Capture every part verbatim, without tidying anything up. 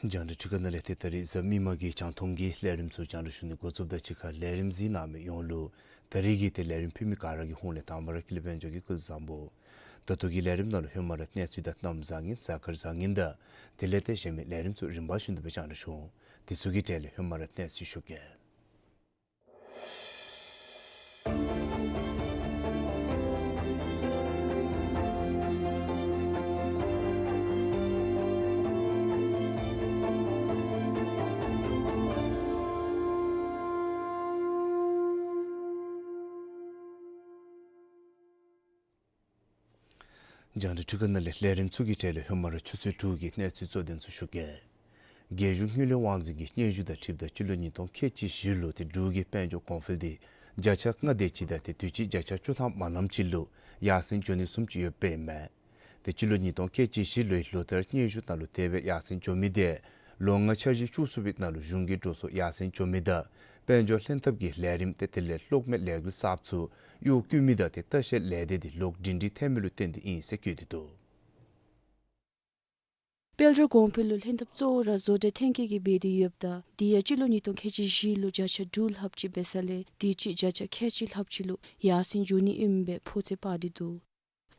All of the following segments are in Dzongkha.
རྒྱང་བསྒྲགས་འཕྲུལ་ཁང་ནང་ལས་ཏེ་ད་རིས་གཟའ་མིག་དམར་གྱི་རྒྱང་མཐོང་གི་ལས་རིམ་ཚུ་རྒྱང་བསྒྲགས་ཞུ་ནི་འགོ་བཙུགསཔ་ད་གཅིག་ཁར་ལས་རིམ་གཟིགས་གནང་མི་ཡོངས་ལུ་ད་རིས་ཀྱི་ཏེ་ལས་རིམ་ཕུལ་མི་ག་ར་གི་ཧོངས་ལས་དང་པ་ར་ཀུན་ལེགས་དཔལ་འབྱོར་གྱིས་སྐུ་གཟུགས་བཟང་པོ། ད་ལྟོ་གི་ལས་རིམ་ནང་ལུ་ཧེ་མ་ར་གནས་ཚུལ་དང་གནམ་བཟང་ངན་གཟའ་སྐར་བཟང་ངན་དང་དེ་ལས་ཏེ་གཞན་མི་ལས་རིམ་ཚུ་རིམ་པ་བཞིན་དུ་སྦེ་རྒྱང་བསྒྲགས་ཞུ་འོང་། དེ་ཚུ་གི་གྲས་ལས་ཧེ་མ་ར་གནས་ཚུལ་ཞུ་གེ། རྒྱང་བསྒྲགས་འཕྲུལ་ཁང་ནང་ལས་ལས་རིམ་ཚུ་གི་གྲས་ལས་ཧེ་མ་ར་ཆུ་ཚོད་དྲུག་གི་གནས་ཚུལ་གཙོ་དོན་ཚུ་ཞུ་གེ། རྒྱལ་གཞུང་དངུལ་ལས་དབང་འཛིན་གྱི་སྙན་ཞུ་དང་འཁྲིལཝ་ད་སྤྱི་ལོ་ཉིས་སྟོང་ཁལ་གཅིག་བཞི་ལུ་ཏེ་འབྲུག་གི་དཔལ་འབྱོར་གོང་འཕེལ་འདི་བརྒྱ་ཆ་ལྔ་དེ་ཅིག་དང་ཏེ་དུས་ཅི་བརྒྱ་ཆ་བཅུ་ཐམ་མ་ལམ་ཅིག་ལུ་ཡར་སེང་འགྱོ་ནི་བཟུམ་ཅིག་ཡོདཔ་ཨིན་མས། ཏེ་སྤྱི་ལོ་ཉིས་སྟོང་ཁལ་གཅིག་བཞི་ལོའི་ལོ་ལྟར་སྙན་ཞུ་ནང་ལུ་དེ་སྦེ་ཡར་སེང་འགྱོ་མི་དེ་ལོ་ལྔ་འཆར་གཞི་བཅུ་གསུམ་པའི་ནང་ལུ་གཞུང་གི་འགྲོ་སོང་ཡར་སེང་འགྱོ་མི་དང་དཔལ་འབྱོར་ལྷན་ཐབས་ཀྱི་ལས་རིམ་ཏེ་དེ་ལས་གློག་མེ་ལས་འགུལ་གསརཔ་ཚུ་གཡོག་བཀོལ་མི་དང་ཏེ་ལྟ་བཤལ་ལས་སྡེ་འདི་ལོག་སྒྲིང་སྒྲི་ཐལ་མི་ལུ་བརྟེན་ཏེ་ཨིན་ཟེར་བཀོད་དེ་འདུག། དཔལ་འབྱོར་གོང་འཕེལ་ལུ་ལྷན་ཐབས་གཙོ་བོ་ར་བཟོ་གྲྭ་ཐོན་སྐྱེད་ཀྱིས་འབད་དེ་ཡོདཔ་ད་དེ་ཡང་སྤྱི་ལོ་ཉིས་སྟོང་ཁལ་གཅིག་བཞི་ལུ་བརྒྱ་ཆ་དྲུག་ལྷགཔ་ཅིག་འབད་ས་ལས་དུས་ཅི་བརྒྱ་ཆ་ཁལ་གཅིག་ལྷགཔ་ཅིག་ལུ་ཡར་སེང་འགྱོ་ནི་ཨིནམ་སྦེ་ཕོ་ཚོད་དཔག་སྟེ་འདུག།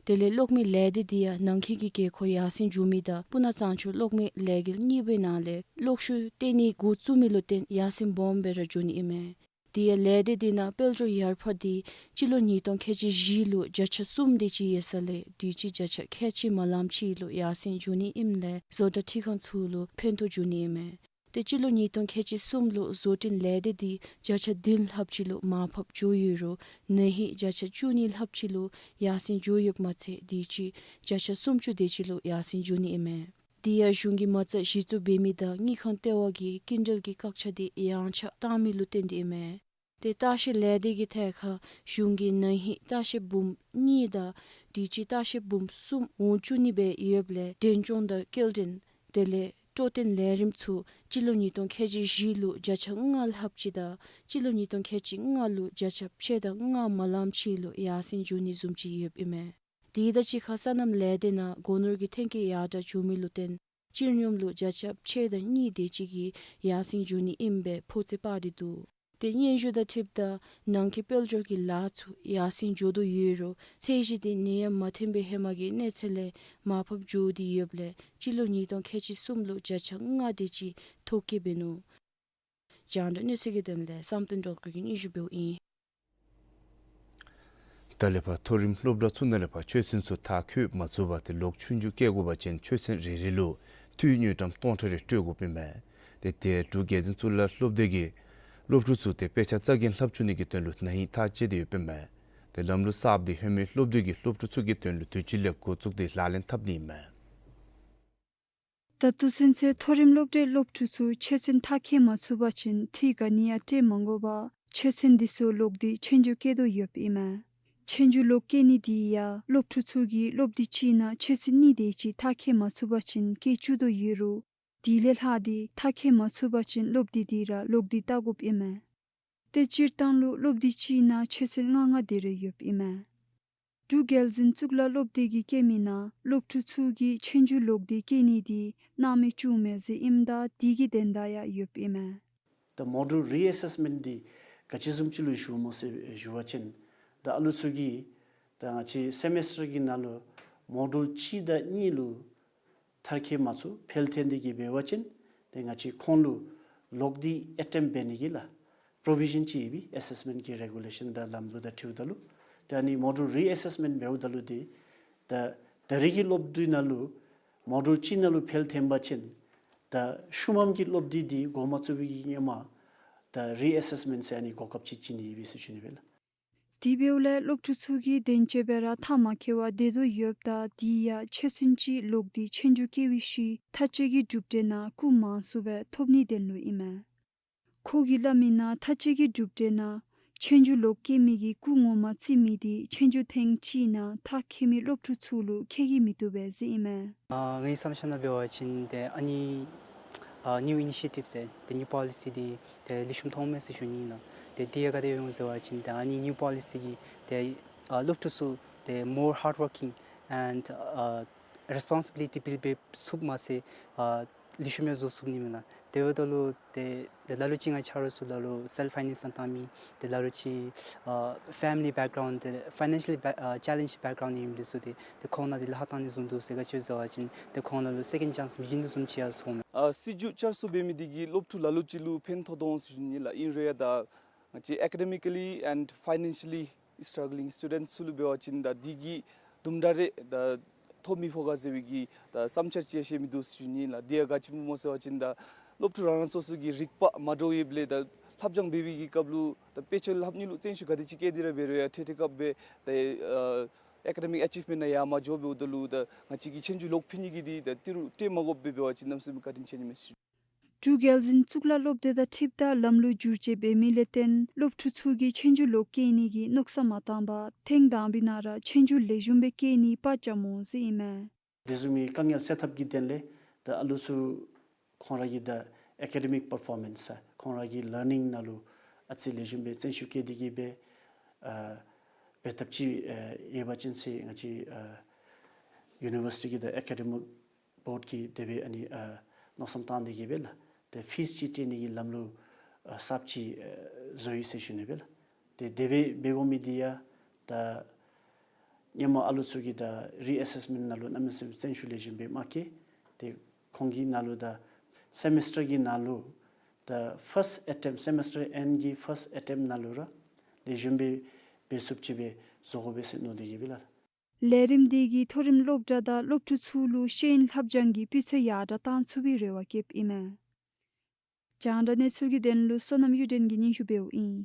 དེ་ལས་གློག་མེ་ལས་སྡེ་དེ་ཡང་ནང་འཁོད་ཀྱི་དགོས་མཁོ་ཡར་སེང་འགྱོ་མི་དང་སྤུ་ན་གཙང་ཆུ་གློག་མེ་ལས་འགུལ་གཉིས་པོའི་ནང་ལས་གློག་ཤུགས་བཏོན་ནི་འགོ་བཙུགས་མི་ལུ་བརྟེན་ཡར་སེང་སྦོམ་སྦེ་ར་འགྱོ་ནི་ཨིན་མས། དེ་ཡང་ལས་སྡེ་དེ་ནང་དཔལ་འབྱོར་ཡར་འཕར་དེ་སྤྱི་ལོ་ཉིས་སྟོང་ཁལ་གཅིག་བཞི་ལུ་བརྒྱ་ཆ་གསུམ་དེ་ཅིག་ཡོད་ས་ལས་དུས་ཅི་བརྒྱ་ཆ་ཁལ་གཅིག་མ་ལམ་ཅིག་ལུ་ཡར་སེང་འགྱོ་ནི་ཨིནམ་ལས་བཟོ་གྲྭ་འཐུས་ཁང་ཚུ་ལུ་ཕན་ཐོགས་འབྱུང་ནི་ཨིན་མས། ཏེ་སྤྱི་ལོ་ཉིས་སྟོང་ཁལ་གཅིག་གསུམ་ལུ་བཟོ་སྐྲུན་ལས་སྡེ་དེ་བརྒྱ་ཆ་བདུན་ལྷགཔ་ཅིག་ལུ་མར་ཕབ་འགྱོ་ཡོད་རུང་ན་ཧིང་བརྒྱ་ཆ་བཅུ་གཉིས་ལྷགཔ་ཅིག་ལུ་ཡར་སེང་འགྱོ་ཡོདཔ་མ་ཚད་དུས་ཅི་བརྒྱ་ཆ་སུམ་ཅུ་དེ་ཅིག་ལུ་ཡར་སེང་འགྱོ་ནི་ཨིན་མས། དེ་ཡང་གཞུང་གིས་མ་རྩ་གཞི་བཙུགས་འབད་མི་དང་དངུལ་ཁང་ལྟེ་བ་གིས་སྐྱིན་འགྲུལ་གྱི་བཀག་ཆ་དེ་ཡངས་ཆག་བཏང་མི་ལུ་བརྟེན་ཏེ་ཨིན་མས། ཏེ་ལྟ་བཤལ་ལས་སྡེ་གི་ཐད་ཁར་གཞུང་གིས་ན་ཧིང་ལྟ་བཤལ་འབུམ་གཉིས་དང་དུས་ཅི་ལྟ་བཤལ་འབུམ་གསུམ་འོང་བཅུག་ནི་སྦེ་ཡོདཔ་ལས་འགྲེམས་སྐྱོང་དང་སྐྱེལ་འདྲེན་དེ་ལས་སྤྲོ་སྟོན་ལས་རིམ་ཚུ་སྤྱི་ལོ་ཉིས་སྟོང་ཁལ་གཅིག་བཞི་ལུ་བརྒྱ་ཆ་ལྔ་ལྷགཔ་ཅིག་དང་སྤྱི་ལོ་ཉིས་སྟོང་ཁལ་གཅིག་ལྔ་ལུ་བརྒྱ་ཆ་ཕྱེད་དང་ལྔ་མ་ལམ་ཅིག་ལུ་ཡར་སེང་འགྱོ་ནི་བཟུམ་ཅིག་ཡོདཔ་ཨིན་མས། དེ་དང་གཅིག་ཁར་སོ་ནམ་ལས་སྡེ་ནང་སྒོ་ནོར་གྱི་ཐོན་སྐྱེད་ཡར་དྲག་བྱུང་མི་ལུ་བརྟེན་སྤྱིར་སྙོམས་ལུ་བརྒྱ་ཆ་ཕྱེད་དང་གཉིས་དེ་ཅིག་གིས་ཡར་སེང་འགྱོ་ནི་ཨིནམ་སྦེ་ཕོ་ཚོད་དཔག་སྟེ་འདུག། ཏེ་སྙན་ཞུ་དང་འཁྲིལཝ་ད་ནང་འཁོད་དཔལ་འབྱོར་གྱི་ལཱ་ཚུ་ཡར་སེང་འགྱོ་དོ་ཡོད་རུང་ཚད་གཞི་དེ་ནད་ཡམས་མ་ཐོན་པའི་ཧེ་མ་གི་གནས་ཚད་ལས་མར་ཕབ་འགྱོ་སྟེ་ཡོདཔ་ལས་སྤྱི་ལོ་ཉིས་སྟོང་ཁལ་གཅིག་གསུམ་ལུ་བརྒྱ་ཆ་ལྔ་དེ་ཅིག་ཐོ་བཀོད་འབད་ནུག། རྒྱང་བསྒྲགས་གནས་ཚུལ་གྱི་དོན་ལས་བསམ་གཏན་སྒྲོལ་དཀར་གྱིས་སྙན་ཞུ་འབདཝ་ཨིན། ད་ལས་ཕར་མཐོ་རིམ་སློབ་གྲྭ་ཚུ་ནང་ལས་ཕར་ཆོས་ཚན་ཚུ་མཐར་འཁྱོལ་མ་ཚུགས་པར་ཏེ་ལོག་ཆོས་རྒྱུགས་བཀལ་དགོ་པ་ཅིན་ཆོས་ཚན་རེ་རེ་ལུ་འཐུས་དངུལ་ཀྲམ་སྟོང་ཕྲག་རེ་སྤྲོད་དགོཔ་ཨིན་མས། ཏེ་དེ་འབྲུག་རྒྱལ་འཛིན་གཙུག་ལག་སློབ་སྡེ་གི་སློབ་ཕྲུག་ཚུ་ཏེ་དཔེ་ཆ་རྩ་འགེངས་ལྷབ་བཅུག་ནི་གི་དོན་ལུ་ན་ཧིང་ཐག་བཅད་དེ་ཡོདཔ་ཨིན་མས། ཏེ་ལམ་ལུགས་གསརཔ་དེ་ཧེ་མའི་སློབ་དུས་ཀྱི་སློབ་ཕྲུག་ཚུ་གི་དོན་ལུ་དུས་ཅི་ལས་འགོ་བཙུགས་ཏེ་ལག་ལེན་འཐབ་ནི་ཨིན་མས། ད་ལྟོ་ཚུན་ཚོད་མཐོ་རིམ་སློབ་གྲྭའི་སློབ་ཕྲུག་ཚུ་ཆོས་ཚན་མཐར་འཁྱོལ་མ་ཚུགས་པ་ཅིན་འཐུས་ག་ནི་ཡང་སྤྲོད་མ་དགོ་པར་ཆོས་ཚན་འདི་ཚུ་ལོག་སྟེ་ཆོས་རྒྱུགས་བཀལ་དོ་ཡོདཔ་ཨིན་མས། ཆོས་རྒྱུགས་ལོག་བཀལ་ནི་དེ་ཡང་སློབ་ཕྲུག་ཚུ་གིས་སློབ་དུས་གཅིག་ནང་ཆོས་ཚན་གཉིས་དེ་ཅིག་མཐར་འཁྱོལ་མ་ཚུགས་པ་ཅིན་བཀལ་བཅུག་དོ་ཡོད་རུང་དེ་ལས་ལྷག་སྟེ་མཐར་འཁྱོལ་མ་ཚུགས་པ་ཅིན་སློབ་དུས་དེ་ར་ལོག་སྟེ་བལྟ་དགོཔ་ཨིན་མས། ཏེ་སྤྱིར་བཏང་ལུ་སློབ་དུས་གཅིག་ནང་ཆོས་ཚན་ལྔ་ལྔ་དེ་རེ་ཡོདཔ་ཨིན་མས། འབྲུག་རྒྱལ་འཛིན་གཙུག་ལག་སློབ་སྡེ་གིས་བཀོད་མི་ནང་སློབ་ཕྲུག་ཚུ་གིས་ཆོས་རྒྱུགས་ལོག་སྟེ་བཀལ་ནི་དེ་སྣང་མེད་བཅུག་མས་ཟེར་ཨིནམ་ད་དེ་གི་དོན་དག་ཡང་ཡོདཔ་ཨིན་མས། ད་མོ་ཌུལ་རི་ཨེ་སེསི་མེནཊ་འདི་ག་ཅི་བཟུམ་ཅིག་ལུ་ཞུཝ་སྨོ་ཟེར་ཞུ་བ་ཅིན་ད་ཨ་ལུ་ཚུ་གིས་ད་ང་བཅས་སེ་མེསི་ཊར་གྱི་ནང་ལུ་མོ་ཌུལ་གཅིག་དང་གཉིས་ལུ་མཐར་འཁྱོལ་མ་ཚུགས་ཕེལ་ཐོན་ཏེ་གི་འབད་བ་ཅིན་ཏེ་ང་བཅས་ཁོང་ལུ་ལོག་སྟེ་ཨེ་ཊེམཊ་འབད་ནི་གི་ལཱ་པྲོ་བི་ཤཱན་ཅིག་ཡོད་པས། ཨེ་སེསི་མེནཊ་གི་རེ་གུ་ལེ་ཤཱན་དང་ལམ་ལུགས་དང་འཁྲིལཝ་ད་ལུ་ཏེ་ཨ་ནི་མོ་ཌུལ་རི་ཨེ་སེསི་མེནཊ་འབདཝ་ད་ལུ་ཏེ་ད་ད་རེས་ཀྱི་སློབ་དུས་ནང་ལུ་མོ་ཌུལ་གཅིག་ནང་ལུ་ཕེལ་ཐོན་པ་ཅིན་ད་ཤུལ་མམ་གྱི་སློབ་དུས་འདི་འགོ་མ་བཙུགས་པའི་གི་སྔོན་མ་ད་རི་ཨེ་སེསི་མེནཊ་ཟེར་ཨ་ནི་གོ་སྐབས་ཅིག་བྱིན་ནི་ཡོད་པས་ཟེར་ཞུ་ནི་སྦེ་ལགས། དེ་འབདཝ་ལས་སློབ་ཕྲུག་ཚུ་གིས་དོན་གཅོད་སྦེ་ར་མཐར་མ་འཁྱོལ་བར་སྡོད་དོ་ཡོདཔ་ད་དེ་ཡང་ཆོས་ཚན་ཅིག་ལོག་སྟེ་ཆོས་རྒྱུགས་བཀལ་བའི་ཤུལ་མཐར་འཁྱོལ་གྱི་གྲུབ་འབྲས་ནང་སྐུ་མང་སུ་སྦེ་ཐོབ་ནིའི་དོན་ལུ་ཨིན་མས། ཁོ་གིས་སླབ་མི་ནང་མཐར་འཁྱོལ་གྱི་གྲུབ་འབྲས་ནང་ཆོས་རྒྱུགས་ལོག་བཀལ་མི་གི་སྐུ་ངོ་མ་བརྩི་མི་དེ་ཆོས་རྒྱུགས་ཐེངས་གཅིག་ནང་མཐར་འཁྱོལ་མི་སློབ་ཕྲུག་ཚུ་ལུ་ཁེ་གི་མི་བཏུབ་པས་ཟེར་ཨིན་མས། ཨ་ངེའི་བསམ་འཆར་ནང་འབད་བ་ཅིན་ཏེ་ཨ་ནི་ཨ་ནིའུ་ཨི་ནི་ཤི་ཊིབ་ཟེར་ཏེ་ནིའུ་པོ་ལི་སི་འདི་ཏེ་ལེགས་ཤོམ་མཐོངམ་མས་ཟེར་ཞུ་ནི་ཨིན་ལགས། ཏེ་དེ་ག་དེ་སྦེ་འོང་ཟེར་བ་ཅིན་ཏེ་ཨ་ནི་ནིའུ་པོ་ལི་སི་གིས་ཏེ་ཨ་སློབ་ཕྲུག་ཚུ་ཏེ་མོར་ཧཱརཌ་ཝོར་ཀིང་ཨེནཌ་ཨ་རེསི་པོན་སི་བི་ལི་ཊི་བིལཌ་འབད་ཚུགསཔ་མ་ཚད་ཨ་ ལེགས་ཤོམ་སྦེ་བཟོ་ཚུགས་ནི་མས་ལགས། དེ་འབདཝ་ད་ལུ་ཏེ་ཏེ་ལ་ལུ་ཅིག་ང་བཅས་ཆ་རོགས་ཚུ་ལ་ལུ་self finance བཏང་མི་ཏེ་ལ་ལུ་ཅིག་ཨ་family background ཏེ་financially back- ཨ་challenge background ཨིནམ་འདི་ཚུ་ཏེ་ཏེ་ཁོང་ནང་འདི་ལཱ་བཏང་ནི་བཟུམ་འདུག་ཟེར། ག་ཅི་ཟེར་བ་ཅིན་ཏེ་ཁོང་ལ་ལུ་second chance མི་བྱིན་དོ་བཟུམ་ཅིག་ཡང་ཚོརཝ་མས། ཨ་སྲིད་བྱུས་བསྐྱར་གསོ་འབད་མི་འདི་གིས་སློབ་ཕྲུག་ལ་ལུ་ཅིག་ལུ་ཕན་ཐོགས་དོ་འོང་ཟེར་ཞུ་ནི་ལགས། ཨིན་རུང་ཡང་ད་ང་བཅས་academically and financially struggling students ཚུ་ལུ་འབད་བ་ཅིན་ད་འདི་གིས་དུམ་གྲ་རེ་ད་ཐོབ་མི་ཕོག་ག་ཟེར་བའི་གི་ད་བསམ་འཆར་ཅིག་ཡང་བཤད་མི་འདུག་ཟེར་ཞུ་ནི་ལགས། དེ་ཡང་ག་ཅི་སྨོ་ཟེར་བ་ཅིན་ད་སློབ་ཕྲུག་རང་རང་སོ་སོ་གི་རིག་པ་མ་འདྲཝ་ཡོདཔ་ལས་ད་ལྷབ་སྦྱང་འབད་བའི་གི་སྐབས་ལུ་ད་དཔེ་ཆ་ལྷབ་ནི་ལུ་བརྩོན་ཤུགས་ག་དེ་ཅིག་བསྐྱེད་དེ་ར་འབད་རུང་ཡང་འཕྲལ་འཕྲལ་སྐབས་སྦེ་ད་ཨ་academic achievement ནང་ཡར་མ་འགྱོ་འབདཝ་ད་ལུ་ད་ང་བཅས་ཀྱིས་ཆོས་རྒྱུགས་ལོག་ཕུལ་ནི་གི་འདི་ད་ཏི་རུ་སྤྲོད་མ་དགོཔ་སྦེ་འབད་བ་ཅིན་གནམ་མེད་ས་མེད་བཀའ་དྲིན་ཆེ་ནི་མས་ཟེར་ཞུ། འབྲུག་རྒྱལ་འཛིན་གཙུག་ལག་སློབ་སྡེ་དང་འཁྲིལཝ་ད་ལམ་ལུགས་བསྒྱུར་བཅོས་འབད་མི་ལས་བརྟེན་སློབ་ཕྲུག་ཚུ་གིས་ཆོས་རྒྱུགས་ལོག་བཀལ་ནི་གི་མནོ་བསམ་མ་བཏང་པར་ཐེངས་དང་པའི་ནང་ར་ཆོས་རྒྱུགས་ལེགས་ཤོམ་སྦེ་བཀལ་ནི་པར་རྐྱབ་འོང་ཟེར་ཨིན་མས། དེ་བཟུམ་མའི་དཀའ་ངལ་སེལ་ཐབས་ཀྱི་དོན་ལས་ད་ཨ་ལུ་ཚུ་ཁོང་ར་གི་ད་academic performance ཁོང་ར་གི་learning ནང་ལུ་ཨ་ཙི་ལེགས་ཤོམ་སྦེ་བརྩོན་ཤུགས་བསྐྱེད་དེ་གིས་སྦེ་ཨ་འབད་ཐབས་ཅིག་ཨ་ཡོད་པ་ཅིན་ཟེར་ང་བཅས་ཨ་university གི་ད་academic board གིས་དེ་སྦེ་ཨ་ནི་ཨ་མནོ་བསམ་བཏང་སྟེ་གིས་སྦེ་ལགས། ཏེ་fees ཅིག་སྤྲོད་ནི་གི་ལམ་ལུགས་ཨ་གསརཔ་ཅིག་ཨ་བཟོ་ཡི་ཟེར་ཞུ་ནི་སྦེ་ལགས། ཏེ་དེ་སྦེ་འབད་དགོ་མི་འདི་ཡང་ད་སྔོན་མ་ཨ་ལུ་ཚུ་གིས་ད་reassessment ནང་ལུ་གནམ་མེད་ས་མེད་བརྩོན་ཤུགས་ལེགས་ཤོམ་སྦེ་མ་བསྐྱེད། ཏེ་ཁོང་གི་ནང་ལུ་ད་semester གི་ནང་ལུ་ད་first attempt semester end གི་first attempt ནང་ལུ་ར་ལེགས་ཤོམ་སྦེ་འབད་ཚུགསཔ་ཅིག་སྦེ་བཟོ་དགོ་པས་ཟེར་མནོ་སྟེ་གིས་སྦེ་ལགས། ལས་རིམ་འདི་གིས་མཐོ་རིམ་སློབ་གྲྭ་དང་སློབ་ཕྲུག་ཚུ་ལུ་ཤེས་ཡོན་ལྷབ་སྦྱང་གི་སྤུས་ཚད་ཡར་དྲག་གཏང་ཚུགས་པའི་རེ་བ་བསྐྱེདཔ་ཨིན་མས། རྒྱང་བསྒྲགས་གནས་ཚུལ་གྱི་དོན་ལུ་བསོད་ནམས་གཡུ་སྒྲོན་གྱིས་སྙན་ཞུ་འབདཝ་ཨིན།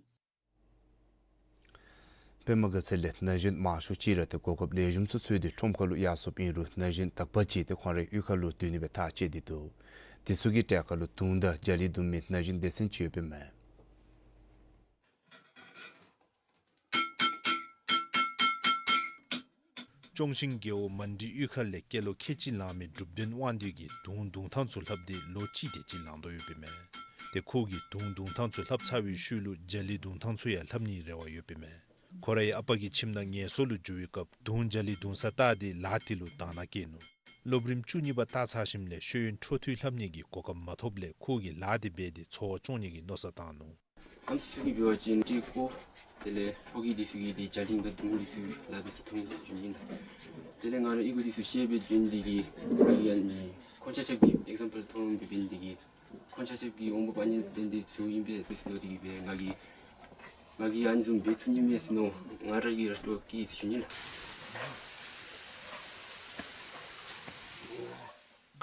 པདྨ་དགའ་ཚལ་ལས་ན་གཞོན་མང་ཤོས་ཅིག་ར་ཏེ་གོ་སྐབས་ལེགས་ཤོམ་ཚུ་འཚོལ་ཏེ་ཁྲོམ་ཁ་ལུ་ཡར་སོཔ་ཨིན་རུང་ན་གཞོན་དག་པ་ཅིག་ཏེ་ཁོང་རའི་གཡུས་ཁ་ལུ་སྡོད་ནི་སྦེ་ཐག་བཅད་དེ་འདུག། དེ་ཚུ་གི་གྲལ་ཁ་ལུ་དུང་དང་རྒྱ་གླིང་བརྡུང་མི་ན་གཞོན་སྡེ་ཚན་ཅིག་ཡོདཔ་ཨིན་མས། ལྕོང་ཤིང་རྒེད་འོག་མན་ཌི་གཡུས་ཁ་ལས་སྐྱེས་ལོ་ཁལ་གཅིག་ལང་མི་གྲུབ་བདེ་དབང་འདུས་ཀྱིས་དུང་བརྡུང་ཐངས་ཚུ་ལྷབ་སྟེ་ལོ་གཅིག་དེ་ཅིག་ལང་དོ་ཡོདཔ་ཨིན་མས། ཏེ་ཁོ་གིས་དུང་བརྡུང་ཐངས་ཚུ་ལྷབ་ཚར་བའི་ཤུལ་ལུ་རྒྱ་གླིང་བརྡུང་ཐངས་ཚུ་ཡང་ལྷབ་ནིའི་རེ་བ་ཡོདཔ་ཨིན་མས། ཁོ་རའི་ཨ་པ་གིས་ཁྱིམ་ནང་ངལ་གསོ་ལུ་འགྱོ་བའི་སྐབས་དུང་རྒྱ་གླིང་བརྡུང་ས་བལྟ་སྟེ་ལཱ་དེ་ལུ་དང་བླངས་བསྐྱེད་ནུག། སློབ་རིམ་བཅུ་གཉིས་པ་བལྟ་ཚར་ཞིནམ་ལས་ཤེས་ཡོན་འཕྲོ་མཐུད་ལྷབ་ནི་གི་གོ་སྐབས་མ་ཐོབ་ལས་ཁོ་གིས་ལཱ་དེ་འབད་དེ་འཚོ་བ་སྐྱོང་ནི་གི་མནོ་བསམ་བཏང་ནུག། ཨམ་སྲུ་གིས་འབད་བ་ཅིན་ཏེ་ཁོ་དེ་ལས་ཕོ་སྐྱེས་འདི་ཚུ་གིས་ཏེ་རྒྱ་གླིང་དང་དུང་འདི་ཚུ་ལཱ་འབད་ས་མཐོང་ཡི་ཟེར་ཞུ་ནི་ཨིན། དེ་ལས་ང་ར་ཨི་གུ་འདི་ཚུ་ཤེས་སྦེ་བྱོན་ཏེ་གིས་ང་གིས་ཨ་ནི་ཁོང་ཆ་ཁྱབ་ཀྱི་ཨེག་ཛམ་པཱལ་མཐོང་སྦེ་བྱོན་ཏེ་གིས་ཁོང་ཆ་ཁྱབ་ཀྱི་འོང་འབབ་ཨ་ནི་དེ་འདི་ཚུ་ཨིན་པས་ཟེར་མནོ་སྟེ་གིས་སྦེ་ང་གིས་ང་གིས་ཨ་ནི་བཟུམ་འབད་ཚུགས་ནི་མས་ཟེར་མནོ་ང་ར་གིས་ར་སྤྲོ་བ་སྐྱེས་ཡི་ཟེར་ཞུ་ནི་ལགས།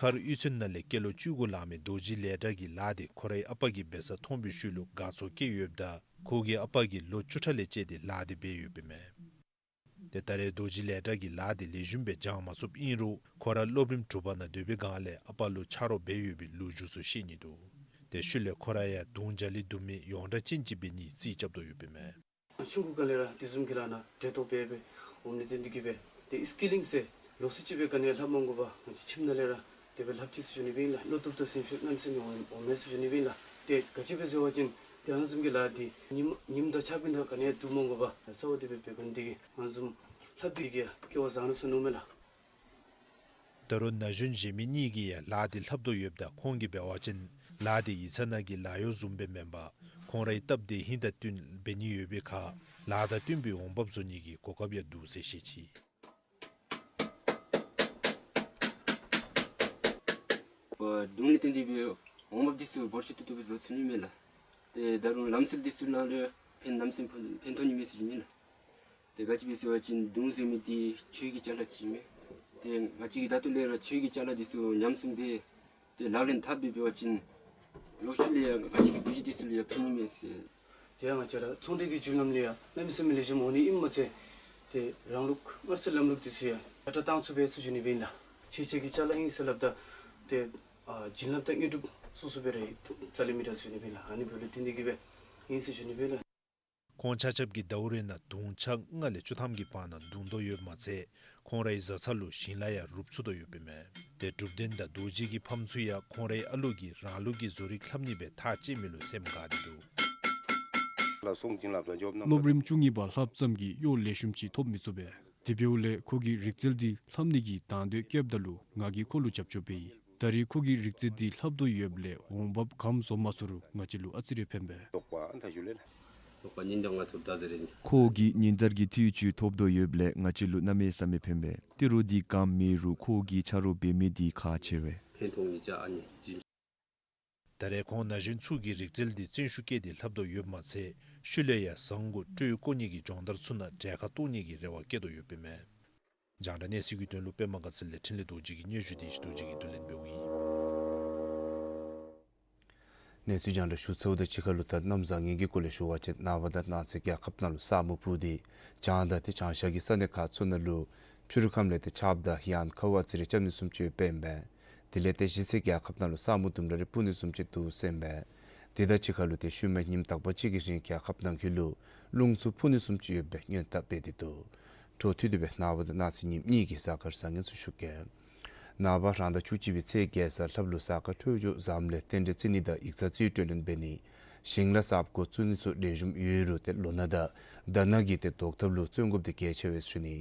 མཁར་གཡུས་ཚན་ནང་ལས་སྐྱེས་ལོ་བཅུ་དགུ་ལང་མི་རྡོ་རྗེ་ལས་གྲགས་ཀྱིས་ལཱ་དེ་ཁོ་རའི་ཨ་པ་གིས་འབད་ས་མཐོང་བའི་ཤུལ་ལུ་དགའ་ཚོར་སྐྱེས་ཡོདཔ་ད་ཁོ་གི་ཨ་པ་གིས་ལོ་བཅུ་ཕྲག་ལས་བཅད་དེ་ལཱ་དེ་འབད་ཡོདཔ་ཨིན་མས། ཏེ་ད་རེས་རྡོ་རྗེ་ལས་གྲགས་ཀྱིས་ལཱ་དེ་ལེགས་ཤོམ་སྦེ་སྦྱང་མ་ཚུགསཔ་ཨིན་རུང་ཁོ་ར་སློབ་རིམ་དྲུག་པ་ནང་སྡོད་པའི་སྒང་ལས་ཨ་པ་ལུ་ཆ་རོགས་འབད་ཡོད་པའི་ལོ་རྒྱུས་ཚུ་བཤད་ནི་འདུག། དེ་ཤུལ་ལས་ཁོ་ར་ཡང་དུང་རྒྱ་གླིང་བརྡུང་མི་ཡོངས་གྲགས་ཅན་ཅིག་འབད་ནིའི་རྩིས་རྐྱབ་དོ་ཡོདཔ་ཨིན་མས། ཆུང་ཀུ་སྒང་ལས་ར་དེ་བཟུམ་གྱི་ལཱ་ནང་འབྲེལ་གཏོགས་འབད་འབད་འོངམ་ལས་བརྟེན་ཏེ་གིས་སྦེ་ཏེ་ཨི་སི་ཀི་ལིང་ཟེར་ལོགས་སུ་ཅིག་སྦེ་ག་ནི་ཡང་ལྷབ་མ་དགོ་པར་ང་བཅས་ཁྱིམ་ནང་ལས་ར་དེ་སྦེ་ལྷབ་ཅི་ཟེར་ཞུ་ནི་སྦེ་ཨིན་ལགས། བློ་སྟོབས་དང་སེམས་ཤུགས་གནམ་མེད་ས་མེད་འོང་འོང་མས་ཟེར་ཞུ་ནི་སྦེ་ཨིན་ལགས། ཏེ་ག་ཅི་སྦེ་ཟེར་བ་ཅིན་ཏེ་ཨ་ནི་བཟུམ་གྱི་ལཱ་འདི་ཉིནམ་ཉིནམ་དང་ཆརཔ་དང་ག་ནི་ཡང་བསྡུ་མ་དགོ་པར་གཙོ་བོ་དེ་སྦེ་འབད་དགོ་ནི་དེ་གིས་ང་བཟུམ་ལྷབ་སྟེ་གིས་སྐལ་བ་བཟང་ནུག་ཟེར་མནོཝ་མས་ལགས། ད་རུང་ན་གཞོན་གཞན་མི་གཉིས་ཀྱིས་ཡང་ལཱ་དེ་ལྷབ་དོ་ཡོདཔ་ད་ཁོང་གིས་འབད་བ་ཅིན་ལཱ་དེ་ཡིག་ཚང་ནང་གི་ལཱ་གཡོག་བཟུམ་སྦེ་མེན་པར་ཁོང་རའི་སྟབས་བདེ་ཧིང་དང་བསྟུན་འབད་ནི་ཡོད་པའི་ཁར་ལཱ་དང་བསྟུན་པའི་འོང་འབབ་བཟོ་ནི་གི་གོ་སྐབས་ཡང་འདུག་ཟེར་བཤད་ཅི། བརྡུང་ལས་བརྟེན་ཏེ་སྦེ་འོང་འབབ་འདི་ཚུ་འབོར་ཆེ་ཏོག་ཏོ་སྦེ་བཟོ་ཚུགས་ནི་མས་ལགས། ཏེ་ད་རུང་ལམ་སྲོལ་འདི་ཚུ་ནང་ལུ་ཕན་གནམ་མེད་ས་མེད་ཕན་ཕན་ཐོགས་ནི་མས་ཟེར་ཞུ་ནི་ལགས། ཏེ་ག་ཅི་སྦེ་ཟེར་བ་ཅིན་བརྡུང་ཟེར་མི་འདི་ཆོས་ཀྱི་ཅ་ལ་ཅིག་མས། ཏེ་ང་བཅས་ཀྱིས་ད་ལྟོ་ལས་ར་ཆོས་ཀྱི་ཅ་ལ་འདི་ཚུ་ཉམས་སྲུང་འབད་དེ་ལག་ལེན་འཐབ་སྦེ་འབད་བ་ཅིན་ལོག་ཤུལ་ལས་ཡང་ང་བཅས་ཀྱི་བུ་གཞི་འདི་ཚུ་ལུ་ཡང་ཕན་ནི་མས་ཟེར། དེ་ཡང་ང་བཅས་ར་ཚོང་འབྲེལ་གྱི་བརྒྱུད་ལམ་ལས་ཡང་གནམ་མེད་ས་མེད་ལེགས་ཤོམ་འོང་ནི་ཨིནམ་མ་ཚད་ཏེ་རང་ལུགས་དམར་མཆོད་ལམ་ལུགས་འདི་ཚུ་ཡང་ཡར་དྲག་གཏང་ཚུགས་པས་ཟེར་ཞུ་ནི་སྦེ་ཨིན་ལགས། ཁྱེད་ཅག་གི་ཅ་ལ་ཨིན་ཟེར་སླབ་ད་ཏེ་ཨ་བྱིན་རླབས་དང་དངོས་གྲུབ་སོ་སོ་སྦེ་ར་རྩ་ལས་མི་དྲག་ཟེར་ཞུ་ནི་སྦེ་ཨིན་ལགས། ཨ་ནི་འབདཝ་ལས་བརྟེན་ཏེ་གིས་སྦེ་ཨིན་ཟེར་ཞུ་ནི་སྦེ་ཨིན་ལགས། ཁོང་ཆ་ཁྱབ་ཀྱིས་ཟླཝ་རེ་ནང་དུང་ཕྱག་ལྔ་ལས་བཅུ་ཐམ་གྱི་བར་ན་བརྡུང་དོ་ཡོདཔ་མ་ཚད་ཁོང་རའི་བཟའ་ཚང་ལུ་ཞིང་ལཱ་ཡང་རུབ་ཚུགས་དོ་ཡོདཔ་ཨིན་མས། ཏེ་གྲུབ་བདེ་དང་རྡོ་རྗེ་གི་ཕམ་ཚུ་ཡང་ཁོང་རའི་ཨ་ལུ་གིས་རང་ལུགས་ཀྱི་བཟོ་རིག་ལྷབ་ནི་སྦེ་ཐག་བཅད་མི་ལུ་སེམས་དགའ་སྟེ་འདུག། སློབ་རིམ་བཅུ་གཉིས་པ་ལྷབ་ཙམ་གྱིས་གཡོག་ལེགས་ཤོམ་ཅིག་ཐོབ་མི་ཚུགས་པས། དེ་འབདཝ་ལས་ཁོ་གིས་རིག་རྩལ་འདི་ལྷབ་ནི་གི་དང་འདོད་བསྐྱེདཔ་ད་ལུ་ང་གིས་ཁོ་ལུ་རྒྱབ་སྐྱོར་འབད་ཡི། ད་རེས་ཁོ་གི་རིག་རྩལ་འདི་ལྷབ་དོ་ཡོདཔ་ལས་འོང་འབབ་གམ་བཟོ་མ་ཚུགས་རུང་ང་བཅས་ལུ་ཨ་ཙི་རེ་ཕན་པས། དོགས་པ་ཨ་ནི་ད་ཞུ་ལེ་ན། དོགས་པ་ཉིན་གྲངས་ལྔ་ཐུབ་ད་ཟེར་རེ་ནི། ཁོ་གིས་ཉིན་ལྟར་གྱི་འཐུས་ཅིག་ཐོབ་དོ་ཡོདཔ་ལས་ང་བཅས་ལུ་གནམ་མེད་ས་མེད་ཕན་པས། ཏི་རུ་འདི་གམ་མེད་རུང་ཁོ་གིས་ཆ་རོགས་འབད་མི་འདི་ཁག་ཆེ་བས། ཕན་ཐོགས་ནི་ཅ་ཨ་ནི་ཡིན། ད་རེས་ཁོང་ན་གཞོན་ཚུ་གིས་རིག་རྩལ་འདི་བརྩོན་ཤུགས་བསྐྱེད་དེ་ལྷབ་དོ་ཡོདཔ་མ་ཚད་ཤུལ་ལས་ཡང་ཟངས་གུ་སྤྲོས་བཀོ་ནི་གི་སྦྱོང་བརྡར་ཚུ་ནང་གྲལ་ཁར་གཏོགས་ནི་གི་རེ་བ་བསྐྱེད་དོ་ཡོདཔ་ཨིན་མས། རྒྱང་བསྒྲགས་གནས་ཚུལ་གྱི་དོན་ལུ་པདྨ་དགའ་ཚལ་ལས་འཕྲིན་ལས་རྡོ་རྗེ་གིས་སྙན་ཞུ་བདེ་ཆེན་རྡོ་རྗེ་གིས་བསྡུ་ལེན་འབདཝ་ཨིན། གནས་ཚུལ་རྒྱང་བསྒྲགས་ཞུ་ཚརཝ་དང་གཅིག་ཁར་ལུ་ད་གནམ་བཟང་ངན་གྱི་སྐོར་ལས་ཞུ་བ་ཅིན་ནངས་པ་དང་གནངས་ཚེ་རྒྱལ་ཁབ་ནང་ལུ་ས་སྨུག་སྤུབས་ཏེ་བྱང་དང་དེ་བྱང་ཤར་གྱི་ས་གནས་ཁག་ཚུ་ནང་ལུ་ཕྱི་རུ་ཁམས་ལས་ཏེ་ཆརཔ་དང་ཡང་ཁཝ་ཨ་ཙི་རེ་རྐྱབ་ནི་བཟུམ་ཅིག་ཡོདཔ་ཨིན་པས། དེ་ལས་ཏེ་གཞེས་ཚེ་རྒྱལ་ཁབ་ནང་ལུ་ས་སྨུག་དུམ་གྲ་རེ་སྤུབ་ནི་བཟུམ་ཅིག་འདུག་ཟེར་ཨིན་པས། དེ་དང་གཅིག་ཁར་ལུ་ཏེ་ཤུལ་མའི་ཉིནམ་དག་པ་ཅིག་གི་རིང་རྒྱལ་ཁབ་ནང་འཁོད་ལུ་རླུང་འཚུབ་འཕུ་ནི་བཟུམ་ཅིག་ཡོད་པའི་སྔོན་བརྡ་སྤེལ་ཏེ་འདུག། འཕྲོ་མཐུད་དེ་སྦེ་ནངས་པ་དང་གནངས་ཚེ་ཉིནམ་གཉིས་ཀྱི་གཟའ་སྐར་བཟང་ངན་ཚུ་ཞུ་གེ། ནངས་པ་རང་ཟླ་བཅུ་གཅིག་པའི་ཚེས་བརྒྱད་གཟའ་ལྷགཔ་ལུ་གཟའ་སྐར་འཕྲོད་སྦྱོར་བཟངམ་ལས་རྟེན་འབྲེལ་བརྩི་ནི་དང་ཡིག་ཚང་རྩིས་སྤྲོད་ལེན་འབད་ནི། ཞིང་ལཱ་གསརཔ་འགོ་བཙུགས་ནི་ཚུ་ལེགས་ཤོམ་ཡོད་རུང་ཏེ་ལོ་ན་དང་ཟླ་ན་གི་ཏེ་བཟློག་ཐབས་ལུ་བརྩོན་དགོཔ་འདི་གལ་ཆེ་བས་ཟེར་ཞུ་ནི།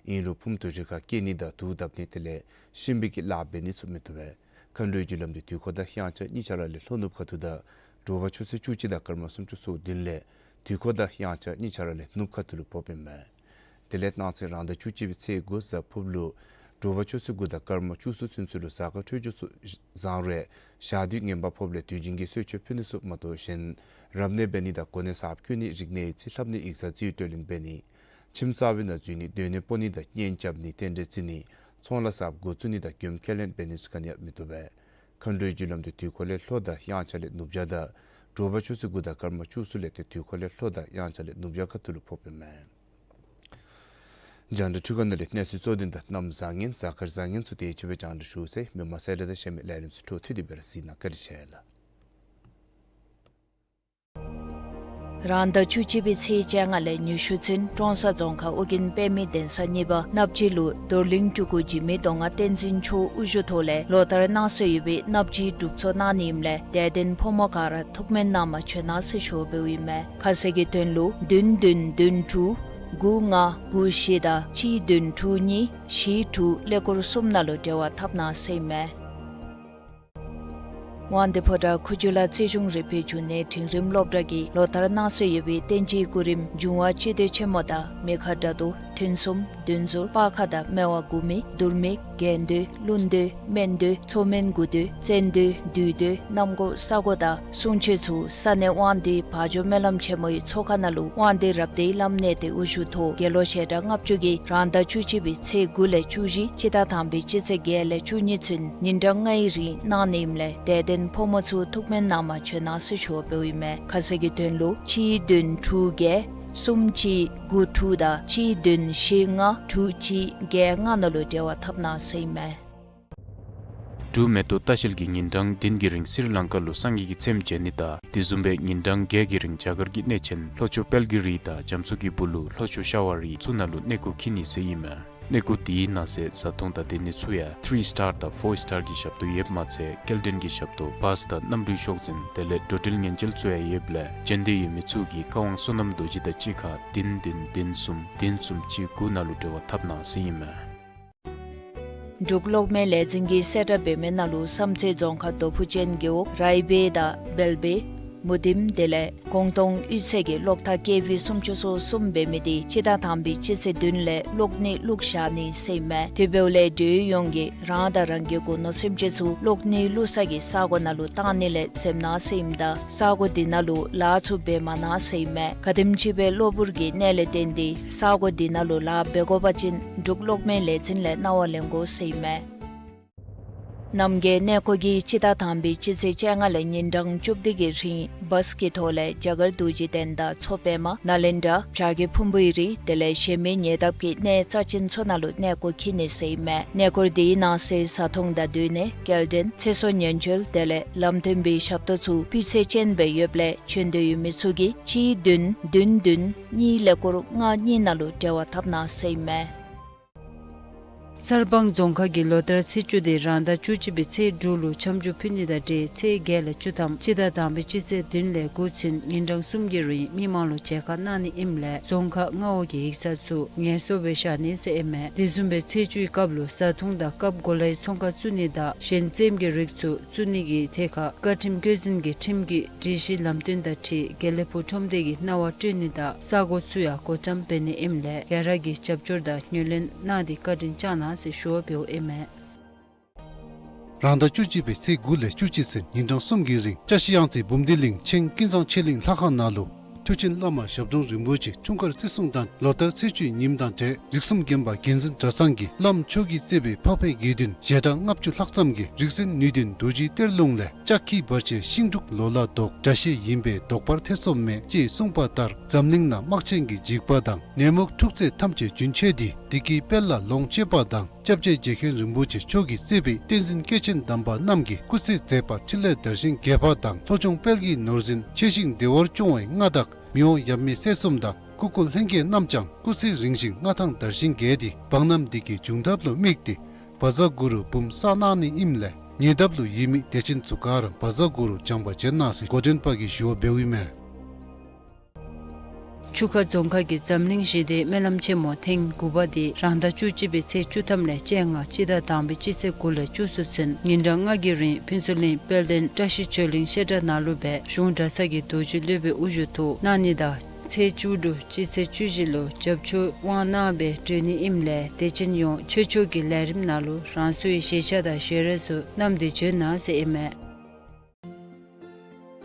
ཨིན་རུང་ཕུངམ་དུ་རི་ཁར་སྐྱེལ་ནི་དང་དུག་བརྡབ་ནི་དེ་ལས་ཤིང་བལ་གྱི་ལཱ་འབད་ནི་ཚུ་མི་བཏུབ་པས། མཁའ་འགྲོའི་རྒྱུ་ལམ་འདི་དུས་འཁོར་དང་དབྱངས་འཆར་གཉིས་ཆ་ར་ལས་ལྷོ་ནུབ་ཁ་ཐུག་དང་དྲོ་པ་ཆུ་ཚོད་བཅུ་གཅིག་དང་སྐར་མ་སུམ་ཅུ་སོ་བདུན་ལས་དུས་འཁོར་དང་དབྱངས་འཆར་གཉིས་ཆ་ར་ལས་ནུབ་ཁ་ཐུག་ལུ་ཕོགཔ་ཨིན་མས། དེ་ལས་གནངས་ཚེ་རང་ཟླ་བཅུ་གཅིག་པའི་ཚེས་དགུ་གཟའ་ཕུརཔ་ལུ་དྲོ་པ་ཆུ་ཚོད་དགུ་དང་སྐར་མ་བཅུ་གསུམ་ཚུན་ཚོད་ལུ་གཟའ་སྐར་འཕྲོད་སྦྱོར་ཚུ་བཟང་རུང་ཞག་དུས་ངན་པ་ཕོགཔ་ལས་དུས་རྒྱུན་གྱི་གསོལ་མཆོད་ཕུལ་ནི་ཚུ་མ་གཏོགས་གཞན་རབ་གནས་འབད་ནི་དང་གོ་གནས་གསརཔ་བསྐོ་ནི་རིག་གནས་ཡིག་རྩིས་ལྷབ་ནི་ཡིག་ཚང་རྩིས་སྤྲོད་ལེན་འབད་ནི། ཁྱིམ་གསར་པའི་ནང་འཛུལ་ནི་སྡོད་གནས་སྤོ་ནི་དང་གཉེན་རྐྱབ་ནི་རྟེན་འབྲེལ་བརྩི་ནི་ཚོང་ལཱ་གསརཔ་འགོ་བཙུགས་ནི་དང་མགྱོནམ་ཁས་ལེན་འབད་ནི་ཚུ་ག་ནི་ཡང་མི་བཏུབ་པས། མཁའ་འགྲོའི་རྒྱུ་ལམ་འདི་དུས་འཁོར་ལས་ལྷོ་དང་དབྱངས་འཆར་ལས་ནུབ་བྱང་དང་དྲོ་པ་ཆུ་ཚོད་དགུ་དང་སྐར་མ་བཅུ་གསུམ་ལས་ཏེ་དུས་འཁོར་ལས་ལྷོ་དང་དབྱངས་འཆར་ལས་ནུབ་བྱང་ཁ་ཐུག་ལུ་ཕོགཔ་ཨིན་མས། རྒྱང་བསྒྲགས་འཕྲུལ་ཁང་ནང་ལས་གནས་ཚུལ་གཙོ་དོན་དང་གནམ་བཟང་ངན་གཟའ་སྐར་བཟང་ངན་ཚུ་དེ་ཅིག་སྦེ་རྒྱང་བསྒྲགས་ཞུ་ཚར་ཡི། མི་མང་གསལ་བསྒྲགས་དང་ཤེས་མི་ལས་རིམ་ཚུ་འཕྲོ་མཐུད་དེ་སྦེ་ར་གཟིགས་གནང་། བཀའ་དྲིན་ཆེ་ལགས། རང་ཟླ་བཅུ་གཅིག་པའི་ཚེས་བཅོ་ལྔ་ལས་ཉི་ཤུ་ཚུན་ཀྲོང་གསར་རྫོང་ཁག་ཨོ་རྒྱན་དཔེ་མེད་གདན་ས་གཉིས་པ་སྣབས་སྦྱིས་ལུ་རྡོར་གླིང་སྤྲུལ་སྐུ་འཇིགས་མེད་མདོ་སྔགས་བསྟན་འཛིན་མཆོག་དབུ་བཞུགས་ཐོག་ལས་ལོ་ལྟར་གནང་སྲོལ་ཡོད་པའི་སྣབས་སྦྱིས་སྒྲུབ་ཚོགས་གནང་ནི་ཨིནམ་ལས་དད་ལྡན་ཕོ་མོ་ག་ར་ཐུགས་སྨོན་གནང་མ་བྱོན་གནང་ཟེར་ཞུ་བ་འབདཝ་ཨིན་མས། ཁ་གསལ་གྱི་དོན་ལུ་བདུན་བདུན་བདུན་དྲུག་དགུ་ལྔ་དགུ་བཞི་དང་གཅིག་བདུན་དྲུག་གཉིས་བཞི་དྲུག་ཀླད་ཀོར་གསུམ་ནང་ལུ་འབྲེལ་བ་འཐབ་གནང་ཟེར་ཨིན་མས། དབང་འདུས་ཕོ་བྲང་ཁུ་བྱུག་ལ་རྩིས་གཞུང་རིག་པའི་འབྱུང་གནས་འབྲིང་རིམ་སློབ་གྲྭ་གིས་ལོ་ལྟར་གནང་སྲོལ་ཡོད་པའི་བསྟན་སྤྱིའི་སྐུ་རིམ་འབྱུང་བ་སྤྱི་མདོས་ཆེན་མོ་དང་མི་ཁ་དགྲ་བསྡུར་ཐུན་གསུམ་བདུན་ཟུར་སྤར་ཁ་དང་སྨེ་བ་དགུ་མིག་དུར་མིག་རྒྱན་མདོས་བླུན་མདོས་སྨན་མདོས་མཚོ་སྨན་དགུ་མདོས་བཙན་མདོས་བདུད་མདོས་གནམ་སྒོ་ས་སྒོ་དང་གསུང་ཆོག་ཚུ་ས་གནས་དབང་འདུས་བག་འཇོ་སྨོན་ལམ་ཆེན་མོའི་ཚོགས་ཁང་ནང་ལུ་དབང་འདུས་རབ་སྡེའི་བླམ་གནས་བརྟན་དབུ་བཞུགས་ཐོག་དགེ་སློང་ཞལ་གྲངས་ལྔ་བཅུ་གིས་རང་ཟླ་བཅུ་གཅིག་པའི་ཚེས་དགུ་ལས་བཅུ་བཞི་སྤྱི་ཟླ་དང་པའི་སྤྱི་ཚེས་བརྒྱད་ལས་བཅུ་གཉིས་ཚུན་ཉིན་གྲངས་ལྔའི་རིང་གནང་ནི་ཨིནམ་ལས་དད་ལྡན་ཕོ་མོ་ཚུ་ཐུགས་སྨོན་གནང་མ་བྱོན་གནང་ཟེར་ཞུ་བ་འབདཝ་ཨིན་མས། ཁ་གསལ་གྱི་དོན་ལུ་གཅིག་བདུན་དྲུག་བརྒྱད་གསུམ་གཅིག་དགུ་དྲུག་དང་གཅིག་བདུན་བཞི་ལྔ་དྲུག་གཅིག་བརྒྱད་ལྔ་ནང་ལུ་འབྲེལ་བ་འཐབ་གནང་ཟེར་ཨིན་མས། འབྲུག་མེ་ཏོག་ལྟ་བཤལ་གྱིས་ཉིན་གྲངས་བདུན་གྱི་རིང་སི་རི་ལང་ཀ་ལུ་སངས་རྒྱས་ཀྱི་ཚེམས་མཇལ་ནི་དང་དེ་བཟུམ་སྦེ་ཉིན་གྲངས་བརྒྱད་ཀྱི་རིང་རྒྱ་གར་གྱི་གནས་ཆེན་ལྷོ་ཕྱོགས་དཔལ་གྱི་རི་དང་རྒྱ་མཚོ་གི་སྦུག་ལུ་ལྷོ་ཕྱོགས་ཤ་བ་རི་ཚུ་ནང་ལུ་གནས་སྐོར་འཁྱིད་ནི་ཟེར་ཨིན་མས། གནས་སྐོར་དེའི་ནང་གསེས་བཟའ་འཐུང་དང་སྡོད་གནས་ཚུ་ཡང་ཐི་རི་སི་ཊར་དང་ཕོར་སི་ཊར་གྱི་ཞབས་ཏོག་ཡོདཔ་མ་ཚད་སྐྱེལ་འདྲེན་གྱི་ཞབས་ཏོག་བཱས་དང་གནམ་གྲུའི་ཤོག་འཛིན་དེ་ལས་འགྲོ་འགྲུལ་ཉེན་བཅོལ་ཚུ་ཡང་ཡོདཔ་ལས་འབྱོན་འདོད་ཡོད་མི་ཚུ་གིས་བཀའ་དབང་བསོད་ནམས་རྡོ་རྗེ་དང་གཅིག་ཁར་བདུན་བདུན་བདུན་གསུམ་བདུན་གསུམ་གཅིག་དགུ་ནང་ལུ་འབྲེལ་བ་འཐབ་གནང་ཟེར་ཨིན་མས། འབྲུག་གློག་མེ་ལས་འཛིན་གྱིས་གསལ་བསྒྲགས་འབད་མི་ནང་ལུ་བསམ་རྩེ་རྫོང་ཁག་རྡོ་ཕུ་ཅན་རྒེད་འོག་རའི་སྦེ་དང་སྦལ་སྦེ་མུ་དིམ་དེ་ལས་གོང་སྟོང་གཡུས་ཚན་གྱི་གློག་ཐག་ཀེ་ཝི་སུམ་ཅུ་སོ་གསུམ་འབད་མི་དེ་སྤྱི་ཟླ་དང་པའི་སྤྱི་ཚེས་བདུན་ལས་གློག་ནད་བླུགས་བཞག་ནི་ཟེར་ཨིན་མས། དེ་འབདཝ་ལས་འབྲེལ་ཡོད་ཡོངས་ཀྱིས་རང་དང་རང་གི་སྒོ་ནོར་སེམས་ཅན་ཚུ་གློག་ནད་བླུགས་ས་གི་ས་སྒོ་ནང་ལུ་བཏང་ནི་ལས་འཛེམ་གནང་ཟེར་ཨིནམ་ད་ས་སྒོ་དེ་ནང་ལུ་ལཱ་ཚུ་འབད་མ་གནང་ཟེར་ཨིན་མས། ག་དེམ་ཅིག་སྦེ་གློ་བུར་གྱི་ནད་ལས་བརྟེན་ཏེ་ས་སྒོ་དེ་ནང་ལུ་ལཱ་འབད་དགོ་པ་ཅིན་འབྲུག་གློག་མེ་ལས་འཛིན་ལས་གནང་བ་ལེན་དགོ་ཟེར་ཨིན་མས། རྣམ་རྒྱལ་གནས་སྐོར་གྱིས་སྤྱི་ཟླ་དང་པའི་སྤྱི་ཚེས་བཅོ་ལྔ་ལས་ཉིན་གྲངས་བཅུ་བདུན་གྱི་རིང་བཱས་ཀྱི་ཐོག་ལས་རྒྱ་གར་རྡོ་རྗེ་གདན་དང་མཚོ་པདྨ་ནཱ་ལེནྡྲ་བྱ་རྒོད་ཕུང་པོའི་རི་དེ་ལས་གཞན་མི་ཉེ་འདབས་ཀྱི་གནས་རྩ་ཅན་ཚུ་ནང་ལུ་གནས་སྐོར་འཁྱིད་ནི་ཟེར་ཨིན་མས། གནས་སྐོར་དེའི་ནང་གསེས་བཟའ་འཐུང་དང་སྡོད་གནས་སྐྱེལ་འདྲེན་ཚེ་སྲོག་ཉེན་བཅོལ་དེ་ལས་ལམ་སྟོན་པའི་ཞབས་ཏོག་ཚུ་སྤུས་ཚད་ཅན་སྦེ་ཡོདཔ་ལས་བྱོན་འདོད་ཡོད་མི་ཚུ་གིས་གཅིག་བདུན་བདུན་བདུན་གཉིས་ཀླད་ཀོར་ལྔ་གཉིས་ནང་ལུ་འབྲེལ་བ་འཐབ་གནང་ཟེར་ཨིན་མས། གསར་སྤང་རྫོང་ཁག་གིས་ལོ་ལྟར་ཚེས་བཅུ་དེ་རང་ཟླ་བཅུ་གཅིག་པའི་ཚེས་དྲུག་ལུ་འཆམ་འཇུག་ཕུལ་ནི་དང་འབྲེལ་ཚེས་བརྒྱད་ལས་བཅུ་ཐམ་སྤྱི་ཟླ་དང་པའི་སྤྱི་ཚེས་བདུན་ལས་དགུ་ཚུན་ཉིན་གྲངས་གསུམ་གྱི་རིང་མི་མང་ལུ་མཇལ་ཁ་གནང་ནི་ཨིནམ་ལས་རྫོང་ཁག་མངའ་འོག་གི་ཡིག་ཚང་ཚུ་ངལ་གསོ་སྦེ་བཞག་ནི་ཟེར་ཨིན་མས། དེ་བཟུམ་སྦེ་ཚེས་བཅུའི་སྐབས་ལུ་བཟའ་འཐུང་དང་སྐབས་གོ་ལའི་ཚོང་ཁང་བཙུགས་ནི་དང་གཞན་རྩེདམོ་གི་རིགས་ཚུ་བཙུགས་ནི་གི་ཐད་ཁར་བཀའ་ཁྲིམས་བཀོད་འཛིན་གྱི་ཁྲིམས་ཀྱི་སྒྲིག་གཞི་ལམ་སྟོན་དང་འཁྲིལ་དགེ་ལེགས་ཕུག་ཁྲོམ་སྡེ་གིས་གནང་བ་སྤྲོད་ནི་དང་ས་གོ་ཚུ་ཡང་བགོ་བཀྲམ་འབད་ནི་ཨིནམ་ལས་ག་ར་གིས་རྒྱབ་སྐྱོར་དང་ངོས་ལེན་གནང་སྟེ་བཀའ་དྲིན་བསྐྱང་གནང་ཟེར་ཞུ་བ་འབདཝ་ཨིན་མས། རང་ཟླ་བཅུ་གཅིག་པའི་ཚེས་དགུ་ལས་བཅུ་གཅིག་ཚུན་ཉིན་གྲངས་གསུམ་གྱི་རིང་བཀྲ་ཤིས་གཡང་རྩེ་འབུམ་སྡེ་གླིང་ཆེན་ཀུན་བཟང་ཆོས་གླིང་ལྷ་ཁང་ནང་ལུ་མཐུ་ཆེན་བླ་མ་ཞབས་དྲུང་རིན་པོ་ཆེ་འཁྲུངས་སྐར་བརྩི་སྲུང་དང་ལོ་ལྟར་ཚེས་བཅུའི་ཉིནམ་དང་འབྲེལ་རིགས་གསུམ་མགོན་པོ་རྒྱལ་འཛིན་གྲྭ་ཚང་གི་བླམ་མཆོག་གིས་གཙོས་པའི་འཕགས་པའི་དགེ་འདུན་ཞལ་གྲངས་ལྔ་བཅུ་ལྷག་ཙམ་གྱིས་རིག་འཛིན་ནུས་ལྡན་རྡོ་རྗེའི་གཏེར་ལུང་ལས་ལྕགས་ཁྱི་བར་ཆད་ཤིང་འབྲུག་ལོ་ལ་ལྡོག་དགྲ་ཤེས་ཡིན་པས་བཟློག་པར་ཐེ་ཚོམ་མེད་ཅེས་གསུངས་པ་ལྟར་འཛམ་གླིང་ན་དམག་ཆེན་གྱི་འཇིགས་པ་དང་ནད་མུག་འཁྲུག་རྩོད་ཐམས་ཅད་རྒྱུན་ཆད་དེ་བདེ་སྐྱིད་དཔལ་ལ་ལོངས་སྤྱོད་པ་དང་། སྐྱབས་རྗེ་རྗེ་མཁན་རིན་པོ་ཆེ་མཆོག་གིས་གཙོས་པའི་བསྟན་འཛིན་སྐྱེས་ཆེན་དམ་པ་རྣམས་ཀྱིས་སྐུ་ཚེ་མཛད་པ་ཕྲིན་ལས་དར་ཞིང་རྒྱས་པ་དང་ལྷོ་ལྗོངས་དཔལ་གྱི་ནོར་འཛིན་ཆེ་ཞིང་བདེ་བར་སྐྱོང་བའི་མངའ་བདག་མི་དབང་ཡབ་མེས་སྲས་གསུམ་དང་སྐུ་འཁོར་ལྷན་རྒྱས་རྣམས་ཀྱང་སྐུ་ཚེ་རིང་ཞིང་མངའ་ཐང་དར་ཞིང་རྒྱས་ཏེ་འབངས་རྣམས་བདེ་སྐྱིད་འབྱུང་ཐབས་ལུ་དམིགས་ཏེ་བཛྲ་གུ་རུ་འབུམ་བསགས་གནང་ནི་ཨིནམ་ལས་ཉེ་འདབས་ལུ་ཡོད་མི་སྡེ་ཆེན་ཚུ་ག་ར་བཛྲ་གུ་རུ་སྦྱང་བ་བྱེད་གནང་ཟེར་འགོ་འདྲེན་པ་གིས་ཞུ་བ་འབདཝ་ཨིན་མས། ཆུ་ཁ་རྫོང་ཁག་གིས་འཛམ་གླིང་ཞི་བདེའི་སྨོན་ལམ་ཆེན་མོ་ཐེངས་དགུ་པ་དེ་རང་ཟླ་བཅུ་གཅིག་པའི་ཚེས་བཅུ་ཐམ་ལས་བཅོ་ལྔ་སྤྱི་ཟླ་དང་པའི་སྤྱི་ཚེས་དགུ་ལས་བཅུ་གསུམ་ཚུན་ཉིན་གྲངས་ལྔ་གི་རིང་ཕུན་ཚོགས་གླིང་དཔལ་ལྡན་བཀྲ་ཤིས་ཆོས་གླིང་བཤད་གྲྭ་ནང་ལུ་སྦེ་གཞུང་གྲྭ་ཚང་གི་རྡོ་རྗེ་སློབ་དཔོན་དབུ་བཞུགས་ཐོག་གནང་ནི་དང་ཚེས་བཅུ་དྲུག་སྤྱི་ཚེས་བཅུ་བཞི་ལུ་བྱབས་ཆོས་དབང་གནང་སྦེ་གྲོལ་ནི་ཨིནམ་ལས་དད་ཅན་ཡོངས་ཆོས་ཕྱོགས་ཀྱི་ལས་རིམ་ནང་ལུ་རང་སོའི་བཞེས་ཆས་དང་ཞལ་རས་ཚུ་བསྣམས་ཏེ་བྱོན་གནང་ཟེར་ཨིན་མས།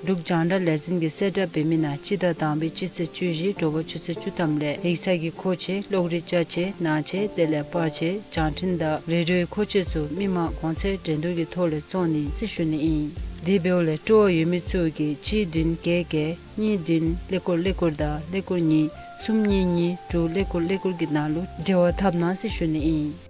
འབྲུག་རྒྱང་བསྒྲགས་ལས་འཛིན་གྱིས་གསལ་བསྒྲགས་འབད་མི་ནང་སྤྱི་ཟླ་དང་པའི་སྤྱི་ཚེས་བཅུ་བཞི་དྲོ་པ་ཆུ་ཚོད་བཅུ་ཐམ་ལས་ཡིག་ཚང་གི་མཁོ་ཆས་གློག་རིག་ཅ་ཆས་ནང་ཆས་དེ་ལས་པར་ཆས་བྱང་འཕྲིན་དང་རེ་ཌིའོའི་མཁོ་ཆས་ཚུ་མི་མང་གོང་ཚད་འགྲན་བསྡུར་གྱི་ཐོག་ལས་བཙོང་ནི་ཟེར་ཞུ་ནི་ཨིན། དེ་འབདཝ་ལས་སྤྲོ་བ་ཡོད་མི་ཚུ་གིས་གཅིག་བདུན་བརྒྱད་བརྒྱད་གཉིས་བདུན་ཀླད་ཀོར་ཀླད་ཀོར་དང་ཀླད་ཀོར་གཉིས་གསུམ་གཉིས་གཉིས་དྲུག་ཀླད་ཀོར་ཀླད་ཀོར་གྱི་ནང་ལུ་འབྲེལ་བ་འཐབ་གནང་ཟེར་ཞུ་ནི་ཨིན།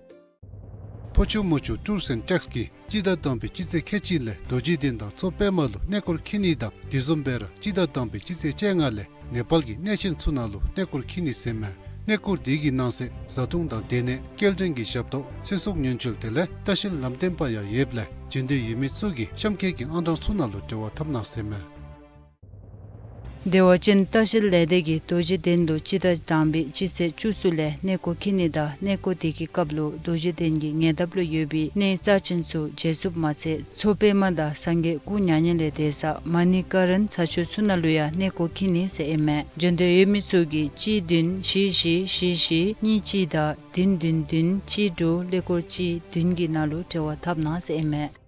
ཕོ་ཆུ་མོ་ཆུ་ཊུརསི་ཨེནཌ་ཊེགསི་གིས་སྤྱི་ཟླ་དང་པའི་སྤྱི་ཚེས་ཁལ་གཅིག་ལས་རྡོ་རྗེ་གདན་དང་མཚོ་པདྨ་ལུ་གནས་སྐོར་འཁྱིད་ནི་དང་དེ་བཟུམ་སྦེ་ར་སྤྱི་ཟླ་དང་པའི་སྤྱི་ཚེས་བཅོ་ལྔ་ལས་ནེ་པཱལ་གྱི་གནས་ཆེན་ཚུ་ནང་ལུ་གནས་སྐོར་འཁྱིད་ནི་ཟེར་མས། གནས་སྐོར་དེ་གི་ནང་གསེས་བཟའ་འཐུང་དང་སྡོད་གནས་སྐྱེལ་འདྲེན་གྱི་ཞབས་ཏོག་ཚེ་སྲོག་ཉེན་བཅོལ་དེ་ལས་ལྟ་བཤལ་ལམ་སྟོན་པ་ཡང་ཡོདཔ་ལས་འབྱོན་འདོད་ཡོད་མི་ཚུ་གིས་གཤམ་འཁོད་ཀྱི་ཨང་གྲངས་ཚུ་ནང་ལུ་འབྲེལ་བ་འཐབ་གནང་ཟེར་མས། བདེ་བ་ཅན་ལྟ་བཤལ་ལས་སྡེ་གིས་རྡོ་རྗེ་གདན་ལུ་སྤྱི་ཟླ་དང་པའི་སྤྱི་ཚེས་བཅུ་གསུམ་ལས་གནས་སྐོར་འཁྱིད་ནི་དང་གནས་སྐོར་དེ་གི་སྐབས་ལུ་རྡོ་རྗེ་གདན་གྱི་ཉེ་འདབས་ལུ་ཡོད་པའི་གནས་རྩ་ཆེན་ཚུ་མཇལ་ཚུགསཔ་མ་ཚད་མཚོ་པདྨ་དང་སངས་རྒྱས་སྐུ་མྱ་ངན་ལས་འདས་ས་མ་ཎི་ཀ་རཎ་ཚ་ཆུ་ཚུ་ནང་ལུ་ཡང་གནས་སྐོར་འཁྱིད་ནི་ཟེར་ཨིན་མས། འབྱོན་འདོད་ཡོད་མི་ཚུ་གིས་གཅིག་བདུན་བཞི་བཞི་བཞི་བཞི་གཉིས་གཅིག་དང་བདུན་བདུན་བདུན་གཅིག་དྲུག་ཀླད་ཀོར་གཅིག་བདུན་གྱི་ནང་ལུ་འབྲེལ་བ་འཐབ་གནང་ཟེར་ཨིན་མས།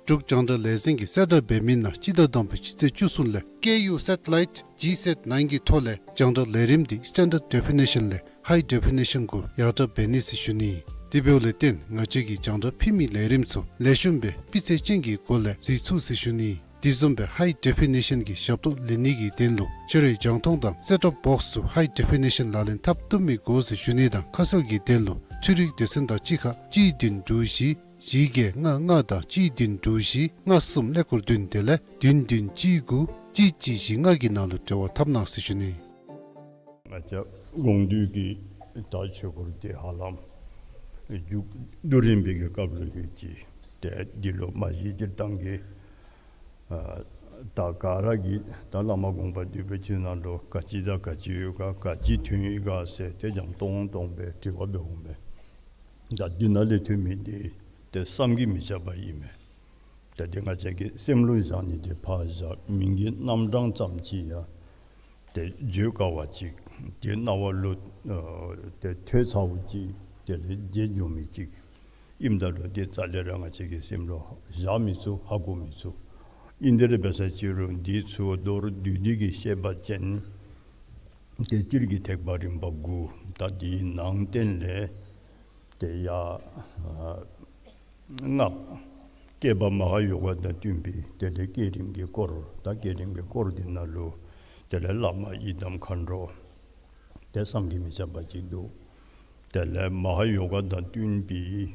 འབྲུག་རྒྱང་བསྒྲགས་ལས་འཛིན་གྱིས་གསལ་བསྒྲགས་འབད་མི་ནང་སྤྱི་ཟླ་དང་པའི་སྤྱི་ཚེས་བཅུ་གསུམ་ལས་ཀེ་ཡུ་སེ་ཊི་ལའིཊ་ཇི་སེཊ་ནའིན་གྱི་ཐོག་ལས་རྒྱང་བསྒྲགས་ལས་རིམ་འདི་སི་ཊེན་ཌརཌ་ཌེ་ཕི་ནེ་ཤཱན་ལས་ཧའི་ཌེ་ཕི་ནེ་ཤཱན་གུ་ཡར་དྲག་འབད་ནི་ཟེར་ཞུ་ནི། དེ་འབདཝ་ལས་བརྟེན་ང་བཅས་ཀྱིས་རྒྱང་བསྒྲགས་ཕུལ་མི་ལས་རིམ་ཚུ་ལེགས་ཤོམ་སྦེ་སྤུས་ཚད་ཅན་གྱི་སྒོ་ལས་གཟིགས་ཚུགས་ཟེར་ཞུ་ནི། དེ་བཟུམ་སྦེ་ཧའི་ཌེ་ཕི་ནེ་ཤཱན་གྱི་ཞབས་ཏོག་ལེན་ནི་གི་དོན་ལུ་ཁྱོད་རའི་རྒྱང་མཐོང་དང་སེཊ་ཊོབ་བོགསི་ཚུ་ཧའི་ཌེ་ཕི་ནེ་ཤཱན་ལག་ལེན་འཐབ་བཏུབ་མི་དགོ་ཟེར་ཞུ་ནི་དང་ཁ་གསལ་གྱི་དོན་ལུ་ཚན་རིག་སྡེ་ཚན་དང་གཅིག་ཁར་གཅིག་བདུན་དྲུག་བཞི་བཞི་བརྒྱད་ལྔ་ལྔ་དང་གཅིག་བདུན་དྲུག་བཞི་ལྔ་གསུམ་ཀླད་ཀོར་བདུན་དེ་ལས་བདུན་བདུན་གཅིག་དགུ་གཅིག་གཅིག་བཞི་ལྔ་གི་ནང་ལུ་འབྲེལ་བ་འཐབ་གནང་ཟེར་ཞུ་ནི། ང་བཅས་དགོངས་འདུས་ཀྱི་ད་ཆོས་སྐོར་དེ་ཧ་ལམ་མཇུག་བསྡུ་རན་པའི་གི་སྐབས་ལུ་ཡོད་ཅི། ཏེ་འདི་ལུ་མ་གཞི་སྤྱིར་བཏང་གི་ཨ་ད་ག་ར་གིས་ད་བླ་མ་དགོངས་པ་འདུས་པའི་ཆོས་ནང་ལུ་ག་ཅི་དང་ག་ཅི་ཡོད་ག་ག་ཅི་ཐོན་ཡི་ག་ཟེར་ཏེ་འཇམ་ཏོང་ཏོ་སྦེ་དྲི་བ་འབདཝ་མས། ད་འདི་ནང་ལས་ཐོན་མི་འདི་ཏེ་བསམ་གྱིས་མི་ཁྱབ་པ་ཨིན་མས། ཏེ་འདི་ང་བཅས་ཀྱིས་སེམས་ལུ་བཞག་ནི་འདི་ཕར་བཞག་མིང་གི་རྣམ་གྲངས་ཙམ་ཅིག་ཡང་ཏེ་བརྗོད་དཀའ་བ་ཅིག་ཏེ་རྣ་བ་ལུ་ཨ་ཏེ་ཐོས་ཚརཝ་ཅིག་དེ་ལས་བརྗེད་འགྱོ་མི་ཅིག་ཨིནམ་ད་ལུ་ཏེ་རྩ་ལས་ར་ང་བཅས་ཀྱིས་སེམས་ལུ་བཞག་མི་ཚུགས་ཧ་གོ་མི་ཚུགས། ཨིན་དེ་ར་འབད་ས་ཅིག་རུང་འདི་ཚུ་མདོར་བསྡུས་ཏེ་གི་བཤད་པ་ཅིན་ཏེ་སྤྱིར་གྱི་ཐེག་པ་རིམ་པ་དགུ་ད་འདིའི་ནང་བསྟན་ལས་ཏེ་ཡ་ཨ་སྔགས་བསྐྱེད་པ་མ་ཧཱ་ཡོ་ག་དང་བསྟུན་པའི་དེ་ལས་བསྐྱེད་རིམ་གྱི་སྐོར་ད་བསྐྱེད་རིམ་གྱི་སྐོར་འདི་ནང་ལུ་དེ་ལས་བླ་མ་ཡི་དམ་མཁའ་འགྲོ་ཏེ་བསམ་གྱིས་མི་ཁྱབ་པ་ཅིག་འདུག། དེ་ལས་མ་ཧཱ་ཡོ་ག་དང་བསྟུན་པའི་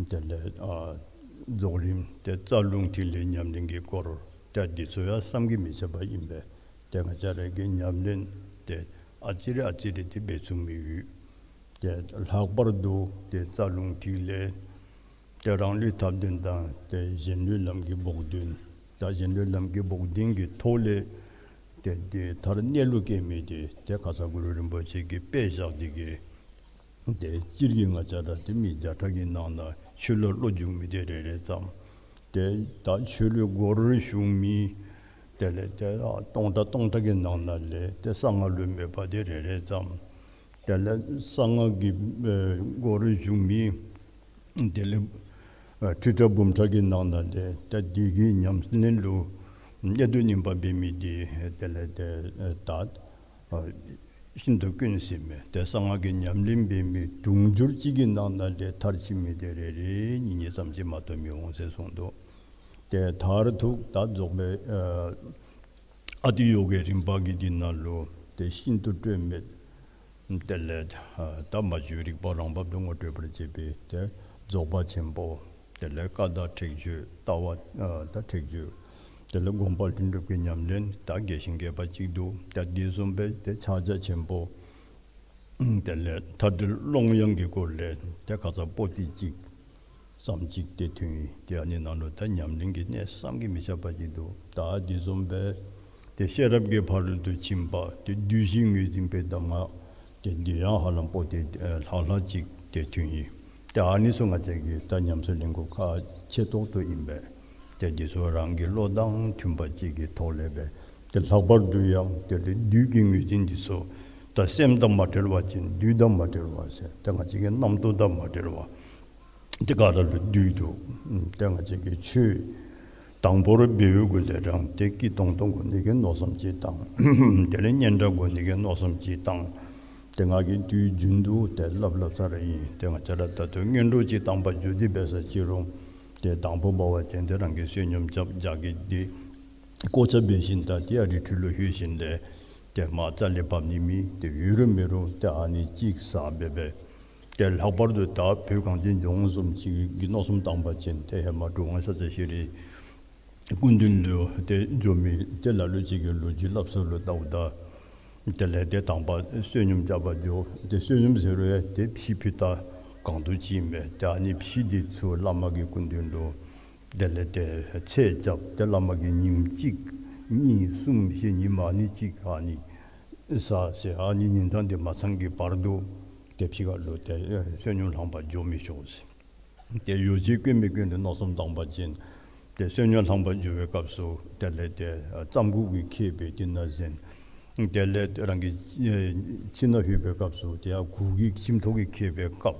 དེ་ལས་ཨ་རྫོགས་རིམ་ཏེ་རྩ་རླུང་ཐིག་ལེ་ཉམས་ལེན་གྱི་སྐོར་ཏེ་འདི་ཚུ་ཡང་བསམ་གྱིས་མི་ཁྱབ་པ་ཨིན་པས། ཏེ་ང་བཅས་ར་གིས་ཉམས་ལེན་ཏེ་ཨ་ཙི་རེ་ཨ་ཙི་རེ་ཏེ་འབད་ཚུགས་མི་ཡོད། ཏེ་ལྷག་པར་དུ་ཏེ་རྩ་རླུང་ཐིག་ལེ་ཏེ་རང་ལུས་ཐབས་ལྡན་དང་ཏེ་གཞན་ལུས་ལམ་གྱི་བོགས་འདོན། ད་གཞན་ལུས་ལམ་གྱི་བོགས་འདོན་གྱི་ཐོག་ལས་ཏེ་ཏེ་མཐར་གནས་ལུགས་སྐྱེ་མི་དེ་ཏེ་ཁ་ཙ་གུ་རུ་རིན་པོ་ཆེ་གིས་དཔེ་བཞག་སྟེ་གི་ཏེ་སྤྱིར་གྱིས་ང་བཅས་ར་ཏེ་མི་བརྒྱ་ཕྲག་གི་ནང་ན་ཆོས་ལུ་བློ་འཇུག་མི་དེ་རེ་རེ་ཙམ། ཏེ་ད་ཆོས་ལུ་སྒོར་ཞུགས་མི་དེ་ལས་ཏེ་ཨ་སྟོང་ཕྲག་སྟོང་ཕྲག་གི་ནང་ན་ལས་ཏེ་གསང་སྔགས་ལུ་མོས་པ་དེ་རེ་རེ་ཙམ། དེ་ལས་གསང་སྔགས་ཀྱི་ཨེ་སྒོར་ཞུགས་མི་དེ་ལས་ཨ་ཁྲི་ཕྲག་འབུམ་ཕྲག་གི་ནང་ན་ལས་ཏེ་དེ་གི་ཉམས་ལེན་ལུ་གནད་དུ་སྨིན་པ་འབད་མི་དེ་དེ་ལས་ཏེ་ཨེ་ད་ཨ་ཤིན་ཏུ་དཀོན་ཟེར་མས། ཏེ་གསང་སྔགས་ཀྱི་ཉམས་ལེན་འབད་མི་དུང་ཕྱུར་གཅིག་གི་ནང་ན་ལས་མཐར་ཕྱིན་མི་དེ་རེ་རེ་གཉིས་གཉིས་ཙམ་ཅིག་མ་གཏོགས་མི་འོང་ཟེར་གསུངས་འདུག། ཏེ་མཐར་ཐུག་ད་རྫོགས་པའི་ཨ་ཨ་ཏི་ཡོ་གའི་རིམ་པ་གི་འདི་ནང་ལུ་ཏེ་ཤིན་ཏུ་སྤྲོས་མེད། དེ་ལས་ཨ་ད་མ་བཅོས་རིག་པ་རང་བབས་སུ་ངོ་སྤྲོད་པར་བྱེད་པའི་ཏེ་རྫོགས་པ་ཆེན་པོ། དེ་ལས་ཀ་དག་ཁྲེགས་ཆོད་ལྟ་བ་ཨ་ད་ཁྲེགས་ཆོད། དེ་ལས་སྒོམ་པ་ལྷུན་གྲུབ་ཀྱི་ཉམས་ལེན་ད་རྒྱས་ཤིང་རྒྱས་པ་ཅིག་འདུག། ད་དེ་བཟུམ་སྦེ་ཏེ་ཕྱག་རྒྱ་ཆེན་པོ། དེ་ལས་མཐའ་བྲལ་ཀློང་ཡངས་ཀྱི་སྐོར་ལས་ཏེ་ཁ་ཙ་པོ་ཏི་གཅིག་ཙམ་ཅིག་ཏེ་ཐོན་ཡི། ཏེ་ཨ་ནི་ནང་ལུ་ད་ཉམས་ལེན་གྱི་གནད་བསམ་གྱིས་མི་ཁྱབ་པ་ཅིག་འདུག། ད་དེ་བཟུམ་སྦེ་ཏེ་ཤེས་རབ་ཀྱི་ཕ་རོལ་ཏུ་ཕྱིན་པ་ཏེ་བདུད་བཞི་ངོས་འཛིན་པའི་གདམས་ངག་ཏེ་འདི་ཡང་ཧ་ལམ་པོ་ཏི་ཨེ་ལྷག་ལྷག་ཅིག་ཏེ་ཐོན་ཡི། ཏེ་ཨ་ནི་ཚུ་ང་བཅས་ཀྱིས་ད་ཉམས་སུ་ལེན་དགོཔ་ཁག་ཆེ་ཏོག་ཏོ་ཨིན་པས། ཏེ་འདི་ཚུ་རང་གི་བློ་དང་མཐུན་པ་ཅིག་གི་ཐོག་ལས་སྦེ་ཏེ་ལྷག་པར་དུ་ཡང་དེ་ལས་བདུད་ཀྱི་ངོས་འཛིན་འདི་ཚུ་ད་སེམས་དང་མ་བྲལ་བ་ཅིན་བདུད་དང་མ་བྲལ་བ་ཟེར་ཏེ་ང་བཅས་ཀྱི་རྣམ་རྟོག་དང་མ་བྲལ་བ། ཏེ་ག་ར་ལུ་བདུད་འདུག། ཏེ་ང་བཅས་ཀྱིས་ཆོས་དང་པོར་འབད་བའི་གུ་ལས་རང་ཏེ་སྐྱིད་ཏོང་ཏོ་དགོ་ནི་གི་མནོ་བསམ་ཅིག་བཏང་། དེ་ལས་སྙན་གྲགས་དགོ་ནི་གི་མནོ་བསམ་ཅིག་བཏང་། ཏེ་ང་གིས་དུས་རྒྱུན་དུ་ཏེ་སླབ་སླབ་ས་ར་ཨིན། ཏེ་ང་བཅས་ར་ད་ལྟོ་སྔོན་འགྲོ་ཅིག་བཏང་པར་འགྱོ་སྟེ་འབད་ས་ཅིག་རུང་ཏེ་དང་པོ་འབད་བ་ཅིན་ཏེ་རང་གིས་བསོད་སྙོམས་རྐྱབ་རྒྱགས་ཀྱི་ཏེ་བཀོ་བྱ་འབད་ཞིནམ་ད་ཏེ་ཨ་རི་ཁྲོད་ལུ་ལྷོད་ཞིནམ་ལས་ཏེ་མར་རྩ་ལས་འབབ་ནི་མེད། ཏེ་ཡོད་རུང་མེད་རུང་ཏེ་ཨ་ནི་ཅིག་ཟ་འབད་འབད། ཏེ་ལྷག་པར་དུ་ད་བོད་གངས་ཅན་ལྗོངས་བཟུམ་ཅིག་གི་མནོ་བསམ་བཏང་པ་ཅིན་ཏེ་ཧེ་མ་གྲུབ་དབང་ཤཱཀྱ་ཤྲཱི་སྐུ་མདུན་ལུ་ཏེ་འགྱོ་མི་ཏེ་ལ་ལུ་ཅིག་གིས་ལོ་རྒྱུས་སླབ་ས་ལུ་བལྟཝ་ད་དེ་ལས་ཏེ་དང་པ་བསོད་སྙོམས་རྐྱབ་པར་འགྱོ། ཏེ་བསོད་སྙོམས་ཟེར་རུང་ཡང་ཏེ་ཕྱེ་ཕུད་ད་གང་དུ་ཅིག་མས། ཏེ་ཨ་ནི་ཕྱེ་འདི་ཚུ་བླ་མ་གི་སྐུ་མདུན་ལུ་དེ་ལས་ཏེ་ཚད་རྐྱབ། ཏེ་བླ་མ་གིས་ཉིནམ་གཅིག་གཉིས་གསུམ་བཞི་ཉིནམ་ཨ་ནི་གཅིག་ཨ་ནི་ཟ་ཟེར། ཨ་ནི་ཉིན་གྲངས་འདི་མ་ཚང་གི་བར་དུ་ཏེ་ཕྱི་ཁ་ལུ་ཏེ་ཨེ་བསོད་སྙོམས་ལེན་པར་འགྱོ་མི་ཆོག་ཟེར། ཏེ་ཡོ་བྱད་དཀོན་མི་དཀོན་ཏེ་མནོ་བསམ་བཏང་པ་ཅིན་ཏེ་བསོད་སྙོམས་ལེན་པར་འགྱོ་བའི་སྐབས་སུ་དེ་ལས་ཏེ་ཨ་རྩམ་ཁུག་གི་ཁེབས་སྦེ་དེ་ནང་གཟན། དེ་ལས་རང་གི་ཨེ་ཁྱིམ་ནང་ལྷོད་པའི་སྐབས་སུ་ཏེ་ཡར་གུར་གྱི་ཁྱིམ་ཐོག་གི་ཁེབས་སྦེ་བཀབ།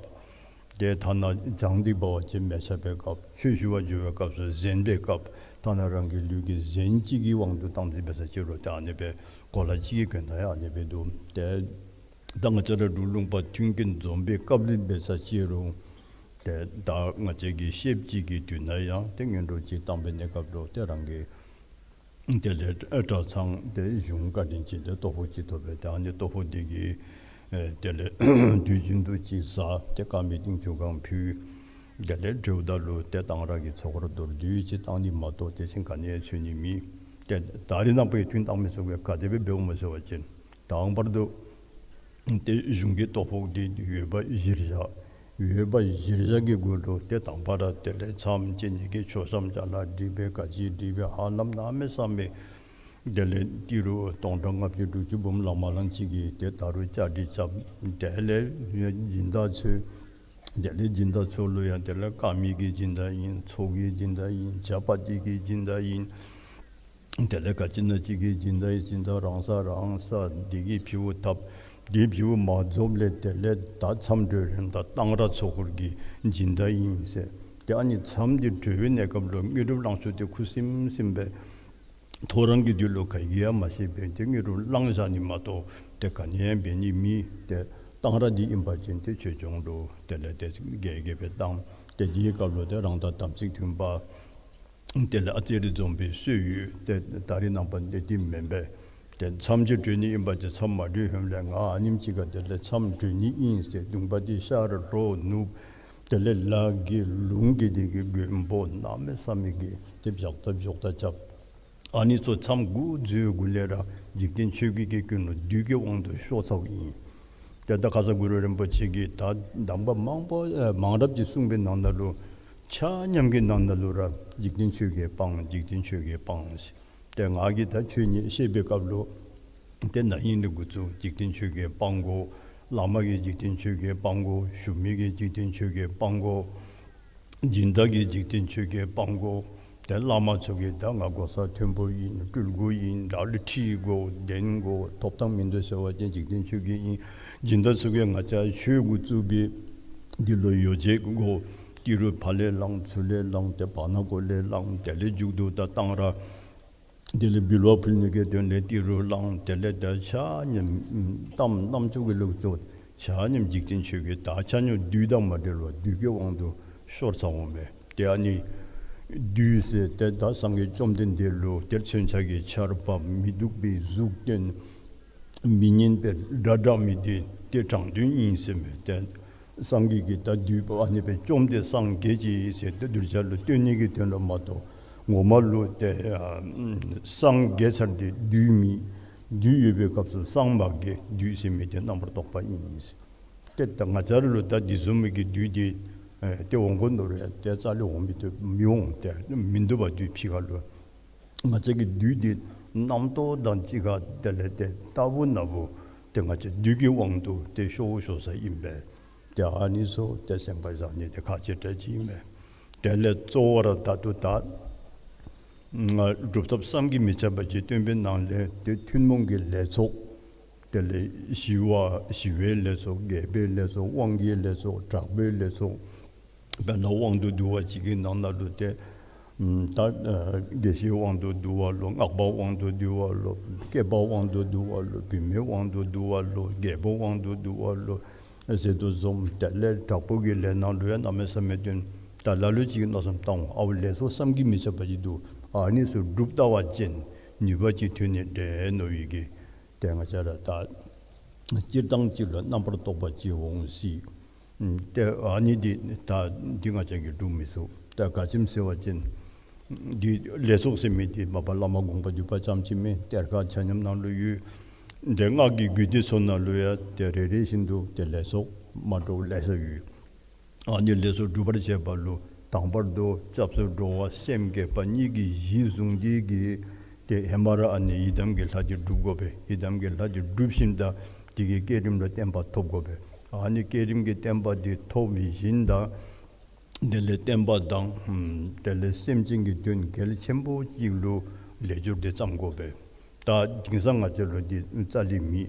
ཏེ་ཐ་ན་བྱང་འདི་འབད་བ་ཅིན་མལ་ཆ་སྦེ་བཀབ། ཆོས་ཞུ་བར་འགྱོ་བའི་སྐབས་སུ་གཟན་སྦེ་བཀབ། ཐ་ན་རང་གི་ལུས་ཀྱི་གཟན་གཅིག་གི་དབང་དུ་བཏང་སྟེ་འབད་ས་ཅིག་རུང་ཏེ་ཨ་ནི་སྦེ་གོ་ལ་གཅིག་གི་གྱོན་ད་ཡང་ཨ་ནི་སྦེ་འདུག། ཏེ་ད་ང་བཅས་ར་འབྲུག་ལུང་པ་མཐུན་རྐྱེན་འཛོམས་པའི་སྐབས་ལུ་འབད་ས་ཅིག་རུང་ཏེ་ད་ང་བཅས་ཀྱི་ཤེསཔ་ཅིག་གི་དུས་ན་ཡང་ཏེ་སྔོན་འགྲོ་ཅིག་བཏང་པའི་གནས་སྐབས་ལུ་ཏེ་རང་གི་དེ་ལས་གྲྭ་ཚང་དེ་གཞུང་བཀའ་དྲིན་ཅན་དེ་ལྟོ་ཕོགས་ཅིག་ཐོབ་པས། ད་ཨ་ནི་ལྟོ་ཕོགས་དེ་གིས་ཨེ་དེ་ལས་དུས་རྒྱུན་དུ་ཅིག་ཟ། ཏེ་དཀར་མེ་ཏིང་ཆུ་གང་ཕུལ། དེ་ལས་འབྲེལཝ་ད་ལུ་ཏེ་གཏང་རག་གི་ཚོགས་ར་མདོར་བསྡུས་ཅིག་བཏང་ནི་མ་གཏོགས་དེ་བཞིན་ག་ནི་ཡང་འཚོལ་ནི་མེད། ཏེ་ད་རེས་ནངས་པ་ཡང་ཐུན་བཏང་མི་ཚུ་གིས་ག་དེ་སྦེ་འབདཝ་སྨོ་ཟེར་བ་ཅིན་དང་པར་དུ་ཏེ་གཞུང་གི་ལྟོ་ཕོགས་འདི་ཡོད་པ་གཞིར་བཞག། ཡོད་པ་གཞིར་བཞག་གི་སྒོ་ལུ་ཏེ་དང་པ་ར་དེ་ལས་མཚམས་བཅད་ནི་གི་མཆོད་བཤམ་ཅ་ལ་སྒྲིག་སྦེ་ག་ཅི་སྒྲིག་སྦེ་ཧ་ལམ་གནམ་མེད་ས་མེད། དེ་ལས་ཏི་རུ་སྟོང་ཕྲག་ལྔ་བཅུ་དྲུག་ཅུ་འབུམ་ལང་མ་ལང་ཅིག་གིས་ཏེ་ད་རུང་བཅའ་སྒྲིག་རྐྱབ། དེ་ལས་སྦྱིན་བདག་ཚུ་དེ་ལས་སྦྱིན་བདག་ཚུ་ལུ་ཡང་དེ་ལས་དཀར་མེ་གི་སྦྱིན་བདག་ཨིན། ཚོགས་ཀྱི་སྦྱིན་བདག་ཨིན། ཇ་པ་ཏི་གི་སྦྱིན་བདག་ཨིན། དེ་ལས་ག་ཅི་ན་ཅིག་གི་སྦྱིན་བདག་ཨིན། སྦྱིན་བདག་རང་ས་རང་ས་དེ་གིས་ཕྱེཝ་བཏབ། དེ་ཕྱེཝ་མ་རྫོགསཔ་ལས་དེ་ལས་ད་མཚམས་གྲོལ་རན་ད་གཏང་རག་ཚོགས་འཁོར་གྱི་སྦྱིན་བདག་ཨིན་ཟེར། ཏེ་ཨ་ནི་མཚམས་འདི་གྲོལ་བའི་གནས་སྐབས་ལུ་དངོས་གྲུབ་བླང་ཆོག་དེ་ཁུ་སིམ་སིམ་སྦེ་ཐོ་རངས་ཀྱི་དུས་ལུ་ག་གིས་ཡང་མ་ཤེས་པས། ཏེ་དངོས་གྲུབ་བླང་བཞག་ནི་མ་གཏོགས་ཏེ་ག་ནི་ཡང་འབད་ནི་མེད། ཏེ་གཏང་རག་འདི་ཨིན་པ་ཅིན་ཏེ་ཆོས་སྐྱོང་ལུ་དེ་ལས་ཏེ་དགྱེས་དགྱེས་སྦེ་བཏང་། ཏེ་དེའི་སྐབས་ལུ་ཏེ་རང་དང་དམ་ཚིག་མཐུན་པ། དེ་ལས་ཨ་ཙི་རེ་འཛོམས་པའི་སྲོལ་ཡོད། ཏེ་ད་རེས་ནངས་པ་འདི་དེ་མེན་པས། ཏེ་མཚམས་ཅིག་གྲོལ་ནི་ཨིན་པ་ཅིན་མཚམས་མ་གྲོལ་ཧེ་མ་ལས་ང་ཨ་ནེམ་ཅིག་ཁར་དེ་ལས་མཚམས་གྲོལ་ནི་ཨིན་ཟེར་གདོང་པ་འདི་ཤར་ལྷོ་ནུབ་དེ་ལས་ལ་གི་ལུང་གི་དེ་གི་མགོན་པོ་གནམ་མེད་ས་མེད་ཀྱི་ཏེ་བཞག་ཐབས་བཞག་ཐབས་རྐྱབ། ཨ་ནི་ཚུ་མཚམས་འགོ་འཛུལ་གུ་ལས་ར་འཇིག་རྟེན་ཆོས་བརྒྱད་ཀྱི་ཀུན་སློང་བདུད་ཀྱི་དབང་དུ་ཤོར་ཚརཝ་ཨིན། ཏེ་ད་ཁ་སར་གུ་རུ་རིན་པོ་ཆེ་གིས་ད་གདམས་པ་མང་པོ་ཨེ་མང་རབས་ཅིག་གསུངས་པའི་ནང་ན་ལུ་ཆ་མཉམ་གྱི་ནང་ན་ལུ་ར་འཇིག་རྟེན་ཆོས་བརྒྱད་སྤང་། འཇིག་རྟེན་ཆོས་བརྒྱད་སྤང་ཟེར། ཏེ་ང་གིས་ད་ཆོས་ཉིད་བཤད་པའི་སྐབས་ལུ་ཏེ་ན་ཧིང་ལས་འགོ་བཙུགས་འཇིག་རྟེན་ཆོས་བརྒྱད་སྤང་དགོ། བླ་མ་གིས་འཇིག་རྟེན་ཆོས་བརྒྱད་སྤང་དགོ། ཞུ་མི་གིས་འཇིག་རྟེན་ཆོས་བརྒྱད་སྤང་དགོ། སྦྱིན་བདག་གིས་འཇིག་རྟེན་ཆོས་བརྒྱད་སྤང་དགོ། ཏེ་བླ་མ་ཚུ་གིས་ད་ང་གོ་ས་མཐོན་པོ་ཨིན། སྤྲུལ་སྐུ་ཨིན། བདག་ལུ་ཁྲི་དགོ། གདན་དགོ། ཐོབ་ཐང་མིན་འདུག་ཟེར་བ་ཅིན་འཇིག་རྟེན་ཆོས་བརྒྱད་ཨིན། སྦྱིན་བདག་ཚུ་གིས་ང་བཅས་ཆོས་འགོ་བཙུགས་པའི་འདི་ལུ་ཡོ་བྱད་དགོ། ཏི་རུ་ཕར་ལས་བླངས་ཚུར་ལས་བླངས་ཏེ་བར་ན་གོ་ལས་བླངས། དེ་ལས་མཇུག་ཏུ་ད་གཏང་རག། དེ་ལས་འབུལ་བ་ཕུལ་ནི་གི་དོན་ལས་ཏི་རུ་བླངས། དེ་ལས་ད་ཆ་མཉམ་གཏམ་རྣམ་ཅོ་གི་ལོག་ཅོག་ཆ་མཉམ་འཇིག་རྟེན་ཆོས་བརྒྱད། ད་ཆ་མཉམ་བདུད་དང་མ་འབྲེལ་བར་བདུད་ཀྱི་དབང་དུ་ཤོར་ཚར་འོང་པས། ཏེ་ཨ་ནི་བདུད་ཟེར་ཏེ་ད་སངས་རྒྱས་བཅོམ་ལྡན་འདས་ལུ་ཏེ་མཚོན་ཆ་གི་ཆརཔ་མི་སྡུག་པའི་གཟུགས་སྟོན། མི་སྙན་པའི་སྒྲ་བསྒྲགས་མི་འདི་ཏེ་དྲང་དོན་ཨིན་ཟེར་མས། ཏེ་སངས་རྒྱས་ཀྱིས་ད་བདུད་པོ་ཨ་ནི་སྦེ་བཅོམ་སྟེ་སངས་རྒྱས་ཅི་ཟེར་ཏེ་གདུལ་བྱ་ལུ་སྟོན་ནི་གི་དོན་ལུ་མ་གཏོགས་ངོ་མ་ལུ་ཏེ་ཨ་སངས་རྒྱས་ཚར་ཏེ་བདུད་མེད། བདུད་ཡོད་པའི་སྐབས་སུ་སངས་མ་རྒྱས། བདུད་ཟེར་མི་དེ་རྣམ་པར་རྟོག་པ་ཨིན་ཟེར། ཏེ་ད་ང་བཅས་ར་ལུ་ད་འདི་བཟུམ་མའི་གི་བདུད་འདི་ཨེ་ཏེ་འོང་དགོ་མནོ་རུང་ཡང་ཏེ་རྩ་ལས་འོང་མི་བཏུབ་མི་འོང་། ཏེ་མིན་འདུག་པ་བདུད་ཕྱི་ཁ་ལུ། ང་བཅས་ཀྱི་བདུད་འདི་རྣམ་རྟོག་དང་གཅིག་ཁར་དེ་ལས་ཏེ་རྟག་བུ་ན་བུ་ཏེ་ང་བཅས་བདུད་ཀྱི་དབང་དུ་ཏེ་ཤོར་ཤོར་ས་ཨིན་པས། ཏེ་ཨ་ནི་ཚུ་ཏེ་སེམས་ཁར་བཞག་ནི་དེ་ཁག་ཆེ་དྲགས་ཅིག་ཨིན་པས། དེ་ལས་གཙོ་བོ་ར་ད་ལྟོ་ད་ང་སྒྲུབ་ཐབས་བསམ་གྱིས་མི་ཁྱབ་པ་ཅིག་སྟོན་པའི་ནང་ལས་ཏེ་ཐུན་མོང་གི་ལས་ཚོགས། དེ་ལས་ཞི་བ་ཞི་བའི་ལས་ཚོགས། རྒྱས་པའི་ལས་ཚོགས། དབང་གི་ལས་ཚོགས། དྲག་པོའི་ལས་ཚོགས། དཔེར་ན་དབང་དུ་བསྡུ་བ་ཅིག་གི་ནང་ན་ལུ་ཏེ་ད་ཨ་དགེ་བཤེས་དབང་དུ་བསྡུ་བ་ལོ། སྔགས་པ་དབང་དུ་བསྡུ་བ་ལོ། སྐྱེས་པ་དབང་དུ་བསྡུ་བ་ལོ། བུད་མེད་དབང་དུ་བསྡུ་བ་ལོ། རྒྱལ་པོ་དབང་དུ་བསྡུ་བ་ལོ་ཟེར་དོ་བཟུམ། དེ་ལས་དྲག་པོ་གི་ལས་ནང་ལུ་ཡང་གནམ་མེད་ས་མེད་སྟོན། ད་ལ་ལུ་ཅིག་མནོ་བསམ་བཏང་འོང་། ཨའོ་ལས་ཚོགས་བསམ་གྱིས་མི་ཁྱབ་པ་ཅིག་འདུག། ཨ་ནི་ཚུ་སྒྲུབ་ལྟ་བ་ཅིན་ནུས་པ་ཅིག་ཐོན་ནི་འདྲས་མནོ་བའི་གི་ཏེ་ང་བཅས་ར་ད་སྤྱིར་བཏང་ཅིག་ལུ་རྣམ་པར་རྟོག་པ་ཅིག་འོང་སྲིད། ཨམ་ཏེ་ཨ་ནི་འདི་ད་འདི་ང་བཅས་ཀྱིས་སྒྲུབ་མི་ཚུགས། ད་ག་ཅི་སྨོ་ཟེར་བ་ཅིན་འདི་ལས་ཚོགས་ཟེར་མི་འདི་མ་པ་བླ་མ་དགོངས་པ་འདུས་པ་ཙམ་ཅིག་མེན། གཏེར་ཁ་ཆ་མཉམ་ནང་ལུ་ཡོད། ཏེ་སྔགས་ཀྱི་རྒྱུད་སྡེ་ཚུ་ནང་ལུ་ཡང་ཏེ་རེ་རེ་བཞིན་དུ་ཏེ་ལས་ཚོགས་མ་འདྲཝ་ལེ་ཤ་ཡོད། ཨ་ནི་ལས་ཚོགས་སྒྲུབ་པར་བྱེད་པ་ལུ་དང་པར་དུ་སྐྱབས་སུ་འགྲོ་བ་སེམས་བསྐྱེད་པ་གཉིས་ཀྱི་གཞི་བཟུང་སྟེ་གིས་ཏེ་ཧེ་མ་ར་ཨ་ནི་ཡི་དམ་གྱི་ལྷ་འདི་སྒྲུབ་དགོ་པས། ཡི་དམ་གྱི་ལྷ་འདི་སྒྲུབ་ཞིནམ་ད་དེ་གི་བསྐྱེད་རིམ་ལུ་བརྟན་པ་ཐོབ་དགོ་པས། ཨ་ནི་བསྐྱེད་རིམ་གྱི་བརྟན་པ་འདི་ཐོབ་ཞིནམ་ད་དེ་ལས་བསྟན་པ་དང་ཨམ་དེ་ལས་སེམས་ཅན་གྱི་དོན་གལ་ཆེན་པོ་ཅིག་ལུ་ལས་སྦྱོར་འདི་བརྩམ་དགོ་པས། ད་དེང་སང་ང་བཅས་ལུ་འདི་རྩ་ལས་མེད།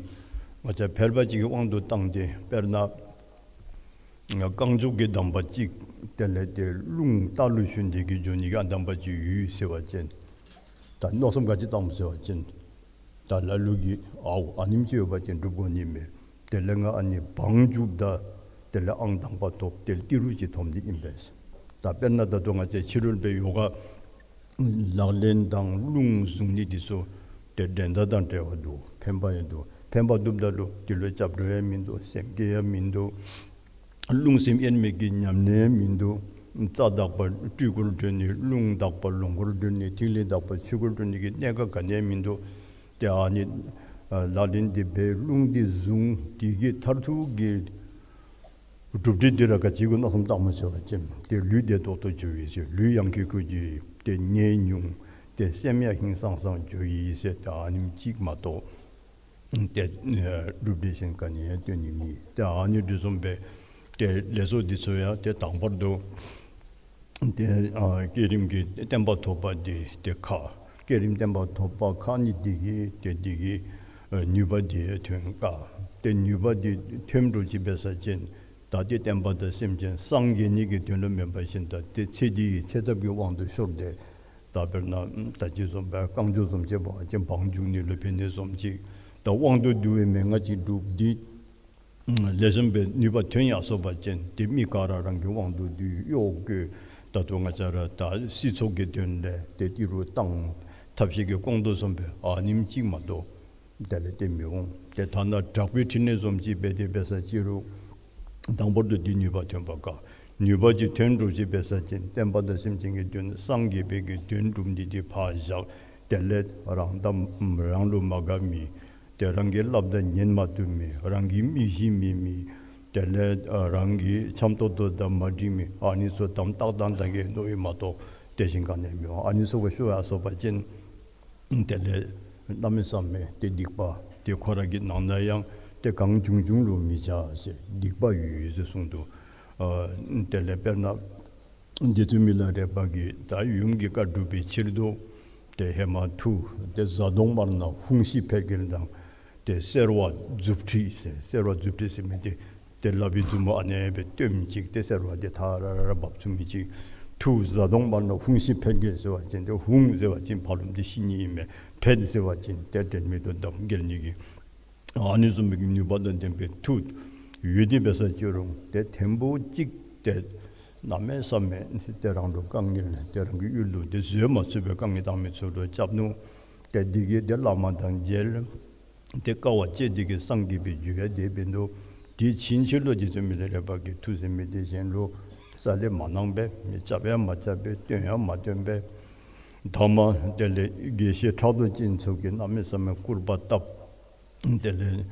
ང་བཅས་ཕལ་པ་ཅིག་གི་དབང་དུ་བཏང་སྟེ་དཔེར་ན་རྐང་མགྱོགས་ཀྱི་གདམས་པ་ཅིག་དེ་ལས་ཏེ་རླུང་རྟ་ལུ་ཞོན་ཏེ་གིས་འགྱོ་ནི་གི་ཨ་གདམས་པ་ཅིག་ཡོད་ཟེར་བ་ཅིན་ད་མནོ་བསམ་ག་ཅི་བཏངམ་ཟེར་བ་ཅིན་ད་ལ་ལུ་གིས་ཨའོ་ཨ་ནེམ་ཅིག་ཡོད་པ་ཅིན་སྒྲུབ་དགོ་ནི་མས། དེ་ལས་ང་ཨ་ནི་བང་རྒྱུགཔ་ད་དེ་ལས་ཨང་དང་པ་ཐོབ། དེ་ལས་ཏི་རུ་ཅིག་ཐོབ་ནི་ཨིན་པས། ད་དཔེར་ན་ད་ལྟོ་ང་བཅས་ཕྱི་རོལ་པའི་ཡོ་ག་ལག་ལེན་དང་རླུང་བཟུང་ནི་འདི་ཚུ་ཏེ་འགྲན་ཟླ་དང་བྲལ་བ་འདུག། ཕན་པ་ཡང་འདུག། ཕན་པ་འདུགཔ་ད་ལུ་འདི་ལུ་སྐྱབས་འགྲོ་ཡང་མིན་འདུག། སེམས་བསྐྱེད་ཡང་མིན་འདུག། རླུང་སེམས་དབྱེར་མེད་ཀྱི་ཉམས་ལེན་ཡང་མིན་འདུག། རྩ་དག་པ་སྤྲུལ་སྐུར་གྲོལ་ནི། རླུང་དག་པ་ལོངས་སྐུར་གྲོལ་ནི། ཐིག་ལེ་དག་པ་ཆོས་སྐུར་གྲོལ་ནི་གི་གནད་འགག་ག་ནི་ཡང་མིན་འདུག། ཏེ་ཨ་ནི་ཨ་ལག་ལེན་འདི་འབད་རླུང་འདི་བཟུང་། དེ་གི་མཐར་ཐུག་གི་གྲུབ་འབྲས་འདི་ར་ག་ཅི་གུ་མནོ་བསམ་བཏངམ་ཟེར་བ་ཅིན་ཏེ་ལུས་བདེ་ཏོག་ཏོ་འགྱོཝ་ཨིན་ཟེར། ལུས་ཡང་ཁྱོག་ཁྱོག་འགྱོཝ་ཨིན། ཏེ་ནད་ཉུང་། ཏེ་སེམས་ཡང་ཧིང་སངས་སངས་འགྱོཝ་ཨིན་ཟེར། ཏེ་ཨ་ནེམ་ཅིག་མ་གཏོགས་ཏེ་ཨེ་གྲུབ་འབྲས་གཞན་ག་ནི་ཡང་སྟོན་ནི་མེད། ཏེ་ཨ་ནི་འདི་བཟུམ་སྦེ་ཏེ་ལས་ཚོགས་འདི་ཚུ་ཡང་ཏེ་དང་པར་དུ་ཏེ་ཨ་བསྐྱེད་རིམ་གྱི་བརྟན་པ་ཐོབ་པ་འདི་ཏེ་ཁག། བསྐྱེད་རིམ་བརྟན་པ་ཐོབ་པ་ཁག་ནི་འདི་གིས་ཏེ་འདི་གིས་ཨ་ནུས་པ་འདི་ཐོན་དཀའ། ཏེ་ནུས་པ་འདི་ཐོན་འགྲོ་ཅིག་འབད་ས་ཅིན་ད་ཏེ་བསྟན་པ་དང་སེམས་ཅན་སངས་རྒྱས་ནི་གི་དོན་ལུ་མེན་པར་ཞིནམ་ད་ཏེ་ཚེ་འདི་གི་ཚེ་ཐབས་ཀྱི་དབང་དུ་ཤོར་ཏེ་ད་དཔེར་ན་ད་ཅི་བཟུམ་སྦེ་རྐང་མགྱོགས་བཟུམ་ཅིག་འབད་བ་ཅིན་བང་རྒྱུག་ནི་ལུ་ཕན་ནི་བཟུམ་ཅིག། ད་དབང་དུ་བསྡུ་བའི་མན་ངག་ཅིག་སྒྲུབ་སྟེ་ལེགས་ཤོམ་སྦེ་ནུས་པ་ཐོན་ཡར་སོང་པ་ཅིན་ཏེ་མི་ག་ར་རང་གི་དབང་དུ་བསྡུ་གཡོག་བཀོལ། ད་ལྟོ་ང་བཅས་ར་ད་སྲིད་ཚོགས་ཀྱི་དོན་ལས་ཏེ་ཏི་རུ་བཏང་ཐབས་ཤེས་ཀྱིས་སྐོང་དོ་བཟུམ་སྦེ་ཨ་ནེམ་ཅིག་མ་གཏོགས་དེ་ལས་ཏེ་མི་འོང་། ཏེ་ཐ་ན་དྲག་པོའི་ཕྲིན་ལས་བཟུམ་ཅིག་འབད་དེ་འབད་ས་ཅི་རུང་དང་པོ་དུ་འདི་ནུས་པ་ཐོན་པ་དཀའ། ནུས་པ་ཅིག་ཐོན་འགྲོ་ཅིག་འབད་ས་ཅིན་བསྟན་པ་དང་སེམས་ཅན་གྱི་དོན་སངས་རྒྱས་པའི་གི་དོན་སྒྲུབ་ནི་འདི་ཕར་བཞག། དེ་ལས་རང་དང་རང་ལུ་མ་དགའ་མི་ ཏེ་རང་གིས་སླབ་ད་ཉན་མ་བཏུབ་མི། རང་གི་མི་གཞི་མེད་མི། དེ་ལས་ཨ་རང་གི་འཆམ་ཏོག་ཏོ་དང་མ་འགྲིག་མི། ཨ་ནི་ཚུ་དམ་ཏག་ཏག་ད་གེ་མནོ་ཡི་མ་གཏོགས་དེ་བཞིན་ག་ནི་ཡང་མི་འོང་། ཨ་ནི་ཚུ་གུ་ཤོར་ཡར་སོང་པ་ཅིན་དེ་ལས་གནམ་མེད་ས་མེད་ཏེ་སྡིག་པ་ཏེ་ཁོ་ར་གི་ནང་ན་ཡང་ཏེ་གང་བྱུང་བྱུང་ལུ་མི་བྱ་ཟེར། སྡིག་པ་ཡོད་ཡོད་ཟེར་གསུངས་འདུག། ཨ་དེ་ལས་དཔེར་ན་རྗེ་བཙུན་མི་ལ་རས་པ་གིས་ད་ཡུམ་གྱི་བཀའ་སྒྲུབ་པའི་ཕྱིར་དུ་ཏེ་ཧེ་མ་མཐུ་ཏེ་གཟའ་གདོང་དམར་ནག་ཧཱུྃ་ཤི་འཕེལ་རྒྱལ་དང་ཏེ་སེར་བ་མཛུབ་ཁྲིད་ཟེར། སེར་བ་མཛུབ་ཁྲིད་ཟེར་མི་འདི་ཏེ་ལག་པའི་མཛུབ་མོ་ཨ་ནེ་སྦེ་སྟོནམ་ཅིག་ཏེ་སེར་བ་འདི་ཐ་ར་ར་འབབ་ཚུགས་མི་ཅིག། མཐུ་གཟའ་གདོང་དམར་ནག་ཧཱུྃ་ཤི་འཕེལ་རྒྱལ་ཟེར་བ་ཅིན་ཏེ་ཧཱུྃ་ཟེར་བ་ཅིན་ཕ་རོལ་ཏེ་ཤི་ནི་ཨིན་མས། འཕེལ་ཟེར་བ་ཅིན་ཏེ་དྲན་མེད་དུ་འདབ་འགྱེལ་ནི་གི། ཨ་ནི་བཟུམ་མའི་ནུས་པ་དང་ལྡན་པའི་མཐུ་ཡོད་དེ་འབད་ས་ཅི་རུང་ཏེ་ཐེངས་པོ་གཅིག་ཏེ་གནམ་མེད་ས་མེད་ཏེ་རང་ལུ་དཀའ་ངལ་ཏེ་རང་གི་ཡུལ་ལུ་ཏེ་བཟོད་མ་ཚུགས་པའི་དཀའ་ངལ་བཏང་མི་ཚུ་ལུ་སྐྱབས་ནུག། ཏེ་འདི་གིས་ཏེ་བླ་མ་དང་མཇལ། ཏེ་དཀའ་བ་སྤྱད་དེ་གིས་སངས་རྒྱས་པའི་རྒྱུ་ཡང་དེ་འབད་ནུག། དེ་ཕྱིན་ཆད་ལུ་རྗེ་བཙུན་མི་ལ་རས་པ་གིས་མཐུ་ཟེར་མི་དེ་གཞན་ལུ་རྩ་ལས་མ་གནང་པས། མི་རྐྱབ་ཡང་མ་རྐྱབ་པས། སྟོན་ཡང་མ་སྟོན་པས། ཐ་མ་དེ་ལས་དགེ་བཤེས་ཕྲག་དོག་ཅན་ཚུ་གིས་གནམ་མེད་ས་མེད་སྐུར་པ་བཏབ། དེ་ལས་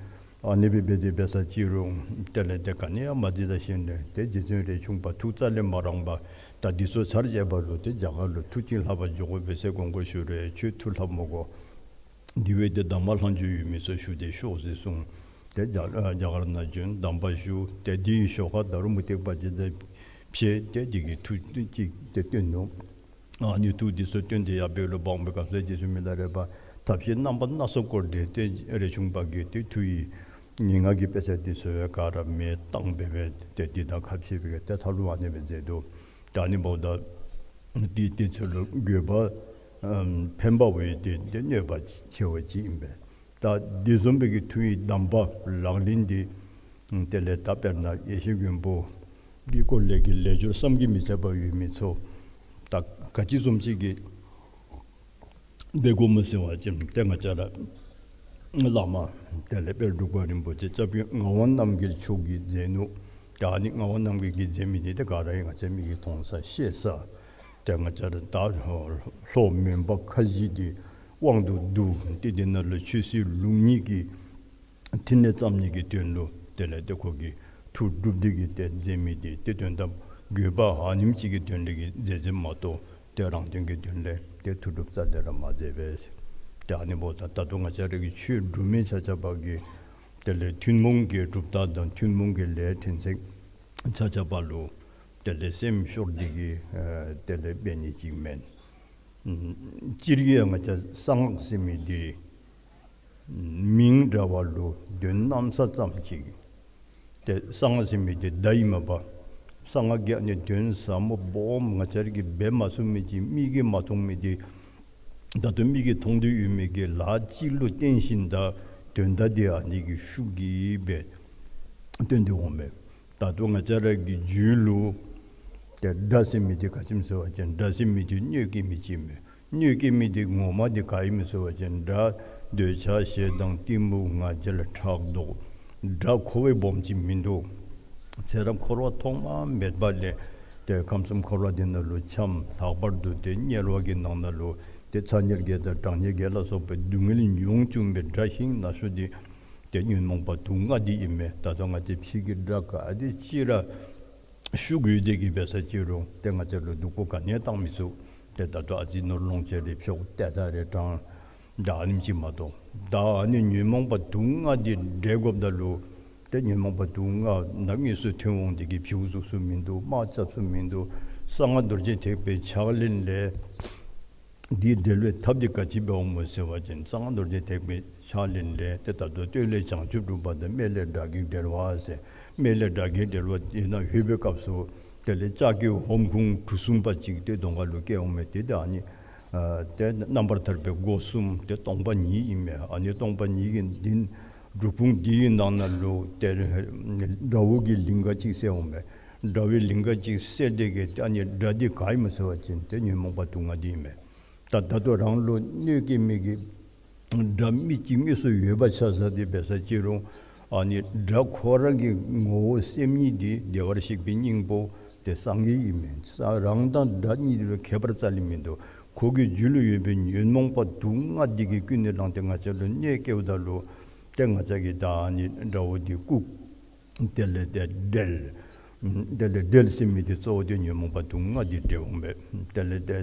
ཨ་ནི་སྦེ་འབད་དེ་འབད་ས་ཅི་རུང་དེ་ལས་ཏེ་ག་ནི་ཡང་མ་འདི་ད་ཞིནམ་ལས་ཏེ་རྗེ་བཙུན་རས་ཆུང་པ་ཐུགས་རྩ་ལས་མ་རངས་པར་ད་འདི་ཚུ་ཚར་བཅད་པ་ལུ་ཏེ་རྒྱ་གར་ལུ་མཐུ་ཅིག་ལྷབ་པར་འགྱོ་དགོ་པས་ཟེར་དགོངས་སྐོར་ཞུ་རུང་ཁྱོད་མཐུ་ལྷབ་མི་དགོ། དེ་བས་ཏེ་གདམས་པ་ལྷག་མཇུག་ཡོད་མི་ཚུ་ཞུ་སྟེ་ཤོག་ཟེར་གསུངས། ཏེ་རྒྱ་རྒྱ་གར་ནང་བྱོན་གདམས་པ་ཞུ། ཏེ་དེའི་ཞོར་ཁར་ད་རུང་མུ་སྟེགས་པ་ཅིག་དང་ཕྱད་དེ་དེ་གིས་མཐུ་ཅིག་ཏེ་སྟོན་ནུག། ཨ་ནི་མཐུ་འདི་ཚུ་སྟོན་ཏེ་ཡར་འབད་རུང་འབག་པའི་སྐབས་སུ་རྗེ་བཙུན་མི་ལ་རས་པ་ཐབས་ཤེས་རྣམ་པ་སྣ་ཚོགས་བསྐོར་ཏེ་ཏེ་རས་ཆུང་པ་གིས་ཏེ་མཐུ་ཡི་ངན་སྔགས་ཀྱི་དཔེ་ཆ་འདི་ཚུ་ག་ར་མེ་བཏང་འབད་འབད་ཏེ་འདི་དང་ཁ་ཕྱེ་བའི་ཏེ་ཐབས་ལུ་ཨ་ནི་སྦེ་མཛད་དོ། ད་ཨ་ནི་འབདཝ་ད་འདི་དེ་ཚུ་ལུ་དགོས་པ་ཨམ་ཕན་པ་བས་ཏེ་ཏེ་གནོད་པ་ཆེ་བ་ཅིག་ཨིན་པས། ད་འདི་བཟུམ་སྦེ་གི་མཐུ་ཡི་གདམས་པ་ལག་ལེན་འདི་དེ་ལས་ད་དཔེར་ན་ཡེ་ཤེས་མགོན་པོ་གི་སྐོར་ལས་ཀྱི་ལས་སྦྱོར་བསམ་གྱིས་མི་ཁྱབ་པ་ཡོད་མི་ཚུ་ད་ག་ཅི་བཟུམ་ཅིག་གི་འབད་དགོཔ་སྨོ་ཟེར་བ་ཅིན་ཏེ་ང་བཅས་ར་བླ་མ་དེ་ལས་དཔལ་འབྲུག་པ་རིན་པོ་ཆེ་སྐྱབས་རྗེ་ངག་དབང་རྣམ་རྒྱལ་མཆོག་གིས་མཛད་ནུག། ད་ཨ་ནི་ངག་དབང་རྣམ་རྒྱལ་གྱིས་མཛད་མི་འདི་ཏེ་ག་ར་ཡང་ང་བཅས་མིག་གིས་མཐོང་ས་ཤེས་ས། ཏེ་ང་བཅས་ར་ད་ལྷོ་མོན་པ་ཁ་བཞི་འདི་དབང་དུ་བསྡུ་སྟེ་འདི་ནང་ལུ་ཆོས་སྲིད་ལུགས་གཉིས་ཀྱི་ཕྲིན་ལས་བརྩམ་ནི་གི་དོན་ལུ་དེ་ལས་ཏེ་ཁོ་གིས་མཐུ་སྒྲུབ་སྟེ་གིས་ཏེ་མཛད་མི་འདི་ཏེ་དོན་དག་དགོས་པ་ཨ་ནེམ་ཅིག་གི་དོན་ལས་ཀྱི་མཛད་མཛདཔ་མ་གཏོགས་ཏེ་རང་དོན་གྱི་དོན་ལས་ཏེ་མཐུ་སྒྲུབ་རྩ་ལས་ར་མ་མཛད་པས། ཏེ་ཨ་ནི་འབདཝ་ད་ད་ལྟོ་ང་བཅས་ར་གི་ཆོས་སྒྲུབ་མི་ཆ་ཁྱབ་ཀྱིས་དེ་ལས་ཐུན་མོང་གི་གྲུབ་རྟགས་དང་ཐུན་མོང་གི་ལས་ཕྲན་ཚེགས་ཆ་ཁྱབ་ལུ་དེ་ལས་སེམས་ཤོར་ཏེ་གིས་ཨ་དེ་ལས་འབད་ནི་ཅིག་མེན། ཨམ་སྤྱིར་གྱིས་ཡང་ང་བཅས་གསང་སྔགས་ཟེར་མི་འདི་མིང་འདྲ་བ་ལུ་དོན་གནམ་ས་ཙམ་ཅིག། ཏེ་གསང་སྔགས་ཟེར་མི་འདི་བརྡ་ཨིན་མས་པ། གསང་སྔགས་ཀྱི་ཨ་ནི་དོན་ཟབ་མོ་སྦོམ་ང་བཅས་ར་གིས་འབད་མ་ཚུགས་མི་ཅིག་མིག་གིས་མ་མཐོང་མི་འདི་ད་ལྟོ་མིག་གིས་མཐོང་སྟེ་ཡོད་མི་གི་ལཱ་ཅིག་ལུ་བརྟེན་ཞིནམ་ད་དོན་དག་འདི་ཨ་ནི་གི་ཤུགས་ཀྱིས་སྦེ་སྟོན་ཏེ་འོང་མས། ད་ལྟོ་ང་བཅས་ར་གི་རྒྱུད་ལུ་ཏེ་དགྲ་ཟེར་མི་འདི་ག་ཅི་སྨོ་ཟེར་བ་ཅིན་དགྲ་ཟེར་མི་འདི་གནོད་སྐྱེལ་མི་ཅིག་མས། གནོད་སྐྱེལ་མི་འདི་ངོ་མ་འདི་ག་ཨིན་སྨོ་ཟེར་བ་ཅིན་དགྲ་འདོད་ཆགས་ཞེ་སྡང་གཏི་མུག་ང་རྒྱལ་ཕྲག་དོག། དགྲ་ཁོ་བ་སྦོམ་ཅིག་མིན་འདུག། ཚེ་རབས་འཁོར་བ་ཐོག་མ་མེད་པ་ལས་ཏེ་ཁམས་གསུམ་འཁོར་བ་འདི་ནང་ལུ་འཁྱམས། ལྷག་པར་དུ་ཏེ་དམྱལ་བ་གི་ནང་ན་ལུ་ཏེ་ཚ་དམྱལ་བརྒྱད་དང་གྲང་དམྱལ་བརྒྱད་ལ་སོགས་པའི་སྡུག་བསྔལ་མྱོང་བཅུག་པའི་དགྲ་ཤིང་ནག་ཤོས་འདི་ཏེ་ཉོན་མོངས་པ་དུག་ལྔ་འདི་ཨིན་མས། ད་ལྟོ་ང་བཅས་ཕྱི་གི་དགྲ་ག་དེ་ཅིག་ར་ཤུགས་ཡོད་དེ་གིས་འབད་ས་ཅི་རུང་ཏེ་ང་བཅས་ལུ་སྡུག་པོ་ག་ནི་ཡང་བཏང་མི་ཚུགས། ཏེ་ད་ལྟོ་ཨ་ཙི་ནོར་ལོངས་སྤྱོད་རེ་འཕྱོག་ཏེ་ད་རེ་དྲང་ད་ཨ་ནེམ་ཅིག་མ་གཏོགས། ད་ཨ་ནི་ཉོན་མོངས་པ་དུག་ལྔ་འདི་བསྒྲལ་དགོཔ་ད་ལུ་ཏེ་ཉོན་མོངས་པ་དུག་ལྔ་ནང་དངོས་སུ་ཐོན་འོང་སྟེ་གིས་བྱིའུ་བཙུགས་ས་མིན་འདུག། དམག་རྐྱབ་ས་མིན་འདུག། གསང་སྔགས་རྡོ་རྗེ་ཐེག་པའི་ཕྱག་ལེན་ལས་འདི་བསྒྲལ་བའི་ཐབས་འདི་ག་ཅི་འབད་འོང་སྨོ་ཟེར་བ་ཅིན་གསང་སྔགས་རྡོ་རྗེ་ཐེག་པའི་ཕྱག་ལེན་ལས་ཏེ་ད་ལྟོ་སྟོད་ལས་བྱང་ཆུབ་སྒྲུབ་པ་དང་སྨད་ལས་དགྲ་བགེགས་བསྒྲལ་བ་ཟེར། སྨད་ལས་དགྲ་བགེགས་བསྒྲལ་བ་ཨིན་ན་ལྷོད་པའི་སྐབས་སུ་དེ་ལས་ལྕགས་ཀྱི་ཧོམ་ཁུང་གྲུ་གསུམ་པ་ཅིག་ཏེ་གདོང་ཁ་ལུ་བཀལ་འོང་མས། ཏེ་ད་ཨ་ནི་ཨ་ཏེ་རྣམ་པར་ཐར་པའི་སྒོ་གསུམ་ཏེ་སྟོང་པ་ཉིད་ཨིན་མས། ཨ་ནི་སྟོང་པ་ཉིད་ཀྱི་འདི་སྒྲུབ་ཁུང་འདིའི་ནང་ན་ལུ་ཏེ་དགྲ་བོ་གི་ལིང་ག་ཅིག་གསལ་འོང་མས། དགྲ་བོའི་ལིང་ག་ཅིག་གསལ་ཏེ་གིས་ཏེ་ཨ་ནི་དགྲ་འདི་ག་ཨིན་སྨོ་ཟེར་བ་ཅིན་ཏེ་ཉོན་མོངས་པ་དུག་ལྔ་འདི་ཨིན་མས། ད་ད་ལྟོ་རང་ལུ་གནོད་སྐྱེལ་མི་གི་དགྲ་མི་གཅིག་དངོས་སུ་ཡོད་པ་ཆ་བཞག་སྟེ་འབད་ས་ཅི་རུང་ཨ་ནི་དགྲ་ཁོ་ར་གི་ངོ་བོ་སེམས་ཉིད་འདི་བདེ་བར་གཤེགས་པའི་སྙིང་པོ་ཏེ་སངས་རྒྱས་ཨིན་མས། ས་རང་དང་དགྲ་གཉིས་ལུ་ཁྱད་པར་རྩ་ལས་མིན་འདུག། ཁོ་གི་རྒྱུད་ལུ་ཡོད་པའི་ཉོན་མོངས་པ་དུག་ལྔ་འདི་གིས་ཀུན་ནས་བསླངས་ཏེ་ང་བཅས་ལུ་གནོད་སྐྱེལཝ་ད་ལུ་ ཏེ་ང་བཅས་ཀྱིས་ད་ཨ་ནི་དགྲ་བོ་འདི་བཀུག། དེ་ལས་ཏེ་བསྒྲལ། དེ་ལས་བསྒྲལ་ཟེར་མི་འདི་གཙོ་བོ་འདི་ཉོན་མོངས་པ་དུག་ལྔ་འདི་བསྒྲལ་འོང་པས། དེ་ལས་ཏེ་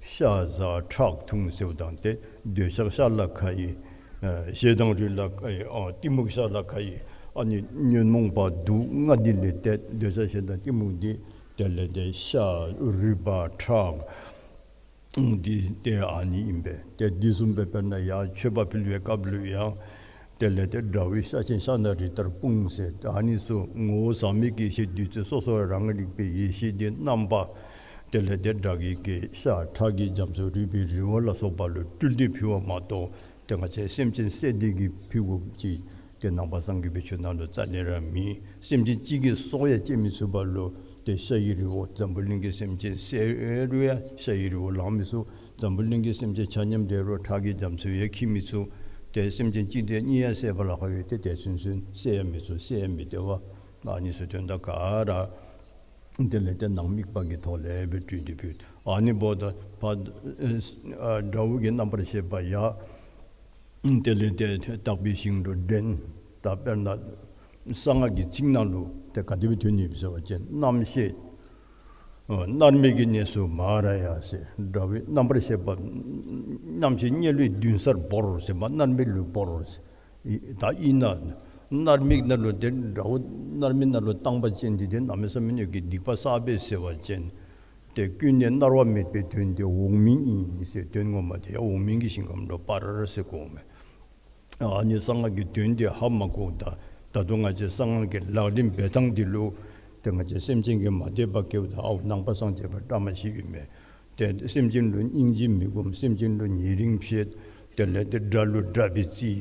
ཤ་ཟ་ཁྲག་འཐུང་ཟེརཝ་དང་ཏེ་འདོད་ཆགས་ཤ་ལ་ཁ་ཡི། ཨ་ཞེ་སྡང་རུས་ལ་ཁ་ཡི། ཨ་གཏི་མུག་ཤ་ལ་ཁ་ཡི། ཨ་ནི་ཉོན་མོངས་པ་དུག་ལྔ་འདི་ལས་ཏེ་འདོད་ཆགས་ཞེ་སྡང་གཏི་མུག་འདི་དེ་ལས་ཏེ་ཤ་རུས་པ་ཁྲག་འདི་ཏེ་ཨ་ནི་ཨིན་པས། ཏེ་འདི་བཟུམ་སྦེ་དཔེར་ན་ཡང་མཆོད་པ་ཕུལ་བའི་སྐབས་ལུ་ཡང་དེ་ལས་ཏེ་དགྲ་བོའི་ཤ་ཆེན་ཤ་ནང་རི་ལྟར་སྤུངས་ཟེར། ཨ་ནི་ཚུ་ངོ་བོ་ཟག་མེད་ཀྱི་ཡེ་ཤེས་བདུད་རྩི་སོ་སོ་རང་རིག་པའི་ཡེ་ཤེས་འདི་རྣམ་པ་དེ་ལས་ཏེ་དགྲ་བགེགས་ཀྱི་ཤ་ཁྲག་གི་རྒྱ་མཚོ་རུས་པའི་རི་བོ་ལ་སོགས་པ་ལུ་སྤྲུལ་ཏེ་ཕུལ་བ་མ་གཏོགས་ཏེ་ང་བཅས་སེམས་ཅན་བསད་དེ་གིས་ཕུལ་དགོཔ་ཅིག་ཏེ་ནང་པ་སངས་རྒྱས་པའི་ཆོས་ནང་ལུ་རྩ་ལས་ར་མེད། སེམས་ཅན་གཅིག་གི་སྲོག་ཡང་བཅད་མི་ཚུགས་པ་ལུ་ཏེ་ཤ་ཡི་རི་བོ་འཛམ་བུ་གླིང་གི་སེམས་ཅན་བསད་རུང་ཡང་ཤ་ཡི་རི་བོ་ལང་མི་ཚུགས། འཛམ་བུ་གླིང་གི་སེམས་ཅན་ཆ་མཉམ་བསད་རུང་ཁྲག་གི་རྒྱ་མཚོ་ཡང་འཁྱིལ་མི་ཚུགས། ཏེ་སེམས་ཅན་གཅིག་དང་གཉིས་ཡང་བསད་པ་ལ་ཁག་ཡོད་དེ་ཏེ་ཚུན་ཚོད་བསད་ཡང་མི་ཚུགས། བསད་ཡང་མི་བདེ་བ། ཨ་ནི་ཚུ་དོན་དག་ག་ར་དེ་ལས་ཏེ་ནང་དམིགས་པ་གི་ཐོག་ལས་སྦེ་སྤྲུལ་ཏེ་ཕུལ། ཨ་ནི་འབདཝ་ད་ཕར་ཨ་དགྲ་བོ་གི་རྣམ་པར་ཤེས་པ་ཡང་དེ་ལས་ཏེ་དག་པའི་ཞིང་དུ་འདྲེན། ད་དཔེར་ན་གསང་སྔགས་ཀྱི་ཚིག་ནང་ལུ་ཏེ་ག་དེ་སྦེ་ཐོན་ནུག་ཟེར་བ་ཅིན་རྣམ་ཤེས་ཨ་མནར་མེད་ཀྱི་གནས་སུ་མ་ར་ཡ་ཟེར། དགྲ་བོའི་རྣམ་པར་ཤེས་པ་རྣམ་ཤེས་དམྱལ་བའི་མདུན་སར་བོར་ཟེར་མ་མནར་མེད་ལུ་བོར་ཟེར། ཨིན་ད་ཨིན་ན་མནར་མེད་ནང་ལུ་ཏེ་དགྲ་བོ་མནར་མེད་ནང་ལུ་བཏང་པ་ཅིན་འདི་ཏེ་གནམ་མེད་ས་མེད་ཀྱི་སྡིག་པ་བསགས་པས་ཟེར་བ་ཅིན་ཏེ་ཀུན་ནས་མནར་བ་མེད་པའི་དོན་དེ་འོག་མིན་ཨིན་ཟེར། དོན་ངོ་མ་དེ་ཡང་འོག་མིན་གྱི་ཞིང་ཁམས་ལུ་སྤར་ཟེར་གོཝ་མས། ཨ་ནི་གསང་སྔགས་ཀྱི་དོན་དེ་ཧ་མ་གོཝ་ད་ད་ལྟོ་ང་བཅས་གསང་སྔགས་ཀྱི་ལག་ལེན་འབད་ཐངས་འདི་ལུ་ཏེ་ང་བཅས་སེམས་ཅན་གྱིས་མ་དད་པ་སྐྱེཝ་ད་ཨའོ་ནང་པ་སངས་རྒྱས་པ་བཀྲ་མ་ཤིས་ཨིན་མས། ཏེ་སེམས་ཅན་ལུ་སྙིང་རྗེ་མི་སྒོམ། སེམས་ཅན་ལུ་ཉེ་རིང་བྱེད། དེ་ལས་ཏེ་དགྲ་ལུ་དགྲ་སྦེ་བརྩི།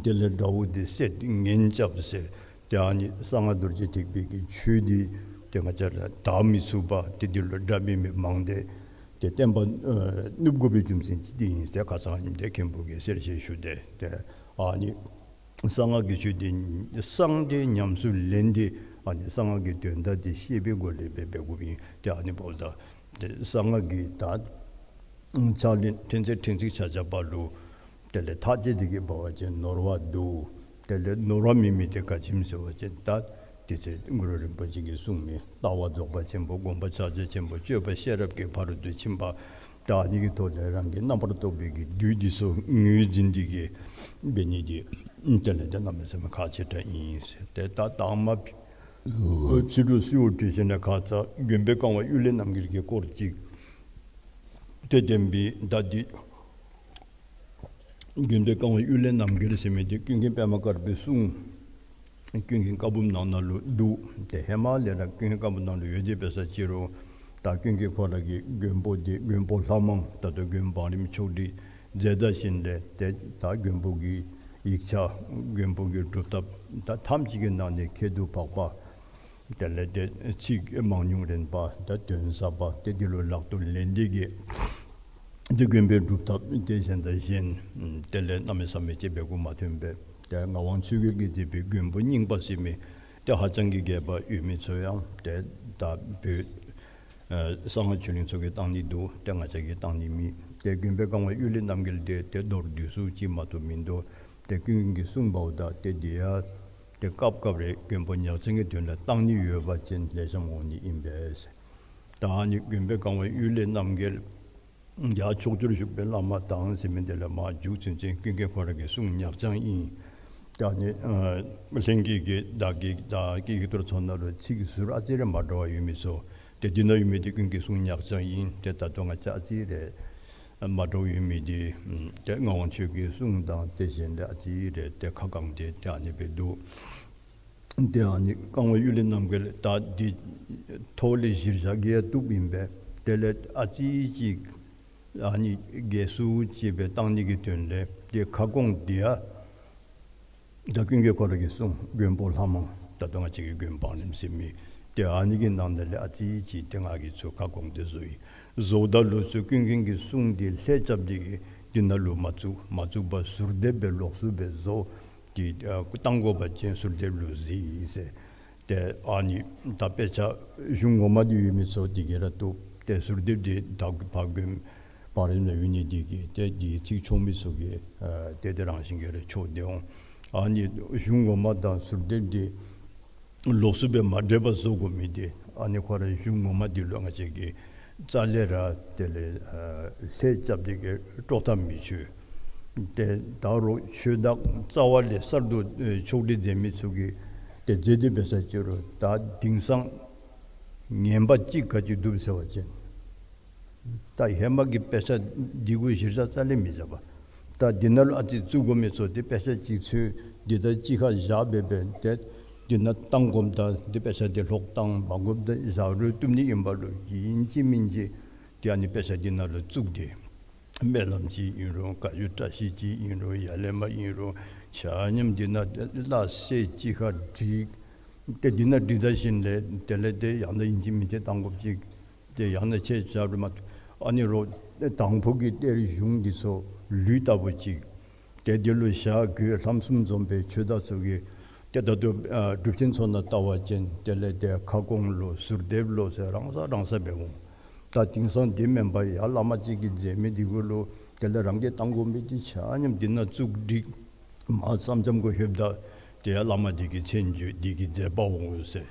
དེ་ལས་དགྲ་བོ་འདི་བསད་ངན་རྐྱབ་ཟེར། ཏེ་ཨ་ནི་གསང་སྔགས་རྡོ་རྗེ་ཐེག་པའི་གི་ཆོས་འདི་ཏེ་ང་བཅས་ར་དག་མི་ཚུགས་པ་ཏེ་འདི་ལུ་དགྲ་འབད་མི་མང་སྟེ་ཏེ་བསྟན་པ་ཨ་ནུབ་དགོ་པའི་རྒྱུ་མཚན་ཅིག་འདི་ཨིན་ཟེར་ཁ་ཙ་ཉིནམ་ཏེ་མཁན་པོ་གིས་གསལ་བཤད་ཞུ་སྟེ་ཏེ་ཨ་ནི་གསང་སྔགས་ཀྱི་ཆོས་འདི་གསང་སྟེ་ཉམས་སུ་ལེན་ཏེ་ཨ་ནི་གསང་སྔགས་ཀྱི་དོན་དག་འདི་ཤེས་པའི་སྒོ་ལས་འབད་འབད་དགོཔ་ཨིན། ཏེ་ཨ་ནི་འབདཝ་ད་ཏེ་གསང་སྔགས་ཀྱི་ད་ཕྱག་ལེན་ཕྲན་ཚེགས་ཕྲན་ཚེགས་ཆ་ཁྱབ་པ་ལུ་དེ་ལས་ཐག་བཅད་དེ་གི་འབད་བ་ཅིན་ནོར་བ་འདུག། དེ་ལས་ནོར་བ་མེད་མི་དེ་ག་ཅི་སྨོ་ཟེར་བ་ཅིན་ད་དེ་ཚེ་གུ་རུ་རིན་པོ་ཆེ་གིས་གསུངས་མི་ལྟ་བ་རྫོགས་པ་ཆེན་པོ། སྒོམ་པ་ཕྱག་རྒྱ་ཆེན་པོ། སྤྱོད་པ་ཤེས་རབ་ཀྱི་ཕ་རོལ་ཏུ་ཕྱིན་པ། ད་ཨ་ནི་གི་ཐོག་ལས་རང་གི་རྣམ་པར་རྟོག་པའི་གི་བདུད་འདི་ཚུ་ངོས་འཛིན་འདི་གིས་འབད་ནི་འདི་དེ་ལས་ཏེ་གནམ་མེད་ས་མེད་ཁག་ཆེ་དྲགས་ཨིན་ཟེར། ཏེ་ད་དང་མ་ཕྱི་རུ་སུ་འོ་བྲིས་ཟེར་ན་ཁ་ཙ་མགོན་པོའི་བཀའ་དབང་གཡུལ་ལས་རྣམ་རྒྱལ་གྱི་སྐོར་ཅིག་ཏེ་བསྟན་པའི་ད་འདི་མགོན་པོའི་བཀའ་དབང་གཡུལ་ལས་རྣམ་རྒྱལ་ཟེར་མི་འདི་ཀུན་མཁྱེན་པདྨ་དཀར་པོའི་གསུང་ཀུན་མཁྱེན་བཀའ་འབུམ་ནང་ན་ལུ་འདུག། ཏེ་ཧེ་མ་ལས་ར་ཀུན་མཁྱེན་བཀའ་འབུམ་ནང་ལུ་ཡོད་དེ་འབད་ས་ཅི་རུང་ད་ཀུན་མཁྱེན་ཁོ་ར་གི་མགོན་པོ་འདི་མགོན་པོ་ལྷ་མང་ད་ལྟོ་མགོན་བང་རིམ་ཆོག་སྒྲིག་མཛད་ད་བཞིན་ལས་ཏེ་ད་མགོན་པོ་གི་ཡིག་ཆ་མགོན་པོ་གི་སྒྲུབ་ཐབས་ད་ཐམས་ཅད་ཀྱི་ནང་ནས་ཁྱད་དུ་འཕགས་པ། དེ་ལས་ཏེ་ཚིག་མང་ཉུང་རན་པ་ད་དོན་ཟབ་པ་ཏེ་འདི་ལུ་ལག་ཏུ་ལེན་ཏེ་གི་ཏེ་མགོན་པོའི་སྒྲུབ་ཐབས་ཏེ་གཞན་དང་གཞན་དེ་ལས་གནམ་མེད་ས་མེད་ཅིག་འབད་དགོཔ་མ་ཐོན་པས། ཏེ་ངག་དབང་ཆོས་རྒྱལ་གྱིས་མཛད་པའི་མགོན་པོ་རྙིང་པ་ཟེར་མི་ཏེ་ཧ་ཅང་གི་རྒྱས་པ་ཡོད་མི་ཚུ་ཡང་ཏེ་ད་བོད་ཨ་གསང་སྔགས་ཆོས་གླིང་ཚུ་གིས་བཏང་ནི་འདུག། ཏེ་ང་བཅས་ཀྱིས་བཏང་ནི་མེད། ཏེ་མགོན་པོའི་བཀའ་དབང་གཡུལ་ལས་རྣམ་རྒྱལ་འདི་ཏེ་མདོར་བསྡུས་སུ་ཅིག་མ་གཏོགས་མིན་འདུག། ཏེ་ཀུན་མཁྱེན་གྱིས་གསུངས་པའོ། ད་ཏེ་འདི་ཡང་ཏེ་སྐབས་སྐབས་རེ་མགོན་པོ་ཉག་ཅན་གྱི་དོན་ལུ་བཏང་ནི་ཡོད་པ་ཅིན་ལེགས་ཤོམ་འོང་ནི་ཨིན་པས། ད་ཨ་ནི་མགོན་པོའི་བཀའ་དབང་གཡུལ་ལས་རྣམ་རྒྱལ་ཡང་ཕྱོགས་བཅུར་བཞུགས་པའི་བླ་མ་དང་ཟེར་མི་འདི་ལས་མར་མཇུག་ཚུན་ཚོད་ཀུན་མཁྱེན་ཁོ་ར་གི་གསུང་ཉག་ཅན་ཨིན། ད་ཨ་ནི་ཨ་ལྷན་སྐྱེས་ཀྱི་བདག་གི་ད་ཀྱི་ཀྱི་ཏོར་ཚོགས་ནང་ལུ་ཚིག་ཟུར་ཨ་ཙི་རེ་མ་འདྲཝ་ཡོད་མི་ཚུ་ཏེ་འདི་ནང་ཡོད་མི་འདི་ཀུན་མཁྱེན་གསུང་ཉག་ཅན་ཨིན། ཏེ་ད་ལྟོ་ང་བཅས་ཨ་ཙི་རེ་མ་འདྲཝ་ཡོད་མི་འདི་ཏེ་ངག་དབང་ཆོས་ཀྱི་གསུང་དང་ཏེ་གཞན་ལས་ཨ་ཙི་རེ་ཏེ་ཁ་བསྐངས་ཏེ་ཏེ་ཨ་ནི་སྦེ་འདུག། ཏེ་ཨ་ནི་བཀའ་དབང་གཡུལ་ལས་རྣམ་རྒྱལ་ད་འདི་ཐོག་ལས་གཞིར་བཞག་གི་ཡང་བཏུབ་ཨིན་པས། དེ་ལས་ཨ་ཙི་ཅིག་ཨ་ནི་རྒྱས་སུ་ཅིག་སྦེ་བཏང་ནི་གི་དོན་ལས་ཏེ་ཁ་སྐོང་འདི་ཡང་ད་ཀུན་མཁྱེན་ཁོ་ར་གི་གསུང་མགོན་པོ་ལྷ་མང་ད་ལྟོ་ང་བཅས་ཀྱི་མགོན་བང་རིམ་ཟེར་མི་ཏེ་ཨ་ནི་གི་ནང་ན་ལས་ཨ་ཙི་ཅིག་ཏེ་ང་གིས་ཚུར་ཁ་སྐོང་སྟེ་བཟོ་ཡི། བཟོཝ་ད་ལུ་ཚུར་ཀུན་མཁྱེན་གྱི་གསུང་འདི་ལྷད་རྐྱབ་སྟེ་གི་འདི་ནང་ལུ་མ་བཙུགས། མ་བཙུགས་པར་ཟུར་འདེབས་སྦེ་ལོགས་སུ་སྦེ་བཟོ། ཏེ་ཨ་བཏང་དགོ་པ་ཅིན་ཟུར་འདེབས་ལུ་གཟིགས་ཟེར། ཏེ་ཨ་ནི་ད་དཔེ་ཆ་གཞུང་ངོ་མ་འདི་ཡོད་མི་ཚུ་འདི་གིས་ར་བཏུབ། ཏེ་ཟུར་འདེབས་འདི་ད་ཕར་མགོན་བང་རིམ་ནང་ཡོད་ནི་འདི་གིས་ཏེ་འདི་ཚིག་ཆོག་མི་ཚུ་གིས་ཨ་ཏེ་དེ་རང་བཞིན་གྱིས་ར་ཆོག་སྟེ་འོང་། ཨ་ནི་གཞུང་ངོ་མ་དང་ཟུར་འདེབས་འདི་ལོགས་སུ་སྦེ་མ་འདྲེས་པར་བཟོ་དགོ་མི་འདི་ཨ་ནི་ཁོ་རའི་གཞུང་ངོ་མ་འདི་ལུ་ང་བཅས་ཀྱིས་རྩ་ལས་ར་དེ་ལས་ལྷད་རྐྱབ་སྟེ་གི་དཀྲོག་གཏམ་མི་ཆོས། ཏེ་ད་རུང་ཆོས་བདག་རྩ་བ་ལས་གསར་དུ་ཕྱོགས་སྒྲིག་མཛད་མི་ཚུ་གིས་ཏེ་མཛད་དེ་འབད་ས་ཅིག་རུང་ད་དེང་སང་ངན་པ་ཅིག་ག་ཅི་འདུག་ཟེར་བ་ཅིན་ད་ཧེ་མ་གི་དཔེ་ཆ་འདི་གུ་གཞི་རྩ་རྩ་ལས་མི་བཞག་པ། ད་འདི་ནང་ལུ་ཨ་ཙི་བཙུགས་དགོ་མི་ཚུ་འདི་དཔེ་ཆ་ཅིག་འཚོལ་འདི་ད་གཅིག་ཁར་བཞག་སྦེ་སྦེ་ཏེ་འདི་ནང་བཏང་དགོཔ་ད་འདི་དཔེ་ཆ་འདི་ལྷོག་བཏང་མ་དགོཔ་ད་བཞག་རུང་བཏུབ་ནི་ཨིན་པ་ལུ་ཨིན་ཅི་མིན་ཅི་ཏེ་ཨ་ནི་དཔེ་ཆ་འདི་ནང་ལུ་བཙུགས་ཏེ་སྨོན་ལམ་ཅིག་ཨིན་རུང་བཀའ་བརྒྱུད་བཀྲ་ཤིས་ཅིག་ཨིན་རུང་ཡར་ལས་མར་ཨིན་རུང་ཆ་མཉམ་འདི་ནང་སླ་བསྲེ་གཅིག་ཁར་བསྒྲིགས། ཏེ་འདི་ནང་བསྒྲིགས་ད་ཞིནམ་ལས་དེ་ལས་ཏེ་ཡང་ན་ཨིན་ཅི་མིན་ཅི་བཏང་དགོཔ་ཅིག་ཏེ་ཡང་ན་ཆེ་ཆ་རུ་མ་ཨ་ནི་རོགས་དང་ཕུ་གི་གཏེར་གཞུང་འདི་ཚུ་ལུས་ལྟ་བུ་ཅིག་ཏེ་འདི་ལུ་ཞྭ་གོས་ལྷམ་གསུམ་འཛོམས་པའི་ཆོས་བདག་ཚུ་གིས་ཏེ་ད་ལྟོ་ཨ་སྒྲུབ་ཆེན་ཚུ་ནང་བལྟ་བ་ཅིན་དེ་ལས་ཏེ་ཁ་སྐོང་ལོ་ཟུར་འདེབས་ལོ་ཟེར་རང་ས་རང་ས་འབད་འོང་། ད་དེང་སང་འདི་མེན་པར་ཡར་བླ་མ་ཅིག་གིས་མཛད་མི་འདི་གུ་ལུ་དེ་ལས་རང་གིས་བཏང་དགོ་མི་འདི་ཆ་མཉམ་འདི་ནང་བཙུགས་བསྒྲིགས། མར་སེམས་ཙམ་གུ་ལྷོདཔ་ད་ཏེ་ཡར་བླ་མ་འདི་གི་མཚན་བརྗོད་འདི་གིས་མཛད་པའོ་ཟེར།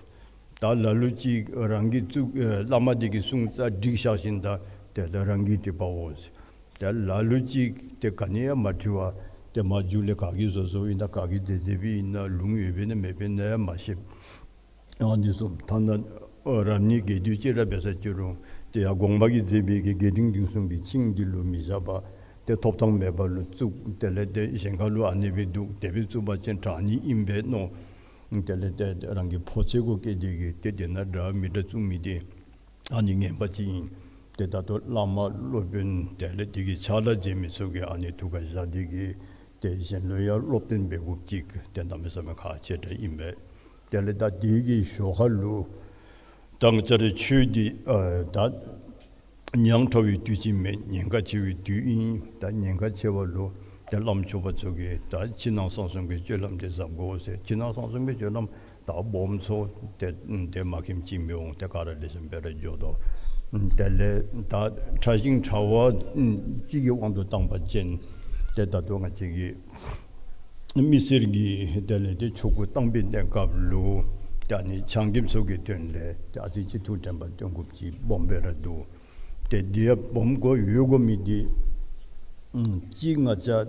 ད་ལ་ལུ་ཅིག་རང་གིས་བཙུགས་ཨེ་བླ་མ་འདི་གིས་གསུངས་རྩ་བསྒྲིགས་བཞག་ཞིནམ་ད་དེ་ལས་རང་གིས་བྲིས་པའོ་ཟེར། ད་ལ་ལུ་ཅིག་ཏེ་ག་ནི་ཡང་མ་བྲི་བར་ཏེ་མར་མཇུག་ལས་ག་གིས་བཟོ་བཟོཝ་ཨིན་ན་ག་གིས་མཛད་མཛད་པའི་ཨིན་ན་ལུང་ཡོདཔ་ཨིན་ན་མེདཔ་ཨིན་ན་ཡང་མ་ཤེས། ཨ་ནི་གསུངས། ཐ་ན་ཨ་རབ་གནས་རྒྱས་བསྡུས་ཅིག་ར་འབད་ས་ཅིག་རུང་ཏེ་ཡར་དགོངས་པ་གིས་མཛད་པའི་གི་རྒྱས་འབྲིང་བསྡུས་གསུམ་གྱི་ཆིངས་འདི་ལུ་མི་བཞག་པར་ཏེ་ཐོབ་ཐང་མེད་པ་ལུ་བཙུགས། དེ་ལས་ཏེ་གཞན་ཁ་ལུ་ཨ་ནི་སྦེ་འདུག་དེ་སྦེ་བཙུགས་པ་ཅིན་དྲག་ནི་ཨིན་པས་མནོ། དེ་ལས་ཏེ་རང་གི་ཕོ་ཚོད་གུ་བསྐྱེད་དེ་གིས་ཏེ་དེ་ནང་འདྲ་མི་འདྲ་བཙུགས་མི་འདི་ཨ་ནི་ངན་པ་ཅིག་ཨིན། ཏེ་ད་ལྟོ་བླ་མ་སློབ་དཔོན་དེ་ལས་དེ་གི་ཕྱག་ལཱ་མཛད་མི་ཚུ་གིས་ཨ་ནི་ཐུགས་ཁར་བཞག་སྟེ་གིས་ཏེ་གཞན་ལུ་ཡང་སློབ་སྟོན་འབད་དགོཔ་ཅིག་ཏེ་གནམ་མེད་ས་མེད་ཁག་ཆེ་དྲགས་ཨིན་པས། དེ་ལས་ད་དེ་གི་ཞོར་ཁ་ལུ་ད་ང་བཅས་རའི་ཆོས་འདི་ཨ་ད་ཉག་ཕྲ་བའི་དུས་ཅིག་མེན། ཉེན་ཁ་ཆེ་བའི་དུས་ཨིན། ད་ཉེན་ཁ་ཆེ་བ་ལུ་ཏེ་བླམ་ཆོསཔ་ཚུ་གིས་ད་ཕྱི་ནང་གསང་གསུམ་གྱི་སྤྱོད་ལམ་འདི་བཟའ་དགོ་ཟེར། ཕྱི་ནང་གསང་གསུམ་གྱི་སྤྱོད་ལམ་ད་སྦོམ་ཚུ་ཏེ་ཏེ་མ་མཁྱེནམ་ཅིག་མི་འོང་། ཏེ་ག་ར་ལེགས་ཤོམ་སྦེ་ར་འགྱོ་དོ། དེ་ལས་ད་ཕྲ་ཞིང་ཕྲ་བ་ཅིག་གི་དབང་དུ་བཏང་པ་ཅིན་ཏེ་ད་ལྟོ་ང་བཅས་ཀྱི་མི་སེར་གྱི་དེ་ལས་ཏེ་ཆོ་ག་བཏང་པའི་གནས་སྐབས་ལུ་ཏེ་ཨ་ནི་ཆང་རྐྱབ་ཚུ་གི་དོན་ལས་ཏེ་ཨ་ཙི་ཅིག་ཐུགས་དྲན་པ་བཏོན་དགོཔ་ཅིག་སྦོམ་སྦེ་ར་འདུག། ཏེ་འདི་ཡང་སྦོམ་དགོ་ཡོད་དགོ་མི་འདི་ཨམ་གཅིག་ང་བཅས་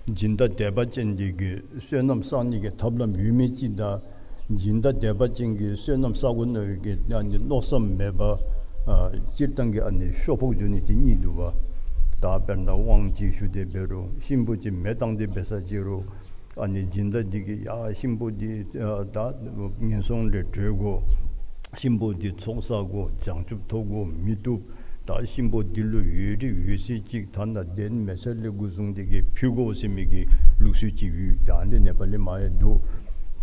སྦྱིན་བདག་དད་པ་ཅན་འདི་གི་བསོད་ནམས་བསག་ནི་གི་ཐབས་ལམ་ཡོད་མི་ཅིག་དང་སྦྱིན་བདག་དད་པ་ཅན་གྱི་བསོད་ནམས་བསག་དགོ་མནོ་བའི་གི་ཨ་ནི་མནོ་བསམ་མེད་པ་ཨ་སྤྱིར་བཏང་གི་ཨ་ནི་ཤོ་ཕོག་འགྱོ་ནི་ཅིག་གཉིས་འདུག་པ། ད་དཔེར་ན་དབང་ཅིག་ཞུ་སྟེ་འབད་རུང་གཤིན་པོ་ཅིག་མེ་བཏང་སྟེ་འབད་ས་ཅིག་རུང་ཨ་ནི་སྦྱིན་བདག་འདི་གིས་ཡ་གཤིན་པོ་འདི་ཨ་ད་ངན་སོང་ལས་གྲོལ་དགོ། གཤིན་པོ་འདི་ཚོགས་བསགས་དགོ། བྱང་ཆུབ་ཐོབ་དགོ་མི་བཏུབ། ད་གཤིན་པོ་འདི་ལུ་ཡོད་རིགས་ཡོད་ཚད་ཅིག་ཐ་ན་གདན་མལ་ཆ་ལས་འགོ་བཟུང་སྟེ་གིས་ཕུལ་དགོ་ཟེར་མི་གི་ལུགས་སྲོལ་ཅིག་ཡོད། ད་འདི་ནེ་པ་ལི་མ་ཡང་འདུག།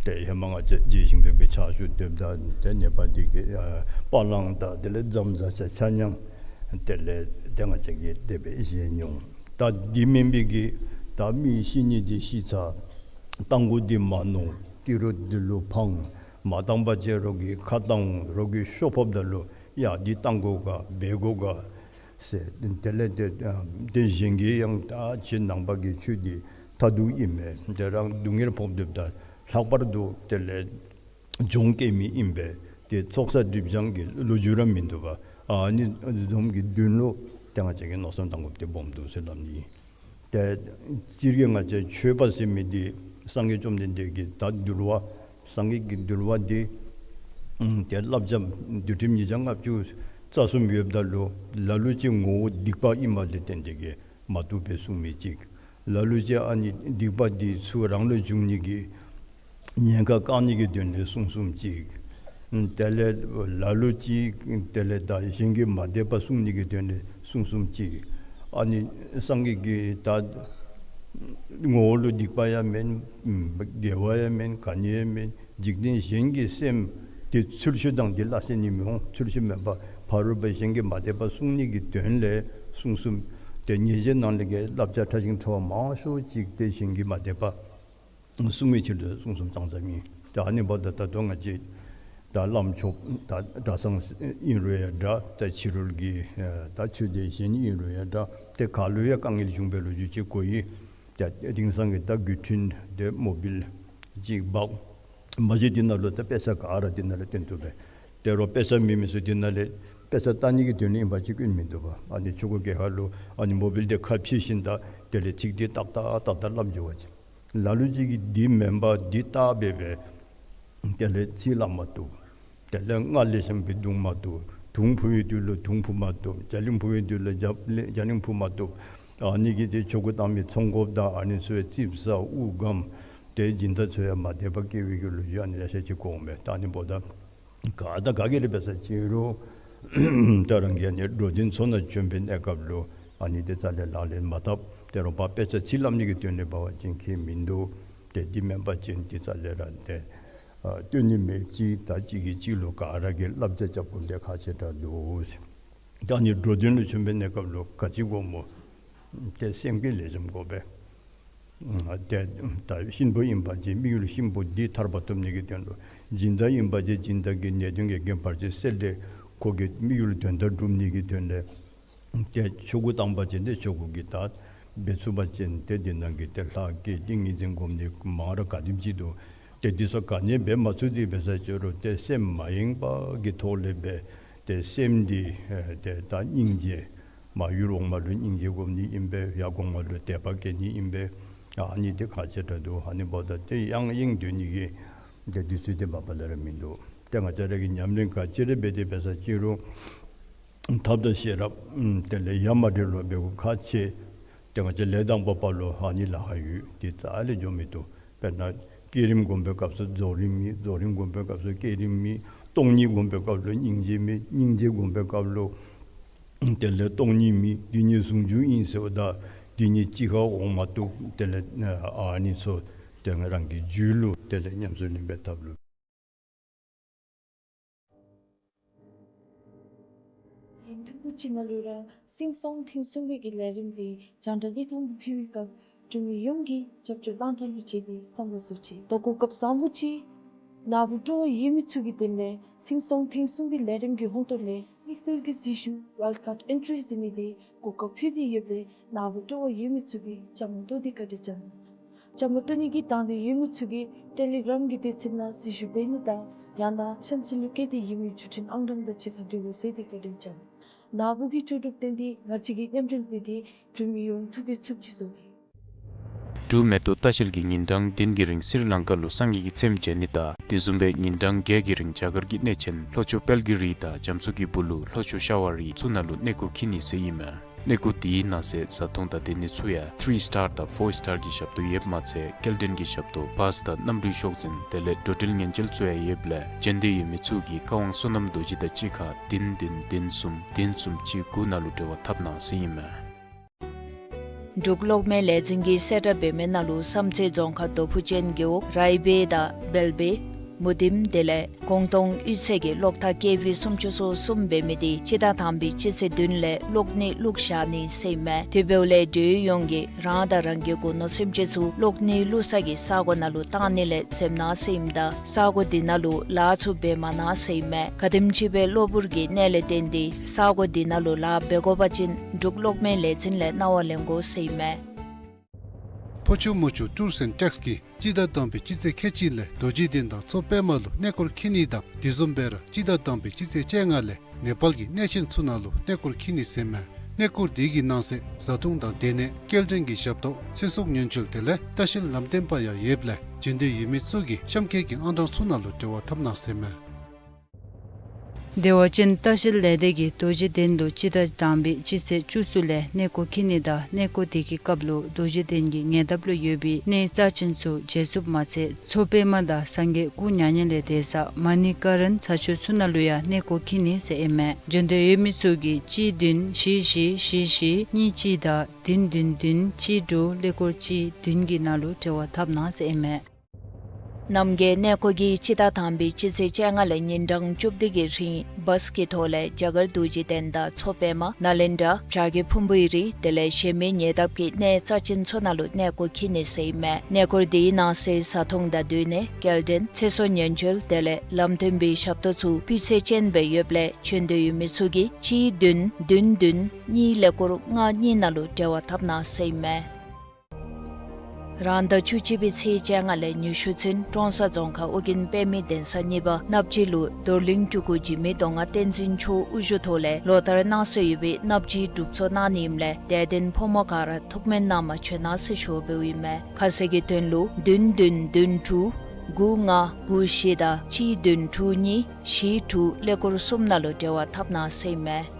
ཏེ་ཧེ་མ་ང་བཅས་རྗེ་ཞིང་ཕེབས་པའི་ཕྱག་ཞུ་སྡོདཔ་ད་ཏེ་ནེ་པ་འདི་གི་ཨ་པ་ལང་དང་དེ་ལས་ཛམ་ཛ་ཆ་ཆ་མཉམ་དེ་ལས་ཏེ་ང་བཅས་ཀྱིས་དེ་སྦེ་བཞེས་མྱོང་། ད་འདི་མེན་པའི་གི་ད་མི་ཤི་ནི་འདི་ཤི་ཚར། བཏང་དགོ་འདི་མ་མནོ། ཏི་རུ་འདི་ལུ་འཕང་། མ་བཏང་པ་ཅིན་རོགས་ཀྱིས་ཁ་བཏང་འོང་། རོགས་ཀྱིས་ཤོ་ཕོགཔ་ད་ལུ་ཡ་འདི་བཏང་དགོ་ག་འབད་དགོ་ག་ཟེར། དེ་ལས་ཏེ་ཨ་ཏེ་གཞན་གྱིས་ཡང་ད་ཁྱེད་ནང་པ་གི་ཆོས་འདི་མཐར་ཐུག་ཨིན་མས། ཏེ་རང་སྡུག་བསྔལ་ཕོག་སྡོདཔ་ད་ལྷག་པར་དུ་དེ་ལས་སྦྱོང་བསྐྱེད་མི་ཨིན་པས། ཏེ་ཚོགས་བསགས་སྒྲིབ་སྦྱང་གི་ལོ་རྒྱུས་ར་མིན་འདུག་པ། ཨ་ནི་འཛོམས་ཀྱི་དོན་ལུ་ཏེ་ང་བཅས་ཀྱིས་མནོ་བསམ་བཏང་དགོཔ་འདི་སྦོམ་འདུག་ཟེར་སླབ་ནི། ཏེ་སྤྱིར་གྱིས་ང་བཅས་ཆོས་པ་ཟེར་མི་འདི་སངས་རྒྱས་བཅོམ་ལྡན་འདས་ཀྱི་ད་འདུལ་བ་སངས་རྒྱས་ཀྱི་འདུལ་བ་འདི་ཨམ་ཏེ་བསླབ་བྱ་འདུལ་ཁྲིམས་ཉིས་བརྒྱ་ལྔ་བཅུ་རྩ་གསུམ་ཡོདཔ་ད་ལུ་ལ་ལུ་ཅིག་ངོ་བོ་སྡིག་པ་ཨིན་པ་ལས་བརྟེན་ཏེ་གིས་མ་བཏུབ་པའི་གསུང་མི་ཅིག། ལ་ལུ་ཅིག་ཨ་ནི་སྡིག་པ་འདི་ཚུ་རང་ལུ་འབྱུང་ནི་གི་ཉེན་ཁ་བཀག་ནི་གི་དོན་ལས་གསུང་གསུངམ་ཅིག། དེ་ལས་ལ་ལུ་ཅིག་དེ་ལས་ད་གཞན་གྱི་མ་དད་པ་སྲུང་ནི་གི་དོན་ལས་གསུང་གསུངམ་ཅིག། ཨ་ནི་སངས་རྒྱས་ཀྱི་ད་ངོ་བོ་ལུ་སྡིག་པ་ཡང་མེན། དགེ་བ་ཡང་མེན། ག་ནི་ཡང་མེན། འཇིག་རྟེན་གཞན་གྱི་སེམས་དེ་ཚུལ་ཤུལ་དང་དེ་སླ་བསྲེ་ནི་མི་འོང་། ཚུལ་ཤུལ་མེན་པར་ཕ་རོལ་པོ་གཞན་གྱི་མ་དད་པ་སྲུང་ནི་གི་དོན་ལས་གསུང་གསུངམ། ཏེ་ཉེས་བྱའི་ནང་ལས་ཀྱི་བསླབ་བྱ་ཕྲ་ཞིང་ཕྲ་བ་མང་ཤོས་ཅིག་ཏེ་གཞན་གྱི་མ་དད་པ་སྲུང་བའི་ཕྱིར་དུ་གསུང་གསུངམ་ཙང་ཙ་ཨིན། ད་ཨ་ནི་འབདཝ་ད་ད་ལྟོ་ང་བཅས་ད་བླམ་ཆོསཔ་ད་གྲྭ་ཚང་ཨིན་རུང་ཡང་འདྲ། ད་ཕྱི་རོལ་གྱི་ད་ཆོས་སྡེ་གཞན་ཨིན་རུང་ཡང་འདྲ། ཏེ་ག་ལུ་ཡང་དཀའ་ངལ་བྱུང་བའི་ལོ་རྒྱུས་ཅིག་གོ་ཡི། ཏེ་དེང་སང་གི་ད་འགོ་ཁྲིད་དེ་མོ་བཱའིལ་ཅིག་འབག། མ་གཞི་དེ་ནང་ལུ་ད་དཔེ་ཆ་ག་ར་དེ་ནང་ལུ་སྟོན་བཏུབ་པས། དེ་རུང་དཔེ་ཆ་མེད་མི་ཚུ་དེ་ནང་ལས་དཔེ་ཆ་བལྟ་ནི་གི་དོན་ལུ་ཨིན་པ་ཅིན་སྐྱོན་མིན་འདུག་པ། ཨ་ནི་ཆོ་ག་གི་ཁར་ལུ་ཨ་ནི་མོ་བཱའིལ་དེ་ཁ་ཕྱེ་ཞིནམ་ད་དེ་ལས་ཚིག་དེ་ཏག་ཏག་ཏག་ཏག་སླབ་འགྱོ་བ་ཅིན། ལ་ལུ་ཅིག་གིས་འདི་མེན་པར་འདི་བལྟ་སྦེ་སྦེ་དེ་ལས་ཚིག་སླབ་མ་བཏུབ། དེ་ལས་སྔགས་ལེགས་ཤོམ་སྦེ་བརྡུང་མ་བཏུབ། དུང་ཕུ་བའི་དུས་ལུ་དུང་ཕུ་མ་བཏུབ། རྒྱ་གླིང་ཕུ་བའི་དུས་ལུ་རྒྱ་རྒྱ་གླིང་ཕུ་མ་བཏུབ། ཨ་ནི་གིས་ཏེ་ཆོ་ག་བཏང་མི་ཚོང་འགོཔ་དང་ཨ་ནི་ཚུ་ཡང་རྩིགཔ་ཟ་དབུགས་སྒམ། ཏེ་སྦྱིན་བདག་ཚུ་ཡང་མ་དད་པ་སྐྱེ་བའི་གི་ལོ་རྒྱུས་ཨ་ནི་ལེ་ཤ་ཅིག་གོཝ་མས། ད་ཨ་ནི་འབདཝ་ད་ག་དང་ག་གིས་ར་འབད་ས་ཅིན་རུང་ད་རང་གིས་ཨ་ནི་འགྲོ་དོན་ཚུ་ནང་བྱོན་པའི་གནས་སྐབས་ལུ་ཨ་ནི་དེ་རྩ་ལས་ལག་ལེན་མ་འཐབ། དེ་རུང་ཕར་དཔེ་ཆ་ཚིག་སླབ་ནི་གི་དོན་ལས་འབད་བ་ཅིན་ཁྱད་མིན་འདུག། ཏེ་འདི་མེན་པ་ཅིན་དེ་རྩ་ལས་ར་ཏེ་ཨ་སྟོན་ནི་མེད། གཅིག་དང་གཅིག་གིས་གཅིག་ལུ་ག་ར་གིས་བསླབ་བྱ་རྐྱབ་དགོཔ་འདི་ཁག་ཆེ་དྲགས་འདུག་ཟེར། ད་ཨ་ནི་འགྲོ་དོན་ལུ་བྱོན་པའི་གནས་སྐབས་ལུ་ག་ཅི་དགོཔ་སྨོ། ཏེ་སེམས་བསྐྱེད་ལེགས་ཤོམ་དགོ་པས། ཨ་ཏེ་ད་གཤིན་པོ་ཨིན་པ་ཅིན་དམིགས་ཡུལ་གཤིན་པོ་འདི་ཐར་པ་ཐོབ་ནི་གི་དོན་ལུ། སྦྱིན་བདག་ཨིན་པ་ཅིན་སྦྱིན་བདག་གི་ནད་གདོན་གྱི་རྐྱེན་བར་ཆད་སེལ་ཏེ་ཁོ་གི་དམིགས་ཡུལ་དོན་དག་སྒྲུབ་ནི་གི་དོན་ལས། ཏེ་ཆོ་ག་བཏང་པ་ཅིན་ཏེ་ཆོ་ག་གི་ད་འབད་ཚུགས་པ་ཅིན་ཏེ་འདི་ནང་གི་ཏེ་ལྷ་བསྐྱེད་ཏིང་ངེ་འཛིན་སྒོམ་ནི་མང་རབས་ག་དེམ་ཅིག་འདུག། ཏེ་འདི་ཚུ་ག་ནི་འབད་མ་ཚུགས། དེ་འབད་ས་ཅིག་རུང་ཏེ་སེམས་མ་ཡེངས་པ་གི་ཐོག་ལས་འབད། ཏེ་སེམས་འདི་ཨེ་ཏེ་ད་སྙིང་རྗེ། མར་ཡུལ་འོག་མ་ལུ་སྙིང་རྗེ་སྒོམ་ནི་ཨིན་པས། ཡར་གོང་མ་ལུ་དད་པ་བསྐྱེད་ནི་ཨིན་པས། ཨ་ནི་འདི་ཁག་ཆེ་དྲགས་འདུག། ཨ་ནི་འབདཝ་ད་ཏེ་ཡང་ཡེངས་སྡོད་ནི་གི་ཏེ་དུས་ཚོད་འདི་མ་པ་ལས་ར་མིན་འདུག། ཏེ་ང་བཅས་ར་གིས་ཉམས་ལེན་ག་ཅི་ར་འབད་དེ་འབད་ས་ཅིག་རུང་ཐབས་དང་ཤེས་རབ་ཨམ་དེ་ལས་ཡ་མ་བྲལ་ལུ་འབད་དགོཔ་ཁག་ཆེ། ཏེ་ང་བཅས་ལས་དང་པོ་པ་ལུ་ཨ་ནི་ལཱ་ཁག་ཡོད། དེ་རྩ་ལས་འགྱོ་མི་བཏུབ། དཔེར་ན་བསྐྱེད་རིམ་སྒོམ་པའི་སྐབས་སུ་རྫོགས་རིམ་མེད། རྫོགས་རིམ་སྒོམ་པའི་སྐབས་སུ་བསྐྱེད་རིམ་མེད། སྟོང་ཉིད་སྒོམ་པའི་སྐབས་ལུ་སྙིང་རྗེ་མེད། སྙིང་རྗེ་སྒོམ་པའི་སྐབས་ལུ་དེ་ལས་སྟོང་ཉིད་མེད། དེ་གཉིས་ཟུང་འཇུག་ཨིན་ཟེརཝ་ད་དེ་གཉིས་གཅིག་ཁར་འོང་མ་བཏུབ། དེ་ལས་ཨ་ནི་ཚུ་ཏེ་ང་རང་གི་རྒྱུད་ལུ་དེ་ལས་ཉམས་སུ་ལེན་པའི་ཐབས་ལུ། ཡུན་ཐུང་ཀུ་ཅིག་ནང་ལུ་ར་སིང་སོང་ཐེངས་གསུམ་པའི་གི་ལས་རིམ་འདི་རྒྱང་བསྒྲགས་བརྙན་ཐུང་དུ་ཕུལ་བའི་སྐབས་འབྲུག་མི་ཡོངས་ཀྱིས་རྒྱབ་སྐྱོར་གནང་ཐངས་ལུ་དཔྱད་དེ་བསམ་བློ་བཟོ་ཅི། ད་གོ་སྐབས་བཟང་པོ་ཅིག་ནཱ་བུ་སྤྲོ་བ་ཡོད་མི་ཚུ་གི་དོན་ལས་སིང་སོང་ཐེངས་གསུམ་པའི་ལས་རིམ་གྱི་ཧོངས་ཏོ་ལས་དམིགས་བསལ་གྱི་སྲི་ཞུ་ཝའིལཌ་ཀཱཌ་ཨེན་ཊི་རི་ཟེར་མི་འདི་གོ་སྐབས་ཕུལ་ཏེ་ཡོདཔ་ལས་ནཱ་བུ་སྤྲོ་བ་ཡོད་མི་ཚུ་གིས་བཅའ་མར་གཏོགས་ཏེ་བཀའ་དྲིན་བསྐྱང་། བཅའ་མར་གཏོགས་ནི་གི་དང་འདོད་ཡོད་མི་ཚུ་གིས་ཊེ་ལི་གྲམ་གྱི་དུས་ཚོད་ནང་སྲི་ཞུ་འབད་ནི་དང་ཡང་ན་གཤམ་ཚུན་ལུ་བཀོད་དེ་ཡོད་མི་བརྒྱུད་འཕྲིན་ཨང་གྲངས་དང་གཅིག་ཁར་འབྲེལ་བ་མཛད་དེ་བཀའ་དྲིན་བསྐྱང་། ནཱ་བུ་གིས་ལྕོགས་གྲུབ་བརྟན་ཏེ་ང་བཅས་ཀྱིས་མཉམ་འབྲེལ་འབད་དེ་འབྲུག་མི་ཡོངས་ཐུགས་ཀྱི་ཚུགས་ཅིག་བཟོ་གེ། འབྲུག་མེ་ཏོག་ལྟ་བཤལ་གྱིས་ཉིན་གྲངས་བདུན་གྱི་རིང་སི་རི་ལང་ཀ་ལུ་སངས་རྒྱས་ཀྱི་ཚེམས་མཇལ་ནི་དང་དེ་བཟུམ་སྦེ་ཉིན་གྲངས་བརྒྱད་ཀྱི་རིང་རྒྱ་གར་གྱི་གནས་ཆེན་ལྷོ་ཕྱོགས་དཔལ་གྱི་རི་དང་རྒྱ་མཚོ་གི་སྦུག་ལུ་ལྷོ་ཕྱོགས་ཤ་བ་རི་ཚུ་ནང་ལུ་གནས་སྐོར་འཁྱིད་ནི་ཟེར་ཨིན་མས། གནས་སྐོར་དེའི་ནང་གསེས་བཟའ་འཐུང་དང་སྡོད་ནི་ཚུ་ཡང་ཐི་རི་སི་ཊར་དང་ཕོར་སི་ཊར་གྱི་ཞབས་ཏོག་ཡོདཔ་མ་ཚད་སྐྱེལ་འདྲེན་གྱི་ཞབས་ཏོག་བཱས་དང་གནམ་གྲུའི་ཤོག་འཛིན་དེ་ལས་འགྲོ་འགྲུལ་ཉེན་བཅོལ་ཚུ་ཡང་ཡོདཔ་ལས་འབྱོན་འདོད་ཡོད་མི་ཚུ་གིས་བཀའ་དབང་བསོད་ནམས་རྡོ་རྗེ་དང་གཅིག་ཁར་བདུན་བདུན་བདུན་གསུམ་བདུན་གསུམ་གཅིག་དགུ་ནང་ལུ་འབྲེལ་བ་འཐབ་གནང་ཟེར་ཨིན་མས། འབྲུག་གློག་མེ་ལས་འཛིན་གྱིས་གསལ་བསྒྲགས་འབད་མི་ནང་ལུ་བསམ་རྩེ་རྫོང་ཁག་རྡོ་ཕུ་ཅན་རྒེད་འོག་རའི་སྦེ་དང་བལ་སྦེ་མུ་ཏིམ་དེ་ལས་ཀོང་ཏོང་གཡུས་ཚན་གྱི་གློག་ཐག་ཀེ་ཝི་སུམ་ཅུ་སོ་གསུམ་འབད་མི་འདི་སྤྱི་ཟླ་དང་པའི་སྤྱི་ཚེས་བདུན་ལས་གློག་ནད་བླུགས་བཞག་ནི་ཟེར་ཨིན་མས། དེ་འབདཝ་ལས་འབྲེལ་ཡོད་ཡོངས་ཀྱིས་རང་དང་རང་གི་སྒོ་ནོར་སེམས་ཅན་ཚུ་གློག་ནད་བླུགས་ས་གི་ས་གོ་ནང་ལུ་བཏང་ནི་ལས་འཛེམ་གནང་ཟེར་ཨིནམ་ད་ས་གོ་འདི་ནང་ལུ་ལཱ་ཚུ་འབད་མ་གནང་ཟེར་ཨིན་མས། ག་དེམ་ཅིག་སྦེ་གློ་བུར་གྱི་ནད་ལས་བརྟེན་ཏེ་ས་གོ་འདི་ནང་ལུ་ལཱ་འབད་དགོ་པ་ཅིན་འབྲུག་གློག་མེ་ལས་འཛིན་ལས་གནང་བ་ལེན་དགོ་ཟེར་ཨིན་མས། ཕོ་ཆུ་མོ་ཆུ་ཊུརསི་ཨེནཌ་ཊེགསི་གིས་སྤྱི་ཟླ་དང་པའི་སྤྱི་ཚེས་ཁལ་གཅིག་ལས་རྡོ་རྗེ་གདན་དང་མཚོ་པདྨ་ལུ་གནས་སྐོར་འཁྱིད་ནི་དང་དེ་བཟུམ་སྦེ་ར་སྤྱི་ཟླ་དང་པའི་སྤྱི་ཚེས་བཅོ་ལྔ་ལས་ནེ་པཱལ་གྱི་གནས་ཆེན་ཚུ་ནང་ལུ་གནས་སྐོར་འཁྱིད་ནི་ཟེར་ཨིན་མས། གནས་སྐོར་དེ་གི་ནང་གསེས་བཟའ་འཐུང་དང་སྡོད་གནས་སྐྱེལ་འདྲེན་གྱི་ཞབས་ཏོག་ཚེ་སྲོག་ཉེན་བཅོལ་དེ་ལས་ལྟ་བཤལ་ལམ་སྟོན་པ་ཡང་ཡོདཔ་ལས་འབྱོན་འདོད་ཡོད་མི་ཚུ་གིས་གཤམ་འཁོད་ཀྱི་ཨང་གྲངས་ཚུ་ནང་ལུ་འབྲེལ་བ་འཐབ་གནང་ཟེར་ཨིན་མས། བདེ་བ་ཅན་ལྟ་བཤལ་ལས་སྡེ་གིས་རྡོ་རྗེ་གདན་ལུ་སྤྱི་ཟླ་དང་པའི་སྤྱི་ཚེས་བཅུ་གསུམ་ལས་གནས་སྐོར་འཁྱིད་ནི་དང་གནས་སྐོར་དེ་གི་སྐབས་ལུ་རྡོ་རྗེ་གདན་གྱི་ཉེ་འདབས་ལུ་ཡོད་པའི་གནས་རྩ་ཆེན་ཚུ་མཇལ་ཚུགསཔ་མ་ཚད་མཚོ་པདྨ་དང་སངས་རྒྱས་སྐུ་མྱ་ངན་ལས་འདས་ས་མ་ཎི་ཀ་རན་ས་ཆ་ཚུ་ནང་ལུ་ཡང་གནས་སྐོར་འཁྱིད་ནི་ཟེར་ཨིན་མས། འབྱོན་འདོད་ཡོད་མི་ཚུ་གིས་གཅིག་བདུན་བཞི་བཞི་བཞི་བཞི་གཉིས་གཅིག་དང་བདུན་བདུན་བདུན་གཅིག་དྲུག་ཀླད་ཀོར་གཅིག་བདུན་གྱི་ནང་ལུ་འབྲེལ་བ་འཐབ་གནང་ཟེར་ཨིན་མས། རྣམ་རྒྱལ་གནས་སྐོར་གྱིས་སྤྱི་ཟླ་དང་པའི་སྤྱི་ཚེས་བཅོ་ལྔ་ལས་ཉིན་གྲངས་བཅུ་བདུན་གྱི་རིང་བཱས་ཀྱི་ཐོག་ལས་རྒྱ་གར་རྡོ་རྗེ་གདན་དང་མཚོ་པདྨ་ནཱ་ལེནྡྲ་བྱ་རྒོད་ཕུང་པོའི་རི་དེ་ལས་གཞན་མི་ཉེ་འདབས་ཀྱི་གནས་རྩ་ཆེན་ཚུ་ནང་ལུ་གནས་སྐོར་འཁྱིད་ནི་ཟེར་ཨིན་མས། གནས་སྐོར་དེའི་ནང་གསེས་བཟའ་འཐུང་དང་སྡོད་གནས་སྐྱེལ་འདྲེན་ཚེ་སྲོག་ཉེན་བཅོལ་དེ་ལས་ལམ་སྟོན་པའི་ཞབས་ཏོག་ཚུ་སྤུས་ཚད་ཅན་སྦེ་ཡོདཔ་ལས་འབྱོན་འདོད་ཡོད་མི་ཚུ་གིས་གཅིག་བདུན་བདུན་བདུན་གཉིས་ཀླད་ཀོར་ལྔ་གཉིས་ནང་ལུ་འབྲེལ་བ་འཐབ་གནང་ཟེར་ཨིན་མས། རང་ཟླ་བཅུ་གཅིག་པའི་ཚེས་བཅོ་ལྔ་ལས་ཉི་ཤུ་ཚུན་ཀྲོང་གསར་རྫོང་ཁག་ཨོ་རྒྱན་པདྨའི་གདན་ས་གཉིས་པ་གནགཔོ་སྦྱིས་ལུ་རྡོར་གླིང་སྤྲུལ་སྐུ་འཇིགས་མེད་མདོ་སྔགས་བསྟན་འཛིན་མཆོག་དབུ་བཞུགས་ཐོག་ལས་ལོ་ལྟར་གནང་སྲོལ་ཡོད་པའི་གནགཔོ་སྦྱིས་སྒྲུབ་ཚོགས་གནང་ནི་ཨིནམ་ལས་དད་ལྡན་ཕོ་མོ་ག་ར་ཐུགས་སྨོན་གནང་མ་བྱོན་གནང་ཟེར་ཞུ་བ་འབདཝ་ཨིན་མས། ཁ་གསལ་གྱི་དོན་ལུ་བདུན་བདུན་བདུན་དྲུག་དགུ་ལྔ་དགུ་བཞི་དང་གཅིག་བདུན་དྲུག་གཉིས་བཞི་དྲུག་ཀླད་ཀོར་གསུམ་ནང་ལུ་འབྲེལ་བ་འཐབ་གནང་ཟེར་ཨིན་མས།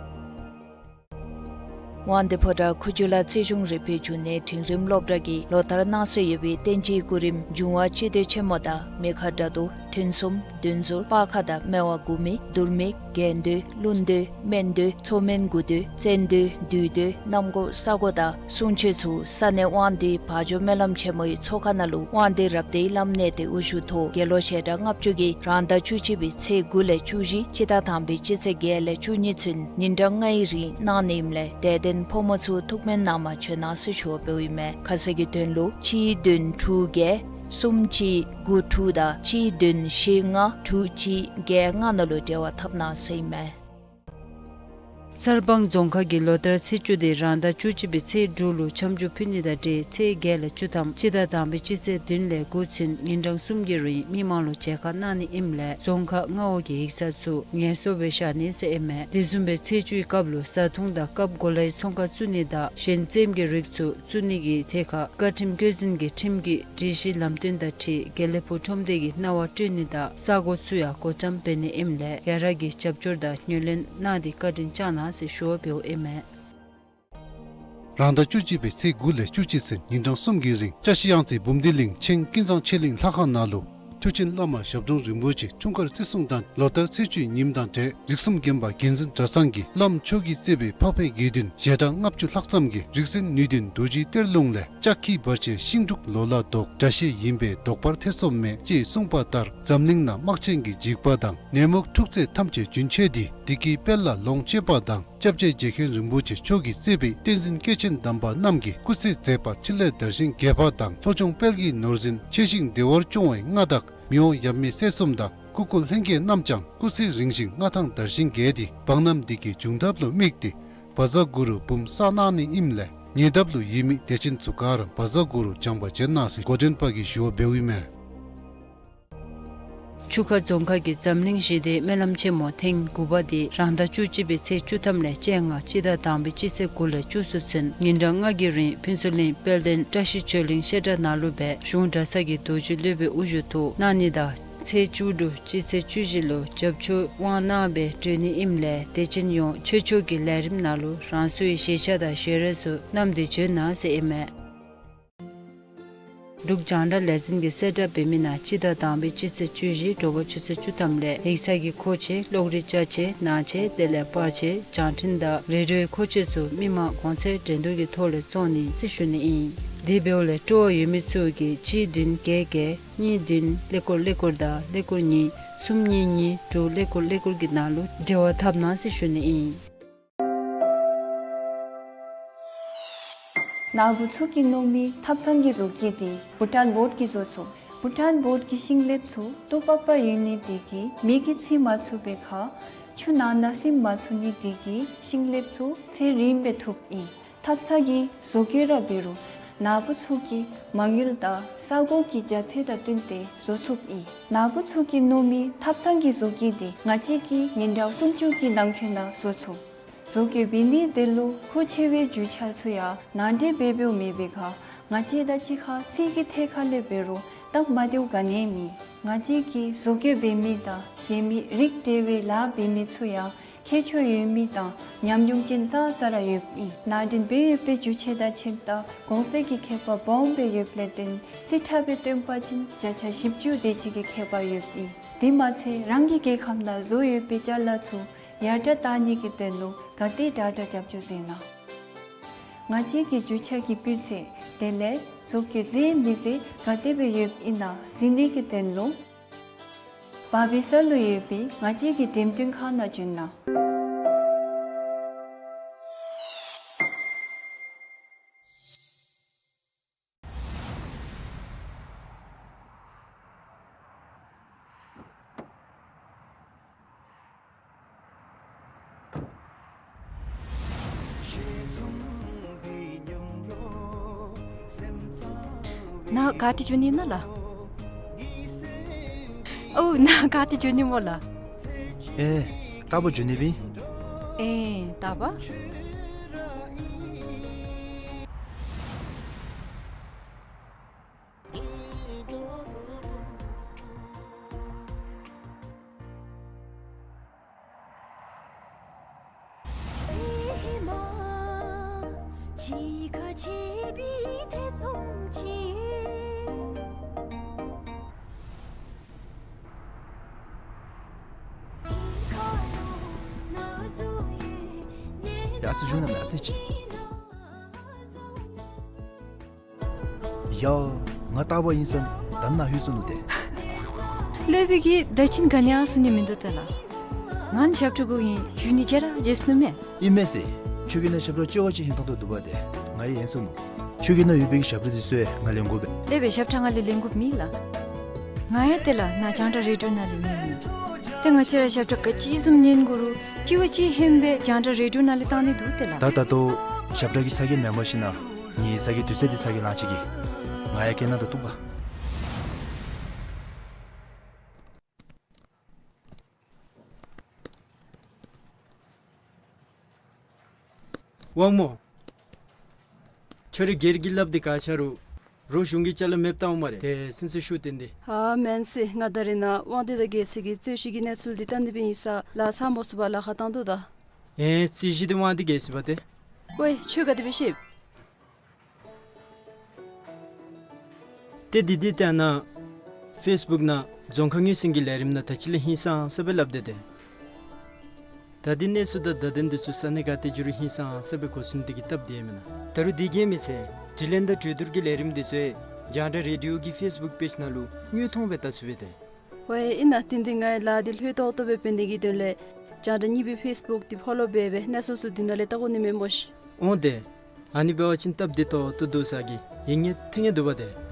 དབང་འདུས་ཕོ་བྲང་ཁུ་བྱུག་ལ་རྩིས་གཞུང་རིག་པའི་འབྱུང་གནས་འབྲིང་རིམ་སློབ་གྲྭ་གིས་ལོ་ལྟར་གནང་སྲོལ་ཡོད་པའི་བསྟན་སྤྱིའི་སྐུ་རིམ་འབྱུང་བ་སྤྱི་མདོས་ཆེན་མོ་དང་མི་ཁ་དགྲ་བདུད་ཐུན་གསུམ་བདུན་ཟུར་སྤར་ཁ་དང་སྨེ་བ་དགུ་མིག་དུར་མིག་རྒྱན་མདོས་ཀླུ་མདོས་སྨན་མདོས་མཚོ་སྨན་དགུ་མདོས་བཙན་མདོས་བདུད་མདོས་གནམ་སྒོ་ས་སྒོ་དང་གསུང་ཆོག་ཚུ་ས་གནས་དབང་འདུས་བ་འཇོ་སྨོན་ལམ་ཆེན་མོའི་ཚོགས་ཁང་ནང་ལུ་དབང་འདུས་རབ་སྡེའི་བླམ་གནས་བརྟན་དབུ་བཞུགས་ཐོག་དགེ་སློང་ཞལ་གྲངས་ལྔ་བཅུ་གིས་རང་ཟླ་བཅུ་གཅིག་པའི་ཚེས་དགུ་ལས་བཅུ་བཞི་སྤྱི་ཟླ་དང་པའི་སྤྱི་ཚེས་བརྒྱད་ལས་བཅུ་གཉིས་ཚུན་ཉིན་གྲངས་ལྔའི་རིང་གནང་ནི་ཨིནམ་ལས་དད་ལྡན་ཕོ་མོ་ཚུ་ཐུགས་སྨོན་གནང་མ་བྱོན་གནང་ཟེར་ཞུ་བ་འབདཝ་ཨིན་མས། ཁ་གསལ་གྱི་དོན་ལུ་གཅིག་བདུན་དྲུག་བརྒྱད་གསུམ་གཅིག་དགུ་དྲུག་དང་གཅིག་བདུན་བཞི་ལྔ་དྲུག་གཅིག་བརྒྱད་ལྔ་ནང་ལུ་འབྲེལ་བ་འཐབ་གནང་ཟེར་ཨིན་མས། གསར་སྤང་རྫོང་ཁག་གིས་ལོ་ལྟར་ཚེས་བཅུ་དེ་རང་ཟླ་བཅུ་གཅིག་པའི་ཚེས་དྲུག་ལུ་འཆམ་འཇུག་ཕུལ་ནི་དང་འབྲེལ་ཚེས་བརྒྱད་ལས་བཅུ་ཐམ་སྤྱི་ཟླ་དང་པའི་སྤྱི་ཚེས་བདུན་ལས་དགུ་ཚུན་ཉིན་གྲངས་གསུམ་གྱི་རིང་མི་མང་ལུ་མཇལ་ཁ་གནང་ནི་ཨིནམ་ལས་རྫོང་ཁག་མངའ་འོག་གི་ཡིག་ཚང་ཚུ་ངལ་གསོ་སྦེ་བཞག་ནི་ཟེར་ཨིན་མས། དེ་བཟུམ་སྦེ་ཚེས་བཅུའི་སྐབས་ལུ་བཟའ་འཐུང་དང་སྐབས་གོ་ལའི་ཚོང་ཁང་བཙུགས་ནི་དང་གཞན་རྩེདམོ་གི་རིགས་ཚུ་བཙུགས་ནི་གི་ཐད་ཁར་བཀའ་ཁྲིམས་བཀོད་འཛིན་གྱི་ཁྲིམས་ཀྱི་སྒྲིག་གཞི་ལམ་སྟོན་དང་འཁྲིལ་དགེ་ལེགས་ཕུག་ཁྲོམ་སྡེ་གི་གནང་བ་སྤྲོད་ནི་དང་ས་སྒོ་ཚུ་ཡང་སྒོ་འགྲམ་འབད་ནི་ཨིནམ་ལས་ག་ར་གིས་རྒྱབ་སྐྱོར་དང་ངོས་ལེན་གནང་སྟེ་བཀའ་དྲིན་བསྐྱང་གནང་ཟེར་ཞུ་བ་འབདཝ་ཨིན་མས། རང་ཟླ་བཅུ་གཅིག་པའི་ཚེས་དགུ་ལས་བཅུ་གཅིག་ཚུན་ཉིན་གྲངས་གསུམ་གྱི་རིང་བཀྲ་ཤིས་གཡང་རྩེ་འབུམ་སྡེ་གླིང་ཆེན་ཀུན་བཟང་ཆོས་གླིང་ལྷ་ཁང་ནང་ལུ་མཐུ་ཆེན་བླ་མ་ཞབས་དྲུང་རིན་པོ་ཆེ་འཁྲུངས་སྐར་བརྩི་སྲུང་དང་ལོ་ལྟར་ཚེས་བཅུའི་ཉིནམ་དང་འབྲེལ་རིགས་གསུམ་མགོན་པོ་བསྟན་འཛིན་གྲྭ་ཚང་གི་བླམ་མཆོག་གིས་གཙོས་པའི་འཕགས་པའི་དགེ་འདུན་ཞལ་གྲངས་ལྔ་བཅུ་ལྷག་ཙམ་གྱིས་རིག་འཛིན་ནུས་ལྡན་རྡོ་རྗེ་གཏེར་ལུང་ལས་ལྕགས་ཁྱི་བར་ཆད་ཤིང་འབྲུག་ལོ་ལ་ལྡོག་དགྲ་ཤེས་ཡིན་པས་ལྡོག་པར་ཐེ་ཚོམ་མེད་ཅེས་གསུངས་པ་ལྟར་འཛམ་གླིང་ན་དམག་ཆེན་གྱི་འཇིགས་པ་དང་ནད་མུག་འཁྲུག་རྩོད་ཐམས་ཅད་རྒྱུན་ཆད་དེ་བདེ་སྐྱིད་དཔལ་ལ་ལོངས་སྤྱོད་པ་དང་སྐྱབས་རྗེ་རྗེ་མཁན་རིན་པོ་ཆེ་མཆོག་གིས་གཙོས་པའི་བསྟན་འཛིན་སྐྱེས་ཆེན་དམ་པ་རྣམས་ཀྱི་སྐུ་ཚེ་མཛད་པ་འཕྲིན་ལས་དར་ཞིང་རྒྱས་པ་དང་ལྷོ་ལྗོངས་དཔལ་གྱི་ནོར་འཛིན་ཆེ་ཞིང་བདེ་བར་སྐྱོང་བའི་མངའ་བདག་མི་དབང་ཡབ་མེས་སྲས་གསུམ་དང་སྐུ་འཁོར་ལྷན་རྒྱས་རྣམས་ཀྱང་སྐུ་ཚེ་རིང་ཞིང་མངའ་ཐང་དར་ཞིང་རྒྱས་ཏེ་འབངས་རྣམས་བདེ་སྐྱིད་འབྱུང་ཐབས་ལུ་དམིགས་ཏེ་བཛྲ་གུ་རུ་འབུམ་བསགས་གནང་ནི་ཨིནམ་ལས་ཉེ་འདབས་ལུ་ཡོད་མི་དད་ཅན་ཚུ་ག་ར་བཛྲ་གུ་རུ་བགྱང་པར་བྱོན་གནང་ཟེར་འགོ་འདྲེན་པ་གིས་ཞུ་བ་འབདཝ་ཨིན་མས། ཆུ་ཁ་རྫོང་ཁག་གིས་འཛམ་གླིང་ཞི་བདེའི་སྨོན་ལམ་ཆེན་མོ་ཐེངས་དགུ་པ་དེ་རང་ཟླ་བཅུ་གཅིག་པའི་ཚེས་བཅུ་ཐམ་ལས་བཅོ་ལྔ་སྤྱི་ཟླ་དང་པའི་སྤྱི་ཚེས་དགུ་ལས་བཅུ་གསུམ་ཚུན་ཉིན་གྲངས་ལྔ་གི་རིང་ཕུན་ཚོགས་གླིང་དཔལ་ལྡན་བཀྲ་ཤིས་ཆོས་གླིང་བཤད་གྲྭ་ནང་ལུ་སྦེ་གཞུང་གྲྭ་ཚང་གི་རྡོ་རྗེ་སློབ་དཔོན་དབུ་བཞུགས་ཐོག་གནང་ནི་དང་ཚེས་བཅུ་དྲུག་སྤྱི་ཚེས་བཅུ་བཞི་ལུ་རྒྱབ་ཆོས་དབང་གནང་སྦེ་གྲོལ་ནི་ཨིནམ་ལས་དད་ཅན་ཡོངས་ཆོས་ཕྱོགས་ཀྱི་ལས་རིམ་ནང་ལུ་རང་སོའི་བཞེས་ཆས་དང་ཞལ་རས་ཚུ་བསྣམས་ཏེ་བྱོན་གནང་ཟེར་ཨིན་མས། འབྲུག་རྒྱང་བསྒྲགས་ལས་འཛིན་གྱིས་གསལ་བསྒྲགས་འབད་མི་ནང་སྤྱི་ཟླ་དང་པའི་སྤྱི་ཚེས་བཅུ་བཞི་དྲོ་པ་ཆུ་ཚོད་བཅུ་ཐམ་ལས་ཡིག་ཚང་གི་མཁོ་ཆས་གློག་རིག་ཅ་ཆས་ནང་ཆས་དེ་ལས་པར་ཆས་བྱང་འཕྲིན་དང་རེ་ཌིའོའི་མཁོ་ཆས་ཚུ་མི་མང་གོང་ཚད་འགྲན་བསྡུར་གྱི་ཐོག་ལས་བཙོང་ནི་ཟེར་ཞུ་ནི་ཨིན། དེ་འབདཝ་ལས་སྤྲོ་བ་ཡོད་མི་ཚུ་གིས་གཅིག་བདུན་བརྒྱད་བརྒྱད་གཉིས་བདུན་ཀླད་ཀོར་ཀླད་ཀོར་དང་ཀླད་ཀོར་གཉིས་གསུམ་གཉིས་གཉིས་དྲུག་ཀླད་ཀོར་ཀླད་ཀོར་གྱི་ནང་ལུ་འབྲེལ་བ་འཐབ་གནང་ཟེར་ཞུ་ནི་ཨིན། ནཱ་བུ་ཚུ་གིས་མནོ་མི་ཐབ་ཚང་གི་བཟོ་བཀོད་དེ་བྷུ་ཊཱན་བྷོཌ་ཀྱིས་བཟོ་ཚུགས། བྷུ་ཊཱན་བྷོཌ་ཀྱི་ཤིང་ལེབ་ཚུ་ཏོག་པག་པ་ཡོད་ནི་དེ་གིས་མེ་གིས་འཚིག་མ་ཚུགས་པའི་ཁར་ཆུ་ནང་ན་སིམ་མ་ཚུགས་ནི་དེ་གིས་ཤིང་ལེབ་ཚུ་ཚེ་རིངམོ་སྦེ་ཐུབ་ཨིན། ཐབ་ཚང་གི་བཟོ་བཀོད་ར་འབད་རུང་ནཱ་བུ་ཚུ་གིས་མ་དངུལ་དང་ས་གོ་གི་རྒྱ་ཚད་དང་བསྟུན་ཏེ་བཟོ་ཚུགས་ཨིན། ནཱ་བུ་ཚུ་གིས་མནོ་མི་ཐབ་ཚང་གི་བཟོ་བཀོད་དེ་ང་བཅས་ཀྱིས་ཉིན་གྲངས་སུམ་ཅུ་གི་ནང་འཁོད་ནང་བཟོ་ཚུགས། བཟོ་བཀོད་འབད་ནི་དེ་ལུ་མཁོ་ཆེ་བའི་རྒྱུ་ཆ་ཚུ་ཡང་ནང་འདྲེན་འབད་འབདཝ་མེད་པའི་ཁར་ང་བཅས་དང་གཅིག་ཁར་རྩིས་ཀྱི་ཐད་ཁར་ལས་འབད་རུང་སྟབས་མ་བདེཝ་ག་ནི་ཡང་མེད། ང་བཅས་ཀྱིས་བཟོ་བཀོད་འབད་མི་དང་གཞན་མི་རིགས་འདྲ་བའི་ལཱ་འབད་མི་ཚུ་ཡང་མཁས་མཆོག་ཡོད་མི་དང་ཉམས་མྱོང་ཅན་ཙང་ཙ་ར་ཡོདཔ་ཨིན། ནང་འདྲེན་འབད་ཡོད་པའི་རྒྱུ་ཆ་དང་ཕྱེདམ་ད་གོང་ཚད་ཀྱི་ཁྱད་པར་སྦོམ་སྦེ་ཡོདཔ་ལས་བརྟེན་རྩིས་ཁྲ་སྦེ་སྟོན་པ་ཅིན་བརྒྱ་ཆ་བཞི་བཅུ་དེ་ཅིག་གི་ཁྱད་པར་ཡོདཔ་ཨིན། དེ་མ་ཚད་རང་གི་རྒྱལ་ཁམས་ནང་བཟོ་ཡོད་པའི་ཅ་ལ་ཚུ་ཡར་དྲག་བཏང་ནི་གི་དོན་ལུ་ག་དེ་དྲག་དྲག་རྒྱབ་སྐྱོར་མཛད་གནང་། ང་བཅས་ཀྱི་རྒྱུ་ཆ་གི་སྤུས་ཚད་དེ་ལས་བཟོ་བཀོད་མཛེས་མི་མཛེས་ག་དེ་སྦེ་ཡོདཔ་ཨིན་ན་གཟིགས་ནི་གི་དོན་ལུ་བར་པའི་ས་ལུ་ཡོད་པའི་ང་བཅས་ཀྱི་འགྲེམས་སྟོན་ཁང་ནང་བྱོན་གནང་། ནཱ་ག་ཏེ་འགྱོ་ནི་ཨིན་ན་ལགས། ཨོ་ནཱ་ག་ཏེ་འགྱོ་ནི་སྨོ་ལགས། ཨེ་རྟག་པར་འགྱོ་ནི་སྦེ་ཨིན། ཨེ་རྟག་པར། ཡ་ཨ་ཙི་བཞུགས་གནང་མས་ཨ་ཙི་ཅིག། ཡ་ང་རྟག་པར་ཨིན་ཟེར་ད་ནཱ་ལྷོད་སོ་ནུག་ཏེ། ལྷོད་པའི་གི་ད་ཅི་ག་ནི་ཡང་གསུང་ནི་མིན་འདུག་ཏེ་ལགས། ང་ནི་ཞབས་ཁྲ་གུ་ཨིན། བཞུགས་ནི་བརྗེད་ར་བརྗེད་སོ་ནུག་མས། ཨིན་མས་ཟེར། ཁྱོད་ཀྱི་ནང་ཞབས་ཁྲ་ལྕི་བ་ཅིག་ཧིང་ཐང་དོ་འདུག་པ་ཏེ། ང་ཡང་ཡེངས་སོ་ནུག། ཁྱོད་ཀྱི་ནང་ཡོད་པའི་གི་ཞབས་ཁྲ་དེ་ཚུ་ཡང་ང་ལེན་དགོ་པས། ལྷོད་པའི་ཞབས་ཁྲ་ང་ལས་ལེན་དགོཔ་མེད་ལགས། ང་ཡང་ཏེ་ལགས་ནཱ་རྒྱང་བསྒྲགས་རེ་ཌི་ཡོ་ནང་ལས་ཉན་ནི། ཏེ་ང་བཅས་ར་ཞབས་ཁྲ་ག་ཅི་བཟུམ་ཉན་དགོ་རུང་ལྕི་བ་ཅིག་ཧན་སྦེ་རྒྱང་བསྒྲགས་རེ་ཌི་ཡོ་ནང་ལས་བཏང་ནི་འདུག་ཏེ་ལགས། ད་ད་ལྟོ་ཞབས་ཁྲ་གི་ཚ་གྱང་མེན་པར་ཞིན་ན་ངེའི་ཚ་གྱང་དུས་ཚོད་འདི་ཚ་གྱང་ལང་ཅི་གི། ང་ཡང་སྐད་ནང་དུ་གཏུགས་པ། དབང་མོ། ཁྱོད་རའི་སྒེར་གྱི་སླབ་དེ་ག་ཆ་རུང་རོགས་གཞུང་གི་ཅ་ལ་མེདཔ་བཏངམ་སྨ་རེ། ཏེ་སེམས་སུ་ཤུགས་བཏོན་ཏེ། ཨ་མེན་ཟེར། ང་ད་རེས་ནཱ་དབང་འདུས་དང་རྒྱལ་སྲས་ཀྱི་རྩོད་གཞི་གི་གནས་ཚུལ་འདི་བལྟ་ནི་སྦེ་ཨིན་ས་ལགས། ཚར་མ་ཚུགས་པར་ལཱ་ཁག་བཏང་དོ་ད། ཨེ་རྩོད་གཞི་འདི་དབང་འདུས་རྒྱལ་སྲས་པ་ཏེ། ཝའེ་ཁྱོད་ག་དེ་སྦེ་ཤེས། ཏེ་འདི་འདི་ལྟ་ན་ཕེསི་བུཀ་ནང་རྫོང་ཁ་ངོས་ཟིན་གྱི་ལས་རིམ་ནང་ད་ཅི་ལས་ཧིང་སངས་ས་སྦེ་སླབ་སྟེ་ཏེ། ད་འདི་གནས་ཚུལ་དང་བརྡ་དོན་འདི་ཚུ་ས་གནས་ག་ཏེ་འགྱོ་རུང་ཧིང་སངས་ས་སྦེ་གོ་ཚུགས་ནི་དེ་གིས་སྟབས་བདེ་མེན་ན། ད་རུང་དེ་གིས་མི་ཚད་དྲི་ལན་དང་གྲོས་བསྡུར་གྱི་ལས་རིམ་འདི་ཚུ་རྒྱང་བསྒྲགས་རེ་ཌི་ཡོ་གི་ཕེསི་བུཀ་པེཇ་ནང་ལུ་དངོས་མཐོང་སྦེ་བལྟ་ཚུགས་པས་ཏེ། ཝའེ་ཨིན་ན། དེ་འདི་ངེའི་ལཱ་འདི་ལྷོད་ཏོག་ཏོ་སྦེ་འབད་ནི་གི་དོན་ལས་རྒྱང་བསྒྲགས་གཉིས་པའི་ཕེསི་བུཀ་འདི་ཕོ་ལོ་འབད་འབད་གནས་ཚུལ་ཚུ་འདི་ནང་ལས་བལྟ་དགོ་ནི་མས་སྨོ་ཤིག། འོང་ཏེ། ཨ་ནི་འབད་བ་ཅིན་སྟབས་བདེ་ཏོག་ཏོ་འདུག་ས་གི་ཡིད་ངེས་ཐིང་ངེས་འདུག་པ་ཏེ།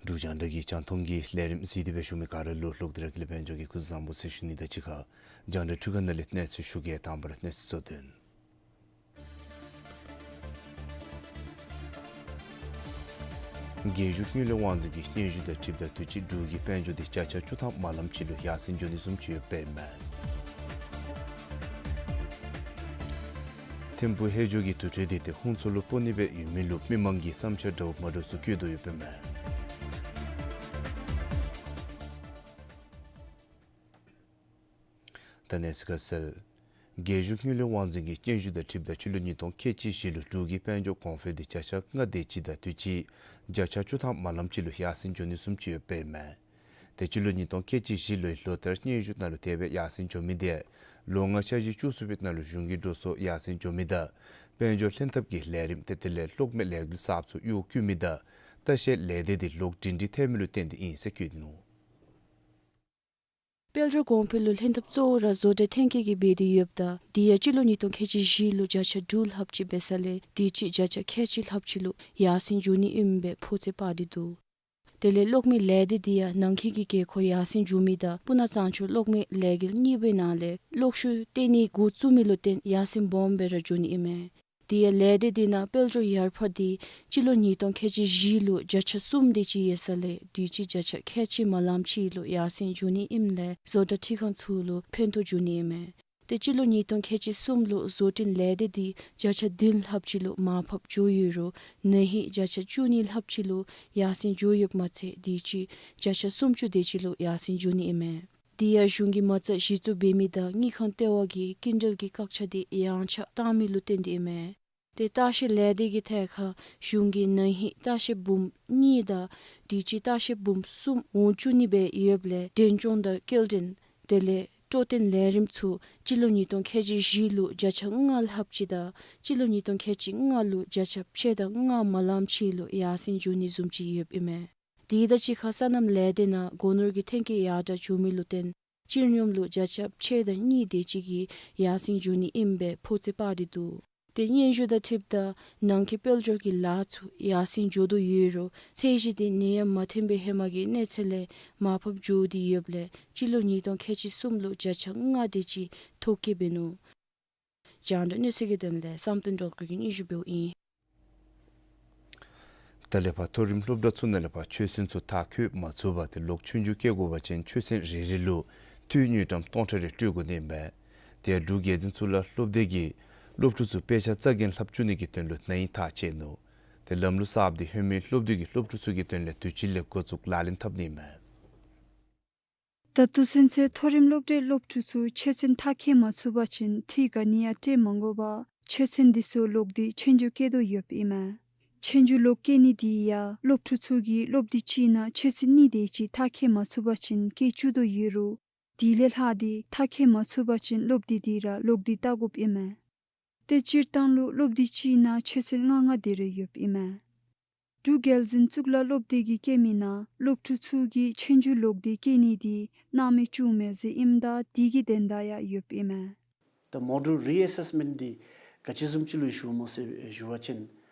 འབྲུག་རྒྱང་བསྒྲགས་ཀྱི་རྒྱང་མཐོང་གི་ལས་རིམ་གཟིགས་ཏེ་སྦེ་བཞུགས་མི་ག་ར་ལུ་ལོག་སྟེ་ར་ཀུན་ལེགས་དཔལ་འབྱོར་གྱིས་སྐུ་གཟུགས་བཟང་པོ་ཟེར་ཞུ་ནི་དང་གཅིག་ཁར་རྒྱང་བསྒྲགས་འཕྲུལ་ཁང་ནང་ལས་གནས་ཚུལ་ཞུ་གེ། དང་པ་ར་གནས་ཚུལ་གཙོ་དོན། རྒྱལ་གཞུང་དངུལ་ལས་དབང་འཛིན་གྱི་སྙན་ཞུ་དང་འཁྲིལཝ་ད་དུས་ཅི་འབྲུག་གི་དཔལ་འབྱོར་འདི་བརྒྱ་ཆ་བཅུ་ཐམ་མ་ལམ་ཅིག་ལུ་ཡར་སེང་འགྱོ་ནི་བཟུམ་ཅིག་ཡོདཔ་ཨིན་མས། ཐིམ་ཕུག་ཧེ་ཇོ་གི་དུར་ཁྲོད་འདི་ཏེ་ཧུང་ཚོ་ལུ་སྤོ་ནི་སྦེ་ཡོད་མི་ལུ་མི་མང་གི་བསམ་འཆར་འདྲཝ་མ་འདྲཝ་ཚུ་བཀོད་དོ་ཡོདཔ་ཨིན་མས། ད་གནས་ཚུལ་ཁ་གསལ། རྒྱལ་གཞུང་དངུལ་ལས་དབང་འཛིན་གྱི་སྙན་ཞུ་དང་འཁྲིལཝ་ད་སྤྱི་ལོ་ཉིས་སྟོང་ཁལ་གཅིག་བཞི་ལུ་འབྲུག་གི་དཔལ་འབྱོར་གོང་འཕེལ་འདི་བརྒྱ་ཆ་ལྔ་དེ་ཅིག་དང་དུས་ཅི་བརྒྱ་ཆ་བཅུ་ཐམ་མ་ལམ་ཅིག་ལུ་ཡར་སེང་འགྱོ་ནི་བཟུམ་ཅིག་ཡོདཔ་ཨིན་མས། ཏེ་སྤྱི་ལོ་ཉིས་སྟོང་ཁལ་གཅིག་བཞི་ལོའི་ལོ་ལྟར་སྙན་ཞུ་ནང་ལུ་དེ་སྦེ་ཡར་སེང་འགྱོ་མི་དེ་ལོ་ལྔ་འཆར་གཞི་བཅུ་གསུམ་པའི་ནང་ལུ་གཞུང་གི་འགྲོ་སོང་ཡར་སེང་འགྱོ་མི་དང་དཔལ་འབྱོར་ལྷན་ཐབས་ཀྱི་ལས་རིམ་ཏེ་དེ་ལས་གློག་མེ་ལས་འགུལ་གསརཔ་ཚུ་གཡོག་བཀོལ་མི་དང་ལྟ་བཤལ་ལས་སྡེ་འདི་ལོག་སྒྲིང་སྒྲི་ཐལ་མི་ལུ་བརྟེན་ཏེ་ཨིན་ཟེར་བཀོད་དེ་ནུག། དཔལ་འབྱོར་གོང་འཕེལ་ལུ་ལྷན་ཐབས་གཙོ་བོ་ར་བཟོ་གྲྭ་ཐོན་སྐྱེད་ཀྱིས་འབད་དེ་ཡོདཔ་ད་དེ་ཡང་སྤྱི་ལོ་ཉིས་སྟོང་ཁལ་གཅིག་བཞི་ལུ་བརྒྱ་ཆ་དྲུག་ལྷགཔ་ཅིག་འབད་ས་ལས་དུས་ཅི་བརྒྱ་ཆ་ཁལ་གཅིག་ལྷགཔ་ཅིག་ལུ་ཡར་སེང་འགྱོ་ནི་ཨིནམ་སྦེ་ཕོ་ཚོད་དཔག་སྟེ་འདུག། དེ་ལས་གློག་མེ་ལས་སྡེ་དེ་ཡང་ནང་འཁོད་ཀྱི་དགོས་མཁོ་ཡར་སེང་འགྱོ་མི་དང་སྤུ་ན་གཙང་ཆུ་གློག་མེ་ལས་འགུལ་གཉིས་པོའི་ནང་ལས་གློག་ཤུགས་བཏོན་ནི་འགོ་བཙུགས་མི་ལུ་བརྟེན་ཡར་སེང་སྦོམ་སྦེ་ར་འགྱོ་ནི་ཨིན་མས། དེ་ཡང་ལས་སྡེ་དེ་ནང་དཔལ་འབྱོར་ཡར་འཕར་འདི་སྤྱི་ལོ་ཉིས་སྟོང་ཁལ་གཅིག་བཞི་ལུ་བརྒྱ་ཆ་གསུམ་དེ་ཅིག་ཡོད་ས་ལས་དུས་ཅི་བརྒྱ་ཆ་ཁལ་གཅིག་མ་ལམ་ཅིག་ལུ་ཡར་སེང་འགྱོ་ནི་ཨིནམ་ལས་བཟོ་གྲྭ་འཕྲུལ་ཁང་ཚུ་ལུ་ཕན་ཐོགས་འགྱོ་ནི་ཨིན་མས། ཏེ་སྤྱི་ལོ་ཉིས་སྟོང་ཁལ་གཅིག་གསུམ་ལུ་བཟོ་སྐྲུན་ལས་སྡེ་འདི་བརྒྱ་ཆ་བདུན་ལྷགཔ་ཅིག་ལུ་མར་ཕབ་འགྱོ་ཡོད་རུང་ན་ཧིང་བརྒྱ་ཆ་བཅུ་གཉིས་ལྷགཔ་ཅིག་ལུ་ཡར་སེང་འགྱོ་ཡོདཔ་མ་ཚད་དུས་ཅི་བརྒྱ་ཆ་སུམ་ཅུ་དེ་ཅིག་ལུ་ཡར་སེང་འགྱོ་ནི་ཨིན་མས། དེ་ཡང་གཞུང་གིས་མ་རྩ་གཞི་བཙུགས་འབད་མི་དང་དངུལ་ཁང་ལྟེ་བ་གིས་སྐྱིན་འགྲུལ་གྱི་བཀག་ཆ་དེ་ཡངས་ཆག་བཏང་མི་ལུ་བརྟེན་ཏེ་ཨིན་མས། ཏེ་ལྟ་བཤལ་ལས་སྡེ་གི་ཐད་ཁར་གཞུང་གིས་ན་ཧིང་ལྟ་བཤལ་འབུམ་གཉིས་དང་དུས་ཅི་ལྟ་བཤལ་འབུམ་གསུམ་འོང་བཅུག་ནི་སྦེ་ཡོདཔ་ལས་འདྲེན་སྐྱོང་དང་སྐྱེལ་འདྲེན་དེ་ལས་སྤྲོ་སྟོན་ལས་རིམ་ཚུ་སྤྱི་ལོ་ཉིས་སྟོང་ཁལ་གཅིག་བཞི་ལུ་བརྒྱ་ཆ་ལྔ་ལྷགཔ་ཅིག་དང་སྤྱི་ལོ་ཉིས་སྟོང་ཁལ་གཅིག་ལྔ་ལུ་བརྒྱ་ཆ་ཕྱེད་དང་ལྔ་མ་ལངམ་ཅིག་ལུ་ཡར་སེང་འགྱོ་ནི་བཟུམ་ཅིག་ཡོདཔ་ཨིན་མས། དེ་དང་གཅིག་ཁར་སོ་ནམ་ལས་སྡེ་ནང་སྒོ་ནོར་གྱི་ཐོན་སྐྱེད་ཡར་དྲག་འགྱོ་མི་ལུ་བརྟེན་སྤྱིར་སྙོམས་ལུ་བརྒྱ་ཆ་ཕྱེད་དང་གཉིས་དེ་ཅིག་གིས་ཡར་སེང་འགྱོ་ནི་ཨིནམ་སྦེ་ཕོ་ཚོད་དཔག་སྟེ་འདུག། ཏེ་སྙན་ཞུ་དང་འཁྲིལཝ་ད་ནང་འཁོད་དཔལ་འབྱོར་གྱི་ལཱ་ཚུ་ཡར་སེང་འགྱོ་དོ་ཡོད་རུང་ཚད་གཞི་དེ་ནད་ཡམས་མ་ཐོན་པའི་ཧེ་མ་གི་གནས་ཚད་ལས་མར་ཕབ་འགྱོ་སྟེ་ཡོདཔ་ལས་སྤྱི་ལོ་ཉིས་སྟོང་ཁལ་གཅིག་གསུམ་ལུ་བརྒྱ་ཆ་ལྔ་དེ་ཅིག་ཐོ་བཀོད་འབད་ནུག། རྒྱང་བསྒྲགས་གནས་ཚུལ་གྱི་དོན་ལས་བསམ་གཏན་སྒྲོལ་དཀར་གྱིས་སྙན་ཞུ་འབདཝ་ཨིན། ད་ལས་ཕར་མཐོ་རིམ་སློབ་གྲྭ་ཚུ་ནང་ལས་ཕར་ཆོས་ཚན་ཚུ་མཐར་འཁྱོལ་མ་ཚུགས་པར་ཏེ་ལོག་ཆོས་རྒྱུགས་བཀལ་དགོ་པ་ཅིན་ཆོས་ཚན་རེ་རེ་ལུ་འཐུས་དངུལ་ཀྲམ་སྟོང་ཕྲག་རེ་སྤྲོད་དགོ་ནི་ཨིན་པས། དེ་ཡང་འབྲུག་རྒྱལ་འཛིན་གཙུག་ལག་སློབ་སྡེ་གིས་སློབ་ཕྲུག་ཚུ་དཔེ་ཆ་རྩ་འགེངས་ལྷབ་བཅུག་ནི་གི་དོན་ལུ་ན་ཧིང་ཐག་བཅད་ནུག། ཏེ་ལམ་ལུགས་གསརཔ་དེ་ཧེ་མའི་སློབ་དུས་ཀྱི་སློབ་ཕྲུག་ཚུ་གི་དོན་ལས་དུས་ཅི་ལས་འགོ་བཙུགས་ལག་ལེན་འཐབ་ནི་ཨིན་མས། ད་ལྟོ་ཚུན་ཚོད་མཐོ་རིམ་སློབ་གྲྭའི་སློབ་ཕྲུག་ཚུ་ཆོས་ཚན་མཐར་འཁྱོལ་མ་ཚུགས་པ་ཅིན་འཐུས་ག་ནི་ཡང་སྤྲོད་མ་དགོ་པར་ཆོས་ཚན་འདི་ཚུ་ལོག་སྟེ་ཆོས་རྒྱུགས་བཀལ་དོ་ཡོདཔ་ཨིན་མས། ཆོས་རྒྱུགས་ལོག་བཀལ་ནི་དེ་ཡང་སློབ་ཕྲུག་ཚུ་གིས་སློབ་དུས་གཅིག་ནང་ཆོས་ཚན་གཉིས་དེ་ཅིག་མཐར་འཁྱོལ་མ་ཚུགས་པ་ཅིན་བཀལ་བཅུག་དོ་ཡོད་རུང་དེ་ལས་ལྷག་སྟེ་མཐར་འཁྱོལ་མ་ཚུགས་པ་ཅིན་སློབ་དུས་དེ་ར་ལོག་སྟེ་བལྟ་དགོཔ་ཨིན་མས། ཏེ་སྤྱིར་བཏང་ལུ་སློབ་དུས་གཅིག་ནང་ཆོས་ཚན་ལྔ་ལྔ་དེ་རེ་ཡོདཔ་ཨིན་མས། འབྲུག་རྒྱལ་འཛིན་གཙུག་ལག་སློབ་སྡེ་གིས་བཀོད་མི་ནང་སློབ་ཕྲུག་ཚུ་གིས་ཆོས་རྒྱུགས་ལོག་སྟེ་བཀལ་ནི་དེ་སྣང་མེད་བཅུག་མས་ཟེར་ཨིནམ་ད་དེ་གི་དོན་དག་ཡང་ཡོདཔ་ཨིན་མས། ད་module reassessment འདི་ག་ཅི་བཟུམ་ཅིག་ལུ་ཞུཝ་སྨོ་ཟེར་ཞུ་བ་ཅིན་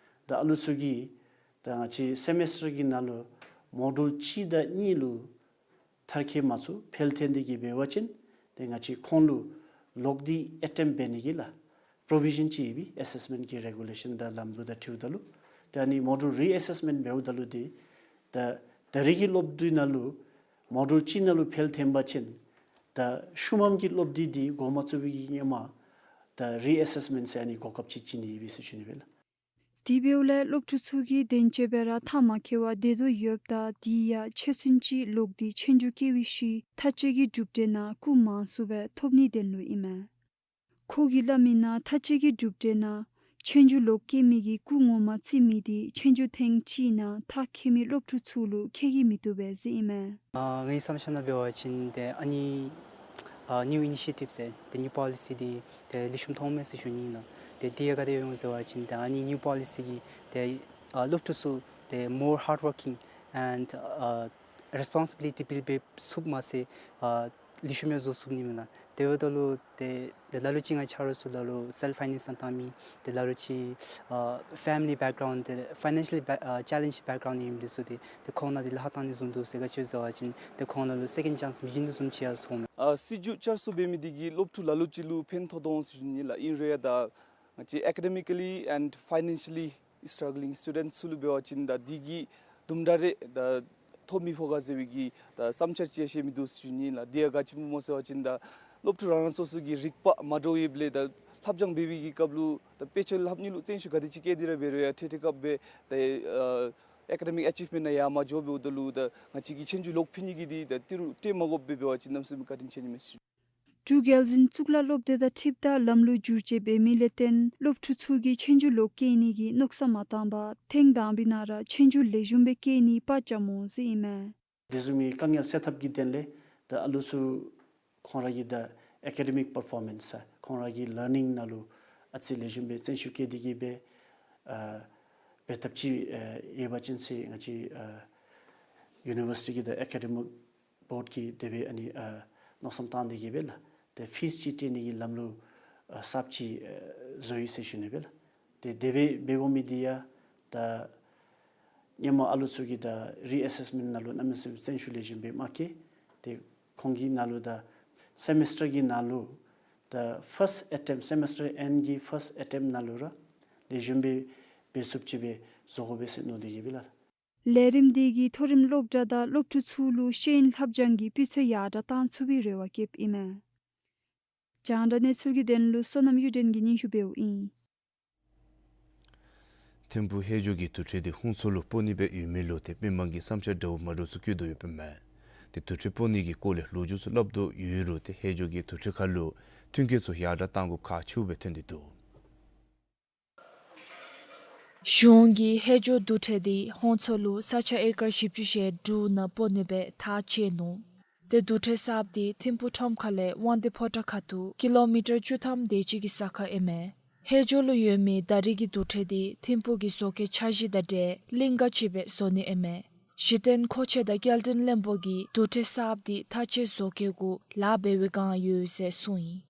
ད་ཨ་ལུ་ཚུ་གིས་ད་ང་བཅས་སེ་མེསི་ཊར་གྱི་ནང་ལུ་མོ་ཌུལ་གཅིག་དང་གཉིས་ལུ་མཐར་འཁྱོལ་མ་ཚུགས་ཕེལ་ཐོན་ཏེ་གི་འབད་བ་ཅིན་ཏེ་ང་བཅས་ཁོང་ལུ་ལོག་སྟེ་ཨེ་ཊེམཊ་འབད་ནི་གི་ལགས་པོ་རོ་བི་ཤཱན་ཅིག་ཡོད་པས། ཨེ་སེསི་མེནཊ་གི་རེ་གུ་ལེ་ཤཱན་དང་ལམ་ལུགས་དང་འཁྲིལཝ་ད་ལུ་ཏེ་ཨ་ནི་མོ་ཌུལ་རི་ཨེ་སེསི་མེནཊ་འབདཝ་ད་ལུ་ཏེ་ད་ད་རེས་ཀྱི་སློབ་དུས་ནང་ལུ་མོ་ཌུལ་གཅིག་ནང་ལུ་ཕེལ་ཐོན་པ་ཅིན་ད་ཤུལ་མམ་གྱི་སློབ་དུས་འདི་འགོ་མ་བཙུགས་པའི་གི་ཧེ་མ་ད་རི་ཨེ་སེསི་མེནཊ་ཟེར་ཨ་ནི་གོ་སྐབས་ཅིག་བྱིན་ནི་ཡོད་པས་ཟེར་ཞུ་ནི་སྦེ་ལགས། དེ་འབདཝ་ལས་སློབ་ཕྲུག་ཚུ་གིས་དོན་གཅོད་སྦེ་ར་མཐར་མ་འཁྱོལ་བར་སྡོད་དོ་ཡོདཔ་ད་དེ་ཡང་ཆོས་ཚན་ཅིག་ལོག་སྟེ་ཆོས་རྒྱུགས་བཀལ་བའི་ཤུལ་མཐར་གཅོད་ཀྱི་གྲུབ་འབྲས་ནང་སྐུགས་མང་སུ་སྦེ་ཐོབ་ནིའི་དོན་ལུ་ཨིན་མས། ཁོ་གིས་སླབ་མི་ནང་མཐར་གཅོད་ཀྱི་གྲུབ་འབྲས་ནང་ཆོས་རྒྱུགས་ལོག་བཀལ་མི་གི་སྐུགས་ངོ་མ་བརྩི་མི་དེ་ཆོས་རྒྱུགས་ཐེངས་གཅིག་ནང་མཐར་འཁྱོལ་མི་སློབ་ཕྲུག་ཚུ་ལུ་ཁེ་གི་མི་བཏུབ་པས་ཟེར་ཨིན་མས། ཨ་ངེའི་བསམ་འཆར་ནང་འབད་བ་ཅིན་ཏེ་ཨ་ནི་ཨ་ནིའུ་ཨི་ནི་ཤི་ཊིབ་ཟེར་ཏེ་ནིའུ་པོ་ལི་སི་འདི་ཏེ་ལེགས་ཤོམ་མཐོངམ་མས་ཟེར་ཞུ་ནི་ཨིན་ལགས། ཏེ་དེ་ཡང་ག་དེ་སྦེ་འོང་ཟེར་བ་ཅིན་ཏེ་ཨ་ནི་ནིའུ་པོ་ལི་སི་གིས་ཏེ་ཨ་སློབ་ཕྲུག་ཚུ་ཏེ་མོར་ཧཱརཌ་ཝོར་ཀིང་ཨེནཌ་ཨ་རེསི་པོན་སི་བི་ལི་ཊི་བིལཌ་འབད་ཚུགསཔ་མ་ཚད་ཨ་ལེགས་ཤོམ་ཡང་བཟོ་ཚུགས་ནི་ཨིན་ལགས། དེ་འབདཝ་ད་ལུ་ཏེ་ཏེ་ལ་ལུ་ཅིག་ང་བཅས་ཆ་རོགས་ཚུ་ལ་ལུ་སེལཕ་ཕའི་ནེནསི་ནང་བཏང་མི་ཏེ་ལ་ལུ་ཅིག་ཨ་ཕེ་མི་ལི་བེཀ་གརའུནཌ་ཏེ་ཕའི་ནེན་ཤཱལ་ལི་བེཀ་ཨ་ཅེ་ལེནཇ་བེཀ་གརའུནཌ་ཨིནམ་འདི་ཚུ་ཏེ་ཏེ་ཁོང་ནང་འདི་ལཱ་ཁག་བཏང་ནི་བཟུམ་འདུག་ཟེར། ག་ཅི་སྦེ་ཟེར་བ་ཅིན་ཏེ་ཁོང་ལ་ལུ་སེ་ཀེནཌ་ཅཱནསི་མི་བྱིན་དོ་བཟུམ་ཅིག་ཡང་ཚོརཝ་མས། ཨ་སྲིད་བྱུས་བསྐྱར་གསོ་འབད་མི་འདི་གིས་སློབ་ཕྲུག་ལ་ལུ་ཅིག་ལུ་ཕན་ཐོགས་དོ་འོང་ཟེར་ཞུ་ནི་ལགས། ཨིན་རུང་ཡང་ད་ང་བཅས་ཨེ་ཀ་ཌེ་མི་ཀ་ལི་ཨེནཌ་ཕའི་ནེན་ཤཱ་ལི་སི་ཊྲག་ག་ལིང་སི་ཊུ་ཌེནཊ་ཚུ་ལུ་འབད་བ་ཅིན་ད་འདི་གིས་དུམ་གྲ་རེ་ད་ཐོབ་མི་ཕོག་ག་ཟེར་བའི་གི་ད་བསམ་འཆར་ཅིག་ཡང་བཤད་མི་འདུག་ཟེར་ཞུ་ནི་ལགས། འདི་ཡང་ག་ཅི་སྨོ་ཟེར་བ་ཅིན་ད་སློབ་ཕྲུག་རང་རང་སོ་སོ་གི་རིག་པ་མ་འདྲཝ་ཡོདཔ་ལས་ད་ལྷབ་སྦྱང་འབད་བའི་གི་སྐབས་ལུ་ད་དཔེ་ཆ་ལྷབ་ནི་ལུ་བརྩོན་ཤུགས་ག་དེ་ཅིག་བསྐྱེད་དེ་ར་འབད་རུང་ཡང་འཕྲལ་འཕྲལ་སྐབས་སྦེ་ད་ཨ་ཨེ་ཀ་ཌེ་མིག་ཨེ་ཅིབ་མེནཊ་ནང་ཡར་མར་འགྱོ་འབདཝ་ད་ལུ་ད་ང་བཅས་ཀྱིས་ཆོས་རྒྱུགས་ལོག་ཕུལ་ནི་གི་འདི་ད་ཏི་རུ་སྤྲོད་མ་དགོཔ་སྦེ་འབད་བ་ཅིན་གནམ་མེད་ས་མེད་བཀའ་དྲིན་ཆེ་ནི་མས་ཟེར་ཞུ། འབྲུག་རྒྱལ་འཛིན་གཙུག་ལག་སློབ་སྡེ་དང་འཁྲིལཝ་ད་ལམ་ལུགས་བསྒྱུར་བཅོས་འབད་མི་ལས་བརྟེན་སློབ་ཕྲུག་ཚུ་གིས་ཆོས་རྒྱུགས་ལོག་བཀལ་ནི་གི་མནོ་བསམ་མ་བཏང་པར་ཐེངས་དང་པའི་ནང་ར་ཆོས་རྒྱུགས་ལེགས་ཤོམ་སྦེ་བཀལ་ནི་དཔའ་བཅམ་འོང་ཟེར་ཨིན་མས། དེ་བཟུམ་མའི་དཀའ་ངལ་སེལ་ཐབས་ཀྱི་དོན་ལས་ད་ཨ་ལུ་ཚུ་ཁོང་ར་གི་ད་ཨེ་ཀ་ཌེ་མིག་པར་ཕོར་མེནསི་ཁོང་ར་གི་ལར་ནིང་ནང་ལུ་ཨ་ཙི་ལེགས་ཤོམ་སྦེ་བརྩོན་ཤུགས་བསྐྱེད་དེ་གི་སྦེ་ཨ་འབད་ཐབས་ཅིག་ཨ་ཡོད་པ་ཅིན་ཟེར་ང་བཅས་ཨ་ཡུ་ནི་ཝར་སི་ཊི་གི་ད་ཨེ་ཀ་ཌེ་མིག་བོརཌ་ཀྱིས་དེ་སྦེ་ཨ་ནི་ཨ་མནོ་བསམ་བཏང་སྟེ་གི་སྦེ་ལགས་ཏེ་ཕིས་ཅིག་སྤྲོད་ནི་གི་ལམ་ལུགས་ཨ་གསརཔ་ཅིག་ཨ་བཟོ་ཡི་ཟེར་ཞུ་ནི་སྦེ་ལགས། ཏེ་དེ་སྦེ་འབད་དགོ་མི་འདི་ཡང་ད་སྔོན་མ་ཨ་ལུ་ཚུ་གིས་ད་རི་ཨེ་སེསི་མེནཊ་ནང་ལུ་གནམ་མེད་ས་མེད་བརྩོན་ཤུགས་ལེགས་ཤོམ་སྦེ་མ་བསྐྱེད། ཏེ་ཁོང་གི་ནང་ལུ་ད་སེ་མེསི་ཊར་གྱི་ནང་ལུ་ད་ཕརསཊ་ཨེ་ཊེམཊ་སེ་མེསི་ཊར་ཨེནཌ་གི་ཕརསཊ་ཨེ་ཊེམཊ་ནང་ལུ་ར་ལེགས་ཤོམ་སྦེ་འབད་ཚུགསཔ་ཅིག་སྦེ་བཟོ་དགོ་པས་ཟེར་མནོ་སྟེ་གི་སྦེ་ལགས། ལས་རིམ་འདི་གིས་མཐོ་རིམ་སློབ་གྲྭ་དང་སློབ་ཕྲུག་ཚུ་ལུ་ཤེས་ཡོན་ལྷབ་སྦྱང་གི་སྤུས་ཚད་ཡར་དྲག་བཏང་ཚུགས་པའི་རེ་བ་བསྐྱེདཔ་ཨིན་མས། རྒྱང་བསྒྲགས་གནས་ཚུལ་གྱི་དོན་ལུ་བསོད་ནམས་གཡུ་སྒྲོན་གྱིས་སྙན་ཞུ་འབདཝ་ཨིན། ཐིམ་ཕུག་ཧེ་ཇོ་གིས་དུར་ཁྲོད་དེ་ཧུང་ཚོ་ལུ་སྤོ་ནི་སྦེ་ཡོད་མི་ལུ་ཏེ་མི་མང་གི་བསམ་འཆར་འདྲཝ་མ་འདྲཝ་ཚུ་བཀོད་དོ་ཡོདཔ་ཨིན་མས། ཏེ་དུར་ཁྲོད་སྤོ་ནི་གི་སྐོར་ལས་ལོ་རྒྱུས་ཚུ་སླབ་དོ་ཡོད་རུང་ཏེ་ཧེ་ཇོ་གི་དུར་ཁྲོད་ཁ་ལུ་མཐུན་རྐྱེན་ཚུ་ཡར་དྲག་གཏང་དགོཔ་ཁག་ཆེཝ་སྦེ་ཐོན་ཏེ་འདུག། གཞུང་གིས་ཧེ་ཇོ་དུར་ཁྲོད་འདི་ཧོང་མཚོ་ལུ་ས་ཆ་ཨེ་ཀར་བཞི་བཅུ་ཞེ་དྲུག་ནང་སྤོ་ནི་སྦེ་ཐག་བཅད་ནུག། ཏེ་དུར་ཁྲོད་གསརཔ་འདི་ཐིམ་ཕུག་ཁྲོམ་ཁ་ལས་དབང་འདུས་ཕོ་བྲང་ཁ་ཐུག་ཀི་ལོ་མི་ཊར་བཅུ་ཐམ་དེ་ཅིག་གི་ས་ཁར་ཨིན་མས། ཧེ་ཇོ་ལུ་ཡོད་མི་ད་རིས་ཀྱི་དུར་ཁྲོད་འདི་ཐིམ་ཕུག་གི་བཟོ་བཀོད་འཆར་གཞི་དང་འབྲེལ་གླིང་ག་ཅིག་སྦེ་བཟོ་ནི་ཨིན་མས། གཞི་རྟེན་མཁོ་ཆས་དང་སྐྱེལ་འདྲེན་བློན་པོ་གིས་དུར་ཁྲོད་གསརཔ་འདི་མཐའ་དཔྱད་བཟོ་བཀོད་གུ་ལཱ་འབད་བའི་བསྒང་ཡོད་ཟེར་གསུངས་ཡི།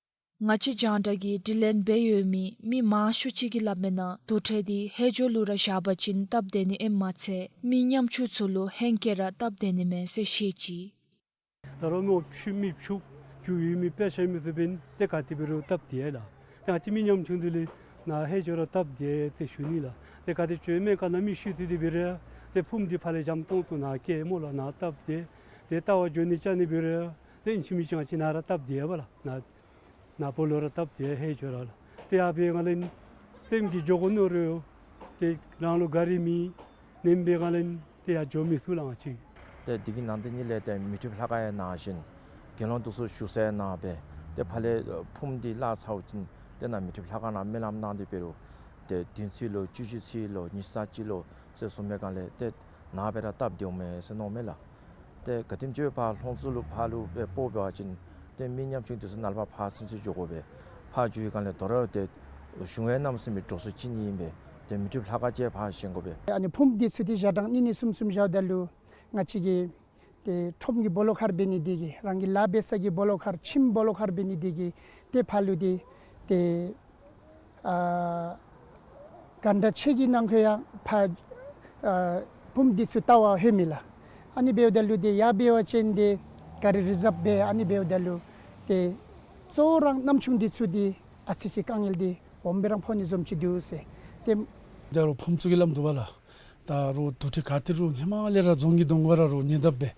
ང་བཅས་རྒྱང་བསྒྲགས་ཀྱིས་དྲི་ལན་འབད་ཡོད་མི་མི་མང་ཤོས་ཅིག་གིས་སླབ་མིའི་ནང་དུར་ཁྲོད་འདི་ཧེ་ཇོ་ལུ་ར་བཞག་པ་ཅིན་སྟབས་བདེ་ནི་ཨིནམ་མ་ཚད་མི་ཉམ་ཆུང་ཚུ་ལུ་ཧེང་སྐལ་ར་སྟབས་བདེ་ནི་མས་ཟེར་བཤད་ཅི། ད་རུང་མི་ཕྱུགཔོ་མི་ཕྱུགཔོ་རྒྱུ་ཡོད་མི་དཔེ་ཆ་མི་ཚུ་འབདན་ཏེ་ག་ཏེ་འབད་རུང་སྟབས་བདེ་ལགས། ཏེ་ང་བཅས་མི་ཉམ་ཆུང་འདི་ལུ་ནཱ་ཧེ་ཇོ་ར་སྟབས་བདེ་ཟེར་ཞུ་ནི་ལགས། ཏེ་ག་ཏེ་བྱོན་མི་ག་ནཱ་མི་ཤུལ་ཏེ་འདི་འབད་རུང་ཏེ་ཕུངམ་འདི་ཕར་ལས་འཇམ་ཏོང་ཏོ་ནཱ་བཀལ་སྨོ་ལགས། ནཱ་སྟབས་བདེ། ཏེ་ལྟ་བར་འགྱོ་ནི་བཅར་ནི་འབད་རུང་ཏེ་ཨིན་ཅི་མིན་ཅི་ང་བཅས་ནཱ་ར་སྟབས་བདེ་བས་ལགས། ནཱ་ནཱ་སྤོ་ལོ་ར་སྟབས་བདེ་ཧེ་ཇོ་ར་ལགས། ཏེ་ཡར་འབད་བའི་སྒང་ལས་སེམས་ཀྱིས་འགྱོ་དགོ་མནོ་རུང་ཏེ་རང་ལུ་གཱ་རི་མེད། ནེམ་པའི་སྒང་ལས་ཏེ་ཡར་འགྱོ་མི་ཚུགས་ལགས་ང་བཅས། ཏེ་འདི་གི་ནང་དེ་ཉིད་ལས་ཏེ་མི་ཐུབ་ལྷ་ཁང་ཡང་ནང་བཞིན་དགེ་སློང་འདི་ཚུ་བཞུགས་སའི་ནང་སྦེ་ཏེ་ཕར་ལས་ཕུངམ་འདི་བརླག་ཚརཝ་ཅིག་ཏེ་ནཱ་མི་ཐུབ་ལྷ་ཁང་ནང་སྨོན་ལམ་གནང་སྟེ་འབད་རུང་ཏེ་བདུན་ཚིགས་ལོ་བཅུ་བཞི་ཚིགས་ལོ་ཉི་ཤུ་རྩ་གཅིག་ལོ་ཟེར་གསུངས་མི་སྒང་ལས་ཏེ་ནཱ་སྦེ་ར་སྟབས་བདེཝ་མས་ཟེར་མནོཝ་མས་ལགས། ཏེ་ག་དེམ་ཅིག་སྦེ་ཕར་ལྷོང་མཚོ་ལུ་ཕར་ལུ་སྦེ་སྤོ་བ་ཅིན་ཏེ་མི་ཉམ་ཆུང་འདི་ཚུ་ནཱ་ལས་ཕར་ཕར་ཚུན་ཚོད་འགྱོ་དགོ་པས། ཕར་འགྱོ་བའི་སྒང་ལས་དོ་རུང་ཏེ་གཞུང་ཡང་གནམ་མེད་ས་མེད་འགྲོ་སོང་ཅིག་ནི་ཨིན་པས། ཏེ་མི་ཐུབ་ལྷ་ཁང་ཅིག་ཕར་བཞེངས་དགོ་པས། ཨ་ནི་ཕུངམ་འདི་ཚུ་འདི་ཞག་གྲངས་གཉིས་གཉིས་གསུམ་གསུམ་བཞགཔ་ད་ལུ་ང་བཅས་ཀྱི་ཏེ་ཁྲོམ་གྱི་སྦོ་ལོགས་ཁར་འབད་ནི་འདི་གིས་རང་གི་ལཱ་འབད་ས་གི་སྦོ་ལོགས་ཁར་ཁྱིམ་སྦོ་ལོགས་ཁར་འབད་ནི་འདི་གིས་ཏེ་ཕར་ལུ་འདི་ཏེ་ཨ་ག་འདྲ་ཅིག་གི་ནང་འཁོད་ཡང་ཕར་ཨ་ཕུངམ་འདི་ཚུ་ལྟ་བར་ལྷོད་མི་ལགས། ཨ་ནི་འབདཝ་ད་ལུ་འདི་ཡར་འབད་བ་ཅིན་འདི་གཱ་རི་རི་ཛབ་འབད། ཨ་ནི་འབདཝ་ད་ལུ་ཏེ་གཙོ་བོ་ར་ཉམ་ཆུང་འདི་ཚུ་འདི་ཨ་ཙི་ཅིག་དཀའ་ངལ་འདི་སྦོམ་སྦེ་ར་ཕོག་ནི་བཟུམ་ཅིག་འདུག་ཟེར། ཏེ་ད་རུང་ཕུངམ་ཚུ་གི་ལམ་འདུག་པ་ལགས། ད་རུང་དུར་ཁྲོད་ག་ཏེ་རུང་ཧེ་མ་ལས་ར་རྫོང་གི་གདོང་ཁར་ར་རུང་ཉེ་འདབས་སྦེ་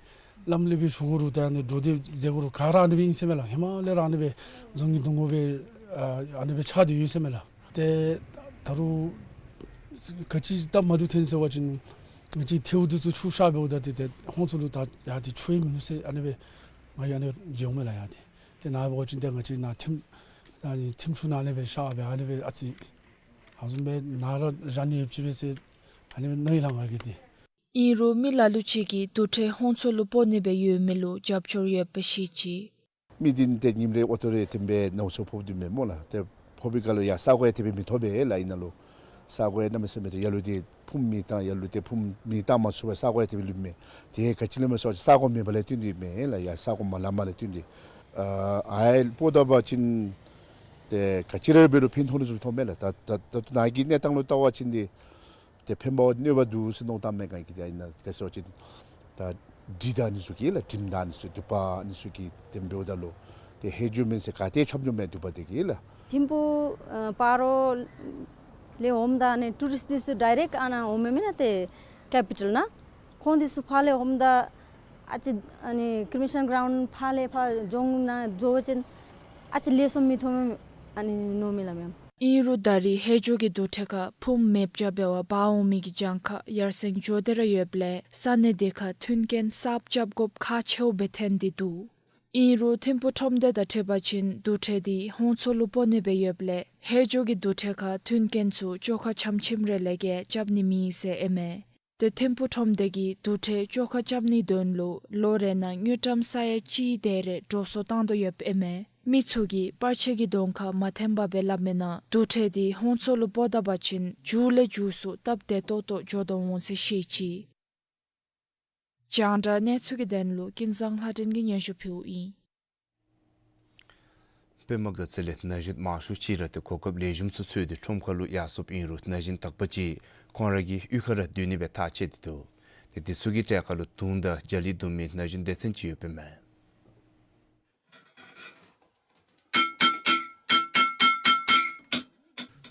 ལམ་ལས་སྦེ་ཞུ་དགོ་རུང་ད་ཨ་ནི་འགྲོ་སྡོད་མཛད་དགོ་རུང་ག་ར་ཨ་ནི་སྦེ་ཨིན་ཟེར་མས་ལགས། ཧེ་མ་ལས་ར་ཨ་ནི་སྦེ་རྫོང་གི་གདོང་ཁར་སྦེ་ཨ་ཨ་ནི་སྦེ་ཆགས་ཏེ་ཡོད་ཟེར་མས་ལགས། ཏེ་ད་རུང་ག་ཅི་སྟབས་མ་བདེཝ་ཐོན་ཟེར་བ་ཅིན་ང་བཅས་ཐལཝ་འདི་ཚུ་ཆུ་བཤལ་འབདཝ་ད་ཏེ་ཏེ་ཧོང་མཚོ་ལུ་ད་ཡར་ཏེ་ཆུ་ཡང་མིན་འདུག་ཟེར་ཨ་ནི་སྦེ་ང་ཡང་ཨ་ནི་སྦེ་མཇལཝ་མས་ལགས། ཡར་ཏེ་ཏེ་ནཱ་འབད་བ་ཅིན་ཏེ་ང་བཅས་ནཱ་ཐིམ་ཨ་ནི་ཐིམ་ཆུ་ནང་ལས་སྦེ་བཤལ་སྦེ་ཨ་ནི་སྦེ་ཨ་ཙི་ཨ་བཟུམ་སྦེ་ནཱ་ར་བཞག་ནི་ཡོདཔ་ཅིག་སྦེ་ཟེར་ཨ་ནི་སྦེ་མནོ་ཡི་ལགས་ང་གིས་ཏེ། ཨིན་རུང་མི་ལ་ལུ་ཅིག་གིས་དུར་ཁྲོད་ཧོང་མཚོ་ལུ་སྤོ་ནི་སྦེ་ཡོད་མི་ལུ་རྒྱབ་སྐྱོར་ཡོདཔ་སྦེ་བཤད་ཅི། མི་འདི་ཏེ་ཉིནམ་རེ་ཨོ་ཊོ་རེ་ཐིམ་སྦེ་ནང་མཚོ་ཕོག་སྡོདཔ་མས་སྨོ་ལགས། ཏེ་ཕོག་པའི་སྐབས་ལུ་ཡང་ས་གོ་ཡང་དེ་སྦེ་མི་ཐོབ་པས་ལགས། ཨིན་ན་ལུ་ས་གོ་ཡང་གནམ་མེད་ས་མེད་ཏེ་ལ་ལུ་ཏེ་ཕུངམ་མེ་བཏང་ལ་ལུ་ཏེ་ཕུངམ་མེ་བཏང་མ་ཚུགས་པར་ས་གོ་ཡང་དེ་སྦེ་ལུསཔ་མས། ཏེ་ག་ཅི་ལས་སྨོ་ཟེར་བ་ཅིན་ས་གོ་མེད་པ་ལས་བརྟེན་ཏེ་མས་ལགས། ཡར་ས་གོ་མ་ལངམ་ལས་བརྟེན་ཏེ་ཨ་ཨའི་སྤོ་ད་པ་ཅིན་ཏེ་ག་ཅི་ར་འབད་རུང་ཕན་ཐོགས་ནི་ཚུ་ཐོབ་མས་ལགས། ད་ད་ད་ལྟོ་ནཱ་གི་གནས་སྟངས་ལུ་བལྟ་བ་ཅིན་ཏེ་ཏེ་ཕན་པ་གནོད་པ་འདུག་ཟེར་མནོ་བསམ་མས། ག་གིས་ཏེ་ཨ་ནཱ་ག་ཟེར་བ་ཅིན་ད་འདྲེ་དང་ཨ་ནི་ཚུ་གིས་ལགས། འདྲེམ་དང་ཨ་ནི་ཚུ་དུ་པ་ཨ་ནི་ཚུ་གིས་ཏེ་འབདཝ་ད་ལུ་ཏེ་ཧེ་ཇོ་མེན་ཟེར་ག་ཏེ་ཁྱབ་འགྱོཝ་མས་དུ་པ་དེ་གིས་ལགས། ཐིམ་ཕུག་ཨ་སྤ་རོ་ལས་འོངམ་ད་ཨ་ནི་ཊུ་རིསཊ་འདི་ཚུ་ཌའི་རེཀཊ་ཨ་ནཱ་འོངམ་མས་མེན་ན། ཏེ་ཀེ་པི་ཊལ་ནང་ཁོང་འདི་ཚུ་ཕར་ལས་འོངམ་ད་ཨ་ཙི་ཨ་ནི་ཀི་རི་མི་ཤཱན་གི་རའུནཌ་ཕར་ལས་ཕར་ལྗོངས་ནང་འགྱོ་བ་ཅིན་ཨ་ཙི་ལེགས་ཤོམ་མི་ཐོབ་མས་ཨ་ནི་མནོཝ་མས་ལགས་མེན། ཨིན་རུང་ད་རིས་ཧེ་ཇོ་གི་དུར་ཁྲོད་ཁར་ཕུངམ་མེདཔ་བྱ་འབད་བར་འབག་འོང་མི་གི་གྱངས་ཁ་ཡར་སེང་འགྱོ་སྟེ་ར་ཡོདཔ་ལས་ས་གནས་དེ་ཁར་མཐུན་རྐྱེན་གསརཔ་རྐྱབ་དགོཔ་ཁག་ཆེཝ་སྦེ་ཐོན་ཏེ་འདུག། ཨིན་རུང་ཐིམ་ཕུག་ཁྲོམ་སྡེ་དང་འཁྲིལ་བ་ཅིན་དུར་ཁྲོད་འདི་ཧོང་མཚོ་ལུ་སྤོ་ནི་སྦེ་ཡོདཔ་ལས་ཧེ་ཇོ་གི་དུར་ཁྲོད་ཁར་མཐུན་རྐྱེན་ཚུ་བཅོ་ཁ་ཙམ་ཅིག་རེ་ལས་བརྒལ་རྐྱབ་ནི་མེད་ཟེར་ཨིན་མས། ཏེ་ཐིམ་ཕུག་ཁྲོམ་སྡེ་གིས་དུར་ཁྲོད་བཅོ་ཁ་རྐྱབ་ནིའི་དོན་ལུ་ལོ་རེ་ནང་དངུལ་ཀྲམ་ས་ཡ་གཅིག་དེ་རེ་འགྲོ་སོང་བཏང་དོ་ཡོདཔ་ཨིན་མས། མི་ཚུ་གིས་པར་ཆས་ཀྱི་གདོང་ཁར་མ་འཐོན་པར་སྦེ་སླབ་མིའི་ནང་དུར་ཁྲོད་འདི་ཧོང་མཚོ་ལུ་སྤོ་ད་པ་ཅིན་མཇུག་ལས་མཇུག་སུ་སྟབས་བདེ་ཏོག་ཏོ་འགྱོ་དོ་འོང་ཟེར་བཤད་ཅི། རྒྱང་བསྒྲགས་གནས་ཚུལ་གྱི་དོན་ལུ་ཀུན་བཟང་ལྷ་སྒྲོན་གྱིས་སྙན་ཞུ་ཕུལཝ་ཨིན། པདྨ་དགའ་ཚལ་ལས་ན་གཞོན་མང་ཤོས་ཅིག་ར་ཏེ་གོ་སྐབས་ལེགས་ཤོམ་ཚུ་འཚོལ་ཏེ་ཁྲོམ་ཁ་ལུ་ཡར་སོངམ་ཨིན་རུང་ན་གཞོན་དག་པ་ཅིག་ཁོང་ར་གི་གཡུས་ཁར་ར་སྡོད་ནི་སྦེ་ཐག་བཅད་དེ་འདུག། ཏེ་དེ་ཚུ་གི་གྲས་ཁར་ལུ་དུང་དང་རྒྱ་གླིང་བརྡུང་མི་ན་གཞོན་སྡེ་ཚན་ཅིག་ཡོདཔ་ཨིན་མས།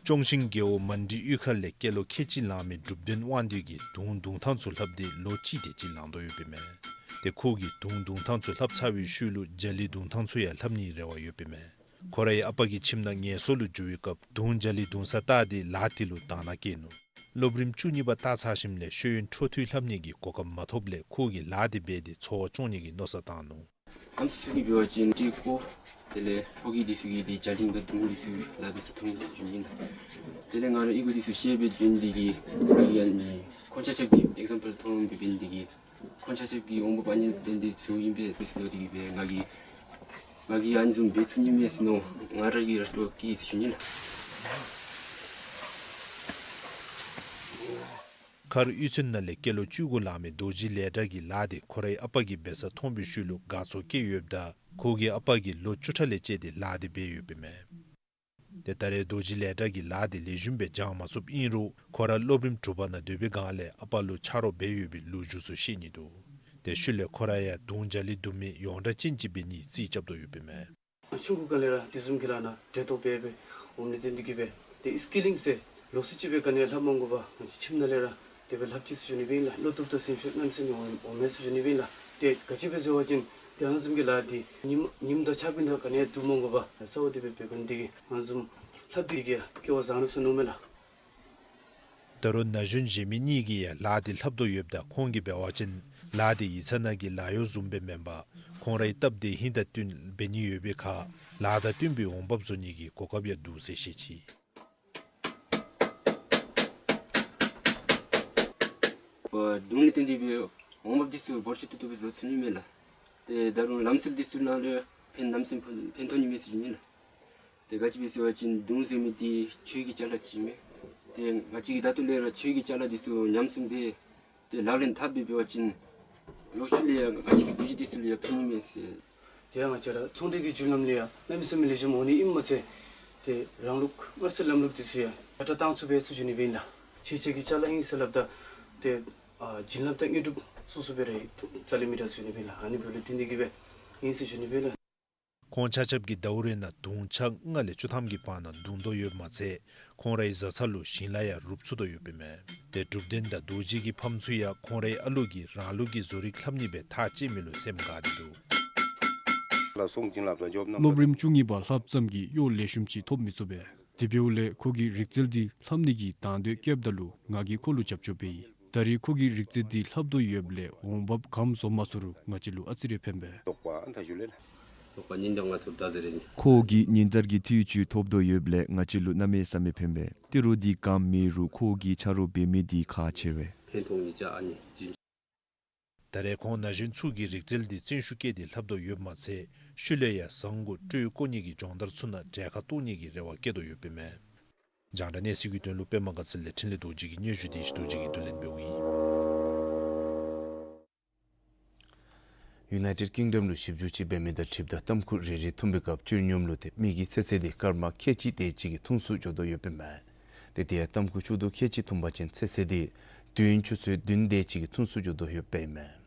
ལྕོང་ཤིང་རྒེད་འོག་མན་ཌི་གཡུས་ཁ་ལས་སྐྱེས་ལོ་ཁལ་གཅིག་ལང་མི་འབྲུག་བདུན་དབང་འདུས་ཀྱིས་དུང་བརྡུང་ཐངས་ཚུ་ལྷབ་སྟེ་ལོ་གཅིག་དེ་ཅིག་ལང་དོ་ཡོདཔ་ཨིན་མས། ཏེ་ཁོ་གིས་དུང་བརྡུང་ཐངས་ཚུ་ལྷབ་ཚར་བའི་ཤུལ་ལུ་རྒྱ་གླིང་བརྡུང་ཐངས་ཚུ་ཡང་ལྷབ་ནིའི་རེ་བ་ཡོདཔ་ཨིན་མས། ཁོ་རའི་ཨ་པ་གིས་ཁྱིམ་ནང་ངལ་གསོ་ལུ་འགྱོ་བའི་སྐབས་དུང་རྒྱ་གླིང་བརྡུང་ས་བཏགས་ཏེ་ལཱ་དེ་ལུ་དང་བླངས་བསྐྱལ་ནུག། སློབ་རིམ་བཅུ་གཉིས་པ་བཏང་ཚར་ཞིནམ་ལས་ཤེས་ཡོན་འཕྲོ་མཐུད་ལྷབ་ནི་གི་གོ་སྐབས་མ་ཐོབ་ལས་ཁོ་གིས་ལཱ་དེ་འབད་དེ་འཚོ་བ་སྐྱོང་ནི་གི་མནོ་བསམ་བཏང་ནུག། ཨམ་སྲུ་གིས་འབད་བ་ཅིན་ཏེ་ཀོ་དེ་ལས་ཕོ་སྐྱེས་འདི་ཚུ་གིས་ཏེ་རྒྱ་གླིང་དང་དུང་འདི་ཚུ་ལཱ་འབད་ས་མཐོང་ཡི་ཟེར་ཞུ་ནི་ཨིན། དེ་ལས་ང་ར་ཨིན་གོ་འདི་ཚུ་ཤེས་སྦེ་བྱོན་ཏེ་གིས་ང་གིས་ཨ་ནི་ཁོང་ཆ་ཁྱབ་ཀྱི་ཨེག་ཛམ་པཱལ་མཐོང་སྦེ་འབད་ནི་དེ་གིས་ཁོང་ཆ་ཁྱབ་ཀྱི་འོང་འབབ་ཨ་ནི་དེ་འདི་ཚུ་ཨིན་པས་ཟེར་ཏེ་གིས་སྦེ་ང་གིས་ང་གིས་ཨ་ནི་བཟུམ་འབད་ཚུགས་ནི་མས་ཟེར་མནོ་ང་ར་གིས་ར་སྤྲོ་བ་སྐྱེས་ཟེར་ཞུ་ནི་ལགས། མཁར་གཡུས་ཚན་ནང་ལས་སྐྱེས་ལོ་བཅུ་དགུ་ལང་མི་རྡོ་རྗེ་ལས་གྲྭ་གིས་ལཱ་དེ་ཁོ་རའི་ཨ་པ་གིས་འབད་ས་མཐོང་བའི་ཤུལ་ལུ་དགའ་ཚོར་སྐྱེས་ཡོདཔ་ད་ཁོ་གི་ཨ་པ་གིས་ལོ་བཅུ་ཕྲག་ལས་བཅད་དེ་ལཱ་དེ་འབད་ཡོདཔ་ཨིན་མས། ཏེ་ད་རེས་རྡོ་རྗེ་ལས་གྲྭ་གིས་ལཱ་དེ་ལེགས་ཤོམ་སྦེ་སྦྱང་མ་ཚུགསཔ་ཨིན་རུང་ཁོ་ར་སློབ་རིམ་དྲུག་པ་ནང་སྡོད་པའི་སྒང་ལས་ཨ་པ་ལུ་ཆ་རོགས་འབད་ཡོད་པའི་ལོ་རྒྱུས་ཚུ་བཤད་ནི་འདུག། ཏེ་ཤུལ་ལས་ཁོ་ར་ཡང་དུང་རྒྱ་གླིང་བརྡུང་མི་ཡོངས་གྲགས་ཅན་ཅིག་འབད་ནིའི་རྩིས་རྐྱབ་དོ་ཡོདཔ་ཨིན་མས། ཆུང་ཀུ་སྒང་ལས་ར་དེ་བཟུམ་གྱི་ལཱ་ནང་འབྲེལ་གཏོགས་འབད་འབད་འོངམ་ལས་བརྟེན་ཏེ་གིས་སྦེ་ཏེ་སི་ཀི་ལིང་ཟེར་ལོགས་སུ་ཅིག་སྦེ་ག་ནི་ཡང་ལྷབ་མ་དགོ་པར་ང་བཅས་ཁྱིམ་ནང་ལས་ར་དེ་སྦེ་ལྷབ་ཅི་ཟེར་ཞུ་ནི་སྦེ་ཨིན་ལགས། བློ་སྟོབས་དང་སེམས་ཤུགས་གནམ་མེད་ས་མེད་འོང་འོང་མས་ཟེར་ཞུ་ནི་སྦེ་ཨིན་ལགས། ཏེ་ག་ཅི་སྦེ་ཟེར་བ་ཅིན་ཏེ་ཨ་ནི་བཟུམ་གྱི་ལཱ་འདི་ཉིམ་ཉིམ་དང་ཆརཔ་དང་ག་ནི་ཡང་བསྡུར་མ་དགོ་པར་གསརཔ་དེ་སྦེ་འབད་འབད་ནི་དེ་གིས་ཨ་ནི་བཟུམ་ལྷབ་སྟེ་གིས་སྐལ་བ་བཟང་ནུག་ཟེར་མནོཝ་མས་ལགས། ད་རུང་ན་གཞོན་གཞན་མི་གཉིས་ཀྱིས་ཡང་ལཱ་དེ་ལྷབ་དོ་ཡོདཔ་ད་ཁོང་གིས་འབད་བ་ཅིན་ལཱ་དེ་ཡིག་ཚང་ནང་གི་ལཱ་གཡོག་བཟུམ་སྦེ་མེན་པར་ཁོང་རའི་སྟབས་བདེ་ཧིང་དང་བསྟུན་འབད་ནི་ཡོད་པའི་ཁར་ལཱ་དང་བསྟུན་པའི་འོང་འབབ་བཟོ་ནི་གི་གོ་སྐབས་ཡང་འདུག་ཟེར་བཤད་ཅི། བརྡུང་ལས་བརྟེན་ཏེ་སྦེ་འོང་འབབ་འདི་ཚུ་འབོར་ཆེ་ཏོག་ཏོ་སྦེ་བཟོ་ཚུགས་ནི་མས་ལགས། ཏེ་ད་རུང་ལམ་སྲོལ་འདི་ཚུ་ནང་ལུ་ཕན་གནམ་མེད་ས་མེད་ཕན་ཐོགས་ནི་མས་ཟེར་ཞུ་ནི་ལགས། ཏེ་ག་ཅི་སྦེ་ཟེར་བ་ཅིན་བརྡུང་ཟེར་མི་འདི་ཆོས་ཀྱི་ཅ་ལ་ཅིག་མས། ཏེ་ང་བཅས་ཀྱིས་ད་ལྟོ་ལས་ར་ཆོས་ཀྱི་ཅ་ལ་འདི་ཚུ་ཉམས་སུ་སྦེ་ཏེ་ལག་ལེན་འཐབ་སྦེ་འབད་བ་ཅིན་ལོག་ཤུལ་ལས་ཡང་ང་བཅས་ཀྱི་བུ་གཞི་འདི་ཚུ་ལུ་ཡང་ཕན་ནི་མས་ཟེར། དེ་ཡང་ང་བཅས་ར་ཚོང་འབྲེལ་གྱི་བརྒྱུད་ལམ་ལས་ཡང་གནམ་མེད་ས་མེད་ལེགས་ཤོམ་འོང་ནི་ཨིནམ་མ་ཚད་ཏེ་རང་ལུགས་དམར་ཟས་ལམ་ལུགས་འདི་ཚུ་ཡང་ཡར་དྲག་གཏང་ཚུགས་པས་ཟེར་ཞུ་ནི་སྦེ་ཨིན་ལགས། ཆོས་ཀྱི་ཅ་ལ་ཨིན་ཟེར་སླབ་ད་ཏེ་ཨ་བྱིན་རླབས་དང་དངོས་གྲུབ་སོ་སོ་སྦེ་ར་རྩ་ལས་མི་དྲག་ཟེར་ཞུ་ནི་སྦེ་ཨིན་ལགས། ཨ་ནི་འབདཝ་ལས་བརྟེན་ཏེ་གིས་སྦེ་ཨིན་ཟེར་ཞུ་ནི་སྦེ་ཨིན་ལགས། ཁོང་ཆ་ཁྱབ་ཀྱིས་ཟླཝ་རེ་ནང་དུང་ཆ་ལྔ་ལས་བཅུ་ཐམ་གྱི་བར་ན་བརྡུང་དོ་ཡོདཔ་མ་ཚད་ཁོང་རའི་བཟའ་ཚང་ལུ་ཞིང་ལཱ་ཡང་རུབ་ཚུགས་དོ་ཡོདཔ་ཨིན་མས། ཏེ་གྲུབ་བདེན་དང་རྡོ་རྗེ་གི་ཕམ་ཚུ་ཡང་ཁོང་རའི་ཨ་ལུ་གིས་རང་ལུགས་ཀྱི་བཟོ་རིག་ལྷབ་ནི་སྦེ་ཐག་བཅད་མི་ལུ་སེམས་དགའ་སྟེ་འདུག། སློབ་རིམ་བཅུ་གཉིས་པ་ལྷབ་ཙམ་གྱིས་གཡོག་ལེགས་ཤོམ་ཅིག་ཐོབ་མི་ཚུགས་པས། དེ་འབདཝ་ལས་ཁོ་གིས་རིག་རྩལ་འདི་ལྷབ་ནི་གི་དང་འདོད་བསྐྱེདཔ་ད་ལུ་ང་གིས་ཁོ་ལུ་རྒྱབ་སྐྱོར་འབད་ཡི། ད་རེས་ཁོ་གིས་རིག་རྩལ་འདི་ལྷབ་དོ་ཡོདཔ་ལས་འོང་འབབ་གམ་བཟོ་མ་ཚུགས་རུང་ང་བཅས་ལུ་ཨ་ཙི་རེ་ཕན་པས། ཁོ་གིས་ཉིན་ལྟར་གྱི་འཐུས་ཅིག་ཐོབ་དོ་ཡོདཔ་ལས་ང་བཅས་ལུ་གནམ་མེད་ས་མེད་ཕན་པས། ཏི་རུ་འདི་གམ་མེད་རུང་ཁོ་གིས་ཆ་རོགས་འབད་མི་འདི་ཁག་ཆེ་བས། ད་རེས་ཁོང་ན་གཞོན་ཚུ་གིས་རིག་རྩལ་འདི་བརྩོན་ཤུགས་བསྐྱེད་དེ་ལྷབ་དོ་ཡོདཔ་མ་ཚད་ཤུལ་ལས་ཡང་ཟངས་གོ་སྤྲོད་བཀོ་ནི་གི་སྦྱོང་བརྡར་ཚུ་ནང་གྲལ་ཁར་གཏོགས་ནི་གི་རེ་བ་བསྐྱེད་དོ་ཡོདཔ་ཨིན་མས། རྒྱང་བསྒྲགས་གནས་ཚུལ་གྱི་དོན་ལུ་པདྨ་དགའ་ཚལ་ལས་འཕྲིན་ལས་རྡོ་རྗེ་གི་སྙན་ཞུ་བཀྲ་ཤིས་རྡོ་རྗེ་གིས་བསྡུ་ལེན་འབདཝ་ཨིན། ཡུ་ནའི་ཊེཌ་ཀིང་ཌམ་ལུ་ཞིབ་འཇུག་ཅིག་འབད་མི་དང་འཁྲིལཝ་ད་ཏམ་ཁུ་རེ་རེ་འཐུང་བའི་སྐབས་བཅུད་སྙོམས་ལུ་ཏེ་མི་གི་ཚེ་ཚད་འདི་སྐར་མ་ཁལ་གཅིག་དེ་ཅིག་གི་ཐུང་སུ་འགྱོ་དོ་ཡོདཔ་ཨིན་མས། ཏེ་དེ་ཡང་ཏམ་ཁུ་ཆུང་དུ་ཁལ་གཅིག་འཐུང་པ་ཅིན་ཚེ་ཚད་འདི་བདུན་ཆུ་ཚོད་བདུན་དེ་ཅིག་གི་ཐུང་སུ་འགྱོ་དོ་ཡོདཔ་ཨིན་མས།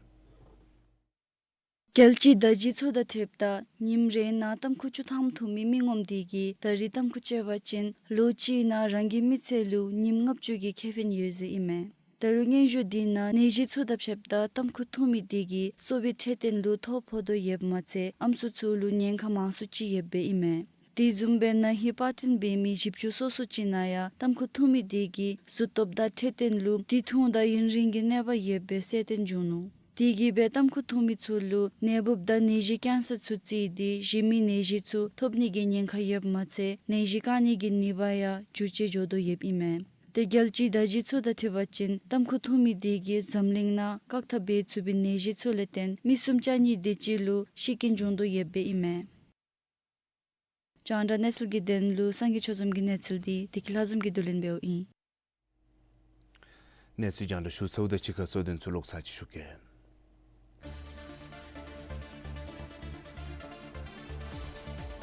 རྒྱལ་སྤྱིའི་ད་ཅི་ཚོད་དང་འཁྲིལཝ་ད་ཉིནམ་རེ་ནང་ཏམ་ཁུ་བཅུ་ཐམ་འཐུང་མི་མི་ངོམ་དེ་གིས་ད་རེས་ཏམ་ཁུ་བཅད་པ་ཅིན་ལོ་གཅིག་ནང་རང་གི་མི་ཚེ་ལུ་ཉིནམ་ལྔ་བཅུ་གི་ཁེ་ཕན་ཡོད་ཟེར་ཨིན་མས། ད་རུང་སྙན་ཞུ་དེ་ནང་ནད་གཞི་ཚུ་དང་འཁྲིལཝ་ད་ཏམ་ཁུ་འཐུང་མི་དེ་གིས་གསོ་བའི་འཕྲོད་བསྟེན་ལུ་ཐོ་ཕོག་དོ་ཡོདཔ་མ་ཚད་ཨམ་སྲུ་ཚུ་ལུ་ཉེན་ཁ་མང་སུ་ཅིག་ཡོདཔ་ཨིན་མས། དེ་བཟུམ་སྦེ་ན་ཧིང་པར་འཕྲིན་འབད་མི་ཞིབ་འཇུག་སོ་སོ་ཅིག་ནང་ཡང་ཏམ་ཁུ་འཐུང་མི་དེ་གིས་གཟུགས་སྟོབས་དང་འཕྲོད་བསྟེན་ལུ་དུས་ཐུང་དང་ཡུན་རིང་གི་གནོད་པ་ཡོདཔ་སྦེ་གསལ་སྟོན་བྱུང་ནུག། དེ་གིས་སྦེ་ཏམ་ཁུ་འཐུང་མི་ཚུ་ལུ་ནད་འབུཔ་དང་ནད་གཞི་ཀེན་སར་ཚུ་བརྩིས་ཏེ་གཞན་མི་ནད་གཞི་ཚུ་ཐོབ་ནི་གི་ཉེན་ཁ་ཡོདཔ་མ་ཚད་ནད་གཞི་བཀག་ནི་གི་ནུས་པ་ཡང་འགྱུར་བཅོས་འགྱོ་དོ་ཡོདཔ་ཨིན་མས། ཏེ་རྒྱལ་སྤྱིའི་ད་ཅི་ཚོད་དང་འཁྲིལ་བ་ཅིན་ཏམ་ཁུ་འཐུང་མི་དེ་གིས་འཛམ་གླིང་ནང་བཀག་ཐབས་འབད་ཚུགས་པའི་ནད་གཞི་ཚུ་ལས་བརྟེན་མི་སུམ་ཆ་གཉིས་དེ་ཅིག་ལུ་ཤི་རྐྱེན་བྱུང་དོ་ཡོདཔ་ཨིན་མས། རྒྱང་བསྒྲགས་གནས་ཚུལ་གྱི་དོན་ལུ་སངས་རྒྱས་ཆོས་འཛོམས་ཀྱི་གནས་ཚུལ་འདི་བདེ་སྐྱིད་ལྷ་འཛོམས་ཀྱིས་བསྡུ་ལེན་འབདཝ་ཨིན། གནས་ཚུལ་རྒྱང་བསྒྲགས་ཞུ་ཚརཝ་དང་གཅིག་ཁར་གཙོ་དོན་ཚུ་ལོག་ཚར་ཅིག་ཞུ་གེ།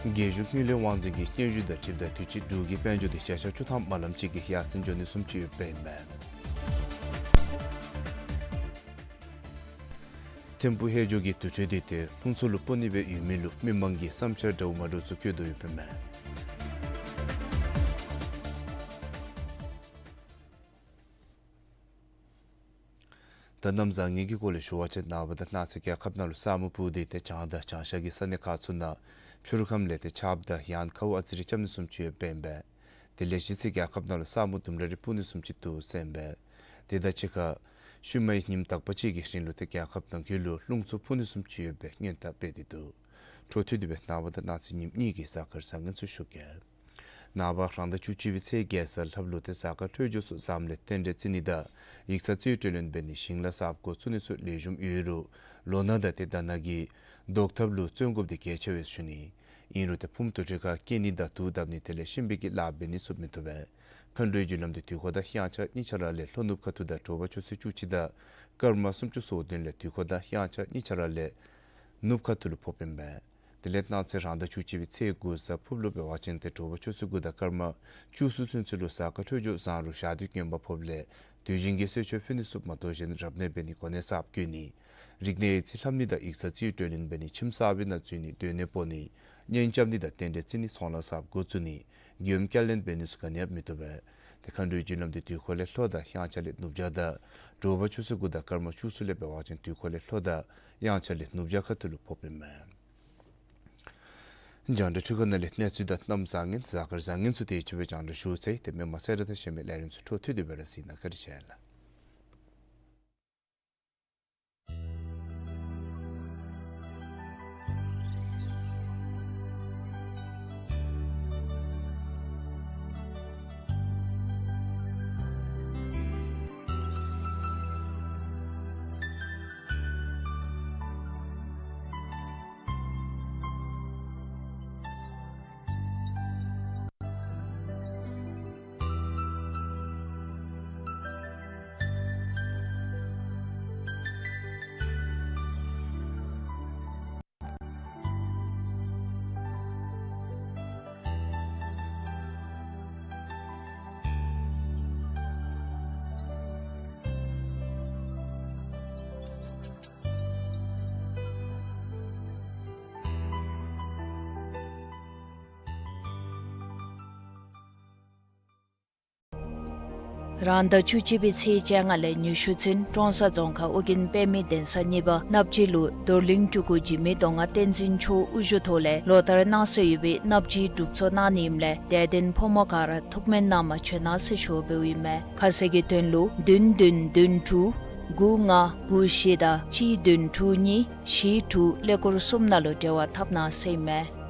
རྒྱལ་གཞུང་དངུལ་ལས་དབང་འཛིན་གྱི་སྙན་ཞུ་དང་འཁྲིལཝ་ད་དུས་ཅི་འབྲུག་གི་དཔལ་འབྱོར་འདི་བརྒྱ་ཆ་བཅུ་ཐམ་མ་ལམ་ཅིག་གིས་ཡར་སེང་འགྱོ་ནི་བཟུམ་ཅིག་ཡོདཔ་ཨིན་མས། ཐིམ་ཕུག་ཧེ་ཇོ་གི་དུར་ཁྲོད་འདི་ཏེ་ལྷུང་བཟེད་ལུ་སྤོ་ནི་སྦེ་ཡོད་མི་ལུ་མི་མང་གི་བསམ་འཆར་འདྲཝ་མ་འདྲཝ་ཚུ་བཀོད་དོ་ཡོདཔ་ཨིན་མས། ད་གནམ་བཟང་ངན་གྱི་སྐོར་ལས་ཞུ་བ་ཅིན་ནངས་པ་དང་གནངས་ཚེ་རྒྱལ་ཁབ་ནང་ལུ་ས་སྨུག་སྤུབས་ཏེ་ཏེ་བྱང་དང་བྱང་ཤར་གྱི་ས་གནས་ཁག་ཚུ་ནང་ ཕྱི་རུ་ཁམས་ལས་ཏེ་ཆརཔ་དང་ཡང་ཁཝ་ཨ་ཙི་རེ་རྐྱབ་ནི་བཟུམ་ཅིག་ཡོདཔ་ཨིན་པས། དེ་ལས་གཞི་རྩའི་རྒྱལ་ཁབ་ནང་ལུ་ས་སྨུག་ལྡུམ་ར་རེ་སྤུབ་ནི་བཟུམ་ཅིག་འདུག་ཟེར་ཨིན་པས། དེ་དང་གཅིག་ཁར་ཤུལ་མའི་ཉིནམ་དག་པ་ཅིག་གི་རིང་ལུ་ཏེ་རྒྱལ་ཁབ་ནང་འཁོད་ལུ་རླུང་འཚུབ་འཕུ་ནི་བཟུམ་ཅིག་ཡོད་པའི་སྔོན་བརྡ་སྤེལ་ཏེ་འདུག། འཕྲོ་མཐུད་དེ་སྦེ་ནངས་པ་དང་གནངས་ཚེ་ཉིནམ་གཉིས་ཀྱི་གཟའ་སྐར་བཟང་ངན་ཚུ་ཞུ་གེ། ནངས་པ་རང་ཟླ་བཅུ་གཅིག་པའི་ཚེས་བརྒྱད་གཟའ་ལྷགཔ་ལུ་ཏེ་གཟའ་སྐར་འཕྲོད་སྦྱོར་ཚུ་བཟངམ་ལས་རྟེན་འབྲེལ་བརྩི་ནི་དང་ཡིག་ཚང་རྩིས་སྤྲོད་ལེན་འབད་ནི་ཞིང་ལཱ་གསརཔ་འགོ་བཙུགས་ནི་ཚུ་ལེགས་ཤོམ་ཡོད་རུང་ལོ་ན་དང་ཏེ་ཟླ་ན་གི་བཟློག་ཐབས་ལུ་བརྩོན་དགོཔ་འདི་གལ་ཆེ་བས་ཞུ་ནི། ཨིན་རུང་ཏེ་ཕུངམ་དུར་ཁྲོད་ཁར་སྐྱེ་ནི་དང་དུག་བརྡབ་ནི་དེ་ལས་གཤིན་པོའི་གི་ལཱ་འབད་ནི་ཚུ་མི་བཏུབ་པས། མཁའ་འགྲོའི་རྒྱུ་ལམ་འདི་དུས་འཁོར་དང་དབྱངས་འཆར་གཉིས་ཆ་ར་ལས་ལྷོ་ནུབ་ཁ་ཐུག་དང་དྲོ་པ་ཆུ་ཚོད་བཅུ་གཅིག་དང་སྐར་མ་སུམ་ཅུ་སོ་བདུན་ལས་དུས་འཁོར་དང་དབྱངས་འཆར་གཉིས་ཆ་ར་ལས་ནུབ་ཁ་ཐུག་ལུ་ཕོགཔ་ཨིན་པས། དེ་ལས་གནངས་ཚེ་རང་ཟླ་བཅུ་གཅིག་པའི་ཚེས་དགུ་གཟའ་ཕུརཔ་ལུ་འབད་བ་ཅིན་ཏེ་དྲོ་པ་ཆུ་ཚོད་དགུ་དང་སྐར་མ་བཅུ་གསུམ་ཚུན་ཚོད་ལུ་གཟའ་སྐར་འཕྲོད་སྦྱོར་བཟང་རུང་ཞག་དུས་དགོན་པ་ཕོགཔ་ལས་དུས་རྒྱུན་གྱི་གསོལ་མཆོད་ཕུལ་ནི་ཚུ་མ་གཏོགས་གཞན་རབ་གནས་འབད་ནི་གོ་གནས་གསརཔ་བསྐོ་ནི། རིག་གནས་ཡིག་རྩིས་ལྷབ་ནི་དང་ཡིག་ཚང་རྩིས་སྤྲོད་ལེན་འབད་ནི་ཁྱིམ་གསར་པའི་ནང་འཛུལ་ནི་སྡོད་གནས་སྤོ་ནི་གཉེན་རྐྱབ་ནི་དང་རྟེན་འབྲེལ་བརྩི་ནི་ཚོང་ལཱ་གསརཔ་འགོ་བཙུགས་ནི་མགྱོནམ་བསྐྱར་ལེན་འབད་ནི་ཚུ་ག་ནི་ཡང་མི་བཏུབ་པས། ཏེ་མཁའ་འགྲོའི་རྒྱུ་ལམ་འདི་དུས་འཁོར་ལས་ལྷོ་དང་དབྱངས་འཆར་ལས་ནུབ་བྱང་དང་དྲོ་པ་ཆུ་ཚོད་དགུ་དང་སྐར་མ་བཅུ་གསུམ་ལས་འབད་བ་ཅིན་དུས་འཁོར་ལས་ལྷོ་དང་དབྱངས་འཆར་ལས་ནུབ་བྱང་ཁ་ཐུག་ལུ་ཕོགཔ་ཨིན་མས། རྒྱང་བསྒྲགས་འཕྲུལ་ཁང་ནང་ལས་གནས་ཚུལ་དང་གནམ་བཟང་ངན་གཟའ་སྐར་བཟང་ངན་ཚུ་དེ་ཅིག་སྦེ་རྒྱང་བསྒྲགས་ཞུ་ཚར་ཡི། ཏེ་མི་མང་གསལ་བསྒྲགས་དང་གཞན་མི་ལས་རིམ་ཚུ་འཕྲོ་མཐུད་དེ་སྦེ་ར་གཟིགས་གནང་། བཀའ་དྲིན་ཆེ་ལགས། རང་ཟླ་བཅུ་གཅིག་པའི་ཚེས་བཅོ་ལྔ་ལས་ཉི་ཤུ་ཚུན་ཀྲོང་གསར་རྫོང་ཁག་ཨོ་རྒྱན་པདྨའི་གདན་ས་གཉིས་པ་སྣབས་སྦྱིས་ལུ་རྡོར་གླིང་སྤྲུལ་སྐུ་འཇིགས་མེད་མདོ་སྔགས་བསྟན་འཛིན་མཆོག་དབུ་བཞུགས་ཐོག་ལས་ལོ་ལྟར་གནང་སྲོལ་ཡོད་པའི་སྣབས་སྦྱིས་སྒྲུབ་ཚོགས་གནང་ནི་ཨིནམ་ལས་དད་ལྡན་ཕོ་མོ་ག་ར་ཐུགས་སྨོན་གནང་མ་བྱོན་གནང་ཟེར་ཞུ་བ་འབདཝ་ཨིན་མས། ཁ་གསལ་གྱི་དོན་ལུ་བདུན་བདུན་བདུན་དྲུག་དགུ་ལྔ་དགུ་བཞི་དང་གཅིག་བདུན་དྲུག་གཉིས་བཞི་དྲུག་ཀླད་ཀོར་གསུམ་ནང་ལུ་འབྲེལ་བ་འཐབ་གནང་ཟེར་ཨིན་མས།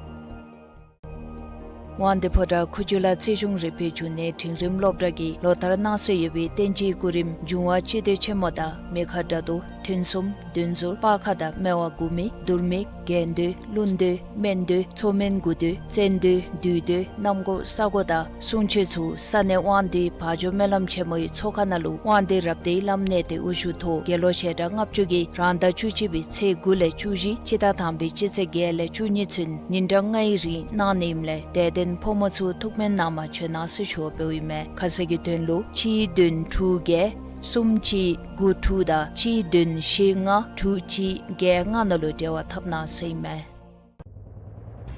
དབང་འདུས་ཕོ་བྲང་ཁུ་བྱུག་ལ་རྩིས་གཞུང་རིག་པའི་འབྱུང་གནས་འབྲིང་རིམ་སློབ་གྲྭ་གིས་ལོ་ལྟར་གནང་སྲོལ་ཡོད་པའི་བསྟན་སྤྱིའི་སྐུ་རིམ་འབྱུང་བ་སྤྱི་མདོས་ཆེན་མོ་དང་མི་ཁ་དགྲ་བདུད་ཐུན་གསུམ་བདུན་ཟུར་སྤར་ཁ་དང་སྨེ་བ་དགུ་མིག་དུར་མིག་རྒྱན་མདོས་ཀླུ་མདོས་སྨན་མདོས་མཚོ་སྨན་དགུ་མདོས་བཙན་མདོས་བདུད་མདོས་གནམ་སྒོ་ས་སྒོ་དང་གསུང་ཆོག་ཚུ་ས་གནས་དབང་འདུས་བག་འཇོ་སྨོན་ལམ་ཆེན་མོའི་ཚོགས་ཁང་ནང་ལུ་དབང་འདུས་རབ་སྡེའི་བླམ་གནས་བརྟན་དབུ་བཞུགས་ཐོག་དགེ་སློང་ཞལ་གྲངས་ལྔ་བཅུ་གིས་རང་ཟླ་བཅུ་གཅིག་པའི་ཚེས་དགུ་ལས་བཅུ་བཞི་སྤྱི་ཟླ་དང་པའི་སྤྱི་ཚེས་བརྒྱད་ལས་བཅུ་གཉིས་ཚུན་ཉིན་གྲངས་ལྔའི་རིང་གནང་ནི་ཨིནམ་ལས་དད་ལྡན་ཕོ་མོ་ཚུ་ཐུགས་སྨོན་གནང་མ་བྱོན་གནང་ཟེར་ཞུ་བ་འབདཝ་ཨིན་མས། ཁ་གསལ་གྱི་དོན་ལུ་གཅིག་བདུན་དྲུག་བརྒྱད་གསུམ་གཅིག་དགུ་དྲུག་དང་གཅིག་བདུན་བཞི་ལྔ་དྲུག་གཅིག་བརྒྱད་ལྔ་ནང་ལུ་འབྲེལ་བ་འཐབ་གནང་ཟེར་ཨིན་མས།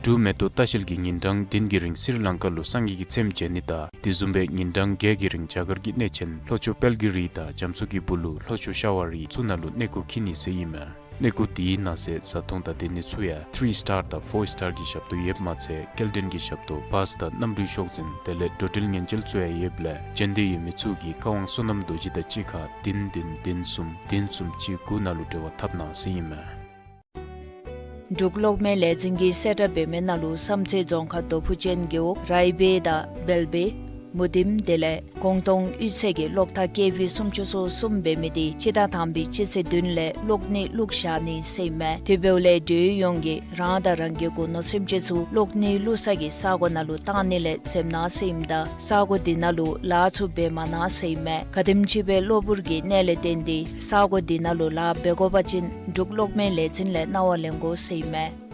འབྲུག་མེ་ཏོག་ལྟ་བཤལ་གྱིས་ཉིན་གྲངས་བདུན་གྱི་རིང་སི་རི་ལང་ཀ་ལུ་སངས་རྒྱས་ཀྱི་ཚེམས་མཇལ་ནི་དང་དེ་བཟུམ་སྦེ་ཉིན་གྲངས་བརྒྱད་ཀྱི་རིང་རྒྱ་གར་གྱི་གནས་ཆེན་ལྷོ་ཕྱོགས་དཔལ་གྱི་རི་དང་རྒྱ་མཚོ་གི་སྦུག་ལུ་ལྷོ་ཕྱོགས་ཤ་བ་རི་ཚུ་ནང་ལུ་གནས་སྐོར་འཁྱིད་ནི་ཟེར་ཨིན་མས། གནས་སྐོར་དེའི་ནང་གསེས་བཟའ་འཐུང་དང་སྡོད་གནས་ཚུ་ཡང་ཐི་རི་སི་ཊར་དང་ཕོར་སི་ཊར་གྱི་ཞབས་ཏོག་ཡོདཔ་མ་ཚད་སྐྱེལ་འདྲེན་གྱི་ཞབས་ཏོག་བཱས་དང་གནམ་གྲུའི་ཤོག་འཛིན་དེ་ལས་འགྲོ་འགྲུལ་ཉེན་བཅོལ་ཚུ་ཡང་ཡོདཔ་ལས་འབྱོན་འདོད་ཡོད་མི་ཚུ་གིས་བཀའ་དབང་བསོད་ནམས་རྡོ་རྗེ་དང་གཅིག་ཁར་བདུན་བདུན་བདུན་གསུམ་བདུན་གསུམ་གཅིག་དགུ་ནང་ལུ་འབྲེལ་བ་འཐབ་གནང་ཟེར་ཨིན་མས། འབྲུག་གློག་མེ་ལས་འཛིན་གྱིས་གསལ་བསྒྲགས་འབད་མི་ནང་ལུ་བསམ་རྩེ་རྫོང་ཁག་རྡོ་ཕུ་ཅན་རྒེད་འོག་རའི་སྦེ་དང་བལ་སྦེ་མུ་དིམ་དེ་ལས་ཀོང་ཏོང་གཡུས་ཚན་གྱི་གློག་ཐག་ཀེ་ཝི་སུམ་ཅུ་སོ་གསུམ་འབད་མི་དེ་སྤྱི་ཟླ་དང་པའི་སྤྱི་ཚེས་བདུན་ལས་གློག་ནད་བླུགས་བཞག་ནི་ཟེར་ཨིན་མས། དེ་འབདཝ་ལས་འབྲེལ་ཡོད་ཡོངས་ཀྱིས་རང་དང་རང་གི་སྒོ་ནོར་སེམས་ཅན་ཚུ་གློག་ནད་བླུགས་ས་གི་ས་གོ་ནང་ལུ་གཏང་ནི་ལས་འཛེམ་གནང་ཟེར་ཨིནམ་ད་ས་གོ་དེ་ནང་ལུ་ལཱ་ཚུ་འབད་མ་གནང་ཟེར་ཨིན་མས། ག་དེམ་ཅིག་སྦེ་གློ་བུར་གྱི་ནད་ལས་བརྟེན་ཏེ་ས་གོ་དེ་ནང་ལུ་ལཱ་འབད་དགོ་པ་ཅིན་འབྲུག་གློག་མེ་ལས་འཛིན་ལས་གནང་བ་ལེན་དགོ་ཟེར་ཨིན་མས།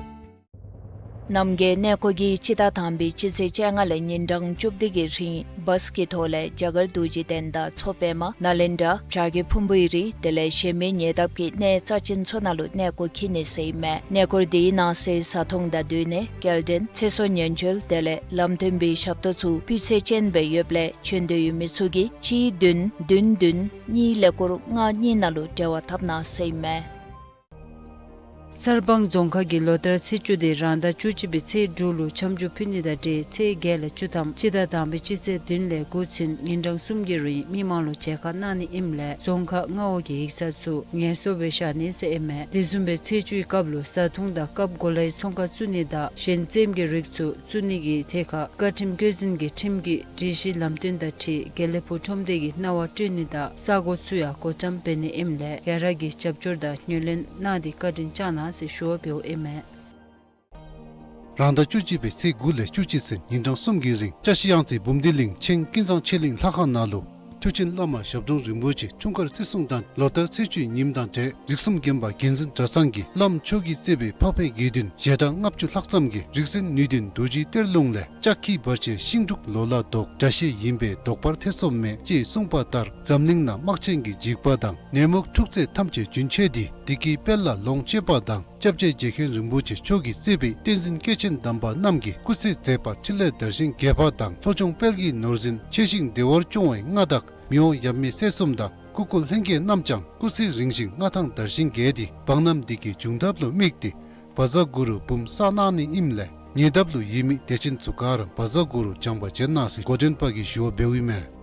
རྣམ་རྒྱལ་གནས་སྐོར་གྱིས་སྤྱི་ཟླ་དང་པའི་སྤྱི་ཚེས་བཅོ་ལྔ་ལས་ཉིན་གྲངས་བཅུ་བདུན་གྱི་རིང་བཱས་ཀྱི་ཐོག་ལས་རྒྱ་གར་རྡོ་རྗེ་གདན་དང་མཚོ་པདྨ་ནཱ་ལེནྡྲ་བྱ་རྒོད་ཕུང་པོའི་རི་དེ་ལས་གཞན་མི་ཉེ་འདབས་ཀྱི་གནས་རྩ་ཅན་ཚུ་ནང་ལུ་གནས་སྐོར་འཁྱིད་ནི་ཟེར་ཨིན་མས། གནས་སྐོར་དེའི་ནང་གསེས་བཟའ་འཐུང་དང་སྡོད་གནས་སྐྱེལ་འདྲེན་ཚེ་སྲོག་ཉེན་བཅོལ་དེ་ལས་ལམ་སྟོན་པའི་ཞབས་ཏོག་ཚུ་སྤུས་ཚད་ཅན་སྦེ་ཡོདཔ་ལས་བྱོན་འདོད་ཡོད་མི་ཚུ་གིས་གཅིག་བདུན་བདུན་བདུན་གཉིས་ཀླད་ཀོར་ལྔ་གཉིས་ནང་ལུ་འབྲེལ་བ་འཐབ་གནང་ཟེར་ཨིན་མས། གསར་སྤང་རྫོང་ཁག་གིས་ལོ་ལྟར་ཚེས་བཅུ་དེ་རང་ཟླ་བཅུ་གཅིག་པའི་ཚེས་དྲུག་ལུ་འཆམ་འཇུག་ཕུལ་ནི་དང་འབྲེལ་ཚེས་བརྒྱད་ལས་བཅུ་ཐམ་སྤྱི་ཟླ་དང་པའི་སྤྱི་ཚེས་བདུན་ལས་དགུ་ཚུན་ཉིན་གྲངས་གསུམ་གྱི་རིང་མི་མང་ལུ་མཇལ་ཁ་གནང་ནི་ཨིནམ་ལས་རྫོང་ཁག་མངའ་འོག་གི་ཡིག་ཚང་ཚུ་ངལ་གསོ་སྦེ་བཞག་ནི་ཟེར་ཨིན་མས། དེ་བཟུམ་སྦེ་ཚེས་བཅུའི་སྐབས་ལུ་བཟའ་འཐུང་དང་སྐབས་གོ་ལའི་ཚོང་ཁང་བཙུགས་ནི་དང་གཞན་རྩེདམོ་གི་རིགས་ཚུ་བཙུགས་ནི་གི་ཐད་ཁར་བཀའ་ཁྲིམས་བཀོད་འཛིན་གྱི་ཁྲིམས་ཀྱི་སྒྲིག་གཞི་ལམ་སྟོན་དང་འཁྲིལ་དགེ་ལེགས་ཕུག་ཁྲོམ་སྡེ་གིས་གནང་བ་སྤྲོད་ནི་དང་ས་གོ་ཚུ་ཡང་བགོ་བཀྲམ་འབད་ནི་ཨིནམ་ལས་ག་ར་གིས་རྒྱབ་སྐྱོར་དང་ངོས་ལེན་གནང་སྟེ་བཀའ་དྲིན་བསྐྱང་གནང་ཟེར་ཞུ་བ་འབདཝ་ཨིན་མས། རང་ཟླ་བཅུ་གཅིག་པའི་ཚེས་དགུ་ལས་བཅུ་གཅིག་ཚུན་ཉིན་གྲངས་གསུམ་གྱི་རིང་བཀྲ་ཤིས་གཡང་རྩེ་འབུམ་སྡེ་གླིང་ཆེན་ཀུན་བཟང་ཆོས་གླིང་ལྷ་ཁང་ནང་ལུ་མཐུ་ཆེན་བླ་མ་ཞབས་དྲུང་རིན་པོ་ཆེ་འཁྲུངས་སྐར་བརྩི་སྲུང་དང་ལོ་ལྟར་ཚེས་བཅུའི་ཉིནམ་དང་འབྲེལ་རིགས་གསུམ་མགོན་པོ་རྒྱལ་མཚན་གྲྭ་ཚང་གིས་བླམ་མཆོག་གིས་གཙོས་པའི་འཕགས་པའི་དགེ་འདུན་ཞལ་གྲངས་ལྔ་བཅུ་ལྷག་ཙམ་གྱིས་རིག་འཛིན་ནུས་ལྡན་རྡོ་རྗེ་གཏེར་ལུང་ལས་ལྕགས་ཁྱི་བར་ཆད་ཤིང་འབྲུག་ལོ་ལ་ཟློག་དགྲ་ཤེད་ཡིན་པས་ཟློག་པར་ཐེ་ཚོམ་མེད་ཅེས་གསུངས་པ་ལྟར་འཛམ་གླིང་ན་དམག་ཆེན་གྱི་འཇིགས་པ་དང་ནད་མུག་འཁྲུག་རྩོད་ཐམས་ཅད་རྒྱུན་ཆད་དེ་བདེ་སྐྱིད་དཔལ་ལ་ལོངས་སྤྱོད་པ་དང་། སྐྱབས་རྗེ་རྗེ་མཁན་རིན་པོ་ཆེ་མཆོག་གིས་གཙོས་པའི་བསྟན་འཛིན་སྐྱེས་ཆེན་དམ་པ་རྣམས་ཀྱིས་སྐུ་ཚེ་མཛད་པ་འཕྲིན་ལས་དར་ཞིང་རྒྱས་པ་དང་ལྷོ་ལྗོངས་དཔལ་གྱི་ནོར་འཛིན་ཆེ་ཞིང་བདེ་བར་སྐྱོང་བའི་མངའ་བདག་མི་དབང་ཡབ་མེས་སྲས་གསུམ་དང་སྐུ་འཁོར་ལྷན་རྒྱས་རྣམས་ཀྱང་སྐུ་ཚེ་རིང་ཞིང་མངའ་ཐང་དར་ཞིང་རྒྱས་ཏེ་འབངས་རྣམས་བདེ་སྐྱིད་འབྱུང་ཐབས་ལུ་དམིགས་ཏེ་བཛྲ་གུ་རུ་འབུམ་བསགས་གནང་ནི་ཨིནམ་ལས་ཉེ་འདབས་ལུ་ཡོད་མི་སྡེ་ཆེན་ཚུ་ག་ར་བཛྲ་གུ་རུ་སྦྱང་བ་བྱེད་གནང་ཟེར་འགོ་འདྲེན་པ་གིས་ཞུ་བ་འབདཝ་ཨིན་མས།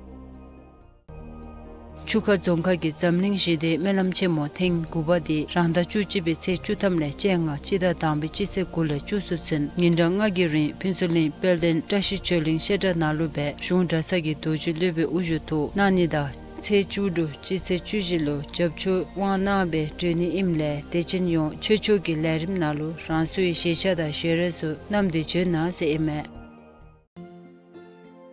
ཆུ་ཁ་རྫོང་ཁག་གིས་འཛམ་གླིང་ཞི་བདེའི་སྨོན་ལམ་ཆེན་མོ་ཐེངས་དགུ་པ་དེ་རང་ཟླ་བཅུ་གཅིག་པའི་ཚེས་བཅུ་ཐམ་ལས་བཅོ་ལྔ་སྤྱི་ཟླ་དང་པའི་སྤྱི་ཚེས་དགུ་ལས་བཅུ་གསུམ་ཚུན་ཉིན་གྲངས་ལྔ་གི་རིང་ཕུན་ཚོགས་གླིང་དཔལ་ལྡན་བཀྲ་ཤིས་ཆོས་གླིང་བཤད་གྲྭ་ནང་ལུ་སྦེ་གཞུང་གྲྭ་ཚང་གི་རྡོ་རྗེ་སློབ་དཔོན་དབུ་བཞུགས་ཐོག་གནང་ནི་དང་ཚེས་བཅུ་དྲུག་སྤྱི་ཚེས་བཅུ་བཞི་ལུ་རྒྱབ་ཆོས་དབང་གནང་སྦེ་གྲོལ་ནི་ཨིནམ་ལས་དད་ཅན་ཡོངས་ཆོས་ཕྱོགས་ཀྱི་ལས་རིམ་ནང་ལུ་རང་སོའི་གཞིས་ཆགས་དང་གཞིས་རོགས་ཚུ་བསྣམས་ཏེ་འབྱོན་གནང་ཟེར་ཨིན་མས།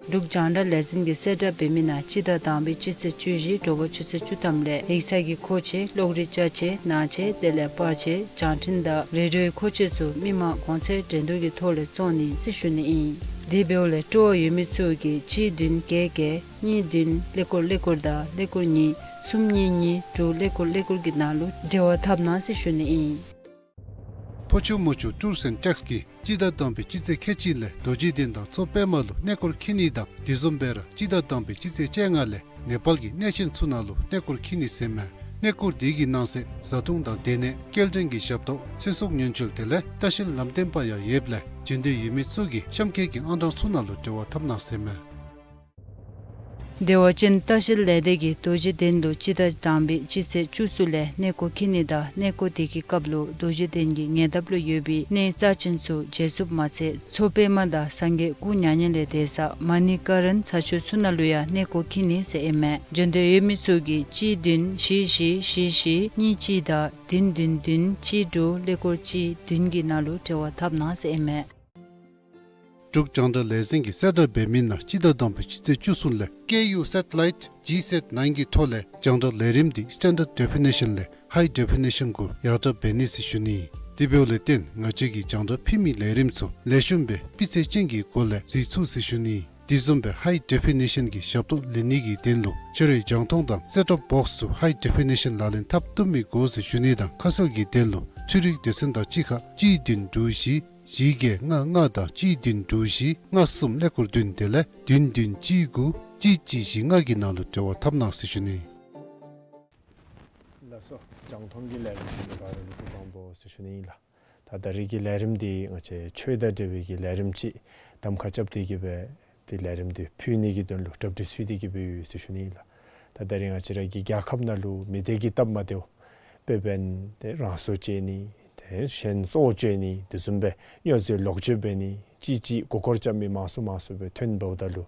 འབྲུག་རྒྱང་བསྒྲགས་ལས་འཛིན་གྱིས་གསལ་བསྒྲགས་འབད་མི་ནང་སྤྱི་ཟླ་དང་པའི་སྤྱི་ཚེས་བཅུ་བཞི་དྲོ་པ་ཆུ་ཚོད་བཅུ་ཐམ་ལས་ཡིག་ཚང་གི་མཁོ་ཆས་གློག་རིག་ཅ་ཆས་ནང་ཆས་དེ་ལས་པར་ཆས་བྱང་འཕྲིན་དང་རེ་ཌིའོའི་མཁོ་ཆས་ཚུ་མི་མང་གོང་ཚད་འགྲན་བསྡུར་གྱི་ཐོག་ལས་བཙོང་ནི་ཟེར་ཞུ་ནི་ཨིན། དེ་འབདཝ་ལས་སྤྲོ་བ་ཡོད་མི་ཚུ་གིས་གཅིག་བདུན་བརྒྱད་བརྒྱད་གཉིས་བདུན་ཀླད་ཀོར་ཀླད་ཀོར་དང་ཀླད་ཀོར་གཉིས་གསུམ་གཉིས་གཉིས་དྲུག་ཀླད་ཀོར་ཀླད་ཀོར་གྱི་ནང་ལུ་འབྲེལ་བ་འཐབ་གནང་ཟེར་ཞུ་ནི་ཨིན། ཕོ་ཆུ་མོ་ཆུ་ཊུརསི་ཨེནཌ་ཊེགསི་གིས་སྤྱི་ཟླ་དང་པའི་སྤྱི་ཚེས་ཁལ་གཅིག་ལས་རྡོ་རྗེ་གདན་དང་མཚོ་པདྨ་ལུ་གནས་སྐོར་འཁྱིད་ནི་དང་དེ་བཟུམ་སྦེ་ར་སྤྱི་ཟླ་དང་པའི་སྤྱི་ཚེས་བཅོ་ལྔ་ལས་ནེ་པཱལ་གྱི་གནས་ཆེན་ཚུ་ནང་ལུ་གནས་སྐོར་འཁྱིད་ནི་ཟེར་མས། གནས་སྐོར་དེ་གི་ནང་གསེས་བཟའ་འཐུང་དང་སྡོད་གནས་སྐྱེལ་འདྲེན་གྱི་ཞབས་ཏོག་ཚེ་སྲོག་ཉེན་བཅོལ་དེ་ལས་ལྟ་བཤལ་ལམ་སྟོན་པ་ཡང་ཡོདཔ་ལས་འབྱོན་འདོད་ཡོད་མི་ཚུ་གིས་གཤམ་འཁོད་ཀྱི་ཨང་གྲངས་ཚུ་ནང་ལུ་འབྲེལ་བ་འཐབ་གནང་ཟེར་མས། བདེ་བ་ཅན་ལྟ་བཤལ་ལས་སྡེ་གིས་རྡོ་རྗེ་གདན་ལུ་སྤྱི་ཟླ་དང་པའི་སྤྱི་ཚེས་བཅུ་གསུམ་ལས་གནས་སྐོར་འཁྱིད་ནི་དང་གནས་སྐོར་དེ་གི་སྐབས་ལུ་རྡོ་རྗེ་གདན་གྱི་ཉེ་འདབས་ལུ་ཡོད་པའི་གནས་རྩ་ཅན་ཚུ་མཇལ་ཚུགསཔ་མ་ཚད་མཚོ་པདྨ་དང་སངས་རྒྱས་སྐུ་མྱ་ངན་ལས་འདས་ས་མ་ཎི་ཀ་རན་ས་ཆ་ཚུ་ནང་ལུ་ཡང་གནས་སྐོར་འཁྱིད་ནི་ཟེར་ཨིན་མས། འབྱོན་འདོད་ཡོད་མི་ཚུ་གིས་གཅིག་བདུན་བཞི་བཞི་བཞི་བཞི་གཉིས་གཅིག་དང་བདུན་བདུན་བདུན་གཅིག་དྲུག་ཀླད་ཀོར་གཅིག་བདུན་གྱི་ནང་ལུ་འབྲེལ་བ་འཐབ་གནང་ཟེར་ཨིན་མས། འབྲུག་རྒྱང་བསྒྲགས་ལས་འཛིན་གྱིས་གསལ་བསྒྲགས་འབད་མི་ནང་སྤྱི་ཟླ་དང་པའི་སྤྱི་ཚེས་བཅུ་གསུམ་ལས་ཀེ་ཡུ་སེ་ཊི་ལའིཊ་ཇི་སེཊ་ནའིན་གྱི་ཐོག་ལས་རྒྱང་བསྒྲགས་ལས་རིམ་འདི་སི་ཊེན་ཌརཌ་ཌེ་ཕི་ནེ་ཤཱན་ལས་ཧའི་ཌེ་ཕི་ནེ་ཤཱན་གུ་ཡར་དྲག་འབད་ནི་ཟེར་ཞུ་ནི། དེ་འབདཝ་ལས་བརྟེན་ང་བཅས་ཀྱིས་རྒྱང་བསྒྲགས་ཕུལ་མི་ལས་རིམ་ཚུ་ལེགས་ཤོམ་སྦེ་སྤུས་ཚད་ཅན་གྱི་སྒོ་ལས་གཟིགས་ཚུགས་ཟེར་ཞུ་ནི། དེ་བཟུམ་སྦེ་ཧའི་ཌེ་ཕི་ནེ་ཤཱན་གྱི་ཞབས་ཏོག་ལེན་ནི་གི་དོན་ལུ་ཁྱོད་རའི་རྒྱང་མཐོང་དང་སེཊ་ཊོབ་བོགསི་ཚུ་ཧའི་ཌེ་ཕི་ནེ་ཤཱན་ལག་ལེན་འཐབ་བཏུབ་མི་དགོ་ཟེར་ཞུ་ནི་དང་ཁ་གསལ་གྱི་དོན་ལུ་འཕྲུལ་རིག་སྡེ་ཚན་དང་གཅིག་ཁར་གཅིག་བདུན་དྲུག་བཞི་བཞི་བརྒྱད་ལྔ་ལྔ་དང་གཅིག་བདུན་དྲུག་བཞི་ལྔ་གསུམ་ཀླད་ཀོར་བདུན་དེ་ལས་བདུན་བདུན་གཅིག་དགུ་གཅིག་གཅིག་བཞི་ལྔ་གི་ནང་ལུ་འབྲེལ་བ་འཐབ་གནང་ཟེར་ཞུ་ནི། ལགས་སོ། རྒྱང་མཐོང་གི་ལས་རིམ་ཚུ་ལུ་ག་ར་སྐུ་གཟུགས་བཟང་པོ་ཟེར་ཞུ་ནི་ཨིན་ལགས། ད་ད་རིས་ཀྱི་ལས་རིམ་འདི་ང་བཅས་ཆོས་དང་འབྲེལ་བའི་གི་ལས་རིམ་ཅིག་གདམ་ཁ་རྐྱབ་སྟེ་གི་སྦེ་ཏེ་ལས་རིམ་འདི་ཕུལ་ནི་གི་དོན་ལུ་གྲ་སྒྲིག་ཚུད་དེ་གི་སྦེ་ཡོད་ཟེར་ཞུ་ནི་ཨིན་ལགས། ད་ད་རིས་ང་བཅས་ར་གི་རྒྱལ་ཁབ་ནང་ལུ་མི་སྡེ་གི་སྟབས་མ་བདེཝ་དཔེ་འབད་ན་ཏེ་རང་སྲོག་བཅད་ནི་ཏེ་གཞན་སྲོག་གཅོད་ནི་དེ་བཟུམ་སྦེ་སྨྱོ་རྫས་ལོག་སྤྱོད་འབད་ནི་ཅིག་ཅིག་མགུ་སྐོར་རྐྱབ་མི་མང་སུ་མང་སུ་སྦེ་ཐོན་འབདཝ་ད་ལུ་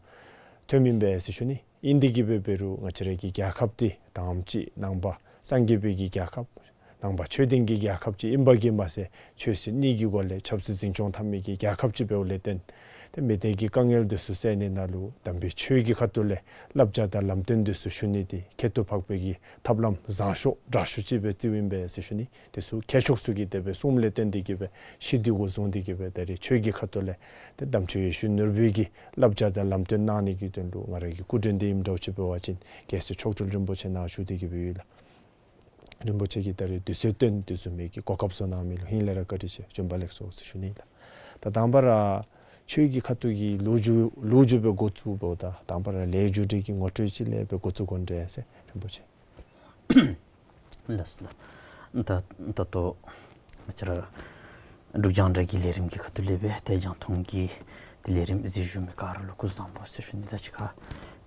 ཐོནམ་ཨིན་པས་ཟེར་ཞུ་ནི། ཨིན་ཏེ་གི་སྦེ་འབད་རུང་ང་བཅས་ར་གི་རྒྱལ་ཁབ་འདི་དང་པ་ཅིག་ནང་པ་སངས་རྒྱས་པའི་གི་རྒྱལ་ཁབ་ནང་པ་ཆོས་ལྡན་གྱི་རྒྱལ་ཁབ་ཅིག་ཨིན་པ་གིས་མ་ཚད་ཆོས་སྲིད་གཉིས་ཀྱི་སྒོ་ལས་ཆབ་སྲིད་འཛིན་སྐྱོང་འཐབ་མི་གི་རྒྱལ་ཁབ་ཅིག་འབདཝ་ལས་བརྟེན་ཏེ་མི་སྡེ་གི་དཀའ་ངལ་འདི་ཚུ་སེལ་ནི་ནང་ལུ་དམ་པའི་ཆོས་ཀྱི་ཁ་ཐུག་ལས་བསླབ་བྱ་དང་ལམ་སྟོན་འདི་ཚུ་ཞུ་ནི་འདི་ཁྱད་དུ་འཕགས་པའི་གི་ཐབས་ལམ་བཟང་ཤོས་དྲག་ཤོས་ཅིག་སྦེ་བརྩིཝ་ཨིན་པས་ཟེར་ཞུ་ནི། དེ་ཚུ་མཁས་མཆོག་ཚུ་གིས་དེ་སྦེ་གསུངམ་ལས་བརྟེན་ཏེ་གི་སྦེ་ཤེས་འདོད་འགོ་བཟུང་སྟེ་གི་སྦེ་ད་རིས་ཆོས་ཀྱི་ཁ་ཐུག་ལས་ཏེ་དམ་ཆོས་ཡེ་ཤེས་ནོར་བུའི་གི་བསླབ་བྱ་དང་ལམ་སྟོན་གནང་ནི་གི་དོན་ལུ་ང་ར་གི་སྐུ་མགྲོན་འདི་ཨིནམ་འདྲཝ་ཅིག་འབད་བ་ཅིན་རྒྱལ་སྲས་མཆོག་སྤྲུལ་རིན་པོ་ཆེ་ནཱ་བཞུགས་ཏེ་གི་སྦེ་ཡོད་ལགས། རིན་པོ་ཆེ་གིས་ད་རིས་དུས་ཚོད་བཏོན་དེ་བཟུམ་མའི་གི་གོ་སྐབས་བཟོ་གནང་མི་ལུ་ཧིང་ལས་ར་བཀའ་དྲིན་ཆེ། བྱོན་པ་ལེགས་སོ་ཟེར་ཞུ་ནི་ལགས། ད་དང་པ་ར་ཆོས་ཀྱི་ཁ་ཐུག་གི་ལོ་རྒྱུས་ལོ་རྒྱུས་སྦེ་འགོ་བཙུགས་འབདཝ་ད་དང་པ་ར་ལས་རྒྱུ་འབྲས་ཀྱི་ངོ་སྤྲོད་ཅིག་ལས་སྦེ་འགོ་བཙུགས་དགོ་འདྲས་ཟེར་རིན་པོ་ཆེ། ལགས་སོ་ལགས། ད་ད་ལྟོ་ ང་བཅས་ར་འབྲུག་རྒྱང་བསྒྲགས་ཀྱི་ལས་རིམ་གྱི་ཁ་ཐུག་ལས་སྦེ་ཏེ་རྒྱང་མཐོང་གི་ཏེ་ལས་རིམ་གཟིགས་བཞུགས་མི་ག་ར་ལུ་སྐུ་གཟུགས་བཟང་པོ་ཟེར་ཞུ་ནི། ད་ཅི་ཁ་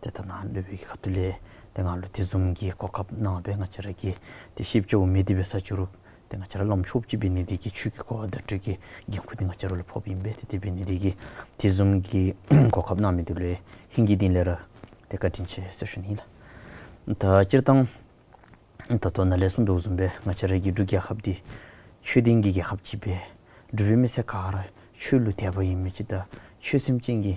ཏེ་ད་ནཱ་སྡོད་པའི་གི་ཁ་ཐུག་ལས་ཏེ་ང་ལུ་དེ་བཟུམ་གྱི་གོ་སྐབས་གནང་སྦེ་ང་བཅས་ར་གི་ཏེ་ཤེས་བྱ་འོང་མི་འདི་འབད་ས་ཅིག་རུང་ཏེ་ང་བཅས་ར་བླམ་ཆོསཔ་ཅིག་འབད་ནི་འདི་གིས་ཆོས་ཀྱི་གོ་བ་བརྡ་སྤྲོད་ཀྱི་འགན་ཁུར་འདི་ང་བཅས་ར་ལུ་ཕོགཔ་ཨིན་པས། ཏེ་དེ་འབད་ནི་འདི་གིས་དེ་བཟུམ་གྱི་གོ་སྐབས་གནང་མི་འདི་ལུ་ཧིང་གི་གཏིང་ལས་ར་ཏེ་བཀའ་དྲིན་ཆེ་ཟེར་ཞུ་ནི་ཨིན་ལགས། ད་སྤྱིར་བཏང་ད་ལྟོ་ནཱ་ལས་གསུངས་དོ་བཟུམ་སྦེ་ང་བཅས་ར་གི་འབྲུག་རྒྱལ་ཁབ་འདི་ཆོས་ལྡན་གྱི་རྒྱལ་ཁབ་ཅིག་སྦེ་འབྲུག་པའི་མི་སེར་ག་ར་ཆོས་ལུ་དད་པ་ཡོད་མི་ཅིག་དང་ཆོས་སེམས་ཅན་གྱི་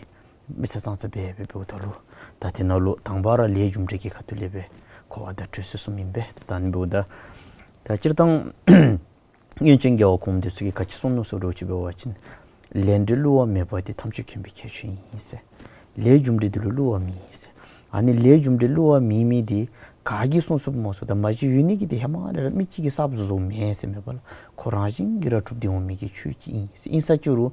མི་སེར་ཙང་ཙ་སྦེ་འབདཝ་ད་ལུ་ད་དེ་ནང་ལུ་དང་པ་ར་ལས་རྒྱུ་འབྲས་ཀྱི་ཁ་ཐུག་ལས་སྦེ་གོ་བ་བརྡ་སྤྲོད་ཟེར་གསུངམ་ཨིན་པས། ད་ཨ་ནི་འབདཝ་ད་ད་སྤྱིར་བཏང་སྔོན་བྱོན་རྒྱལ་བ་གོངམ་འདི་ཚུ་གིས་ག་ཅི་གསུངས་ནུག་ཟེར་འདྲཝ་ཅིག་འབད་བ་ཅིན་ལས་འབྲས་བསླུ་བ་མེད་པ་འདི་ཐམས་ཅད་མཁྱེན་པའི་ཁྱད་ཆོས་ཨིན་ཟེར། ལས་རྒྱུ་འབྲས་འདི་ལུ་བསླུ་བ་མེད་ཟེར། ཨ་ནི་ལས་རྒྱུ་འབྲས་བསླུ་བ་མེད་མི་འདི་ག་གིས་གསུངས་གསུངསཔ་སྨོ་ཟེརཝ་ད་མ་གཞི་ཡོད་ནི་གི་འདི་ཧེ་མ་ལས་ར་མི་གཅིག་གིས་གསརཔ་བཟོ་བཟོཝ་མེན་ཟེར་མེན་པ་ལགས། ཁོ་རང་བཞིན་གྱིས་ར་གྲུབ་སྟེ་འོང་མི་གི་ཆོས་ཅིག་ཨིན་ཟེར། ཨིན་ས་ཅིག་རུང་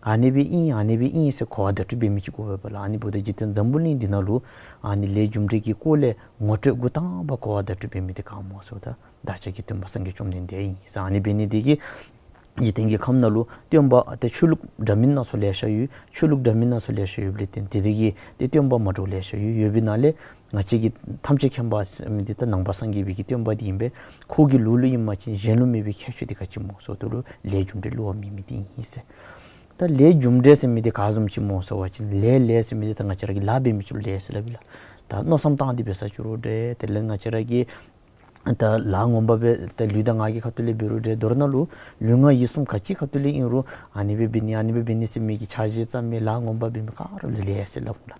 ཨ་ནི་སྦེ་ཨིན་ཨ་ནི་སྦེ་ཨིན་ཟེར་གོ་བ་བརྡ་སྤྲོད་འབད་མི་ཅིག་དགོ་པས་ལགས། ཨ་ནི་འབདཝ་ད་འཇིག་རྟེན་འཛམ་བུ་གླིང་འདི་ནང་ལུ་ཨ་ནི་ལས་རྒྱུ་འབྲས་ཀྱི་སྐོར་ལས་ངོ་སྤྲོད་འགོ་དང་པ་གོ་བ་བརྡ་སྤྲོད་འབད་མི་འདི་ག་སྨོ་ཟེརཝ་ད་བདག་ཅག་གི་སྟོན་པ་སངས་རྒྱས་བཅོམ་ལྡན་འདས་ཨིན་ཟེར། ཨ་ནི་འབད་ནི་འདི་གིས་འཇིག་རྟེན་གྱི་ཁམས་ནང་ལུ་སྟོན་པ་ཏེ་ཆོས་ལུགས་འདྲ་མིན་སྣ་ཚོགས་ལེ་ཤ་ཡོད། ཆོས་ལུགས་འདྲ་མིན་སྣ་ཚོགས་ལེ་ཤ་ཡོདཔ་ལས་བརྟེན་ཏེ་དེ་གི་ཏེ་སྟོན་པ་མ་འདྲཝ་ལེ་ཤ་ཡོད། ཡོད་པའི་ནང་ལས་ང་བཅས་ཀྱི་ཐམས་ཅད་མཁྱེན་པ་ཟེར་མི་འདི་ད་ནང་པ་སངས་རྒྱས་པའི་གི་སྟོན་པ་འདི་ཨིན་པས། ཁོ་གི་ལུགས་ལུ་ཨིན་པ་ཅིན་གཞན་ལུ་མེད་པའི་ཁྱད་ཆོས་འདི་ག་ཅི་སྨོ་ཟེརཝ་ད་ལུ་ལས་རྒྱུ་འབྲས་བསླུ་བ་མེད་མི་འདི་ཨིན་ཟེར། ད་ལས་རྒྱུ་འབྲས་ཟེར་མི་འདི་ག་བཟུམ་ཅིག་སྨོ་ཟེར་བ་ཅིན་ལས་ལས་ཟེར་མི་འདི་ད་ང་བཅས་ར་གིས་ལཱ་འབད་མི་ཅིག་ལུ་ལས་ཟེར་སླབ་ཨིན་ལགས། ད་མནོ་བསམ་བཏང་སྟེ་འབད་ས་ཅིག་རུང་འདྲ་དེ་ལས་ང་བཅས་ར་གིས་ད་ལཱ་ངོ་མ་སྦེ་ད་ལུས་དང་ངག་གི་ཁ་ཐུག་ལས་འབད་རུང་འདྲ་མདོར་ན་ལུ་ལུས་ངག་ཡིད་གསུམ་ག་ཅི་ཁ་ཐུག་ལས་ཨིན་རུང་ཨ་ནི་སྦེ་འབད་ནི་ཨ་ནི་སྦེ་འབད་ནི་ཟེར་མི་གི་འཆར་གཞི་བརྩམ་མི་ལཱ་ངོ་མ་འབད་མི་ག་ར་ལུ་ལས་ཟེར་སླབ་ལགས།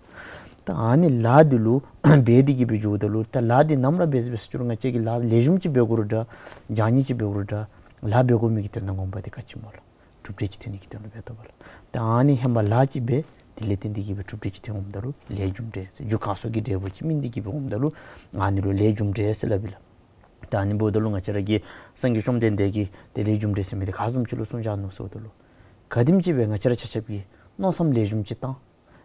ད་ཨ་ནི་ལཱ་འདི་ལུ་འབད་དེ་གི་སྦེ་འགྱོཝ་ད་ལུ་ད་ལཱ་འདི་ནམ་ར་འབད་འབད་ས་ཅིག་རུང་ང་བཅས་ཀྱིས་ལཱ་ལེགས་ཤོམ་ཅིག་འབད་དགོ་རུང་འདྲ་བྱང་ཉེས་ཅིག་འབད་དགོ་རུང་འདྲ་ལཱ་འབད་དགོ་མི་གི་དོན་དག་ངོ་མ་འདི་ག་ཅི་སྨོ་ལགས། གྲུབ་འབྲས་ཅིག་ཐོན་ནི་གི་དོན་ལུ་འབད་དོ་བ་ལགས། ད་ཨ་ནི་ཧེ་མ་ལཱ་ཅིག་འབད་དེ་ལས་བརྟེན་ཏེ་གི་སྦེ་གྲུབ་འབྲས་ཅིག་ཐོན་འོངམ་ད་ལུ་ལས་རྒྱུ་འབྲས་ཟེར། རྒྱུ་གང་སོགས་ཀྱི་འབྲས་བུ་ཅིག་སྨིན་ཏེ་གི་སྦེ་འོངམ་ད་ལུ་ཨ་ནི་ལུ་ལས་རྒྱུ་འབྲས་ཟེར་སླབ་ཨིན་ལགས། ད་ཨ་ནི་འབདཝ་ད་ལུ་ང་བཅས་ར་གི་སངས་རྒྱས་བཅོམ་ལྡན་འདས་ཀྱིས་ཏེ་ལས་རྒྱུ་འབྲས་ཟེར་མི་འདི་ག་བཟུམ་ཅིག་ལུ་གསུངས་བཞག་ནུག་ཟེརཝ་ད་ལུ་ག་དེམ་ཅིག་སྦེ་ང་བཅས་ར་ཆ་ཁྱབ་ཀྱིས་མནོ་བསམ་ལེགས་ཤོམ་ཅིག་བཏང་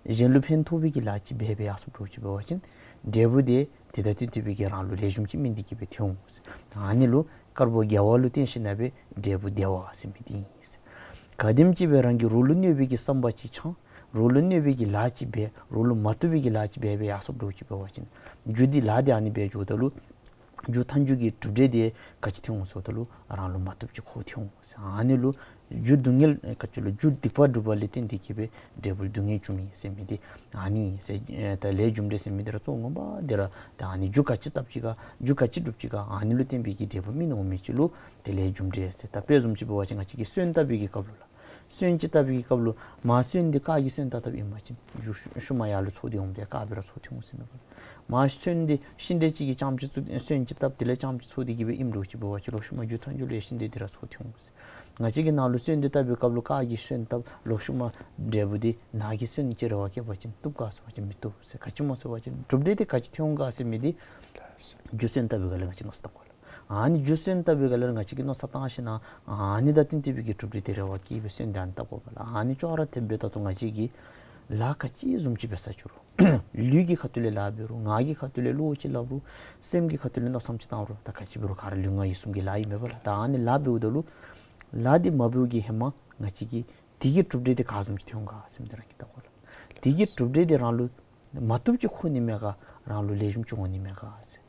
གཞན་ལུ་ཕན་ཐོགས་པའི་གི་ལཱ་ཅིག་འབད་འབད་ཡར་སོངམ་འདྲཝ་ཅིག་འབད་བ་ཅིན་འབྲས་བུ་དེ་དེ་དང་བསྟུན་ཏེ་སྦེ་གི་རང་ལུ་ལེགས་ཤོམ་ཅིག་སྨིན་ཏེ་གི་སྦེ་ཐོན་འོང་ཟེར། ཨ་ནི་ལུ་དཀར་པོ་དགེ་བ་ལུ་བརྟེན་ཞིནམ་སྦེ་འབྲས་བུ་བདེ་བ་ཟེར་མི་འདི་ཨིན་ཟེར། ག་དེམ་ཅིག་སྦེ་རང་གིས་རོགས་ལུ་གནོད་པའི་གི་བསམ་པ་ཅིག་འཆང་རོགས་ལུ་གནོད་པའི་གི་ལཱ་ཅིག་འབད་རོགས་ལུ་མ་བཏུབ་པའི་གི་ལཱ་ཅིག་འབད་འབད་ཡར་སོངམ་འདྲཝ་ཅིག་འབད་བ་ཅིན་རྒྱུ་འདི་ལཱ་འདི་ཨ་ནི་སྦེ་འགྱོཝ་ད་ལུ་རྒྱུ་མཐའ་མཇུག་གི་གྲུབ་འབྲས་དེ་ག་ཅི་ཐོན་འོང་ཟེརཝ་ད་ལུ་རང་ལུ་མ་བཏུབ་ཅིག་ཁོ་ཐོན་འོང་ཟེར། ཨ་ནི་ལུ་རྒྱུ་སྡུག་བསྔལ་ག་ཅི་ལོ་རྒྱུ་སྡིག་པ་སྒྲུབ་པ་ལས་བརྟེན་ཏེ་གི་སྦེ་འབྲས་བུ་སྡུག་བསྔལ་འབྱུངམ་ཨིན་ཟེར་མི་འདི་ཨ་ནི་ཨིན་ཟེར། ད་ལས་རྒྱུ་འབྲས་ཟེར་མི་འདི་ར་གཙོ་བོ་ངོ་མ་འདི་ར་ད་ཨ་ནི་རྒྱུ་ག་ཅི་བཏབ་ཅི་ག་རྒྱུ་ག་ཅི་སྒྲུབ་ཅི་ག་ཨ་ནི་ལུ་བརྟེན་པའི་གི་འབྲས་བུ་སྨིན་འོང་མི་ཅིག་ལུ་ཏེ་ལས་རྒྱུ་འབྲས་ཟེར། ད་དཔེ་བཟུམ་ཅིག་འབད་བ་ཅིན་ང་བཅས་ཀྱིས་སོན་བཏབ་པའི་གི་སྐབས་ལུ་ལགས། སོན་ཅིག་བཏབ་པའི་གི་སྐབས་ལུ་མར་སོན་འདི་རྐ་གི་སོན་བཏབ་བཏབཔ་ཨིན་པ་ཅིན་རྒྱུ་ཤུལ་མ་ཡར་ལུ་ཚོགས་ཏེ་འོངམ་དེ་རྐ་སྦེ་ར་ཚོགས་ཏེ་འོང་ཟེར་མེན་པ་ལགས། མར་སོན་འདི་ཤིང་འབྲས་ཅིག་གི་རྐྱངམ་ཅིག་ཚོགས་སོན་ཅིག་བཏབ་དེ་ལས་རྐྱངམ་ཅིག་ཚོགས་ཏེ་གི་སྦེ་ཨིནམ་འདྲཝ་ཅིག་འབད་བ་ཅིན་ལོག་ཤུལ་མ་རྒྱུ་མཐའ་མཇུག་ལུ་ཡང་ཤིང་འབྲས་འདི་ར་ཚོགས་ཏེ་འོང་ཟེར། ང་བཅས་ཀྱིས་ནཱ་ལུ་སོན་འདི་བཏབ་པའི་སྐབས་ལུ་རྐ་གི་སོན་བཏབ་ལོག་ཤུལ་མ་འབྲས་བུ་འདི་ནཱ་གི་སོན་ཅིག་རེ་བ་བསྐྱེད་པ་ཅིན་བཏུབ་ག་ཟེར་བ་ཅིན་མི་བཏུབ་ཟེར། ག་ཅི་སྨོ་ཟེར་བ་ཅིན་གྲུབ་འབྲས་འདི་ག་ཅི་ཐོན་འོང་ག་ཟེར་མི་འདི་རྒྱུ་སོན་བཏབ་པའི་སྒང་ལས་ང་བཅས་མནོ་བསམ་བཏང་དགོ་ལགས། ཨ་ནི་རྒྱུ་སོན་བཏབ་པའི་སྒང་ལས་ང་བཅས་ཀྱིས་མནོ་བསམ་བཏང་ཞིནམ་ཨ་ནི་དང་བསྟུན་ཏེ་སྦེ་གི་གྲུབ་འབྲས་དེ་རེ་བ་བསྐྱེད་སྦེ་སོན་འདི་ཨ་ནི་བཏབ་དགོ་པས་ལགས། ཨ་ནི་ཅོག་ར་འཐདཔ་སྦེ་ད་ལྟོ་ང་བཅས་ཀྱིས་ལཱ་ག་ཅི་བཟུམ་ཅིག་འབད་ས་ཅིག་རུང་ལུས་ཀྱི་ཁ་ཐུག་ལས་ལཱ་འབད་རུང་ངག་གི་ཁ་ཐུག་ལས་བློ་ཅིག་སླབ་རུང་སེམས་ཀྱི་ཁ་ཐུག་ལས་མནོ་བསམ་ཅིག་བཏང་རུང་ད་ག་ཅི་འབད་རུང་ག་ར་ལུས་ངག་ཡིད་གསུམ་གྱི་ལཱ་ཨིན་མས་པ་ལགས། ད་ཨ་ནི་ལཱ་འབདཝ་ད་ལུ་ལཱ་འདི་མ་འབདཝ་གི་ཧེ་མ་ང་བཅས་ཀྱིས་དེ་གི་གྲུབ་འབྲས་འདི་ག་བཟུམ་ཅིག་ཐོན་འོང་ག་ཟེར་མི་འདི་རང་གིས་བལྟ་དགོ་ལགས། དེ་གི་གྲུབ་འབྲས་འདི་རང་ལུ་མ་བཏུབ་ཅིག་ཁུག་ནི་མས་ག་རང་ལུ་ལེགས་ཤོམ་ཅིག་འོང་ནི་མས་ག་ཟེར།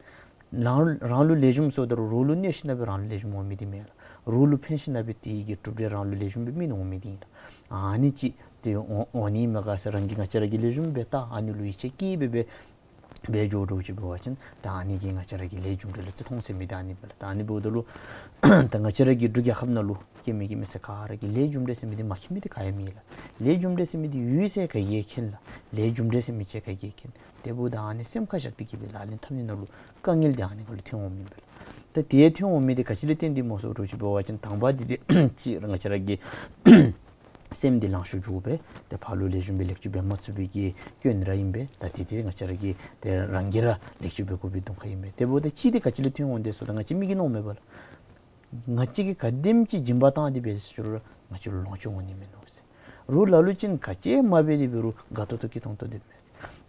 རང་རང་ལུ་ལེགས་ཤོམ་ཟེརཝ་ད་རུང་རོགས་ལུ་གནོད་ཞིནམ་སྦེ་རང་ལུ་ལེགས་ཤོམ་འོང་མི་འདི་མེན་ལགས། རོགས་ལུ་ཕན་ཞིནམ་སྦེ་དེ་གི་གྲུབ་འབྲས་རང་ལུ་ལེགས་ཤོམ་སྦེ་སྨིན་འོང་མི་འདི་ཨིན་ལགས། ཨ་ནི་ཅིག་ཏེ་འོང་འོང་ནི་མས་ག་ཟེར་རང་གིས་ང་བཅས་ར་གིས་ལེགས་ཤོམ་སྦེ་བལྟ་ཨ་ནི་ལུ་ཡིད་ཆེས་བསྐྱེད་སྦེ་སྦེ་འབད་འགྱོ་འདྲཝ་ཅིག་འབད་བ་ཅིན་ད་ཨ་ནི་གིས་ང་བཅས་ར་གི་ལས་རྒྱུ་འབྲས་ལུ་བརྩི་མཐོང་ཟེར་མི་འདི་ཨ་ནི་སྦེ་ལགས། ད་ཨ་ནི་འབདཝ་ད་ལུ་ད་ང་བཅས་ར་གི་འབྲུག་རྒྱལ་ཁབ་ནང་ལུ་སྐྱེ་མི་གི་མི་སེར་ག་ར་གིས་ལས་རྒྱུ་འབྲས་ཟེར་མི་འདི་མ་མཁྱེན་མི་འདི་ག་ཡང་མེད་ལགས། ལས་རྒྱུ་འབྲས་ཟེར་མི་འདི་ཡོད་ཟེར་ག་གིས་མཁྱེན་ལགས། ལས་རྒྱུ་འབྲས་ཟེར་མི་ཅིག་ག་གིས་མཁྱེན། དེ་འབདཝ་ད་ཨ་ནི་སེམས་ཁར་བཞག་སྟེ་གི་སྦེ་ལག་ལེན་འཐབ་ནི་ནང་ལུ་དཀའ་ངལ་འདི་ཨ་ནི་ཁར་ལུ་ཐོན་འོང་མི་ཨིན་པས་ལགས། ད་དེ་ཐོན་འོང་མི་འདི་ག་ཅི་ལས་བརྟེན་ཏེ་སྨོ་ཟེར་འདྲཝ་ཅིག་འབད་བ་ཅིན་དང་པ་འདི་འདི་ཅིག་ར་ང་བཅས་ར་གི་སེམས་འདི་ལང་ཤོར་འགྱོ་སྦེ་ཏེ་ཕར་ལུ་ལེགས་ཤོམ་སྦེ་ལེགས་བཅོས་འབད་མ་ཚུགས་པའི་གི་སྐྱོན་ར་ཨིན་པས། ད་དེ་འདི་ང་བཅས་ར་གིས་ཏེ་རང་གིས་ར་ལེགས་བཅོས་འབད་དགོ་པའི་གདོང་ཁ་ཨིན་པས། དེ་འབདཝ་ད་གཅིག་འདི་ག་ཅི་ལས་ཐོན་འོང་དེ་ཟེརཝ་ད་ང་བཅས་མི་གིས་མནོཝ་མས་པ་ལགས། ང་བཅས་ཀྱིས་ག་དེམ་ཅིག་སྦྱིན་པ་བཏང་སྟེ་འབད་ཟེར་རུང་ང་བཅས་ལུ་ལོངས་སྤྱོད་འོང་ནི་མིན་ནུག་ཟེར། རོགས་ལ་ལུ་ཅིག་ག་ཅི་མ་འབད་དེ་འབད་རུང་དགའ་ཏོག་ཏོ་སྐྱིད་ཏོང་ཏོ་སྟེ་འབད་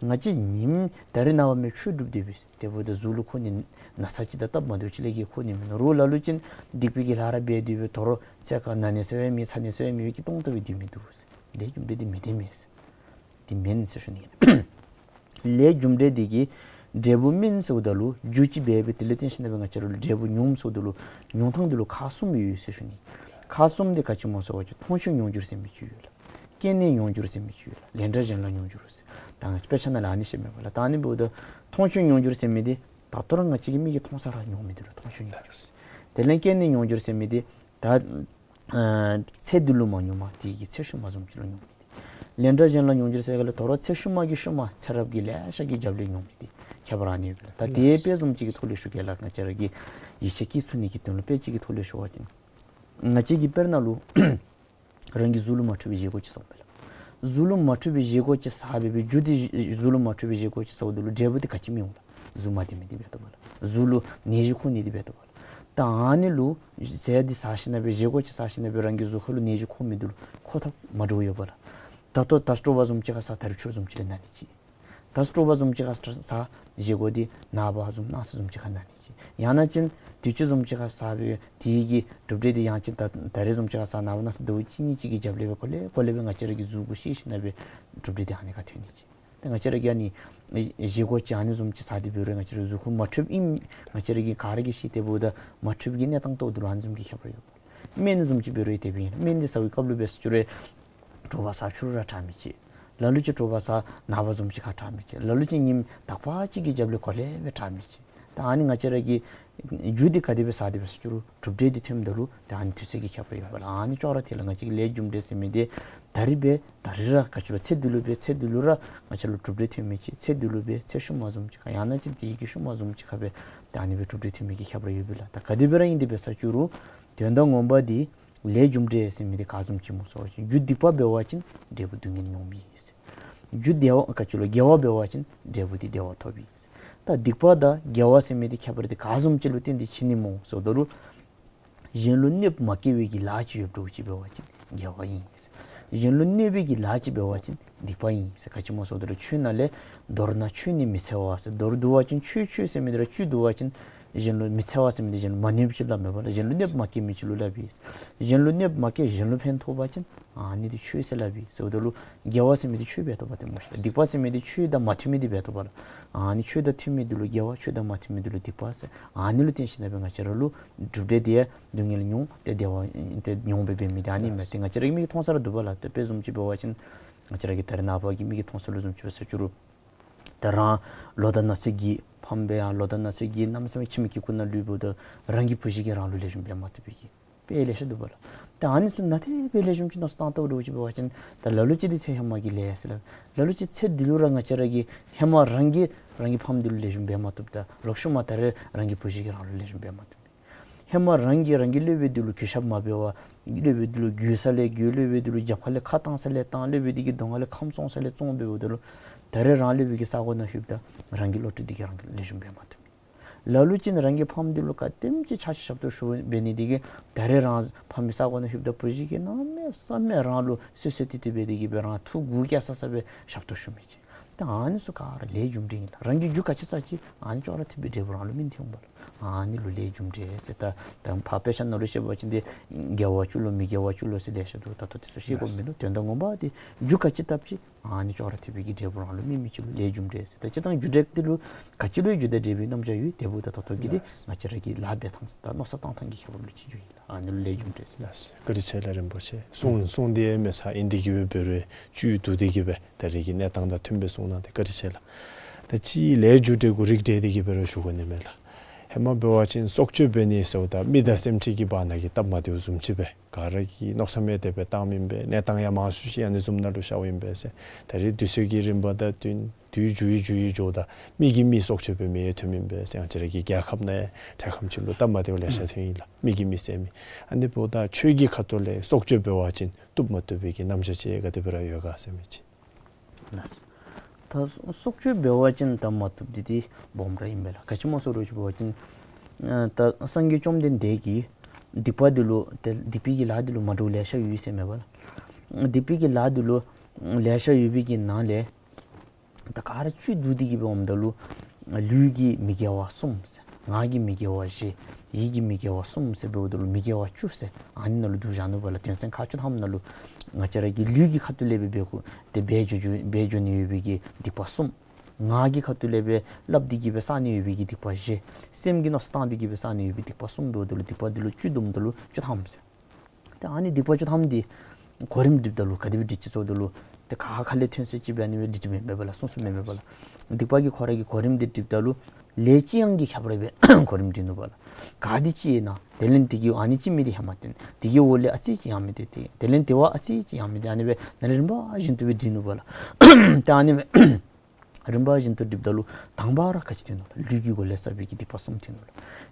ཟེར། ང་བཅས་ཉིནམ་ད་རིས་ནངས་པ་མེན་ཆོས་སྒྲུབ་སྡོད་པས། དེ་འབདཝ་ད་གཟུགས་ལུ་ཁོ་ནི་ན་ཚ་ཅིག་དང་སྟབས་མ་བདེཝ་ཅིག་ལས་བརྒལ་ཁོ་ནི་མེན། རོགས་ལ་ལུ་ཅིག་སྡིག་པའི་གི་ལཱ་ར་འབད་སྡོད་པའི་དོ་རུང་ཚེ་ག་ན་ནི་ཟེར་བའི་མེད་ཚ་ནི་ཟེར་བའི་མེད་པའི་གི་སྟོང་ལྟ་བའི་སྡོད་མི་འདུག་ཟེར། ལས་རྒྱུ་འབྲས་འདི་མི་བདེན་མས་ཟེར། འདི་མེན་ཟེར་ཞུ་ནི་ཨིན། ལས་རྒྱུ་འབྲས་འདི་གི་འབྲས་བུ་སྨིན་ཟེརཝ་ད་ལུ་རྒྱུ་ཅིག་འབད་སྦེ་དེ་ལས་བརྟེན་ཞིན་ན་སྦེ་ང་བཅས་ར་ལུ་འབྲས་བུ་མྱོངམ་ཟེརཝ་ད་ལུ་མྱོང་ཐངས་འདི་ལུ་ཁག་གསུམ་ཡོད་ཟེར་ཞུ་ནི། ཁག་གསུམ་འདི་ག་ཅི་སྨོ་ཟེར་བ་ཅིན་མཐོང་ཆོས་མྱོང་འགྱུར་ཟེར་མི་ཅིག་ཡོད་ལགས། སྐྱེས་ནས་མྱོང་འགྱུར་ཟེར་མི་ཅིག་ཡོད་ལགས། ལན་གྲངས་གཞན་ལ་མྱོང་འགྱུར་ཟེར། ད་ང་བཅས་དཔེ་ཆ་ནང་ལས་ཨ་ནི་བཤད་མི་འབདཝ་ལགས། ད་ཨ་ནི་འབདཝ་ད་མཐོང་ཆོས་མྱོང་འགྱུར་ཟེར་མི་འདི་ད་ལྟོ་ར་ང་བཅས་ཀྱི་མིག་གིས་མཐོང་ས་ར་མྱོང་མི་འདི་ལུ་མཐོང་ཆོས་མྱོང་འགྱུར་ཟེར། དེ་ལས་སྐྱེས་ནས་མྱོང་འགྱུར་ཟེར་མི་འདི་ད་ཨ་ཚེ་འདི་ལུ་མ་མྱོང་མ་དེ་གི་ཚེ་ཤུལ་མ་བཟུམ་ཅིག་ལུ་མྱོང་མི་འདི། ལན་གྲངས་གཞན་ལ་མྱོང་འགྱུར་ཟེར་ག་ལས་དོ་རུང་ཚེ་ཤུལ་མ་གི་ཤུལ་མ་ཚེ་རབས་ཀྱི་ལེ་ཤ་གི་རྒྱབ་ལས་མྱོང་མི་འདི་ཁྱད་པར་ཨ་ནི་ཡོད་པས་ལགས། ད་དེ་དཔེ་བཟུམ་ཅིག་གི་ཐོག་ལས་ཞུ་གེ་ལགས། ང་བཅས་ར་གི་ཡིད་ཆེས་སྐྱེ་ཚུགས་ནི་གི་དོན་ལུ་དཔེ་ཅིག་གི་ཐོག་ལས་ཞུ་བ་ཅིན་ང་བཅས་ཀྱིས་དཔེར་ན་ལུ་རང་གི་གཟུགས་ལུ་མ་འཁྲུལ་བའི་བཞེས་སྒོ་ཅིག་བཟོཝ་མས་ལགས། གཟུགས་ལུ་མ་འཁྲུལ་བའི་བཞེས་སྒོ་ཅིག་བཟོ་བའི་རྒྱུ་འདི་གཟུགས་ལུ་མ་འཁྲུལ་བའི་བཞེས་སྒོ་ཅིག་བཟོཝ་ད་ལུ་འབྲས་བུ་འདི་ག་ཅི་སྨིན་འོང་ལགས། གཟུགས་མ་བདེ་མི་འདི་འབད་དོ་བ་ལགས། གཟུགས་ལུ་ནད་གཞི་འཁོར་ནི་འདི་འབད་དོ་བ་ལགས། ད་ཨ་ནི་ལུ་ཟས་འདི་ཟ་ཞིན་ན་སྦེ་བཞེས་སྒོ་ཅིག་ཟ་ཞིན་ན་སྦེ་རང་གི་གཟུགས་ཁ་ལུ་ནད་གཞི་འཁོར་མི་འདི་ལུ་འཁོར་ཐབས་མ་འདྲཝ་ཡོད་པ་ལགས། ད་ལྟོ་ད་སྤྲོ་བ་བཟུམ་ཅིག་ཁར་ཟ། ད་རིས་ཆུ་བཟུམ་ཅིག་ལས་ན་ནི་ཅིག། ད་སྤྲོ་བ་བཟུམ་ཅིག་ཁར་ཟ། བཞེས་སྒོ་འདི་ན་བ་བཟུམ་ན་ས་བཟུམ་ཅིག་ཁར་ན་ནི་ཅིག། ཡང་ན་ཅིན་དུས་ཅི་བཟུམ་ཅིག་ཁར་ཟ་སྦེ་དེ་གི་གྲུབ་འབྲས་འདི་ཡང་ཅིན་ད་ད་རིས་བཟུམ་ཅིག་ཁར་ཟ། ན་བ་ན་ས་ཟླཝ་གཅིག་གཉིས་ཅིག་གི་རྒྱབ་ལས་སྦེ་གོ་ལེ་གོ་ལེ་སྦེ་ང་བཅས་ར་གི་གཟུགས་པོ་ཤེས་ཞིན་ན་སྦེ་གྲུབ་འབྲས་འདི་ཨ་ནི་ཁར་ཐོན་ནི་ཅིག། ད་ང་བཅས་ར་གིས་ཨ་ནི་བཞེས་སྒོ་ཅིག་ཨ་ནི་བཟུམ་ཅིག་ཟ་སྟེ་འབད་རུང་ང་བཅས་ར་གཟུགས་ཁར་མ་འཁྲུལཝ་ཨིནམ་ང་བཅས་ར་གིས་ག་ར་གིས་ཤེས། དེ་འབདཝ་ད་མ་འཁྲུལ་གྱི་གནས་སྟངས་ཐོག་ཏུ་ལུ་ཨ་ནི་བཟུམ་གྱི་ཁྱད་པར་ཡོད། སྨན་བཟུམ་ཅིག་འབད་རུང་དེ་སྦེ་ཨིན། སྨན་འདི་ཟ་བའི་སྐབས་ལུ་འབད་ཟེར་ཞུ་རུང་དྲོ་པ་ཟ་ཕྱི་རུ་ར་དྲག་མི་ཅིག། ལ་ལུ་ཅིག་དྲོ་པ་ཟ་ན་བ་བཟུམ་ཅིག་ཁར་དྲག་མི་ཅིག། ལ་ལུ་ཅིག་ཉིནམ་དག་པ་ཅིག་གི་རྒྱབ་ལས་གོ་ལེ་སྦེ་དྲག་མི་ཅིག། ད་ཨ་ནི་ང་བཅས་ར་གི་རྒྱུ་འདི་ག་དེ་སྦེ་ཟ་སྟེ་འབད་ཟེར་ཞུ་རུང་གྲུབ་འབྲས་འདི་ཐོནམ་ད་ལུ་ད་ཨ་ནི་དུས་ཚོད་ཀྱི་ཁྱད་པར་ཡོད་པ་ལགས། ཨ་ནི་ཅོག་ར་འཐད་ལགས། ང་བཅས་ཀྱི་ལས་རྒྱུ་འབྲས་ཟེར་མི་འདི་ད་རིས་འབད་ད་རིས་ར་ག་ཅི་ལོ་ཚེ་འདི་ལུ་འབད་ཚེ་འདི་ལུ་ར་ང་བཅས་ལུ་གྲུབ་འབྲས་ཐོན་མི་ཅིག། ཚེ་འདི་ལུ་འབད་ཚེ་ཤུལ་མ་བཟུམ་ཅིག་ཁར་ཡང་ན་ཅིན་དེ་གི་ཤུལ་མ་བཟུམ་ཅིག་ཁར་འབད་ད་ཨ་ནི་སྦེ་གྲུབ་འབྲས་ཐོན་མི་གི་ཁྱད་པར་ཡོད་པས་ལགས། ད་ག་དེ་སྦེ་ར་ཨིན་ཏེ་འབད་ཟེར་ཞུ་རུང་དོན་དག་ངོ་མ་འདི་ལས་རྒྱུ་འབྲས་ཟེར་མི་འདི་ག་བཟུམ་ཅིག་སྨོ་ཟེར་བ་ཅིན་རྒྱུ་སྡིག་པ་འབད་བ་ཅིན་འབྲས་བུ་སྡུག་བསྔལ་མྱོང་མི་ཨིན། རྒྱུ་བདེ་བ་ག་ཅི་ལོ་དགེ་བ་འབད་བ་ཅིན་འབྲས་བུ་འདི་བདེ་བ་ཐོབ་ཨིན། ད་སྡིག་པ་དང་དགེ་བ་ཟེར་མི་འདི་ཁྱད་པར་འདི་ག་བཟུམ་ཅིག་ལུ་བརྟེན་ཏེ་བྱིན་ནི་སྨོ་ཟེརཝ་ད་ལུ་གཞན་ལུ་གནོདཔ་མ་བཀལ་བའི་གི་ལཱ་ཅིག་ཡོདཔ་འདྲཝ་ཅིག་འབད་བ་ཅིན་དགེ་བ་ཨིན། གཞན་ལུ་གནོད་པའི་གི་ལཱ་ཅིག་འབད་བ་ཅིན་སྡིག་པ་ཨིན་ཟེར། ག་ཅི་སྨོ་ཟེརཝ་ད་ལུ་ཆོས་ནང་ལས་མདོར་ན་ཆོས་ནི་མི་འཚེ་བ་ཟེར། མདོར་བསྡུ་བ་ཅིན་ཆོས་ཆོས་ཟེར་མི་འདི་ར་བཅུད་བསྡུ་བ་ཅིན་གཞན་ལུ་མི་འཚེ་བ་ཟེར་མི་འདི་གཞན་ལུ་མ་གནོད་པ་ཅིག་སླབ་མས་པ་ལགས། གཞན་ལུ་གནོདཔ་མ་བཀལ་མི་ཅིག་ལུ་སླབ་ཨིན། གཞན་ལུ་གནོདཔ་མ་བཀལ་གཞན་ལུ་ཕན་ཐོགས་པ་ཅིན་ཨ་ནི་འདི་ཆོས་ཟེར་སླབ་ཨིན་ཟེརཝ་ད་ལུ་དགེ་བ་ཟེར་མི་འདི་ཆོས་འབད་དོ་བ་ཏེ་སྨོ་ཤིག། སྡིག་པ་ཟེར་མི་འདི་ཆོས་དང་མ་མཐུན་མི་འདི་འབད་དོ་བ་ལགས། ཨ་ནི་ཆོས་དང་མཐུན་མི་འདི་ལུ་དགེ་བ་ཆོས་དང་མ་མཐུན་མི་འདི་ལུ་སྡིག་པ་ཟེར། ཨ་ནི་ལུ་བརྟེན་ཞིན་ན་སྦེ་ང་བཅས་ར་ལུ་གྲུབ་འབྲས་འདི་ཡང་སྡུག་བསྔལ་མྱོང་སྟེ་བདེ་བ་ཏེ་མྱོང་སྦེ་འབད་མི་འདི་ཨ་ནི་མས། ཏེ་ང་བཅས་ར་གི་མིག་གིས་མཐོང་ས་ར་འདུག་པ་ལགས། ཏེ་དཔེ་བཟུམ་ཅིག་འབད་བ་ཅིན་ང་བཅས་ར་གི་ད་རིས་ནངས་པ་གི་མིག་གིས་མཐོང་ས་ལུ་བཟུམ་ཅིག་འབད་ཟེར་ཞུ་རུང་ད་རང་ལོ་དང་ན་ཚོད་ཀྱིས་ཕམ་སྦེ་ཡང་ལོ་དང་ན་ཚོད་ཀྱིས་གནམ་མེད་ས་མེད་ཁྱིམ་གྱི་ཁུག་ནང་ལུས་འབདཝ་ད་རང་གི་བུ་གཞི་གིས་རང་ལུ་ལེགས་ཤོམ་འབད་མ་བཏུབ་པའི་གི་དཔེ་ལེ་ཤ་འདུག་པ་ལགས། ཏེ་ཨ་ནི་ཚུ་ནང་དེ་སྦེ་ལེགས་ཤོམ་ཅིག་མནོ་བསམ་བཏང་བལྟཝ་འདྲཝ་ཅིག་འབད་བ་ཅིན་ད་ལ་ལུ་ཅིག་འདི་ཚེ་ཧེ་མ་གི་ལས་ཟེར་ལགས། ལ་ལུ་ཅིག་ཚེ་འདི་ལུ་ར་ང་བཅས་ར་གིས་ཧེ་མ་རང་གིས་རང་གི་ཕམ་འདི་ལུ་ལེགས་ཤོམ་འབད་མ་བཏུབ་ད་ལོག་ཤུལ་མ་ད་རེས་རང་གི་བུ་གཞི་གིས་རང་ལུ་ལེགས་ཤོམ་འབད་མ་བཏུབ། ཧེ་མ་རང་གིས་རང་གི་སློབ་དཔོན་འདི་ལུ་གུས་ཞབས་མ་འབད་བར་སློབ་དཔོན་འདི་ལུ་རྒོལ་ས་ལས་རྒོལ། སློབ་དཔོན་འདི་ལུ་རྒྱབ་ཁ་ལས་ཁ་བཏང་ས་ལས་བཏང་། སློབ་དཔོན་འདི་གི་གདོང་ཁ་ལས་ཁམས་བཙོང་ས་ལས་བཙོང་འབདཝ་ད་ལུ་ད་རེས་རང་སློབ་དཔོན་གྱི་ས་གོ་ནང་ལྷོདཔ་ད་རང་གི་བློ་གྲོས་འདི་གིས་རང་ལུ་ལེགས་ཤོམ་འབད་མ་བཏུབ། ལ་ལུ་ཅིག་རང་གི་ཕམ་འདི་ལུ་ག་དེམ་ཅིག་ཆ་ཤས་ཞབས་ཏོག་ཞུ་འབད་ནི་འདི་གིས་ད་རེས་རང་ཕམ་གྱི་ས་གོ་ནང་ལྷོདཔ་ད་བུ་གཞི་གིས་གནམ་མེད་ས་མེད་རང་ལུ་བསོད་བསོད་ཏི་ཏི་འབད་དེ་གིས་སྦེ་རང་ཐུགས་མགུ་སྐྱེ་ས་ས་སྦེ་ཞབས་ཏོག་ཞུ་མི་ཅིག། ད་ཨ་ནི་ཚུ་ག་ར་ལས་རྒྱུ་འབྲས་ཨིན་ལགས། རང་གིས་རྒྱུ་ག་ཅི་བསགས་ཅི་ཨ་ནི་ཅོག་ར་འཐདཔ་སྦེ་འབྲས་བུ་རང་ལུ་སྨིན་ཏེ་འོང་པ་ལགས། ཨ་ནི་ལུ་ལས་རྒྱུ་འབྲས་ཟེར། ད་ད་ཕར་དཔེ་ཆ་ནང་ལུ་བཤད་པ་ཅིན་ཏེ་དགེ་བ་བཅུ་ལོ་མི་དགེ་བ་བཅུ་ལོ་ཟེར་ལེ་ཤ་འདུག། ད་ལྟོ་དེ་ཚུ་བཤད་དགོཔ་མིན་འདུག། དོན་དག་ངོ་མ་འདི་རྒྱུ་ག་ཅི་བཏབ་ཅི་ཨ་ནི་ཅོག་ར་འཐདཔ་སྦེ་གི་འབྲས་བུ་རང་ལུ་སྨིན་མི་ཅིག་ལུ་ལས་རྒྱུ་འབྲས་ཟེར། ད་སྤྱིར་བཏང་རྒྱུ་འབྲས་འདི་ལུ་ག་ཅི་ལུ་རྒྱུ་དང་འབྲས་བུའི་རྣམ་གཞག་ཡོད། དེ་འབདཝ་ད་ད་ལྟོ་གི་འདི་ལགས། ང་བཅས་ར་གི་ལཱ་འབད་ཐངས་དང་མནོ་བསམ་བཏང་ཐངས་ཀྱི་ཁྱད་པར་ལུ་ཅིག་འགྱོ་ཡི་ལགས། ཨ་ནི་ལུ་ལས་རྒྱུ་འབྲས་ཟེར། ལགས། བཀའ་དྲིན་ཆེ་ལགས་རིན་པོ་ཆེ། གསུང་གསུང་སྟེ་མེད་ས་ཨིན་ཏེ་གིས་སྦེ་འབད་རུང་བཅུད་བསྡུ་སྟེ་གིས་སྦེ་ད་རེས་ཀྱི་གནས་སྟངས་དང་མཐུན་པའི་གསུང་གནང་སྟེ་བཀའ་དྲིན་ཆེ་ལགས། ད་ཅི་ལས་རྒྱུ་འབྲས་གུ་རིགས་བསྒྲེས་ཏེ་གིས་འབད་རུང་ཞུ་དགོ་ནི་མས་ལགས། ཧེ་མ་འབད་བ་ཅིན་སྲོག་གཅོད་འབད་ནི་ཟེརཝ་ད་མི་དང་སེམས་ཅན་གྱི་བར་ན་གི་སྟབས་མ་བདེཝ་བཟུམ་ཅིག་སྦེ་ག་ར་གིས་མནོ་བསམ་ཡང་དེ་སྦེ་བཏངམ་ཨིན་པས། གནས་སྟངས་ཡང་མང་ཤོས་ཅིག་ཨ་ནི་བཟུམ་ནང་ལུ་ཤརཝ་ཨིན་པས་ཟེར། ད་རེས་དུས་ཚོད་ཀྱི་རིམ་པ་དང་བསྟུན་དུས་འགྱུར་ཡི་འགྱུར་ཡི་འགྱོཝ་ད་མི་གིས་མི་སྲོག་གཅོད་འབད་མི་ཡང་ཐོནམ་ཨིན་པས་ཟེར། ང་བཅས་ར་གི་རྒྱལ་ཁབ་ནང་ཡང་འཕྲལ་ཁམས་ཅིག་ལུ་སྟབས་མ་བདེཝ་ལེ་ཤ་ཐོན་ཡི་ལགས། མི་གིས་མི་བསད་མི། ཨ་ནི་འབདཝ་ད་ཆོས་ཀྱི་ཁ་ཐུག་ལས་སྲོག་གཅོད་འབད་བ་ཅིན་བཏུབ་མ་བཏུབ་པའི་གི་རྣམ་གཞག་ཅིག་ག་དེ་སྦེ་ར་ཡོད་ག་ཟེར་མི་ཅིག། ལགས། ད་སྲོག་གཅོད་འབད་བ་ཅིན་ད་མ་བཏུབ་འདི་འདི་སྦོམ་ར་ཨིན་པས་ལགས། ག་ཅི་སྨོ་ཟེར་བ་ཅིན་ཨ་ད་སངས་རྒྱས་བཅོམ་ལྡན་འདས་ཀྱིས་སྡིག་པ་འདི་ལུ་ཏེ་སྡིག་པའི་གི་ལཱ་འདི་ལུ་མ་འདྲཝ་ལེ་ཤ་ཡོད་ཟེར་མས་པ་ལགས། སྡིག་པའི་གི་ལཱ་འདི་ལུ་ལེ་ཤ་ཡོད་པའི་གི་ནང་ལས་ ད་ག་ར་བཅུད་བསྡུ་སྟེ་གི་འབདཝ་ད་ལུ་ལུས་ཀྱི་མི་དགེ་བ་གསུམ་ཟེར། ངག་གི་མི་དགེ་བ་བཞི། ཡིད་ཀྱི་མི་དགེ་བ་གསུམ་ཟེར་འབདཝ་ད་ལུ་མི་དགེ་བ་བཅུ་ཟེར་ཨ་ནི་ནང་ལུ་བསྡུ་བཞག་ནུག་པ་ལགས། དོན་ཚན་ཁག་བཅུ་ཐམ་ནང་ལུ་ང་བཅས་ར་གི་ལུས་ཀྱི་ཁ་ཐུག་ལས་སྦེ་འབད་དགོ་ཏེ་འབད་འགྱོ་འབད་འགྱོ་ནི་ཡོད་པའི་གི་སྡིག་པ་གསུམ། ངག་གི་ཁ་ཐུག་ལས་སྦེ་སླབ་སྟེ་གི་སྦེ་བསག་ནི་ཡོད་པའི་གི་སྡིག་པ་བཞི། སེམས་ཀྱི་མནོ་བསམ་བཏང་སྟེ་གི་སྦེ་བསག་ནི་ཡོད་པའི་སྡིག་པ་གསུམ་འབདཝ་ད་ལུ་སྡིག་པ་འདི་ལུ་བཅུ་བསྡོམས་ད་ལུ་བཅུ་ཐམ་ཟེར། ཏེ་ཨ་ནི་སྡིག་པ་བཅུ་ཐམ་འདི་གོ་རིམ་སྒྲིགཔ་ད་ལུ་ག་དེ་སྦེ་སྒྲིག་ཅི་ཟེརཝ་ད་ལུ་ཏེ་ཁ་ཁ་ལས་ཐོན་ས་ཅིག་སྦེ་ཨ་ནི་སྦེ་སྒྲིག་སྒྲིགཔ་མེན་པས་པ་ལགས། སོ་སོ་མེན་པས་པ་ལགས། སྡིག་པ་གི་ཁོ་ར་གི་གོ་རིམ་འདི་སྒྲིགཔ་ད་ལུ་ལས་ཅི་ཡང་གི་ཁྱད་པར་སྦེ་གོ་རིམ་སྒྲིག་ནུག་པ་ལགས། ག་འདི་ཅི་ཨིན་ན། དེ་ལས་དེ་གི་ཨ་ནི་ཅིག་མི་འདི་ཧེ་མ་བཏོན། དེ་གི་འོག་ལས་ཨ་ཙི་ཅིག་ཡང་མི་འདི་དེ་དེ་ལས་དེ་བ་ཨ་ཙི་ཅིག་ཡང་མི་འདི་ཨ་ནི་སྦེ་ནཱ་ལས་རིམ་པ་བཞིན་དུ་སྦེ་སྒྲིག་ནུག་པ་ལགས། ཏེ་ཨ་ནི་སྦེ་རིམ་པ་བཞིན་དུ་སྒྲིགཔ་ད་ལུ་དང་པ་ར་ག་ཅི་ཐོན་ནུག་ལགས། ལུས་ཀྱི་སྒོ་ལས་བསགས་པའི་གི་སྡིག་པ་གསུམ་ཐོན་ནུག་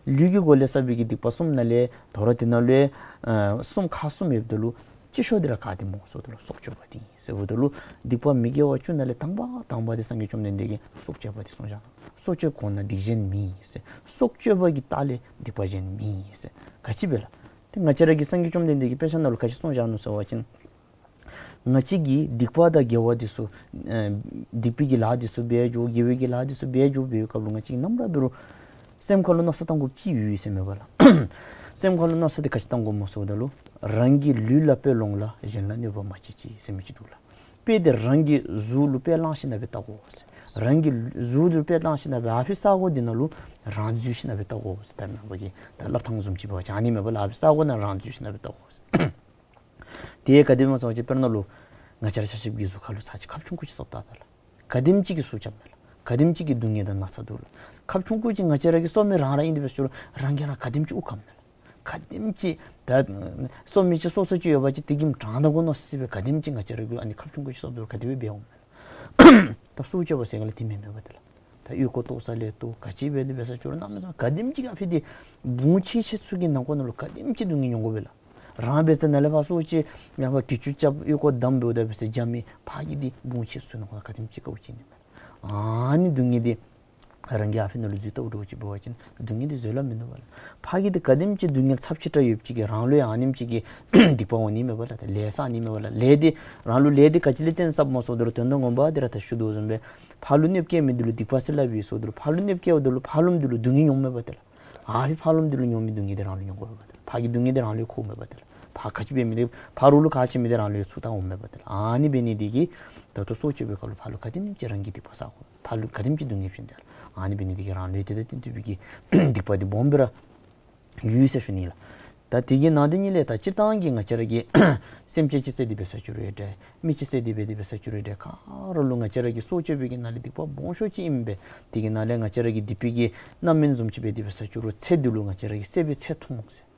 ལགས། ལུས་ཀྱི་སྒོ་ལས་བསགས་པའི་གི་སྡིག་པ་གསུམ་ནང་ལས་དོ་རུང་དེ་ནང་ལས་ཨ་གསུམ་ཁག་གསུམ་ཡོདཔ་ད་ལུ་ཅིག་ཤོས་འདི་ར་ག་འདི་སྨོ་ཟེརཝ་ད་ལུ་སྲོག་གཅོད་པ་འདི་ཨིན་ཟེརཝ་ད་ལུ་སྡིག་པ་མི་དགེ་བ་བཅུ་ནང་ལས་དང་པ་དང་པ་འདི་སངས་རྒྱས་བཅོམ་ལྡན་འདས་ཀྱིས་སྲོག་གཅོད་པ་འདི་གསུངས་བཞག་ནུག། སྲོག་གཅོད་གོང་ན་སྡིག་གཞན་མེད་ཟེར། སྲོག་གཅོད་པ་གི་ལྟག་ལས་སྡིག་པ་གཞན་མེད་ཟེར། ག་ཅི་སྦེ་ལགས། ཏེ་ང་བཅས་ར་གི་སངས་རྒྱས་བཅོམ་ལྡན་འདས་ཀྱིས་དཔེ་ཆ་ནང་ལུ་ག་ཅི་གསུངས་བཞག་ནུག་ཟེར་བ་ཅིན་ང་བཅས་ཀྱིས་སྡིག་པ་དང་དགེ་བ་འདི་ཚུ་ཨ་སྡིག་པའི་གི་ལཱ་འདི་ཚུ་འབད་འགྱོ་དགེ་བའི་གི་ལཱ་འདི་ཚུ་འབད་འགྱོ་འབད་བའི་སྐབས་ལུ་ང་བཅས་ཀྱིས་ནམ་ར་འབད་རུང་སེམས་ཁ་ལུ་མནོ་བསམ་བཏང་དགོཔ་ཅིག་ཡོད་ཟེར་མས་པ་ལགས། སེམས་ཁ་ལུ་མནོ་བསམ་འདི་ག་ཅི་བཏང་དགོཔ་སྨོ་ཟེརཝ་ད་ལུ་རང་གི་ལུས་ལ་དཔེ་ལོངས་ལ་གཞན་ལ་གནོད་པ་མ་བྱེད་ཅིག་ཟེར་མི་ཅིག་འདུག་ལགས། དཔེ་འདི་རང་གི་གཟུགས་ལུ་དཔེ་བླངས་ཞིནམ་སྦེ་བལྟ་དགོ་ཟེར། རང་གི་གཟུགས་ལུ་དཔེ་བླངས་ཞིནམ་སྦེ་ཨ་ཕི་ས་གོ་འདི་ནང་ལུ་རང་འཛུལ་ཞིནམ་སྦེ་བལྟ་དགོ་ཟེར། ད་ནཱ་བ་གི་ད་སླབ་ཐངས་བཟུམ་ཅིག་འབད་བ་ཅིན་ཨ་ནི་མས་པ་ལགས། ཨ་ཕི་ས་གོ་ནང་རང་འཛུལ་ཞིནམ་སྦེ་བལྟ་དགོ་ཟེར། དེ་ག་དེ་སྦེ་སྨོ་ཟེར་བ་ཅིན་དཔེར་ན་ལུ་ང་བཅས་ར་ཆ་ཁྱབ་ཀྱི་གཟུགས་ཁ་ལུ་ཚར་ཅིག་ཁབ་ཆུང་ཀུ་ཅིག་གསོབ་བལྟ་ད་ལགས། ག་དེམ་ཅིག་གིས་གསོབ་རྐྱབ་མས་ལགས། ག་དེམ་ཅིག་གི་སྡུག་བསྔལ་དང་ན་ཚ་འདུག་ལགས། ཁབ་ཆུང་ཀུ་ཅིག་ང་བཅས་ར་གིས་གསོབ་མི་རང་ར་ཨིན། དེ་འབད་ཟེར་རུང་རང་གིས་རང་ག་དེམ་ཅིག་དབུགས་ཁམས་མས་ལགས། ག་དེམ་ཅིག་ད་གསོབ་མི་ཅིག་གསོབ་ས་ཅིག་ཡོད་པ་ཅིན་དེ་གིས་དྲང་ད་དགོ་མནོ་སི་སི་སྦེ་ག་དེམ་ཅིག་ང་བཅས་ར་གིས་ཨ་ནི་ཁབ་ཆུང་ཀུ་ཅིག་གསོབ་ད་རུང་ག་དེ་སྦེ་འབད་འོང་མས་ལགས། ད་སྲོག་གཅོད་པ་ཟེར་ག་ལས་དེ་མེན་མས་པ་ཏེ་ལགས། ད་ཨོལ་ཀོ་བཏོག་ས་ལས་བཏོག་ག་ཅི་འབད་དེ་འབད་ས་ཅིག་རུང་གནམ་མེད་ས་མེད་ག་དེམ་ཅིག་ཨ་ཕི་འདི་བུང་ཆེ་ཆེ་ཚུ་གི་ནང་འཁོད་ནང་ལུ་ག་དེམ་ཅིག་སྡུག་བསྔལ་མྱོང་དགོ་པས་ལགས། རང་འབད་ས་ནཱ་ལས་ཕར་སྲོག་གཅོད་ཡང་ཕར་གྱི་ཅུ་རྐྱབ་ཨོལ་ཀོ་བསྡམ་འབདཝ་ད་འབད་ས་རྒྱ་མི་ཕར་གི་འདི་བུང་ཆེ་ཚུ་ནང་འཁོད་ག་དེམ་ཅིག་དཀའཝ་སྤྱད་ནི་མས། ཨ་ནི་སྡུག་བསྔལ་འདི་རང་གིས་ཨ་ཕི་ནང་ལུ་འཛུལ་བལྟཝ་འདྲཝ་ཅིག་འབད་བ་ཅིན་སྡུག་བསྔལ་འདི་བཟོད་གླགས་མིན་ནུག་པ་ལགས། ཕར་གི་འདི་ག་དེམ་ཅིག་སྡུག་བསྔལ་ཚབས་ཆེ་དྲགས་ཡོདཔ་ཅིག་གིས་རང་ལུ་ཡང་ཨ་ནེམ་ཅིག་གི་སྡིག་པ་འོང་ནི་མས་པ་ལགས། ད་ལས་བསགས་ནི་མས་པ་ལགས། ལས་འདི་རང་ལུ་ལས་འདི་ག་ཅི་ལས་བརྟེན་བསགསཔ་སྨོ་ཟེརཝ་ད་ལུ་དོན་དག་ངོ་མ་འདི་ར་ད་ཞུ་དོ་བཟུམ་སྦེ་ཕར་ལུ་གནོདཔ་བཀལ་མི་འདི་ལུ་སྡིག་པ་ཟེར་སླབ་ཨིན་ཟེརཝ་ད་ལུ་ཕར་ལུ་གནོདཔ་བཀལཝ་ད་ལུ་ཕར་ལུ་འདི་ལུ་སྡུག་བསྔལ་མྱོངམ་མས་པ་ཏེ་ལགས། ཨ་ཕི་ཕར་ལུ་འདི་ལུ་མྱོང་མི་སྡུག་བསྔལ་འདི་རང་ལུ་མྱོང་དགོ་པས་པ་ཏེ་ལགས། ཕར་གི་སྡུག་བསྔལ་འདི་རང་ལུ་འཁོརཝ་མས་པ་ཏེ་ལགས། ཕར་ག་ཅི་འབད་མི་འདི་ཕར་རོགས་ལུ་ག་ཅི་མི་འདི་རང་ལུ་ཡང་ཚུར་བཏང་འོངམ་མས་པ་ཏེ་ལགས། ཨ་ནི་འབད་ནི་འདི་གིས་ད་ལྟོ་སྲོག་གཅོད་པའི་སྐབས་ལུ་ཕར་ལུ་ག་དེམ་ཅིག་རང་གིས་སྡིག་པ་བསག་དགོ། ཕར་ལུ་ག་དེམ་ཅིག་སྡུག་བསྔལ་བྱིན་ཏེ་ལགས། ཨ་ནི་འབད་ནི་འདི་གིས་རང་ལུ་ཡང་དེ་དང་བསྟུན་པའི་གི་སྡིག་པ་འདི་སྦོམ་སྦེ་ར་ཡོད་ཟེར་ཞུ་ནི་ལགས། ད་དེ་གི་ནང་དེ་ཉིད་ལས་ད་སྤྱིར་བཏང་གི་ང་བཅས་ར་གི་སེམས་ཅན་ཅིག་བསད་དེ་འབད་ས་ཅིག་རུང་འདྲ། མི་ཅིག་བསད་དེ་འབད་དེ་འབད་ས་ཅིག་རུང་འདྲ། ག་ར་ལུ་ང་བཅས་ར་གིས་སྲོག་གཅོད་པའི་གི་ནང་ལས་སྡིག་པ་སྦོམ་ཤོས་ཅིག་ཨིན་པས། དེ་གི་ནང་ལས་ང་བཅས་ར་གི་སྡིག་པའི་གི་རྣམ་སྨིན་བཟུམ་ཅིག་འབད་དེ་འབད་ས་ཅིག་རུང་ཚེ་འདི་ལུ་ང་བཅས་ར་གིས་བསད་པའི་ཚེ་ཐུང་ཟེར།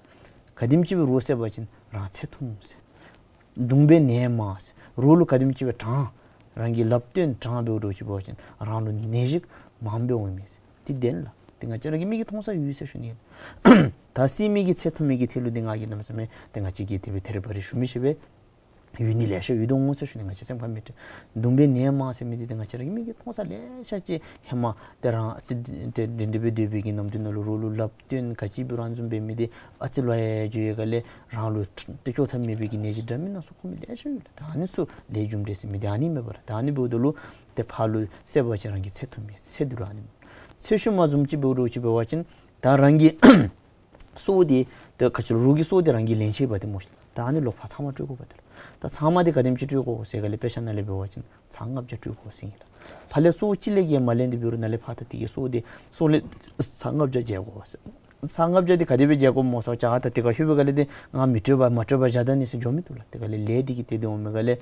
ག་དེམ་ཅིག་སྦེ་རོགས་བསད་པ་ཅིན་རང་ཚེ་ཐུང་ཟེར། གདུང་བས་ནད་མང་ཟེར། རོགས་ལུ་ག་དེམ་ཅིག་སྦེ་དྲང་། རང་གིས་ལགཔ་བཏོན་དྲང་འབདཝ་འདྲཝ་ཅིག་འབད་བ་ཅིན་རང་ལུ་ནད་གཞི་མང་སྦེ་འོང་མས་ཟེར། དེ་བདེན་ལགས། དེ་ང་བཅས་ར་གི་མིག་གིས་མཐོང་ས་ཡོད་ཟེར་ཞུ་ནི། ད་བསད་མི་གི་ཚེ་ཐུང་མི་གི་ཐད་ལུ་འདི་ང་གིས་གནམ་མེད་ས་མེད་དེ་ང་བཅས་ཀྱིས་དེ་སྦེ་ཐེ་རེ་བ་རེ་ཞུ་མི་ཤེས་པས། ཡོད་ནི་ལེ་ཤ་ཡོད་དོ་འོང་ཟེར་ཞུ་ནི། ང་བཅས་སེམས་ཁར་མི་སྤྲོ། གདུང་བས་ནད་མང་ཟེར་མི་འདི་ཏེ་ང་བཅས་ར་གི་མིག་གིས་མཐོང་ས་ལེ་ཤ་ཅིག་ཧེ་མ་ཏེ་རང་ཨ་ཙི་ཏེ་འདི་འདི་སྦེ་སྡོད་པའི་གི་ནམ་དུས་ནང་ལུ་རོགས་ལུ་ལགཔ་བཏོན་ག་ཅི་འབད་རུང་ཨ་ནི་བཟུམ་འབད་མི་འདི་ཨ་ཙི་ལུ་ཡང་འགྱོ་ཡི་ག་ལས་རང་ལུ་ཏེ་བཅོས་ཐབས་མེད་པའི་གི་ནད་གཞི་འདྲ་མིན་སྣ་ཚོགས་ཁོ་མི་ལེ་ཤ་ཡོད་ལགས། ད་ཨ་ནི་ཚུ་ལས་རྒྱུ་འབྲས་ཟེར་མི་འདི་ཨ་ནི་མས་པ་ལགས། ད་ཨ་ནི་འབདཝ་ད་ལུ་ཏེ་ཕར་ལུ་བསད་པ་ཅིན་རང་གི་ཚེ་ཐུང་མི་ཚེ་འདི་ལུ་ཨ་ནི་མས། ཚེ་ཤུལ་མ་བཟུམ་ཅིག་འབདཝ་འདྲཝ་ཅིག་འབད་བ་ཅིན་ད་རང་གི་སྲོག་འདི་ཏེ་ག་ཅི་ལོ་རོགས་ཀྱི་སྲོག་འདི་རང་གིས་ལེན་ཆི་འབད་དེ་སྨོ་ཤིག། ད་ཨ་ནི་ལོག་ཕར་ཚབ་མ་སྤྲོད་དགོ་པ་ཏེ་ལགས། ད་ཚབ་མ་འདི་ག་དེམ་ཅིག་སྤྲོད་དགོ་ཟེར་ག་ལས་དཔེ་ཆ་ནང་ལས་འབད་བ་ཅིན་ཚར་ལྔ་བརྒྱ་སྤྲོད་དགོ་ཟེར་ཨིན་ལགས། ཕར་ལས་སྲོག་གཅིག་ལས་བརྒལ་མ་ལེན་ཏེ་འབད་རུང་ནཱ་ལས་ཕར་ད་དེ་གི་སྲོག་འདི་སྲོག་ལེན་ཚར་ལྔ་བརྒྱ་འཇལ་དགོ་ཟེར། ཚར་ལྔ་བརྒྱ་འདི་ག་དེ་སྦེ་འཇལ་དགོཔ་སྨོ་ཟེར་བ་ཅིན་ད་དེ་ཁར་ལྷོད་པའི་ག་ལས་འདི་ང་མི་སྤྲོད་པར་མ་སྤྲོད་པར་བཞག་ད་ནི་ཟེར་འགྱོ་མི་བཏུབ་ལགས། དེ་ག་ལས་ལས་འདི་གིས་ཏེ་དེ་འོང་མི་ག་ལས།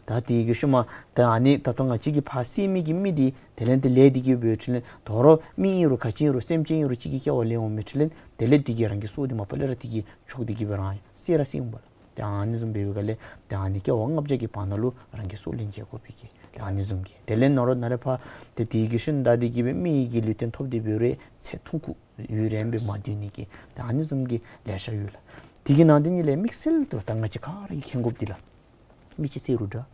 ད་དེ་གི་ཤུལ་མ་ད་ཨ་ནི་ད་ལྟོ་ང་བཅས་ཀྱིས་ཕར་བསད་མི་གི་མི་འདི་དེ་ལས་ཏེ་ལས་འདི་གིས་འབད་འཕྲོ་ལས་དོ་རུང་མི་ཨིན་རུང་ག་ཅི་ཨིན་རུང་སེམས་ཅན་ཨིན་རུང་གཅིག་གི་སྐྱེ་བ་ལེན་འོང་མི་འཕྲོ་ལས་དེ་ལས་འདི་གིས་རང་གི་སྲོག་འདི་མ་པ་ལས་ར་འདི་གིས་ཆོག་འདི་གིས་སྦེ་རང་བསད་ར་བསད་འོང་པ་ལགས། ཏེ་ཨ་ནི་བཟུམ་འབད་བའི་ག་ལས་ཏེ་ཨ་ནི་སྐྱེ་བ་ལྔ་བརྒྱ་གི་བར་ན་ལུ་རང་གི་སྲོག་ལེན་འཇལ་དགོ་པའི་གི་ཏེ་ཨ་ནི་བཟུམ་གྱི་དེ་ལས་ནོར་ནཱ་ལས་ཕར་ཏེ་དེ་གི་ཤུལ་ད་འདི་གིས་སྦེ་མི་གི་ལུས་རྟེན་ཐོབ་སྟེ་འབད་རུང་ཚེ་ཐུང་ཀུ་ཡུན་རིངམོ་སྦེ་མ་སྡོད་ནི་གི་ཏེ་ཨ་ནི་བཟུམ་གྱི་ལེ་ཤ་ཡོད་ལགས། དེ་གི་ནང་དེ་ཉིད་ལས་དམིགས་བསལ་དུ་ད་ང་བཅས་ག་ར་གིས་མཁྱེན་དགོཔ་འདི་ལགས། མི་ཅིག་བསད་རུང་འདྲ།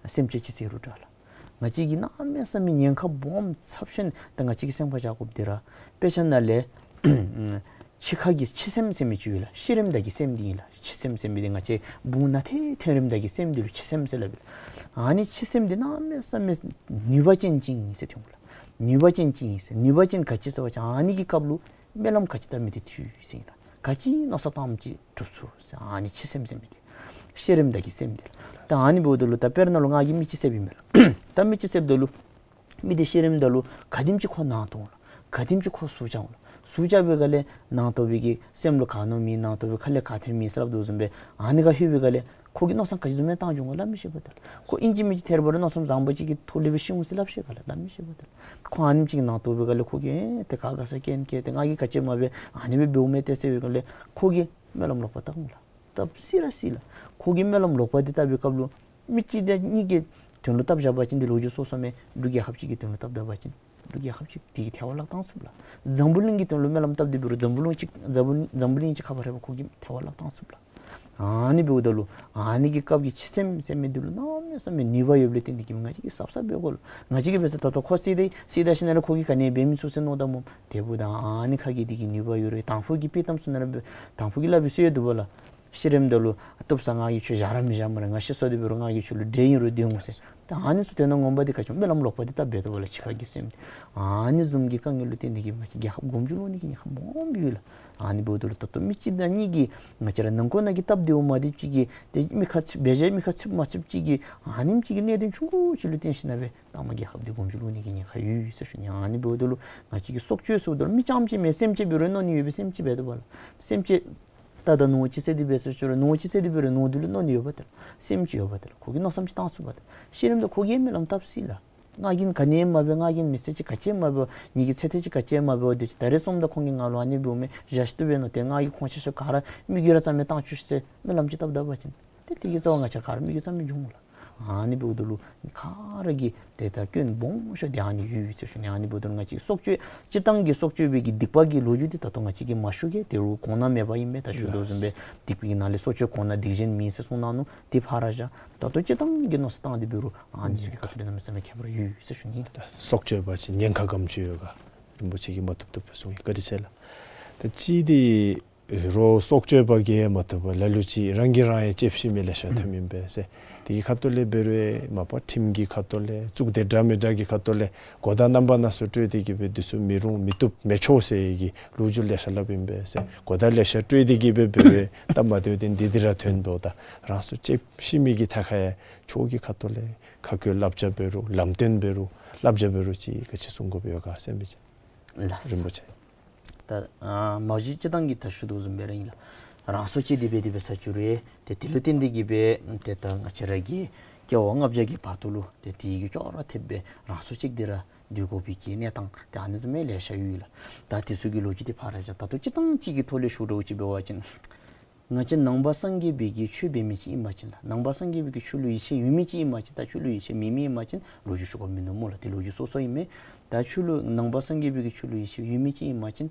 སེམས་ཅན་ཅིག་བསད་རུང་འདྲ་ལགས། ང་བཅས་ཀྱིས་གནམ་མེད་ས་མེད་ཉེན་ཁ་སྦོམ་ཚབས་ཆེན་ད་ང་བཅས་ཀྱིས་སེམས་ཁར་བཞག་དགོཔ་འདི་ར་དཔེ་ཆ་ནང་ལས་ཨ་ འཆི་ཁ་གི་འཆི་སེམས་ཟེར་མི་ཅིག་ཡོད་ལགས། ཤི་རནམ་ད་གི་སེམས་འདི་ཨིན་ལགས། འཆི་སེམས་ཟེར་མི་འདི་ང་བཅས་བུང་ནང་ཐོན་ཐོན་རནམ་ད་གི་སེམས་འདི་ལུ་འཆི་སེམས་ཟེར་སླབ་ཨིན་ལགས། ཨ་ནི་འཆི་སེམས་འདི་གནམ་མེད་ས་མེད་ནུས་པ་ཅན་ཅིག་ཨིན་ཟེར་ཐོན་ལགས། ནུས་པ་ཅན་ཅིག་ཨིན་ཟེར། ནུས་པ་ཅན་ག་ཅི་ཟེར་བ་ཅིན་ཨ་ནི་གི་སྐབས་ལུ་སྨོན་ལམ་ག་ཅི་བཏབ་མི་འདི་འཐུས་ཟེར་ཨིན་ལགས། ག་ཅི་མནོ་བསམ་བཏངམ་ཅིག་འགྲུབ་ཚུགས་ཟེར། ཨ་ནི་འཆི་སེམས་ཟེར་མི་འདི་ཤི་རནམ་ད་གི་སེམས་འདི་ལགས། ད་ཨ་ནི་འབདཝ་ད་ལུ་ད་དཔེར་ན་ལུ་ང་གིས་མི་ཅིག་བསད་པའི་མས་ལགས། ད་མི་ཅིག་བསདཔ་ད་ལུ་མི་འདི་ཤི་རནམ་ད་ལུ་ག་དེམ་ཅིག་ཁོ་ནང་དོ་འོང་ལགས། ག་དེམ་ཅིག་ཁོ་ཟུག་རྐྱབ་འོང་ལགས། ཟུག་རྐྱབ་པའི་སྒང་ལས་ནང་དོ་བའི་གི་སེམས་ལུ་ག་མནོ་མི་ནང་དོ་བའི་ཁ་ལས་ག་ཐོན་མི་ཟེར་སླབ་དོ་བཟུམ་སྦེ་ཨ་ནི་ཁར་ལྷོད་པའི་སྒང་ལས་ཁོ་གིས་མནོ་བསམ་ག་ཅི་བཟུམ་མའི་བཏང་འགྱོ་འོང་ག་སླབ་མི་ཤེས་པས་ད་ལགས། ཁོ་ཨིན་ཅི་མིན་ཅི་ཐད་རི་བ་རི་མནོ་བསམ་བཟང་པོ་ཅིག་གི་ཐོག་ལས་སྦེ་ཤི་འོང་ཟེར་སླབ་ཤེས་ག་ལགས། སླབ་མི་ཤེས་པས་ད་ལགས། ཁོ་ཨ་ནེམ་ཅིག་ནང་དོ་བའི་སྒང་ལས་ཁོ་གིས་ཨེ་ཏེ་ག་ག་ས་སྐྱོན་བཀལ་ཏེ་ང་གིས་ག་ཅི་མ་འབད་ཨ་ནི་སྦེ་འབདཝ་མས་ཏེ་ཟེར་བའི་སྒང་ལས་ཁོ་གིས་སྨོན་ལམ་ལོག་པ་བཏབ་འོང་ལགས། བཏབ་སྲིད་ར་སྲིད་ལགས། ཁོ་གིས་སྨོན་ལམ་ལོག་པ་འདི་བཏབ་པའི་སྐབས་ལུ་མི་གཅིག་དང་གཉིས་ཀྱི་དོན་ལུ་བཏབ་བཞག་པ་ཅིན་འདི་ལོ་རྒྱུས་སོ་སོ་མས། འབྲུག་རྒྱལ་ཁབ་ཅིག་གི་དོན་ལུ་བཏབ་ད་པ་ཅིན་འབྲུག་རྒྱལ་ཁབ་ཅིག་འདི་གིས་ཐལ་བར་བརླག་བཏང་ཚུགས་ལགས། འཛམ་བུ་གླིང་གི་དོན་ལུ་སྨོན་ལམ་བཏབ་སྟེ་འབད་རུང་འཛམ་བུ་གླིང་ཅིག་འཛམ་བུ་འཛམ་བུ་གླིང་ཅིག་ཁ་ཕར་རེ་བ་ཁོ་གིས་ཐལ་བར་བརླག་བཏང་ཚུགས་ལགས། ཨ་ནི་འབདཝ་ད་ལུ་ཨ་ནི་གི་སྐབས་ཀྱི་འཆི་སེམས་ཟེར་མི་འདི་ལུ་གནམ་མེད་ས་མེད་ནུས་པ་ཡོདཔ་ལས་བརྟེན་ཏེ་གིས་ང་བཅས་ཀྱིས་གཟབ་གཟབ་འབད་དགོ་ལགས། ང་བཅས་ཀྱིས་འབད་ས་ད་ལྟོ་ཁོ་བསད་དེ་བསད་ད་ཞིནམ་ལས་ཁོ་གིས་ག་ནི་འབད་མི་ཚུགས་ཟེར་མནོ་ད་སྨོ། དེ་འབདཝ་ད་ཨ་ནི་ཁ་གི་འདི་གི་ནུས་པ་ཡོད་རུང་དང་ཕུ་གི་དཔྱེ་གཏམ་ཚུ་ནང་ར་འབད་དང་ཕུ་གིས་སླབ་པའི་སྲོལ་ཡོད་འདུག་པ་ལགས། ཤི་རནམ་ད་ལུ་བཏུབ་ས་ང་གིས་ཁྱོད་བཞག་ར་མི་བཞག་སྨ་རེ། ང་ཤི་སོང་སྟེ་འབད་རུང་ང་གིས་ཁྱོད་ལུ་འདྲེ་ཨིན་རུང་སྡོད་འོང་ཟེར། ད་ཨ་ནི་ཚུ་དོན་དག་ངོ་མ་འདི་ག་ཅི་སྨོན་ལམ་ལོག་པ་འདི་བཏབ་འབད་དོ་བ་ལགས། འཆི་ཁ་གི་སེམས་འདི་ཨ་ནི་བཟུམ་གྱི་དཀའ་ངལ་ལུ་བརྟེན་ཏེ་གིས་ང་བཅས་རྒྱལ་ཁབ་གོང་འཕེལ་འོང་ནི་གི་ཉེན་ཁ་སྦོམ་ཡོད་ལགས། ཨ་ནི་འབདཝ་ད་ལུ་ད་ལྟོ་མི་གཅིག་དང་གཉིས་ཀྱིས་ང་བཅས་ར་ནང་འཁོད་ནང་གི་སྟབས་བདེཝ་མ་བདེཝ་ཅིག་གིས་ཏེ་མི་ཁ་ཚིག་འབད་བཞག་མི་ཁ་ཚིག་མ་ཚིག་ཅིག་གིས་ཨ་ནེམ་ཅིག་གི་གནད་དོན་ཆུང་ཀུ་ཅིག་ལུ་བརྟེན་ཞིནམ་ལས་ད་མ་རྒྱལ་ཁབ་འདི་གོང་འཕེལ་འོང་ནི་གི་ཉེན་ཁ་ཡོད་ཟེར་ཞུ་ནི། ཨ་ནི་འབདཝ་ད་ལུ་ང་བཅས་ཀྱིས་སྲོག་གཅོད་ཟེརཝ་ད་ལུ་མི་རྐྱངམ་ཅིག་མེན། སེམས་ཅན་འབད་རུང་མནོ་ནི་ཡོད་པས། སེམས་ཅན་འབད་དོ་བ་ལགས། སེམས་ཅན་ད་ད་ནོར་ཅིག་བསད་དེ་འབད་ཟེར་ཞུ་རུང་ནོར་ཅིག་བསད་དེ་འབད་རུང་ནོར་འདི་ལུ་མནོ་ནི་ཡོད་པ་ད་ལགས། སེམས་ཅན་ཡོད་པ་ད་ལགས། ཁོ་གིས་མནོ་བསམ་ཅིག་བཏང་ཚུགས་པ་ད་ལགས། ཤི་རནམ་ད་ཁོ་གིས་སྨོན་ལམ་བཏབ་སྲིད་ལགས། ང་གིས་ག་ནི་མ་འབད། ང་གིས་མི་ཚེ་ཅིག་ག་ཅི་མ་འབད། ངེ་གི་ཚེ་ཐེངས་ཅིག་ག་ཅི་མ་འབད། དེ་ཅིག་ད་རེས་སོངམ་ད་ཁོང་གིས་ང་ལུ་ཨ་ནི་འབདཝ་མས། བཞག་ཤིག་ཏུ་འབད་མནོ་སྟེ་ང་གིས་ཁོང་ཆ་ཁྱབ་ག་ར་མི་རྒྱུད་ར་རྩ་མེད་བཏང་བཅུག་ཟེར་སྨོན་ལམ་ཅིག་བཏབ་ད་པ་ཅིན་ཏེ་དེ་གི་རྩ་བ་ང་བཅས་ག་ར་མི་རྒྱུད་རྩ་མེད་འགྱོ་འོང་ལགས། ཨ་ནི་འབདཝ་ད་ལུ་ག་ར་གིས་ཏེ་ད་སྐྱོན་སྦོམ་ཤོས་འདི་ཨ་ནི་ཡོད་ཟེར་ཞུ་ནི། ཨ་ནི་འབདཝ་ད་ལུ་ང་བཅས་སྲོག་གཅོད་སྤྱིར་བཏང་གི་སྲོག་གཅོད་པའི་གི་སྡིག་པ་གི་ལོ་རྒྱུས་འདི་ད་ལྟོ་ང་བཅས་ཀྱིས་མ་ཞུ་གེ། དེ་རུང་གོང་ན་མེད་པ་ཨིན་མས། ད་ཞུ་དོ་བཟུམ་སྦེ་སྡིག་པའི་ནང་ལས་སྲོག་གཅོད་གོང་ན་སྡིག་གཞན་མིན་ཟེར་གསུངས་གནང་ནུག། དེ་ཕར་བཞག་ད་ལྟོ་སྤྱིར་བཏང་གི་མནོ་བསམ་བཏང་སྟེ་འབད་རུང་ཨ་ནི་ཚུ་གི་ཁ་ཐུག་ལས་གནམ་མེད་ས་མེད་ཁྱད་པར་ཡོད་ཟེར་ཞུ་ནི་ལགས། སྲོག་གཅོད་པ་ཅིན་ཉེན་ཁ་ག་དེམ་ཅིག་ཡོད་ག་རིན་པོ་ཆེ་གིས་མ་བཏུབ་བཏུབ་སྦེ་གསུངས་ཡི། བཀའ་དྲིན་ཆེ་ལགས། ད་ཅི་འདི་རོགས་སྲོག་གཅོད་པ་གིས་མ་བཏུབ་པར་ལ་ལུ་ཅིག་རང་གིས་རང་ཡང་བཅད་ཤི་མི་ལེ་ཤ་ཐོནམ་ཨིན་པས་ཟེར། དེ་གི་ཁ་ཐུག་ལས་འབད་རུང་མ་པ་ཁྲིམས་ཀྱི་ཁ་ཐུག་ལས་གཙུག་སྡེ་འདྲ་མི་འདྲ་གི་ཁ་ཐུག་ལས་གོ་བརྡ་རྣམ་པ་སྣ་ཚོགས་སྤྲོད་དེ་གིས་སྦེ་འདི་ཚུ་མི་རུང་མི་བཏུབ་མི་ཆོག་ཟེར་གྱི་ལོ་རྒྱུས་ལེ་ཤ་སླབ་ཨིན་པས་ཟེར། གོ་བརྡ་ལེ་ཤ་སྤྲོད་དེ་གིས་སྦེ་འབད་རུང་སྟབས་མ་བདེཝ་འདི་འདི་ར་ཐོན་འབདཝ་ད་རང་སྲོག་བཅད་ཤི་མི་གི་ཐད་ཁར་ཡང་ཆོས་ཀྱི་ཁ་ཐུག་ལས་ཁ་བཀོད་བསླབ་བྱ་འབད་རུང་ལམ་སྟོན་འབད་རུང་བསླབ་བྱ་འབད་རུང་ཅིག་ག་ཅི་གསུང་དགོཔ་ཡོད་ག་ཟེར་མི་ཅིག་ལགས། རིན་པོ་ཆེ། ད་ཨ་མ་གཞི་སྤྱིར་བཏང་གི་ད་ཞུ་དོ་བཟུམ་སྦེ་ར་ཨིན་ལགས། རང་སྲོག་བཅད་དེ་འབད་དེ་འབད་ས་ཅིག་རུང་ཏེ་དེ་ལུ་བརྟེན་ཏེ་གིས་སྦེ་ཏེ་ད་ང་བཅས་ར་གི་སྐྱེ་བ་ལྔ་བརྒྱ་གི་བར་དུ་ལུ་ཏེ་དེ་གི་ཅོག་ར་འཐདཔ་སྦེ་རང་སྲོག་བཅད་དེ་ར་སྡོད་དགོ་པའི་གི་གནས་སྟངས་ཏེ་ཨ་ནི་བཟུམ་མའི་ལེ་ཤ་ཡོད་ལགས། ད་དེ་ཚུ་གི་ལོ་རྒྱུས་འདི་ཕར་བཞག་ད་ལྟོ་སྤྱིར་བཏང་ཅིག་གི་ཐོག་ལས་ཞུ་འདྲཝ་ཅིག་འབད་བ་ཅིན་ང་བཅས་ནང་པ་སངས་རྒྱས་པའི་གི་ཆོས་འབད་མི་ཅིག་ཨིན་པ་ཅིན་ལགས། ནང་པ་སངས་རྒྱས་པའི་གི་ཆོས་ལུ་ཡིད་ཆེས་ཡོད་མི་ཅིག་ཨིན་པ་ཅིན་ད་ཆོས་ལུ་ཡིད་ཆེས་མེད་མི་ཨིན་པ་ཅིན་ལོ་རྒྱུས་ཞུ་དགོཔ་མིན་ནུག་སྨོ་ལགས། དེ་ལོ་རྒྱུས་སོ་སོ་ཨིན་མས། ད་ཆོས་ལུ་ནང་པ་སངས་རྒྱས་པའི་གི་ཆོས་ལུ་ཡིད་ཆེས་ཡོད་མི་ཅིག་ཨིན་པ་ཅིན་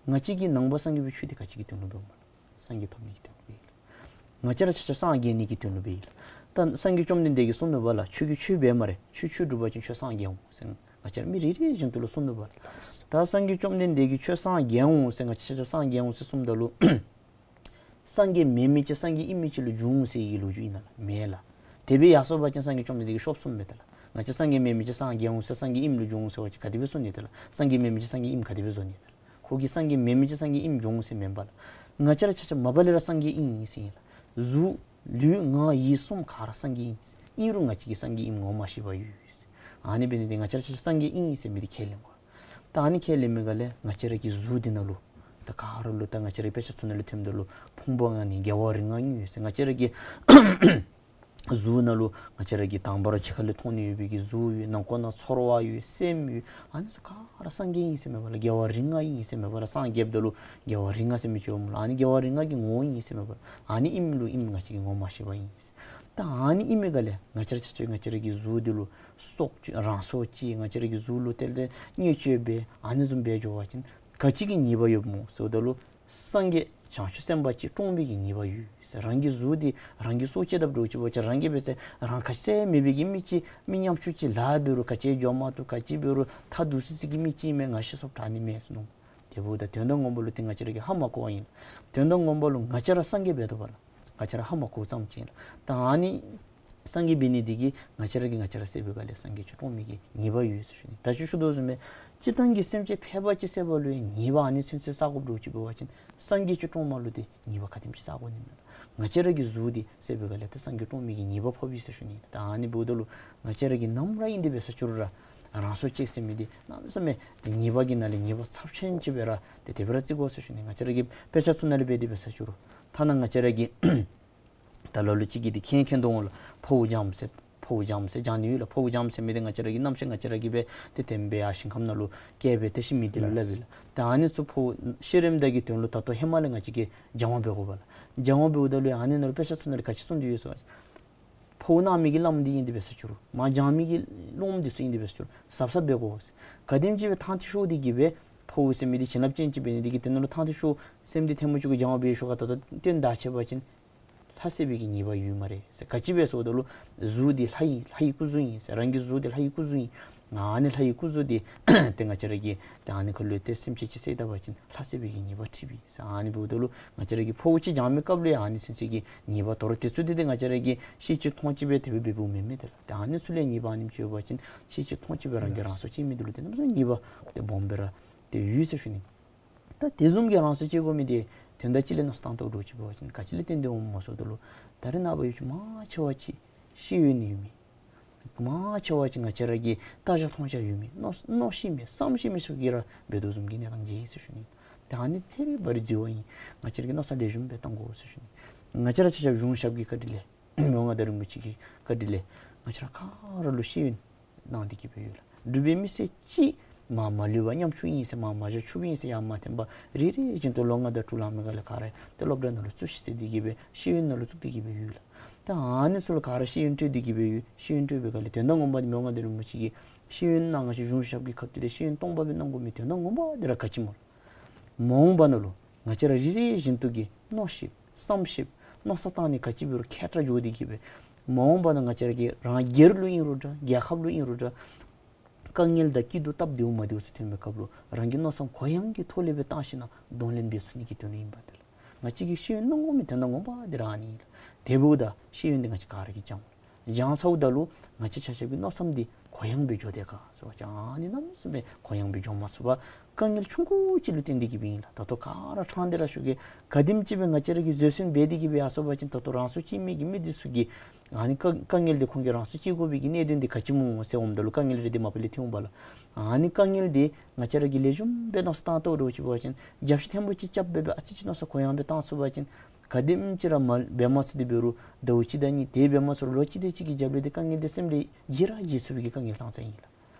ང་བཅས་ཀྱིས་ནང་པ་སངས་རྒྱས་པའི་ཆོས་འདི་ག་ཅི་གི་དོན་ལུ་འབདཝ་སྨོ་ལགས། སངས་རྒྱས་ཐོབ་ནི་གི་དོན་ལུ་འབད་ཡི་ལགས། ང་བཅས་ར་ཆ་ཁྱབ་སངས་རྒྱས་ནི་གི་དོན་ལུ་འབད་ཡི་ལགས། ད་སངས་རྒྱས་བཅོམ་ལྡན་འདས་ཀྱིས་གསུངས་ནུག་པ་ལགས། ཁྱོད་ཀྱིས་ཆོས་འབད་སྨ་རེ། ཁྱོད་ཆོས་སྒྲུབ་པ་ཅིན་ཁྱོད་སངས་རྒྱས་འོང་ཟེར་ང་བཅས་ར་མི་རེ་རེ་བཞིན་དུ་ལུ་གསུངས་ནུག་པ་ལགས། ད་སངས་རྒྱས་བཅོམ་ལྡན་འདས་ཀྱིས་ཁྱོད་སངས་རྒྱས་འོང་ཟེར་ང་བཅས་ཆ་ཁྱབ་སངས་རྒྱས་འོང་ཟེར་གསུངམ་ད་ལུ་སངས་རྒྱས་མེན་མི་ཅིག་སངས་རྒྱས་ཨིན་མི་ཅིག་ལུ་འགྱུར་འོང་ཟེར་གྱི་ལོ་རྒྱུས་ཨིན་ན་ལགས། མེན་ལགས། དེ་སྦེ་ཡར་སོང་པ་ཅིན་སངས་རྒྱས་བཅོམ་ལྡན་འདས་ཀྱིས་ཤོབ་གསུངམ་མས་ད་ལགས། ང་བཅས་སངས་རྒྱས་མེན་མི་ཅིག་སངས་རྒྱས་འོང་ཟེར་སངས་རྒྱས་ཨིནམ་ལུ་འགྱུར་འོང་ཟེར་བ་ཅིན་ག་དེ་སྦེ་གསུང་ནི་ད་ལགས། སངས་རྒྱས་མེན་མི་ཅིག་སངས་རྒྱས་ཨིནམ་ག་དེ་སྦེ་བཟོ་ནི་ད་ལགས། ཁོ་གིས་སངས་རྒྱས་མེན་མི་ཅིག་སངས་རྒྱས་ཨིནམ་འགྱུར་འོང་ཟེར་མེན་པ་ལགས། ང་བཅས་ར་ཆ་ཁྱབ་མ་པ་ལས་ར་སངས་རྒྱས་ཨིན་ཟེར་ཨིན་ལགས། གཟུགས་ལུས་ངག་ཡིད་གསུམ་ག་ར་སངས་རྒྱས་ཨིན། ཨིན་རུང་ང་བཅས་ཀྱིས་སངས་རྒྱས་ཨིནམ་ངོ་མ་ཤེས་པར་ཡོད་ཟེར། ཨ་ནི་འབད་ནི་འདི་ང་བཅས་ར་ཆ་ཁྱབ་སངས་རྒྱས་ཨིན་ཟེར་མི་འདི་ཁས་ལེན་དགོ། ད་ཨ་ནི་ཁས་ལེན་མི་ག་ལས་ང་བཅས་ར་གི་གཟུགས་འདི་ནང་ལུ་ད་ག་ར་ལུ་ད་ང་བཅས་ར་དཔེ་ཆ་ཚུ་ནང་ལུ་ཐོནམ་ད་ལུ་ཕུང་པོ་ལྔ་ནི་རྒྱལ་བ་རིགས་ལྔ་ཡོད་ཟེར། ང་བཅས་ར་གི་གཟུགས་ནང་ལུ་ང་བཅས་ར་གི་དང་པ་ར་ཕྱི་ཁ་ལས་མཐོང་ནི་ཡོད་པའི་གི་གཟུགས་ཡོད། ནང་ཁོག་ནང་ཚོར་བ་ཡོད། སེམས་ཡོད། ཨ་ནི་ཚུ་ག་ར་སངས་རྒྱས་ཨིན་ཟེར་མེན་པ་ལགས། རྒྱལ་བ་རིགས་ལྔ་ཨིན་ཟེར་མེན་པ་ལགས། སངས་རྒྱསཔ་ད་ལུ་རྒྱལ་བ་རིགས་ལྔ་ཟེར་མི་ཅིག་འོངམ་ལགས། ཨ་ནི་རྒྱལ་བ་རིགས་ལྔ་གི་ངོ་བོ་ཨིན་ཟེར་མེན་པ་ལགས། ཨ་ནི་ཨིནམ་ལུ་ཨིནམ་ང་བཅས་ཀྱིས་ངོ་མ་ཤེས་པར་ཨིན་ཟེར། ད་ཨ་ནི་ཨིན་མི་ག་ལས་ང་བཅས་ར་ཆ་ཁྱབ་ང་བཅས་ར་གི་གཟུགས་འདི་ལུ་སྲོག་རང་སྲོག་བཅད། ང་བཅས་ར་གི་གཟུགས་ལུ་ཏེ་ཏེ་བརྙས་བཅོས་འབད་ཨ་ནི་བཟུམ་འབད་འགྱོ་བ་ཅིན་ག་ཅི་གི་ཉེས་པ་ཡོདཔ་སྨོ་ཟེརཝ་ད་ལུ་སངས་རྒྱས་བྱང་ཆུབ་སེམས་དཔའ་ཅིག་བཀྲོངས་པའི་གི་ཉེས་པ་ཡོད་ཟེར། རང་གི་གཟུགས་འདི་རང་གིས་སྲོག་བཅད་དཔ་འདྲཝ་ཅིག་འབད་བ་ཅིན་རང་གིས་འབད་ཚེ་རང་ཁ་ཟས་མེད་པའི་གི་མི་ཅིག་མི་ཉམ་ཆུང་ཅིག་ལཱ་འབད་རུང་ག་ཅི་འགྱོ་མ་བཏུབ། ག་ཅི་འབད་རུང་ཐ་དུ་སི་སི་གི་མི་ཅིག་མས། ང་ཤི་སོཔ་དྲག་ནི་མས་ཟེར་མནོ། དེ་འབདཝ་ད་དོན་དམ་ངོ་མ་ལུ་ཏེ་ང་བཅས་ར་གིས་ཧ་མ་གོཝ་ཨིན་ལགས། དོན་དམ་ངོ་མ་ལུ་ང་བཅས་ར་སངས་རྒྱས་འབད་དོ་བ་ལགས། ང་བཅས་ར་ཧ་མ་གོཝ་ཙམ་ཅིག་ཨིན་ལགས། ད་ཨ་ནི་སངས་རྒྱས་འབད་ནི་འདི་གིས་ང་བཅས་ར་གིས་ང་བཅས་ར་བསད་པའི་སྒང་ལས་སངས་རྒྱས་ཅིག་བཀྲོངས་མི་གི་ཉེས་པ་ཡོད་ཟེར་ཞུ་ནི། ད་ཅི་ཞུ་དོ་བཟུམ་སྦེ་སྤྱིར་བཏང་གི་སེམས་ཅན་ཕལ་པ་ཅིག་བསད་པ་ལུ་ཡང་ཉེས་པ་ཨ་ནི་ཚུན་ཚོད་བསག་དགོཔ་འདྲཝ་ཅིག་འབད་བ་ཅིན་སངས་རྒྱས་ཅིག་བཀྲོངས་མི་ལུ་ཏེ་ཉེས་པ་ག་དེམ་ཅིག་བསག་དགོ་ནི་མས་ལགས། ང་བཅས་ར་གི་གཟུགས་འདི་བསད་པའི་སྒང་ལས་ཏེ་སངས་རྒྱས་བཀྲོངས་མི་གི་ཉེས་པ་ཕོགཔ་ཨིན་ཟེར་ཞུ་ནི། ད་ཨ་ནི་འབདཝ་ད་ལུ་ང་བཅས་ར་གིས་ནམ་ར་ཨིན་ཏེ་འབད་ས་ཅིག་རུང་ར་རང་སྲོག་བཅད་ཟེར་མི་འདི་གནམ་མེད་ས་མེད་ཏེ་ཉེས་པ་གི་ནང་ལས་ཉེས་པ་ཚབས་ཆེན་ཅིག་སྦེ་ར་ཏེ་དེ་སྦེ་ར་བརྩི་དགོ་ཟེར་ཞུ་ནི། ང་བཅས་ར་གི་དཔེ་ཆ་ཚུ་ནང་ལས་འབད་དེ་འབད་ས་ཅིག་རུང་ཐ་ན་ང་བཅས་ར་གི་ད་ལ་ལུ་ཅིག་གིས་འདི་མཁྱེན་མཁྱེན་དོ་འོང་ལགས། ཕོཝ་སྦྱངམ་ཟེར་ཕོཝ་སྦྱངམ་ཟེར་སྦྱང་ནི་ཡོད་ལགས། ཕོཝ་སྦྱངམ་ཟེར་མི་འདི་ང་བཅས་ར་གིས་གནམ་ཤེས་ང་བཅས་ར་གིས་འབད་དེ་དེམ་སྦེ་ཡར་ཞིང་ཁམས་ནང་ལུ་བསྐྱལ་སྦེ་ཏེ་ཤི་མི་འདི་ལུ་སླབ་ཨིན་ལགས། ད་ཨ་ནི་ཚུ་ཕོཝ་ཤི་རནམ་ད་གི་དོན་ལུ་ད་ལྟོ་ཧེ་མ་ལས་ང་བཅས་ཀྱིས་སྦྱང་བ་འབད་དགོ་པས་ལགས། སྦྱང་བ་འབདཝ་ད་ལུ་ཡང་ཨ་ནི་ནང་ལུ་དཔེ་ཆ་ཚུ་ནང་ལས་ག་ཅི་གསུངས་ཏེ་ཡོད་ཟེར་བ་ཅིན་ཕོཝ་གནང་མི་གི་བླམ་འདི་ཨིན་ཏེ་འབད་ས་ཅིག་རུང་མར་སྦྱང་མི་གི་སློབ་མ་འདི་ཚུ་ཨིན་ཏེ་འབད་ས་ཅིག་རུང་གཟབ་གཟབ་འབད་དགོ་ཟེར། ག་དེམ་ཅིག་སྦེ་ཐང་ཐིག་ཤོར་ཏེ་གིས་སྦེ་ཕོཝ་ཟེར་མི་འདི་བྱིན་རླབས་ཅན་ཅིག་འབད་ནི་འདི་གིས་དེ་ནང་ལུ་ཐང་ཐིག་ཤོར་སེམས་འདི་ཐལ་མོ་ཅིག་གུ་སྦྱང་བ་འབད་ཞོར་ཁར་ད་ལྟོ་སྟོན་ད་ཆད་པ་ཅིན་ལྷ་བསད་པའི་གི་ཉེས་པ་ཡོད་སྨ་རེ་ཟེར། ག་ཅི་སྦེ་ཟེརཝ་ད་ལུ་གཟུགས་འདི་ལྷ་ཡི་ལྷ་ཡི་སྐུ་གཟུགས་ཨིན་ཟེར། རང་གི་གཟུགས་འདི་ལྷ་ཡི་སྐུ་གཟུགས་ཨིན། ཨ་ནི་ལྷ་ཡི་སྐུ་གཟུགས་འདི་ཏེ་ང་བཅས་ར་གིས་ཏེ་ཨ་ནི་ཁར་ལུ་ཏེ་སེམས་ཅན་ཅིག་བསད་ད་པ་ཅིན་ལྷ་བསད་པའི་གི་ཉེས་པ་འཁྲི་བས་ཟེར། ཨ་ནི་འབདཝ་ད་ལུ་ང་བཅས་ར་གིས་ཕོཝ་ཅིག་སྦྱང་མི་སྐབས་ལུ་ཡང་ཨ་ནི་ཚུན་ཚོད་ཀྱི་ཉེས་པ་དོ་རུང་དེ་ཚུ་འདི་ཏེ་ང་བཅས་ར་གིས་ཤེས་ཅི་མཐོང་ཅི་སྦེ་དེ་སྦེ་འབདཝ་མེན་མས་ཏེ་ལགས། ཏེ་ཨ་ནི་ཚུ་ལས་ཉེས་པ་ཨ་ནེམ་ཅིག་ཡོད་པ་ཅིན་ཤེས་ཅི་མཐོང་ཅི་སྦེ་རང་གིས་རང་སྲོག་བཅད་མི་འདི་ལུ་ཏེ་གནམ་མེད་ས་མེད་ཉེས་པ་ཏེ་སྦོམ་སྦེ་ར་ཏེ་ཡོད་ཟེར་ཞུ་ནི། ད་དེ་བཟུམ་གྱི་རང་སྲོག་བཅད་དགོ་མི་འདི་དོན་དག་ཅིག་ལས་མནོ་བསམ་བཏང་དོ་འདྲཝ་ཅིག་འབད་བ་ཅིན་ག་ཅི་ལས་བརྟེན་ཏེ་འོངམ་སྨོ་ཟེརཝ་ད་ལུ་ད་རེས་ནངས་པ་ཡོད་ཅི་མང་ཆེ་བ་ཅིག་ཤེས་ཡོན་ཡོད་མི་མང་ཆེ་བ་ཅིག་ང་བཅས་ར་གི་ལྟ་རྒྱ་མཐོང་རྒྱ་ཡོད་མི་མནོ་མནོ་ཤེས་མི་བསམ་ཤེས་མི་ཚུ་གིས་ར་འབད་དོ་བཟུམ་གྱི་གནས་སྟངས་ཅིག་ཨིན་ཟེར་ཞུ་ནི། ད་ཨ་ནི་ཐད་རི་བ་རི་འཛོལ་བ་ཨིན། ང་བཅས་ར་གིས་མནོ་བསམ་ལེགས་ཤོམ་སྦེ་བཏང་དགོ་ཟེར་ཞུ་ནི། ང་བཅས་ར་ཆ་ཁྱབ་གཞུང་ཞབས་ཀྱི་བཀའ་དྲིན་ལས་མི་དབང་མངའ་བདག་རིན་པོ་ཆེ་གི་བཀའ་དྲིན་ལས་ང་བཅས་ར་ག་ར་ལུ་ཤེས་ཡོན་གནང་སྟེ་གིས་སྦེ་ཡོད་ལགས། འབྲུག་པའི་མི་སེར་ཅིག་མར་མ་ལུས་པར་ཉམ་ཆུང་ཨིན་ཟེར་མར་མ་བཞག་ཆུང་ཨིན་ཟེར་ཡར་མ་འཐེན་པར་རེ་རེ་བཞིན་དུ་ལོ་ལྔ་དང་དྲུག་ལང་མི་སྒང་ལས་ག་ར་ཏེ་སློབ་གྲྭ་ནང་ལུ་བཙུགས་ཤིག་ཟེར་ཏེ་གིས་སྦེ་ཤེས་ཡོན་ནང་ལུ་བཙུགས་ཏེ་གིས་སྦེ་ཡོད་ལགས། ད་ཨ་ནི་ཚུ་ལུ་ག་ར་ཤེས་ཡོན་སྤྲོད་དེ་གིས་སྦེ་ཡོད། ཤེས་ཡོན་སྤྲོད་པའི་སྒང་ལས་དོན་དག་ངོ་མ་འདི་མི་དབང་མངའ་བདག་རིན་པོ་ཆེ་གིས་ཤེས་ཡོན་གནང་ང་བཅས་གཞུང་ཞབས་ཀྱི་ཁ་ཐུག་ལས་ཤེས་ཡོན་སྟོང་པ་སྦེ་གནང་དགོ་མི་དོན་དག་ངོ་མ་འདི་ར་ག་ཅི་སྨོ། མ་འོངས་པ་ནང་ལུ་ང་བཅས་ར་རེ་རེ་བཞིན་དུ་གིས་མནོ་ཤེསཔ་བསམ་ཤེསཔ་མནོ་བསམ་བཏང་ནི་ག་ཅི་འབད་རུང་མཁས་དྲགས་འགྱོ་སྟེ་གིས་སྦེ་མ་འོངས་པ་ནང་ང་བཅས་ར་གི་རང་སྒེར་ལུ་ཨིན་རུང་འདྲ་རྒྱལ་ཁབ་ལུ་ཨིན་རུང་འདྲ་དཀའ་ངལ་དང་སྐྱིད་སྡུག་སྟབས་བདེཝ་མ་བདེཝ་ཚུ་ཐོན་པའི་སྐབས་ལུ་རང་གི་མནོ་བསམ་གུ་ཡངས་ཀྱི་ཐོག་ལས་སྦེ་བཏང་ཞིནམ་གདོང་ལེན་འབད་ཚུགས་ནི་གི་དོན་ལུ་ཨིན་པ་དེ་ལགས། ང་བཅས་ཀྱིས་ཤེས་ཡོན་གནང་དགོ་མི་དོན་དག་ངོ་མ་འདི་ར་ཨ་ནི་ཨིན་ལགས། དེ་འབདཝ་ད་ཤེས་ཡོན་འདི་ང་བཅས་ག་ར་གིས་སྦྱང་དགོ་ལགས། སྦྱང་ཚརཝ་ད་ལུ་ང་བཅས་ཆ་ཁྱབ་ཀྱི་མནོ་བསམ་འདི་གུ་ཡངས་སྦེ་འགྱོ་དེས་ག་ཟེར་བ་ཅིན་ཨ་ནི་གནམ་མེད་ས་མེད་གུ་ཡངས་སྦེ་འགྱོ་མ་ཚུགས་པར་དཀའ་ངལ་ཆུང་ཀུ་ཅིག་ལུ་བརྟེན་ཏེ་གིས་སྦེ་ཨིན་ལགས། ད་ལྟོ་ག་ར་ཕྲང་སྟེ་ར་ཞུ་གེ། ག་དེམ་ཅིག་སྦེ་ང་བཅས་ར་གིས་བཟོད་བསྲན་འབད་དེ་གིས་སྦེ་ཡར་སོང་པ་ཅིན་ད་ལྟོ་རང་སྲོག་བཅད་མི་གི་མི་འདི་ཚུ་གིས་ཨ་ནི་དཀའ་དཀའ་ངལ་འདི་ཁོང་གིས་རང་སྲོག་བཅད་དགོ་པའི་གི་གནད་དོན་འདི་ག་ཅི་སྨོ་ཟེར་འོངམ་ད་ལུ་དཀའ་ངལ་རེ་འདི་མ་པ་ལས་ཐོན་འོང་པ་ལགས། ཨ་ནི་དཀའ་ངལ་འདི་ང་བཅས་ར་གིས་ལེགས་ཤོམ་སྦེ་མནོ་བསམ་བཏང་ཐོག་རོགས་ཅིག་འབད་བ་ཅིན་རྒྱབ་བཤུད་ཐེངས་པོ་ཅིག་རྐྱབ་སྦེ་སྦེ་ཨ་ཙི་ཅིག་མནོ་བསམ་གུ་ཡངས་སྦེ་བཏང་ཚུགས་པ་ཅིན་ག་དེམ་ཅིག་ར་མ་འབད་མ་ཚུགས་ཏེ་འབད་རུང་ཟླཝ་གཅིག་དང་གཉིས་དེ་འབད་མ་ཚུགས་རུང་ལོ་གཅིག་དེ་ཅིག་གི་རྒྱབ་ལས་འདི་དཀའ་ངལ་འདི་སེམས་ལས་བརྗེད་ར་བརྗེད་ཚུགས་པའི་གི་དཀའ་ངལ་ཙང་ཙང་ཨིན་ལགས།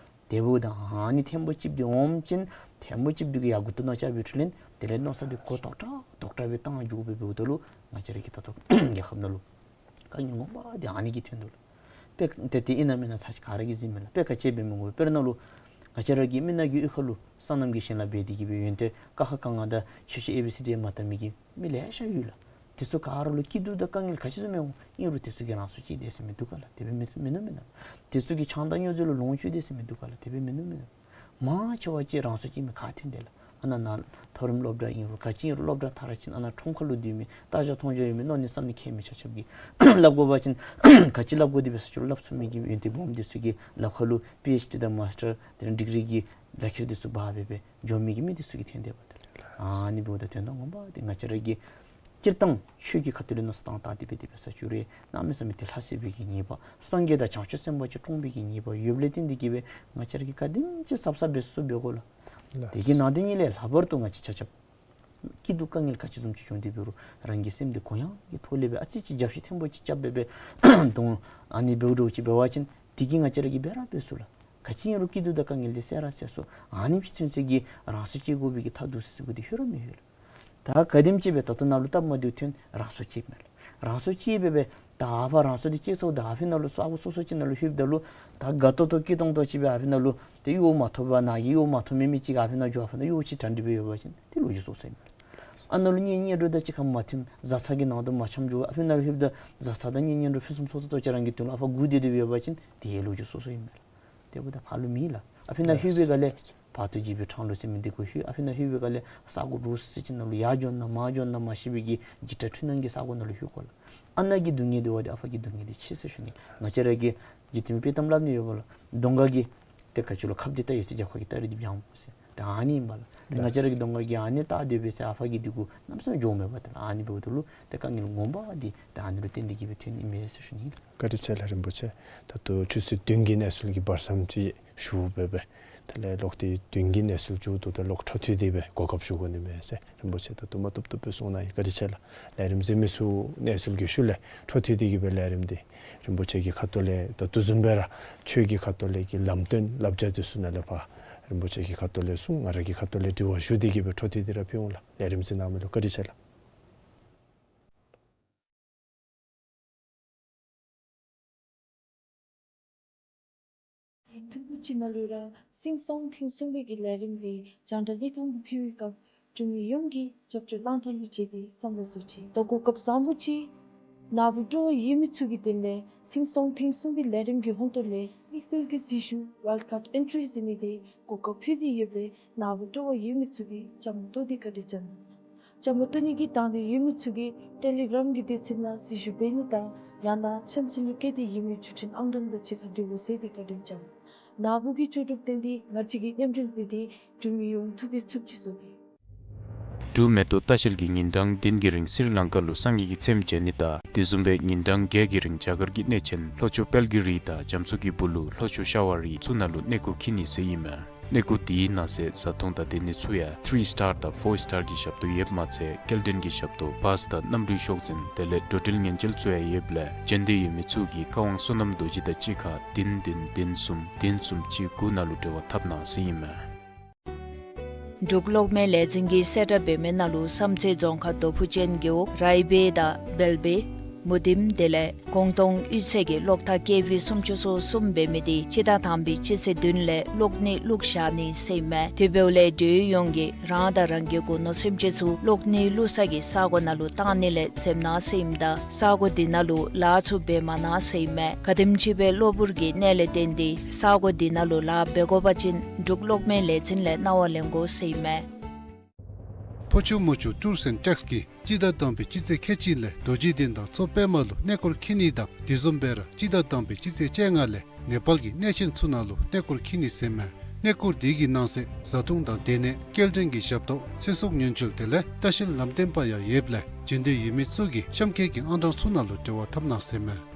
དེ་འབདཝ་ད་ཨ་ནི་ཐེངས་པོ་གཅིག་འདི་འོངམ་ཅིན་ཐེངས་པོ་གཅིག་འདི་གིས་ཡར་མགུ་ཏོ་ནང་བཅའ་བའི་འཕྲོ་ལས་དེ་ལས་མནོ་བསམ་འདི་གུ་དོག་དྲགས་དོག་དྲགས་སྦེ་བཏང་འགྱོ་དགོ་པས། འབདཝ་ད་ལུ་ང་བཅས་ར་གིས་ད་ལྟོ་རྒྱལ་ཁབ་ནང་ལུ་དཀའ་ངལ་ངོ་མ་འདི་ཨ་ནི་གིས་ཐོན་དོ་ལགས། དཔེ་ཏེ་ཏེ་ཨིན་ན་མེན་ན་ཚར་གཅིག་ག་ར་གིས་གཟིགས་མས་ལགས། དཔེ་ག་ཅི་འབད་མི་དགོ། དཔེར་ན་ལུ་ང་བཅས་ར་གི་མི་ནག་གི་གཡུས་ཁ་ལུ་སོ་ནམ་གྱི་ཞིང་ལཱ་འབད་དེ་གིས་སྦེ་ཡོན་ཏན་ཀ་ཁ་ག་ང་དང་ཆོས་ཤེས་ཨེ་བི་སི་ཌི་མ་དག་མི་གི་མི་ལེ་ཤ་ཡོད་ལགས། དེ་ཚུ་ག་ར་ལུ་སྐྱིད་སྡུག་དང་དཀའ་ངལ་ག་ཅི་བཟུམ་ཡོད་རུང་ཨིན་རུང་དེ་ཚུ་གིས་རང་སྲོག་བཅད་དེས་ཟེར་མི་འདུག་ག་ལགས། དེ་སྦེ་མིན་མིན་ནུག་མེན་ན། དེ་ཚུ་གིས་ཆང་དང་སྨྱོ་རྫས་ལུ་ལོངས་སྤྱོད་དེས་ཟེར་མི་འདུག་ག་ལགས། དེ་སྦེ་མིན་ནུག་མེན་ན། མང་ཆེ་བ་ཅིག་རང་སྲོག་བཅད་མི་ག་ཐོན་དེས་ལགས། ཨ་ནཱ་ནཱ་མཐོ་རིམ་སློབ་གྲྭ་ཨིན་རུང་ག་ཅི་ཨིན་རུང་སློབ་གྲྭ་མཐར་ཕྱིན་ཨ་ནཱ་ཁྲོམ་ཁ་ལུ་སྡོད་མི་ལྟ་རྒྱ་མཐོང་རྒྱ་ཡོད་མི་མནོ་ནི་བསམ་ནི་མཁས་མི་ཆ་ཁྱབ་ཀྱིས་སླབ་དགོ་པ་ཅིན་ག་ཅི་སླབ་དགོ་དེ་འབད་ས་ཅིག་རུང་སླབ་ཚུགས་མི་གི་ཡོན་ཏན་སྦོམ་དེ་ཚུ་གི་ལག་ཁ་ལུ་པི་ཨེཆ་ཌི་དང་མཱས་ཊར་དེ་ལས་ཌིག་རི་གི་ལག་ཁྱེར་དེ་ཚུ་འབག་སྦེ་སྦེ་འགྱོ་མི་གི་མི་དེ་ཚུ་གིས་ཐོན་དེས་པ་ཏེ་ལགས། ཨ་ནི་འབདཝ་ད་དོན་དག་ངོ་མ་འདི་ང་བཅས་ར་གིས་སྤྱིར་བཏང་ཆོས་ཀྱི་ཁ་ཐུག་ལས་མནོ་བསམ་བཏང་སྟེ་འབད་དེ་འབད་ས་ཅིག་རུང་གནམ་མེད་ས་མེད་ཏེ་ལྷ་བསད་པའི་གི་ཉེས་པ་སངས་རྒྱས་དང་བྱང་ཆུབ་སེམས་དཔའ་ཅིག་བཀྲོངས་པའི་གི་ཉེས་པ་ཡོདཔ་ལས་བརྟེན་ཏེ་གིས་སྦེ་ང་བཅས་ར་གིས་ག་དེམ་ཅིག་གཟབ་གཟབ་འབད་ཚུགས་འབད་དགོ་ལགས། དེ་གི་ནང་དེ་ཉིད་ལས་ལྷག་པར་དུ་ང་བཅས་ཆ་ཁྱབ་སྐྱིད་སྡུག་དཀའ་ངལ་ག་ཅི་བཟུམ་ཅིག་བྱུང་སྟེ་འབད་རུང་རང་གི་སེམས་འདི་གུ་ཡངས་ཀྱི་ཐོག་ལས་སྦེ་ཨ་ཙི་ཅིག་རྒྱབ་བཤུད་ཐེངས་པོ་ཅིག་རྐྱབ་སྦེ་སྦེ་གདོང་ཨ་ནི་འབདཝ་འདྲཝ་ཅིག་འབད་བ་ཅིན་དེ་གིས་ང་བཅས་ར་གིས་འབད་ར་འབད་ཚུགས་ལགས། ག་ཅི་ཨིན་རུང་སྐྱིད་སྡུག་དང་དཀའ་ངལ་འདི་བསལ་ར་བསལ་ཚུགས། ཨ་ནེམ་ཅིག་ཚུན་ཚོད་ཀྱི་རང་སྲོག་བཅད་དགོ་པའི་གི་ཐབས་སྡུག་ཟེར་ཟེར་དགོ་དེ་ཧེ་ར་མི་ཡོད་ལགས། ད་ག་དེམ་ཅིག་སྦེ་ད་ལྟོ་ནཱ་ལུ་སྟབས་མ་བདེཝ་ཐོན་རང་སྲོག་བཅད་མས་ལགས། རང་སྲོག་བཅད་སྦེ་སྦེ་ད་ཨ་ཕར་རང་སྲོག་འདི་བཅད་ཚརཝ་ད་ཨ་ཕི་ནང་ལུ་ས་གོ་སོ་སོ་ཅིག་ནང་ལུ་ལྷོདཔ་ད་ལུ་ད་དགའ་ཏོག་ཏོ་སྐྱིད་ཏོང་ཏོ་ཅིག་སྦེ་ཨ་ཕི་ནང་ལུ་ཏེ་གཡོག་མ་ཐོབ་པར་ནཱ་གི་གཡོག་མ་ཐོབ་མི་མི་ཅིག་ཨ་ཕི་ནང་འགྱོ་ཨ་ཕི་ནང་གཡོག་ཅིག་གྲ་སྒྲིག་སྦེ་ཡོད་པ་ཅིན་ཏེ་ལོ་རྒྱུས་སོ་སོ་ཨིན་མས། ཨ་ནཱ་ལུ་གཉེན་ཉེ་འགྲོ་དང་གཅིག་ཁར་མ་མཐུན་བཟའ་ཚང་གི་ནང་དུ་མ་འཆམ་འགྱོ་ཨ་ཕི་ནང་ལྷོདཔ་ད་བཟའ་ཚང་དང་གཉེན་ཉེ་འགྲོ་ཕུན་སུམ་ཚོགས་ཏོག་ཏོ་ཅིག་རང་གི་དོན་ལུ་ཨ་ཕར་སྒུག་སྡོད་སྡོདཔ་ཡོད་པ་ཅིན་ཏེ་ལོ་རྒྱུས་སོ་སོ་ཨིན་མས་ལགས། དེ་འབདཝ་ད་ཕར་ལུ་མེད་ལགས། ཨ་ཕི་ན་ལགས་ལྷོད་པའི་སྒང་ལས་ལགས། བར་དོ་འཇིགས་པའི་འཕྲང་ལུ་ཟེར་མི་འདི་གུ་ལྷོད། ཨ་ཕི་ན་ལྷོད་པའི་སྒང་ལས་ས་གོ་རུ་སི་ཅིག་ནང་ལུ་ཡར་འགྱོ་ན་མར་འགྱོ་ན་མ་ཤེས་པའི་གི་འཇིགས་སྐྲག་འཁྲུལ་སྣང་གི་ས་གོ་ནང་ལུ་ལྷོད་དགོ་ལགས། ཨ་ནཱ་གི་སྡུག་བསྔལ་འདི་བ་འདི་ཨ་ཕ་གི་སྡུག་བསྔལ་འདི་ཆེ་ཟེར་ཞུ་ནི། ང་བཅས་ར་གིས་འཇིག་རྟེན་དཔྱེ་གཏམ་སླབ་ནི་ཡོད་པ་ལགས། གདོང་ཁ་གི་ཏེ་ག་ཅི་ལོ་ཁབ་འདི་བལྟ་ཡི་ཟེར་རྒྱབ་ཁ་གི་སྟ་རེ་འདི་འབྱང་དགོ་ཟེར། ཏེ་ཨ་ནི་ཨིན་པ་ལགས། ཏེ་ང་བཅས་ར་གི་གདོང་ཁ་གིས་ཨ་ནི་བལྟ་སྡོད་པས་ཟེར་ཨ་ཕ་གི་འདི་གུ་གནམ་མེད་ས་མེད་འགྱོཝ་མེད་པ། ཏེ་ཨ་ནི་འབདཝ་ད་ལུ་ཏེ་དཀའ་ངལ་ངོ་མ་འདི་ཏེ་ཨ་ནི་ལུ་བརྟེན་ཏེ་གིས་སྦེ་ཐོན་ནི་མས་ཟེར་ཞུ་ནི་ལགས། བཀའ་དྲིན་ཆེ་ལགས་རིན་པོ་ཆེ། ད་ལྟོ་ཆུ་ཚོད་བདུན་གྱི་གནས་ཚུལ་གྱི་བར་མཚམས་ཅིག་ཞུ་སྦེ་སྦེ། དེ་ལས་ལོག་སྟེ་བདུན་གྱི་གནས་ཚུལ་མཇུག་བསྡུཝ་ད་ལོག་འཕྲོ་མཐུད་དེ་སྦེ་གོ་སྐབས་ཞུ་དགོ་ནི་མས་ཟེར་རིན་པོ་ཆེ་ད་དུམ་གྲ་ཏུབ་ཏུབ་སྦེ་གསུང་གནང་ཡི། བཀའ་དྲིན་ཆེ་ལགས། ལས་རིམ་གཟིགས་མི་ཚུ་གནས་ཚུལ་གྱི་ཤུལ་ལས་འཕྲོ་མཐུད་དེ་གིས་སྦེ་ལས་རིམ་འདི་རིན་པོ་ཆེ་གི་ཁ་ཐུག་ལས་ད་ལྟོ་བཟུམ་སྦེ་ར་ཆོས་ཀྱི་ཁ་ཐུག་ལས་ཀྱི་ལམ་སྟོན་བསླབ་བྱ་འདི་ཚུ་ནཱ་ལས་ཕར་རིན་པོ་ཆེ་གི་ཁ་ཐུག་ལས་གསུང་ང་ར་གི་ཁ་ཐུག་ལས་དྲི་བ་ཞུ་སྟེ་གིས་སྦེ་འཕྲོ་མཐུད་དེ་ར་ཕུལ་འོང་ལགས། ལས་རིམ་གཟིགས་གནང་མི་ལུ་བཀའ་དྲིན་ཆེ་ལགས། ཐུང་ཀུ་ཅིག་ནང་ལུ་ར་སིང་སོང་ཐེངས་གསུམ་པའི་གི་ལས་རིམ་འདི་རྒྱང་བསྒྲགས་ལས་ཁུངས་ཀྱིས་ཕུལ་བའི་སྐབས་འབྲུག་མི་ཡོངས་ཀྱིས་རྒྱབ་སྐྱོར་གནང་ཐངས་ལུ་དཔྱད་དེ་བསམ་བློ་བཟོ་ཅི། ད་གོ་སྐབས་བཟང་པོ་ཅིག་ནཱ་བུ་སྤྲོ་བ་ཡོད་མི་ཚུ་གིས་དེ་ལས་སིང་སོང་ཐེངས་གསུམ་པའི་ལས་རིམ་གྱི་ཧོང་ཏོ་ལས་དམིགས་བསལ་གྱི་ཟིང་ཆ་ཝའིལཌ་ཀཱཌ་ཨེན་ཊི་རི་ཟེར་མི་འདི་གོ་སྐབས་ཕུལ་ཏེ་ཡོདཔ་ལས་ནཱ་བུ་སྤྲོ་བ་ཡོད་མི་ཚུ་གིས་བཅའ་མར་གཏོགས་ཏེ་བཀའ་དྲིན་བསྐྱང་། བཅའ་མར་གཏོགས་ནི་གི་དང་འདོད་ཡོད་མི་ཚུ་གིས་ཊེ་ལི་གྲམ་གྱི་དུས་ཚོད་ནང་ཟིང་ཆ་འབད་ནི་དང་ཡང་ན་གཤམ་ཚུན་ལུ་བཀོད་དེ་ཡོད་མི་ཆོས་འཕྲིན་ཨང་གྲངས་དང་གཅིག་ཁར་འབྲེལ་བ་མཛད་དེ་བཀའ་དྲིན་བསྐྱང་། ནཱ་བུ་གིས་ལྕོགས་གྲུབ་བསྟན་ཏེ་ང་བཅས་ཀྱིས་མཉམ་འབྲེལ་འབད་དེ་འབྲུག་མི་ཡོངས་ཐུགས་ཀྱི་ཚུགས་ཀྱི་བཟོ་གེ། འབྲུག་མེ་ཏོག་ལྟ་བཤལ་གྱིས་ཉིན་གྲངས་བདུན་གྱི་རིང་སི་རི་ལང་ཀ་ལུ་སངས་རྒྱས་ཀྱི་ཚེམས་མཇལ་ནི་དང་དེ་བཟུམ་སྦེ་ཉིན་གྲངས་བརྒྱད་ཀྱི་རིང་རྒྱ་གར་གྱི་གནས་ཆེན་ལྷོ་ཕྱོགས་དཔལ་གྱི་རི་དང་རྒྱ་མཚོ་གི་སྦུག་ལུ་ལྷོ་ཕྱོགས་ཤ་ཝ་རི་ཚུ་ནང་ལུ་གནས་སྐོར་འཁྱིད་ནི་ཟེར་ཨིན་མས། གནས་སྐོར་དེའི་ནང་གསེས་བཟའ་འཐུང་དང་སྡོད་ནི་ཚུ་ཡང་ཐི་རི་སི་ཊར་དང་ཕོར་སི་ཊར་གྱི་ཞབས་ཏོག་ཡོདཔ་མ་ཚད་སྐྱེལ་འདྲེན་གྱི་ཞབས་ཏོག་བཱས་དང་གནམ་གྲུའི་ཤོག་འཛིན་དེ་ལས་འགྲོ་འགྲུལ་ཉེན་བཅོལ་ཚུ་ཡང་ཡོདཔ་ལས་བྱོན་འདོད་ཡོད་མི་ཚུ་གིས་ཀ་ཝང་བསོད་ནམས་རྡོ་རྗེ་དང་གཅིག་ཁར་བདུན་བདུན་བདུན་གསུམ་བདུན་གསུམ་གཅིག་དགུ་ནང་ལུ་འབྲེལ་བ་འཐབ་གནང་ཟེར་ཨིན་མས། འབྲུག་གློག་མེ་ལས་འཛིན་གྱིས་གསལ་བསྒྲགས་འབད་མི་ནང་ལུ་བསམ་རྩེ་རྫོང་ཁག་རྡོ་ཕུ་ཅན་རྒེད་འོག་རའི་སྦིས་དང་བལ་སྦིས་མུ་ཏིམ་དེ་ལས་གོང་སྟོང་གཡུས་ཚན་གྱི་གློག་ཐག་ཀེ་ཝི་སུམ་ཅུ་སོ་གསུམ་འབད་མི་འདི་སྤྱི་ཟླ་དང་པའི་སྤྱི་ཚེས་བདུན་ལས་གློག་ནད་བླུགས་བཞག་ནི་ཟེར་ཨིན་མས། དེ་འབདཝ་ལས་འབྲེལ་ཡོད་ཡོངས་ཀྱིས་རང་དང་རང་གི་སྒོ་ནོར་སེམས་ཅན་ཚུ་གློག་ནད་བླུགས་ས་གི་ས་གོ་ནང་ལུ་བཏང་ནི་ལས་འཛེམ་གནང་ཟེར་ཨིནམ་ད་ས་གོ་འདི་ནང་ལུ་ལཱ་ཚུ་འབད་མ་གནང་ཟེར་ཨིན་མས། ག་དེམ་ཅིག་སྦེ་གློ་བུར་གྱི་ནད་ལས་བརྟེན་ཏེ་ས་གོ་འདི་ནང་ལུ་ལཱ་འབད་དགོ་པ་ཅིན་འབྲུག་གློག་མེ་ལས་འཛིན་ལས་གནང་བ་ལེན་དགོ་ཟེར་ཨིན་མས། ཕོ་ཆུ་མོ་ཆུ་ཊུརསི་ཨེནཌ་ཊེགསི་གིས་སྤྱི་ཟླ་དང་པའི་སྤྱི་ཚེས་ཁལ་གཅིག་ལས་རྡོ་རྗེ་གདན་དང་མཚོ་པདྨ་ལུ་གནས་སྐོར་འཁྱིད་ནི་དང་དེ་བཟུམ་སྦེ་ར་སྤྱི་ཟླ་དང་པའི་སྤྱི་ཚེས་བཅོ་ལྔ་ལས་ནེ་པཱལ་གྱི་གནས་ཆེན་ཚུ་ནང་ལུ་གནས་སྐོར་འཁྱིད་ནི་ཟེར་ཨིན་མས། གནས་སྐོར་དེ་གི་ནང་གསེས་བཟའ་འཐུང་དང་སྡོད་གནས་སྐྱེལ་འདྲེན་གྱི་ཞབས་ཏོག་ཚེ་སྲོག་ཉེན་བཅོལ་དེ་ལས་ལྟ་བཤལ་ལམ་སྟོན་པ་ཡང་ཡོདཔ་ལས་བྱོན་འདོད་ཡོད་མི་ཚུ་གིས་གཤམ་འཁོད་ཀྱི་ཨང་གྲངས་ཚུ་ནང་ལུ་འབྲེལ་བ་འཐབ་གནང་ཟེར་ཨིན་མས།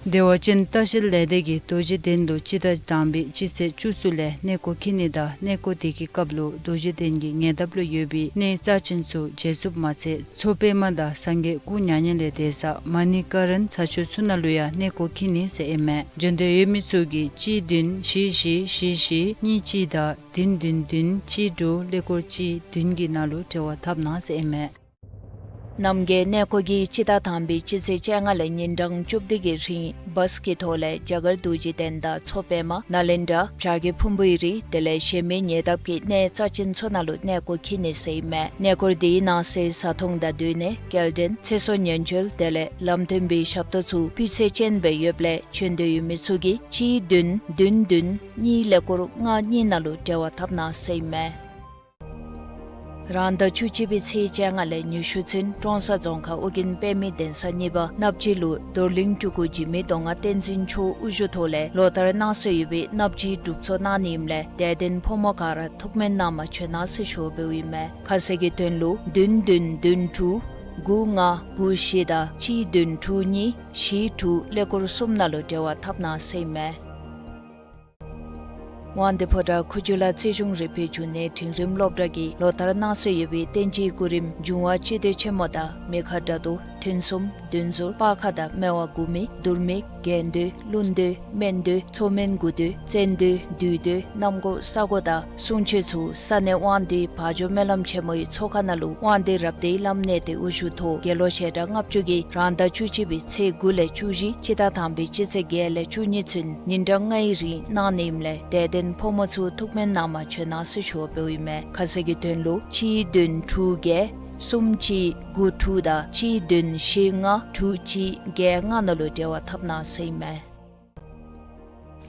བདེ་བ་ཅན་ལྟ་བཤལ་ལས་སྡེ་གིས་རྡོ་རྗེ་གདན་དུ་སྤྱི་ཟླ་དང་པའི་སྤྱི་ཚེས་བཅུ་གསུམ་ལས་གནས་སྐོར་འཁྱིད་ནི་དང་གནས་སྐོར་དེ་གི་སྐབས་ལུ་རྡོ་རྗེ་གདན་གྱི་ཉེ་འདབས་ལུ་ཡོད་པའི་གནས་རྩ་ཆེན་ཚུ་མཇལ་ཚུགསཔ་མ་ཚད་མཚོ་པདྨ་དང་སངས་རྒྱས་སྐུ་མྱ་ངན་ལས་འདས་ས་མ་ཎི་ཀ་རན་ས་ཆ་ཚུ་ནང་ལུ་ཡང་གནས་སྐོར་འཁྱིད་ནི་ཟེར་ཨིན་མས། བྱོན་འདོད་ཡོད་མི་ཚུ་གིས་གཅིག་བདུན་བཞི་བཞི་བཞི་བཞི་གཉིས་གཅིག་དང་བདུན་བདུན་བདུན་གཅིག་དྲུག་ཀླད་ཀོར་གཅིག་བདུན་གྱི་ནང་ལུ་འབྲེལ་བ་འཐབ་གནང་ཟེར་ཨིན་མས། རྣམ་རྒྱལ་གནས་སྐོར་གྱིས་སྤྱི་ཟླ་དང་པའི་སྤྱི་ཚེས་བཅོ་ལྔ་ལས་ཉིན་གྲངས་བཅུ་བདུན་གྱི་རིང་བཱས་ཀྱི་ཐོག་ལས་རྒྱ་གར་རྡོ་རྗེ་གདན་དང་མཚོ་པདྨ་ནཱ་ལེནྡྲ་བྱ་རྒོད་ཕུང་པོའི་རི་དེ་ལས་གཞན་མི་ཉེ་འདབས་ཀྱི་གནས་རྩ་ཆེན་ཚུ་ནང་ལུ་གནས་སྐོར་འཁྱིད་ནི་ཟེར་ཨིན་མས། གནས་སྐོར་དེའི་ནང་གསེས་བཟའ་འཐུང་དང་སྡོད་གནས་སྐྱེལ་འདྲེན་ཚེ་སྲོག་ཉེན་བཅོལ་དེ་ལས་ལམ་སྟོན་པའི་ཞབས་ཏོག་ཚུ་སྤུས་ཚད་ཅན་སྦེ་ཡོདཔ་ལས་བྱོན་འདོད་ཡོད་མི་ཚུ་གིས་གཅིག་བདུན་བདུན་བདུན་གཉིས་ཀླད་ཀོར་ལྔ་གཉིས་ནང་ལུ་འབྲེལ་བ་འཐབ་གནང་ཟེར་ཨིན་མས། རང་ཟླ་བཅུ་གཅིག་པའི་ཚེས་བཅོ་ལྔ་ལས་ཉི་ཤུ་ཚུན་ཀྲོང་གསར་རྫོང་ཁག་ཨོ་རྒྱན་པདྨའི་གདན་ས་གཉིས་པ་སྣབས་སྦྱིས་ལུ་རྡོར་གླིང་སྤྲུལ་སྐུ་འཇིགས་མེད་མདོ་སྔགས་བསྟན་འཛིན་མཆོག་དབུ་བཞུགས་ཐོག་ལས་ལོ་ལྟར་གནང་སྲོལ་ཡོད་པའི་སྣབས་སྦྱིས་སྒྲུབ་ཚོགས་གནང་ནི་ཨིནམ་ལས་དད་ལྡན་ཕོ་མོ་ག་ར་ཐུགས་སྨོན་གནང་མ་བྱོན་གནང་ཟེར་ཞུ་བ་འབདཝ་ཨིན་མས། ཁ་གསལ་གྱི་དོན་ལུ་བདུན་བདུན་བདུན་དྲུག་དགུ་ལྔ་དགུ་བཞི་དང་གཅིག་བདུན་དྲུག་གཉིས་བཞི་དྲུག་ཀླད་ཀོར་གསུམ་ནང་ལུ་འབྲེལ་བ་འཐབ་གནང་ཟེར་ཨིན་མས། དབང་འདུས་ཕོ་བྲང་ཁུ་བྱུག་ལ་རྩིས་གཞུང་རིག་པའི་འབྱུང་གནས་འབྲིང་རིམ་སློབ་གྲྭ་གིས་ལོ་ལྟར་གནང་སྲོལ་ཡོད་པའི་བསྟན་སྤྱིའི་སྐུ་རིམ་འབྱུང་བ་སྤྱི་མདོས་ཆེན་མོ་དང་མི་ཁ་དགྲ་བདུད་ཐུན་གསུམ་བདུན་ཟུར་སྤར་ཁ་དང་སྨེ་བ་དགུ་མིག་དུར་མིག་རྒྱན་མདོས་ཀླུ་མདོས་སྨན་མདོས་མཚོ་སྨན་དགུ་མདོས་བཙན་མདོས་བདུད་མདོས་གནམ་སྒོ་ས་སྒོ་དང་གསུང་ཆོག་ཚུ་ས་གནས་དབང་འདུས་བ་འཇོ་སྨོན་ལམ་ཆེན་མོའི་ཚོགས་ཁང་ནང་ལུ་དབང་འདུས་རབ་སྡེའི་བླམ་གནས་བརྟན་དབུ་བཞུགས་ཐོག་དགེ་སློང་ཞལ་གྲངས་ལྔ་བཅུ་གིས་རང་ཟླ་བཅུ་གཅིག་པའི་ཚེས་དགུ་ལས་བཅུ་བཞི་སྤྱི་ཟླ་དང་པའི་སྤྱི་ཚེས་བརྒྱད་ལས་བཅུ་གཉིས་ཚུན་ཉིན་གྲངས་ལྔའི་རིང་གནང་ནི་ཨིནམ་ལས་དད་ལྡན་ཕོ་མོ་ཚུ་ཐུགས་སྨོན་གནང་མ་བྱོན་གནང་ཟེར་ཞུ་བ་འབདཝ་ཨིན་མས། ཁ་གསལ་གྱི་དོན་ལུ་གཅིག་བདུན་དྲུག་བརྒྱད་གསུམ་གཅིག་དགུ་དྲུག་དང་གཅིག་བདུན་བཞི་ལྔ་དྲུག་གཅིག་བརྒྱད་ལྔ་ནང་ལུ་འབྲེལ་བ་འཐབ་གནང་ཟེར་ཨིན་མས།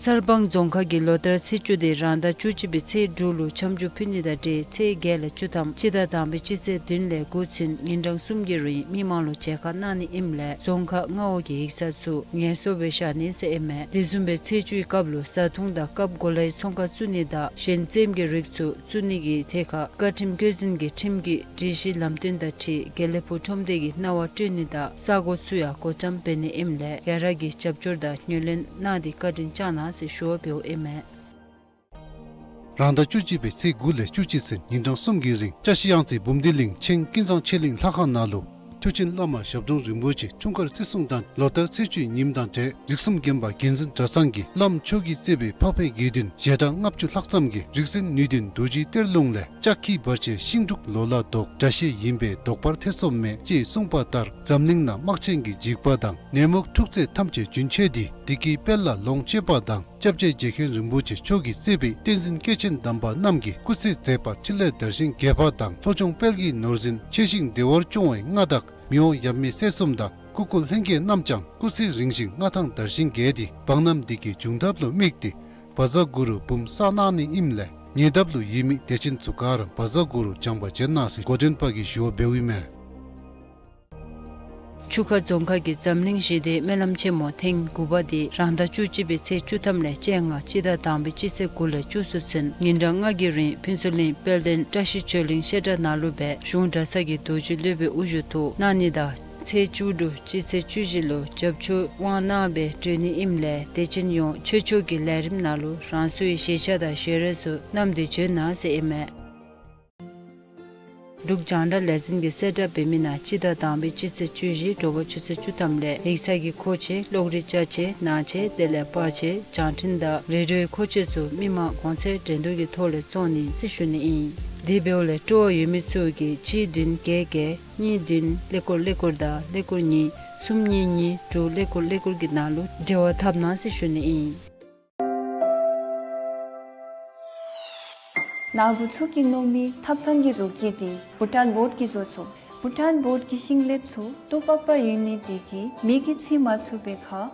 གསར་སྤང་རྫོང་ཁག་གིས་ལོ་ལྟར་ཚེས་བཅུ་དེ་རང་ཟླ་བཅུ་གཅིག་པའི་ཚེས་དྲུག་ལུ་འཆམ་འཇུག་ཕུལ་ནི་དང་འབྲེལ་ཚེས་བརྒྱད་ལས་བཅུ་ཐམ་སྤྱི་ཟླ་དང་པའི་སྤྱི་ཚེས་བདུན་ལས་དགུ་ཚུན་ཉིན་གྲངས་གསུམ་གྱི་རིང་མི་མང་ལུ་མཇལ་ཁ་གནང་ནི་ཨིནམ་ལས་རྫོང་ཁག་མངའ་འོག་གི་ཡིག་ཚང་ཚུ་ངལ་གསོ་སྦེ་བཞག་ནི་ཟེར་ཨིན་མས། དེ་བཟུམ་སྦེ་ཚེས་བཅུའི་སྐབས་ལུ་བཟའ་འཐུང་དང་སྐབས་གོ་ལའི་ཚོང་ཁང་བཙུགས་ནི་དང་གཞན་རྩེདམོ་གི་རིགས་ཚུ་བཙུགས་ནི་གི་ཐད་ཁར་བཀའ་ཁྲིམས་བཀོད་འཛིན་གྱི་ཁྲིམས་ཀྱི་སྒྲིག་གཞི་ལམ་སྟོན་དང་འཁྲིལ་དགེ་ལེགས་ཕུག་ཁྲོམ་སྡེ་གི་གནང་བ་སྤྲོད་ནི་དང་ས་གོ་ཚུ་ཡང་བགོ་བཀྲམ་འབད་ནི་ཨིནམ་ལས་ག་ར་གིས་རྒྱབ་སྐྱོར་དང་ངོས་ལེན་གནང་སྟེ་བཀའ་དྲིན་བསྐྱང་གནང་ཟེར་ཞུ་བ་འབདཝ་ཨིན་མས། རང་ཟླ་བཅུ་གཅིག་པའི་ཚེས་དགུ་ལས་བཅུ་གཅིག་ཚུན་ཉིན་གྲངས་གསུམ་གྱི་རིང་བཀྲ་ཤིས་གཡང་རྩེ་འབུམ་སྡེ་གླིང་ཆེན་ཀུན་བཟང་ཆོས་གླིང་ལྷ་ཁང་ནང་ལུ་མཐུ་ཆེན་བླ་མ་ཞབས་དྲུང་རིན་པོ་ཆེ་འཁྲུངས་སྐར་བརྩི་སྲུང་དང་ལོ་ལྟར་ཚེས་བཅུའི་ཉིནམ་དང་འབྲེལ་རིགས་གསུམ་མགོན་པོ་རྒྱལ་འཛིན་གྲྭ་ཚང་གི་བླམ་མཆོག་གིས་གཙོས་པའི་འཕགས་པའི་དགེ་འདུན་ཞལ་གྲངས་ལྔ་བཅུ་ལྷག་ཙམ་གྱིས་རིག་འཛིན་ནུས་ལྡན་རྡོ་རྗེ་གཏེར་ལུང་ལས་ལྕགས་ཁྱི་བར་ཆད་ཤིང་འབྲུག་ལོ་ལ་ལྡོག་དགྲ་ཤེས་ཡིན་པས་ལྡོག་པར་ཐེ་ཚོམ་མེད་ཅེས་གསུངས་པ་ལྟར་འཛམ་གླིང་ན་དམག་ཆེན་གྱི་འཇིགས་པ་དང་ནད་མུག་འཁྲུག་རྩོད་ཐམས་ཅད་རྒྱུན་ཆད་དེ་བདེ་སྐྱིད་དཔལ་ལ་ལོངས་སྤྱོད་པ་དང་། སྐྱབས་རྗེ་རྗེ་མཁན་རིན་པོ་ཆེ་མཆོག་གིས་གཙོས་པའི་བསྟན་འཛིན་སྐྱེས་ཆེན་དམ་པ་རྣམས་ཀྱི་སྐུ་ཚེ་མཛད་པ་འཕྲིན་ལས་དར་ཞིང་རྒྱས་པ་དང་ལྷོ་ལྗོངས་དཔལ་གྱི་ནོར་འཛིན་ཆེ་ཞིང་བདེ་བར་སྐྱོང་བའི་མངའ་བདག་མི་དབང་ཡབ་མེས་སྲས་གསུམ་དང་སྐུ་འཁོར་ལྷན་རྒྱས་རྣམས་ཀྱང་སྐུ་ཚེ་རིང་ཞིང་མངའ་ཐང་དར་ཞིང་རྒྱས་ཏེ་འབངས་རྣམས་བདེ་སྐྱིད་འབྱུང་ཐབས་ལུ་དམིགས་ཏེ་བཛྲ་གུ་རུ་འབུམ་བསགས་གནང་ནི་ཨིནམ་ལས་ཉེ་འདབས་ལུ་ཡོད་མི་དད་ཅན་ཚུ་ག་ར་བཛྲ་གུ་རུ་སྦྱང་བ་བྱོན་གནང་ཟེར་འགོ་འདྲེན་པ་གིས་ཞུ་བ་འབདཝ་ཨིན་མས། ཆུ་ཁ་རྫོང་ཁག་གིས་འཛམ་གླིང་ཞི་བདེའི་སྨོན་ལམ་ཆེན་མོ་ཐེངས་དགུ་པ་དེ་རང་ཟླ་བཅུ་གཅིག་པའི་ཚེས་བཅུ་ཐམ་ལས་བཅོ་ལྔ་སྤྱི་ཟླ་དང་པའི་སྤྱི་ཚེས་དགུ་ལས་བཅུ་གསུམ་ཚུན་ཉིན་གྲངས་ལྔ་གི་རིང་ཕུན་ཚོགས་གླིང་དཔལ་ལྡན་བཀྲ་ཤིས་ཆོས་གླིང་བཤད་གྲྭ་ནང་ལུ་སྦེ་གཞུང་གྲྭ་ཚང་གི་རྡོ་རྗེ་སློབ་དཔོན་དབུ་བཞུགས་ཐོག་གནང་ནི་དང་ཚེས་བཅུ་དྲུག་སྤྱི་ཚེས་བཅུ་བཞི་ལུ་རྒྱབ་ཆོས་དབང་གནང་སྦེ་གྲོལ་ནི་ཨིནམ་ལས་དད་ཅན་ཡོངས་ཆོས་ཕྱོགས་ཀྱི་ལས་རིམ་ནང་ལུ་རང་སོའི་བཞེས་ཆས་དང་ཞལ་རས་ཚུ་བསྣམས་ཏེ་བྱོན་གནང་ཟེར་ཨིན་མས། འབྲུག་རྒྱང་བསྒྲགས་ལས་འཛིན་གྱིས་གསལ་བསྒྲགས་འབད་མི་ནང་སྤྱི་ཟླ་དང་པའི་སྤྱི་ཚེས་བཅུ་བཞི་དྲོ་པ་ཆུ་ཚོད་བཅུ་ཐམ་ལས་ཡིག་ཚང་གི་མཁོ་ཆས་གློག་རིག་ཅ་ཆས་ནང་ཆས་དེ་ལས་པར་ཆས་བྱང་འཕྲིན་དང་རེ་ཌིའོའི་མཁོ་ཆས་ཚུ་མི་མང་གོང་ཚད་འགྲན་བསྡུར་གྱི་ཐོག་ལས་བཙོང་ནི་ཟེར་ཞུ་ནི་ཨིན། དེ་འབདཝ་ལས་སྤྲོ་བ་ཡོད་མི་ཚུ་གིས་གཅིག་བདུན་བརྒྱད་བརྒྱད་གཉིས་བདུན་ཀླད་ཀོར་ཀླད་ཀོར་དང་ཀླད་ཀོར་གཉིས་གསུམ་གཉིས་གཉིས་དྲུག་ཀླད་ཀོར་ཀླད་ཀོར་གྱི་ནང་ལུ་འབྲེལ་བ་འཐབ་གནང་ཟེར་ཞུ་ནི་ཨིན། ནཱ་བུ་ཚུ་གིས་མནོ་མི་ཐབ་ཚང་གི་བཟོ་བཀོད་དེ་བྷུ་ཊཱན་བོཌ་ཀྱིས་བཟོ་ཚུགས། བྷུ་ཊཱན་བོཌ་ཀྱི་ཤིང་ལེབ་ཚུ་སྟུག་པག་པ་ཡོད་ནི་དེ་གིས་མེ་གིས་འཚིག་མ་ཚུགས་པའི་ཁར་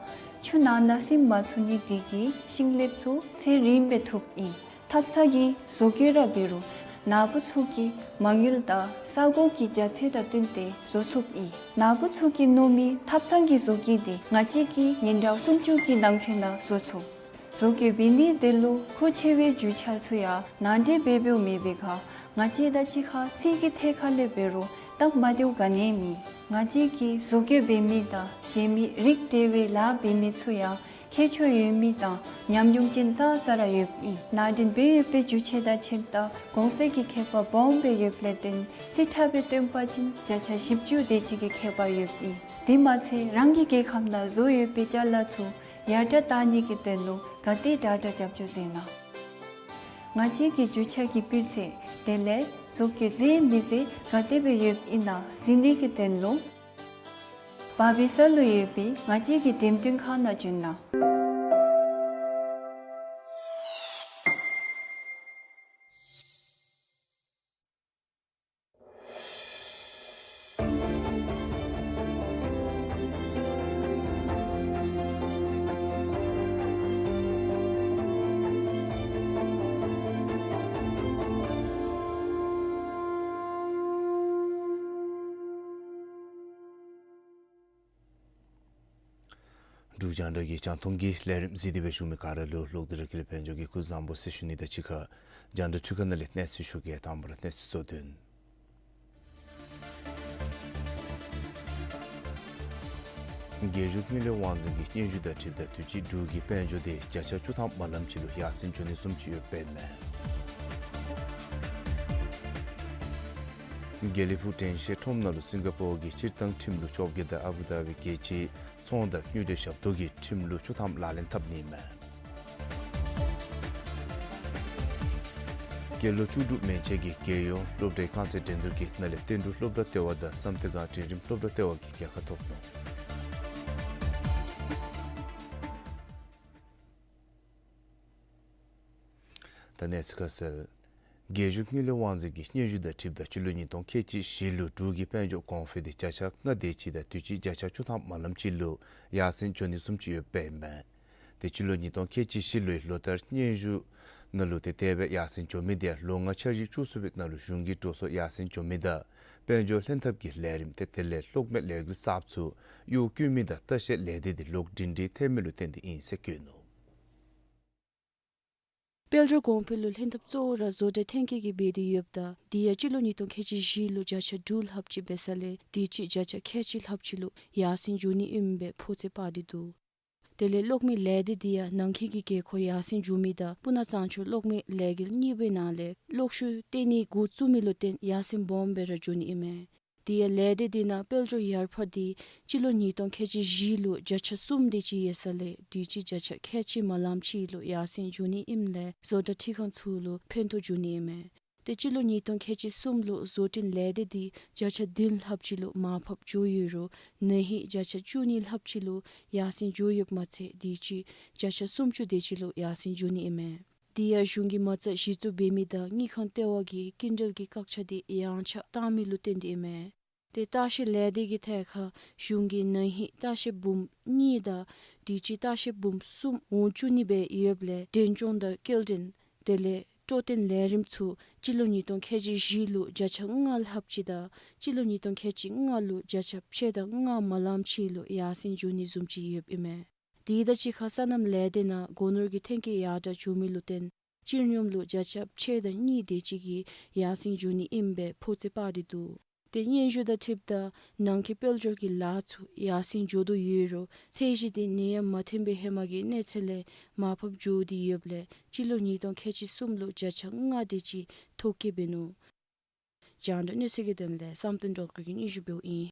ཆུ་ནང་ན་སིམ་མ་ཚུགས་ནི་དེ་གིས་ཤིང་ལེབ་ཚུ་ཚད་རིངམོ་སྦེ་ཐུབ་ཨིན། ཐབ་ཚང་གི་བཟོ་བཀོད་ར་འབད་རུང་ནཱ་བུ་ཚུ་གི་མ་དངུལ་དང་ས་གོ་གི་རྒྱ་ཚད་དང་བསྟུན་ཏེ་བཟོ་ཚུགས་ཨིན། ནཱ་བུ་ཚུ་གིས་མནོ་མི་ཐབ་ཚང་གི་བཟོ་བཀོད་དེ་ང་བཅས་ཀྱིས་ཉིན་གྲངས་སུམ་ཅུ་གི་ནང་འཁོད་ནང་བཟོ་ཚུགས། བཟོ་བཀོད་འབད་ནི་དེ་ལུ་མཁོ་ཆེ་བའི་རྒྱུ་ཆ་ཚུ་ཡང་ནང་འདྲེན་འབད་འབདཝ་མེད་པའི་ཁར་ང་བཅས་དང་གཅིག་ཁར་རྩིས་ཀྱི་ཐད་ཁར་ལས་འབད་རུང་སྟབས་མ་བདེཝ་ག་ནི་ཡང་མེད། ང་བཅས་ཀྱིས་བཟོ་བཀོད་འབད་མི་དང་གཞན་མི་རིགས་འབྲེལ་བའི་ལཱ་འབད་མི་ཚུ་ཡང་མཁས་མཆོག་ཡོད་མི་དང་ཉམས་མྱོང་ཅན་ཙང་ཙ་ར་ཡོདཔ་ཨིན། ནང་འདྲེན་འབད་ཡོད་པའི་རྒྱུ་ཆ་དང་ཁྱད་དང་གོང་ཚད་ཀྱི་ཁྱད་པར་སྦོམ་སྦེ་ཡོདཔ་ལས་བརྟེན་རྩིས་ཁྲ་སྦེ་སྟོན་པ་ཅིན་བརྒྱ་ཆ་བཞི་བཅུ་དེ་ཅིག་གི་ཁྱད་པར་ཡོདཔ་ཨིན། དེ་མ་ཚད་རང་གི་རྒྱལ་ཁམས་ནང་བཟོ་ཡོད་པའི་ཅ་ལ་ཚུ་ཡར་དྲག་བཏང་ནི་གི་དོན་ལུ་ག་དེ་དྲག་དྲག་རྒྱབ་སྐྱོར་མཛད་གནང་། ང་བཅས་ཀྱི་རྒྱུ་ཆ་གི་སྤུས་ཚད་དེ་ལས་བཟོ་བཀོད་མཛེས་མི་མཛེས་ག་དེ་སྦེ་ཡོདཔ་ཨིན་ན་གཟིགས་ནི་གི་དོན་ལུ་བར་པའི་ས་ལུ་ཡོད་པའི་ང་བཅས་ཀྱི་འགྲེམས་སྟོན་ཁང་ནང་བྱོན་གནང་། འབྲུག་རྒྱང་བསྒྲགས་ཀྱི་རྒྱང་མཐོང་གི་ལས་རིམ་གཟིགས་ཏེ་སྦེ་བཞུགས་མི་ག་ར་ལུ་ལོག་སྟེ་ར་ཀུན་ལེགས་དཔལ་འབྱོར་གྱིས་སྐུ་གཟུགས་བཟང་པོ་ཟེར་ཞུ་ནི་དང་གཅིག་ཁར་རྒྱང་བསྒྲགས་འཕྲུལ་ཁང་ནང་ལས་གནས་ཚུལ་ཞུ་གེ། དང་པ་ར་གནས་ཚུལ་གཙོ་དོན། རྒྱལ་གཞུང་དངུལ་ལས་དབང་འཛིན་གྱི་སྙན་ཞུ་དང་འཁྲིལཝ་ད་དུས་ཅི་འབྲུག་གི་དཔལ་འབྱོར་དེ་བརྒྱ་ཆ་བཅུ་ཐམ་མ་ལམ་ཅིག་ལུ་ཡར་སེང་འགྱོ་ནི་བཟུམ་ཅིག་ཡོདཔ་ཨིན་མས། དགེ་ལེགས་ཕུག་དྲན་ཤེས་ཁྲོམ་ནང་ལུ་སིང་ག་པོར་གྱི་སྤྱིར་བཏང་ཁྲིམས་ལུགས་བཅོ་བརྒྱད་དང་ཨ་བུ་དྷ་བི་རྒྱལ་སྤྱིའི་ཚོང་དང་དངུལ་འབྲེལ་ཞབས་ཏོག་གི་ཁྲིམས་ལུགས་བཅུ་ཐམ་ལག་ལེན་འཐབ་ནི་ཨིན་མས། སྐྱེས་ལོ་བཅུ་དྲུག་མན་ཆད་ཀྱི་རྒྱལ་ཡོངས་སློབ་གྲྭའི་རྐང་རྩེད་འགྲན་བསྡུར་གྱི་ནང་ལས་བསྟན་འབྲུག་སློབ་གྲྭ་ལྟེ་བ་དང་བསམ་གཏན་སྒང་འབྲིང་རིམ་སློབ་གྲྭ་ལྟེ་བ་གིས་རྒྱལ་ཁ་ཐོབ་ནུག། ད་གནས་ཚུལ་ཁ་གསལ། རྒྱལ་གཞུང་དངུལ་ལས་དབང་འཛིན་གྱི་སྙན་ཞུ་དང་འཁྲིལཝ་ད་སྤྱི་ལོ་ཉིས་སྟོང་ཁལ་གཅིག་བཞི་ལུ་འབྲུག་གི་དཔལ་འབྱོར་གོང་འཕེལ་དེ་བརྒྱ་ཆ་ལྔ་དེ་ཅིག་དང་དུས་ཅི་བརྒྱ་ཆ་བཅུ་ཐམ་མ་ལམ་ཅིག་ལུ་ཡར་སེང་འགྱོ་ནི་བཟུམ་ཅིག་ཡོདཔ་ཨིན་མས། ཏེ་སྤྱི་ལོ་ཉིས་སྟོང་ཁལ་གཅིག་བཞི་ལོའི་ལོ་ལྟར་སྙན་ཞུ་ནང་ལུ་ཏེ་དེ་སྦེ་ཡར་སེང་འགྱོ་མི་དེ་ཡང་ལོ་ལྔ་འཆར་གཞི་བཅུ་གསུམ་པའི་ནང་ལུ་གཞུང་གི་འགྲོ་སོང་ཡར་སེང་འགྱོ་མི་དང་དཔལ་འབྱོར་ལྷན་ཐབས་ཀྱི་ལས་རིམ་ཏེ་དེ་ལས་གློག་མེ་ལས་འགུལ་གསརཔ་ཚུ་གཡུག་བཀོལ་མི་དང་ལྟ་བཤལ་ལས་སྡེ་འདི་ལོག་སྒྲིང་སྒྲི་ཐལ་མི་ལུ་བརྟེན་ཏེ་ཨིན་ཟེར་བཀོད་ནུག། དཔལ་འབྱོར་གོང་འཕེལ་ལུ་ལྷན་ཐབས་གཙོ་བོ་ར་བཟོ་གྲྭ་ཐོན་སྐྱེད་ཀྱི་འབད་དེ་ཡོདཔ་ད་དེ་ཡང་སྤྱི་ལོ་ཉིས་སྟོང་ཁལ་གཅིག་བཞི་ལུ་བརྒྱ་ཆ་དྲུག་ལྷགཔ་ཅིག་འབད་ས་ལས་དུས་ཅི་བརྒྱ་ཆ་ཁལ་གཅིག་ལྷགཔ་ཅིག་ལུ་ཡར་སེང་འགྱོ་ནི་ཨིནམ་སྦེ་ཕོ་ཚོད་དཔག་སྟེ་འདུག། དེ་ལས་གློག་མེ་ལས་སྡེ་འདི་ཡང་ནང་འཁོད་ཀྱི་དགོས་མཁོ་ཡར་སེང་འགྱོ་མི་དང་སྤུ་ན་གཙང་ཆུ་གློག་མེ་ལས་འགུལ་གཉིས་པའི་ནང་ལས་གློག་ཤུགས་བཏོན་ནི་འགོ་བཙུགས་མི་ལུ་བརྟེན་ཡར་སེང་སྦོམ་སྦེ་ར་འགྱོ་ནི་ཨིན་མས། དེ་ཡང་ལས་སྡེ་འདི་ནང་དཔལ་འབྱོར་ཡར་འཕར་འདི་སྤྱི་ལོ་ཉིས་སྟོང་ཁལ་གཅིག་བཞི་ལུ་བརྒྱ་ཆ་གསུམ་དེ་ཅིག་ཡོད་ས་ལས་དུས་ཅི་བརྒྱ་ཆ་ཁལ་གཅིག་མ་ལངམ་ཅིག་ལུ་ཡར་སེང་འགྱོ་ནི་ཨིནམ་ལས་བཟོ་གྲྭ་འཐུས་ཁང་ཚུ་ལུ་ཕན་ཐོགས་འགྱོ་ནི་ཨིན་མས། ཏེ་སྤྱི་ལོ་ཉིས་སྟོང་ཁལ་གཅིག་གསུམ་ལུ་བཟོ་སྐྲུན་ལས་སྡེ་འདི་བརྒྱ་ཆ་བདུན་ལྷགཔ་ཅིག་ལུ་མར་ཕབ་འགྱོ་ཡོད་རུང་ན་ཧིང་བརྒྱ་ཆ་བཅུ་གཉིས་ལྷགཔ་ཅིག་ལུ་ཡར་སེང་འགྱོ་ཡོདཔ་མ་ཚད་དུས་ཅི་བརྒྱ་ཆ་སུམ་ཅུ་དེ་ཅིག་ལུ་ཡར་སེང་འགྱོ་ནི་ཨིན་མས། དེ་ཡང་གཞུང་གིས་མ་རྩ་གཞི་བཙུགས་འབད་མི་དང་དངུལ་ཁང་ལྟེ་བ་གིས་སྐྱིན་འགྲུལ་གྱི་བཀག་ཆ་དེ་ཡངས་ཆག་བཏང་མི་ལུ་བརྟེན་ཏེ་ཨིན་མས། ཏེ་ལྟ་བཤལ་ལས་སྡེ་གི་ཐད་ཁར་གཞུང་གིས་ན་ཧིང་ལྟ་བཤལ་འབུམ་གཉིས་དང་དུས་ཅི་ལྟ་བཤལ་འབུམ་གསུམ་འོང་བཅུག་ནི་སྦེ་ཡོདཔ་ལས་འགྲེམས་སྐྱོང་དང་སྐྱེལ་འདྲེན་དེ་ལས་སྤྲོ་སྟོན་ལས་རིམ་ཚུ་སྤྱི་ལོ་ཉིས་སྟོང་ཁལ་གཅིག་བཞི་ལུ་བརྒྱ་ཆ་ལྔ་ལྷགཔ་ཅིག་དང་སྤྱི་ལོ་ཉིས་སྟོང་ཁལ་གཅིག་ལྔ་ལུ་བརྒྱ་ཆ་ཕྱེད་དང་ལྔ་མ་ལངམ་ཅིག་ལུ་ཡར་སེང་འགྱོ་ནི་བཟུམ་ཅིག་ཡོདཔ་ཨིན་མས། དེ་དང་གཅིག་ཁར་སོ་ནམ་ལས་སྡེ་ནང་སྒོ་ནོར་གྱི་ཐོན་སྐྱེད་ཡར་དྲག་འགྱོ་མི་ལུ་བརྟེན་སྤྱིར་སྙོམས་ལུ་བརྒྱ་ཆ་ཕྱེད་དང་གཉིས་དེ་ཅིག་གིས་ཡར་སེང་འགྱོ་ནི་ཨིནམ་སྦེ་ཕོ་ཚོད་དཔག་སྟེ་འདུག། ཏེ་སྙན་ཞུ་དང་འཁྲིལཝ་ད་ནང་འཁོད་དཔལ་འབྱོར་གྱི་ལཱ་ཚུ་ཡར་སེང་འགྱོ་དོ་ཡོད་རུང་ཚད་གཞི་དེ་ནད་ཡམས་མ་ཐོན་པའི་ཧེ་མ་གི་གནས་ཚད་ལས་མར་ཕབ་འགྱོ་སྟེ་ཡོདཔ་ལས་སྤྱི་ལོ་ཉིས་སྟོང་ཁལ་གཅིག་གསུམ་ལུ་བརྒྱ་ཆ་ལྔ་དེ་ཅིག་ཐོ་བཀོད་འབད་ནུག། རྒྱང་བསྒྲགས་གནས་ཚུལ་གྱི་དོན་ལས་བསམ་གཏན་སྒྲོལ་དཀར་གྱིས་སྙན་ཞུ་འབདཝ་ཨིན།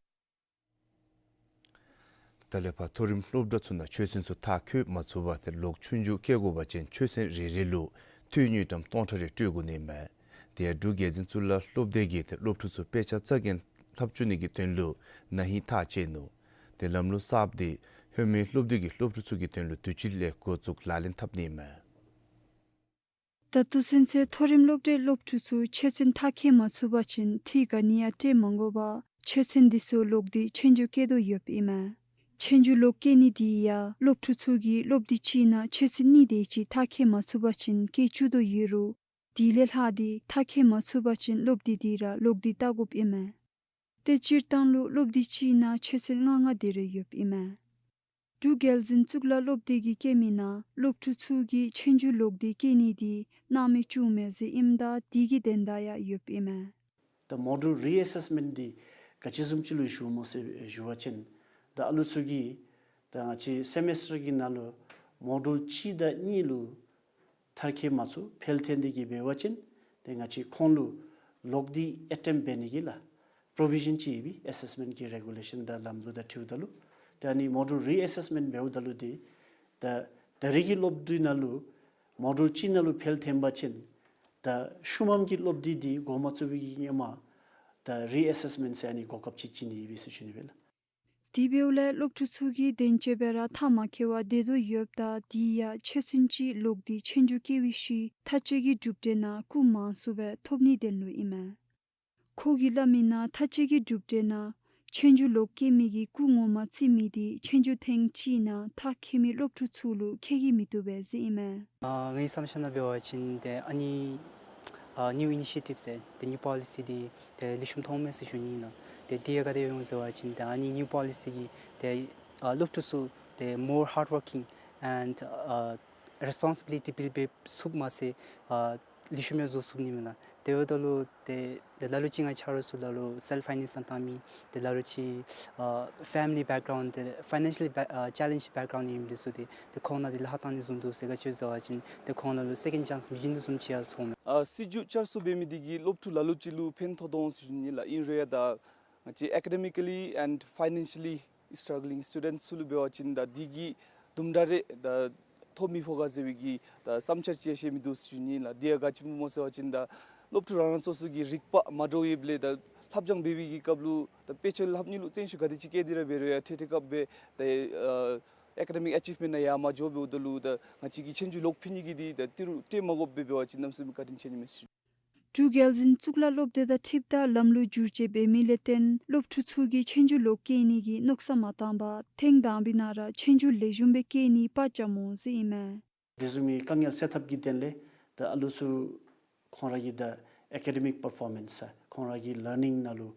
ད་ལས་ཕར་མཐོ་རིམ་སློབ་གྲྭ་ཚུ་ནང་ཆོས་ཚན་ཚུ་མཐར་འཁྱོལ་མ་ཚུགས་པར་ཏེ་ལོག་ཆོས་རྒྱུགས་བཀལ་དགོ་པ་ཅིན་ཆོས་ཚན་རེ་རེ་ལུ་འཐུས་དངུལ་ཀྲམ་སྟོང་ཕྲག་རེ་སྤྲོད་དགོ་ནི་མས། དེ་ཡང་འབྲུག་རྒྱལ་འཛིན་གཙུག་ལག་སློབ་སྡེ་གིས་ཏེ་སློབ་ཕྲུག་ཚུ་དཔེ་ཆ་རྩ་འགེངས་ལྷབ་བཅུག་ནི་གི་དོན་ལུ་ན་ཧིང་ཐག་བཅད་ནུག། ཏེ་ལམ་ལུགས་གསརཔ་དེ་ལྷོད་མེད་སློབ་སྡེ་གིས་སློབ་ཕྲུག་ཚུ་གི་དོན་ལུ་དུས་ཅི་ལས་འགོ་བཙུགས་ལག་ལེན་འཐབ་ནི་མས། ད་ལྟོ་ཚུན་ཚོད་མཐོ་རིམ་སློབ་གྲྭའི་སློབ་ཕྲུག་ཚུ་ཆོས་ཚན་མཐར་འཁྱོལ་མ་ཚུགས་པ་ཅིན་འཐུས་ག་ནི་ཡང་སྤྲོད་མ་དགོ་པར་ཆོས་ཚན་འདི་ཚུ་ལོག་སྟེ་ཆོས་རྒྱུགས་བཀལ་དོ་ཡོདཔ་ཨིན་མས། ཆོས་རྒྱུགས་ལོག་བཀལ་ནི་འདི་ཡང་སློབ་ཕྲུག་ཚུ་གིས་སློབ་དུས་གཅིག་ནང་ཆོས་ཚན་གཉིས་དེ་ཅིག་མཐར་འཁྱོལ་མ་ཚུགས་པ་ཅིན་བཀལ་བཅུག་དོ་ཡོད་རུང་དེ་ལས་ལྷག་སྟེ་མཐར་འཁྱོལ་མ་ཚུགས་པ་ཅིན་སློབ་དུས་འདི་ར་ལོག་སྟེ་བལྟ་དགོཔ་ཨིན་མས། ཏེ་སྤྱིར་བཏང་ལུ་སློབ་དུས་གཅིག་ནང་ཆོས་ཚན་ལྔ་ལྔ་དེ་རེ་ཡོདཔ་ཨིན་མས། འབྲུག་རྒྱལ་འཛིན་གཙུག་ལག་སློབ་སྡེ་གིས་བཀོད་མི་ནང་སློབ་ཕྲུག་ཚུ་གིས་ཆོས་རྒྱུགས་ལོག་སྟེ་བཀལ་ནི་འདི་སྣང་མེད་བཅུག་མས་ཟེར་ཨིནམ་ད་དེ་གི་དོན་དག་ཡང་ཡོདཔ་ཨིན་མས། ད་མོ་ཌུལ་རི་ཨེ་སེསི་མེནཊ་འདི་ག་ཅི་བཟུམ་ཅིག་ལུ་ཞུཝ་སྨོ་ཟེར་ཞུ་བ་ཅིན་ད་ཨ་ལུ་ཚུ་གིས་ད་ང་བཅས་སེ་མེསི་ཊར་གྱི་ནང་ལུ་མོ་ཌུལ་གཅིག་དང་གཉིས་ལུ་མཐར་འཁྱོལ་མ་ཚུགས་ཕེལ་ཐོན་ཏེ་གི་འབད་བ་ཅིན་ཏེ་ང་བཅས་ཁོང་ལུ་ལོག་སྟེ་ཨེ་ཊེམཊ་འབད་ནི་གི་ལགས་པྲོ་བི་ཤཱན་ཅིག་ཡོད་པས། ཨེ་སེསི་མེནཊ་གི་རེ་གུ་ལེ་ཤཱན་དང་ལམ་ལུགས་དང་འཁྲིལཝ་ད་ལུ་ཏེ་ཨ་ནི་མོ་ཌུལ་རི་ཨེ་སེསི་མེནཊ་འབདཝ་ད་ལུ་ཏེ་ད་ད་རེས་ཀྱི་སློབ་དུས་ནང་ལུ་མོ་ཌུལ་གཅིག་ནང་ལུ་ཕེལ་ཐོན་པ་ཅིན་ད་ཤུལ་མམ་གྱི་སློབ་དུས་འདི་འགོ་མ་བཙུགས་པའི་གི་སྔོན་མ་ད་རི་ཨེ་སེསི་མེནཊ་ཟེར་ཨ་ནི་གོ་སྐབས་ཅིག་བྱིན་ནི་ཡོད་པས་ཟེར་ཞུ་ནི་སྦེ་ལགས། དེ་འབདཝ་ལས་སློབ་ཕྲུག་ཚུ་གིས་དོན་གཅོད་སྦེ་ར་མཐར་མ་འཁྱོལ་བར་སྡོད་དོ་ཡོདཔ་ད་དེ་ཡང་ཆོས་ཚན་ཅིག་ལོག་སྟེ་ཆོས་རྒྱུགས་བཀལ་བའི་ཤུལ་མཐར་འཁྱོལ་གྱི་གྲུབ་འབྲས་ནང་སྐུགས་མང་སུ་སྦེ་ཐོབ་ནིའི་དོན་ལུ་ཨིན་མས། ཁོ་གིས་སླབ་མི་ནང་མཐར་འཁྱོལ་གྱི་གྲུབ་འབྲས་ནང་ཆོས་རྒྱུགས་ལོག་བཀལ་མི་གི་སྐུགས་ངོ་མ་བརྩི་མི་འདི་ཆོས་རྒྱུགས་ཐེངས་གཅིག་ནང་མཐར་འཁྱོལ་མི་སློབ་ཕྲུག་ཚུ་ལུ་ཁེ་གི་མི་བཏུབ་པས་ཟེར་ཨིན་མས། ཨ་ངེའི་བསམ་འཆར་ནང་འབད་བ་ཅིན་ཏེ་ཨ་ནི་ཨ་ནིའུ་ཨི་ནི་ཤི་ཡེ་ཊིབ་ཟེར་ཏེ་ནིའུ་པོ་ལི་སི་འདི་ཏེ་ལེགས་ཤོམ་མཐོངམ་མས་ཟེར་ཞུ་ནི་ཨིན་ལགས། ཏེ་དེ་ཡང་ག་དེ་སྦེ་འོང་ཟེར་བ་ཅིན་ཏེ་ཨ་ནི་ནིའུ་པོ་ལི་སི་གིས་ཏེ་ཨ་སློབ་ཕྲུག་ཚུ་ཏེ་more hardworking and ཨ་responsibility བུལ་འབད་ཚུགསཔ་མ་ཚད་ཨ་ལེགས་ཤོམ་ཡང་བཟོ་ཚུགས་ནི་མས་ལགས། དེ་འབདཝ་ད་ལུ་ཏེ་ཏེ་ལ་ལུ་ཅིག་ང་བཅས་ཆ་རོགས་ཚུ་ལ་ལུ་སེལཕ་ཕའི་ནེནསི་ནང་བཏང་མི་ཏེ་ལ་ལུ་ཅིག་ཨ་ཕེ་མི་ལི་བེཀ་གརའུནཌ་ཏེ་ཕའི་ནེན་ཤལ་ལི་བེཀ་ཨ་ཅེ་ལེནཇ་བེཀ་གརའུནཌ་ཨིན་མི་འདི་ཚུ་ཏེ་ཏེ་ཁོང་ནང་འདི་ལཱ་ཁག་བཏང་ནི་བཟུམ་འདུག་ཟེར། ག་ཅི་ཟེར་བ་ཅིན་ཏེ་ཁོང་ལ་ལུ་སེ་ཀེནཌ་ཅཱནསི་མི་བྱིན་དོ་བཟུམ་ཅིག་ཡང་སོང་མས། ཨ་སྲིད་བྱུས་བསྐྱར་གསོ་འབད་མི་འདི་གིས་སློབ་ཕྲུག་ལ་ལུ་ཅིག་ལུ་ཕན་ཐོགས་དོ་འོང་ཟེར་ཞུ་ནི་ལགས། ཨིན་རུང་ཡང་ད་ང་བཅས་ཨེ་ཀེ་ཌེ་མི་ཀ་ལི་ཨེནཌ་ཕའི་ནེན་ཤལ་ལི་སི་ཊྲག་ག་ལིང་སི་ཊུ་ཌེནཊ་ཚུ་ལུ་འབད་བ་ཅིན་ད་འདི་གིས་དུམ་གྲ་རེ་ད་ཐོབ་མི་ཕོག་ག་ཟེར་བའི་གི་ད་བསམ་འཆར་ཅིག་ཡང་བཤད་མི་འདུག་ཟེར་ཞུ་ནི་ལགས། འདི་ཡང་ག་ཅི་སྨོ་ཟེར་བ་ཅིན་ད་སློབ་ཕྲུག་རང་རང་སོ་སོ་གི་རིག་པ་མ་འདྲཝ་ཡོདཔ་ལས་ད་ལྷབ་སྦྱང་འབད་བའི་གི་སྐབས་ལུ་ད་དཔེ་ཆ་ལྷབ་ནི་ལུ་བརྩོན་ཤུགས་ག་དེ་ཅིག་བསྐྱེད་དེ་ར་འབད་རུང་ཡང་འཕྲལ་འཕྲལ་སྐབས་སྦེ་ད་ཨ་ཨེ་ཀེ་ཌེ་མིག་ཨེ་ཅིབ་མེནཊ་ནང་ཡར་མ་འགྱོ་འབདཝ་ད་ལུ་ད་ང་བཅས་ཀྱིས་ཆོས་རྒྱུགས་ལོག་ཕུལ་ནི་གི་འདི་ད་ཏི་རུ་སྤྲོད་མ་དགོཔ་སྦེ་འབད་བ་ཅིན་གནམ་མེད་ས་མེད་བཀའ་དྲིན་ཆེ་ནི་མས་ཟེར། འབྲུག་རྒྱལ་འཛིན་གཙུག་ལག་སློབ་སྡེ་དང་འཁྲིལཝ་ད་ལམ་ལུགས་བསྒྱུར་བཅོས་འབད་མི་ལས་བརྟེན་སློབ་ཕྲུག་ཚུ་གིས་ཆོས་རྒྱུགས་ལོག་སྐྱེལ་ནི་གི་མནོ་བསམ་མ་བཏང་པར་ཐེངས་དང་པའི་ནང་ར་ཆོས་རྒྱུགས་ལེགས་ཤོམ་སྦེ་སྐྱེལ་ནི་པར་རྐྱབ་འོང་ཟེར་ཨིན་མས། དེ་བཟུམ་མའི་དཀའ་ངལ་སེལ་ཐབས་ཀྱི་དོན་ལས་ད་ཨ་ལུ་ཚུ་ཁོང་ར་གི་ད་ཨེ་ཀེ་ཌེ་མིག་པར་ཕོར་མེནསི་ཁོང་ར་གི་ལར་ནིང་ནང་ལུ་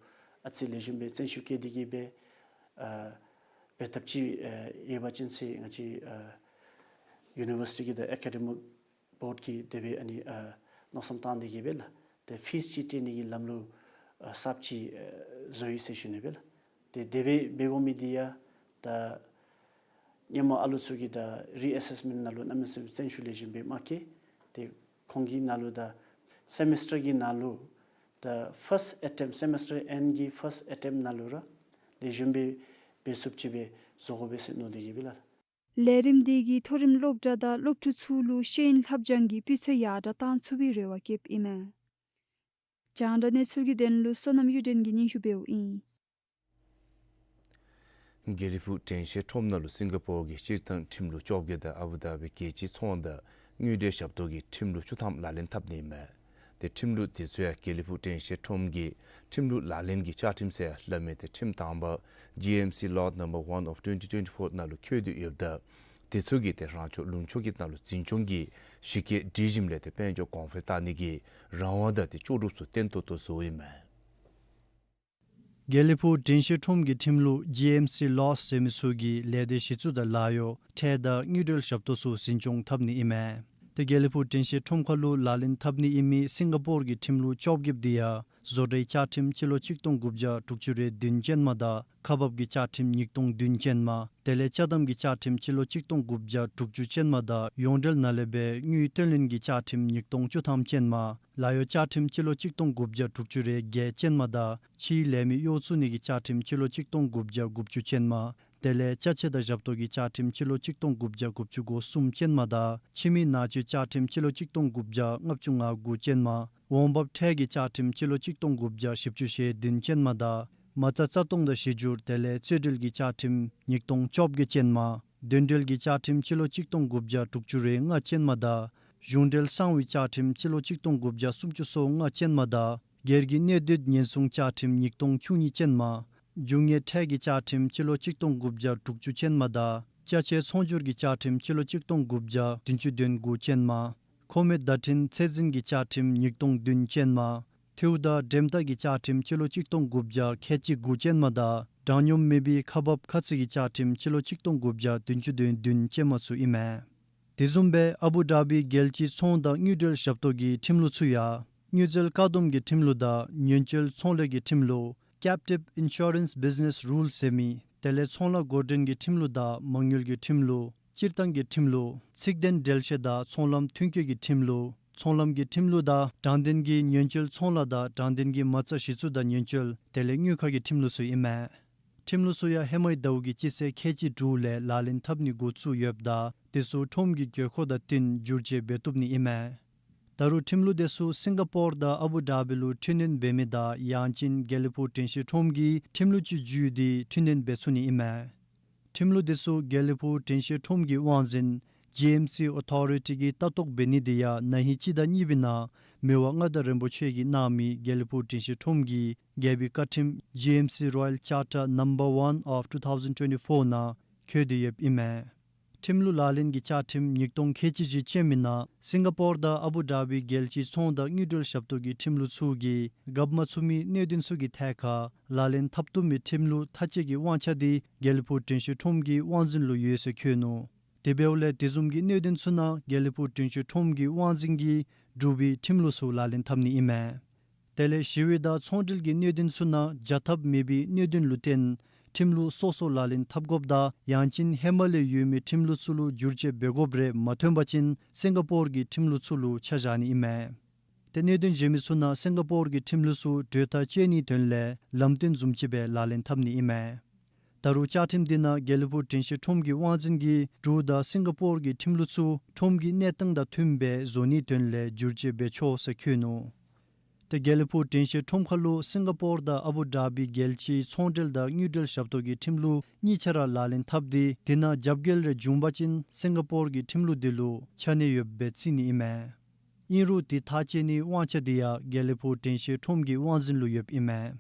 ཨ་ཙི་ལེགས་ཤོམ་སྦེ་བརྩོན་ཤུགས་བསྐྱེད་དེ་གིས་སྦེ་ཨ་འབད་ཐབས་ཅིག་ཨ་ཡོད་པ་ཅིན་ཟེར་ང་བཅས་ཨ་ཡུ་ནི་བར་སི་ཊི་གི་ད་ཨེ་ཀེ་ཌེ་མིག་བོརཌ་ཀྱིས་དེ་སྦེ་ཨ་ནི་ཨ་མནོ་བསམ་བཏང་དེ་གིས་སྦེ་ལགས། ཏེ་ཕིས་ཅིག་སྤྲོད་ནི་གི་ལམ་ལུགས་ཨ་གསརཔ་ཅིག་ཨ་བཟོ་ཡི་ཟེར་ཞུ་ནི་སྦེ་ལགས། ཏེ་དེ་སྦེ་འབད་དགོ་མི་འདི་ཡང་ད་སྔོན་མ་ཨ་ལུ་ཚུ་གི་ད་རི་ཨེ་སེསི་མེནཊ་ནང་ལུ་གནམ་མེད་ས་མེད་བརྩོན་ཤུགས་ལེགས་ཤོམ་སྦེ་མ་བསྐྱེད། ཏེ་ཁོང་གི་ནང་ལུ་ད་སེ་མེསི་ཊར་གྱི་ནང་ལུ་ད་ཕརསཊ་ཨེ་ཊེམཔཊ་སེ་མེསི་ཊར་ཨེནཌ་གི་ཕརསཊ་ཨེ་ཊེམཔཊ་ནང་ལུ་ར་ལེགས་ཤོམ་སྦེ་འབད་ཚུགསཔ་ཅིག་སྦེ་བཟོ་དགོ་པས་ཟེར་མནོ་དེ་གིས་སྦེ་ལགས། ལས་རིམ་འདི་གིས་མཐོ་རིམ་སློབ་གྲྭ་དང་སློབ་ཕྲུག་ཚུ་ལུ་ཤེས་ཡོན་ལྷབ་སྦྱང་གི་སྤུས་ཚད་ཡར་དྲགས་གཏང་ཚུགས་པའི་རེ་བ་བསྐྱེདཔ་ཨིན་མས། རྒྱང་བསྒྲགས་གནས་ཚུལ་གྱི་དོན་ལུ་བསོད་ནམས་གཡུ་སྒྲོན་གྱིས་སྙན་ཞུ་འབདཝ་ཨིན། དགེ་ལེགས་ཕུག་དྲན་ཤེས་ཁྲོམ་ནང་ལུ་སིང་ག་པོར་གྱི་སྤྱིར་བཏང་ཁྲིམས་ལུགས་བཅོ་བརྒྱད་དང་ཨ་བུ་དྷ་བི་རྒྱལ་སྤྱིའི་ཚོང་དང་དངུལ་འབྲེལ་ཞབས་ཏོག་གི་ཁྲིམས་ལུགས་བཅུ་ཐམ་ལག་ལེན་འཐབ་ནི་ཨིན་མས། ཏེ་ཁྲིམས་ལུགས་དེ་ཚུ་ཡང་དགེ་ལེགས་ཕུག་དྲན་ཤེས་ཁྲོམ་གྱི་ཁྲིམས་ལུགས་ལག་ལེན་གྱི་བཅའ་ཁྲིམས་ཟེར་སླབ་མི་དེ་ཁྲིམས་དང་པ་ཇི་ཨེམ་སི་Law Number One of twenty twenty-four ནང་ལུ་འཁོད་དེ་ཡོདཔ་ད་དེ་ཚུ་གིས་ཏེ་རང་ཕྱོགས་ལུང་ཕྱོགས་ཀྱི་ནང་ལུ་འཛིན་སྐྱོང་གི་གཞི་བཀོད་སྒྲིག་གཞི་ལས་ཏེ་དཔལ་འབྱོར་གོང་འཕེལ་བཏང་ནི་གི་རང་དབང་དང་ཏེ་ལྕོགས་གྲུབ་ཚུ་བརྟན་ཏོག་ཏོ་བཟོཝ་ཨིན་མས། དགེ་ལེགས་ཕུག་དྲན་ཤེས་ཁྲོམ་གྱི་ཁྲིམས་ལུགས་ཇི་ཨེམ་སི་Laws ཟེར་མི་ཚུ་གིས་ལས་སྡེ་གཞི་བཙུགས་དང་ལཱ་གཡོག་ཁྲལ་དང་དངུལ་འབྲེལ་ཞབས་ཏོག་ཚུ་འཛིན་སྐྱོང་འཐབ་ནི་ཨིན་མས། ཏེ་དགེ་ལེགས་ཕུག་དྲན་ཤེས་ཁྲོམ་ཁ་ལུ་ལག་ལེན་འཐབ་ནི་ཨིན་མི་སིང་ག་པོར་གྱི་ཁྲིམས་ལུགས་བཅོ་བརྒྱད་དེ་ཡང་བཟོ་གྲྭའི་བཅའ་ཁྲིམས་སྤྱི་ལོ་གཅིག་སྟོང་དགུ་བརྒྱ་དྲུག་ཅུ་རེ་བདུན་ཅན་མ་དང་ཁག་འབག་གི་བཅའ་ཁྲིམས་ཉིས་སྟོང་བདུན་ཅན་མ། དེ་ལས་ཅ་དམ་གྱི་བཅའ་ཁྲིམས་སྤྱི་ལོ་གཅིག་སྟོང་དགུ་བརྒྱ་དྲུག་ཅུ་ཅན་མ་དང་ཡོངས་འབྲེལ་ནང་ལས་སྦེ་དངུལ་བཏོན་ལེན་གྱི་བཅའ་ཁྲིམས་ཉིས་སྟོང་བཅུ་ཐམ་ཅན་མ། ལཱ་གཡོག་བཅའ་ཁྲིམས་སྤྱི་ལོ་གཅིག་སྟོང་དགུ་བརྒྱ་དྲུག་ཅུ་རེ་བརྒྱད་ཅན་མ་དང་ཕྱིའི་ལས་མི་གཡོག་བཙུགས་ནི་གི་བཅའ་ཁྲིམས་སྤྱི་ལོ་གཅིག་སྟོང་དགུ་བརྒྱ་དགུ་བཅུ་ཅན་མ། དེ་ལས་ཅ་ཆས་དང་ཞབས་ཏོག་གི་བཅའ་ཁྲིམས་སྤྱི་ལོ་གཅིག་སྟོང་དགུ་བརྒྱ་དགུ་བཅུ་གོ་གསུམ་ཅན་མ་དང་ཕྱི་མི་ནང་ཆོས་བཅའ་ཁྲིམས་སྤྱི་ལོ་གཅིག་སྟོང་དགུ་བརྒྱ་ལྔ་བཅུ་ང་དགུ་ཅན་མ། འོང་འབབ་ཁྲལ་གྱི་བཅའ་ཁྲིམས་སྤྱི་ལོ་གཅིག་སྟོང་དགུ་བརྒྱ་བཞི་བཅུ་ཞེ་བདུན་ཅན་མ་དང་མ་རྩ་རྩ་སྟོང་དང་ཞི་འགྱུར་དེ་ལས་རྩོད་འབྲེལ་གྱི་བཅའ་ཁྲིམས་ཉིས་སྟོང་བཅོ་བརྒྱད་ཅན་མ། དོན་འབྲེལ་གྱི་བཅའ་ཁྲིམས་སྤྱི་ལོ་གཅིག་སྟོང་དགུ་བརྒྱ་དྲུག་ཅུ་རེ་ལྔ་ཅན་མ་དང་གཞུང་འབྲེལ་གསང་བའི་བཅའ་ཁྲིམས་སྤྱི་ལོ་གཅིག་སྟོང་དགུ་བརྒྱ་སུམ་ཅུ་སོ་ལྔ་ཅན་མ་དང་སྒེར་གྱི་གནས་སྡུད་ཉེན་སྲུང་བཅའ་ཁྲིམས་ཉིས་སྟོང་བཅུ་གཉིས་ཅན་མ། རྒྱུ་དངོས་ཁྲལ་གྱི་བཅའ་ཁྲིམས་སྤྱི་ལོ་གཅིག་སྟོང་དགུ་བརྒྱ་དྲུག་ཅུ་ཅན་མ་དང་ཅ་ཆས་ཚོང་སྒྱུར་གྱི་བཅའ་ཁྲིམས་སྤྱི་ལོ་གཅིག་སྟོང་དགུ་བརྒྱ་བདུན་ཅུ་དོན་དགུ་ཅན་མ། མཁོ་མེད་བརྡ་འཕྲིན་ཚད་འཛིན་གྱི་བཅའ་ཁྲིམས་ཉིས་སྟོང་བདུན་ཅན་མ། ཐིའུ་དང་འགྲེམས་ཐག་གི་བཅའ་ཁྲིམས་སྤྱི་ལོ་གཅིག་སྟོང་དགུ་བརྒྱ་ཁལ་གཅིག་དགུ་ཅན་མ་དང་དྲང་སྙོམས་མེད་པའི་ཁག་འབག་ཁ་ཚིག་གི་བཅའ་ཁྲིམས་སྤྱི་ལོ་གཅིག་སྟོང་དགུ་བརྒྱ་བདུན་ཅུ་དོན་བདུན་ཅན་མ་ཚུ་ཨིན་མས། དེ་བཟུམ་སྦེ་ཨ་བུ་དྷ་བི་རྒྱལ་སྤྱིའི་ཚོང་དང་དངུལ་འབྲེལ་ཞབས་ཏོག་གི་ཁྲིམས་ལུགས་ཚུ་ཡང་དངུལ་རྩིས་བཀག་སྡོམ་གྱི་ཁྲིམས་ལུགས་དང་ཉེན་བཅོལ་ཚོང་ལས་ཀྱི་ཁྲིམས་ལུགས། Captive Insurance Business Rules ཟེར་མི། དེ་ལས་ཚོང་ལཱ་འགོ་འདྲེན་གྱི་ཁྲིམས་ལུགས་དང་མ་དངུལ་གྱི་ཁྲིམས་ལུགས། སྤྱིར་བཏང་གི་ཁྲིམས་ལུགས། ཚིག་དོན་འགྲེལ་བཤད་དང་ཚོང་ལམ་ཐོན་སྐྱེད་ཀྱི་ཁྲིམས་ལུགས། ཚོང་ལམ་གྱི་ཁྲིམས་ལུགས་དང་དྲང་བདེན་གྱི་ཉེན་བཅོལ་ཚོང་ལཱ་དང་དྲང་བདེན་གྱི་མ་རྩ་གཞི་བཙུགས་དང་ཉེན་བཅོལ་དེ་ལས་དངུལ་ཁང་གི་ཁྲིམས་ལུགས་ཚུ་ཨིན་མས། ཁྲིམས་ལུགས་ཚུ་ཡང་ཧེ་མའི་ཟླཝ་གི་སྤྱི་ཚེས་ཁལ་གཅིག་དྲུག་ལས་ལག་ལེན་འཐབ་ནི་འགོ་བཙུགས་ཡོདཔ་ད་དེ་ཚུ་ཁྲོམ་གྱི་དགོས་མཁོ་དང་བསྟུན་བསྒྱུར་བཅོས་འབད་བཏུབ་ནི་ཨིན་མས། ད་རུང་ཁྲིམས་ལུགས་དེ་ཚུ་སིང་ག་པོར་དང་ཨ་བུ་དྷ་བི་ལུ་འཕྲི་སྣོན་འབད་མི་དང་ཡང་ཅིན་དགེ་ལེགས་ཕུག་དྲན་ཤེས་ཁྲོམ་གྱི་ཁྲིམས་ལུགས་ཅིག་བརྒྱུད་དེ་འཕྲི་སྣོན་འབད་ཚུགས་ནི་ཨིན་མས། ཁྲིམས་ལུགས་དེ་ཚུ་དགེ་ལེགས་ཕུག་དྲན་ཤེས་ཁྲོམ་གྱི་དབང་འཛིན་ཇི་ཨེམ་སི་ཨོ་ཐོ་རི་ཊི་གིས་ལྟ་རྟོག་འབད་ནི་དེ་ཡང་ན་ཧིང་སྤྱི་ཟླ་གཉིས་པའི་ནང་མི་དབང་མངའ་བདག་རིན་པོ་ཆེ་གིས་གནང་མི་དགེ་ལེགས་ཕུག་དྲན་ཤེས་ཁྲོམ་གྱི་རྒྱལ་པོའི་བཀའ་ཁྲིམས་ཇི་ཨེམ་སི་Royal Charter Number One of two thousand twenty-four ནང་འཁོད་དེ་ཡོདཔ་ཨིན་མས། ཁྲིམས་ལུགས་ལག་ལེན་གྱི་བཅའ་ཁྲིམས་ཉིས་སྟོང་ཁལ་གཅིག་བཞི་ཅན་མའི་ནང་སིང་ག་པོར་དང་ཨ་བུ་དྷ་བི་རྒྱལ་སྤྱིའི་ཚོང་དང་དངུལ་འབྲེལ་ཞབས་ཏོག་གི་ཁྲིམས་ལུགས་ཚུ་གིས་རྒཔོ་མ་ཚུགས་མི་གནད་དོན་ཚུ་གི་ཐད་ཁར་ལག་ལེན་འཐབ་བཏུབ་མི་ཁྲིམས་ལུགས་ཐག་བཅད་ཀྱི་དབང་ཆ་དེ་དགེ་ལེགས་ཕུག་དྲན་ཤེས་ཁྲོམ་གྱི་དབང་འཛིན་ལུ་ཡོད་ཟེར་འཁོད་ནུག། དེ་འབདཝ་ལས་དེ་བཟུམ་གྱི་གནད་དོན་ཚུ་ནང་དགེ་ལེགས་ཕུག་དྲན་ཤེས་ཁྲོམ་གྱི་དབང་འཛིན་གྱིས་འབྲུག་པའི་ཁྲིམས་ལུགས་ཚུ་ལག་ལེན་འཐབ་ནི་ཨིན་མས། དེ་ལས་ཞི་བའི་དང་ཚོང་འབྲེལ་གྱི་གནད་དོན་ཚུ་ནང་བྱ་ཐབས་མེད་པའི་གནད་དོན་ལུ་བརྟེན་ཁྲིམས་ལུགས་སོ་སོ་ལག་ལེན་འཐབ་དགོཔ་དང་ཡང་ཅིན་ཧེ་མ་ལས་ཡོད་མི་ཁྲིམས་ལུགས་ཚུ་ལུ་བསྒྱུར་བཅོས་འབད་དགོཔ་རེ་མ་ཐོན་པ་ཅིན་སིང་ག་པོར་གྱི་ཁྲིམས་ལུགས་ཚུ་ལུ་ཆ་བཞག་ནི་ཨིན་མས། ཏེ་གནད་དོན་གཞན་མི་ཚུ་ནང་སིང་ག་པོར་གྱི་ཁྲིམས་ལུགས་ཚུ་གྲོས་ཐག་བཅད་ནིའི་དོན་ལས་ལམ་སྟོན་བཟུམ་ཅིག་སྦེ་ལག་ལེན་འཐབ་ནི་ཨིན་མས། ད་རུང་བཅའ་ཁྲིམས་འདི་ནང་དགེ་ལེགས་ཕུག་དྲན་ཤེས་ཁྲོམ་གྱི་དབང་འཛིན་གྱིས་འབྲུག་དང་སིང་ག་པོར་གྱི་ཁྲིམས་ལུགས་ཚུ་ཁྲོམ་གྱི་གནས་སྟངས་དང་མཐུནམ་སྦེ་བཟོ་ནིའི་དོན་ལས་བསྒྱུར་བཅོས་འབད་ཆོག་ཟེར་འཁོད་ནུག། ཏེ་དགེ་ལེགས་ཕུག་དྲན་ཤེས་ཁྲོམ་ཁ་ལུ་སིང་ག་པོར་དང་ཨ་བུ་དྷ་བི་རྒྱལ་སྤྱིའི་ཚོང་འབྲེལ་དང་དངུལ་འབྲེལ་ཞབས་ཏོག་གི་ཁྲིམས་ལུགས་གཉིས་ཆ་ར་ལག་ལེན་འཐབ་སྟེ་དེ་ནང་རྒྱབ་འགལ་རེ་བྱུང་པ་ཅིན་སིང་ག་པོར་གྱི་ཁྲིམས་ལུགས་དེ་ལུ་ཆ་གནས་ཡོདཔ་སྦེ་བརྩི་ནི་ཨིན་མས། ཨིན་རུང་དེ་ཐག་བཅད་ནིའི་དབང་ཆ་དེ་ཡང་དགེ་ལེགས་ཕུག་དྲན་ཤེས་ཁྲོམ་གྱི་དབང་འཛིན་ལུ་ཡོདཔ་ཨིན་མས།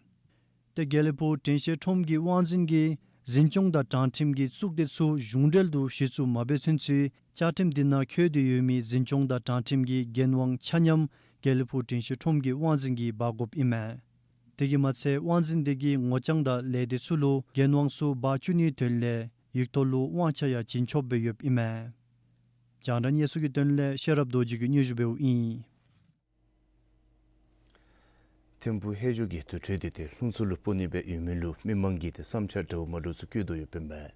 ཏེ་དགེ་ལེགས་ཕུག་དྲན་ཤེས་ཁྲོམ་གྱི་དབང་འཛིན་གྱིས་འཛིན་སྐྱོང་དང་དྲང་ཁྲིམས་ཀྱི་གཙུག་སྡེ་ཚུ་གཞུང་འབྲེལ་དུ་གཞི་བཙུགས་མ་འབད་ཚུན་ཚོད་བཅའ་ཁྲིམས་འདི་ནང་འཁོད་དེ་ཡོད་མི་འཛིན་སྐྱོང་དང་དྲང་ཁྲིམས་ཀྱི་འགན་དབང་ཆ་མཉམ་དགེ་ལེགས་ཕུག་དྲན་ཤེས་ཁྲོམ་གྱི་དབང་འཛིན་གྱིས་འབག་དགོཔ་ཨིན་མས། དེ་གིས་མ་ཚད་དབང་འཛིན་དེ་གིས་ངོ་རྐྱང་དང་ལས་སྡེ་ཚུ་ལུ་འགན་དབང་ཚུ་འབག་བཅུག་ནིའི་དོན་ལས་ཡིག་ཐོག་ལུ་དབང་ཆ་ཡང་བྱིན་ཆོགཔ་སྦེ་ཡོདཔ་ཨིན་མས། རྒྱང་བསྒྲགས་གནས་ཚུལ་གྱི་དོན་ལས་ཤེས་རབ་རྡོ་རྗེ་གིས་སྙན་ཞུ་འབདཝ་ཨིན། ཐིམ་ཕུག་ཧེ་ཇོ་གི་དུར་ཁྲོད་འདི་ཏེ་ལྷུང་འཚུབ་ལུ་སྤོ་ནི་སྦེ་ཡོད་མི་ལུ་མི་མང་གིས་ཏེ་བསམ་འཆར་འདྲཝ་མ་འདྲཝ་ཚུ་བཀོད་དོ་ཡོདཔ་ཨིན་པས།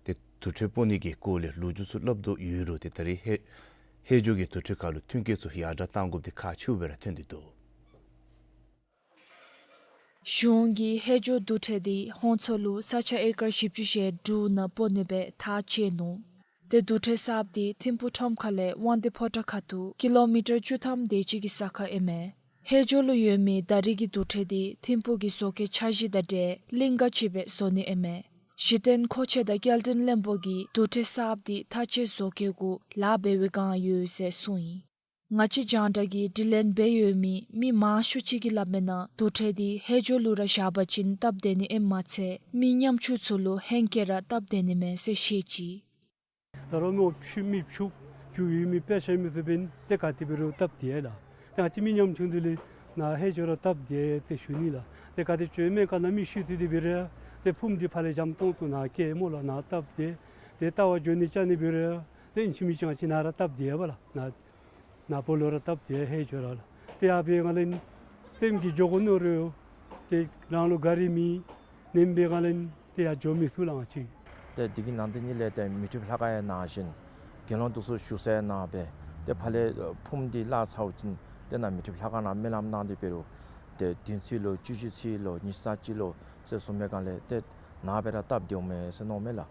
ཏེ་དུར་ཁྲོད་སྤོ་ནི་གི་སྐོར་ལས་ལོ་རྒྱུས་ཚུ་སླབ་དོ་ཡོད་རུང་ཏེ་ད་རེས་ཧེ་ཧེ་ཇོ་གི་དུར་ཁྲོད་ཁར་ལུ་མཐུན་རྐྱེན་ཚུ་ཡར་དྲག་གཏང་དགོཔ་འདི་ཁག་ཆེཝ་སྦེ་ར་ཐོན་ཏེ་འདུག། གཞུང་གིས་ཧེ་ཇོ་དུར་ཁྲོད་འདི་ཧོང་མཚོ་ལུ་ས་ཆ་ཨེ་ཀར་བཞི་བཅུ་ཞེ་དྲུག་ནང་སྤོ་ནི་སྦེ་ཐག་བཅད་ནུག། ཏེ་དུར་ཁྲོད་གསརཔ་འདི་ཐིམ་ཕུག་ཁྲོམ་ཁ་ལས་དབང་འདུས་ཕོ་བྲང་ཁ་ཐུག་ཀི་ལོ་མི་ཊར་བཅུ་ཐམ་དེ་ཅིག་གི་ས་ཁར་ཨིན་མས། ཧེ་ཇོ་ལུ་ཡོད་མི་ད་རིས་ཀྱི་དུར་ཁྲོད་འདི་ཐིམ་ཕུག་གི་བཟོ་བཀོད་འཆར་གཞི་དང་འབྲེལ་གླིང་ག་ཅིག་སྦེ་བཟོ་ནི་ཨིན་མས། གཞི་རྟེན་མཁོ་ཆས་དང་སྐྱེལ་འདྲེན་བློན་པོ་གིས་དུར་ཁྲོད་གསརཔ་འདི་ཐག་བཅད་བཟོ་བཀོད་གུ་ལཱ་འབད་བའི་བསྒང་ཡོད་ཟེར་གསུངས་ཡི། ང་བཅས་རྒྱང་བསྒྲགས་ཀྱིས་དྲི་ལན་འབད་ཡོད་མི་མི་མང་ཤོས་ཅིག་གིས་སླབ་མིའི་ནང་དུར་ཁྲོད་འདི་ཧེ་ཇོ་ལུ་ར་བཞག་པ་ཅིན་སྟབས་བདེ་ནི་ཨིནམ་མ་ཚད་མི་ཉམ་ཆུང་ཚུ་ལུ་ཧེང་སྐལ་ར་སྟབས་བདེ་ནི་མས་ཟེར་བཤད་ཅི། ད་རུང་མི་ཕྱུགཔོ་མི་ཕྱུགཔོ་རྒྱུ་ཡོད་མི་དཔེ་ཆ་མི་ཚུ་འབདན་ཏེ་ག་ཏེ་འབད་རུང་སྟབས་བདེ་ལགས། ཏེ་ང་བཅས་མི་ཉམ་ཆུང་འདི་ལུ་ནཱ་ཧེ་ཇོ་ར་སྟབས་བདེ་ཟེར་ཞུ་ནི་ལགས། ཏེ་ག་ཏེ་བྱོན་མི་ག་ནཱ་མི་ཤི་ཚུ་འདི་འབད་རུང་ཏེ་ཕུངམ་འདི་ཕར་ལས་འཇམ་ཏོང་ཏོ་ནཱ་བཀལ་སྨོ་ལགས། ནཱ་སྟབས་བདེ། ཏེ་ལྟ་བར་འགྱོ་ནི་བཅར་ནི་འབད་རུང་ཏེ་ཨིན་ཅི་མིན་ཅི་ང་བཅས་ནཱ་ར་སྟབས་བདེ་བས་ལགས། ནཱ་ནཱ་སྦོ་ལོགས་ར་སྟབས་བདེ་ཧེ་ཇོ་ར་ལགས། ཏེ་ཡར་འབད་བའི་སྒང་ལས་སེམས་ཀྱི་འགྱོ་དགོ་མནོ་རུང་ཏེ་རང་ལུ་གཱ་རི་མེད། ནེམ་པའི་སྒང་ལས་ཏེ་ཡར་འགྱོ་མི་ཚུགས་ལགས་ང་བཅས། ཏེ་འདི་གི་ནང་དེ་ཉིད་ལས་ཏེ་མི་ཐུབ་ལྷ་ཁང་ཡང་ནཱ་བཞེངས། དགེ་སློང་འདི་ཚུ་བཞུགས་ས་ཡང་ནཱ་འབད། ཏེ་ཕར་ལས་ཕུངམ་འདི་བརླག་ཚརཝ་ཅིག་ཏེ་ནཱ་མི་ཐུབ་ལྷ་ཁང་ནང་སྨོན་ལམ་གནང་སྟེ་འབད་རུང་ཏེ་བདུན་ཚིགས་ལོ་བཅུ་བཞི་ཚིགས་ལོ་ཉི་ཤུ་རྩ་གཅིག་ལོ་ཟེར་གསུངས་མི་སྒང་ལས་ཏེ་ནཱ་འབད་ར་སྟབས་བདེཝ་མས་ཟེར་མནོཝ་མས་ལགས།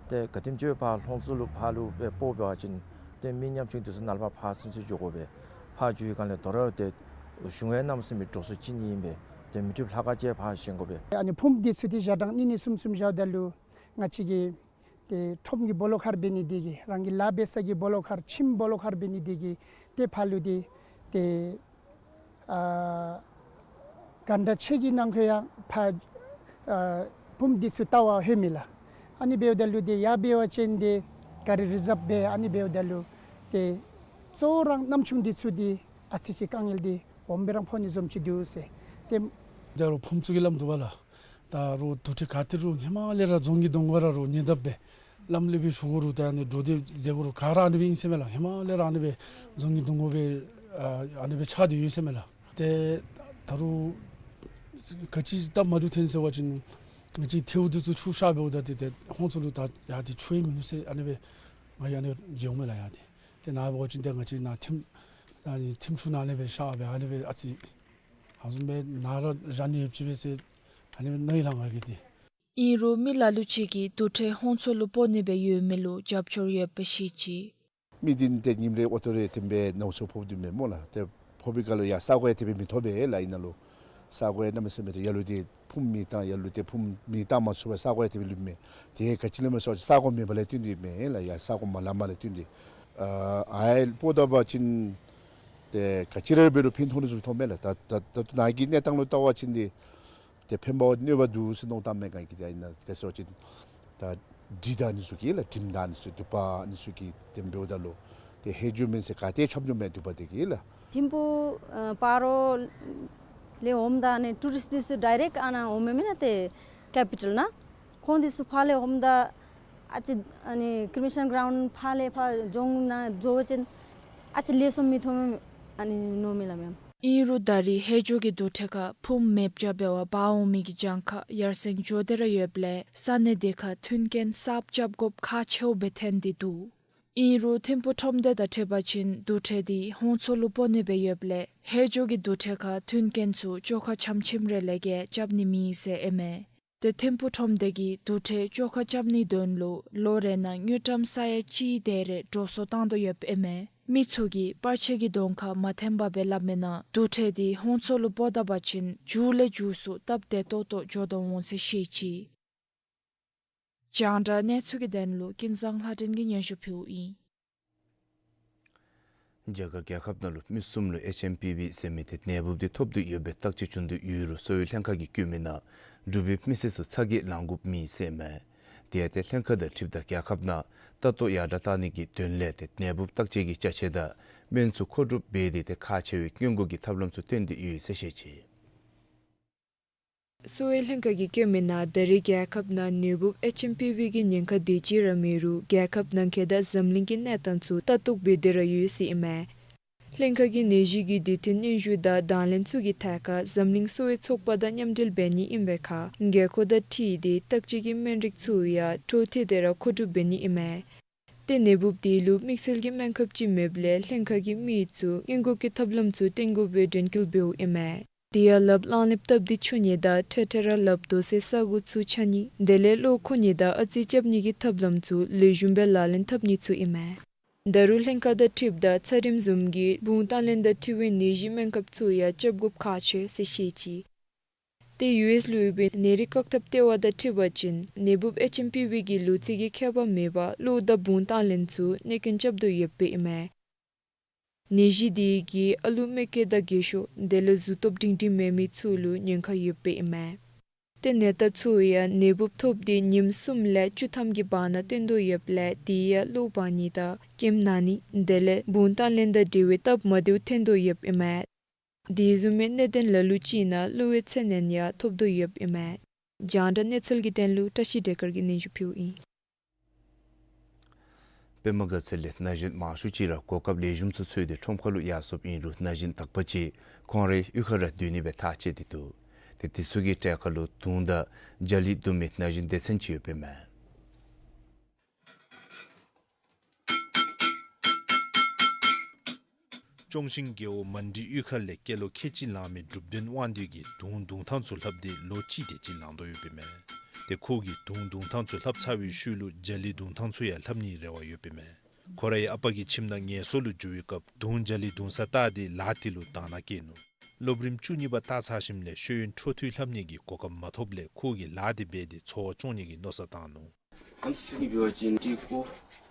ཏེ་ག་དེམ་ཅིག་སྦེ་ཕར་ལྷུང་འཚུབ་ལུ་ཕར་ལུ་སྦེ་སྤོ་འབད་བ་ཅིན་ཏེ་མི་ཉམ་ཆུང་འདི་ཚུ་ནཱ་ལས་ཕར་ཕར་ཚུན་ཚོད་འགྱོ་དགོ་པས། ཕར་འགྱོ་བའི་སྒང་ལས་དོ་རུང་ཏེ་གཞུང་ཡང་གནམ་མེད་ས་མེད་འདྲོག་སུ་ཅིག་ཨིན་པས། ཏེ་མི་ཐུབ་ལྷ་ཁང་ཅིག་ཕར་བཞེངས་དགོ་པས། ཨ་ནི་ཕུངམ་འདི་ཚུ་འདི་ཞག་གྲངས་གཉིས་གཉིས་གསུམ་གསུམ་བཞགཔ་ད་ལུ་ང་བཅས་ཀྱི་ཏེ་ཁྲོམ་གྱི་སྦོ་ལོགས་ཁར་འབད་ནི་དེ་གིས་རང་གི་ལཱ་འབད་ས་གི་སྦོ་ལོགས་ཁར་ཁྱིམ་སྦོ་ལོགས་ཁར་འབད་ནི་དེ་གིས་ཏེ་ཕར་ལུ་འདི་ཏེ་ཨ་གཱན་ཊ་ཕྱེད་ཀྱི་ནང་འཁོད་ཡང་ཕར་ཨ་ཕུངམ་འདི་ཚུ་བལྟ་བར་ལྷོད་མས་ལགས། ཨ་ནི་འབདཝ་ད་ལུ་ཏེ་ཡར་འབད་བ་ཅིན་ཏེ་གཱ་རི་རི་ཛབ་འབད། ཨ་ནི་འབདཝ་ད་ལུ་ཏེ་གཙོ་བོ་ར་ཉམ་ཆུང་འདི་ཚུ་འདི་ཨ་ཙི་ཅིག་དཀའ་ངལ་འདི་སྦོམ་སྦེ་ར་ཕོག་ནི་བཟུམ་ཅིག་འདུག་ཟེར། ཏེ་ད་རུང་ཕུངམ་ཚུ་གི་ལམ་འདུག་པ་ལགས། ད་རུང་དུར་ཁྲོད་ག་ཏེ་རུང་ཧེ་མ་ལས་ར་རྫོང་གི་གདོང་ཁར་ར་རུང་ཉེ་འདབས་སྦེ་ལམ་ལས་སྦེ་ཞུ་དགོ་རུང་ད་ཨ་ནི་འགྲོ་སྡོད་མཛད་དགོ་རུང་ག་ར་ཨ་ནི་སྦེ་ཨིན་ཟེར་མས་ལགས། ཧེ་མ་ལས་ར་ཨ་ནི་སྦེ་རྫོང་གི་གདོང་ཁར་སྦེ་ཨ་ཨ་ནི་སྦེ་ཆགས་ཏེ་ཡོད་ཟེར་མས་ལགས། ཏེ་ད་རུང་ག་ཅི་སྟབས་མ་བདེཝ་ཐོན་ཟེར་བ་ཅིན་ང་བཅས་ཐལཝ་འདི་ཚུ་ཆུ་བཤལ་འབདཝ་ད་ཏེ་ཏེ་ཧོང་མཚོ་ལུ་ད་ཡར་ཏེ་ཆུ་ཡང་མིན་འདུག་ཟེར་ཨ་ནི་སྦེ་ང་ཡང་ཨ་ནི་མཇལཝ་མས་ལགས། ཡར་ཏེ་ཏེ་ནཱ་འབད་བ་ཅིན་ཏེ་ང་བཅས་ནཱ་ཐིམ་ཨ་ནི་ཐིམ་ཆུ་ནང་ལས་སྦེ་བཤལ་སྦེ་ཨ་ནི་སྦེ་ཨ་ཙི་ཨ་བཟུམ་སྦེ་ནཱ་ར་བཞག་ནི་ཡོདཔ་ཅིག་སྦེ་ཟེར་ཨ་ནི་སྦེ་མནོ་ཡི་ལགས་ང་གིས་ཏེ། ཨིན་རུང་མི་ལ་ལུ་ཅིག་གིས་དུར་ཁྲོད་ཧོང་མཚོ་ལུ་སྤོ་ནི་སྦེ་ཡོད་མི་ལུ་རྒྱབ་སྐྱོར་ཡོདཔ་སྦེ་བཤད་ཅི། མི་འདི་ཏེ་ཉིནམ་རེ་ཨོ་ཊོ་རེ་ཐིམ་སྦེ་ནང་ཚུ་ཕོགཔ་འདུག་མས་སྨོ་ལགས། ཏེ་ཕོག་པའི་སྐབས་ལུ་ཡང་ས་གོ་ཡང་དེ་སྦེ་མི་ཐོབ་པས་ལགས། ཨིན་ན་ལུ་ས་གོ་ཡང་གནམ་མེད་ས་མེད་ཡར་ལུ་ཏེ་ཕུངམ་མེ་བཏང་ཡར་ལུ་ཏེ་ཕུངམ་མེ་བཏང་མ་ཚུགས་པར་ས་གོ་ཡང་དེ་སྦེ་ལུས་མས། ཏེ་ག་ཅི་ལས་མས་ཟེར་བ་ཅིན་ས་གོ་མེད་པ་ལས་བརྟེན་ཏེ་མས་ལགས། ཡར་ས་གོ་མ་ལམ་མ་ལས་བརྟེན་ཏེ་ཨ་ཨའི་སྤོ་ད་པ་ཅིན་ཏེ་ག་ཅི་ར་འབད་རུང་ཕན་ཐོགས་ནི་ཚུ་ཐོབ་མས་ལགས། ད་ད་ད་ལྟོ་ནཱ་གི་གནས་སྟངས་ལུ་བལྟ་བ་ཅིན་ཏེ་ཏེ་ཕན་པ་གནོད་པ་འདུག་ཟེར་མནོ་བསམ་མས། ག་གིས་ཏེ་ཨ་ནཱ་ག་ཟེར་བ་ཅིན་ད་འདྲིམ་དང་ཨ་ནི་ཚུ་གིས་ལགས། འདྲིམ་དང་ཨ་ནི་ཚུ་དུ་པ་ཨ་ནི་ཚུ་གིས་ཏེ་འབདཝ་ད་ལུ་ཏེ་ཧེ་ཇོ་མེན་ཟེར་ག་ཏེ་ཁྱབ་འགྱོཝ་མས་དུ་པ་དེ་གིས་ལགས། ཐིམ་ཕུག་ཨ་སྤ་རོ་ལས་འོངམ་ད་ཨ་ནི་ཊུ་རིསཊ་འདི་ཚུ་ཌའི་རེཀཊ་ཨ་ནཱ་འོངམ་མས་མེན་ན། ཏེ་ཀེ་པི་ཊལ་ནང་ཁོང་འདི་ཚུ་ཕར་ལས་འོངམ་ད་ཨ་ཙི་ཨ་ནི་ཀི་རི་མི་ཤཱན་གི་རའུནཌ་ཕར་ལས་ཕར་ལྗོངས་ནང་འགྱོ་བ་ཅིན་ཨ་ཙི་ལེགས་ཤོམ་མི་ཐོབ་མས་ཨ་ནི་མནོཝ་མས་ལགས་མེན། ཨིན་རུང་ད་རིས་ཧེ་ཇོ་གི་དུར་ཁྲོད་ཁར་ཕུངམ་མེདཔ་བྱ་འབད་བར་འབག་འོང་མི་གི་གྱངས་ཁ་ཡར་སེང་འགྱོ་སྟེ་ར་ཡོདཔ་ལས་ས་གནས་དེ་ཁར་མཐུན་རྐྱེན་གསརཔ་རྐྱབ་དགོཔ་ཁག་ཆེཝ་སྦེ་ཐོན་ཏེ་འདུག། ཨིན་རུང་ཐིམ་ཕུག་ཁྲོམ་སྡེ་དང་འཁྲིལ་བ་ཅིན་དུར་ཁྲོད་འདི་ཧོང་མཚོ་ལུ་སྤོ་ནི་སྦེ་ཡོདཔ་ལས་ཧེ་ཇོ་གི་དུར་ཁྲོད་ཁར་མཐུན་རྐྱེན་ཚུ་བཅོ་ཁ་ཆམ་ཆིམ་རེ་ལས་བརྒལ་རྐྱབ་ནི་མེད་ཟེར་ཨིན་མས། ཏེ་ཐིམ་ཕུག་ཁྲོམ་སྡེ་གིས་དུར་ཁྲོད་བཅོ་ཁ་རྐྱབ་ནིའི་དོན་ལུ་ལོ་རེ་ནང་དངུལ་ཀྲམ་ས་ཡ་གཅིག་དེ་རེ་འགྲོ་སོང་བཏང་དོ་ཡོདཔ་ཨིན་མས། མི་ཚུ་གིས་པར་ཆས་ཀྱི་གདོང་ཁར་མ་འཐོན་པར་སྦེ་སླབ་མིའི་ནང་དུར་ཁྲོད་འདི་ཧོང་མཚོ་ལུ་སྤོ་ད་པ་ཅིན་མཇུག་ལས་མཇུག་སུ་སྟབས་བདེ་ཏོག་ཏོ་འགྱོ་དོ་འོང་ཟེར་བཤད་ཅི། རྒྱང་བསྒྲགས་གནས་ཚུལ་གྱི་དོན་ལུ་ཀུན་བཟང་ལྷ་སྒྲོན་གྱིས་སྙན་ཞུ་ཕུལཝ་ཨིན། རྒྱ་གར་རྒྱལ་ཁབ་ནང་ལུ་མི་གསུམ་ལུ་ཨེཆ་ཨེམ་པི་ཝི་ཟེར་མི་དེ་ནད་འབུབ་དེ་ཐོབ་སྟེ་ཡོད་པའི་བརྟག་དཔྱད་བྱུང་དོ་ཡོད་རུང་གསོ་བའི་ལྷན་ཁག་གིས་བཀོད་མི་ནང་འབྲུག་པའི་མི་སེར་ཚུ་ཚ་གྱང་ལང་དགོཔ་མེད་ཟེར་མས། དེ་ཡང་ཏེ་ལྷན་ཁག་དང་འཁྲིལཝ་ད་རྒྱལ་ཁབ་ནང་ལྟ་རྟོག་ཡར་དྲག་བཏང་ནི་གི་དོན་ལས་ཏེ་ནད་འབུབ་བརྟག་དཔྱད་ཀྱི་ཅ་ཆས་དང་སྨན་ཚུ་མཁོ་སྒྲུབ་འབད་དེ་ཏེ་ཁག་ཆེ་བའི་སྔོན་འགོག་གི་ཐབས་ལམ་ཚུ་བཏོན་ཏེ་ཡོད་ཟེར་བཤད་ཅི། གསོ་བའི་ལྷན་ཁག་གིས་བཀོད་མི་ནང་ད་རེས་རྒྱལ་ཁབ་ནང་ནད་འབུབ་ཨེཆ་ཨེམ་པི་ཝི་གི་ཉེན་ཁ་དེ་ཅིག་ར་མེད་རུང་རྒྱལ་ཁབ་ནང་འཁོད་དང་འཛམ་གླིང་གི་གནས་སྟངས་ཚུ་ལྟ་རྟོག་འབད་དེ་ར་ཡོད་ཟེར་ཨིན་མས། ལྷན་ཁག་གིས་ནད་གཞི་གི་དུས་མཐུན་སྙན་ཞུ་དང་དང་ལེན་ཚུ་གི་ཐད་ཁར་འཛམ་གླིང་གསོ་བའི་ཚོགས་པ་དང་མཉམ་འབྲེལ་འབད་ནི་ཨིན་པའི་ཁར་དགོས་མཁོ་དང་འཁྲིལ་ཏེ་བརྟག་དཔྱད་ཀྱི་སྨན་རིགས་ཚུ་ཡང་འཕྲོ་མཐུད་དེ་ར་མཁོ་སྒྲུབ་འབད་ནི་ཨིན་མས། ཏེ་ནད་འབུབ་དེ་ལུ་དམིགས་བསལ་གྱི་སྨན་ཁབ་ཅིག་མེདཔ་ལས་ལྷན་ཁག་གིས་མི་ཚུ་སྔོན་འགོག་གི་ཐབས་ལམ་ཚུ་བསྟེན་དགོ་པའི་དྲན་སྐུལ་འབདཝ་ཨིན་མས། དེ་ཡང་ལགཔ་གླང་ལེབ་བཏབ་སྟེ་འཁྱུ་ནི་དང་ཐད་ཐད་ར་ལགཔ་དོ་སེལ་ས་གོ་ཚུ་ཕྱག་ནི་དེ་ལས་གློ་འཁོག་ནི་དང་ཨ་ཙི་རྐྱབ་ནི་གི་ཐབས་ལམ་ཚུ་ལེགས་ཤོམ་སྦེ་ལག་ལེན་འཐབ་ནི་ཚུ་ཨིན་མས། ད་རུང་ལྷན་ཁག་དང་འཁྲིལཝ་ད་ཚད་རིམས་བཟུམ་གྱི་བུང་སྟག་ལེན་དང་འཁྲིལ་བའི་ནད་གཞི་སྨན་ཁབ་ཚུ་ཡང་རྐྱབ་དགོཔ་ཁག་ཆེ་ཟེར་བཤད་ཅི། ཏེ་ཡུ་ཨེས་ལུ་ཡོད་པའི་ནད་རིགས་བཀག་ཐབས་ལྟེ་བ་དང་འཁྲིལ་བ་ཅིན་ནད་འབུབ་ཨེཆ་ཨེམ་པི་ཝི་གི་ལོ་ཚད་ཀྱི་ཁྱད་པར་མེད་པར་གློ་དང་བུང་སྟག་ལེན་ཚུ་གནོད་སྐྱོན་རྐྱབ་དོ་ཡོདཔ་ཨིན་མས། ནད་གཞི་དེ་གིས་ཨ་ལུ་མ་སྐྱེས་དང་རྒས་ཤོས་དེ་ལས་གཟུགས་སྟོབས་སྒྲིང་སྒྲིང་མེད་མི་ཚུ་ལུ་ཉེན་ཁ་ཡོདཔ་ཨིན་མས། ཏེ་ནད་རྟགས་ཚུ་ཡང་ནད་འབུབ་ཐོབ་སྟེ་ཉིནམ་གསུམ་ལས་བཅུ་ཐམ་གྱི་བར་ན་སྟོན་དོ་ཡོདཔ་ལས་དེ་ཡང་གློ་འབར་ནི་དང་སྐེམ་ན་ནི་དེ་ལས་བུང་སྟག་ལེན་དང་འབྲེལ་བའི་སྟབས་མ་བདེཝ་ཐོན་དོ་ཡོདཔ་ཨིན་མས། དེ་བཟུམ་མའི་གནད་དོན་ལ་ལུ་ཅིག་ནང་གློ་བའི་འཚེར་སྣང་ཡང་ཐོབ་དོ་ཡོདཔ་ཨིན་མས། རྒྱང་བསྒྲགས་གནས་ཚུལ་གྱི་དོན་ལུ་བཀྲ་ཤིས་བདེ་དཀར་གྱིས་སྙན་ཞུ་ཕུལཝ་ཨིན། པདྨ་དགའ་ཚལ་ལས་ན་གཞོན་མང་ཤོས་ཅིག་ར་གོ་སྐབས་ལེགས་ཤོམ་ཚུ་འཚོལ་ཏེ་ཁྲོམ་ཁ་ལུ་ཡར་སོངམ་ཨིན་རུང་ན་གཞོན་དག་པ་ཅིག་ཁོང་རའི་གཡུས་ཁར་ར་སྡོད་ནི་སྦེ་ཐག་བཅད་དེ་འདུག། ཏེ་དེ་ཚུ་གི་གྲལ་ཁར་ལུ་དུང་དང་རྒྱ་གླིང་བརྡུང་མི་ན་གཞོན་སྡེ་ཚན་ཅིག་ཡོདཔ་ཨིན་མས། ལྕོང་ཞིང་རྒེད་འོག་མན་ཌི་གཡུས་ཁ་ལས་སྐྱེས་ལོ་ཁལ་གཅིག་ལང་མི་འབྲུག་བདུན་དབང་འདུས་ཀྱིས་དུང་བརྡུང་ཐངས་ཚུ་ལྷབ་སྟེ་ལོ་གཅིག་དེ་ཅིག་ལང་དོ་ཡོདཔ་ཨིན་མས། ཏེ་ཁོ་གིས་དུང་བརྡུང་ཐངས་ཚུ་ལྷབ་ཚར་བའི་ཤུལ་ལུ་རྒྱ་གླིང་བརྡུང་ཐངས་ཚུ་ཡང་ལྷབ་ནིའི་རེ་བ་ཡོདཔ་ཨིན་མས། ཁོ་རའི་ཨ་པ་གིས་ཁྱིམ་ནང་ངལ་གསོ་ལུ་འགྱོ་བའི་སྐབས་དུང་རྒྱ་གླིང་བརྡུང་ས་བལྟ་སྟེ་ལཱ་དེ་ལུ་དང་བླངས་བསྐྱེད་ནུག། སློབ་རིམ་བཅུ་གཉིས་པ་བལྟ་ཚར་ཞིནམ་ལས་ཤེས་ཡོན་འཕྲོ་མཐུད་ལྷབ་ནི་གི་གོ་སྐབས་མ་ཐོབ་ལས་ཁོ་གིས་ལཱ་དེ་འབད་དེ་འཚོ་བ་སྐྱོང་ནི་གི་མནོ་བསམ་བཏང་ནུག། ཨམ་སྲུ་གིས་འབད་བ་ཅིན་ཏེ་ཁོ་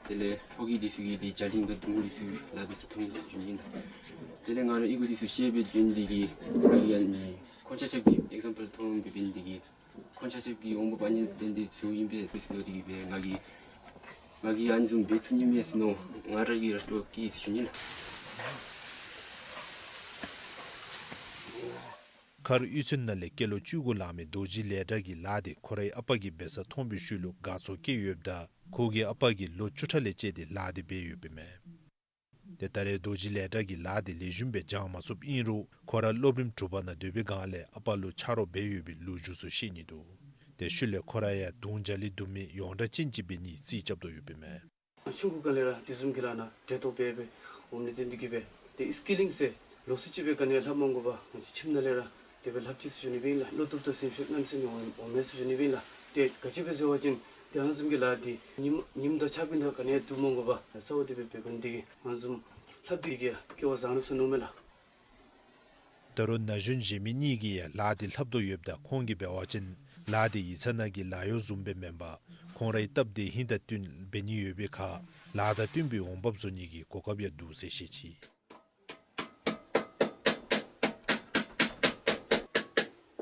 དེ་ལས་ཕོ་སྐྱེས་འདི་ཚུ་གིས་ཏེ་རྒྱ་གླིང་དང་དུང་འདི་ཚུ་ལཱ་འབད་ས་མཐོང་ཡི་ཟེར་ཞུ་ནི་ཨིན། དེ་ལས་ང་ར་ཨིན་གོ་འདི་ཚུ་ཤེས་པའི་བརྒྱུད་འདི་གིས་ང་གིས་ཨ་ནི་ཁོང་ཆ་ཁྱབ་ཀྱི་ཨེག་ཛམ་པཱལ་མཐོང་སྦེ་འབད་ནི་འདི་གིས་ཁོང་ཆ་ཁྱབ་ཀྱིས་འོང་འབབ་ཨ་ནི་དེ་འདི་ཚུ་ཨིན་པས་ཟེར་འདི་གིས་འབད་ང་གིས་ང་གིས་ཨ་ནི་བཟུམ་འབད་ཚུགས་ནི་མས་ཟེར་མནོ་ང་ར་གིས་ར་སྤྲོ་བ་སྐྱེས་ཟེར་ཞུ་ནི་ཨིན། མཁར་གཡུས་ཚན་ནང་ལས་སྐྱེས་ལོ་བཅུ་དགུ་ལང་མི་རྡོ་རྗེ་ལེགས་གྲགས་ཀྱིས་ལཱ་དེ་ཁོ་རའི་ཨ་པ་གིས་འབད་ས་མཐོང་བའི་ཤུལ་ལུ་དགའ་ཚོར་སྐྱེས་ཡོདཔ་ད་ཁོ་གི་ཨ་པ་གིས་ལོ་བཅུ་ཕྲག་ལས་བཅད་དེ་ལཱ་དེ་འབད་ཡོདཔ་ཨིན་མས། ཏེ་ད་རེས་རྡོ་རྗེ་ལེགས་གྲགས་ཀྱིས་ལཱ་དེ་ལེགས་ཤོམ་སྦེ་སྦྱང་མ་ཚུགསཔ་ཨིན་རུང་ཁོ་ར་སློབ་རིམ་དྲུག་པ་ནང་སྡོད་པའི་སྒང་ལས་ཨ་པ་ལུ་ཆ་རོགས་འབད་ཡོད་པའི་ལོ་རྒྱུས་ཚུ་ཤེས་ནི་འདུག། ཏེ་ཤུལ་ལས་ཁོ་ར་ཡང་དུང་རྒྱ་གླིང་བརྡུང་མི་ཡོངས་གྲགས་ཅན་ཅིག་འབད་ནིའི་རྩིས་རྐྱབ་དོ་ཡོདཔ་ཨིན་མས། ཆུང་ཀུའི་སྒང་ལས་ར་དེ་བཟུམ་གྱི་ལཱ་ནང་འབྲེལ་གཏོགས་འབད་འབད་འོངམ་ལས་བརྟེན་འདི་གིས་འབད་ཏེ་སི་ཀི་ལིང་ཟེར་ལོགས་སུ་ཅིག་སྦེ་ག་ནི་ཡང་ལྷབ་མ་དགོ་པར་ང་བཅས་ཁྱིམ་ནང་ལས་ར་དེ་སྦེ་ལྷབ་ཅི་ཟེར་ཞུ་ནི་སྦེ་ཨིན་ལགས། བློ་སྟོབས་དང་སེམས་ཤུགས་གནམ་མེད་ས་མེད་འོང་འོང་མས་ཟེར་ཞུ་ནི་སྦེ་ཨིན་ལགས། ཏེ་ག་ཅི་སྦེ་ཟེར་བ་ཅིན་ཏེ་ཨ་ནི་བཟུམ་གྱི་ལཱ་འདི་ཉིམ་ཉིམ་དང་ཆར་པ་དང་ག་ནི་ཡང་བསྡུ་མ་དགོ་པར་རྩ་བ་དེ་སྦེ་འབད་འབད་འདི་གིས་ང་བཟུམ་ལྷབ་འདི་གིས་ཡང་སྐལ་བ་བཟང་ནུག་ཟེར་མནོཝ་མས་ལགས། ད་རུང་ན་གཞོན་གཞན་མི་གཉིས་ཀྱིས་ཡང་ལཱ་དེ་ལྷབ་དོ་ཡོདཔ་ད་ཁོང་གིས་འབད་བ་ཅིན་ལཱ་དེ་ཡིག་ཚང་ནང་གི་ལཱ་གཡོག་བཟུམ་སྦེ་མེན་པར་ཁོང་རའི་སྟབས་བདེ་ཧིང་དང་བསྟུན་འབད་ནི་ཡོད་པའི་ཁར་ལཱ་དང་བསྟུན་པའི་འོང་འབབ་བཟོ་ནི་གི་གོ་སྐབས་ཡང་འདུག་ཟེར་བཤད་ཅི།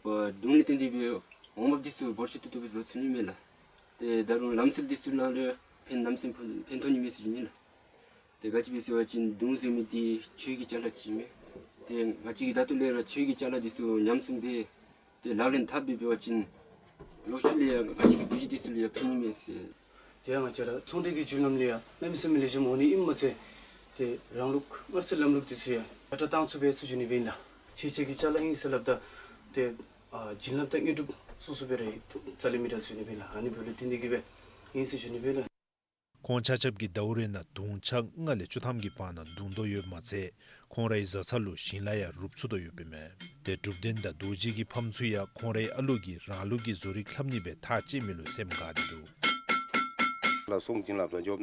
བརྡུང་ལས་བརྟེན་ཏེ་འབད་འོང་འབབ་འདི་ཚུ་འབོར་ཆེ་ཏོག་ཏོ་སྦེ་བཟོ་ཚུགས་ནི་མས་ལགས། ཏེ་ད་རུང་ལམ་སྲོལ་འདི་ཚུ་ནང་ལུ་ཕན་གནམ་མེད་ས་མེད་ཕན་ཕན་ཐོགས་ནི་མས་ཟེར་ཞུ་ནི་ལགས། ཏེ་ག་ཅི་སྦེ་ཟེར་བ་ཅིན་བརྡུང་ཟེར་མི་འདི་ཆོས་ཀྱི་ཅ་ལ་ཅིག་མས། ཏེ་ང་བཅས་ཀྱིས་ད་ལྟོ་ལས་ར་ཆོས་ཀྱི་ཅ་ལ་འདི་ཚུ་ཉམས་སྲུང་འབད་དེ་ལག་ལེན་འཐབ་སྦེ་འབད་བ་ཅིན་ལོག་ཤུལ་ལས་ཡང་ང་བཅས་ཀྱི་བུ་གཞི་འདི་ཚུ་ལུ་ཡང་ཕན་ནི་མས་ཟེར། དེ་ཡང་ང་བཅས་ར་ཚོང་འབྲེལ་གྱི་བརྒྱུད་ལམ་ལས་ཡང་གནམ་མེད་ས་མེད་ལེགས་ཤོམ་འོང་ནི་ཨིནམ་མ་ཚད་ཏེ་རང་ལུགས་དམར་མཆོད་ལམ་ལུགས་འདི་ཚུ་ཡང་ཡར་དྲག་བཏང་ཚུགས་པས་ཟེར་ཞུ་ནི་སྦེ་ཨིན་ལགས། ཁྱེད་ཅག་གི་ཅ་ལ་ཨིན་ཟེར་སླབ་ད་ཏེ་ཨ་བྱིན་རླབས་དང་དངོས་གྲུབ་སོ་སོ་སྦེ་ར་རྩ་ལས་མི་དྲག་ཟེར་ཞུ་ནི་སྦེ་ཨིན་ལགས། ཨ་ནི་འབདཝ་ལས་བརྟེན་འདི་གིས་འབད་ཨིན་ཟེར་ཞུ་ནི་སྦེ་ཨིན་ལགས། ཁོང་ཆ་ཁྱབ་ཀྱིས་ཟླཝ་རེ་ནང་དུང་ཕྱག་ལྔ་ལས་བཅུ་ཐམ་གྱི་བར་ན་བརྡུང་དོ་ཡོདཔ་མ་ཚད་ཁོང་རའི་བཟའ་ཚང་ལུ་ཞིང་ལཱ་ཡང་རུབ་ཚུགས་དོ་ཡོདཔ་ཨིན་མས། ཏེ་འབྲུག་བདེན་དང་རྡོ་རྗེ་གི་ཕམ་ཚུ་ཡང་ཁོང་རའི་ཨ་ལུ་གིས་རང་ལུགས་ཀྱི་བཟོ་རིག་ལྷབ་ནི་སྦེ་ཐག་བཅད་མི་ལུ་སེམས་དགའ་སྟེ་འདུག།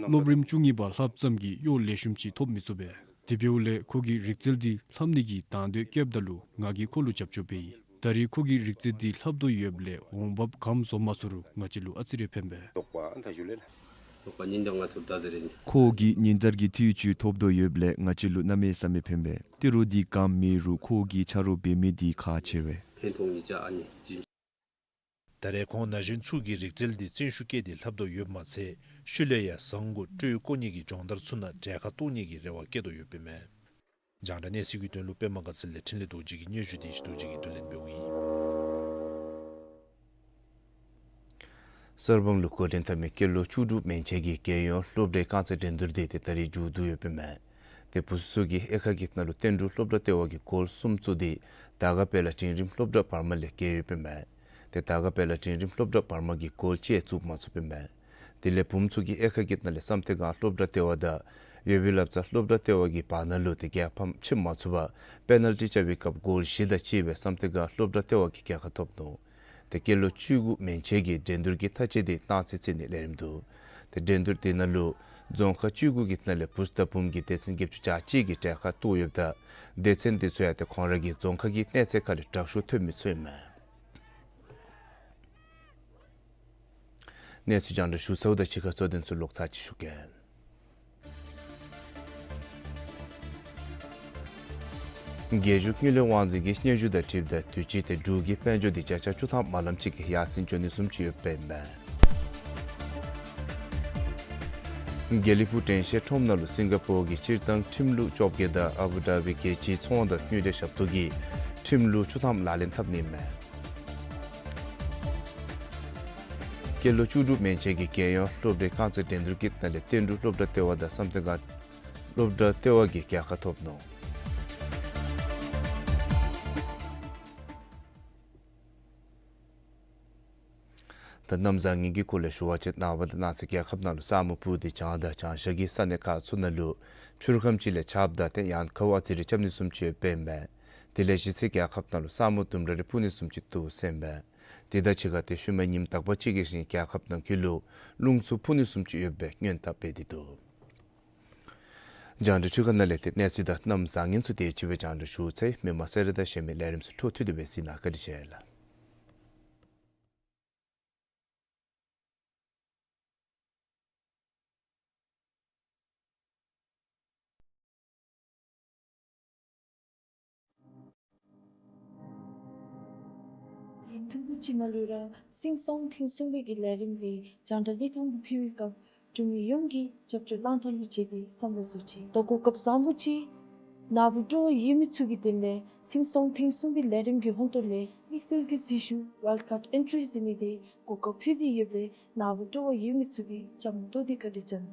སློབ་རིམ་བཅུ་གཉིས་པ་ལྷབ་ཙམ་གྱིས་གཡོག་ལེགས་ཤོམ་ཅིག་ཐོབ་མི་ཚུགས་པས། དེ་འབདཝ་ལས་ཁོ་གིས་རིག་རྩལ་འདི་ལྷབ་ནི་གི་དང་འདོད་བསྐྱེདཔ་ད་ལུ་ང་གིས་ཁོ་ལུ་རྒྱབ་སྐྱོར་འབད་ཡི། ད་རེས་ཁོ་གིས་རིག་རྩལ་འདི་ལྷབ་དོ་ཡོདཔ་ལས་འོང་འབབ་གམ་བཟོ་མ་ཚུགས་རུང་ང་བཅས་ལུ་ཨ་ཙི་རེ་ཕན་པས། ཁོ་གིས་ཉིན་ལྟར་གྱི་འཐུས་ཅིག་ཐོབ་དོ་ཡོདཔ་ལས་ང་བཅས་ལུ་གནམ་མེད་ས་མེད་ཕན་པས། ཏི་རུ་འདི་ག་མེད་རུང་ཁོ་གིས་ཆ་རོགས་འབད་མི་འདི་ཁག་ཆེ་བས། ད་རེས་ཁོང་ན་གཞོན་ཚུ་གིས་རིག་རྩལ་འདི་བརྩོན་ཤུགས་བསྐྱེད་དེ་ལྷབ་དོ་ཡོདཔ་མ་ཚད་ཤུལ་ལས་ཡང་ཟངས་གོ་སྤྲོད་བཀོ་ནི་གི་སྦྱོང་བརྡར་ཚུ་ནང་གྲལ་ཁར་གཏོགས་ནི་གི་རེ་བ་བསྐྱེད་དོ་ཡོདཔ་ཨིན་མས། རྒྱང་བསྒྲགས་གནས་ཚུལ་གྱི་དོན་ལུ་པདྨ་དགའ་ཚལ་ལས་འཕྲིན་ལས་རྡོ་རྗེ་གི་སྙན་ཞུ་དེ་ཡེ་ཤེས་རྡོ་རྗེ་གིས་བསྡུ་ལེན་འབདཝ་ཨིན། གསར་སྤང་ལུ་འགོ་འདྲེན་འཐབ་མི་སྐྱེས་ལོ་བཅུ་དྲུག་མན་ཆད་ཀྱི་རྒྱལ་ཡོངས་སློབ་གྲྭའི་རྐང་རྩེད་འགྲན་བསྡུར་དེ་ཏེ་ད་རིས་མཇུག་བསྡུ་ཡོདཔ་ཨིན་མས། ཏེ་བུ་ཚུ་གིས་དབྱེ་ཁག་གི་ནང་ལུ་བསྟན་འབྲུག་སློབ་གྲྭ་ལྟེ་བ་གིས་གོལ་གསུམ་བཙུགས་ཏེ་དར་དཀར་དཔལ་ལ་འབྲིང་རིམ་སློབ་གྲྭ་བར་མ་ལས་རྒྱལ་ཡོདཔ་ཨིན་མས། ཏེ་དར་དཀར་དཔལ་ལ་འབྲིང་རིམ་སློབ་གྲྭ་བར་མ་གིས་གོལ་གཅིག་བཙུགས་མ་ཚུགསཔ་ཨིན་མས། དེ་ལས་བུམོ་ཚུ་གིས་དབྱེ་ཁག་གི་ནང་ལས་བསམ་གཏན་སྒང་སློབ་གྲྭ་ལྟེ་བ་དང་ཡོ་བི་བླ་བཙག་སློབ་གྲྭ་ལྟེ་བ་གི་བར་ན་ལུ་ཏེ་རྒྱལ་ཕམ་ཕྱེ་མ་ཚུགས་པར་པེ་ནལ་ཊི་རྐྱབ་པའི་སྐབས་གོལ་བཞི་དང་གཅིག་སྦེ་བསམ་གཏན་སྒང་སློབ་གྲྭ་ལྟེ་བ་གིས་རྒྱལ་ཁ་ཐོབ་ནུག། ཏེ་སྐྱེས་ལོ་བཅུ་དགུ་མན་ཆད་ཀྱི་འགྲན་བསྡུར་གྱི་མཐའ་དཔྱད་དེ་གནངས་ཚེ་རྩིས་ནི་ལས་རིམ་འདུག། ཏེ་འགྲན་བསྡུར་དེ་ནང་ལུ་རྫོང་ཁག་བཅུ་དགུ་གི་ནང་ལས་བུ་དང་བུམོ་གི་སྡེ་ཚན་བརྒྱད་ཅུ་གྱ་གཅིག་གིས་གྲལ་ཁར་གཏོགས་ཡོདཔ་ད་སྡེ་ཚན་དེ་ཚུ་ཡང་ཏེ་ཁོང་ར་གི་རྫོང་ཁག་གི་གནས་ཚད་ཁར་ལས་དྲག་ཤོས་ཐོན་མི་ཚུ་ཨིན་མས། གནས་ཚུལ་རྒྱང་བསྒྲགས་ཞུ་ཚརཝ་དང་གཅིག་ཁར་གཙོ་དོན་ཚུ་ལོག་ཚར་ཅིག་ཞུ་གེ། རྒྱལ་བཞུགས་དངུལ་ལས་དབང་འཛིན་གྱི་སྙན་ཞུ་དང་འཁྲིལཝ་ད་དུས་ཅི་ཏེ་འབྲུག་གི་དཔལ་འབྱོར་འདི་བརྒྱ་ཆ་བཅུ་ཐམ་མ་ལམ་ཅིག་གིས་ཡར་སེང་འགྱོ་ནི་བཟུམ་ཅིག་ཡོདཔ་ཨིན་མས། དགེ་ལེགས་ཕུག་དྲན་ཤེས་ཁྲོམ་ནང་ལུ་སིང་ག་པོར་གྱི་སྤྱིར་བཏང་ཁྲིམས་ལུགས་བཅོ་བརྒྱད་དང་ཨ་བུ་དྷ་བི་རྒྱལ་སྤྱིའི་ཚོང་དང་དངུལ་འབྲེལ་ཞབས་ཏོག་གི་ཁྲིམས་ལུགས་བཅུ་ཐམ་ལག་ལེན་འཐབ་ནི་ཨིན་མས། སྐྱེས་ལོ་བཅུ་དྲུག་མན་ཆད་ཀྱི་རྒྱལ་ཡོངས་སློབ་གྲྭའི་རྐང་རྩེད་འགྲན་བསྡུར་གྱི་ནང་ལས་བསྟན་འབྲུག་སློབ་གྲྭ་ལྟེ་བ་དང་བསམ་གཏན་སྒང་སློབ་གྲྭ་ལྟེ་བ་གིས་རྒྱལ་ཁ་ཐོབ་ནུག། ད་གནམ་བཟང་ངན་གྱི་སྐོར་ལས་ཞུ་བ་ཅིན་ནངས་པ་དང་གནངས་ཚེ་རྒྱལ་ཁབ་ནང་ལུ་ས་སྨུག་སྤུབས་ཏེ་བྱང་དང་བྱང་ཤར་གྱི་ས་གནས་ཁག་ཚུ་ནང་ལུ་ཕྱི་རུ་ཁམས་ཅིག་ལས་ཆརཔ་དང་ཏེ་ཡང་ཁཝ་ཨ་ཙི་རེ་རྐྱབ་ནི་བཟུམ་ཅིག་ཡོདཔ་ཨིན་མས། དེ་ལས་གཞེས་ཚེ་རྒྱལ་ཁབ་ནང་ལུ་ས་སྨུག་ལྡུམ་ར་རེ་སྤུབ་ནི་བཟུམ་ཅིག་འདུག་ཟེར་ཨིན་མས། དེ་དང་གཅིག་ཁར་ཏེ་ཤུལ་མའི་ཉིནམ་དག་པ་ཅིག་གི་རིང་རྒྱལ་ཁབ་ནང་འཁོད་ལུ་རླུང་འཚུབ་འཕུ་ནི་བཟུམ་ཅིག་ཡོད་པའི་སྔོན་བརྡ་སྤེལ་ཏེ་འདུག། རྒྱང་བསྒྲགས་འཕྲུལ་ཁང་ནང་ལས་ཏེ་གནས་ཚུལ་དང་གནམ་བཟང་ངན་ཚུ་དེ་ཅིག་སྦེ་རྒྱང་བསྒྲགས་ཞུ་ཚར་ཡི། མི་མང་གསལ་བསྒྲགས་དང་གཞན་མི་ལས་རིམ་ཚུ་འཕྲོ་མཐུད་དེ་སྦེ་གཟིགས་གནང་། བཀའ་དྲིན་ཆེ་ལགས། ཐུང་ཀུ་ཅིག་ནང་ལུ་ར་སིང་སོང་ཐེངས་གསུམ་པའི་གི་ལས་རིམ་འདི་རྒྱང་བསྒྲགས་ལས་ཁང་དུ་ཕུལ་བའི་སྐབས་འབྲུག་མི་ཡོངས་ཀྱིས་རྒྱབ་སྐྱོར་གནང་ཐངས་ལུ་དཔྱད་དེ་བསམ་བློ་བཟོ་ཅི། ད་གོ་སྐབས་བཟང་པོ་ཅིག་ནཱ་བུ་སྤྲོ་བ་ཡོད་མི་ཚུ་གི་དོན་ལས་སིང་སོང་ཐེངས་གསུམ་པའི་ལས་རིམ་གྱི་ཧོངས་ཏོ་ལས་དམིགས་བསལ་གྱི་གཟིགས་ཞུ་ཝའིལཌ་ཀཱཌ་ཨེན་ཊི་རི་ཟེར་མི་དེ་གོ་སྐབས་ཕུལ་ཏེ་ཡོདཔ་ལས་ནཱ་བུ་སྤྲོ་བ་ཡོད་མི་ཚུ་གིས་བཅའ་མར་གཏོགས་ཏེ་བཀའ་དྲིན་བསྐྱང་།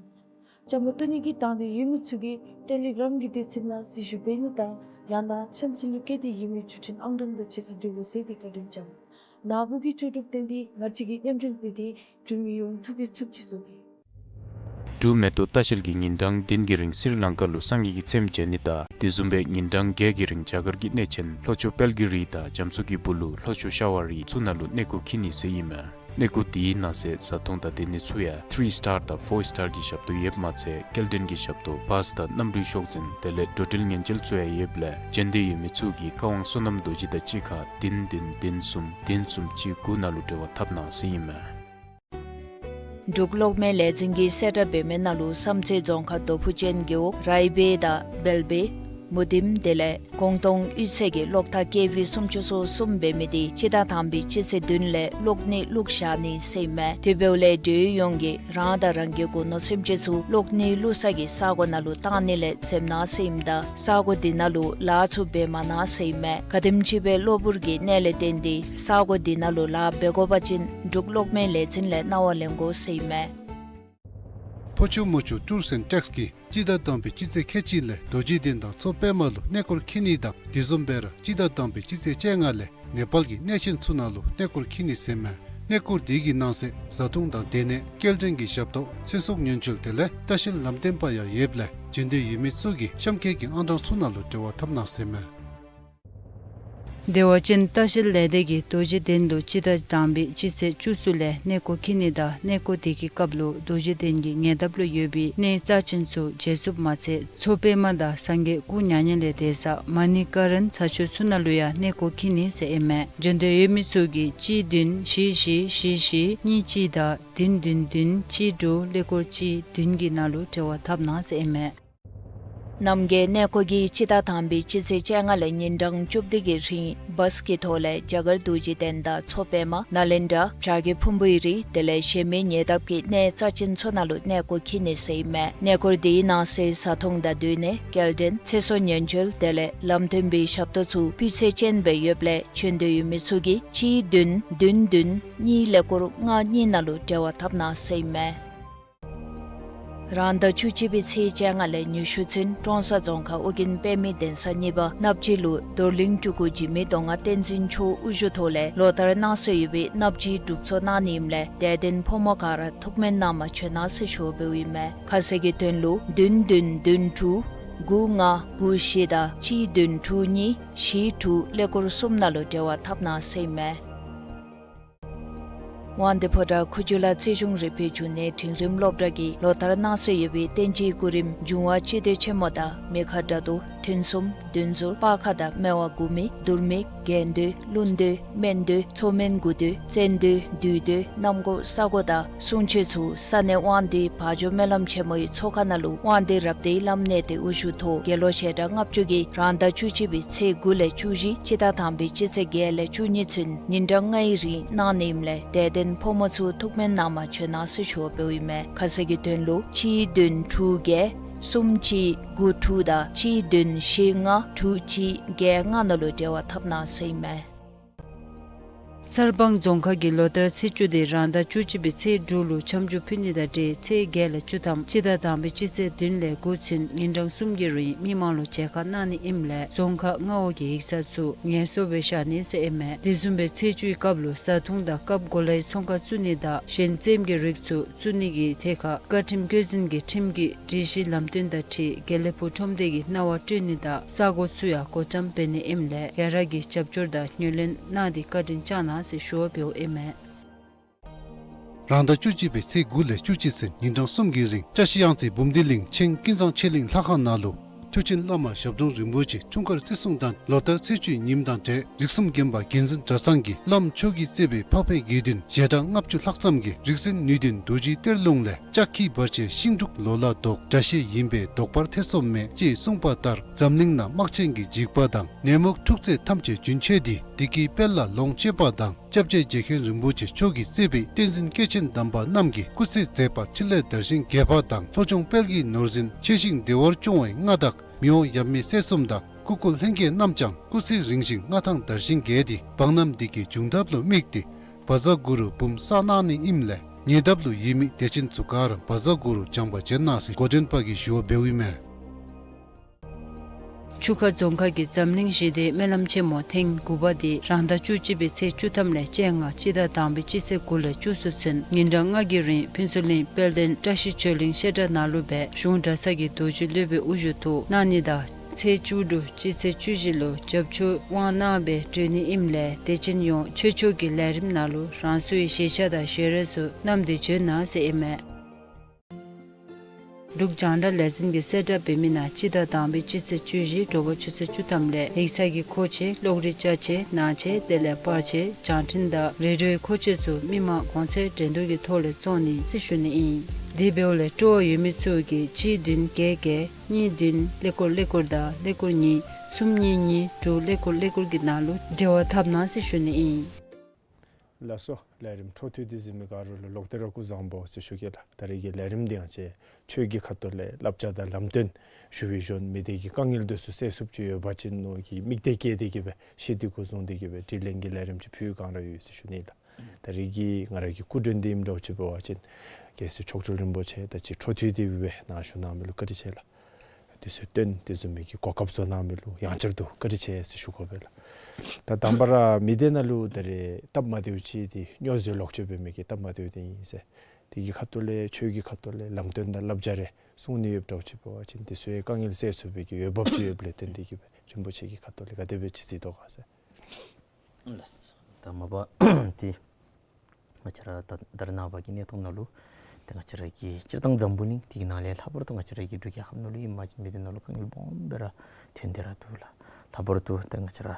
བཅའ་མར་གཏོགས་ནི་གི་དང་འདོད་ཡོད་མི་ཚུ་གིས་ཊེ་ལི་གྲམ་གྱི་སྡེ་ཚན་ནང་གཟིགས་ཞུ་འབད་ནི་དང་ཡང་ན་གཤམ་ཚུན་ལུ་བཀོད་དེ་ཡོད་མི་བརྒྱུད་འཕྲིན་ཨང་གྲངས་དང་གཅིག་ཁར་འབྲེལ་བ་མཛད་དེ་བཀའ་དྲིན་བསྐྱང་། ནཱ་བུ་གིས་ལྕོགས་གྲུབ་བརྟན་ཏེ་ང་བཅས་ཀྱིས་མཉམ་འབྲེལ་འབད་དེ་འབྲུག་མི་ཡོངས་ཐུགས་ཀྱི་འཚུབ་ཅིག་བཟོ་གེ། འབྲུག་མེ་ཏོག་ལྟ་བཤལ་གྱིས་ཉིན་གྲངས་བདུན་གྱི་རིང་སི་རི་ལང་ཀ་ལུ་སངས་རྒྱས་ཀྱི་ཚེམས་མཇལ་ནི་དང་དེ་བཟུམ་སྦེ་ཉིན་གྲངས་བརྒྱད་ཀྱི་རིང་རྒྱ་གར་གྱི་གནས་ཆེན་ལྷོ་ཕྱོགས་དཔལ་གྱི་རི་དང་རྒྱ་མཚོ་གི་སྦུག་ལུ་ལྷོ་ཕྱོགས་ཤ་བ་རི་ཚུ་ནང་ལུ་གནས་སྐོར་འཁྱིད་ནི་ཟེར་ཨིན་མས། གནས་སྐོར་དེའི་ནང་གསེས་བཟའ་འཐུང་དང་སྡོད་ནི་ཚུ་ཡང་ཐི་རི་སི་ཊར་དང་ཕོར་སི་ཊར་གྱི་ཞབས་ཏོག་ཡོདཔ་མ་ཚད་སྐྱེལ་འདྲེན་གྱི་ཞབས་ཏོག་བཱས་དང་གནམ་གྲུའི་ཤོག་འཛིན་དེ་ལས་འགྲོ་འགྲུལ་ཉེན་བཅོལ་ཚུ་ཡང་ཡོདཔ་ལས་འབྱོན་འདོད་ཡོད་མི་ཚུ་གིས་བཀའ་དབང་བསོད་ནམས་རྡོ་རྗེ་དང་གཅིག་ཁར་བདུན་བདུན་བདུན་གསུམ་བདུན་གསུམ་གཅིག་དགུ་ནང་ལུ་འབྲེལ་བ་འཐབ་གནང་ཟེར་ཨིན་མས། འབྲུག་གློག་མེ་ལས་འཛིན་གྱིས་གསལ་བསྒྲགས་འབད་མི་ནང་ལུ་བསམ་རྩེ་རྫོང་ཁག་རྡོ་ཕུ་ཅན་རྒེད་འོག་རའི་སྦེ་དང་སྦལ་སྦེ་མུ་ཏིམ་དེ་ལས་ཀོང་ཏོང་གཡུས་ཚན་གྱི་གློག་ཐག་ཀེ་ཝི་སུམ་ཅུ་སོ་གསུམ་འབད་མི་དེ་སྤྱི་ཟླ་དང་པའི་སྤྱི་ཚེས་བདུན་ལས་གློག་ནད་བླུགས་བཞག་ནི་ཟེར་ཨིན་མས། དེ་འབདཝ་ལས་འབྲེལ་ཡོད་ཡོངས་ཀྱིས་རང་དང་རང་གི་མགོ་ནོར་སེམས་ཅན་ཚུ་གློག་ནད་བླུགས་ས་གི་ས་གོ་ནང་ལུ་བཏང་ནི་ལས་འཛེམ་གནང་ཟེར་ཨིནམ་ད་ས་གོ་འདི་ནང་ལུ་ལཱ་ཚུ་འབད་མ་གནང་ཟེར་ཨིན་མས། ག་དེམ་ཅིག་སྦེ་གློ་བུར་གྱི་ནད་ལས་བརྟེན་ཏེ་ས་གོ་འདི་ནང་ལུ་ལཱ་འབད་དགོ་པ་ཅིན་འབྲུག་གློག་མེ་ལས་འཛིན་ལས་གནང་བ་ལེན་དགོ་ཟེར་ཨིན་མས། ཕོ་ཆུ་མོ་ཆུ་ཊུརསི་ཨེནཌ་ཊེགསི་གིས་སྤྱི་ཟླ་དང་པའི་སྤྱི་ཚེས་ཁལ་གཅིག་ལས་རྡོ་རྗེ་གདན་དང་མཚོ་པདྨ་ལུ་གནས་སྐོར་འཁྱིད་ནི་དང་དེ་བཟུམ་སྦེ་ར་སྤྱི་ཟླ་དང་པའི་སྤྱི་ཚེས་བཅོ་ལྔ་ལས་ནེ་པཱལ་གྱི་གནས་ཆེན་ཚུ་ནང་ལུ་གནས་སྐོར་འཁྱིད་ནི་ཟེར་ཨིན་མས། གནས་སྐོར་དེ་གི་ནང་གསེས་བཟའ་འཐུང་དང་སྡོད་གནས་སྐྱེལ་འདྲེན་གྱི་ཞབས་ཏོག་ཚེ་སྲོག་ཉེན་བཅོལ་དེ་ལས་ལྟ་བཤལ་ལམ་སྟོན་པ་ཡང་ཡོདཔ་ལས་འབྱོན་འདོད་ཡོད་མི་ཚུ་གིས་གཤམ་འཁོད་ཀྱི་ཨང་གྲངས་ཚུ་ནང་ལུ་འབྲེལ་བ་འཐབ་གནང་ཟེར་ཨིན་མས། བདེ་བ་ཅན་ལྟ་བཤལ་ལས་སྡེ་གིས་རྡོ་རྗེ་གདན་ལུ་སྤྱི་ཟླ་དང་པའི་སྤྱི་ཚེས་བཅུ་གསུམ་ལས་གནས་སྐོར་འཁྱིད་ནི་དང་གནས་སྐོར་དེ་གི་སྐབས་ལུ་རྡོ་རྗེ་གདན་གྱི་ཉེ་འདབས་ལུ་ཡོད་པའི་གནས་རྩ་ཆེན་ཚུ་མཇལ་ཚུགསཔ་མ་ཚད་མཚོ་པདྨ་དང་སངས་རྒྱས་སྐུ་མྱ་ངན་ལས་འདས་ས་མ་ཎི་ཀ་རན་ས་ཆ་ཚུ་ནང་ལུ་ཡང་གནས་སྐོར་འཁྱིད་ནི་ཟེར་ཨིན་མས། འབྱོན་འདོད་ཡོད་མི་ཚུ་གིས་གཅིག་བདུན་བཞི་བཞི་བཞི་བཞི་གཉིས་གཅིག་དང་བདུན་བདུན་བདུན་གཅིག་དྲུག་ཀླད་ཀོར་གཅིག་བདུན་གྱི་ནང་ལུ་འབྲེལ་བ་འཐབ་གནང་ཟེར་ཨིན་མས། རྣམ་རྒྱལ་གནས་སྐོར་གྱིས་སྤྱི་ཟླ་དང་པའི་སྤྱི་ཚེས་བཅོ་ལྔ་ལས་ཉིན་གྲངས་བཅུ་བདུན་གྱི་རིང་བཱས་ཀྱི་ཐོག་ལས་རྒྱ་གར་རྡོ་རྗེ་གདན་དང་མཚོ་པདྨ་ནཱ་ལེནྡྲ་བྱ་རྒོད་ཕུང་པོའི་རི་དེ་ལས་གཞན་མི་ཉེ་འདབས་ཀྱི་གནས་རྩ་ཆེན་ཚུ་ནང་ལུ་གནས་སྐོར་འཁྱིད་ནི་ཟེར་ཨིན་མས། གནས་སྐོར་དེའི་ནང་གསེས་བཟའ་འཐུང་དང་སྡོད་གནས་སྐྱེལ་འདྲེན་ཚེ་སྲོག་ཉེན་བཅོལ་དེ་ལས་ལམ་སྟོན་པའི་ཞབས་ཏོག་ཚུ་སྤུས་ཚད་ཅན་སྦེ་ཡོདཔ་ལས་འབྱོན་འདོད་ཡོད་མི་ཚུ་གིས་གཅིག་བདུན་བདུན་བདུན་གཉིས་ཀླད་ཀོར་ལྔ་གཉིས་ནང་ལུ་འབྲེལ་བ་འཐབ་གནང་ཟེར་ཨིན་མས། རང་ཟླ་བཅུ་གཅིག་པའི་ཚེས་བཅོ་ལྔ་ལས་ཉི་ཤུ་ཚུན་ཀྲོང་གསར་རྫོང་ཁག་ཨོ་རྒྱན་དཔེ་མེད་གདན་ས་གཉིས་པ་སྣབས་སྦྱིས་ལུ་རྡོར་གླིང་སྤྲུལ་སྐུ་འཇིགས་མེད་གདོང་ལྔ་བསྟན་འཛིན་མཆོག་དབུ་བཞུགས་ཐོག་ལས་ལོ་ལྟར་གནང་སྲོལ་ཡོད་པའི་སྣབས་སྦྱིས་སྒྲུབ་ཚོགས་གནང་ནི་ཨིནམ་ལས་དད་ལྡན་ཕོ་མོ་ག་ར་ཐུགས་སྨོན་གནང་བར་བྱོན་གནང་ཟེར་ཞུ་བ་འབདཝ་ཨིན་མས། ཁ་གསལ་གྱི་དོན་ལུ་བདུན་བདུན་བདུན་དྲུག་དགུ་ལྔ་དགུ་བཞི་དང་གཅིག་བདུན་དྲུག་གཉིས་བཞི་དྲུག་ཀླད་ཀོར་གསུམ་ནང་ལུ་འབྲེལ་བ་འཐབ་གནང་ཟེར་ཨིན་མས། དབང་འདུས་ཕོ་བྲང་ཁུ་བྱུག་ལ་རྩིས་གཞུང་རིག་པའི་འབྱུང་གནས་འབྲིང་རིམ་སློབ་གྲྭ་གིས་ལོ་ལྟར་གནང་སྲོལ་ཡོད་པའི་བསྟན་སྤྱིའི་སྐུ་རིམ་འབྱུང་བ་སྤྱི་བསྟོད་ཆེན་མོ་དང་མི་ཁ་དགྲ་བདུད་ཐུན་གསུམ་བདུན་ཟུར་སྤར་ཁ་དང་སྨེ་བ་དགུ་མིག་དུར་མིག་རྒྱན་བསྟོད་ཀླུ་བསྟོད་སྨན་བསྟོད་མཚོ་སྨན་དགུ་བསྟོད་བཙན་བསྟོད་བདུད་བསྟོད་གནམ་སྒོ་ས་སྒོ་དང་གསུང་ཆོག་ཚུ་ས་གནས་དབང་འདུས་བ་འཇོ་སྨོན་ལམ་ཆེན་མོའི་ཚོགས་ཁང་ནང་ལུ་དབང་འདུས་རབ་སྡེའི་བླམ་གནས་བརྟན་དབུ་བཞུགས་ཐོག་དགེ་སློང་ཞལ་གྲངས་ལྔ་བཅུ་གིས་རང་ཟླ་བཅུ་གཅིག་པའི་ཚེས་དགུ་ལས་བཅུ་བཞི་སྤྱི་ཟླ་དང་པའི་སྤྱི་ཚེས་བརྒྱད་ལས་བཅུ་གཉིས་ཚུན་ཉིན་གྲངས་ལྔའི་རིང་གནང་ནི་ཨིནམ་ལས་དད་ལྡན་ཕོ་མོ་ཚུ་ཐུགས་སྨོན་གནང་བར་བྱོན་གནང་ཟེར་ཞུ་བ་འབདཝ་ཨིན་མས། ཁ་གསལ་གྱི་དོན་ལུ་གཅིག་བདུན་དྲུག་བརྒྱད་གསུམ་གཅིག་དགུ་དྲུག་དང་གཅིག་བདུན་བཞི་ལྔ་དྲུག་གཅིག་བརྒྱད་ལྔ་ནང་ལུ་འབྲེལ་བ་འཐབ་གནང་ཟེར་ཨིན་མས། གསར་སྤང་རྫོང་ཁག་གིས་ལོ་ལྟར་ཚེས་བཅུ་དེ་རང་ཟླ་བཅུ་གཅིག་པའི་ཚེས་དྲུག་ལུ་འཆམ་འཇུག་ཕུལ་ནི་དང་འབྲེལ་ཚེས་བརྒྱད་ལས་བཅུ་ཐམ་སྤྱི་ཟླ་དང་པའི་སྤྱི་ཚེས་བདུན་ལས་དགུ་ཚུན་ཉིན་གྲངས་གསུམ་གྱི་རིང་མི་མང་ལུ་མཇལ་ཁ་གནང་ནི་ཨིནམ་ལས་རྫོང་ཁག་མངའ་འོག་གི་ཡིག་ཚང་ཚུ་ངལ་གསོ་སྦེ་བཞག་ནི་ཟེར་ཨིན་མས། དེ་བཟུམ་སྦེ་ཚེས་བཅུའི་སྐབས་ལུ་བཟའ་འཐུང་དང་སྐབས་འགོ་ལས་ཚོང་ཁང་བཙུགས་ནི་དང་གཞན་རྩེདམོ་གི་རིགས་ཚུ་བཙུགས་ནི་གི་ཐད་ཁར་བཀའ་ཁྲིམས་བཀོད་འཛིན་གྱི་ཁྲིམས་ཀྱི་སྒྲིག་གཞི་ལམ་སྟོན་དང་འཁྲིལ་དགེ་ལེགས་ཕུག་ཁྲོམ་སྡེ་གི་གནང་བ་སྤྲོད་ནི་དང་ས་གོ་ཚུ་ཡང་སྒོ་བཀྲམ་འབད་ནི་ཨིནམ་ལས་ག་ར་གིས་རྒྱབ་སྐྱོར་དང་ངོས་ལེན་གནང་སྟེ་བཀའ་དྲིན་བསྐྱང་གནང་ཟེར་ཞུ་བ་འབདཝ་ཨིན་མས། རང་ཟླ་བཅུ་གཅིག་པའི་ཚེས་དགུ་ལས་བཅུ་གཅིག་ཚུན་ཉིན་གྲངས་གསུམ་གྱི་རིང་བཀྲ་ཤིས་གཡང་རྩེ་འབུམ་སྡེ་གླིང་ཆེན་ཀུན་བཟང་ཆོས་གླིང་ལྷ་ཁང་ནང་ལུ་མཐུ་ཆེན་བླ་མ་ཞབས་དྲུང་རིན་པོ་ཆེ་འཁྲུངས་སྐར་བརྩི་སྲུང་དང་ལོ་ལྟར་ཚེས་བཅུའི་ཉིནམ་དང་འབྲེལ་རིགས་གསུམ་མགོན་པོ་བསྟན་འཛིན་གྲྭ་ཚང་གི་བླམ་མཆོག་གིས་གཙོས་པའི་འཕགས་པའི་དགེ་འདུན་ཞལ་གྲངས་ལྔ་བཅུ་ལྷག་ཙམ་གྱིས་རིག་འཛིན་ནུས་ལྡན་རྡོ་རྗེའི་གཏེར་ལུང་ལས་ལྕགས་ཁྱི་བར་ཆད་ཤིང་འབྲུག་ལོ་ལ་ལྡོག་དགྲ་ཤེས་ཡིན་པས་ལྡོག་པར་ཐེ་ཚོམ་མེད་ཅེས་གསུངས་པ་ལྟར་འཛམ་གླིང་ནང་དམག་ཆེན་གྱི་འཇིགས་པ་དང་ནད་མུག་འཁྲུག་རྩོད་ཐམས་ཅད་རྒྱུན་ཆད་དེ་བདེ་སྐྱིད་དཔལ་ལ་ལོངས་སྤྱོད་པ་དང་སྐྱབས་རྗེ་རྗེ་མཁན་རིན་པོ་ཆེ་མཆོག་གིས་གཙོས་པའི་བསྟན་འཛིན་སྐྱེས་ཆེན་དམ་པ་རྣམས་ཀྱི་སྐུ་ཚེ་མཛད་པ་འཕྲིན་ལས་དར་ཞིང་རྒྱས་པ་དང་ལྷོ་ལྗོངས་དཔལ་གྱི་ནོར་འཛིན་ཆེ་ཞིང་བདེ་བར་སྐྱོང་བའི་མངའ་བདག་མི་དབང་ཡབ་མེས་སྲས་གསུམ་དང་སྐུ་འཁོར་ལྷན་རྒྱས་རྣམས་ཀྱང་སྐུ་ཚེ་རིང་ཞིང་མངའ་ཐང་དར་ཞིང་རྒྱས་ཏེ་འབངས་རྣམས་བདེ་སྐྱིད་འབྱུང་ཐབས་ལུ་དམིགས་ཏེ་བཛྲ་གུ་རུ་འབུམ་བསགས་གནང་ནི་ཨིནམ་ལས་ཉེ་འདབས་ལུ་ཡོད་མི་དད་ཅན་ཚུ་ག་ར་བཛྲ་གུ་རུ་བགྱང་པར་བྱོན་གནང་ཟེར་འགོ་འདྲེན་པ་གིས་ཞུ་བ་འབདཝ་ཨིན་མས། ཆུ་ཁ་རྫོང་ཁག་གིས་འཛམ་གླིང་ཞི་བདེའི་སྨོན་ལམ་ཆེན་མོ་ཐེངས་དགུ་པ་དེ་རང་ཟླ་བཅུ་གཅིག་པའི་ཚེས་བཅུ་ཐམ་ལས་བཅོ་ལྔ་སྤྱི་ཟླ་དང་པའི་སྤྱི་ཚེས་དགུ་ལས་བཅུ་གསུམ་ཚུན་ཉིན་གྲངས་ལྔ་གི་རིང་ཕུན་ཚོགས་གླིང་དཔལ་ལྡན་བཀྲ་ཤིས་ཆོས་གླིང་བཤད་གྲྭ་ནང་ལུ་སྦེ་གཞུང་གྲྭ་ཚང་གི་རྡོ་རྗེ་སློབ་དཔོན་དབུ་བཞུགས་ཐོག་གནང་ནི་དང་ཚེས་བཅུ་དྲུག་སྤྱི་ཚེས་བཅུ་བཞི་ལུ་རྒྱབ་ཆོས་དབང་གནང་སྦེ་གྲོལ་ནི་ཨིནམ་ལས་དད་ཅན་ཡོངས་ཆོས་ཕྱོགས་ཀྱི་ལས་རིམ་ནང་ལུ་རང་སོའི་གཞིས་ཆགས་དང་ཞལ་རས་ཚུ་བསྣམས་ཏེ་བྱོན་གནང་ཟེར་ཨིན་མས། འབྲུག་རྒྱང་བསྒྲགས་ལས་འཛིན་གྱིས་གསལ་བསྒྲགས་འབད་མི་ནང་སྤྱི་ཟླ་དང་པའི་སྤྱི་ཚེས་བཅུ་བཞི་དྲོ་པ་ཆུ་ཚོད་བཅུ་ཐམ་ལས་ཡིག་ཚང་གི་མཁོ་ཆས་གློག་རིག་ཅ་ཆས་ནང་ཆས་དེ་ལས་པར་ཆས་བརྒྱངས་འཕྲིན་དང་རེ་ཌིའོའི་མཁོ་ཆས་ཚུ་མི་མང་གོང་ཚད་འགྲན་བསྡུར་གྱི་ཐོག་ལས་བཙོང་ནི་ཟེར་ཞུ་ནི་ཨིན། དེ་འབདཝ་ལས་སྤྲོ་བ་ཡོད་མི་ཚུ་གིས་གཅིག་བདུན་བརྒྱད་བརྒྱད་གཉིས་བདུན་ཀླད་ཀོར་ཀླད་ཀོར་དང་ཀླད་ཀོར་གཉིས་གསུམ་གཉིས་གཉིས་དྲུག་ཀླད་ཀོར་ཀླད་ཀོར་གྱི་ནང་ལུ་འབྲེལ་བ་འཐབ་གནང་ཟེར་ཞུ་ནི་ཨིན། ལགས་སོ། ལས་རིམ་འཕྲོ་མཐུད་དེ་གཟིགས་མི་ག་ར་ལུ་ལོག་སྟེ་ར་སྐུ་གཟུགས་བཟང་པོ་ཟེར་ཞུ་གེ་ལགས། ད་རེས་ཀྱི་ལས་རིམ་འདི་ཡང་ཅིག་ཆོས་ཀྱི་ཁ་ཐུག་ལས་བསླབ་བྱ་དང་ལམ་སྟོན་ཞུ་བའི་ཞོར་མི་སྡེ་གི་དཀའ་ངལ་འདི་ཚུ་སེལ་ཚུགསཔ་ཅིག་ཡོད་པ་ཅིན་མནོ་གི་དམིགས་གཏད་བསྐྱེད་དེ་གི་སྦེ་ཤེས་འདོད་སྐུ་གཟུགས་འདི་གི་སྦེ་དྲི་ལན་གྱི་ལས་རིམ་ཅིག་ཕུལ་གང་ར་ཡོད་ཟེར་ཞུ་ནི་ལགས། ད་རེས་ཀྱི་ང་ར་གི་སྐུ་མགྲོན་འདི་ཨིནམ་འདྲཝ་ཅིག་འབད་བ་ཅིན་རྒྱལ་སྲས་མཆོག་སྤྲུལ་རིན་པོ་ཆེ་ད་ཅི་འཕྲོ་མཐུད་དེ་སྦེ་ནཱ་བཞུགས་གནང་མི་ལུ་བཀའ་དྲིན་ཆེ་ལགས། དུས་ཚོད་བཏོན་དེ་བཟུམ་མའི་གི་གོ་སྐབས་བཟོ་གནང་མི་ལུ་ཡང་བསྐྱར་དུ་བཀའ་དྲིན་ཆེ་ཟེར་ཞུ་དགོ་པས་ལགས། ད་དང་པ་ར་མི་སྡེ་ནང་ལུ་ད་རེས་སྟབས་མ་བདེཝ་ཅིག་འདི་སྨྱོ་རྫས་ལོག་སྤྱོད་འབད་མི་གི་སྟབས་མ་བདེཝ་འདི་ཨིན་ཟེར། དེ་གི་ཁ་ཐུག་ལས་ཆོས་ཀྱི་ཁ་ཐུག་ལས་ལམ་སྟོན་དང་བསླབ་བྱ་རེ་གསུང་ནི་ཡོདཔ་འདྲཝ་ཅིག་འབད་བ་ཅིན་དེ་ཚུ་ཡང་དཀའ་ངལ་སེལ་ཚུགས་པའི་གི་འོས་འབབ་ཅིག་ཡོདཔ་ལས་བརྟེན་དེ་གི་སྦེ་རིན་པོ་ཆེ་གི་ཁ་ཐུག་ལས་ག་དེ་སྦེ་ཅིག་གཟིགས་དོ་ག་ཟེར། ལགས། ད་མ་པ་ཏེ་ང་བཅས་ར་ད་ད་རེས་ནངས་པ་གི་གནས་སྟངས་ནང་ལུ་ཏེ་ང་བཅས་ར་གི་སྤྱིར་བཏང་འཛམ་བུ་གླིང་འདི་གི་ནང་ལས་ལྷག་པར་དུ་ང་བཅས་ར་གི་འབྲུག་རྒྱལ་ཁབ་ནང་ལུ་ཨིན་པ་ཅིན་འདི་ནང་ལུ་དཀའ་ངལ་སྦོམ་སྦེ་ར་ཐོན་ཏེ་ར་འདུག་ལགས། ལྷག་པར་དུ་ད་ང་བཅས་ར་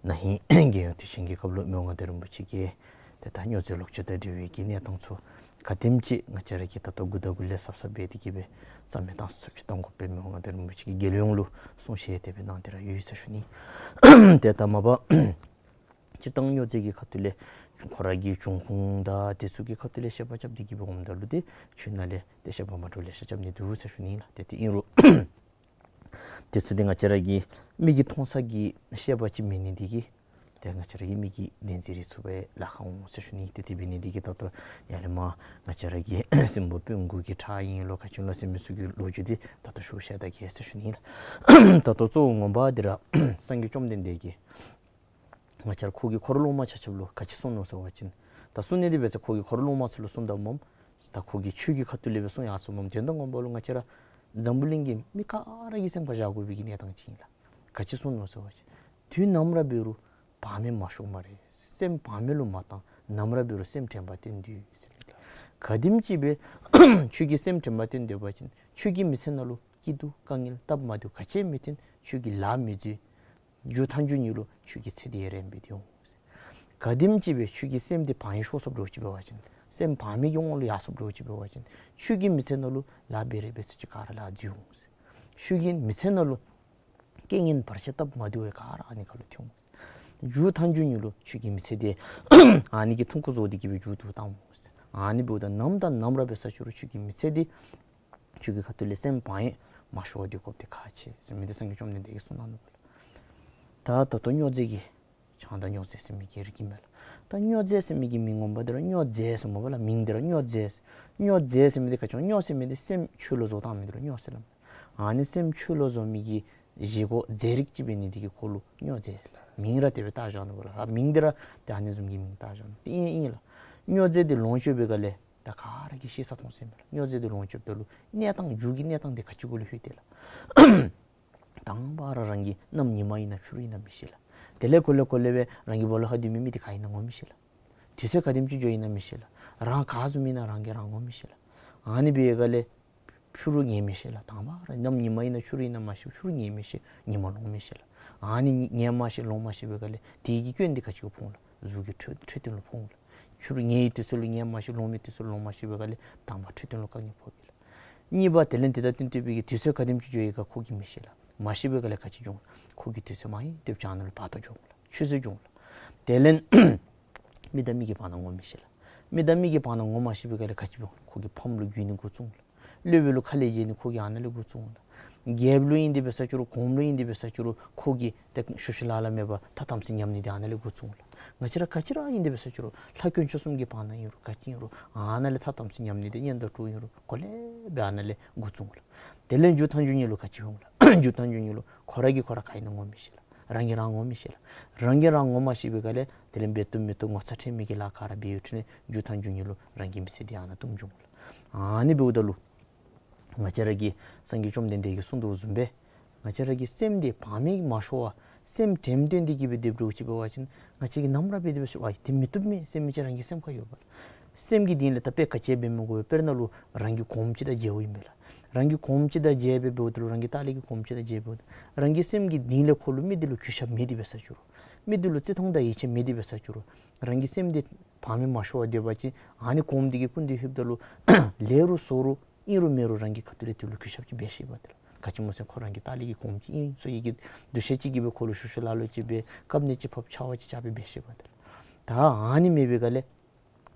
ན་ཧིང་རྒྱལ་ཡོངས་དུས་ཆེན་གྱི་སྐབས་ལུ་མི་དབང་མངའ་བདག་རིན་པོ་ཆེ་གིས་ཏེ་ད་སྨྱོ་རྫས་ལོག་སྤྱོད་དང་འབྲེལ་བའི་གི་གནས་སྟངས་ཚུ་ག་དེམ་ཅིག་ང་བཅས་ར་གིས་ད་ལྟོ་འགོ་དང་འགོ་ལས་གཟབ་གཟབ་འབད་དེ་གིས་སྦེ་རྩ་མེད་བཏང་ཚུགསཔ་ཅིག་བཏང་དགོ་པའི་མི་དབང་མངའ་བདག་རིན་པོ་ཆེ་གིས་རྒྱལ་ཡོངས་ལུ་གསུང་བཤད་དེ་སྦེ་གནང་སྟེ་ར་ཡོད་ཟེར་ཞུ་ནི། ཏེ་ད་མ་པ་སྤྱིར་བཏང་སྨྱོ་རྫས་ཀྱི་ཁ་ཐུག་ལས་ཁོ་ར་གི་འབྱུང་ཁུངས་དང་དེ་ཚུ་གི་ཁ་ཐུག་ལས་བཤད་པ་རྐྱབ་སྟེ་གིས་སྦེ་འོངམ་ད་ལུ་ཏེ་ཆོས་ནང་ལས་ཏེ་བཤད་པ་མ་འདྲཝ་ལེ་ཤ་རྐྱབ་ནི་འདུག་ཟེར་ཞུ་ནི་ལགས། ཏེ་དེ་ཨིན་རུང་དེ་ཚུ་འདི་ང་བཅས་ར་གི་མིག་གིས་མཐོང་ས་གི་བཤད་པ་ཅིག་མེད་ནི་འདི་གིས་ཏེ་ང་བཅས་ར་གི་མིག་གིས་བདེན་འཛིན་རེ་ཚུགས་པའི་ལཱ་ཁག་འོང་ཟེར་ཞུ་ནི། ཏེ་དེ་འབད་ནི་འདི་གིས་ད་ལྟོ་ཡར་ལས་མར་ང་བཅས་ར་གི་སྲིན་པོ་སྤུན་དགུ་གི་ཁྲག་ཨིན་ལོ་ག་ཅི་ཨིན་ལོ་ཟེར་མི་ཚུ་གི་ལོ་རྒྱུས་འདི་ད་ལྟོ་ཞུ་བཤད་ད་གེ་ཟེར་ཞུ་ནི་ལགས། ད་ལྟོ་གཙོ་བོ་ངོ་མ་འདི་ར་སངས་རྒྱས་བཅོམ་ལྡན་འདས་ཀྱིས་ང་བཅས་ར་ཁོ་གིས་འཁོར་སློབ་མ་ཆ་ཁྱབ་ལུ་ག་ཅི་གསུངས་ནུག་ཟེར་བ་ཅིན་ད་གསུང་ནི་འདི་འབད་ས་ཁོ་གིས་འཁོར་སློབ་མ་ཚུ་ལུ་གསུངམ་ད་སྨོ། ད་ཁོ་གིས་ཆོས་ཀྱི་ཁ་ཐུག་ལས་སྦེ་གསུང་ཡར་སོ་སྨོ། དོན་དག་ངོ་མ་ལུ་ང་བཅས་ར་འཛམ་བུ་གླིང་གི་མི་ག་ར་གི་སེམས་ཁར་བཞག་དགོ་པའི་གི་གནས་སྟངས་ཅིག་ཨིན་ལགས། ག་ཅི་གསུངས་ནུག་ཟེར་བ་ཅིན་དུས་ནམ་ར་འབད་རུང་བག་མེད་མ་ཤོར་སྨ་རེ། སེམས་བག་མེད་ལུ་མ་བཏང་། ནམ་ར་འབད་རུང་སེམས་དྲན་པ་བསྟེན་ཏེ་ཟེར་མི་ག་དེམ་ཅིག་སྦེ་ཁྱོད་ཀྱིས་སེམས་དྲན་པ་བསྟེན་སྡོད་པ་ཅིན་ཁྱོད་ཀྱི་མི་ཚེ་ནང་ལུ་སྐྱིད་སྡུག་དཀའ་ངལ་སྟབས་མ་བདེཝ་ག་ཅི་མི་ཐོན། ཁྱོད་ཀྱི་ལཱ་མི་འཛོལ། མཇུག་མཐའ་མཇུག་ཉིད་ལུ་ཁྱོད་ཀྱི་ཚེ་འདི་ཡང་རིངམོ་སྦེ་སྡོད་འོང་། ག་དེམ་ཅིག་སྦེ་ཁྱོད་ཀྱི་སེམས་འདི་བག་ཡངས་ཤོར་སོཔ་འདྲཝ་ཅིག་འབད་བ་ཅིན་སེམས་བག་མེད་ཀྱི་དབང་ལུ་ཡར་སོཔ་འདྲཝ་ཅིག་འབད་བ་ཅིན་ཁྱོད་ཀྱི་མི་ཚེ་ནང་ལུ་ལཱ་འབད་རེ་འབད་ས་ཅིག་ག་ར་ལཱ་འཛོལ་འོང་། ཁྱོད་ཀྱི་མི་ཚེ་ནང་ལུ་རྐྱེན་ངན་བར་ཆད་སྟབས་མ་བདེཝ་ག་ར་ཨ་ནི་ཁར་ལུ་ཐོན་འོང་། མཇུག་མཐའ་མཇུག་ཉིད་ལུ་ཁྱོད་ཀྱི་མི་ཚེ་འདི་ཨ་ནི་གིས་ཐུང་ཀུ་བཟོ་སྟེ་གིས་སྦེ་མཇུག་བསྡུ་བཏང་འོང་། ཨ་ནི་འབདཝ་ད་ནམ་དང་ནམ་ར་འབད་ས་ཅིག་རུང་ཁྱོད་ཀྱི་མི་ཚེ་འདི་ཁྱོད་ཀྱི་ཁ་ཐུག་ལས་སེམས་བག་ཡངས་མ་ཤོར་བར་སྡོད་དགོཔ་འདི་ཁག་ཆེ་ཟེར་མི་འདི་སངས་རྒྱས་བཅོམ་ལྡན་འདས་ཀྱིས་གསུངས་གནང་ནུག་ལགས། ད་ད་ལྟོ་སྨྱོ་རྫས་ཀྱི་ཆང་དང་སྨྱོ་རྫས་ཟེར་མི་གི་རིགས་ཨིན་མས་ལགས། ད་སྨྱོ་རྫས་ཟེར་མི་གི་མིང་ངོ་མ་འདི་ར་སྨྱོ་རྫས་ཟེར་སྨོ་ལགས། མིང་འདི་ར་སྨྱོ་རྫས། སྨྱོ་རྫས་ཟེར་མི་འདི་ག་ཅི་སྨྱོ་ཟེར་མི་འདི་སེམས་ཆོས་ལུ་བཟོ་བཏང་མི་འདི་ལུ་སྨྱོ་ཟེར་སླབ་མས། ཨ་ནི་སེམས་ཆོས་ལུ་བཟོ་མི་གི་བཞེས་སྒོ་རྫས་རིགས་ཅིག་འབད་ནི་འདི་གིས་ཁོ་ལུ་སྨྱོ་རྫས་ཟེར་མིང་ར་དེ་སྦེ་བཏགས་བཞག་ནུག་ལགས། ཨ་མིང་འདི་ར་ཏེ་ཨ་ནི་བཟུམ་གྱི་མིང་བཏགས་བཞག་ནུག། ཏེ་ཨིན་ཨིན་ལགས། སྨྱོ་རྫས་འདི་ལོངས་སྤྱོད་པའི་སྒང་ལས་ད་ག་ར་གིས་ཤེས་ས་མཐོང་ས་ཨིན་པས་ལགས། སྨྱོ་རྫས་འདི་ལོངས་སྤྱོདཔ་ད་ལུ་གནས་སྟངས་མཇུག་གི་གནས་སྟངས་འདི་ག་ཅི་གུ་ལུ་ལྷོད་དེ་ལགས། དང་པ་ར་རང་གི་གནམ་ཉི་མ་ཨིན་ན་ཆུ་རུད་ཨིན་ན་མི་ཤེས་ལགས། དེ་ལས་གོ་ལེ་གོ་ལེ་སྦེ་རང་གི་སྦོ་ལོགས་ཁར་སྡོད་མི་མི་འདི་ག་ཨིན་ན་ངོ་མི་ཤེས་ལགས། དུས་ཚོད་ག་དེམ་ཅིག་འགྱོཝ་ཨིན་ན་མི་ཤེས་ལགས། རང་ག་བཟུམ་ཨིན་ན་རང་གིས་རང་ངོ་མི་ཤེས་ལགས། ཨ་ནི་འབད་བའི་སྒང་ལས་ཆུ་རུད་ཉལ་མི་ཤེས་ལགས། དང་པ་ར་གནམ་ཉི་མ་ཨིན་ན་ཆུ་རུད་ཨིན་ན་མ་ཤེས། ཆུ་རུད་ཉལ་མི་ཤེས། ཉི་མ་ལོང་མི་ཤེས་ལགས། ཨ་ནི་ཉལ་མ་ཤེས་ལོང་མ་ཤེས་པའི་སྒང་ལས་དེ་གི་སྐྱོན་འདི་ག་ཅི་གུ་ཕོག་འོང་ལགས། གཟུགས་ཀྱི་འཕྲོད་འཕྲོད་བསྟེན་ལུ་ཕོག་འོང་ལགས། ཆུ་རུད་ཉལ་བའི་དུས་ཚོད་ལུ་ཉལ་མ་ཤེས། ལོང་བའི་དུས་ཚོད་ལུ་ལོང་མ་ཤེས་པའི་སྒང་ལས་དང་པ་འཕྲོད་བསྟེན་ལུ་དཀའ་ངལ་ཕོག་པས་ལགས། གཉིས་པ་དེ་ལས་དེ་དང་བསྟུན་ཏེ་སྦེ་གི་དུས་ཚོད་ག་དེམ་ཅིག་འགྱོ་ཡི་ག་ཁོ་གིས་མི་ཤེས་ལགས། མ་ཤེས་པའི་སྒང་ལས་ག་ཅི་འབྱུང་། ཁོ་གི་དུས་ཚོད་མ་ཡིན་དེ་བྱང་ནང་ལུ་བར་དོ་འགྱོ་འོང་ལགས། ཆུད་ཟོས་འགྱོ་འོང་ལགས། དེ་ལས་མི་དང་མི་གི་བར་ན་ངོ་མི་ཤེས་ལགས། མི་དང་མི་གི་བར་ན་ངོ་མ་ཤེས་པའི་སྒང་ལས་ག་ཅི་འབྱུང་། ཁོ་གིས་ཕམ་ལུ་རྒྱུག་ནི་འགོ་བཙུགས་འོང་ལགས། སློབ་དཔོན་ལུ་ཁ་ལས་འཇལ་ནི་ཁོ་གིས་ཨ་ནཱ་ལས་འགོ་བཙུགས་འོང་ལགས། རྒྱལཔོ་ལུ་ཨིན་དེ་འབད་ས་ཅིག་རུང་གོངམ་ལུ་ཨིན་དེ་འབད་ས་ཅིག་རུང་ཁོ་གིས་ཏེ་ཤུལ་ཤུལ་ལ་ལ་མེད་པར་ཐ་དམ་ཚིག་ཉམས་ནི་འདི་ཨ་ནཱ་ལས་འགོ་བཙུགས་འོང་ལགས། ང་བཅས་ར་ག་ཅི་ར་ཨིན་དེ་འབད་ས་ཅིག་རུང་ལྷ་དཀོན་མཆོག་གསུམ་གྱི་བར་ན་ཨིན་རུང་ག་ཅི་ཨིན་རུང་ཨ་ནཱ་ལས་ཐ་དམ་ཚིག་ཉམས་ནི་འདི་གཉེན་དང་གྲོགས་ཨིན་རུང་གོ་ལེ་སྦེ་ཨ་ནཱ་ལས་འགོ་བཙུགས་འོང་ལགས། དེ་ལས་མཇུག་མཐའ་མཇུག་ཉིད་ལུ་ག་ཅི་འོང་ལགས། མཇུག་མཐའ་མཇུག་ཉིད་ལུ་ཁོ་ར་གིས་ཁོ་ར་ག་ཨིན་ན་ངོ་མི་ཤེས་ལགས། རང་གིས་རང་ངོ་མི་ཤེས་ལགས། རང་གིས་རང་ངོ་མ་ཤེས་པའི་སྒང་ལས་དེ་ལས་འབད་བཏུབ་མི་བཏུབ་ངོ་ཚ་ཁྲེལ་མེད་ཀྱི་ལཱ་ག་ར་འབད་ཡོད་དེ་ལས་མཇུག་མཐའ་མཇུག་ཉིད་ལུ་རང་གི་མི་ཚེ་འདི་ཨ་ནཱ་སྟོངམ་འགྱོ་འོང་ལགས། ཨ་ནི་འབདཝ་ད་ལུ་ང་བཅས་ར་གི་སངས་རྒྱས་བཅོམ་ལྡན་འདས་ཀྱིས་གསུངས་དོ་བཟུམ་སྦེ་ང་བཅས་ར་གི་སེམས་འདི་བག་མེད་མ་ཤོར་བར་སེམས་དྲནམ་བསྟེན་ཏེ་གི་སྦེ་སྡོདཔ་འདྲཝ་ཅིག་འབད་བ་ཅིན་ང་བཅས་ཀྱིས་ནམ་ར་འབད་དེ་འབད་ཞུ་བ་ཡི་དེ་མི་བཏུབ་མས་ཟེར་མི་ཅིག་རང་གི་སེམས་ཁར་ཡོད་པས་ལགས། སེམས་ཀྱི་གཏིང་ལས་ད་དཔེ་ག་ཅི་འབད་མི་དགོ་པས། དཔེར་ན་ལུ་རང་གི་གོངམ་ཅིག་དང་མཇལཝ་ཨིན་པས་ལགས། རང་གི་གོངམ་ཅིག་དང་མཇལ་སྦེ་འབདཝ་ད་ལུ་རང་གི་ལྟག་ལས་ཀྱི་གོངམ་ཅིག་དང་མཇལ་འབདཝ་ད་རང་གི་སེམས་ཀྱི་གཏིང་ལས་ཁོ་ལུ་མི་འདི་ལུ་གུས་ཞབས་མེད་དེ་འབད་ས་ཅིག་རུང་མི་འདི་ལུ་བརྩི་མཐོང་དང་ཡིད་ཆེས་མེད་དེ་འབད་ས་ཅིག་རུང་རང་གི་སེམས་འདི་བག་མེད་མ་ཤོར་བར་སྡོད་པ་ཅིན་ཨ་ནི་གོངམ་འདི་གི་སྐུ་མདུན་ལྷོདཔ་ད་ལུ་ལེགས་རུང་བཙོག་རུང་ཨིན་རུང་མེན་རུང་རང་གི་ཁ་ཐུག་ལས་དེ་ལུ་གུས་ཞབས་ཅིག་འབད་ཤེས་པས་ཏེ་ལགས། ག་ཅི་སྨོ་ཟེར་ཁོ་རང་གི་ལྟག་ལས་ཀྱི་གོངམ་ཅིག་ཨིན་ཟེར་བའི་གི་འདུ་ཤེས་ཅིག་གིས་སྦེ་ཁོ་ལུ་ཤུལ་ཤུལ་ལ་ལུ་ཅིག་སྦེ་བཀབ་ནི་ཅིག་ཕབ་ཕྱག་དབང་ཅིག་རྐྱབ་སྦེ་འབད་ཤེས་པས་ཏེ་ལགས། ད་ཨ་ནི་མེད་པའི་སྒང་ལས་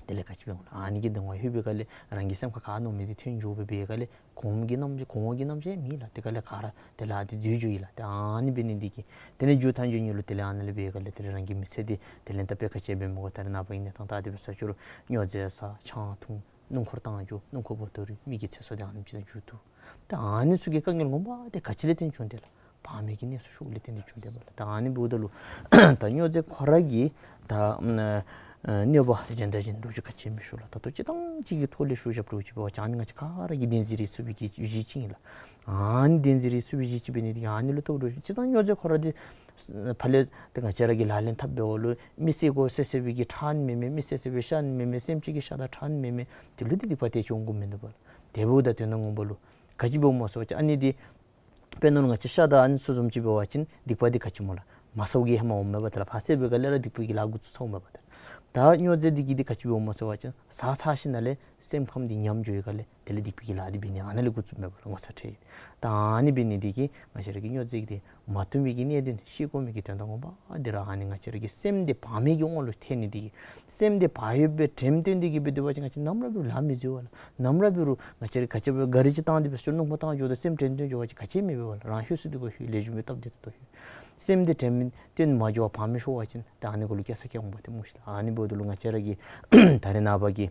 དེ་ལས་ག་ཅི་འབད་འོང་ལགས། ཨ་ནི་གི་གདིང་བ་ལྷོད་པའི་སྒང་ལས་རང་གི་སེམས་ཁར་ག་མནོ་མི་འདི་ཐོན་འགྱོ་སྦེ་འབད་བའི་སྒང་ལས་གོངམ་གི་རྣམ་གོང་འོག་གི་རྣམ་གཞག་མེད་ལགས། དེ་སྒང་ལས་ག་ར་དེ་ལས་ཨ་ནི་འཛོལ་འགྱོ་ཡི་ལགས། ཏེ་ཨ་ནི་འབད་ནི་འདི་གིས་དེ་ལས་མཇུག་མཐའ་མཇུག་ཉིད་ལུ་དེ་ལས་ཨ་ནཱ་ལས་འབད་བའི་སྒང་ལས་དེ་ལས་རང་གི་མི་ཚེ་འདི་དེ་ལས་ད་དཔེ་ག་ཅི་འབད་མི་དགོ། ད་རེས་ནངས་པ་ཨིན་ན་ཐང་ད་དེ་འབད་ས་ཅིག་རུང་སྨྱོ་རྫས་ཟ་ཆང་འཐུང་སྣུམ་འཁོར་བཏང་འགྱོ་སྣུམ་འཁོར་བོ་ཏོ་རི་མི་གི་ཚེ་སྲོག་འདི་ཨ་ནེམ་ཅིག་ནང་འགྱོ་འདུག། ད་ཨ་ནི་ཚུ་གི་དཀའ་ངལ་ངོ་མ་འདི་ག་ཅི་ལས་བརྟེན་བྱུང་དེ་ལགས། བག་མེད་ཀྱི་གནས་སུ་ཞུགས་ལས་བརྟེན་ཏེ་བྱུང་དེ་ལགས། ད་ཨ་ནི་འབདཝ་ད་ལུ་ད་སྨྱོ་རྫས་ཁོ་ར་གི་ད་ཨ་གནོད་པ་གཞན་དང་གཞན་འདྲཝ་ཅིག་ག་ཅི་མི་ཞུ་ལགས། ད་ལྟོ་སྤྱིར་བཏང་ཅིག་གི་ཐོག་ལས་ཞུ་བཞགཔ་འདྲཝ་ཅིག་འབད་བ་ཅིན་ཨ་ནི་ང་བཅས་ག་ར་གིས་བདེན་འཛིན་རེ་ཚུགས་པའི་གི་གཞི་ཅིག་ཨིན་ལགས། ཨ་ནི་བདེན་འཛིན་རེ་ཚུགས་པའི་གཞི་ཅིག་འབད་ནི་འདི་གིས་ཨ་ནི་ལུ་གཏོགས་འདྲཝ་ཅིག་སྤྱིར་བཏང་སྨྱོ་རྫས་ཁོ་ར་འདི་ ཕར་ལས་ཏེ་ང་བཅས་ར་གིས་ལག་ལེན་འཐབ་འབདཝ་ལུ་མི་བསད་དགོ་ཟེར་ཟེར་བའི་གི་ཁྲལ་མེན་མས། མི་བསད་ཟེར་བའི་ཤ་མེན་མས། སེམས་ཅན་གྱི་ཤ་དང་ཁྲལ་མེན་མས། དེ་ལུ་ཏེ་སྡིག་པ་དེ་ཅིག་འོང་དགོཔ་མིན་འདུག་པ་ལགས། དེ་འབདཝ་ད་དོན་དག་ངོ་མ་ལུ་ག་ཅི་འབདཝ་སྨོ་ཟེར་བ་ཅིན་ཨ་ནི་འདི་དཔེར་ན་ལུ་ང་བཅས་ཤ་དང་ཨ་ནི་ཚུ་བཟུམ་ཅིག་འབད་བ་ཅིན་སྡིག་པ་འདི་ག་ཅི་སྨོ་ལགས། མ་ཟཝ་གི་ཧེ་མ་འོངམ་མས་པ། ད་ལགས་ཕར་བསད་པའི་སྒང་ལས་ར་སྡིག་པའི་གི་ལཱ་འགོ་བཙུགས་ཚརཝ་མས་པ། ད་ད་སྨྱོ་རྫས་འདི་གིས་འདི་ག་ཅི་འབདཝ་སྨོ་ཟེར་བ་ཅིན་ཟ་ཚར་ཞིནམ་ལས་སེམས་ཁམས་འདི་ཉམས་འགྱོ་བའི་སྒང་ལས་དེ་ལས་སྡིག་པའི་གི་ལཱ་འདི་འབད་ནི་ཨ་ནཱ་ལས་འགོ་བཙུགསཔ་མས་པ་ལགས། ངོ་ཚ་ཁྲེལ། ད་ཨ་ནི་འབད་ནི་འདི་གིས་ང་བཅས་ར་གིས་སྨྱོ་རྫས་འདི་མ་འཐུང་བའི་གི་གནད་དོན་ཤེས་དགོ་མི་གི་དོན་དག་ངོ་མ་འདི་ར་ཨ་ནི་ང་བཅས་ར་གི་སེམས་འདི་བག་མེད་ཀྱི་དབང་ལུ་ཐལ་ནི་འདི་གིས། སེམས་འདི་བག་ཡོད་པའི་དྲནམ་བཏོན་ཏེ་གིས་སྦེ་སྡོད་པ་ཅིན་ང་བཅས་ནམ་ར་འབད་རུང་ལཱ་མི་བྱེད་པ་ལགས། ནམ་ར་འབད་རུང་ང་བཅས་ར་ག་ཅི་འབད་ག་རི་ཅིག་བཏང་སྟེ་འབད་ཟེར་རུང་རླུང་བུ་བཏང་འགྱོཝ་ད་སེམས་དྲན་དོན་འགྱོ་བ་ཅིན་ག་ཅི་མི་འབད་པ་ལགས། རང་ལྷོད་སུ་སྡོད་པ་ལྷོད། ལེགས་ཤོམ་སྦེ་སྟབས་བདེ་ཏོག་ཏོ་ལྷོད། སེམས་འདི་དྲནམ་བཏོན་མ་འགྱོ་བར་བག་མེད་ཤོར་བ་ཅིན་ད་ཨ་ནི་གུ་ལུ་སྐྱེ་ས་སྐྱེ་འོང་པ་ཏེ་སྨོ་ཤིག་ལགས། ཨ་ནི་འབདཝ་ད་ལུ་ང་བཅས་ར་གི་ད་རེས་ནངས་པ་གི་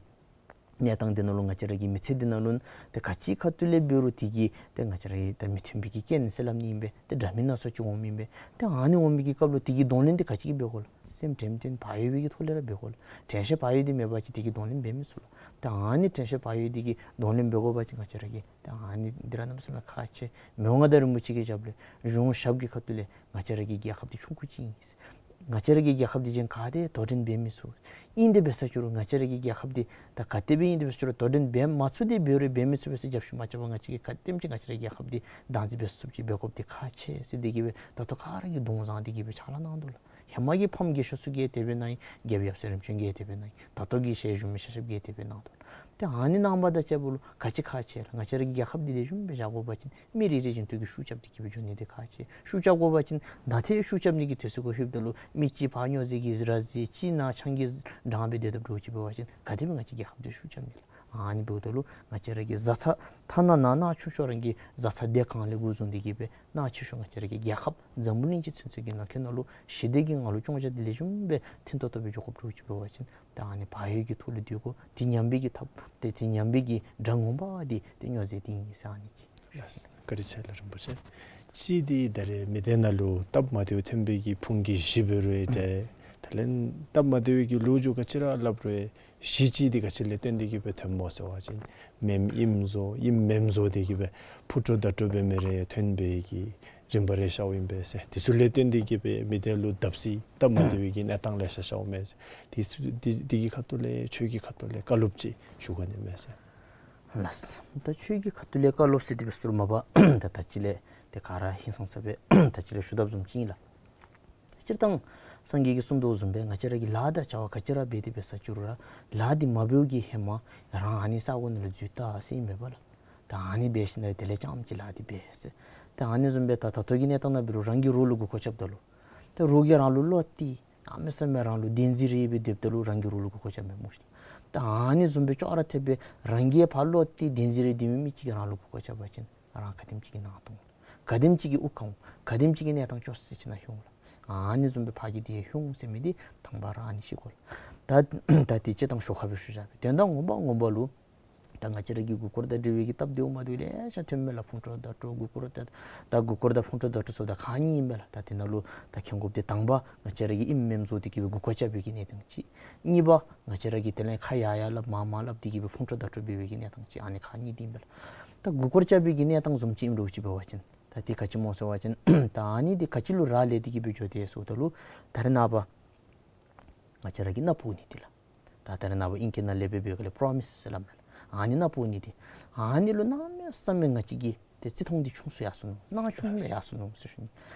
གནས་སྟངས་འདི་ནང་ལུ་ང་བཅས་ར་གི་མི་ཚེ་འདི་ནང་ལུ་ཏེ་ག་ཅི་ཁ་ཐུག་ལས་འབད་རུང་དེ་གིས་ཏེ་ང་བཅས་ར་གི་ད་མི་མཐུན་པའི་གི་རྐྱེན་ཟེར་སླབ་ནི་ཨིན་པས། ཏེ་འདྲ་མིན་སྣ་ཚོགས་ཅིག་འོངམ་ཨིན་པས། ཏེ་ཨ་ནི་འོང་མི་གི་སྐབས་ལུ་དེ་གི་གདོང་ལེན་འདི་ག་ཅི་གིས་འབད་དགོ་ལགས། སེམས་དྲན་དོན་བག་ཡོད་པའི་གི་ཐོག་ལས་ར་འབད་དགོ་ལགས། དྲན་ཤེས་བག་ཡོད་འདི་མེད་པ་ཅིན་དེ་གི་གདོང་ལེན་འབད་མི་ཚུགས་ལགས། ཏེ་ཨ་ནི་དྲན་ཤེས་བག་ཡོད་འདི་གི་གདོང་ལེན་འབད་དགོ་པ་ཅིན་ང་བཅས་ར་གིས་ཏེ་ཨ་ནི་འདི་ར་གནམ་མེད་ས་མེད་ཁག་ཆེ། མི་དབང་མངའ་བདག་རིན་པོ་ཆེ་གི་ཞབས་ལས་གཞུང་ཞབས་ཀྱི་ཁ་ཐུག་ལས་ང་བཅས་ར་གི་རྒྱལ་ཁབ་འདི་ཆུང་ཀུ་ཅིག་ཨིན། ང་བཅས་ར་གི་རྒྱལ་ཁབ་འདི་གཞན་ག་ཏེ་དོ་འགྲན་འབད་མི་ཚུགས། ཨིན་ཏེ་འབད་ས་ཅིག་རུང་ང་བཅས་ར་གི་རྒྱལ་ཁབ་འདི་ད་ག་དེ་སྦེ་ཨིན་ཏེ་འབད་ས་ཅིག་རུང་དོ་འགྲན་འབད་མ་ཚུགས་ཏེ་འབད་རུང་འབད་མི་ཚུགས་པས་ཟེར་རྒྱབ་བཤུད་མ་རྐྱབ་པར་ང་བཅས་ཀྱིས་ག་དེམ་ཅིག་ང་བཅས་ར་གི་རྒྱལ་ཁབ་འདི་བདག་འཛིན་འབད་ཚུགསཔ་ཅིག་འབད་དགོཔ་འདི་ཁག་ཆེ་ཟེར་འདི་གིས་སྦེ་ད་ལྟོ་ག་ར་གིས་གདོང་བཟང་འདི་གིས་སྦེ་ཕྱག་ལཱ་གནང་དོ་ལགས། ཧེ་མ་གི་ཕམ་རྒས་ཤོས་ཚུ་གིས་དེ་སྦེ་གནང་ཡི། རྒྱལཔོ་ཡབ་སྲས་རིམ་བྱོན་གྱིས་དེ་སྦེ་གནང་ཡི། ད་ལྟོ་གི་ཞལ་བཞུགས་མི་ཤེས་ཤེསཔ་གིས་དེ་སྦེ་གནང་དོ། ཏེ་ཨ་ནི་གནང་བ་དང་བཅསཔ་ལུ་ག་ཅི་ཁག་ཆེ་ལགས། ང་བཅས་ར་གི་རྒྱལ་ཁབ་འདི་ལེགས་ཤོམ་སྦེ་བཞག་དགོ་པ་ཅིན་མི་རེ་རེ་བཞིན་དུ་གིས་ཤུགས་རྐྱབ་སྟེ་གིས་སྦེ་འགྱོ་ནི་འདི་ཁག་ཆེ། ཤུགས་རྐྱབ་དགོ་པ་ཅིན་ད་ཏེ་ཤུགས་རྐྱབ་ནི་གི་དུས་ཚོད་ཁར་ལྷོདཔ་ད་ལུ་མི་གཅིག་ཕར་སྨྱོ་རྫས་ཀྱི་ར་བཟི་གཅིག་ནཱ་ཆང་གིས་འགྲངས་སྦེ་སྡོད་དོ་འདྲཝ་ཅིག་འབད་བ་ཅིན་ག་དེ་སྦེ་ང་བཅས་རྒྱལ་ཁབ་འདི་ཤུགས་རྐྱབ་ནི་ལགས། ཨ་ནི་འབདཝ་ད་ལུ་ང་བཅས་ར་གི་བཟའ་ཚང་ཐ་ན་ནཱ་ནཱ་ཆུང་ཤོས་རང་གི་བཟའ་ཚང་སྡེ་གང་ལས་འགོ་བཟུང་སྟེ་གིས་སྦེ་ནཱ་ཆེ་ཤོས་ང་བཅས་ར་གི་རྒྱལ་ཁབ་འཛམ་བུ་གླིང་སྤྱི་ཚུན་ཚོད་ཀྱི་ནང་འཁོད་ནང་ལུ་ཞི་བདེ་གི་ངང་ལུ་སྐྱོང་བཞག་སྟེ་ལེགས་ཤོམ་སྦེ་མཐུན་ཏོག་ཏོ་སྦེ་འགྱོ་དགོཔ་འདྲཝ་ཅིག་འབད་བ་ཅིན་ད་ཨ་ནི་བག་ཡོད་ཀྱི་ཐོག་ལུ་སྡོད་དགོ། དེ་ཉམས་པའི་གི་ཐབས་ཏེ་དེ་ཉམས་པའི་གི་དགྲ་ངོ་མ་འདི་ཏེ་སྨྱོ་རྫས་འདི་ཨིན་ཟེར་ཨ་ནི་ཅིག། ལགས། བཀའ་དྲིན་ཆེ་ལགས་རིན་པོ་ཆེ། གཅིག་འདི་ད་རེས་མི་སྡེ་ནང་ལུ་སྟབས་མ་བདེཝ་ཐོན་པའི་གི་ཕུང་གི་གཞི་འབད་རུང་ཨེ་འདྲ། དེ་ལས་སྟབས་མ་བདེ་བའི་གི་ལོ་རྒྱུས་ག་ཅི་ར་སླབ་རུང་གཞི་གཅིག་འདི་ག་ཅི་ལས་བརྟེན་ཏེ་གིས་སྦེ་ཐོནམ་སྨོ་ཟེར་བ་ཅིན་མེནམ་ཨིནམ་བཟོ་ཨིནམ་མེནམ་བཟོ་སྟེ་གིས་སྦེ་ཕུ་ཏོ་ད་ཏོ་འབད་མི་རེ་ཐོན་པའི་གི་རིམ་པ་རེ་ཤརཝ་ཨིན་པས་ཟེར། དེ་ཚུ་ལས་བརྟེན་ཏེ་གིས་སྦེ་མི་སྡེ་ལུ་བརྡབ་གསིག་སྟབས་མ་བདེ་བའི་གི་གནས་སྟངས་ལེ་ཤ་ཤརཝ་མས་ཟེར། དེ་ཚུ་དེ་དེ་གི་ཁ་ཐུག་ལས་ཁྱོད་ཀྱི་ཁ་ཐུག་ལས་བཀའ་སློབ་ཅིག་ཞུ་ག་ནི་མས་ཟེར། ལགས། ད་ཁྱོད་ཀྱི་ཁ་ཐུག་ལས་བཀའ་སློབ་ཟེར་དེ་སྦེ་ཟེར་མ་པ་ད་ད་ཅི་ལས་ཏེ་ག་ར་ཧིང་སངས་ས་སྦེ་ད་ཅི་ལས་ཞུ་དཔ་བཟུམ་ཅིག་ཨིན་ལགས། སྤྱིར་བཏང་སངས་རྒྱས་ཀྱིས་གསུངས་དོ་བཟུམ་སྦེ་ང་བཅས་ར་གིས་ལཱ་དང་བྱ་བ་ག་ཅི་ར་འབད་དེ་འབད་ས་ཅིག་རུང་ར་ལཱ་འདི་མ་འབདཝ་གི་ཧེ་མ་རང་ཨ་ནི་ས་གོ་ནང་ལུ་འཛུལ་ལྟ་ཟེར་ཨིན་མས་པ་ལགས། ད་ཨ་ནི་འབད་ཞིནམ་ལས་དེ་ལས་རྐྱངམ་ཅིག་ལཱ་འདི་འབད་ཟེར། ད་ཨ་ནི་བཟུམ་སྦེ་ད་ད་ལྟོ་གི་གནས་སྟངས་ནང་འབད་རུང་རང་གི་རོགས་ལུ་མགུ་སྐོར་རྐྱབ་ད་ལུ་ད་རོགས་ཀྱིས་རང་ལུ་བློ་གཏད་གནམ་མེད་ས་མེད་རང་ལུ་བདེན་འཛིན་རེ་སྦེ་སྡོདཔ་ད་ལུ་རང་གི་རོགས་ལུ་མགུ་སྐོར་རྐྱབ་མས་སྨོ་ཤིག། ད་ཨ་ནི་བཟུམ་སྦེ་ཅོག་ར་འཐདཔ་སྦེ་རང་གིས་ཕར་བློ་གཏད་བདེན་འཛིན་རེ་སྡོད་མི་མི་ཅིག་གིས་རང་ལུ་མགུ་སྐོར་རྐྱབ་པ་ཅིན་རང་ག་དེམ་ཅིག་གི་ནང་དོག་ག་དེམ་ཅིག་གི་དབུགས་གང་འོང་། ག་དེམ་ཅིག་གི་གནས་སྟངས་སྐྱོ་ས་ཅིག་ནང་ལྷོད་འོང་ལགས། ཨ་ནི་བཟུམ་སྦེ་ཕར་གི་འདི་ལྷོད་འོང་ཟེར་མི་འདི་དང་པ་ར་ཨ་ནི་ཤེས་དགོ་ལགས། ད་ད་དེ་ཅིག་དང་ཤོ་ཁ་སྦེ་ཞུ་བཞག་པས། དོན་དག་ངོ་མ་ངོ་མ་ལུ་ད་ང་བཅས་ར་གི་མགུ་སྐོར་དང་འབྲེལ་བའི་གི་སྟབས་བདེཝ་མ་བདེཝ་ལེ་ཤ་ཐོནམ་མས་ལགས། ཕུང་ཁྲོལ་ད་ཁྲོལ་མགུ་སྐོར་ད་ད་མགུ་སྐོར་དང་ཕུང་ཁྲོལ་ད་ཁྲོལ་ཟེརཝ་ད་ཁག་གཉིས་ཨིན་པས་ལགས། ད་དེ་ནང་ལུ་ད་མཁྱེན་དགོཔ་འདི་དང་པ་ང་བཅས་ར་གིས་ཨིནམ་མེནམ་བཟོ་སྟེ་གིས་སྦེ་མགུ་སྐོར་རྐྱབ་པའི་གི་གནས་སྟངས་ཅིག། གཉིས་པ་ང་བཅས་ར་གིས་དེ་ལས་ཁ་ཡར་ཡར་སླབ་མར་མར་སླབ་སྟེ་གིས་སྦེ་ཕུང་ཁྲོལ་ད་ཁྲོལ་འབད་བའི་གི་གནས་སྟངས་ཅིག། ཨ་ནི་ཁག་གཉིས་འདི་ཨིན་པས་ལགས། ད་མགུ་སྐོར་རྐྱབ་པའི་གི་གནས་སྟངས་བཟུམ་ཅིག་ཨིནམ་འདྲཝ་ཅིག་འབད་བ་ཅིན་ད་འདི་ག་ཅི་སྨོ་ཟེར་བ་ཅིན་ད་ཨ་ནི་འདི་ག་ཅི་ལུ་རག་ལས་ཏེ་གིས་སྦེ་འགྱོ་དེས་ཟེརཝ་ད་ལུ་ད་རེས་ནངས་པ་ང་བཅས་ར་གིས་མནའ་ཕུག་ནི་འདི་ལགས། ད་ད་རེས་ནངས་པ་ཨིང་སྐད་ནང་ལས་འབད་བའི་སྒང་ལས་པྲོ་མིས་ཟེར་སླབ་མས་ལགས། ཨ་ནི་མནའ་ཕུག་ནི་འདི་ཨ་ནི་ལུ་གནམ་མེད་ས་མེད་ང་བཅས་ཀྱིས་ཏེ་བརྩི་མཐོང་འདི་ཆུང་སུ་ཡར་སོ་ནུག། གནང་ཆུང་སུ་ཡར་སོ་ནུག་ཟེར་ཞུ་ནི།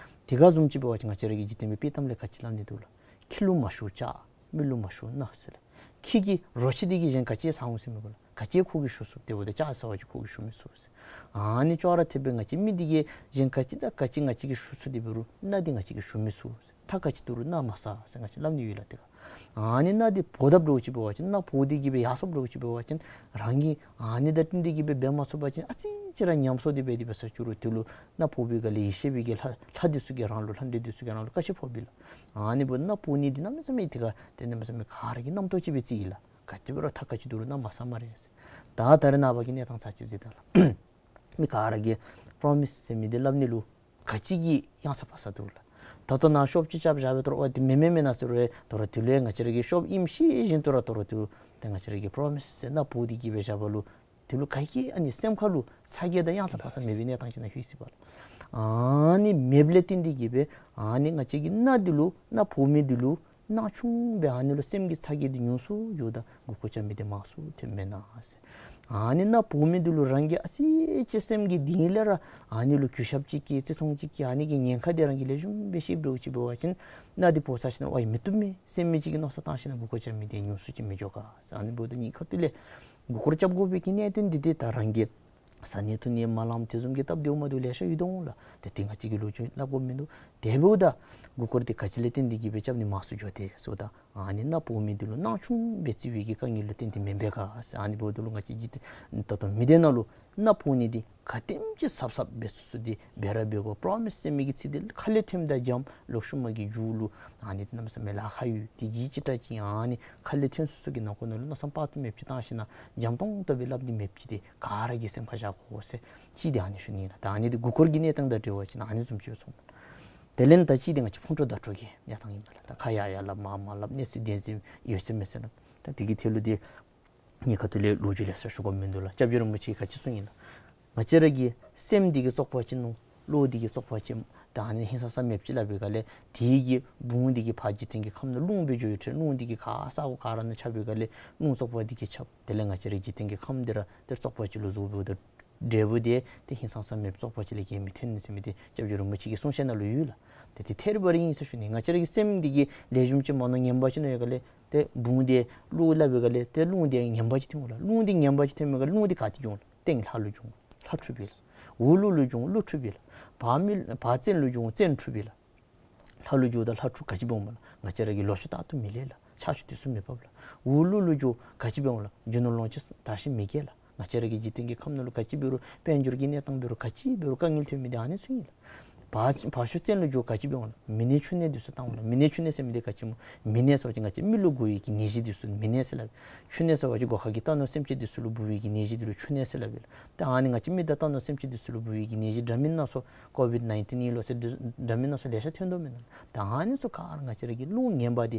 དེ་ག་བཟུམ་ཅིག་འབད་བ་ཅིན་ང་བཅས་ར་གི་འཇིག་རྟེན་པའི་དཔྱེ་གཏམ་ལས་ག་ཅི་སླབ་ནི་འདུག་ལགས། ཁྱི་ལུ་མ་ཞུ་ལྕགས། མི་ལུ་མ་ཞུ་མནའ་ཟེར་ལགས། ཁྱི་གི་རོ་ཁྱི་འདི་གིས་གཞན་ག་ཅི་ཟ་འོང་ཟེར་མི་དགོ་ལགས། ག་ཅི་ཁོ་གིས་ཞུ་ཚུགས། དེ་འབདཝ་ད་ལྕགས་ཟ་བ་ཅིན་ཁོ་གིས་ཞུ་མི་ཚུགས་ཟེར། ཨ་ནི་ཅོག་ར་འཐདཔ་སྦེ་ང་བཅས་མི་འདི་གིས་གཞན་ག་ཅི་དང་ག་ཅི་ང་བཅས་ཀྱིས་ཞུ་ཚུགས། དེ་འབད་རུང་མནའ་འདི་ང་བཅས་ཀྱིས་ཞུ་མི་ཚུགས་ཟེར། ཐག་ག་ཅི་བསྡུར་རུང་མནའ་མ་ཟ་ཟེར་ང་བཅས་སླབ་ནི་ཡོད་ལགས། དེ་ག་ཨ་ནི་མནའ་འདི་ཕོག་དཔ་འདྲཝ་ཅིག་འབད་བ་ཅིན་མནའ་ཕོག་སྟེ་གིས་སྦེ་ཡར་སོཔ་འདྲཝ་ཅིག་འབད་བ་ཅིན་རང་གིས་ཨ་ནི་དང་བསྟུན་ཏེ་གིས་སྦེ་འབད་མ་ཚུགས་པ་ཅིན་ཨ་ཙི་ཅིག་ར་ཉམས་སོང་སྟེ་སྦེ་དེ་འབད་ས་ཅིག་རུང་དེ་ལུ་མནའ་ཕོག་པའི་སྒང་ལས་ཡེ་ཤེས་པའི་གི་ལྷ་ལྷ་འདི་ཚུ་གིས་རང་ལུ་ལྷ་འདྲེ་འདི་ཚུ་གིས་རང་ལུ་བཀའ་ཆད་ཕོགཔ་ཨིན་ལགས། ཨ་ནི་འབདཝ་ད་མནའ་ཕོག་ནི་འདི་གནམ་མེད་ས་མེད་དེ་ག་ཏེ་གནམ་མེད་ས་མེད་ག་ར་གི་རྣམ་རྟོག་ཅིག་སྦེ་བརྩི་ཡི་ལགས། ག་ཅི་འབད་རུང་ཐག་ག་ཅི་བསྡུར་རུང་མནའ་མ་ཟ་སྨ་རེ་ཟེར། ད་ད་རེས་ནངས་པ་གི་གནས་སྟངས་ཚར་ཅིག་གཟིགས་ད་ལགས། མི་ག་ར་གིས་པྲོ་མིས་ཟེར་མི་འདི་སླབ་ནི་ལུ་ག་ཅི་གི་གཡང་ས་ཕར་ས་འདུག་ལགས། ད་ལྟོ་ནཱ་ཤོབ་ཅིག་རྐྱབ་བཞག་པའི་ཐོག་ལུ་ཨོ་དེ་མེན་མེན་མེན་ན་ཟེར་རུང་ད་རུང་དེ་ལུ་ཡང་ང་བཅས་ར་གིས་ཤོབ་ཨིནམ་ཤེས་བཞིན་དུ་ར་ད་རུང་དེ་ལུ་ཏེ་ང་བཅས་ར་གིས་པྲོ་མིས་ཟེར་མནའ་ཕུག་སྟེ་གིས་སྦེ་བཞག་པ་ལུ་དེ་ལུ་ག་གི་ཨ་ནི་སེམས་ཁ་ལུ་ཚ་གྱང་དང་གཡང་ས་ཕར་ས་མེད་པའི་གནས་སྟངས་ཅིག་ནང་ལྷོད་ཅི་པ་ལགས། ཨ་ནི་མེདཔ་ལས་བརྟེན་ཏེ་གིས་སྦེ་ཨ་ནི་ང་བཅས་ཀྱི་སྣ་འདི་ལུ་སྣ་བུག་མི་འདི་ལུ་སྣང་ཆུང་སྦེ་ཨ་ནི་ལུ་སེམས་ཀྱི་ཚ་གྱང་འདི་ཉུང་སུ་འགྱོཝ་ད་མགུ་སྐོར་རྐྱབ་མི་འདི་མང་སུ་ཐོནམ་མེན་ན་ཟེར། ཨ་ནི་སྣ་བུག་མི་འདི་ལུ་རང་གིས་ཨ་ཙི་ཅིག་སེམས་ཀྱི་གཏིང་ལས་ར་ཨ་ནི་ལུ་གུས་ཞབས་ཅིག་བསྐྱེད་བརྩི་མཐོང་ཅིག་བསྐྱེད་ཨ་ནི་གི་ཉེན་ཁ་འདི་རང་གིས་ལེགས་ཤོམ་སྦེ་ཤེསཔ་འདྲཝ་ཅིག་འབད་བ་ཅིན་སྣ་འདི་བུག་ཚར་ཞིནམ་ཝའི་མི་བཏུབ་མས་ཟེར་མི་ཅིག་གི་མནོ་བསམ་བཏང་ཞིནམ་མགུ་སྐོར་རྐྱབ་མི་འདི་ཉུང་སུ་ཅིག་མི་འགྱོ་ག་ཟེར། ཨ་ནི་འབདཝ་ད་གཉིས་ཁ་ཐུག་ལས་མགུ་སྐོར་རྐྱབ་དགོ་པའི་གི་གནད་དོན་འདི་འདི་ད་རང་གིས་བཟའ་ནི་འཐུང་ནི་མ་ལངམ་དེ་བཟུམ་གྱི་སྟབས་བདེཝ་མ་བདེཝ་ལེ་ཤ་ཡོད་དོ་འོང་ལགས། ཏེ་དེ་ང་བཅས་ཀྱིས་ལོ་རྒྱུས་སླབ་དགོཔ་མིན་འདུག། དེ་འབདཝ་ད་མགུ་སྐོར་འདི་ག་ཅི་ལས་བརྟེན་ཏེ་གིས་སྦེ་རྐྱབ་ནི་མང་སུ་འགྱོ་དེས་ཟེརཝ་ད་ཨ་ནི་སྣ་བུག་མི་འདི་ལུ་སྣང་ཆུང་སྦེ་བརྩི་བའི་གི་དཀའ་ངལ་ལུ་བརྟེན་ཏེ་མེན་པས་ག་ཟེར། ཨ་ནི་འབདཝ་ད་ལུ་ང་བཅས་འཇིག་རྟེན་ད་ལྟོ་མི་སྡེ་ནང་ལུ་སྣ་བུག་ནི་འདི་ག་དེམ་ཅིག་ཟབ་ཟབ་སྦེ་སོ་སོ་འདི་འབད་ར་འབད་དགོ། པྲོ་མིས་ཟེར་མི་གི་ཚིག་འདི་ཁ་ལས་ཐོནམ་ད་འཇམ། ལོག་ཤུལ་མ་གི་མཇུག་ལུ་ཨ་ནི་འདི་གནམ་མེད་ས་མེད་ལཱ་ཁག་ཡོད། དེ་གིས་ཅིག་དྲག་ཅིག་ཨ་ནི་ཁ་ལས་ཐོན་སོ་སོ་གི་ནང་ཁོག་ནང་ལུ་མནོ་བསམ་དཔག་ཏུ་མེདཔ་ཅིག་བཏང་ཞིནམ་འཇམ་ཏོང་ཏོ་སྦེ་སླབ་ནི་མེདཔ་ཅིག་འདི་ག་ར་གིས་སེམས་ཁར་བཞག་དགོ་ཟེར་ཅིག་འདི་ཨ་ནི་ཞུ་ནི་ལགས། ད་ཨ་ནི་འདི་མགུ་སྐོར་གྱི་གནས་སྟངས་དང་འབྲེལ་བ་ཅིན་ཨ་ནི་བཟུམ་ཅིག་སྦེ་ཚོར། དེ་ལས་ད་ཅིག་འདི་ང་བཅས་ཕུང་དཀྲོག་བརྡ་སྤྲོད་ཀྱི་གནས་སྟངས་ཨིན་པས་ལགས། ད་ཁ་ཡར་ཡར་སླབ་མར་མར་སླབ་གནས་ཚུལ་བདེན་འཛིན་ཡོད་ཚད་མེད་ཚད་སླབ། ད་དེ་གི་ཐད་ལུ་འདི་གཉིས་ཁ་ཐུག་ལས་ལོ་རྒྱུས་ལེ་ཤ་ཞུ་དགོཔ་མིན་འདུག་ལགས། སྐྱབས་རྗེ་རིན་པོ་ཆེ་གིས་ག་ཅི་གསུངས་ཡི་ལགས། ང་བཅས་ར་གི་སེམས་འདི་གིས་བཙོག་པ་ཅིག་མནོ། བློ་འདི་གིས་བཙོག་པ་ཅིག་མནོ། ད་ཨ་ནི་ཧིང་སངས་ས་མེདཔ་ཅིག་སླབ་པའི་སྒང་ལས་དེ་གིས་བུང་འདི་གིས་ཕར་འཇིག་རྟེན་གྱི་ཁམས་ནང་རླུང་སྦེ་འགྱོ་ཡི་ཏེ་རླུང་འདི་གིས་ག་ས་གོ་ག་ར་ནང་ཁྱབ་པའི་སྒང་ལས་རླུང་བཙོག་པ་འདི་གིས་ཁྱབ། དེ་ལས་ང་བཅས་ར་འཇིག་རྟེན་གྱི་ཁམས་འདི་ར་ཏེ་བཙོག་པ་ཅིག་ལུ་བཟོ་འབདཝ་ད་འབྲས་བུ་འདི་ཏེ་ཧིང་སངས་ས་མེདཔ་བཙོག་པ་ཅིག་ལས་གཞན་མི་ཐོན་ཟེར་མི་འདི་སྐྱབས་རྗེ་རིན་པོ་ཆེ་གི་གསུང་བཤད་ནང་ལུ་ཡོད་ལགས། ཏེ་དེ་ཐད་རི་བ་རི་ཨིན་ཟེར་ཞུ་ནི། ང་བཅས་ར་གི་སེམས་འདི་གིས་ལེགས་ཤོམ་ཅིག་མ་མནོ་ངན་པ་ཅིག་མནོ་བའི་སྒང་ལས་ཏེ་བུང་འདི་བློ་སླབ་པའི་སྒང་ལས་ཏེ་རླུང་འདི་ངན་པ་ཅིག་ཐོན་འོང་ལགས། རླུང་འདི་ངན་པ་ཅིག་ཐོན་པའི་སྒང་ལས་རླུང་འདི་ག་ཏེ་འགྱོ་འོང་ལགས། སྟེང་ལྷ་ལུ་འགྱོ་འོང་། ལྷ་འཁྲུགས་པས་ལགས། འོག་ཀླུ་ལུ་འགྱོ་འོང་། ཀླུ་འཁྲུགས་པས་ལགས། བར་མི་བར་བཙན་ལུ་འགྱོ་འོང་། བཙན་འཁྲུགས་པས་ལགས། ལྷ་ལུ་འགྱོཝ་ད་ལྷ་འཁྲུགས། ག་ཅི་འབད་འོངམ་ལགས། ང་བཅས་ར་གི་ལོ་ཕྱུགས་རྟག་ཏུ་མི་ལེགས་ལགས། ཆར་ཆུ་དུས་སུ་མི་འབབ་ལགས། འོག་ཀླུ་ལུ་འགྱོ་ག་ཅི་འབད་འོང་ལགས། རྒྱུ་ནོར་ལོངས་སྤྱོད་དར་ཞིང་མི་རྒྱས་ལགས། ང་བཅས་ར་གི་འཇིག་རྟེན་གྱི་ཁམས་ནང་ལུ་ག་ཅི་འབད་རུང་དཔལ་འབྱོར་གྱི་གནས་སྟངས་འབད་རུང་ག་ཅི་འབད་རུང་དཀའ་ངལ་ཐོན་མི་འདི་ཨ་ནི་ཚུ་ཨིན་ལགས། བར་བར་ཤོག་བཙན་ལུ་འགྱོ་ག་ཅི་འབད་འོང་ལགས། མི་ནད་ཕྱུགས་ནད་འདི་ཚུ་བཏང་འོང་ལགས། མི་ནད་ཕྱུགས་ནད་ཟེར་མི་འདི་ག་ཅི་སྨོ། མི་ནད་ཟེར་བ་ཅིན་ང་བཅས་མི་ལུ་འགོ་བའི་གི་ནད་གཞི་འདི་ཚུ་མི་ནད་ཟེར་སླབ། ཕྱུགས་ནད་ཟེར་བ་ཅིན་སྒོ་ཁ་གི་རྟ་ནོར་སེམས་ཅན་འདི་ཚུ་ལུ་འབུ་བའི་གི་ནད་གཞི་འདི་ལུ་ཕྱུགས་ནད་ཟེར་སླབ་ཨིན་ལགས། ད་ཨ་ནི་ང་བཅས་མི་དང་རྟ་ནོར་སེམས་ཅན་འདི་ཚུ་ལུ་འབུ་བའི་གི་ནད་གཞི་འདྲ་མིན་སྣ་ཚོགས་ཀོ་བིཌ་ནའིན་ཊིན་ཨིན་ལོ་ཟེར་འདི་འདྲ་མིན་སྣ་ཚོགས་ལེ་ཤ་ཐོན་དོ་མེན་ན། ད་ཨ་ནི་ཚུ་ག་ར་ང་བཅས་ར་གི་རླུང་ངན་པ་འདི་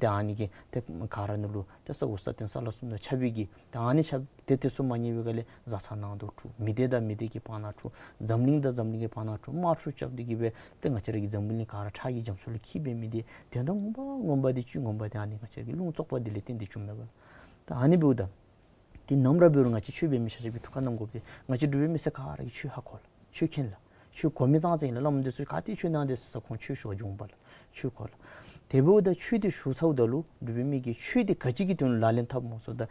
ད་ཨ་ནི་གིས་ཏེ་ག་ར་ནང་ལུ་ཏེ་ས་འོག་ས་སྟེང་ས་བླ་གསུམ་ནང་ཁྱབ་པའི་གི་ད་ཨ་ནི་ཁྱབ་ཏེ་དེ་ཚུ་མ་ཉན་པའི་སྒང་ལས་བཟའ་ཚང་ནང་དུ་འཁྲུག། མི་སྡེ་དང་མི་སྡེ་གི་བར་ན་འཁྲུག། འཛམ་གླིང་དང་འཛམ་གླིང་གི་བར་ན་འཁྲུག། དམག་འཁྲུག་རྐྱབ་སྟེ་གིས་སྦེ་ཏེ་ང་བཅས་ར་གི་འཛམ་བུ་གླིང་ག་ར་ཁྲག་གི་རྒྱ་མཚོ་ལུ་འཁྱིལ་འབད་མི་འདི་དོན་དག་ངོ་མ་ངོ་མ་འདི་བཅུད་ངོ་མ་འདི་ཨ་ནི་ང་བཅས་ར་གི་རླུང་བཙོག་པ་འདི་ལས་བརྟེན་ཏེ་བྱུངམ་མས་པ་ལགས། ད་ཨ་ནི་འབདཝ་ད་འདི་ནམ་ར་འབད་རུང་ང་བཅས་ཆོས་འབད་མི་ཆ་ཁྱབ་ཀྱིས་ཐུགས་ཁར་བསྣམ་དགོཔ་འདི་ང་བཅས་འབྲུག་པའི་མི་སེར་ག་ར་གིས་ཆོས་ཧ་གོ་ལགས། ཆོས་མཁྱེན་ལགས། ཆོས་གོ་མི་ཙང་ཙང་ཨིན་ལགས། བླམ་འདི་ཚུ་ག་ཏེ་ཆོས་གནང་དེས་ཟེར་ཁོང་ཆོས་ཞུ་བར་འགྱོཝ་མས་པ་ལགས། ཆོས་གོ་ལགས། དེ་འབདཝ་ད་ཆོས་འདི་ཞུ་ཚརཝ་ད་ལུ་འབྲུག་པའི་མི་གིས་ཆོས་འདི་ག་ཅི་གི་དོན་ལུ་ལག་ལེན་འཐབ་སྨོ་ཟེརཝ་ད་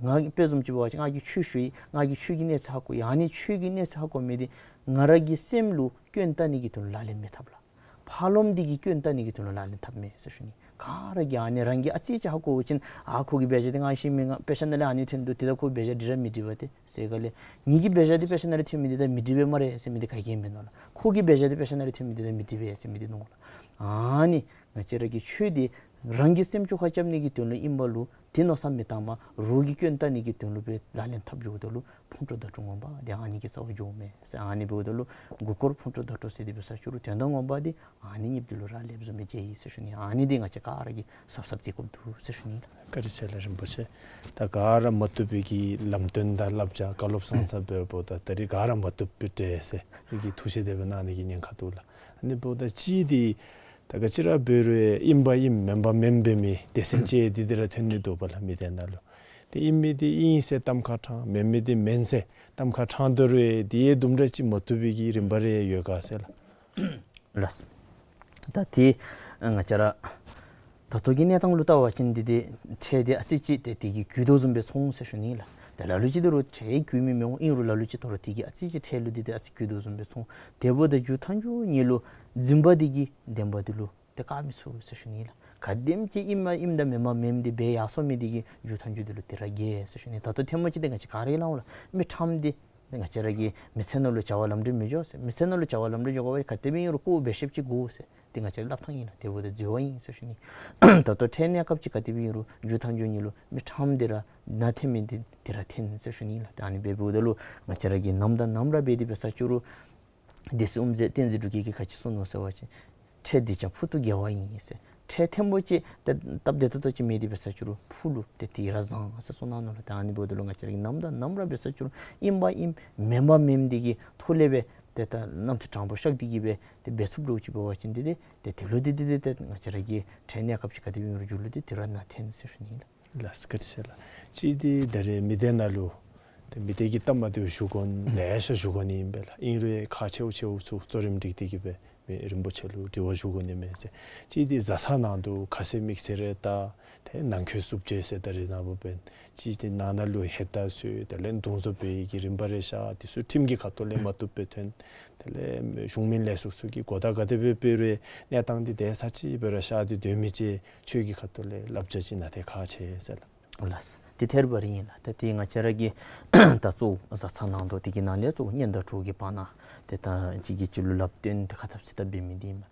ང་གིས་དཔེ་བཟུམ་ཅིག་འབད་བ་ཅིན་ང་གིས་ཆོས་ཞུ་ཡི། ང་གིས་ཆོས་ཀྱི་གནས་ཚད་ཧ་གོ་ཡི། ཨ་ནི་ཆོས་ཀྱི་གནས་ཚད་ཧ་གོ་མི་འདི་ང་ར་གི་སེམས་ལུ་སྐྱོན་བལྟ་ནི་གི་དོན་ལུ་ལག་ལེན་མི་འཐབ་ལགས། ཕར་ལོགམ་འདི་གིས་སྐྱོན་བལྟ་ནི་གི་དོན་ལུ་ལག་ལེན་འཐབ་མས་ཟེར་ཞུ་ནི། ག་ར་གིས་ཨ་ནི་རང་གིས་ཨ་ཙི་ཅིག་ཧ་གོ་བ་ཅིན་ཨ་ཁོ་གི་འབད་བཞག་འདི་ང་ཤེས་མི་ང་དཔེ་ཆ་ནང་ལས་ཨ་ནི་ཐོན་འདུག། དེ་དང་ཁོ་འབད་བཞག་འདི་ར་མི་འགྲིག་པ་ཏེ་ཟེར་སྒང་ལས་ངེ་གི་འབད་བཞག་འདི་དཔེ་ཆ་ནང་ལས་ཐོན་མི་འདི་དང་མི་འགྲིག་པས་སྨ་རེ་ཟེར་མི་འདི་ག་གིས་མིན་ནུག་ལགས། ཁོ་གི་འབད་བཞག་འདི་དཔེ་ཆ་ནང་ལས་ཐོན་མི་འདི་དང་མི་འགྲིག་པས་ཟེར་མི་འདི་ནུག་ལགས། ཨ་ནི་ང་བཅས་ར་གི་ཆོས་འདི་རང་གི་སེམས་བཅོས་ཁ་རྐྱབ་ནི་གི་དོན་ལུ་ཨིན་པ་ལུ་དེ་མནོ་བསམ་མི་བཏང་པར་རོགས་ཀྱི་སྐྱོན་བལྟ་ནི་གི་དོན་ལུ་སྦེ་ལག་ལེན་འཐབ་འགྱོཝ་ད་ལུ་ཕུང་དཀྲོག་བརྡ་སྤྲོད་ངོ་མ་འདི་ཨ་ནི་གི་རྩ་བར་འགྱོཝ་མས་ཟེར། ཨ་ནི་འབདཝ་ད་ལུ་མགུ་སྐོར་ཕུང་དཀྲོག་བརྡ་སྤྲོད་ཟེར་འདི་འབད་ས་ཅིག་རུང་དོན་དག་ངོ་མ་འདི་ཨ་ནི་གཉིས་འདི་ལུ་རག་ལསཔ་བཟུམ་སྦེ་མཇལ་ཡི་ཟེར་ཞུ་ནི། ཨ་ནི་འདི་ང་བཅས་ག་ར་གིས་གཟབ་གཟབ་བྱེད་དགོཔ་འདུག་ཟེར་ཞུ་ནི་ལགས། བཀའ་དྲིན་ཆེ་ལགས་རིན་པོ་ཆེ། ད་ག་ར་མ་བཏུབ་པའི་གི་ལམ་སྟོན་དང་བསླབ་བྱ་བཀའ་སློབ་གསུང་ས་འབདཝ་ད་ད་རིས་ག་ར་མ་བཏུབ་པའི་འདྲས་ཟེར་མི་གི་ཐུགས་བཞེད་དེ་སྦེ་གནང་ནི་གི་ཉེན་ཁ་འདུག་ལགས། ཨ་ནི་འབདཝ་ད་གཅིག་འདི་ད་ག་ཅི་ར་འབད་རུང་ཨིན་པ་ཨིནམ་མེན་པ་མེནམ་འབད་མི་སྡེ་ཚན་ཅིག་འདི་འདི་ར་ཐོན་ནི་འདུག་པ་ལགས། མི་སྡེ་ནང་ལུ་ཏེ་ཨིན་མི་འདི་ཨིན་ཟེར་གཏམ་ཁ་དྲངས། མེན་མི་འདི་མེན་ཟེར་གཏམ་ཁ་དྲངས་དོ་རུང་འདི་དུམ་གྲ་ཅིག་མ་བཏུབ་པའི་གི་རིམ་པ་རེ་ཡོད་ག་ཟེར་ལགས། ལགས། ད་ཏེ་ང་བཅས་ར་ད་ལྟོ་གི་གནས་སྟངས་ལུ་བལྟ་བ་ཅིན་འདི་ཏེ་འཕྲལ་འདི་ཨ་ཙི་ཅིག་ཏེ་དེ་གིས་རྒུད་དོ་བཟུམ་སྦེ་མཐོང་ཟེར་ཞུ་ནི་ལགས། ཏེ་ལ་ལུ་ཅིག་ད་རུང་འཕྲལ་རྒུད་མི་མི་འོང་། ཨིན་རུང་ལ་ལུ་ཅིག་ད་རུང་དེ་གིས་ཨ་ཙི་ཅིག་འཕྲལ་ལུ་འདི་ཏེ་ཨ་ཙི་རྒུད་དོ་བཟུམ་སྦེ་མཐོང་། དེ་འབདཝ་ད་མཇུག་མཐའ་མཇུག་ཉིད་ལུ་འཛིན་པ་འདི་གིས་བདེན་པ་འདི་ལུ་ཏེ་བཀག་མི་ཚུགས་ཟེར་ཞུ་ནི་ལགས། ག་དེམ་ཅིག་ཨིནམ་ཨིནམ་དང་མེནམ་མེནམ་འདི་འབད་ཡར་སོང་མི་འདི་གིས་མཇུག་མཐའ་མཇུག་འདི་ལུ་ཏེ་ར་རྒྱལ་ཟེར་ཞུ་ནི། ད་ལྟོ་ཐེངས་མ་ཅིག་འདི་ང་བཅས་ག་ར་གིས་སླབ་འོང་ལགས། མི་ཁྲམ་འདི་ང་བཅས་ར་གི་མི་ཚེ་ནང་ལུ་བྱ་བ་ལམ་འགྲོ་མི་འགྱོ་ཟེར། མི་ཚེ་ནང་ལུ་བྱ་བ་ལམ་འགྲོ་འགྱོ་དགོ་པ་ག་དེ་སྦེ་ཨིན་རུང་ཁོ་འབད་ཤེསཔ་ཅིག་དགོ་ཟེར། འདི་ང་བཅས་སླབ་ཐངས་ཨིན་ལགས། དེ་འབདཝ་ད་འཛོལ་བ་ཨིན་ཟེར་ཞུ་ནི། ད་ལྟོ་འཕྲལ་གནས་སྐབས་ཅིག་ག་དེ་སྦེ་ཨིན་རུང་མཇུག་མཐའ་མཇུག་ཉིད་ལུ་མི་ཁྲམ་འདི་ར་ནང་ཐོན་མི་འདི་འདི་ར་ཐོན་ཟེར་ཞུ་ནི་ལགས། ད་ཨ་ནི་འབདཝ་ད་ལུ་ང་བཅས་ར་གིས་ནམ་དང་ནམ་ར་འབད་དེ་འབད་ས་ཅིག་རུང་སྡེ་སྲིད་དབུ་མཛད་བསྟན་འཛིན་འབྲུག་རྒྱས་ཀྱིས་ག་ཅི་གསུངས་ནུག་ཟེར་བ་ཅིན་འཕྲལ་སྡིག་བྱ་ཕུག་ཏུ་དགེ་བ་ཡིན་ཟེར། འཕྲལ་ཐེངས་མ་ཅིག་ཏེ་སྟབས་བདེ་ཏོག་ཏོ་ཅིག་མེད་དེ་འབད་ས་ཅིག་རུང་ཕུག་ལུ་ཏེ་དེ་ར་བཟང་ཟེར་གསུངས་གནང་ནུག་ལགས། ད་ཨ་ནི་འབདཝ་ད་ལུ་ང་བཅས་ར་གིས་ནམ་དང་ནམ་ར་འབད་ས་ཅིག་རུང་ཨིན་པ་ཨིནམ་མེན་པ་མེནམ་འདི་གི་ཐོག་ལས་སྦེ་ ཏེ་ད་རྣམ་ཐར་དྲང་པོ་བཤད་དེ་གི་སྦེ་ཏེ་འབད་ཚུགསཔ་འདྲཝ་ཅིག་འབད་བ་ཅིན་ཏེ་ཏེ་ཏེ་ལོ་འདི་འདི་འདི་ཏེ་ང་བཅས་ར་གི་འཕྲལ་གནས་སྐབས་ཅིག་ག་དེ་སྦེ་ཨིན་རུང་མཇུག་ལུ་ཏེ་དེ་ར་ནཱ་ཐོན་ཟེར་ཞུ་ནི་ཨིན་ལགས། ལགས་སོ། བཀའ་དྲིན་ཆེ་ལགས། གཅིག་འདི་ད་རེས་མི་སྡེ་ནང་ལུ་ཏེ་མི་སྡེ་གི་སྟབས་མ་བདེཝ་ཞུ་དགོ་ལེ་ཤ་ཞུ་དགོ་ནི་ཨིན་པས་ལགས། ཨིན་རུང་ཁག་ཆེཝ་ཆེཝ་ཚུ་གཙོ་རིམ་སྒྲིག་སྟེ་གི་སྦེ་མི་རིན་པོ་ཆེ་ལུ་དྲི་བ་ཞུ་དགོ་ནི་མས་ཟེར། གཅིག་འདི་བཟའ་ཚང་ནང་དུ་ཁ་ཟས་དམིགས་བསལ་རེ་ད་ཏེ་ནང་འཁོད་བསྲུབ་བཅད་ཟེར་ད་རེས་ནངས་པ་འབདན་གཅིག་འདི་ནང་ན་ལུ་ཧེ་ད་ཚུ་དེ་ལས་བརྡུང་བཟོ་འབད་ཡི་གི་རིམ་པ་རེ་ཤ་དེ་ཚུ་ཁྲིམས་ཀྱི་ཁ་ཐུག་ལས་མ་བཏུབ་སྦེ་ཐོན། དེ་ལས་གཞུང་མིན་ལས་ཚོགས་ཚུ་གིས་གོ་བརྡ་ག་དེ་སྦེ་སྤེལ་རུང་གནས་སྟངས་འདི་དེ་ས་ཅིག་སྦེ་ར་ཤ་འདི་སྡོད་མི་ཅིག་ཆོས་ཀྱི་ཁ་ཐུག་ལས་བསླབ་བྱ་ཅིག་ནཱ་ཏེ་ཁག་ཆེ་ཟེར་ལགས། ལགས། དེ་ཐད་རི་བ་རི་ཨིན་ལགས། ད་དེ་ང་བཅས་ར་གི་ད་གཙོ་བོ་བཟའ་ཚང་ནང་དུ་དེ་གི་ནང་ལས་གཙོ་བོ་གཉེན་དང་གྲོགས་ཀྱི་བར་ན་ཏེ་ད་གཅིག་གིས་གཅིག་ལུ་ལགཔ་སྟོན་ཏེ་ཁ་འཐབ་སེ་ད་འབད་མི་འདི་ཨིན་མས།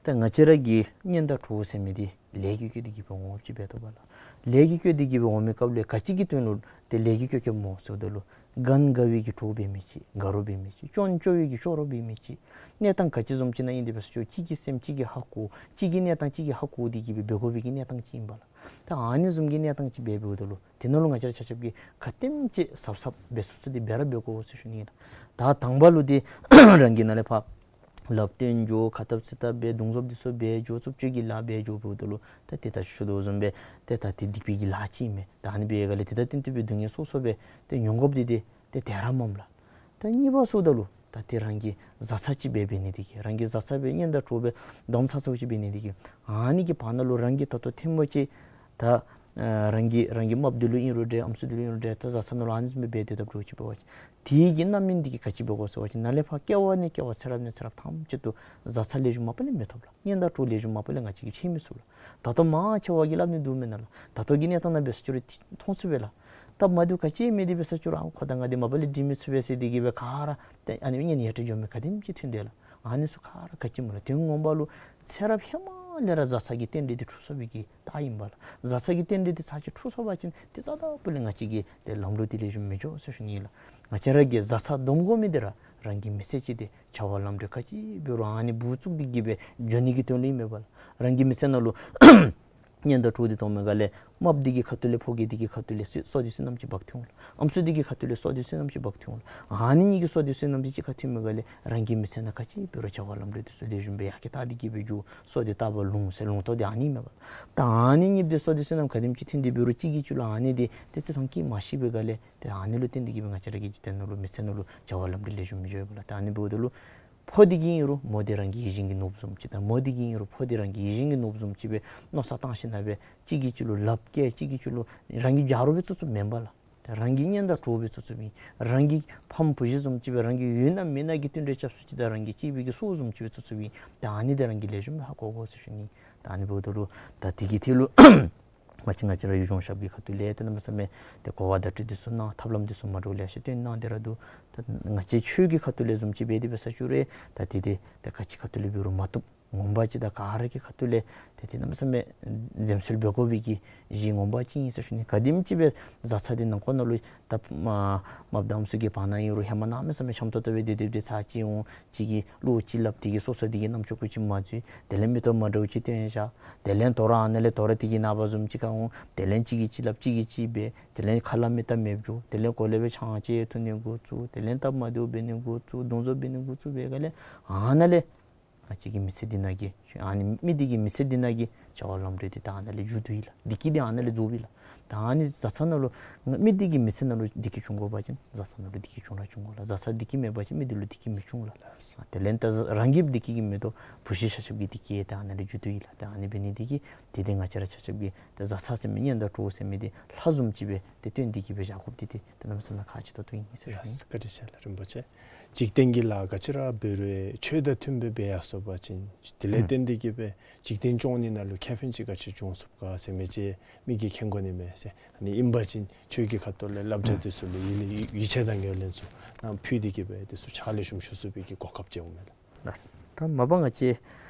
ད་ང་བཅས་ར་གི་གཉེན་དང་གྲོགས་ཟེར་མི་འདི་ལས་ཀྱིས་བསྐོས་ཏེ་གི་སྦེ་འོངམ་ཅིག་འབད་དོ་བ་ལགས། ལས་ཀྱིས་བསྐོས་ཏེ་གི་སྦེ་འོང་མི་སྐབས་ལས་ག་ཅི་གི་དོན་ལུ་ཏེ་ལས་ཀྱིས་བསྐོས་བསྐོསཔ་སྨོ་ཟེརཝ་ད་ལུ་གན་དགའ་བའི་གི་གྲོགས་འབད་མི་ཅིག་དགའ་རོགས་འབད་མི་ཅིག་སྐྱོན་བཅོ་བའི་གི་སྐྱོ་རོགས་འབད་མི་ཅིག་གནས་སྟངས་ག་ཅི་བཟུམ་ཅིག་ནང་ཨིན་ཏེ་འབད་ས་ཅིག་གཅིག་གི་སེམས་གཅིག་གིས་ཧ་གོ་གཅིག་གི་གནས་སྟངས་གཅིག་གིས་ཧ་གོ་སྟེ་གི་སྦེ་འབད་དགོ་པའི་གི་གནས་སྟངས་ཅིག་ཨིན་པས་ལགས། ད་ཨ་ནི་བཟུམ་གྱི་གནས་སྟངས་ཅིག་འབད་འབདཝ་ད་ལུ་དེ་ནང་ལུ་ང་བཅས་ར་ཆ་ཁྱབ་ཀྱིས་ག་དེམ་ཅིག་གཟབ་གཟབ་འབད་ཚུགས་ཚུགས་ཏེ་འབད་ར་འབད་དགོ་ཟེར་ཞུ་ནི་ཨིན་ལགས། ད་དང་པ་ལུ་ཏེ་རང་གི་ནང་ལས་ཕར་ལགཔ་སྟོན་འགྱོ་ཁ་འཐབ་སེ་ད་འབད་བརྡུང་བཟོ་འདི་ཚུ་འབད་འགྱོ་རྩུབ་སྤྱོད་ཀྱི་ལཱ་འབད་འགྱོ་འབདཝ་ད་ལུ་ད་ཏེ་ད་ཞུ་དོ་བཟུམ་སྦེ་ཏེ་ད་ཏེ་སྡིག་པའི་གི་ལཱ་ཅིག་ཨིན་མས། ད་ཨ་ནི་འབད་བའི་སྒང་ལས་ཏེ་ད་ཏན་ཏན་སྦེ་སྡུག་བསྔལ་སོ་སོ་སྦེ་ཏེ་མྱོང་དགོཔ་འདི་ཏེ་ཏེ་དེ་ར་མས་ལགས། ད་གཉིས་པ་ཟེརཝ་ད་ལུ་ད་ཏེ་རང་གི་བཟའ་ཚང་ཅིག་སྦེ་འབད་ནི་འདི་གིས་རང་གི་བཟའ་ཚང་སྦེ་གཉེན་དང་གྲོགས་སྦེ་དམ་ཚ་ཚཝ་ཅིག་འབད་ནི་འདི་གིས་ཨ་ནི་གི་བར་ན་ལུ་རང་གིས་ད་ལྟོ་ཐེངས་མ་ཅིག་ད་ཨ་རང་གི་རང་གི་རྨགཔ་འདི་ལུ་ཨིན་རུང་འདྲ་ཨམ་སྲུ་འདི་ལུ་ཨིན་རུང་འདྲ་ད་བཟའ་ཚང་ནང་ལུ་ཨ་ནི་བཟུམ་སྦེ་འབད་དེ་སྡོདཔ་འདྲཝ་ཅིག་འབད་བ་ཅིན་དེ་གི་རྣམ་སྨིན་འདི་གིས་ག་ཅི་འབད་དགོ་ཟེར་བ་ཅིན་ནཱ་ལས་ཕར་སྐྱེ་བ་ནས་སྐྱེ་བ་ཚེ་རབས་ནས་ཚེ་རབས་ཐམས་ཅད་དུ་བཟའ་ཚང་ལེགས་ཤོམ་མ་པ་ལས་མི་ཐོབ་ལགས། གཉེན་དང་གྲོགས་ལེགས་ཤོམ་མ་པ་ལས་ང་བཅས་ཀྱིས་འཕྱད་མི་ཚུགས་ལགས། ད་ལྟོ་མང་ཆེ་བ་གིས་སླབ་ནི་འདུག་མེན་ན་ལགས། ད་ལྟོ་གི་གནས་སྟངས་ནང་འབད་ས་ཅིག་རུང་མཐོང་ཚུགས་པས་ལགས། སྟབས་མ་བདེཝ་ག་ཅི་མེད་དེ་འབད་ས་ཅིག་རུང་ཨ་ཁོ་དང་ང་འདི་མ་པ་ལས་འགྲིག་མི་ཚུགས་པས་ཟེར་དེ་གིས་སྦེ་ག་ར་ཏེ་ཨ་ནི་གཉེན་ཡ་བྲལ་འགྱོ་མི་ག་དེམ་ཅིག་ཐོན་དེས་ལགས། ཨ་ནི་ཚུ་ག་ར་ག་ཅི་སྨོ་ལགས། དོན་ངོ་མ་ལུ་ཚེ་རབས་ཧེ་མ་ལས་ར་བཟའ་ཚང་གི་རྟེན་འབྲེལ་འདི་འཁྲུགས་སོང་བའི་གི་རྟགས་ཨིན་པས་ལགས། བཟའ་ཚང་གི་རྟེན་འབྲེལ་འདི་ཚར་ཅིག་འཁྲུགས་སོང་པ་ཅིན་ཏེ་རྩ་དང་པོ་ལས་ང་བཅས་ཀྱི་ཏེ་ལམ་ལུགས་འདི་ལེགས་ཤོམ་མི་འགྱོ་ཟེར་ཞུ་ནི་ཨིན་ལགས། ང་བཅས་ར་གིས་བཟའ་ཚང་སྡོམ་དགོ་མི་འདི་ར་རང་གི་མི་ཚེ་ཅིག་འདི་བྱ་བ་ལམ་འགྲོ་ག་ཅི་འབད་རུང་ཨ་ནི་སྦུག་བཙུགས་ཏེ་གིས་སྦེ་འགྱོ་ནི་གི་དོན་ལུ་ཨིན་མས་པ་ལགས། རང་གི་མི་ཚེ་ནང་ལུ་གཉེན་དང་གྲོགས་འདི་མཐོང་མི་ག་ལས་རྨགཔ་འདི་གི་ཁ་ཐུག་ལས་ཕོ་རྒྱས་འདི་གི་ཁ་ཐུག་ལས་བསོད་བསོད་བདེ་བསོད་ནམས་ཅིག་འབག་འཐོན་འོང་ལགས། ཨམ་སྲུ་འདི་གི་ཁ་ཐུག་ལས་བསོད་བདེ་བསོད་ནམས་ཅིག་འབག་འཐོན་འོང་ལགས། ཨ་ནི་གཉིས་ཀྱི་བསོད་བདེ་བསོད་ནམས་འདི་གཅིག་ཁར་འཐོན་མི་ག་ལས་རང་གི་མི་ཚེ་ནང་ག་ཅི་འབད་རུང་བྱ་བ་ལམ་འགྲོ་འདི་ཚུ་ལེགས་ཤོམ་སྦེ་ཡར་རྒྱས་བཏང་སྟེ་གིས་སྦེ་འགྱོ། བསོད་བདེ་བཏང་པ་ལུང་ཟེར་ལུང་རྟོགས་འདི་ཨ་ནི་མས་པ། ད་ཨ་ནི་གཉིས་འདི་བསོད་བདེ་བསོད་ནམས་ག་དེམ་ཅིག་འཐོན་ཏེ་འབད་རུང་གཅིག་གིས་གཅིག་ལུ་ཨ་ནི་འདི་ཏེ་བརྩི་མཐོང་གིས་མ་ཤེས་པའི་ག་ལས་ཏེ་ཨ་ནི་ལུ་བརྟེན་ཏེ་གིས་སྦེ་ང་བཅས་ར་གི་འཇིག་རྟེན་ནང་ལུ་མི་ཚེ་ནང་ལུ་བྱ་བ་ལམ་འགྲོ་ལེགས་ཤོམ་མི་འགྱོ་བས་པ་ལགས། ད་ཨ་ནི་འབདཝ་ད་ལུ་ཕོ་འདི་གིས་ཨིན་རུང་མོ་འདི་རང་གི་ཡིད་བཞིན་གྱི་ནོར་བུ་བཟུམ་ཅིག་དང་མོ་འདི་གིས་ཨིན་རུང་ཕོ་འདི་རང་གི་ཡིད་བཞིན་གྱི་ནོར་བུ་བཟུམ་ཅིག་སྦེ་མནོ་བསམ་བཏང་ཞིནམ་ལས་གཅིག་གིས་གཅིག་ལུ་ལགཔ་བཀལ་གཅིག་གིས་གཅིག་ལུ་རང་གི་ཆ་རོགས་སྦེ་བཙུགས་བཙུགསཔ་མེན་པ་ལགས། ཏེ་རང་གི་གཉེན་དང་གྲོགས་སྦེ་བཙུགས་བཙུགསཔ་ཨིན། རང་གི་ཕམ་བུ་གཞི་བཟུམ་ཅིག་སྦེ་རང་གི་ཡོད་ན་མེད་ན་གི་བསྟུན་གྲོས་རྐྱབ་སུ་ཅིག་དང་རང་གི་གཅེས་པའི་གི་སྲོག་བཟུམ་ཅིག་སྦེ་བཙུགས་བཙུགསཔ་ཨིན། ད་ཨ་ནི་འདི་རང་གིས་ལེགས་ཤོམ་སྦེ་ཧ་གོ་དགོ་ཟེར་ཞུ་ནི། ད་ཨ་ནི་འབདཝ་ད་ལུ་ད་དེ་གི་ཐད་ལུ་ང་བཅས་ང་བཅས་ར་ཡུལ་ལྗོངས་ཞབས་ཀྱི་ཁ་ཐུག་ལས་ཏེ་གནམ་མེད་ས་མེད་ཏེ་གོ་བ་བརྡ་སྤྲོད་འདི་ཚུ་གནང་ཐབས་ལམ་འདི་ཚུ་མ་འདྲཝ་ལེ་ཤ་སྟོན་གནང་སྟེ་ར་འདུག། ད་ང་བཅས་ཆོས་ཀྱི་ཁ་ཐུག་ལས་བཟུམ་ཅིག་འབད་དེ་འབད་ས་ཅིག་རུང་ད་དེ་འདི་ཏེ་ག་ཅི་ཁ་ཐུག་ལས་འབད་རུང་མ་བཏུབ། ངོ་མ་ཅིག་ད་ག་ར་གི་ཁ་ཐུག་ལས་ཏེ་དེ་གནམ་མེད་ས་མེད་འཛེམ་ཟོན་འབད་དགོ་པའི་གི་གཞི་ངོ་མ་ཅིག་ཨིན་ཟེར་ཞུ་ནི། ག་དེམ་ཅིག་སྦེ་བཟའ་ཚང་འདི་ནང་འཁོད་ནང་ལུ་ད་མ་མ་བདམས་ཚུ་གི་བར་ན་ཨིན་རུང་ཧེ་མ་གནམ་མེད་ས་མེད་འཆམ་ཏོག་ཏོ་སྦེ་སྡོད་སྡོདཔ་འདི་ཚར་ཅིག་འོང་གཅིག་གིས་བློ་ཅིག་སླབ་སྟེ་གིས་སོ་སོ་འདི་གི་རྣམ་ཅོ་ཀུ་ཅིག་མ་འཛོལ། དེ་ལས་མི་ཐོག་མ་འདྲཝ་ཅིག་སྟོན་བཞག། དེ་ལས་དོ་རུང་ཨ་ནཱ་ལས་དོ་རུང་འདི་གི་ནངས་པ་བཟུམ་ཅིག་ཁར་འོང་། དེ་ལས་གཅིག་གིས་གཅིག་སླབ་གཅིག་གིས་གཅིག་འབད། དེ་ལས་ཁ་སླབ་མི་ད་མེདཔ་འགྱོ། དེ་ལས་གོ་ལེ་སྦེ་ཆང་བཅད་འཐུང་ནི་འགོ་བཙུགས། དེ་ལས་སྟབས་མ་བདེཝ་འབད་ནི་འགོ་བཙུགས། བརྡུང་བཟོ་འབད་ནི་འགོ་བཙུགས་པའི་སྒང་ལས་ཨ་ནཱ་ལས་ང་བཅས་ཀྱི་མི་ཚེ་འདི་ནང་གི་ཨ་ནི་མི་འདི་གི་མི་ཚེ་འདི་ནང་གི་བྱ་བ་ལམ་འགྲོ་འདི་ད་ཨ་ནཱ་ལས་མཇུག་བསྡུ་ཡི་ལགས། བདེ་སྐྱིད་འདི་ཨ་ནཱ་ལས་རྫོགསཔ་ཨིན་ལགས། ད་ཨ་ནི་བཟའ་ཚང་ནང་ལུ་མི་འདི་གི་མི་ཚེ་ནང་ལུ་བདེ་སྐྱིད་བྱུང་དགོ་པ་ཅིན་བཟའ་ཚང་ནང་ལུ་བདེ་སྐྱིད་བྱུང་ར་བྱུང་དགོ་ལགས། བཟའ་ཚང་བདེ་སྐྱིད་མེད་པ་ཅིན་མི་འདི་ལུ་བདེ་སྐྱིད་མི་འབྱུང་ལགས། དེ་ལས་ད་རང་གི་བདེ་སྐྱིད་ཀྱིས་མི་དོ་བུ་གཞི་ཆ་ཁྱབ་ཀྱི་བདེ་སྐྱིད་ད་ཨ་ནཱ་ལས་མཇུག་བསྡུ་ཡི་ལགས། ད་ཨ་ནི་འབད་ནི་འདི་གིས་དེ་འདི་ང་བཅས་ར་ཆ་ཁྱབ་ཀྱིས་ད་བཟའ་ཚང་ཟེར་མི་གཉེན་དང་གྲོགས་ཟེར་མི་འདི་ལྷ་བཟུམ་ཅིག་སྦེ་ཏེ་བསྟེན་ཏེ་གིས་སྦེ་བཞག་དགོཔ་འདི་ཏེ་ད་གནམ་མེད་ས་མེད་ཁག་ཆེ་ཏོག་ཏོ་ཨིན་ཟེར་ཞུ་ནི། ལགས་སོ། བཀའ་དྲིན་ཆེ་ལགས་རིན་པོ་ཆེ། འཇིག་རྟེན་གྱི་ལཱ་ག་ཅི་ར་འབད་རུང་ཆོས་དང་མཐུན་པའི་འབད་ཡར་སོང་པ་ཅིན་དེ་ལས་ཨུམ་བརྟེན་ཏེ་གིས་སྦེ་འཇིག་རྟེན་སྐྱོང་ནི་ནང་ལུ་ཁེ་ཕན་ཅིག་ག་ཅི་འབྱུང་ཚུགས་ག་ཟེར་མི་ཅིག་མི་གིས་མཁྱེན་དགོ་ནི་མས་ཟེར། ཨ་ནི་ཨིན་པ་ཅིན་ཆོས་ཀྱི་ཁ་ཐུག་ལས་བསླབ་བྱ་ཨུམ་འདི་ཚུ་ལུ་ཡིད་ལུ་ཡིད་ཆེས་དང་ངོས་ལེན་ཚུ་ནང་ཕུལ་ཏེ་གིས་སྦེ་འདི་ཚུ་ཕྱག་ལེགས་ཤོམ་ཞུ་ཚུགས་པའི་གི་གོ་སྐབས་ཅིག་འོང་མས་ལགས། ལགས། ད་མ་པ་ང་བཅས་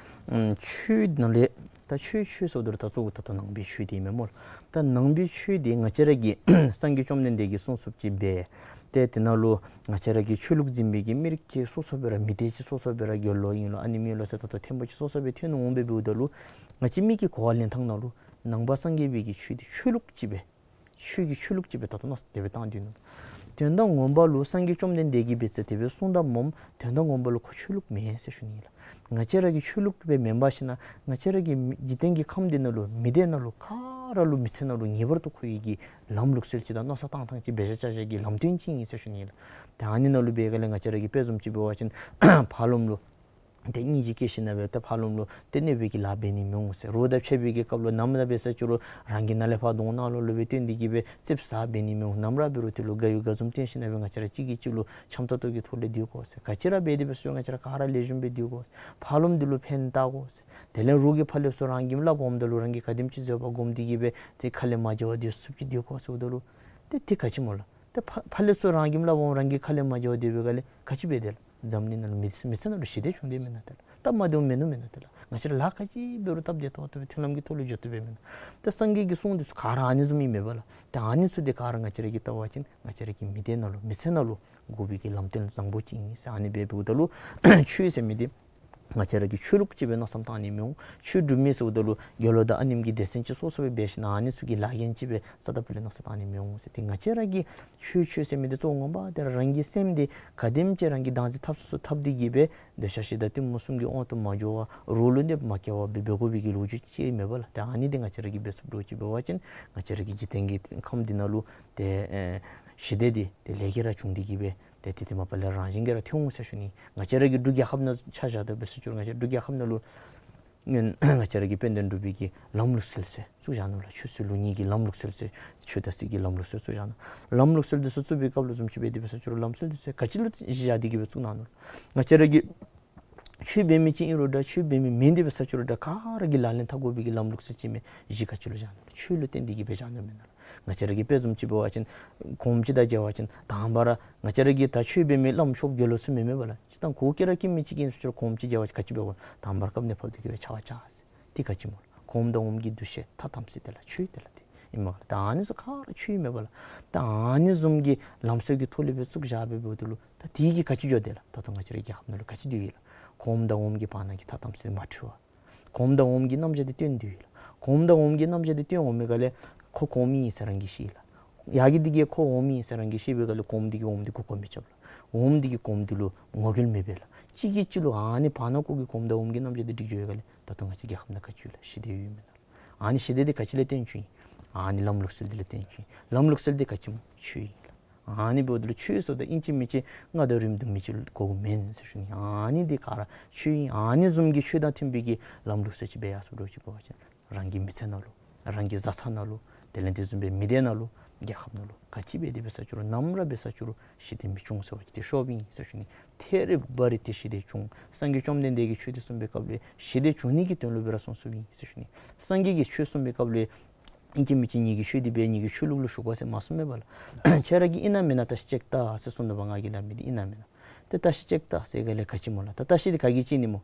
ཨམ་ཆོས་ནང་ལས་ད་ཆོས་ཆོས་ཟེརཝ་ད་ད་གཙོ་བོ་ད་ལྟོ་ནང་པའི་ཆོས་འདི་ཨིན་མས་སྨོ་ལགས། ད་ནང་པའི་ཆོས་འདི་ང་བཅས་ར་གི་སངས་རྒྱས་བཅོམ་ལྡན་འདས་ཀྱིས་གསུངས་གསུངསཔ་ཅིག་འབད། ཏེ་དེ་ནང་ལུ་ང་བཅས་ར་གི་ཆོས་ལུགས་འཛིན་པའི་གི་མི་རིགས་ཀྱི་སོ་སོ་སྦེ་ར་མི་སྡེ་ཅིག་སོ་སོ་སྦེ་ར་དགེ་སློང་ཨིན་ལོ་ཨ་ནི་མི་ལོ་ཟེར་ད་ལྟོ་ཐེངས་པོ་ཅིག་སོ་སོ་སྦེ་ཐོན་འོང་འབདཝ་ད་ལུ་ང་བཅས་མི་གི་གོ་བ་ལེན་ཐངས་ནང་ལུ་ནང་པ་སངས་རྒྱས་པའི་གི་ཆོས་འདི་ཆོས་ལུགས་ཅིག་སྦེ་ཆོས་ཀྱི་ཆོས་ལུགས་ཅིག་སྦེ་ད་ལྟོ་མནོ་བསམ་དེ་སྦེ་བཏང་སྟེ་ནུག། དོན་དག་ངོ་མ་ལུ་སངས་རྒྱས་བཅོམ་ལྡན་འདས་ཀྱིས་འབད་ས་དེ་སྦེ་གསུངས་ད་སྨོ། དོན་དག་ངོ་མ་ལུ་ཁོ་ཆོས་ལུགས་མེན་ཟེར་ཞུ་ནི་ལགས། ང་བཅས་ར་གི་ཆོས་ལུགས་སྦེ་མེན་པར་ཞིནམ་ལས་ང་བཅས་ར་གི་མི་འཇིག་རྟེན་གྱི་ཁམས་འདི་ནང་ལུ་མི་སྡེ་ནང་ལུ་ག་ར་ལུ་མི་ཚེ་ནང་ལུ་ངེས་པར་དུ་མཁོ་བའི་གི་ལམ་ལུགས་སྲོལ་ཅིག་དང་མནོ་བསམ་བཏང་ཐངས་ཅིག་འབད་བཞག་བཞག་གི་ལམ་སྟོན་ཅིག་ཨིན་ཟེར་ཞུ་ནི་ལགས། ཏེ་ཨ་ནི་ནང་ལུ་འབད་ག་ལས་ང་བཅས་ར་གི་དཔེ་བཟུམ་ཅིག་འབད་བ་ཅིན་ཕར་ལོགམ་ལུ་ཏེ་སྙིང་རྗེ་སྐྱེ་ཞིནམ་ལས་ཏེ་ཕར་ལོགམ་ལུ་ཏེ་གནོད་པའི་གི་ལཱ་འབད་ནི་མི་འོང་ཟེར། རོགས་དང་ཕྱད་པའི་གི་སྐབས་ལུ་ནམ་ར་འབད་ས་ཅི་རུང་རང་གི་ནང་ལས་ཕར་གདོང་ནང་ལོགས་ལུ་སྦེ་སྟོན་ཏེ་གི་སྦེ་ཙིགཔ་ཟ་འབད་ནི་མི་འོང་། ནམ་ར་འབད་རུང་དེ་ལུ་དགའ་ཡུལ་དགའ་འཛུམ་སྟོན་ཞིནམ་ལས་ང་བཅས་ར་གཅིག་གིས་གཅིག་ལུ་འཆམ་ཏོག་ཏོ་གི་ཐོག་ལས་སྡོད་དགོ་ཟེར། ག་ཅི་ར་འབད་དེ་འབད་ས་ཅི་རུང་ང་བཅས་ར་ག་ར་ལེགས་ཤོམ་སྦེ་སྡོད་དགོ་ཟེར། ཕར་ལོགམ་འདི་ལུ་ཕན་བཏགས་དགོ་ཟེར། དེ་ལས་རོགས་ཀྱིས་ཕར་ལས་ཚུར་རང་གི་སླབ་འོངམ་ད་ལུ་རང་གིས་ག་དེམ་ཅིག་བཟོད་པ་སྒོམ་སྟེ་གི་སྦེ་ཏེ་ཁ་ལས་མ་བྱ་བ་སྡོད་ཚུགསཔ་ཅིག་སྡོད་དགོ་ཟེརཝ་ད་ལུ་ཏེ་དེ་ག་ཅི་སྨོ་ལགས། ཏེ་ཕར་ཕར་ལས་ཚུར་རང་གིས་སླབ་འོང་རང་གིས་ཁ་ལས་མ་བྱ་བ་སྡོད་པའི་སྒང་ལས་ག་ཅི་འབད་དེ་ལགས། འཛམ་གླིང་ནང་ལུ་མི་མི་ཚེ་ནང་ལུ་ཞི་བདེ་བྱུང་སྟེ་མེན་ན་ཏེ་ལགས། སྟབས་མ་བདེཝ་མིན་ནུག་མེན་ན་ཏེ་ལགས། ང་བཅས་ར་ལཱ་ག་ཅི་འབད་རུང་སྟབས་བདེ་ཏོག་ཏོ་སྦེ་མཐུན་ལམ་གྱི་ཐོག་ལུ་འགྱོ་བཏུབ་པས་མེན་ན། ཏེ་སངས་རྒྱས་ཀྱི་གསུང་འདི་ཚུ་ག་ར་ཨ་ནི་བཟུམ་ཨིན་མས་པ་ལགས། ཏེ་ཨ་ནི་ཚུ་འདི་ག་ར་ང་བཅས་ར་གིས་བལྟ་བ་ཅིན་ང་བཅས་ར་གི་མི་སྡེ་ནང་ལུ་མི་ཚེ་ནང་ལུ་དགོ་པའི་གི་ལམ་སྟོན་བཟང་པོ་ཅིག་ཨིན་ཟེར། ཨ་ནི་སྦེ་འབདཝ་ད་ལུ་ཆོས་ཟེར་མི་འདི་ང་བཅས་ར་གིས་ཆོས་ལུགས་ཅིག་སྦེ་མནོ་བསམ་བཏང་ནི་མི་འོང་། ཆོས་སྒྲུབ་མི་ཟེརཝ་ད་ལུ་དགེ་སློང་དང་ཨ་ནེམ་གྱི་སྡེ་ཚན་ཅིག་སོ་སོ་སྦེ་འབད་ཞིནམ་ལས་ཨ་ནི་ཚུ་གི་ལཱ་འགན་ཅིག་སྦེ་རྩ་དང་པོ་ལས་མནོ་བསམ་བཏང་ནི་མི་འོང་ཟེར། ཏེ་ང་བཅས་ར་གིས་ཆོས་ཆོས་ཟེར་མི་འདི་གཙོ་བོ་ངོ་མ་འདི་ར་རང་གི་སེམས་འདི་ག་དེམ་ཅིག་རང་གིས་བདག་འཛིན་འཐབ་ཚུགས་ཚུགས་འཐབ་སྟེ་གི་སྦེ་འདོད་ཆགས་ཞེ་སྡང་གཏི་མུག་གསུམ་གྱི་དབང་དུ་མ་འགྱོ་བར་རོགས་ལུ་གནོདཔ་མ་བཀལ་བར་སྦེ་འབད་དགོ་པའི་གི་ལོ་རྒྱུས་ཅིག་མེན་པ་ལགས། ཏེ་ཨ་ནི་འདི་ང་བཅས་ར་གིས་འབད་ཚུགསཔ་འདྲཝ་ཅིག་འབད་བ་ཅིན་ང་བཅས་ར་གི་འཇིག་རྟེན་གྱི་ཁམས་འདི་ནང་ལུ་ཏེ་ཨེ་ཞི་བདེ་འདི་ཏེ་ལས་ཀྱིས་ར་བྱུང་སྟེ་གི་སྦེ་ཏེ་དེ་དེ་མ་པ་ལས་རང་བཞིན་གྱིས་ར་ཐོན་འོང་ཟེར་ཞུ་ནི། ང་བཅས་ར་གི་འབྲུག་རྒྱལ་ཁབ་ནང་ཆ་བཞག་སྟེ་འབད་ས་ཅི་རུང་ང་བཅས་འབྲུག་རྒྱལ་ཁབ་ནང་ལུ་སྔོན་ང་བཅས་ར་གི་དཔལ་ལྡན་འབྲུག་པའི་གི་ལམ་ལུགས་སྲོལ་ཟེར་བཙུགས་བཞག་ནུག་ལགས། ཆོས་སྲིད་ལུགས་གཉིས་ཀྱི་ལམ་ལུགས་སྲོལ་ཟེར་ཆོས་དང་སྲིད་ཀྱི་ལམ་ལུགས་སྲོལ་བཙུགས་བཞག་ནུག། ལམ་ལུགས་སྲོལ་འདི་ཚུ་བཙུགས་པའི་སྐབས་ལུ་བཟུམ་ཅིག་འབད་དེ་འབད་ས་ཅི་རུང་ལམ་སྲོལ་འདི་ཚུ་ག་ཅི་ལུ་གཞི་བཞག་སྟེ་གི་སྦེ་བཙུགས་གནང་ནུག་ལགས། ང་བཅས་ར་གི་ཆོས་འབད་མི་ཅིག་ཨིན་རུང་འདྲ་ཆོས་འབད་མི་མེན་དེ་འབད་ས་ཅི་རུང་འདྲ་ག་ར་གིས་ལག་ལེན་འཐབ་དགོ་པའི་གི་ལམ་ལུགས་སྲོལ་ཅིག་མས། གཞི་ག་ཅི་ལུ་བཞག་ནུག་ལགས། ཆོས་ལུ་བརྟེན་ཏེ་གི་སྦེ་བཞག་ནུག་མེན་ན་ལགས། ང་བཅས་ར་གི་དཔེ་བཟུམ་ཅིག་འབད་བ་ཅིན་གོངམ་ཅིག་དང་མཇལ་བ་ཅིན་དང་པ་ར་ང་བཅས་ར་གི་ད་ཆོས་འབད་མི་བླམ་ཆོསཔ་དགེ་སློང་ཚུ་མེན་མེན་པ་ལགས། སྤྱིར་བཏང་གུ་གེ་ར་སྐྱེ་མི་ཅིག་ཨིན་ས་ཅི་རུང་གོངམ་ཅིག་མཇལ་བ་ཅིན་ག་ཅི་འབད་དགོ། དང་པ་ར་སྐབས་གནས་བབ་སྟེ་གི་སྦེ་ཕྱག་འཚལ་ཟེར། དེ་ག་ཅི་སྨོ་ལགས། གོངམ་དང་འོགམ་གྱི་འདུ་ཤེས་མཐའ་དམ་ས་དེ་ལགས་ཆོས་དེ་ལགས་དེ་ཨིན་མས་ལགས། ད་ཨ་ནི་ཚུ་ག་ར་ཆོས་ཨིན་མས་པ་ལགས། ད་ཨ་ནི་བཟུམ་གྱི་ལམ་སྲོལ་གྱི་ཐོག་ལས་སྦེ་བཙུགས་བཞག་སྦེ་འབདཝ་ད་ལུ་ད་དེ་གིས་ག་ཅི་འགྱོ་དེ་ལགས། ད་ལྟོ་ང་བཅས་རའི་རྒྱལ་ཁབ་ནང་ལུ་ག་ཅི་སྡོད་ཡི་ལགས། གོངམ་དང་འོགམ་གྱི་བར་ན་གི་མཐའ་དམ་ས་མ་འཁྲུལ་བར་གོངམ་དང་འོགམ་གྱི་རྣམ་གཞག་འདི་སྟོན་སྡོད་ཡི་ལགས། གོངམ་དང་འོགམ་གྱི་རྣམ་གཞག་འདི་སྟོན་འོང་མི་ག་ལས་ཁོ་གོངམ་ཨིན་ཟེར་རང་གིས་ཤེས་ལགས། ཡ་གི་འདི་གིས་ཁོ་འོགམ་ཨིན་ཟེར་རང་གིས་ཤེས་པའི་ག་ལས་གོངམ་འདི་གིས་འོགམ་འདི་གུ་གོ་མི་རྐྱབ་ལགས། འོགམ་འདི་གིས་གོངམ་འདི་ལུ་ངོ་རྒོལ་མི་འབད་ལགས། གཅིག་གིས་གཅིག་ལུ་ཨ་ནི་བར་ན་ཁོ་གི་གོངམ་དང་འོགམ་གྱི་རྣམ་གཞག་འདི་སྒྲིག་འགྱོ་བའི་ག་ལས་ད་ལྟོ་ང་བཅས་རྒྱལ་ཁབ་ནང་ག་ཅི་ཡོད་ལགས། ཞི་བདེ་ཡོད་མེན་ན་ལགས། ཨ་ནི་ཞི་བདེ་འདི་ག་ཅི་ལས་བརྟེན་བྱུང་ཡི། ཨ་ནི་ལམ་ལུགས་སྲོལ་འདི་ལས་བརྟེན་བྱུང་ཡི། ལམ་ལུགས་སྲོལ་འདི་ག་ཅི་སྨོ་ཆོས་ཨིན་ལགས། ཨ་ནི་འབདཝ་ད་ལུ་ཆོས་ཟེརཝ་ད་ཨིན་ཅི་མིན་ཅི་རྔ་དང་རིམ་གྲོ་མི་ཅིག་དགོཔ་མེན་ཟེར་ཞུ་ནི། ཨ་ནི་འདི་ག་ར་ཆོས་ཨིན། ཨ་ནི་བཟུམ་གྱི་ཆོས་དང་མཐུན་པའི་གི་ལམ་ལུགས་སྲོལ་ཅིག་སྦེ་ཡར་སོང་འགྱོ་ཅིག་འབད་བ་ཅིན་རང་གི་མི་ཚེ་ནང་ལུ་རང་གི་བཟའ་ཚང་ནང་ལུ་དེ་ལས་དེ་བཟུམ་སྦེ་མི་སྡེ་ནང་ལུ་རྒྱལ་ཁབ་ནང་ལུ་ག་ཅི་འབད་དེ་འབད་ས་ཅི་རུང་ནམ་ར་འབད་ས་ཅི་རུང་ཞི་བདེ་མི་འབྱུང་ཟེར་བ་ཅིན་དེ་ཤོབ་ཨིན་ཟེར་ཞུ་ནི། ཐད་རི་བ་རི་ཏེ་ཞི་བདེ་འབྱུང་། སངས་རྒྱས་བཅོམ་ལྡན་འདས་ཀྱིས་ཆོས་འདི་གསུངས་པའི་སྐབས་ལུ་ཞི་བདེ་འབྱུང་ནི་གི་དོན་ལུ་སྦེ་ར་གསུངས་གསུངསམ་ཨིན་ཟེར་ཞུ་ནི། སངས་རྒྱས་ཀྱིས་ཆོས་གསུངས་པའི་སྐབས་ལུ་ཨིན་ཅི་མིན་ཅི་ངེ་གི་ཆོས་འདི་འབད་ངེ་གི་ཆོས་ལུགས་ལུ་ཞུགས་དགོ་ཟེར་མ་གསུངས་མེན་པ་ལགས། ཁྱེད་ར་གིས་ཨིན་ན་མེན་ན་བརྟག་ཞིབ་ཅིག་བལྟ་ཟེར་གསུངས་ནུག་པ། ང་གིས་སླབ་མི་འདི་ཨིན་ན་མེན་ན། ཏེ་བརྟག་ཞིབ་ཅིག་བལྟ་ཟེར་ག་ལས་ག་ཅི་སྨོ་ལགས། ད་བརྟག་ཞིབ་འདི་ག་གིས་བྱིན་ནི་སྨོ།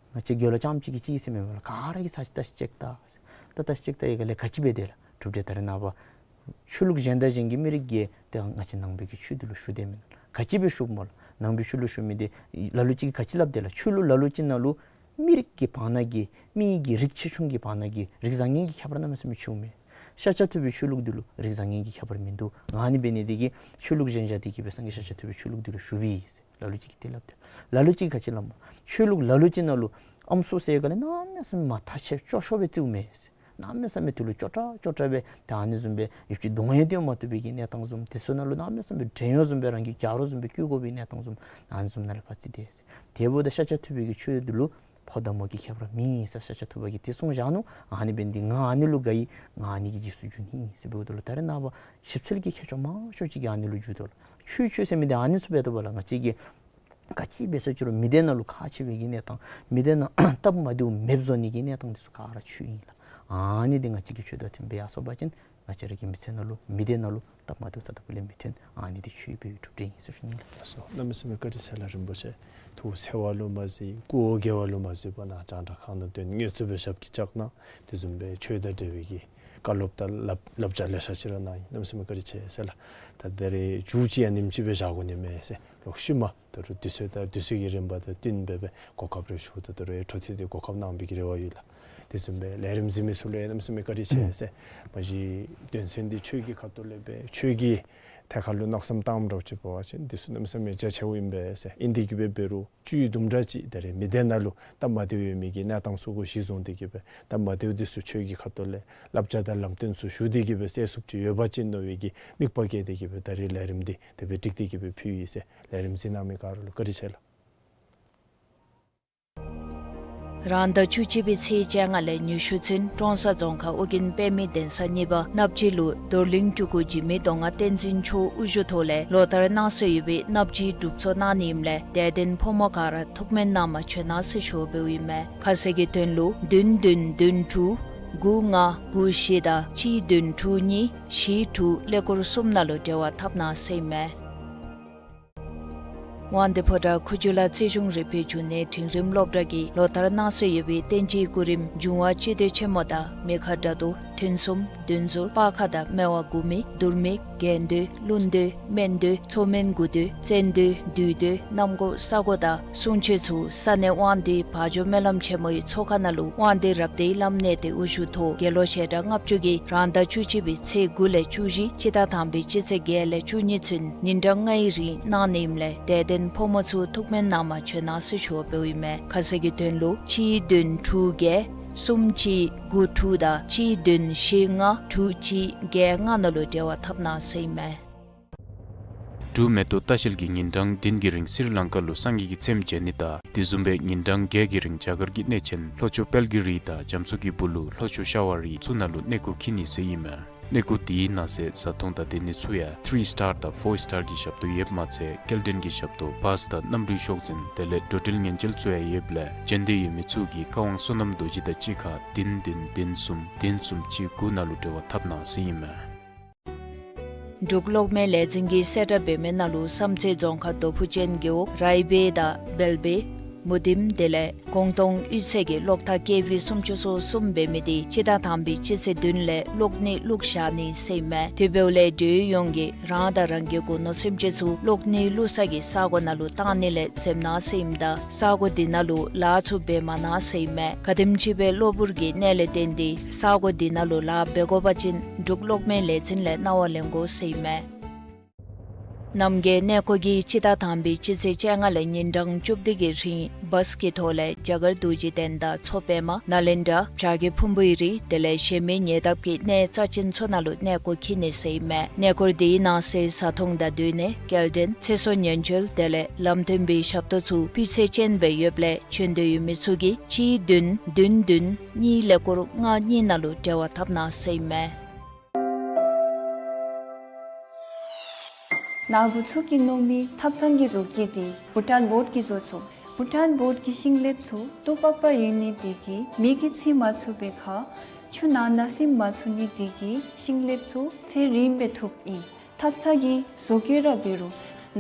ང་བཅས་དགེ་སློང་རྐྱངམ་གཅིག་གིས་བྱིན་ཟེར་མེན་པ་ལགས། ག་ར་གིས་ཚར་ཅིག་བརྟག་ཞིབ་ཅིག་བལྟ་ཟེར། ད་བརྟག་ཞིབ་ཅིག་བལྟ་ཡི་ག་ལས་ག་ཅི་འབད་དེ་ལགས། གྲུབ་འབྲས་ད་རེས་ནངས་པ་ཆོས་ལུགས་གཞན་དང་གཞན་གྱི་མི་རིགས་ཀྱིས་ཏེ་ང་བཅས་ནང་པའི་གི་ཆོས་འདི་ལུ་ཞུགས་དེས་མེན་ན། ག་ཅི་སྦེ་ཞུགསཔ་སྨོ་ལགས། ནང་པའི་ཆོས་ལུ་ཞུགས་མི་འདི་ལ་ལུ་ཅིག་གིས་ག་ཅི་སླབ་དེ་ལགས། ཆོས་ལུགས་ལ་ལུ་ཅིག་ནང་ལུ་མི་རིགས་ཀྱི་བར་ན་གི་མི་གི་རིགས་ཆེ་ཆུང་གི་བར་ན་གི་རིགས་བཟང་ངན་གྱི་ཁྱད་པར་གནམ་མེད་ས་མེད་ཆེཝ་མས། ཤཱཀྱ་ཐུབ་པའི་ཆོས་ལུགས་འདི་ལུ་རིགས་བཟང་ངན་གྱི་ཁྱད་པར་མིན་འདུག། ཨ་ནི་འབད་ནི་འདི་གིས་ཆོས་ལུགས་གཞན་བཞག་སྟེ་གི་སྦེ་སངས་རྒྱས་ཤཱཀྱ་ཐུབ་པའི་ཆོས་ལུགས་འདི་ལུ་ཞུགས་པས་ཟེར་ལ་ལུ་ཅིག་གིས་དེ་སླབ་དེ། ལ་ལུ་ཅིག་གིས་ག་ཅི་སླབ་སྨོ། ཆོས་ལུགས་ལ་ལུ་ཅིག་ནང་ལུ་ཨམ་སྲུ་ཟེར་ག་ལས་གནམ་མེད་ས་མེད་མ་ཐག་ཆོད་སྐྱོ་ཤོས་སྦེ་བརྩིཝ་མས་ཟེར། གནམ་མེད་ས་མེད་དེ་ལུ་སྐྱོ་དྲགས་སྐྱོ་དྲགས་སྦེ་ད་ཨ་ནི་བཟུམ་སྦེ་ཡུདཔ་ཅིག་གདོང་ཡང་སྟོན་མ་བཏུབ་པའི་གི་གནས་སྟངས་བཟུམ། དེ་ཚུ་ནང་ལུ་གནམ་མེད་ས་མེད་བྲན་གཡོག་བཟུམ་སྦེ་རང་གི་ག་རོ་བཟུམ་སྦེ་བཀོལ་དགོ་པའི་གནས་སྟངས་བཟུམ། ཨ་ནི་བཟུམ་ནང་ལུ་ཕར་བརྩིས་ཏེ་ཟེར། དེ་འབདཝ་ད་ཤཱཀྱ་ཐུབ་པའི་གི་ཆོས་འདི་ལུ་ཕོ་དང་མོ་གི་ཁྱད་པར་མེད་ཟེར་ཤཱཀྱ་ཐུབ་པ་གིས་དེ་གསུངས་བཞག་ནུག། ཨ་ནི་འབད་ནི་འདི་ང་ཨ་ནི་ལུ་དགའ་ཡི། ང་ཨ་ནི་གི་རྗེས་སུ་འཇུག་ནི་ཨིན་ཟེར་འབདཝ་ད་ལུ་ད་རེས་ནངས་པ་ཞིབ་འཚོལ་གྱི་མཁས་མཆོག་མང་ཤོས་ཅིག་གིས་ཨ་ནི་ལུ་འཇུག་དོ་ལགས། ཆོས་ཆོས་ཟེར་མི་འདི་ཨ་ནི་ཚུ་འབད་དོ་བ་ལགས། ང་བཅས་ཀྱི་ག་ཅི་འབད་ས་ཅི་རུང་མི་སྡེ་ནང་ལུ་ཁག་ཆེ་བའི་གི་གནས་སྟངས་མི་སྡེ་ནང་སྟབས་མ་བདེཝ་མེདཔ་བཟོ་ནི་གི་གནས་སྟངས་འདི་ཚུ་ག་ར་ཆོས་ཨིན་ལགས། ཨ་ནི་འདི་ང་བཅས་ཀྱི་ཆོས་དང་མཐུན་སྦེ་ཡར་སོང་པ་ཅིན་ང་བཅས་ར་གི་མི་ཚེ་ནང་ལུ་མི་སྡེ་ནང་ལུ་སྟབས་མ་བདེཝ་རྩ་དང་པོ་ལས་མི་ཐོན། ཨ་ནི་འདི་ཆོས་པའི་གྲུབ་འབྲས་ཨིན་ཟེར་ཞུ་ནི་ལགས། ལགས་སོ། གནམ་མེད་ས་མེད་བཀའ་དྲིན་ཆེ་ལགས་རིན་པོ་ཆེ། ཐུགས་འཚེར་བ་ལུ་མ་གཟིགས་སྐུ་འོ་བརྒྱལ་བ་ལུ་མ་གཟིགས་པར་ནཱ་རྒྱང་བསྒྲགས་ཁང་ནང་དོན་དངོས་སུ་སྦེ་ཞབས་ཀྱིས་བཅགས་གནང་། དེ་བཟུམ་སྦེ་ཆོས་དང་འབྲེལ་བའི་གི་བཀའ་སློབ་དང་བསླབ་བསླབ་བྱ་ལེ་ཤ་ཅིག་ར་གནང་ཡི། གནམ་མེད་ས་མེད་བཀའ་དྲིན་ཆེ་ཟེར་ལགས། ད་ད་རེས་མཇུག་ཅིག་ཡང་ཉིནམ་ཅིག་སྦེ་བཞག་དགོ་ནི་མས་ཟེར། ལོག་ཤུལ་མ་ད་རུང་དུས་ཚོད་དང་དུས་ཚོད་ཀྱི་རིམ་པ་དང་བསྟུན་སྦེ་སྦེ་གོ་སྐབས་རེ་ཞུ། ད་ད་རུང་འཕྲོ་མཐུད་དེ་གོ་སྐབས་གནང་བའི་གི་རེ་བ་ཡོད་ལགས། དེ་བཟུམ་སྦེ་ལས་རིམ་གཟིགས་མི་ཚུ་ལུ་ཡང་གནམ་མེད་ས་མེད་བཀའ་དྲིན་ཆེ་ཟེར། མ་གཞི་དོན་ཚན་འདི་ཆོས་ཀྱི་ཁ་ཐུག་ལས་སྦེ་ཆོས་ཀྱི་ ཐད་ཁར་ལུ་མནོ་བསམ་བཏངམ་འདྲཝ་ཅིག་འབད་བ་ཅིན་འདི་ཚུ་གནམ་མེད་ས་མེད་རྒྱ་ཆེཝ་ཨིན་པས་ཟེར། ཨིན་ཏེ་གི་སྦེ་འབད་རུང་བཅུད་དུམ་གྲ་ཅིག་ད་རེས་མི་སྡེ་ནང་ལུ་སྟབས་མ་བདེཝ་ཡོད་མི་གི་གནས་སྟངས་ཚུ་གུ་གཞི་བཟུང་སྟེ་གི་སྦེ་སྟབས་མ་བདེཝ་འདི་ཚུ་ཁྱོད་ཀྱི་ཁ་ཐུག་ལས་བསླབ་བྱ་དང་ལམ་སྟོན་ཚུ་ཞུ་སྟེ་གི་སྦེ་སེལ་ཚུགསཔ་ཅིག་ཡོད་པ་ཅིན་མནོ་བའི་གི་དམིགས་པ་བསྐྱེད་དེ་གི་སྦེ་ད་རེས་ལས་རིམ་འདི་དེ་སྦེ་བསྒྲིགས་ཏེ་གི་སྦེ་ཕུལ་ཡི་ཟེར། ལས་རིམ་གཟིགས་གནང་མི་ག་ར་ལུ་བཀའ་དྲིན་ཆེ་ལགས། རང་ཟླ་བཅུ་གཅིག་པའི་ཚེས་བཅོ་ལྔ་ལས་ཉི་ཤུ་ཚུན་ཀྲོང་གསར་རྫོང་ཁག་ཨོ་རྒྱན་དཔེ་མེད་གདན་ས་གཉིས་པ་སྣབས་སྦྱིས་ལུ་རྡོར་གླིང་སྤྲུལ་སྐུ་འཇིགས་མེད་མདོ་སྔགས་བསྟན་འཛིན་མཆོག་དབུ་བཞུགས་ཐོག་ལས་ལོ་ལྟར་གནང་སྲོལ་ཡོད་པའི་སྣབས་སྦྱིས་སྒྲུབ་ཚོགས་གནང་ནི་ཨིནམ་ལས་དད་ལྡན་ཕོ་མོ་ག་ར་ཐུགས་སྨོན་གནང་བར་བྱོན་གནང་ཟེར་ཞུ་བ་འབདཝ་ཨིན་མས། ཁ་གསལ་གྱི་དོན་ལུ་བདུན་བདུན་བདུན་དྲུག་དགུ་ལྔ་དགུ་བཞི་དང་གཅིག་བདུན་དྲུག་གཉིས་བཞི་དྲུག་ཀླད་ཀོར་གསུམ་ནང་ལུ་འབྲེལ་བ་འཐབ་གནང་ཟེར་ཨིན་མས། དབང་འདུས་ཕོ་བྲང་ཁུ་བྱུག་ལ་རྩིས་གཞུང་རིག་པའི་འབྱུང་གནས་འབྲིང་རིམ་སློབ་གྲྭ་གིས་ལོ་ལྟར་གནང་སྲོལ་ཡོད་པའི་བསྟན་སྤྱིའི་སྐུ་རིམ་འབྱུང་བ་སྤྱི་མདོས་ཆེན་མོ་དང་མི་ཁ་དགྲ་བདུད་ཐུན་གསུམ་བདུན་ཟུར་སྤར་ཁ་དང་སྨེ་བ་དགུ་མིག་དུར་མིག་རྒྱན་མདོས་ཀླུ་མདོས་སྨན་མདོས་མཚོ་སྨན་དགུ་མདོས་བཙན་མདོས་བདུད་མདོས་གནམ་སྒོ་ས་སྒོ་དང་གསུང་ཆོག་ཚུ་ས་གནས་དབང་འདུས་བ་འཇོ་སྨོན་ལམ་ཆེན་མོའི་ཚོགས་ཁང་ནང་ལུ་དབང་འདུས་རབ་སྡེའི་བླམ་གནས་བརྟན་དབུ་བཞུགས་ཐོག་དགེ་སློང་ཞལ་གྲངས་ལྔ་བཅུ་གིས་རང་ཟླ་བཅུ་གཅིག་པའི་ཚེས་དགུ་ལས་བཅུ་བཞི་སྤྱི་ཟླ་དང་པའི་སྤྱི་ཚེས་བརྒྱད་ལས་བཅུ་གཉིས་ཚུན་ཉིན་གྲངས་ལྔའི་རིང་གནང་ནི་ཨིནམ་ལས་དད་ལྡན་ཕོ་མོ་ཚུ་ཐུགས་སྨོན་གནང་བར་བྱོན་གནང་ཟེར་ཞུ་བ་འབདཝ་ཨིན་མས། ཁ་གསལ་གྱི་དོན་ལུ་གཅིག་བདུན་དྲུག་བརྒྱད་གསུམ་གཅིག་དགུ་དྲུག་དང་གཅིག་བདུན་བཞི་ལྔ་དྲུག་གཅིག་བརྒྱད་ལྔ་ནང་ལུ་འབྲེལ་བ་འཐབ་གནང་ཟེར་ཨིན་མས། འབྲུག་མེ་ཏོག་ལྟ་བཤལ་གྱིས་ཉིན་གྲངས་བདུན་གྱི་རིང་སི་རི་ལང་ཀ་ལུ་སངས་རྒྱས་ཀྱི་ཚེམས་མཇལ་ནི་དང་དེ་བཟུམ་སྦེ་ཉིན་གྲངས་བརྒྱད་ཀྱི་རིང་རྒྱ་གར་གྱི་གནས་ཆེན་ལྷོ་ཕྱོགས་དཔལ་གྱི་རི་དང་རྒྱ་མཚོ་གི་སྦུག་ལུ་ལྷོ་ཕྱོགས་ཤ་བ་རི་ཚུ་ནང་ལུ་གནས་སྐོར་འཁྱིད་ནི་ཟེར་ཨིན་མས། གནས་སྐོར་དེའི་ནང་གསེས་བཟའ་འཐུང་དང་སྡོད་ནི་ཚུ་ཡང་ཐི་རི་སི་ཊར་དང་ཕོར་སི་ཊར་གྱི་ཞབས་ཏོག་ཡོདཔ་མ་ཚད་སྐྱེལ་འདྲེན་གྱི་ཞབས་ཏོག་བཱས་དང་གནམ་གྲུའི་ཤོག་འཛིན་དེ་ལས་འགྲོ་འགྲུལ་ཉེན་བཅོལ་ཚུ་ཡང་ཡོདཔ་ལས་འབྱོན་འདོད་ཡོད་མི་ཚུ་གིས་བཀའ་དབང་བསོད་ནམས་རྡོ་རྗེ་དང་གཅིག་ཁར་བདུན་བདུན་བདུན་གསུམ་བདུན་གསུམ་གཅིག་དགུ་ནང་ལུ་འབྲེལ་བ་འཐབ་གནང་ཟེར་ཨིན་མས། འབྲུག་གློག་མེ་ལས་འཛིན་གྱིས་གསལ་བསྒྲགས་འབད་མི་ནང་ལུ་བསམ་རྩེ་རྫོང་ཁག་རྡོ་ཕུ་ཅན་རྒེད་འོག་རའི་སྦེ་དང་སྦལ་སྦེ་མུ་དིམ་དེ་ལས་གོང་སྟོང་གཡུས་ཚན་གྱི་གློག་ཐག་ཀེ་ཝི་སུམ་ཅུ་སོ་གསུམ་འབད་མི་དེ་སྤྱི་ཟླ་དང་པའི་སྤྱི་ཚེས་བདུན་ལས་གློག་ནད་བླུགས་བཞག་ནི་ཟེར་ཨིན་མས། དེ་འབདཝ་ལས་འབྲེལ་ཡོད་ཡོངས་ཀྱིས་རང་དང་རང་གི་སྒོ་ནོར་སེམས་ཅན་ཚུ་གློག་ནད་བླུགས་ས་གི་ས་སྒོ་ནང་ལུ་བཏང་ནི་ལས་འཛེམ་གནང་ཟེར་ཨིནམ་ད་ས་སྒོ་དེ་ནང་ལུ་ལཱ་ཚུ་འབད་མ་གནང་ཟེར་ཨིན་མས། ག་དེམ་ཅིག་སྦེ་གློ་བུར་གྱི་གནད་ལས་བརྟེན་ཏེ་ས་སྒོ་དེ་ནང་ལུ་ལཱ་འབད་དགོ་པ་ཅིན་འབྲུག་གློག་མེ་ལས་འཛིན་ལས་གནང་བ་ལེན་དགོ་ཟེར་ཨིན་མས། རྣམ་རྒྱལ་གནས་སྐོར་གྱིས་སྤྱི་ཟླ་དང་པའི་སྤྱི་ཚེས་བཅོ་ལྔ་ལས་ཉིན་གྲངས་བཅུ་བདུན་གྱི་རིང་བཱས་ཀྱི་ཐོག་ལས་རྒྱ་གར་རྡོ་རྗེ་གདན་དང་མཚོ་པདྨ་ནཱ་ལེནྡྲ་བྱ་རྒོད་ཕུང་པོའི་རི་དེ་ལས་གཞན་མི་ཉེ་འདབས་ཀྱི་གནས་རྩ་ཅན་ཚུ་ནང་ལུ་གནས་སྐོར་འཁྱིད་ནི་ཟེར་ཨིན་མས། གནས་སྐོར་དེའི་ནང་གསེས་བཟའ་འཐུང་དང་སྡོད་གནས་སྐྱེལ་འདྲེན་ཚེ་སྲོག་ཉེན་བཅོལ་དེ་ལས་ལམ་སྟོན་པའི་ཞབས་ཏོག་ཚུ་སྤུས་ཚད་ཅན་སྦེ་ཡོདཔ་ལས་འབྱོན་འདོད་ཡོད་མི་ཚུ་གིས་གཅིག་བདུན་བདུན་བདུན་གཉིས་ཀླད་ཀོར་ལྔ་གཉིས་ནང་ལུ་འབྲེལ་བ་འཐབ་གནང་ཟེར་ཨིན་མས། ནཱ་བུ་ཚུ་གིས་མནོ་མི་ཐབ་ཚང་གི་བཟོ་བཀོད་དེ་བྷུ་ཊཱན་བོཌ་ཀྱིས་བཟོ་ཚུགས། བྷུ་ཊཱན་བོཌ་ཀྱི་ཤིང་ལེབ་ཚུ་སྟུག་པག་པ་ཡོད་ནི་དེ་གིས་མེ་གིས་འཚིག་མ་ཚུགས་པའི་ཁར་ཆུ་ནང་ན་ཟུམ་མ་ཚུགས་ནི་དེ་གིས་ཤིང་ལེབ་ཚུ་ཚད་རིངམོ་སྦེ་ཐུགཔ་ཨིན། ཐབ་ཚང་གི་བཟོ་བཀོད་ར་འབད་རུང་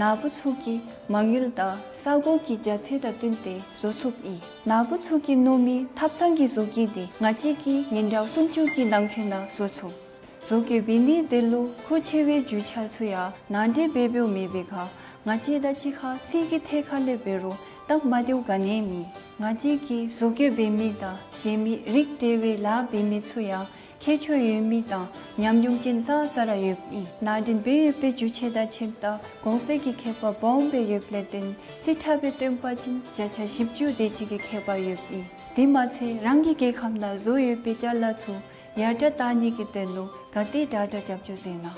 ནཱ་བུ་ཚུ་གིས་མ་དངུལ་དང་ས་སྒོ་གི་རྒྱ་ཚད་དང་བསྟུན་ཏེ་བཟོ་ཚུགསཔ་ཨིན། ནཱ་བུ་ཚུ་གིས་མནོ་མི་ཐབ་ཚང་གི་བཟོ་བཀོད་དེ་ང་བཅས་ཀྱིས་ཉིན་གྲངས་སུམ་ཅུ་གི་ནང་འཁོད་ནང་བཟོ་ཚུགས། བཟོ་བཀོད་འབད་ནི་དེ་ལུ་མཁོ་ཆེ་བའི་རྒྱུ་ཆ་ཚུ་ཡང་ནང་འདྲེན་འབད་འབདཝ་མེད་པའི་ཁར་ང་བཅས་དང་གཅིག་ཁར་ཚིག་གི་ཐད་ཁར་ལས་འབད་རུང་སྟབས་མ་བདེཝ་ག་ནི་ཡང་མེད། ང་བཅས་ཀྱིས་བཟོ་བཀོད་འབད་མི་དང་གཞན་མི་རིགས་འབྲེལ་བའི་ལཱ་འབད་མི་ཚུ་ཡང་ཁྱད་ཆོས་ཡོད་མི་དང་ཉམས་མྱོང་ཅན་ཙང་ཙ་ར་ཡོདཔ་ཨིན། ནང་འདྲེན་འབད་ཡོད་པའི་རྒྱུ་ཆ་དང་ཕྱདཔ་ད་གོང་ཚད་ཀྱི་ཁྱད་པར་སྦོམ་སྦེ་ཡོདཔ་ལས་བརྟེན་རྩིས་ཁྲ་སྦེ་སྟོན་པ་ཅིན་བརྒྱ་ཆ་བཞི་བཅུ་དེ་ཅིག་གི་ཁྱད་པར་ཡོདཔ་ཨིན། དེ་མ་ཚད་རང་གི་རྒྱལ་ཁབ་ནང་བཟོ་ཡོད་པའི་ཅ་ལ་ཚུ་ཡར་དྲག་བཏང་ནི་གི་དོན་ལུ་ག་དེ་དྲག་དྲག་རྒྱབ་སྐྱོར་མཛད་གནང་།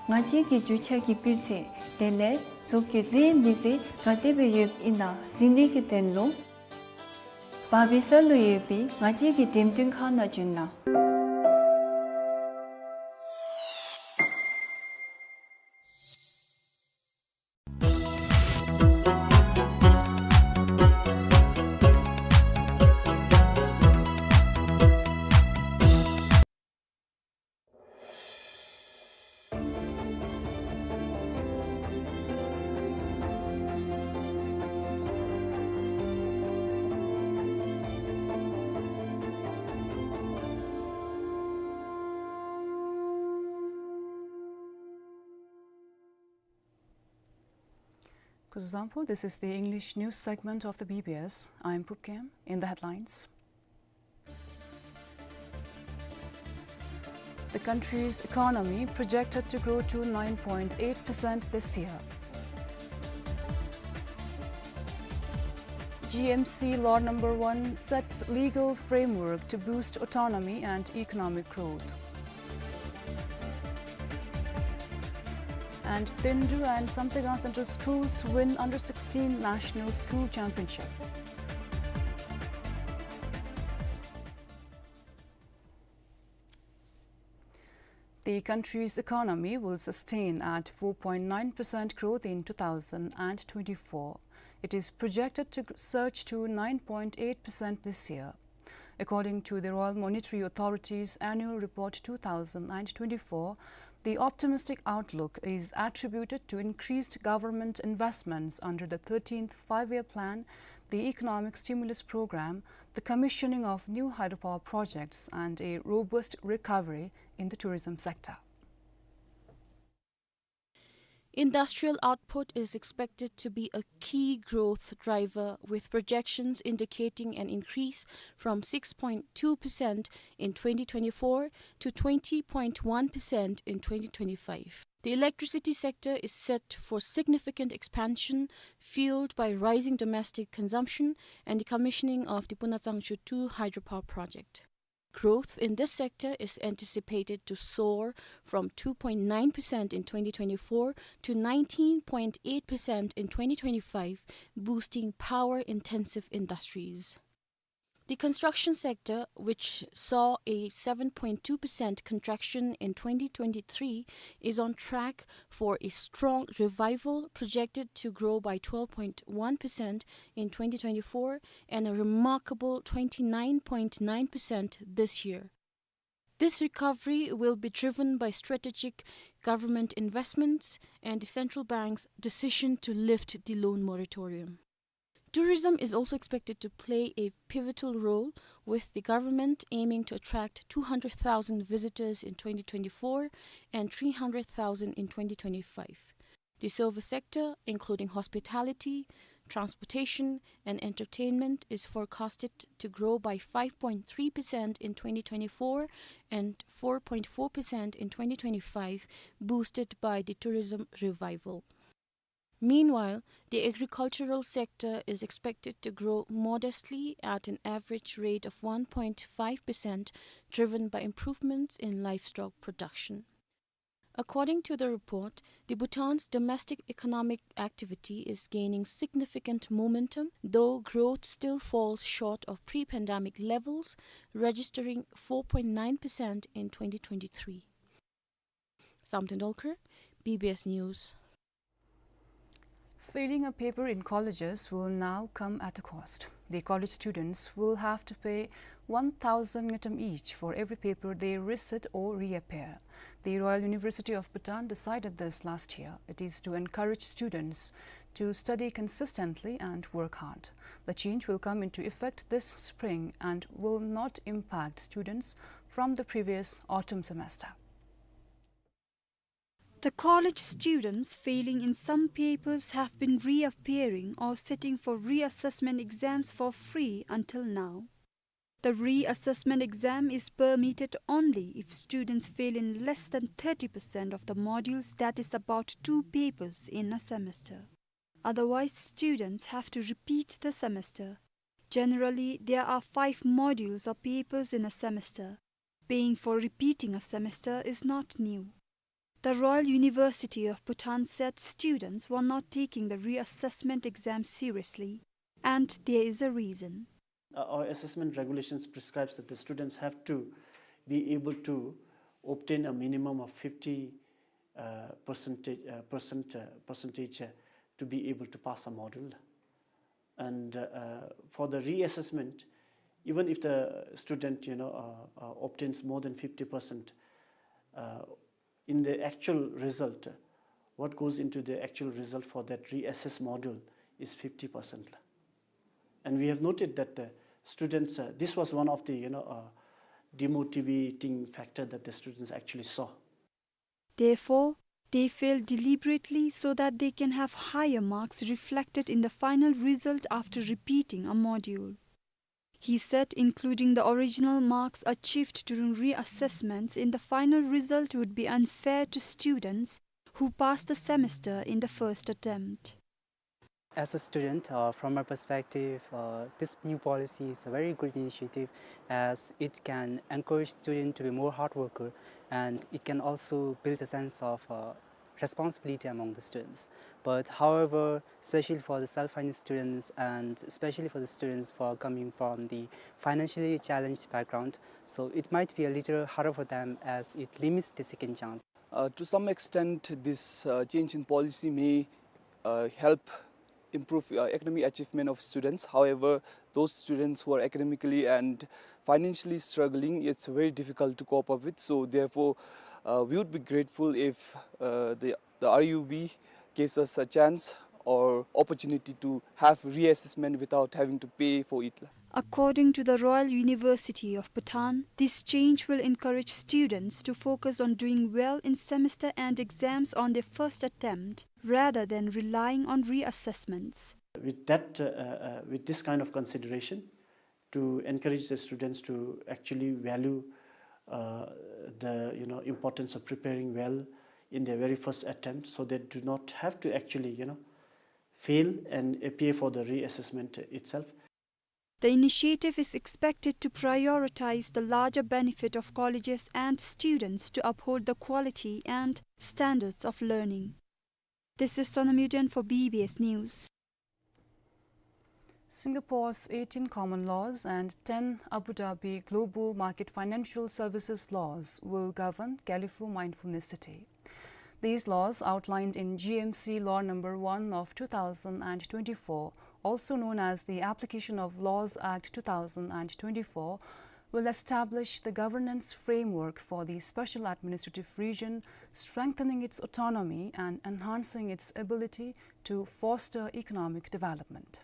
ང་བཅས་ཀྱི་རྒྱུ་ཆ་གི་སྤུས་ཚད་དེ་ལས་བཟོ་བཀོད་མཛེས་མི་མཛེས་ག་དེ་སྦེ་ཡོདཔ་ཨིན་ན་གཟིགས་ནི་གི་དོན་ལུ་བར་བི་ས་ལུ་ཡོད་པའི་ང་བཅས་ཀྱི་འགྲེམས་སྟོན་ཁང་ནང་བྱོན་གནང་། Kuzuzangpo, this is the English news segment of the B B S. I'm Pupkem. In the headlines. The country's economy projected to grow to nine point eight percent this year. G M C Law Number One sets legal framework to boost autonomy and economic growth. And Tendu and Samtega Central Schools win under sixteen National School Championship. The country's economy will sustain at four point nine percent growth in two thousand and twenty-four. It is projected to gr-, surge to nine point eight percent this year. According to the Royal Monetary Authority's Annual Report two thousand and twenty-four, the optimistic outlook is attributed to increased government investments under the thirteenth Five-Year Plan, the Economic Stimulus Program, the commissioning of new hydropower projects, and a robust recovery in the tourism sector. Industrial output is expected to be a key growth driver, with projections indicating an increase from six point two percent in twenty twenty-four to twenty point one percent in twenty twenty-five. The electricity sector is set for significant expansion, fueled by rising domestic consumption and the commissioning of the Punatsangchu two hydropower project. Growth in this sector is anticipated to soar from two point nine percent in twenty twenty-four to nineteen point eight percent in twenty twenty-five, boosting power-intensive industries. The construction sector, which saw a seven point two percent contraction in twenty twenty-three, is on track for a strong revival, projected to grow by twelve point one percent in twenty twenty-four and a remarkable twenty-nine point nine percent this year. This recovery will be driven by strategic government investments and the central bank's decision to lift the loan moratorium. Tourism is also expected to play a pivotal role, with the government aiming to attract two hundred thousand visitors in twenty twenty-four and three hundred thousand in twenty twenty-five. The service sector, including hospitality, transportation, and entertainment, is forecasted to grow by five point three percent in twenty twenty-four and four point four percent in twenty twenty-five, boosted by the tourism revival. Meanwhile, the agricultural sector is expected to grow modestly at an average rate of one point five percent, driven by improvements in livestock production. According to the report, the Bhutan's domestic economic activity is gaining significant momentum, though growth still falls short of pre-pandemic levels, registering four point nine percent in twenty twenty-three. Samten Dolkar, B B S News. Failing a paper in colleges will now come at a cost. The college students will have to pay one thousand ngultrum each for every paper they resit or reappear. The Royal University of Bhutan decided this last year. It is to encourage students to study consistently and work hard. The change will come into effect this spring and will not impact students from the previous autumn semester. The college students failing in some papers have been reappearing or sitting for reassessment exams for free until now. The reassessment exam is permitted only if students fail in less than thirty percent of the modules, that is about two papers in a semester. Otherwise, students have to repeat the semester. Generally, there are five modules or papers in a semester. Paying for repeating a semester is not new. The Royal University of Bhutan said students were not taking the reassessment exam seriously, and there is a reason. Uh, our assessment regulations prescribes that the students have to be able to obtain a minimum of fifty, uh, percentage, uh, percent, uh, percentage, uh, to be able to pass a module. And, uh, uh, for the reassessment, even if the student, you know, uh, uh, obtains more than fifty percent, uh, in the actual result, what goes into the actual result for that reassess module is fifty percent. And we have noted that the students, uh, this was one of the, you know, uh, demotivating factor that the students actually saw. Therefore, they fail deliberately so that they can have higher marks reflected in the final result after repeating a module. He said including the original marks achieved during reassessments in the final result would be unfair to students who passed the semester in the first attempt. As a student, uh, from my perspective, uh, this new policy is a very good initiative, as it can encourage students to be more hard worker, and it can also build a sense of, uh, responsibility among the students. But however, especially for the self-finance students and especially for the students who are coming from the financially challenged background, so it might be a little harder for them as it limits the second chance. Uh, to some extent, this, uh, change in policy may, uh, help improve, uh, academic achievement of students. However, those students who are academically and financially struggling, it's very difficult to cope up with. So therefore, uh, we would be grateful if, uh, the, the R U B gives us a chance or opportunity to have reassessment without having to pay for it. According to the Royal University of Bhutan, this change will encourage students to focus on doing well in semester end exams on their first attempt rather than relying on reassessments. With that, uh, uh, uh, with this kind of consideration, to encourage the students to actually value, uh, the, you know, importance of preparing well in their very first attempt, so they do not have to actually, you know, fail and appear for the reassessment itself. The initiative is expected to prioritize the larger benefit of colleges and students to uphold the quality and standards of learning. This is Sonam Yuden for B B S News. Singapore's eighteen common laws and ten Abu Dhabi global market financial services laws will govern Gelephu Mindfulness City. These laws, outlined in G M C Law Number One of two thousand and twenty-four, also known as the Application of Laws Act two thousand and twenty-four, will establish the governance framework for the Special Administrative Region, strengthening its autonomy and enhancing its ability to foster economic development.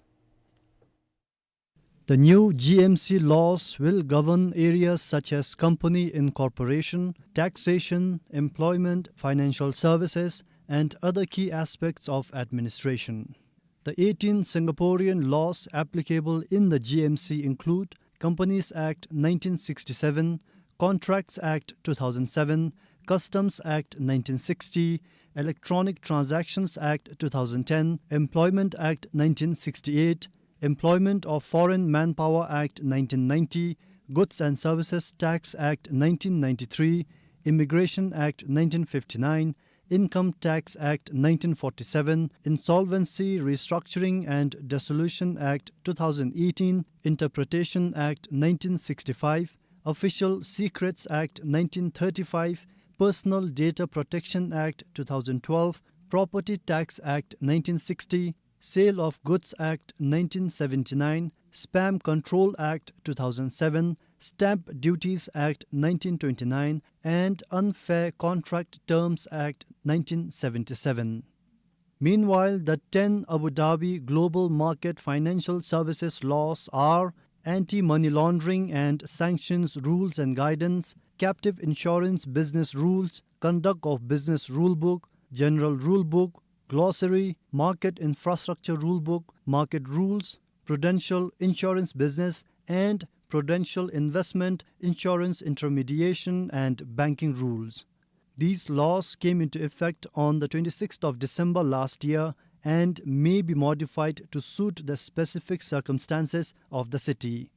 The new G M C laws will govern areas such as company incorporation, taxation, employment, financial services, and other key aspects of administration. The eighteen Singaporean laws applicable in the G M C include Companies Act nineteen sixty-seven, Contracts Act two thousand seven, Customs Act nineteen sixty, Electronic Transactions Act two thousand ten, Employment Act nineteen sixty-eight, Employment of Foreign Manpower Act nineteen ninety, Goods and Services Tax Act nineteen ninety-three, Immigration Act nineteen fifty-nine, Income Tax Act nineteen forty-seven, Insolvency, Restructuring and Dissolution Act two thousand eighteen, Interpretation Act nineteen sixty-five, Official Secrets Act nineteen thirty-five, Personal Data Protection Act two thousand twelve, Property Tax Act nineteen sixty, Sale of Goods Act nineteen seventy-nine, Spam Control Act two thousand seven, Stamp Duties Act nineteen twenty-nine, and Unfair Contract Terms Act nineteen seventy-seven. Meanwhile, the ten Abu Dhabi global market financial services laws are anti-money laundering and sanctions rules and guidance, captive insurance business rules, conduct of business rulebook, general rulebook, glossary, market infrastructure rulebook, market rules, prudential insurance business, and prudential investment insurance intermediation and banking rules. These laws came into effect on the twenty-sixth of December last year and may be modified to suit the specific circumstances of the city.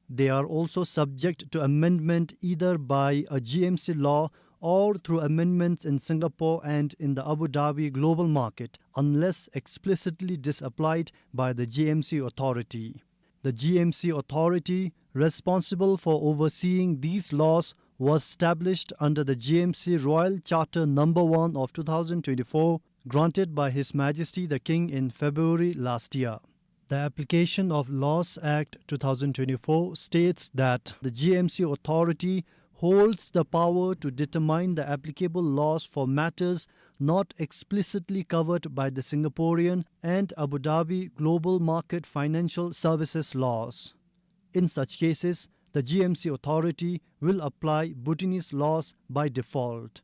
They are also subject to amendment either by a G M C law or through amendments in Singapore and in the Abu Dhabi global market, unless explicitly disapplied by the G M C authority. The G M C authority responsible for overseeing these laws was established under the G M C Royal Charter Number One of two thousand twenty-four, granted by His Majesty the King in February last year. The Application of Laws Act two thousand twenty-four states that the G M C authority holds the power to determine the applicable laws for matters not explicitly covered by the Singaporean and Abu Dhabi global market financial services laws. In such cases, the G M C authority will apply Bhutanese laws by default.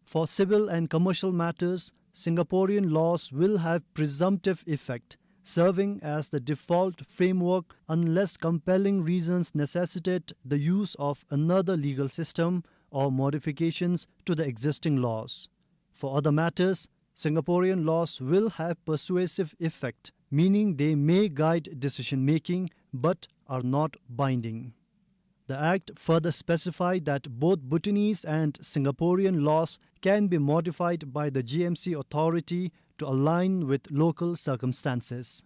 For civil and commercial matters, Singaporean laws will have presumptive effect, serving as the default framework unless compelling reasons necessitate the use of another legal system or modifications to the existing laws. For other matters, Singaporean laws will have persuasive effect, meaning they may guide decision-making but are not binding. The Act further specified that both Bhutanese and Singaporean laws can be modified by the G M C authority to align with local circumstances.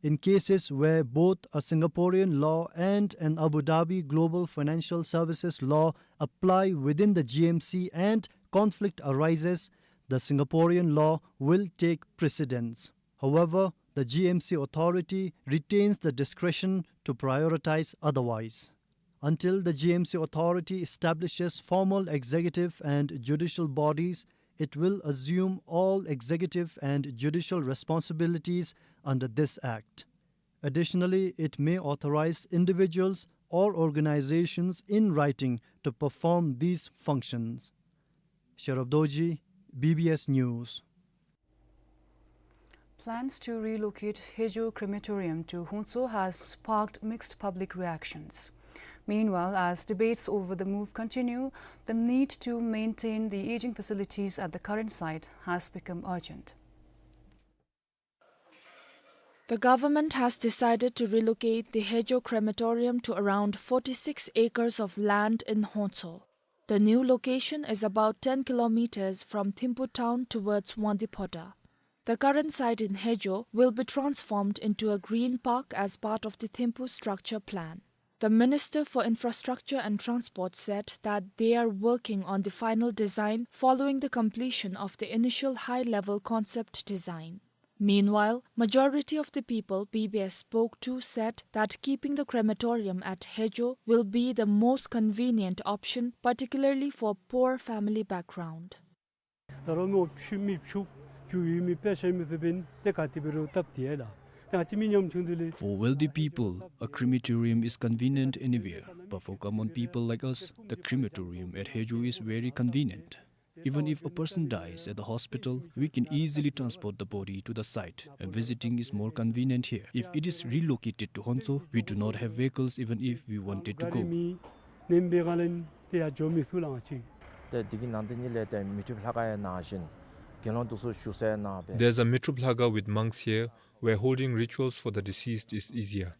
In cases where both a Singaporean law and an Abu Dhabi Global Financial Services law apply within the G M C and conflict arises, the Singaporean law will take precedence. However, the G M C authority retains the discretion to prioritize otherwise. Until the G M C authority establishes formal executive and judicial bodies, it will assume all executive and judicial responsibilities under this Act. Additionally, it may authorize individuals or organizations in writing to perform these functions. Sherab Dorji, B B S News. Plans to relocate Hejo crematorium to Hongtso has sparked mixed public reactions. Meanwhile, as debates over the move continue, the need to maintain the aging facilities at the current site has become urgent. The government has decided to relocate the Hejo crematorium to around forty-six acres of land in Hongtso. The new location is about ten kilometers from Thimphu town towards Wangdue Phodrang. The current site in Hejo will be transformed into a green park as part of the Thimphu structure plan. The Minister for Infrastructure and Transport said that they are working on the final design following the completion of the initial high-level concept design. Meanwhile, majority of the people B B S spoke to said that keeping the crematorium at Hejo will be the most convenient option, particularly for poor family background. ད་རུང་མི་ཕྱུག་མི་ཕྱུག་རྒྱུ་ཡོད་མི་དཔེ་ཆ་མི་ཚུ་འབདན་ཏེ་ག་ཏེ་འབད་རུང་སྟབས་བདེ་ཡ་ལགས། ད་ང་བཅས་མི་ཉམ་ཆུང་འདི་ལས། For wealthy people, a crematorium is convenient anywhere, but for common people like us, the crematorium at Hejo is very convenient. Even if a person dies at the hospital, we can easily transport the body to the site, and visiting is more convenient here. If it is relocated to Hongtso, we do not have vehicles even if we wanted to go. ནེམ་བེ་ག་ལན་ཏེ་ཡ་འགྱོ་མི་ཚུགས་ལགས་ང་བཅས། ཏེ་འདི་གི་ནང་དེ་ཉིད་ལས་ཏེ་མི་འཁྲུགས་ལྷ་ཁང་ཡང་ནང་བཞིན་དགེ་སློང་དེ་ཚུ་བཞུགས་སའི་ནང་སྦེ། There's a Mitrup Lhakhar with monks here, where holding rituals for the deceased is easier.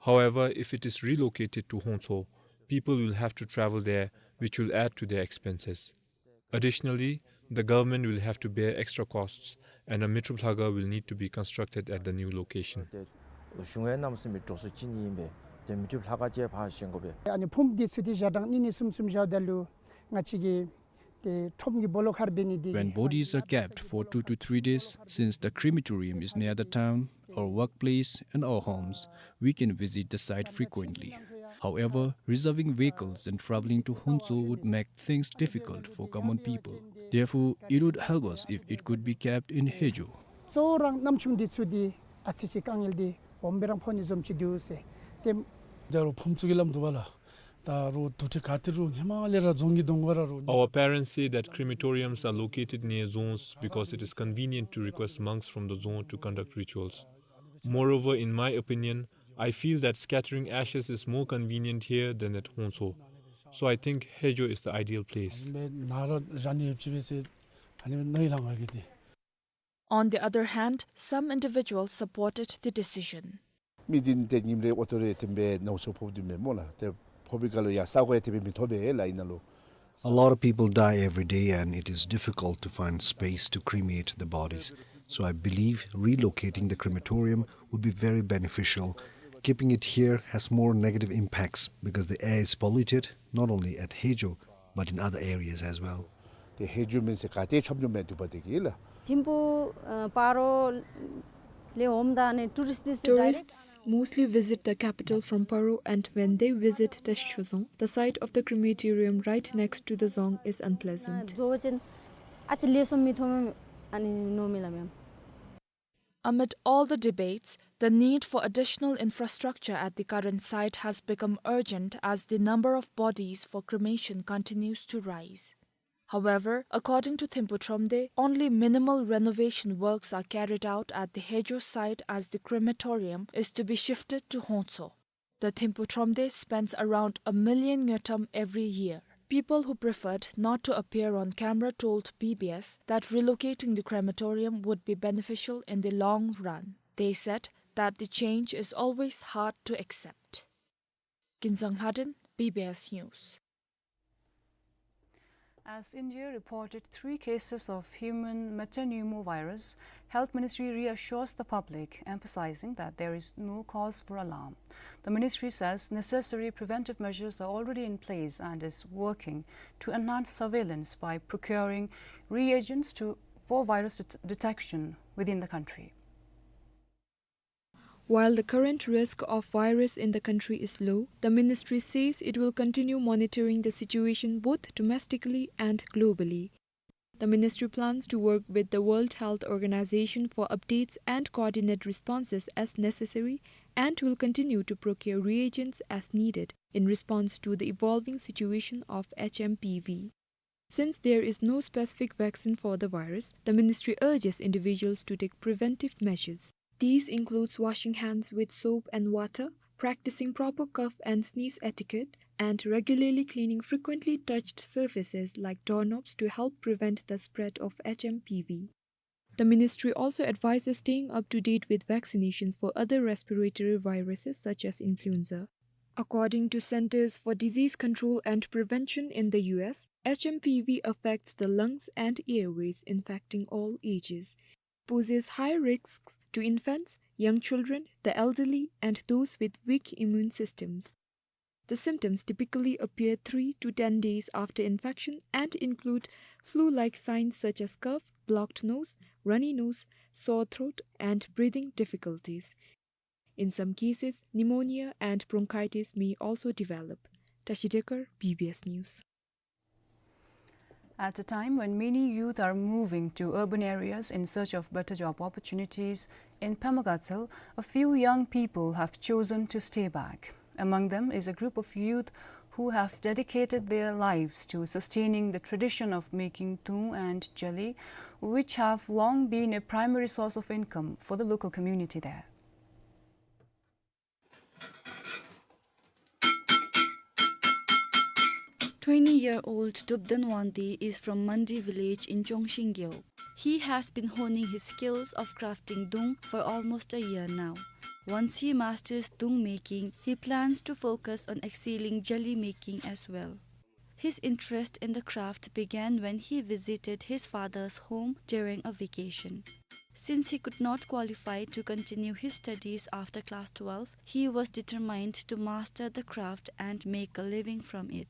However, if it is relocated to Hongtso, people will have to travel there, which will add to their expenses. Additionally, the government will have to bear extra costs, and a Mitrup Lhakhar will need to be constructed at the new location. ཏེ་གཞུང་ཡང་གནམ་མེད་ས་མེད་འགྲོ་སོང་ཅིག་ཨིན་པས། ཏེ་མི་འཁྲུགས་ལྷ་ཁང་ཅིག་ཕར་བཞེངས་དགོ་པས། ཨ་ནི་ཕུངམ་འདི་ཚུ་འདི་ཞག་གྲངས་གཉིས་གཉིས་གསུམ་གསུམ་བཞགཔ་ད་ལུ་ང་བཅས་ཀྱི་ཏེ་ཁྲོམ་གྱི་སྦོ་ལོགས་ཁར་འབད་ནི་འདི། When bodies are kept for two to three days, since the crematorium is near the town, our workplace and our homes, we can visit the site frequently. However, reserving vehicles and traveling to Hongtso would make things difficult for common people. Therefore, it would help us if it could be kept in Hejo. གཙོ་བོ་ར་གནམ་ཆུང་འདི་ཚུ་འདི་ཨ་ཙི་ཅིག་དཀའ་ངལ་འདི་སྦོམ་སྦེ་ར་ཕོག་ནི་བཟུམ་ཅིག་འདུག་ཟེར། ཏེ་ད་རུང་ཕུངམ་ཚུ་གི་ལམ་འདུག་པ་ལགས། ད་རུང་དུར་ཁྲོད་ག་ཏེ་རུང་ཧེ་མ་ལས་ར་རྫོང་གི་གདོང་ཁར་ར་རུང་། Our parents say that crematoriums are located near dzongs because it is convenient to request monks from the dzong to conduct rituals. Moreover, in my opinion, I feel that scattering ashes is more convenient here than at Hongtso. So I think Hejo is the ideal place. ནཱ་ར་ར་ནི་ཡོད་ཅི་པས་ཟེར་ཨ་ནི་ནཱ་ཡི་ལང་ག་གི་ཏེ། On the other hand, some individuals supported the decision. མི་འདི་ཏེ་ཉིནམ་རེ་ཨོ་ཊོ་རེ་དེ་སྦེ་ནང་སོ་ཕོགཔ་འདུག་མས་སྨོ་ལགས། ཏེ་ཕོག་པའི་སྐབས་ལུ་ཡང་ས་གོ་ཡང་དེ་སྦེ་མི་ཐོབ་པས་ལགས་ཨིན་ན་ལོ། A lot of people die every day and it is difficult to find space to cremate the bodies. So I believe relocating the crematorium would be very beneficial. Keeping it here has more negative impacts because the air is polluted, not only at Hejo, but in other areas as well. ཏེ་ཧེ་ཇོ་མེན་ཟེར་ག་ཏེ་ཁྱབ་འཇུག་མེད་འདུག་པ་དེ་གིས་ལགས། ཐིམ་ཕུ་ཨ་སྤ་རོ་ལས་འོངམ་ད་ནི་tourist འདི་ཚུ་direct Tourists mostly visit the capital from Paro, and when they visit Teshik Chodzong, the sight of the crematorium right next to the dzong is unpleasant. བཟོ་ཅིན་ཨ་ཙི་ལེགས་སོ་མི་ཐོབ་མས། ཨ་ནི་མནོཝ་མས་ལགས་མེན། Amid all the debates, the need for additional infrastructure at the current site has become urgent as the number of bodies for cremation continues to rise. However, according to Thimphu Thromde, only minimal renovation works are carried out at the Haejo site as the crematorium is to be shifted to Hongtso. The Thimphu Thromde spends around a million ngultrum every year. People who preferred not to appear on camera told B B S that relocating the crematorium would be beneficial in the long run. They said that the change is always hard to accept. Kinzang Lhaden, B B S News. As India reported three cases of human metapneumovirus, Health Ministry reassures the public, emphasizing that there is no cause for alarm. The ministry says necessary preventive measures are already in place and is working to enhance surveillance by procuring reagents to, for virus det-, detection within the country. While the current risk of virus in the country is low, the ministry says it will continue monitoring the situation both domestically and globally. The ministry plans to work with the World Health Organization for updates and coordinate responses as necessary and will continue to procure reagents as needed in response to the evolving situation of H M P V. Since there is no specific vaccine for the virus, the ministry urges individuals to take preventive measures. These includes washing hands with soap and water, practicing proper cough and sneeze etiquette, and regularly cleaning frequently touched surfaces like doorknobs to help prevent the spread of H M P V. The ministry also advises staying up to date with vaccinations for other respiratory viruses such as influenza. According to Centers for Disease Control and Prevention in the U S, H M P V affects the lungs and airways, infecting all ages, poses high risks to infants, young children, the elderly, and those with weak immune systems. The symptoms typically appear three to ten days after infection and include flu-like signs such as cough, blocked nose, runny nose, sore throat, and breathing difficulties. In some cases, pneumonia and bronchitis may also develop. Tashi Dekar, B B S News. At a time when many youth are moving to urban areas in search of better job opportunities, in Pema Gatshel, a few young people have chosen to stay back. Among them is a group of youth who have dedicated their lives to sustaining the tradition of making dung and jali, which have long been a primary source of income for the local community there. Twenty-year-old Dubden Wangdi is from Mandi village in Chongshing Gyeo. He has been honing his skills of crafting dung for almost a year now. Once he masters dung making, he plans to focus on excelling jali making as well. His interest in the craft began when he visited his father's home during a vacation. Since he could not qualify to continue his studies after class twelve, he was determined to master the craft and make a living from it.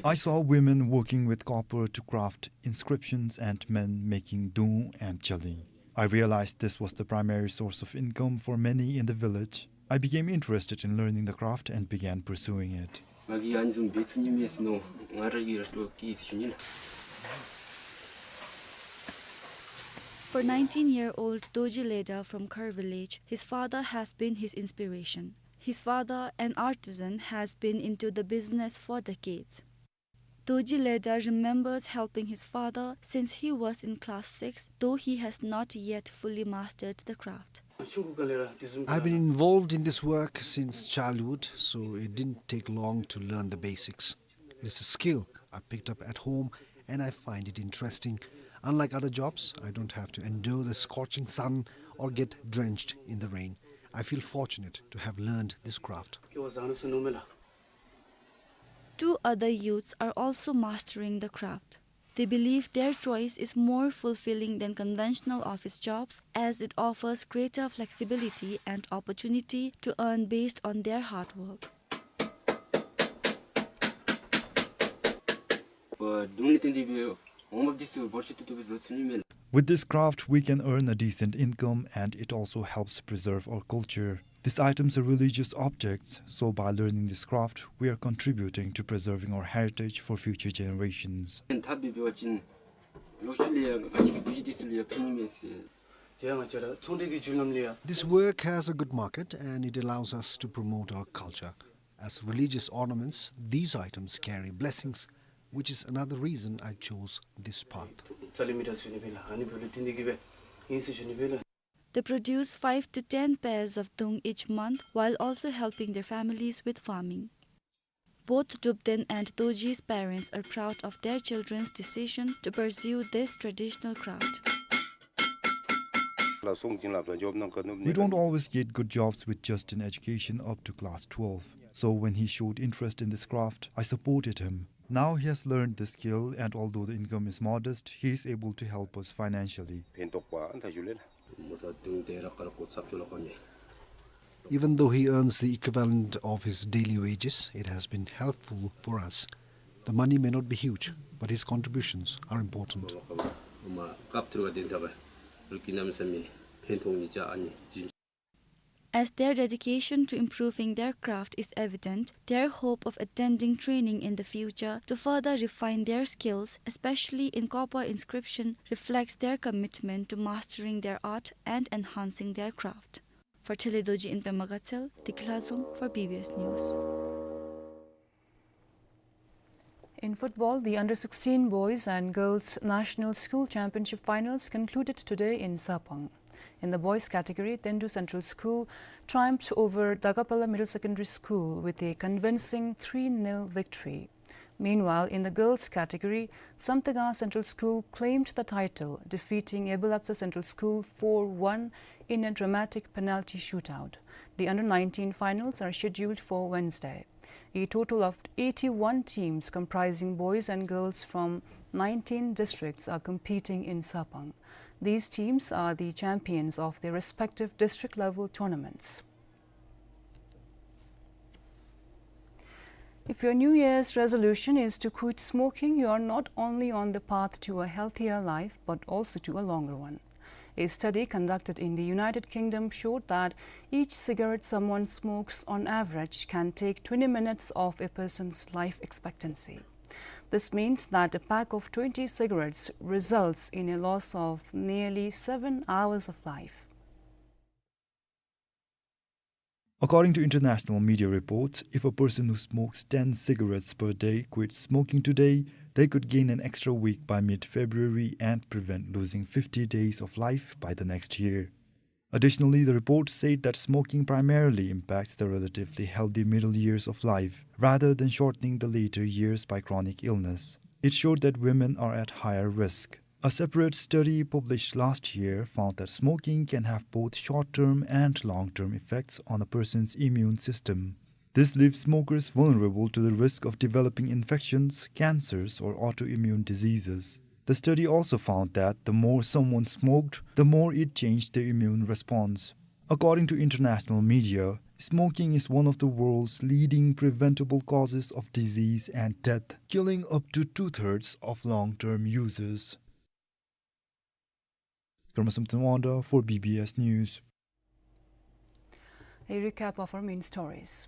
I saw women working with copper to craft inscriptions and men making dung and jali. I realized this was the primary source of income for many in the village. I became interested in learning the craft and began pursuing it. For nineteen-year-old Doji Leda from Khar village, his father has been his inspiration. His father, an artisan, has been into the business for decades. Doji Leda remembers helping his father since he was in class six, though he has not yet fully mastered the craft. I've been involved in this work since childhood, so it didn't take long to learn the basics. It's a skill I picked up at home, and I find it interesting. Unlike other jobs, I don't have to endure the scorching sun or get drenched in the rain. I feel fortunate to have learned this craft. Two other youths are also mastering the craft. They believe their choice is more fulfilling than conventional office jobs, as it offers greater flexibility and opportunity to earn based on their hard work. With this craft, we can earn a decent income, and it also helps preserve our culture. These items are religious objects, so by learning this craft, we are contributing to preserving our heritage for future generations. This work has a good market and it allows us to promote our culture. As religious ornaments, these items carry blessings, which is another reason I chose this path. They produce five to ten pairs of dung each month while also helping their families with farming. Both Drupden and Dorji's parents are proud of their children's decision to pursue this traditional craft. We don't always get good jobs with just an education up to class twelve. So when he showed interest in this craft, I supported him. Now he has learned the skill, and although the income is modest, he is able to help us financially. Even though he earns the equivalent of his daily wages, it has been helpful for us. The money may not be huge, but his contributions are important. As their dedication to improving their craft is evident, their hope of attending training in the future to further refine their skills, especially in copper inscription, reflects their commitment to mastering their art and enhancing their craft. For Thelhey Dorji in Pema Gatshel, Dikla Zom for B B S News. In football, the under sixteen boys and girls national school championship finals concluded today in Sarpang. In the boys category, Tendu Central School triumphed over Dagapala Middle Secondary School with a convincing three nil victory. Meanwhile, in the girls category, Samtega Central School claimed the title, defeating Ebilaptsa Central School four one in a dramatic penalty shootout. The under nineteen finals are scheduled for Wednesday. A total of eighty-one teams comprising boys and girls from nineteen districts are competing in Sarpang. These teams are the champions of their respective district level tournaments. If your New Year's resolution is to quit smoking, you are not only on the path to a healthier life, but also to a longer one. A study conducted in the United Kingdom showed that each cigarette someone smokes on average can take twenty minutes off a person's life expectancy. This means that a pack of twenty cigarettes results in a loss of nearly seven hours of life. According to international media reports, if a person who smokes ten cigarettes per day quits smoking today, they could gain an extra week by mid-February and prevent losing fifty days of life by the next year. Additionally, the report said that smoking primarily impacts the relatively healthy middle years of life, rather than shortening the later years by chronic illness. It showed that women are at higher risk. A separate study published last year found that smoking can have both short-term and long-term effects on a person's immune system. This leaves smokers vulnerable to the risk of developing infections, cancers, or autoimmune diseases. The study also found that the more someone smoked, the more it changed their immune response. According to international media, smoking is one of the world's leading preventable causes of disease and death, killing up to two-thirds of long-term users. Karma Samten Wanda for B B S News. A recap of our main stories.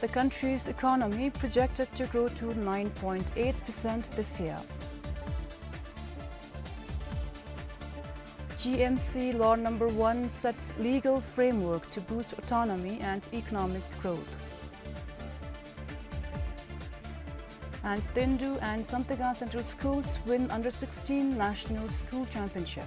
The country's economy projected to grow to nine point eight percent this year. G M C Law number one sets legal framework to boost autonomy and economic growth. And Tendu and Samtega Central Schools win under sixteen National School Championship.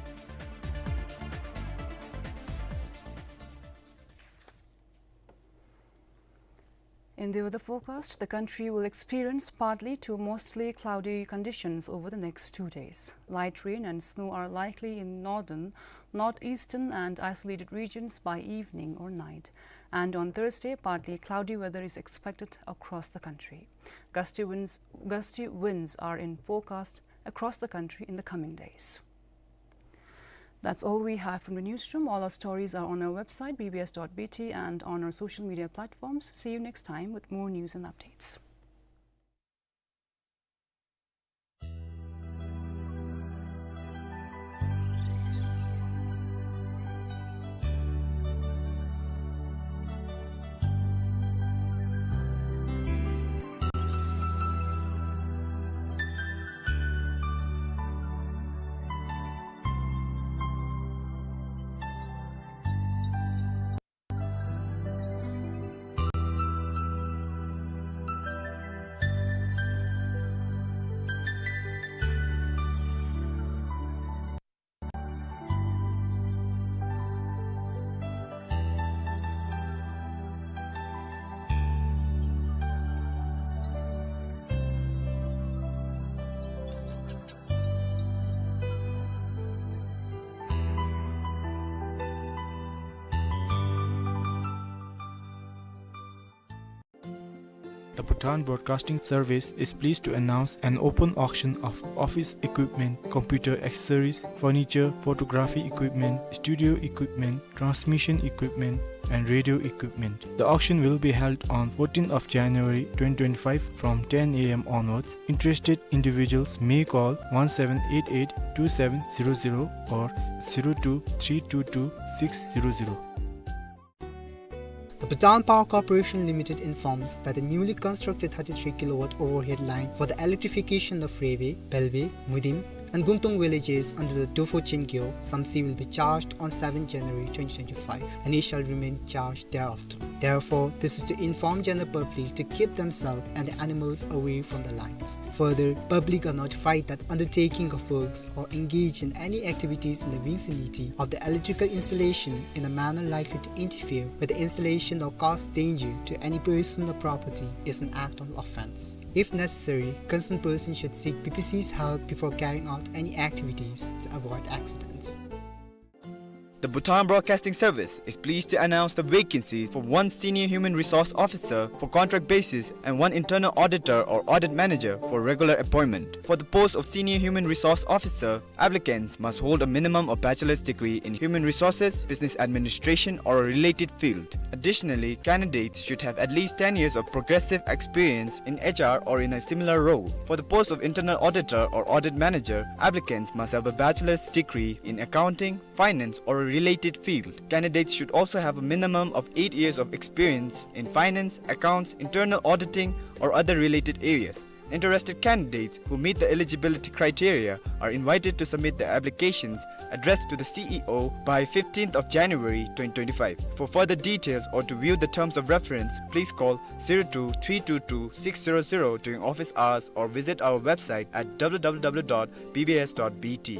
In the weather forecast, the country will experience partly to mostly cloudy conditions over the next two days. Light rain and snow are likely in northern, northeastern and isolated regions by evening or night. And on Thursday, partly cloudy weather is expected across the country. Gusty winds, gusty winds are in forecast across the country in the coming days. That's all we have from the newsroom. All our stories are on our website, B B S dot B T, and on our social media platforms. See you next time with more news and updates. Bhutan Broadcasting Service is pleased to announce an open auction of office equipment, computer accessories, furniture, photography equipment, studio equipment, transmission equipment, and radio equipment. The auction will be held on fourteenth of January twenty twenty-five from ten A M onwards. Interested individuals may call one seven eight eight two seven zero zero or zero two three two two six zero zero. The Bhutan Power Corporation Limited informs that the newly constructed thirty-three kilowatt overhead line for the electrification of Rewe, Belwe, Mudim, and Gungtung villages under the Dopho Chingkyo Samtse will be charged on seventh January twenty twenty-five, and it shall remain charged thereafter. Therefore, this is to inform general public to keep themselves and the animals away from the lines. Further, public are notified that undertaking of works or engage in any activities in the vicinity of the electrical installation in a manner likely to interfere with the installation or cause danger to any person or property is an act of offense. If necessary, concerned person should seek B B C's help before carrying out any activities to avoid accidents. The Bhutan Broadcasting Service is pleased to announce the vacancies for one Senior Human Resource Officer for contract basis and one Internal Auditor or Audit Manager for regular appointment. For the post of Senior Human Resource Officer, applicants must hold a minimum of bachelor's degree in human resources, business administration, or a related field. Additionally, candidates should have at least ten years of progressive experience in H R or in a similar role. For the post of Internal Auditor or Audit Manager, applicants must have a bachelor's degree in accounting, finance, or a related field. Candidates should also have a minimum of eight years of experience in finance, accounts, internal auditing, or other related areas. Interested candidates who meet the eligibility criteria are invited to submit their applications addressed to the C E O by fifteenth of January twenty twenty-five. For further details or to view the terms of reference, please call zero two three two two six zero zero during office hours or visit our website at W W W dot B B S dot B T.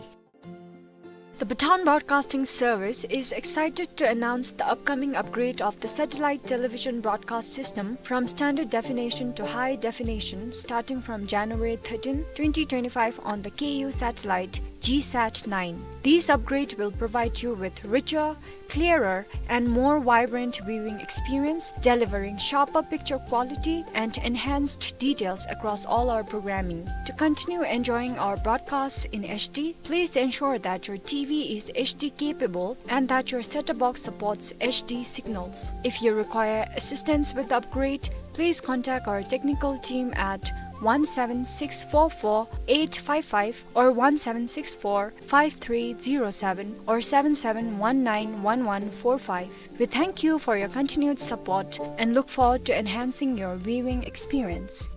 The Bhutan Broadcasting Service is excited to announce the upcoming upgrade of the satellite television broadcast system from standard definition to high definition starting from January thirteenth, twenty twenty-five on the K U satellite G sat nine. This upgrade will provide you with richer, clearer, and more vibrant viewing experience, delivering sharper picture quality and enhanced details across all our programming. To continue enjoying our broadcasts in H D, please ensure that your T V is H D capable and that your set-top box supports H D signals. If you require assistance with the upgrade, please contact our technical team at one seven six four four eight five five or one seven six four five three zero seven or seven seven one nine one one four five. We thank you for your continued support and look forward to enhancing your viewing experience.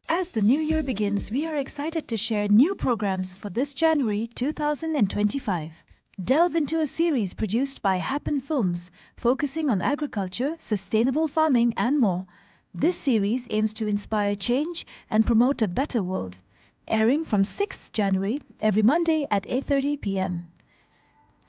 As the new year begins, we are excited to share new programs for this January two thousand and twenty-five. Delve into a series produced by Happen Films, focusing on agriculture, sustainable farming, and more. This series aims to inspire change and promote a better world. Airing from sixth January, every Monday at eight thirty P M.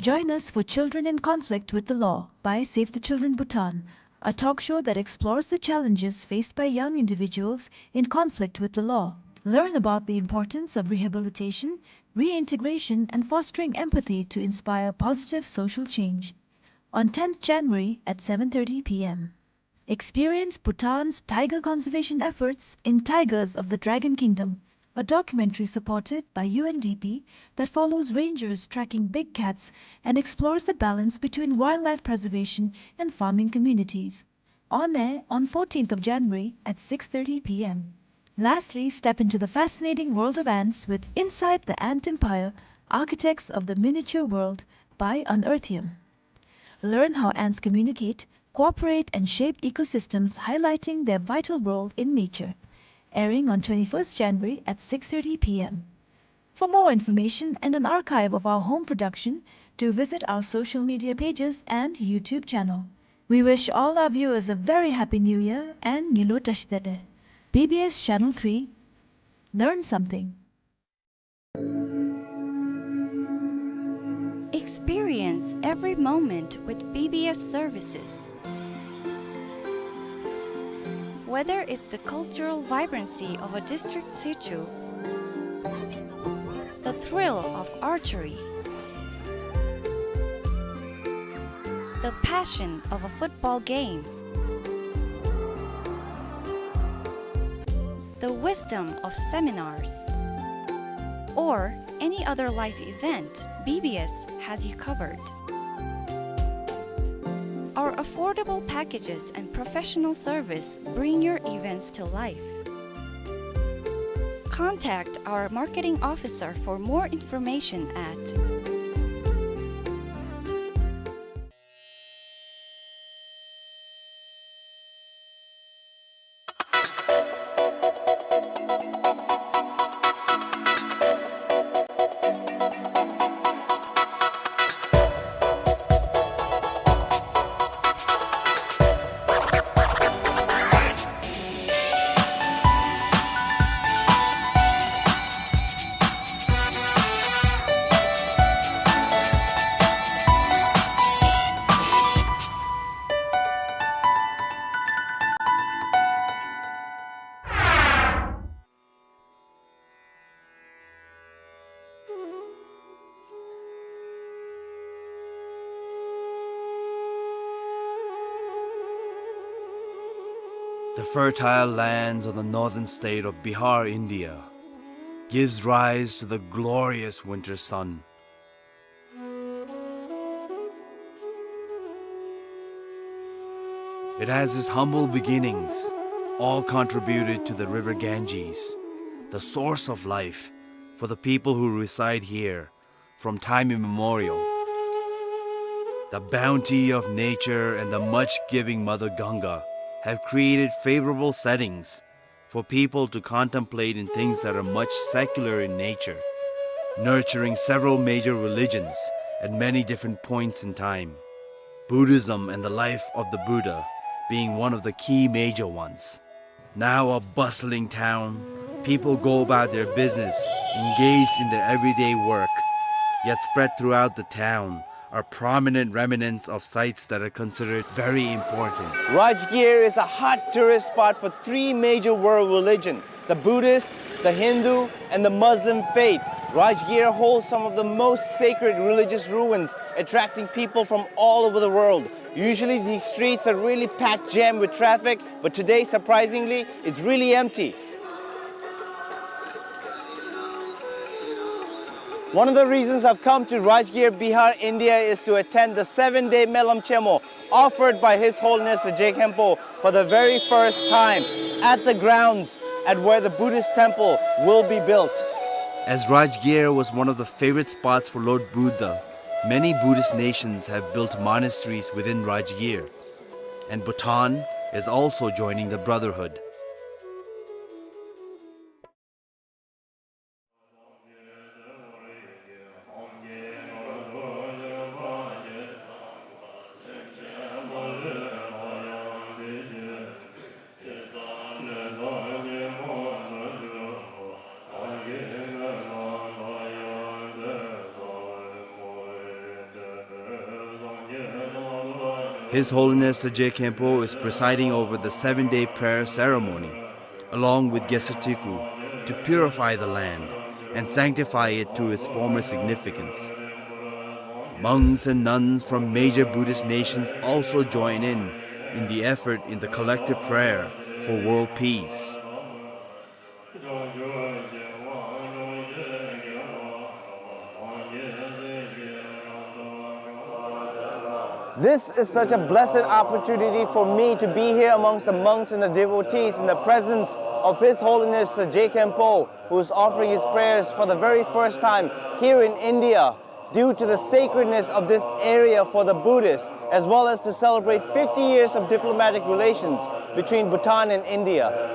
Join us for Children in Conflict with the Law by Save the Children Bhutan, a talk show that explores the challenges faced by young individuals in conflict with the law. Learn about the importance of rehabilitation, reintegration, and fostering empathy to inspire positive social change. On tenth January at seven thirty P M. Experience Bhutan's tiger conservation efforts in Tigers of the Dragon Kingdom, a documentary supported by U N D P that follows rangers tracking big cats and explores the balance between wildlife preservation and farming communities. On air on fourteenth of January at six thirty P M. Lastly, step into the fascinating world of ants with Inside the Ant Empire, Architects of the Miniature World by Unearthium. Learn how ants communicate, cooperate, and shape ecosystems, highlighting their vital role in nature. Airing on twenty-first January at six thirty P M. For more information and an archive of our home production, do visit our social media pages and YouTube channel. We wish all our viewers a very happy New Year and Ngilu Tashidele. B B S Channel three. Learn something. Experience every moment with B B S services. Whether it's the cultural vibrancy of a district situ, the thrill of archery, the passion of a football game, system of seminars, or any other life event, B B S has you covered. Our affordable packages and professional service bring your events to life. Contact our marketing officer for more information at The fertile lands of the northern state of Bihar, India, gives rise to the glorious winter sun. It has its humble beginnings, all contributed to the river Ganges, the source of life for the people who reside here from time immemorial. The bounty of nature and the much-giving Mother Ganga have created favorable settings for people to contemplate in things that are much secular in nature, nurturing several major religions at many different points in time, Buddhism and the life of the Buddha being one of the key major ones. Now a bustling town, people go about their business, engaged in their everyday work, yet spread throughout the town are prominent remnants of sites that are considered very important. Rajgir is a hot tourist spot for three major world religion, the Buddhist, the Hindu, and the Muslim faith. Rajgir holds some of the most sacred religious ruins, attracting people from all over the world. Usually these streets are really packed jam with traffic, but today, surprisingly, it's really empty. One of the reasons I've come to Rajgir, Bihar, India is to attend the seven-day Melam Chemo offered by His Holiness the Je Khenpo for the very first time at the grounds at where the Buddhist temple will be built. As Rajgir was one of the favorite spots for Lord Buddha, many Buddhist nations have built monasteries within Rajgir, and Bhutan is also joining the brotherhood. His Holiness the Je Khenpo is presiding over the seven-day prayer ceremony, along with Geshe Teku, to purify the land and sanctify it to its former significance. Monks and nuns from major Buddhist nations also join in, in the effort in the collective prayer for world peace. This is such a blessed opportunity for me to be here amongst the monks and the devotees in the presence of His Holiness the Je Khenpo, who is offering his prayers for the very first time here in India, due to the sacredness of this area for the Buddhists, as well as to celebrate fifty years of diplomatic relations between Bhutan and India.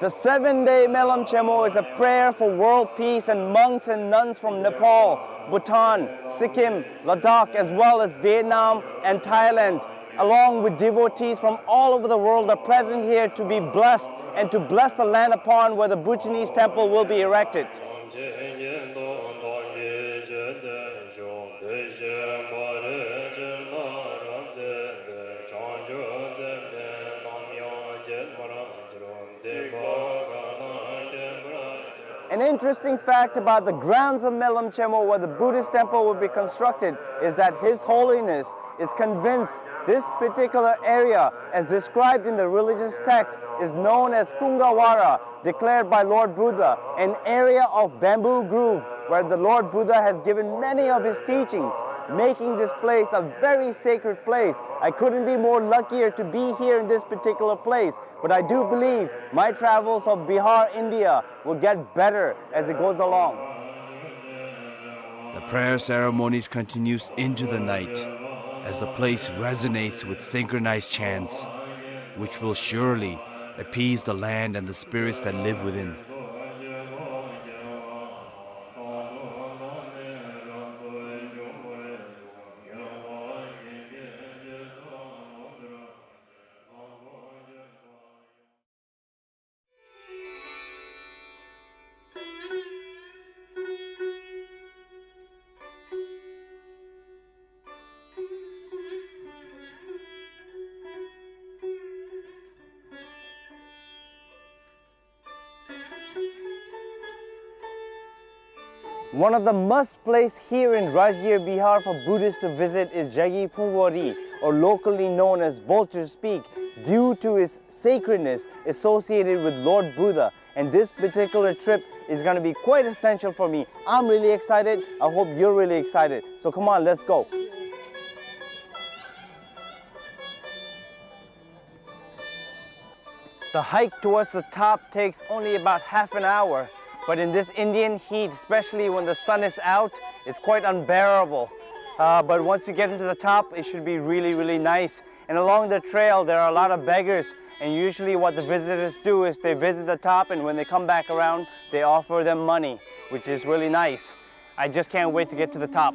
The seven-day Melam Chemo is a prayer for world peace, and monks and nuns from Nepal, Bhutan, Sikkim, Ladakh, as well as Vietnam and Thailand, along with devotees from all over the world, are present here to be blessed and to bless the land upon where the Bhutanese temple will be erected. An interesting fact about the grounds of Melam Chemo, where the Buddhist temple will be constructed, is that His Holiness is convinced this particular area, as described in the religious text, is known as Kungawara, declared by Lord Buddha, an area of bamboo grove where the Lord Buddha has given many of his teachings, making this place a very sacred place. I couldn't be more luckier to be here in this particular place, but I do believe my travels of Bihar, India will get better as it goes along. The prayer ceremonies continues into the night as the place resonates with synchronized chants, which will surely appease the land and the spirits that live within. One of the must place here in Rajgir, Bihar for Buddhists to visit is Jagi Phungwari, or locally known as Vulture's Peak, due to its sacredness associated with Lord Buddha. And this particular trip is gonna be quite essential for me. I'm really excited. I hope you're really excited. So come on, let's go. The hike towards the top takes only about half an hour, but in this Indian heat, especially when the sun is out, it's quite unbearable. Uh, but once you get into the top, it should be really, really nice. And along the trail, there are a lot of beggars, and usually what the visitors do is they visit the top, and when they come back around, they offer them money, which is really nice. I just can't wait to get to the top.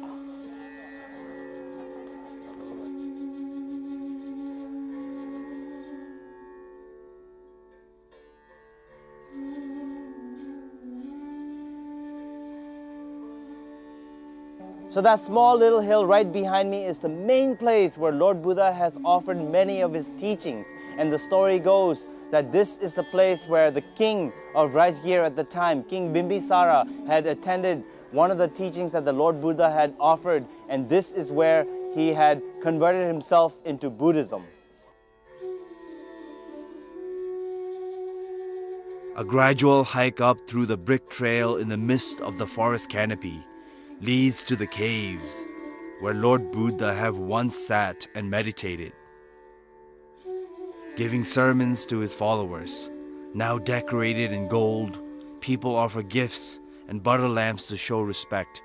So that small little hill right behind me is the main place where Lord Buddha has offered many of his teachings. And the story goes that this is the place where the king of Rajgir at the time, King Bimbisara, had attended one of the teachings that the Lord Buddha had offered, and this is where he had converted himself into Buddhism. A gradual hike up through the brick trail in the midst of the forest canopy leads to the caves where Lord Buddha have once sat and meditated. Giving sermons to his followers, now decorated in gold, people offer gifts and butter lamps to show respect.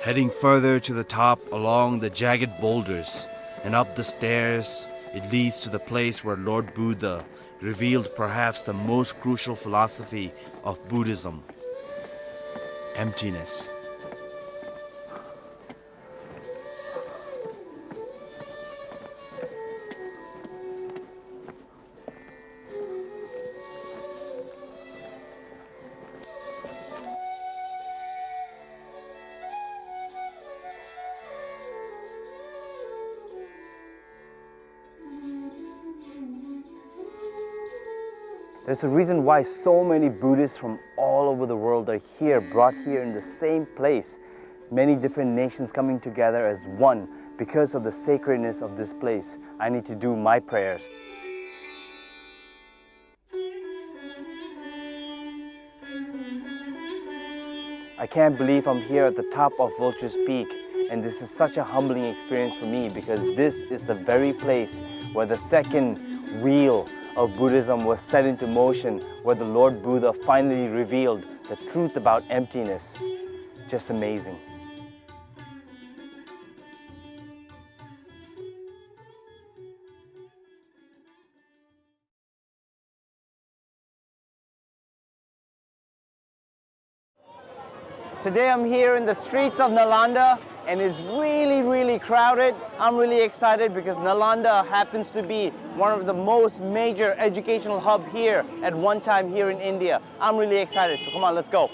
Heading further to the top along the jagged boulders and up the stairs, it leads to the place where Lord Buddha revealed perhaps the most crucial philosophy of Buddhism: emptiness. There's a reason why so many Buddhists from all over the world are here, brought here in the same place. Many different nations coming together as one because of the sacredness of this place. I need to do my prayers. I can't believe I'm here at the top of Vulture's Peak, and this is such a humbling experience for me because this is the very place where the second wheel of Buddhism was set into motion, where the Lord Buddha finally revealed the truth about emptiness. Just amazing. Today I'm here in the streets of Nalanda, and it's really, really crowded. I'm really excited because Nalanda happens to be one of the most major educational hub here at one time here in India. I'm really excited, so come on, let's go.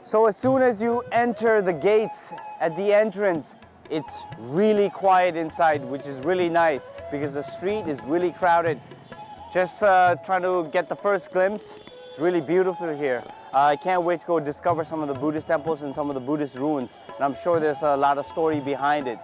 So as soon as you enter the gates at the entrance, it's really quiet inside, which is really nice because the street is really crowded. Just, uh, trying to get the first glimpse. It's really beautiful here. Uh, I can't wait to go discover some of the Buddhist temples and some of the Buddhist ruins. And I'm sure there's a lot of story behind it.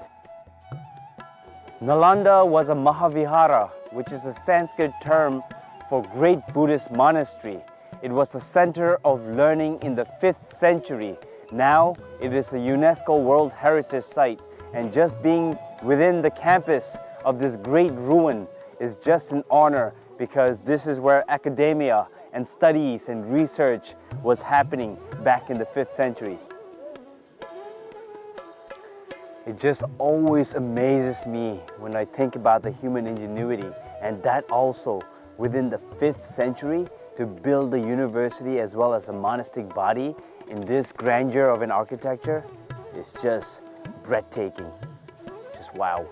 Nalanda was a Mahavihara, which is a Sanskrit term for great Buddhist monastery. It was the center of learning in the fifth century. Now it is a UNESCO World Heritage Site, and just being within the campus of this great ruin is just an honor, because this is where academia and studies and research was happening back in the fifth century. It just always amazes me when I think about the human ingenuity, and that also within the fifth century, to build the university as well as the monastic body in this grandeur of an architecture is just breathtaking. Just wow.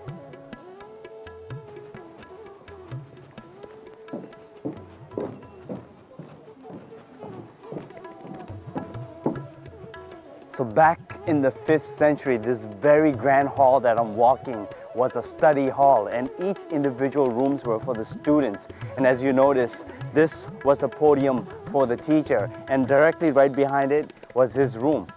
So back in the fifth century, this very grand hall that I'm walking was a study hall, and each individual rooms were for the students. And as you notice, this was the podium for the teacher, and directly right behind it was his room.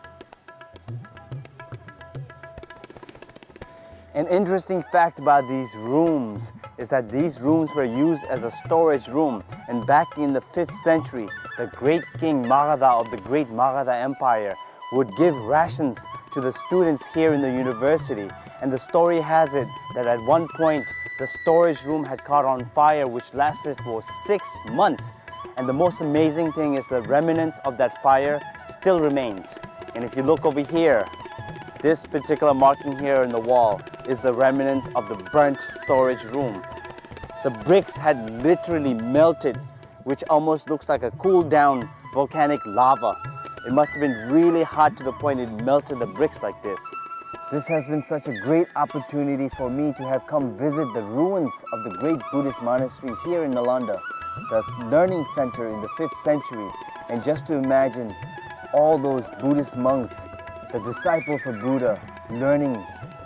An interesting fact about these rooms is that these rooms were used as a storage room, and back in the fifth century, the great king Magadha of the great Magadha Empire would give rations to the students here in the university. And the story has it that at one point, the storage room had caught on fire, which lasted for six months. And the most amazing thing is the remnants of that fire still remains. And if you look over here, this particular marking here in the wall is the remnants of the burnt storage room. The bricks had literally melted, which almost looks like a cooled down volcanic lava. It must have been really hot to the point it melted the bricks like this. This has been such a great opportunity for me to have come visit the ruins of the great Buddhist monastery here in Nalanda, the learning center in the fifth century, and just to imagine all those Buddhist monks, the disciples of Buddha, learning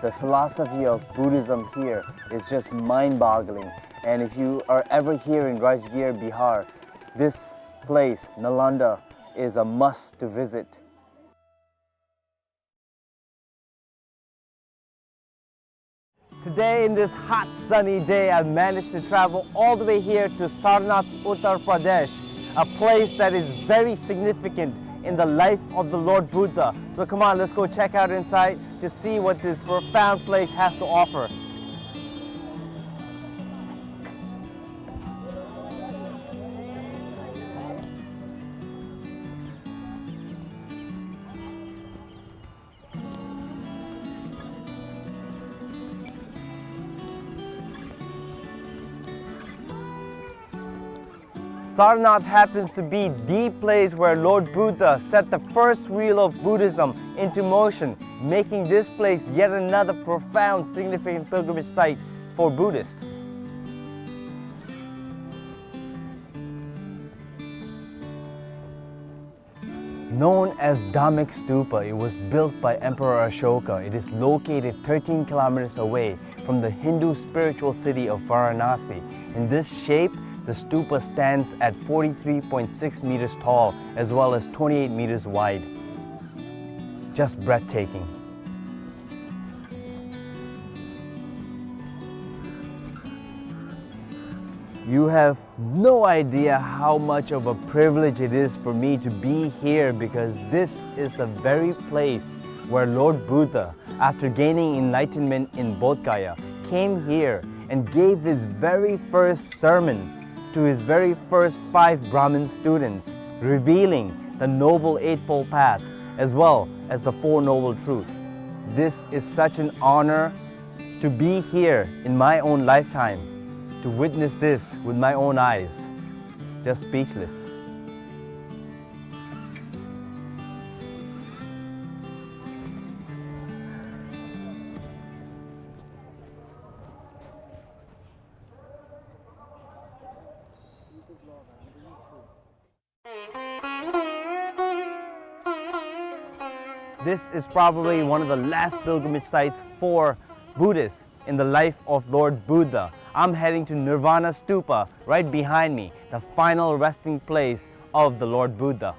the philosophy of Buddhism here is just mind-boggling. And if you are ever here in Rajgir, Bihar, this place, Nalanda, is a must to visit. Today, in this hot, sunny day, I managed to travel all the way here to Sarnath, Uttar Pradesh, a place that is very significant in the life of the Lord Buddha. So come on, let's go check out inside to see what this profound place has to offer. Sarnath happens to be the place where Lord Buddha set the first wheel of Buddhism into motion, making this place yet another profound, significant pilgrimage site for Buddhists. Known as Dhammek Stupa, it was built by Emperor Ashoka. It is located thirteen kilometers away from the Hindu spiritual city of Varanasi. In this shape, the stupa stands at forty-three point six meters tall as well as twenty-eight meters wide. Just breathtaking. You have no idea how much of a privilege it is for me to be here, because this is the very place where Lord Buddha, after gaining enlightenment in Bodh Gaya, came here and gave his very first sermon to his very first five Brahmin students, revealing the Noble Eightfold Path as well as the Four Noble Truths. This is such an honor to be here in my own lifetime, to witness this with my own eyes. Just speechless. This is probably one of the last pilgrimage sites for Buddhists in the life of Lord Buddha. I'm heading to Nirvana Stupa right behind me, the final resting place of the Lord Buddha.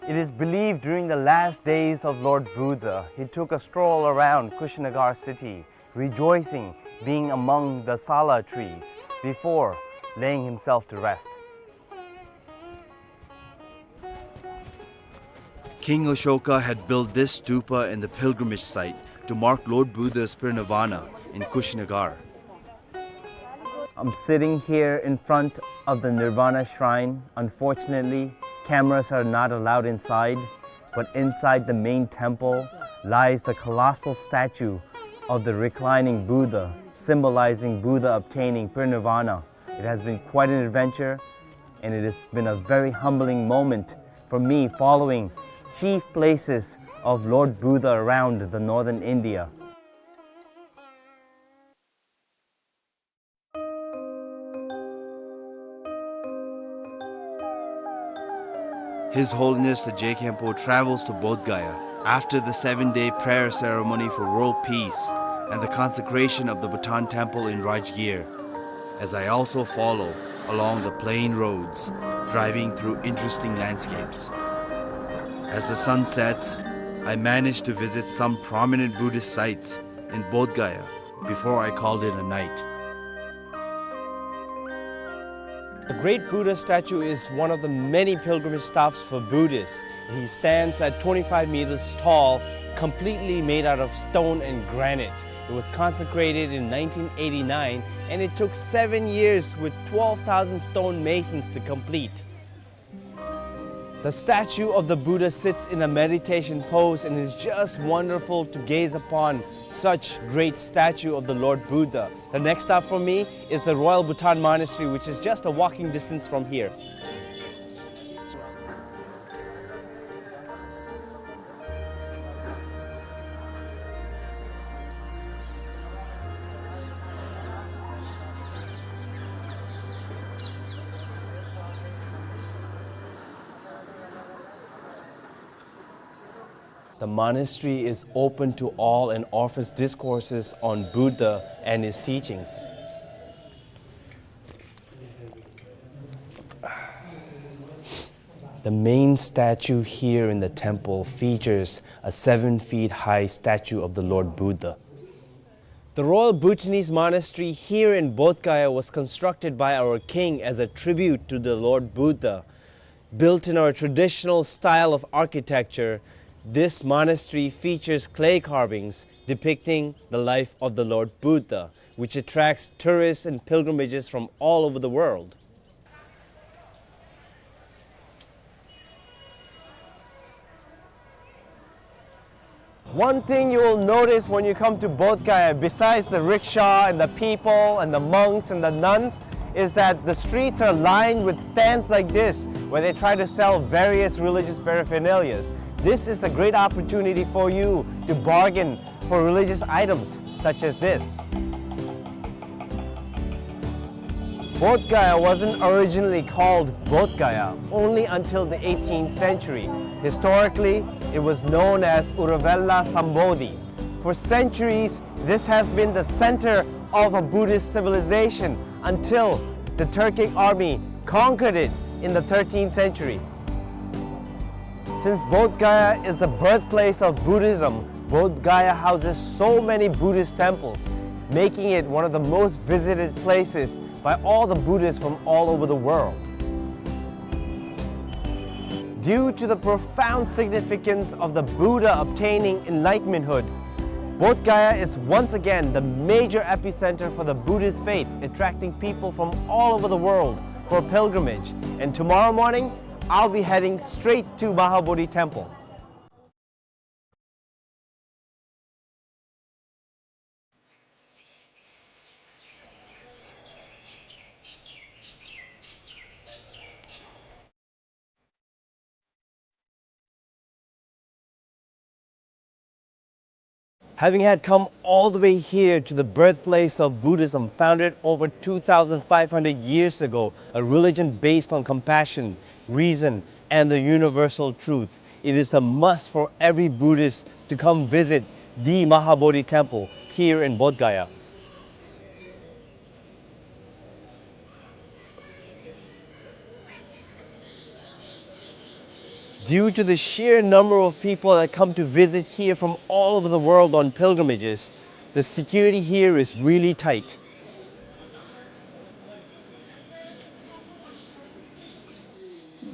It is believed during the last days of Lord Buddha, he took a stroll around Kushinagar city, rejoicing being among the sala trees, before laying himself to rest. King Ashoka had built this stupa in the pilgrimage site to mark Lord Buddha's parinirvana in Kushinagar. I'm sitting here in front of the Nirvana Shrine. Unfortunately, cameras are not allowed inside, but inside the main temple lies the colossal statue of the reclining Buddha, symbolizing Buddha obtaining parinirvana. It has been quite an adventure, and it has been a very humbling moment for me, following chief places of Lord Buddha around the northern India. His Holiness the Je Khenpo travels to Bodh Gaya after the seven-day prayer ceremony for world peace and the consecration of the Bhutan Temple in Rajgir, as I also follow along the plain roads, driving through interesting landscapes. As the sun sets, I manage to visit some prominent Buddhist sites in Bodh Gaya before I called it a night. The great Buddha statue is one of the many pilgrimage stops for Buddhists. He stands at twenty-five meters tall, completely made out of stone and granite. It was consecrated in nineteen eighty-nine, and it took seven years with twelve thousand stone masons to complete. The statue of the Buddha sits in a meditation pose, and it's just wonderful to gaze upon such great statue of the Lord Buddha. The next stop for me is the Royal Bhutan Monastery, which is just a walking distance from here. The monastery is open to all and offers discourses on Buddha and his teachings. The main statue here in the temple features a seven feet high statue of the Lord Buddha. The Royal Bhutanese Monastery here in Bodh Gaya was constructed by our king as a tribute to the Lord Buddha. Built in our traditional style of architecture, this monastery features clay carvings depicting the life of the Lord Buddha, which attracts tourists and pilgrimages from all over the world. One thing you will notice when you come to Bodh Gaya, besides the rickshaw and the people and the monks and the nuns, is that the streets are lined with stands like this, where they try to sell various religious paraphernalias. This is a great opportunity for you to bargain for religious items such as this. Bodh Gaya wasn't originally called Bodh Gaya only until the eighteenth century. Historically, it was known as Uruvela Sambodhi. For centuries, this has been the center of a Buddhist civilization until the Turkic army conquered it in the thirteenth century. Since Bodh Gaya is the birthplace of Buddhism, Bodh Gaya houses so many Buddhist temples, making it one of the most visited places by all the Buddhists from all over the world. Due to the profound significance of the Buddha obtaining enlightenmenthood, Bodh Gaya is once again the major epicenter for the Buddhist faith, attracting people from all over the world for pilgrimage. And tomorrow morning, I'll be heading straight to Mahabodhi Temple. Having had come all the way here to the birthplace of Buddhism, founded over two thousand five hundred years ago, a religion based on compassion, reason, and the universal truth, it is a must for every Buddhist to come visit the Mahabodhi Temple here in Bodh Gaya. Due to the sheer number of people that come to visit here from all over the world on pilgrimages, the security here is really tight.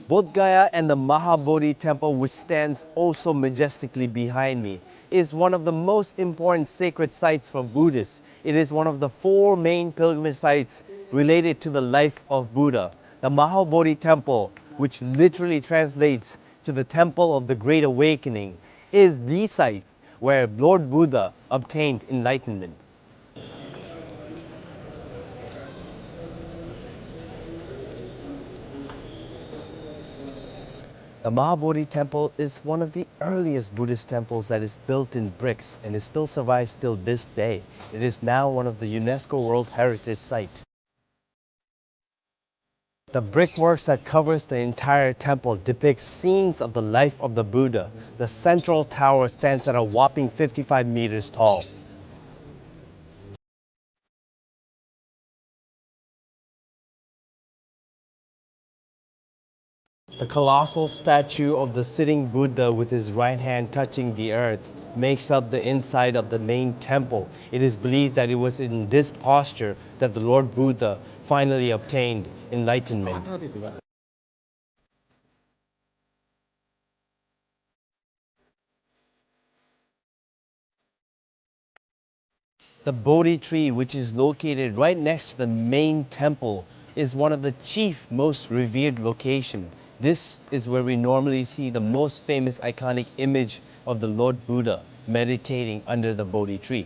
Bodh Gaya and the Mahabodhi Temple, which stands also majestically behind me, is one of the most important sacred sites for Buddhists. It is one of the four main pilgrimage sites related to the life of Buddha. The Mahabodhi Temple, which literally translates to the Temple of the Great Awakening, is the site where Lord Buddha obtained enlightenment. The Mahabodhi Temple is one of the earliest Buddhist temples that is built in bricks, and it still survives till this day. It is now one of the UNESCO World Heritage Site. The brickworks that covers the entire temple depicts scenes of the life of the Buddha. The central tower stands at a whopping fifty-five meters tall. The colossal statue of the sitting Buddha with his right hand touching the earth makes up the inside of the main temple. It is believed that it was in this posture that the Lord Buddha finally obtained enlightenment. The Bodhi tree, which is located right next to the main temple, is one of the chief, most revered location. This is where we normally see the most famous iconic image of the Lord Buddha meditating under the Bodhi tree.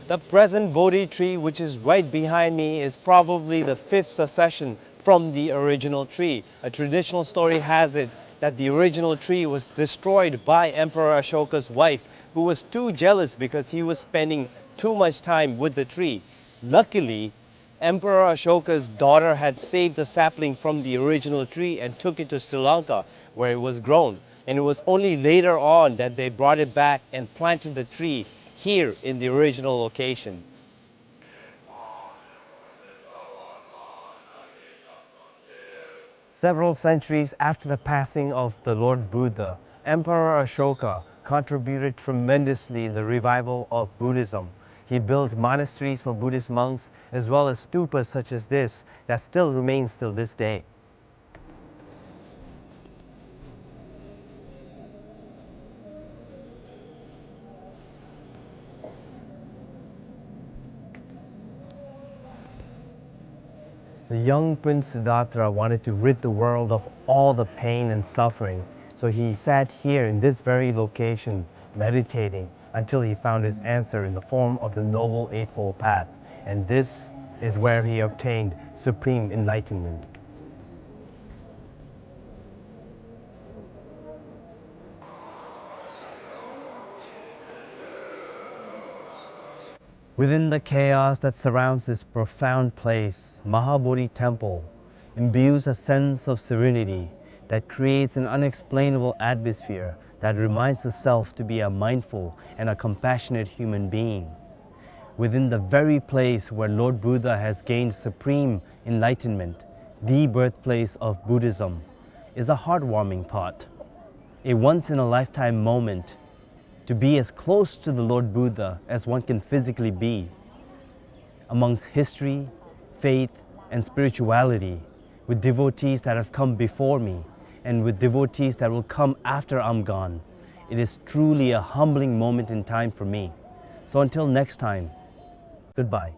The present Bodhi tree, which is right behind me, is probably the fifth succession from the original tree. A traditional story has it that the original tree was destroyed by Emperor Ashoka's wife, who was too jealous because he was spending too much time with the tree. Luckily, Emperor Ashoka's daughter had saved the sapling from the original tree and took it to Sri Lanka, where it was grown. And it was only later on that they brought it back and planted the tree here in the original location. Several centuries after the passing of the Lord Buddha, Emperor Ashoka contributed tremendously in the revival of Buddhism. He built monasteries for Buddhist monks, as well as stupas such as this that still remains till this day. The young prince Siddhartha wanted to rid the world of all the pain and suffering, so he sat here in this very location, meditating until he found his answer in the form of the Noble Eightfold Path, and this is where he obtained supreme enlightenment. Within the chaos that surrounds this profound place, Mahabodhi Temple imbues a sense of serenity that creates an unexplainable atmosphere that reminds the self to be a mindful and a compassionate human being. Within the very place where Lord Buddha has gained supreme enlightenment, the birthplace of Buddhism, is a heartwarming thought. a once-in-a-lifetime moment to be as close to the Lord Buddha as one can physically be, amongst history, faith, and spirituality, with devotees that have come before me and with devotees that will come after I'm gone. It is truly a humbling moment in time for me. So until next time, goodbye.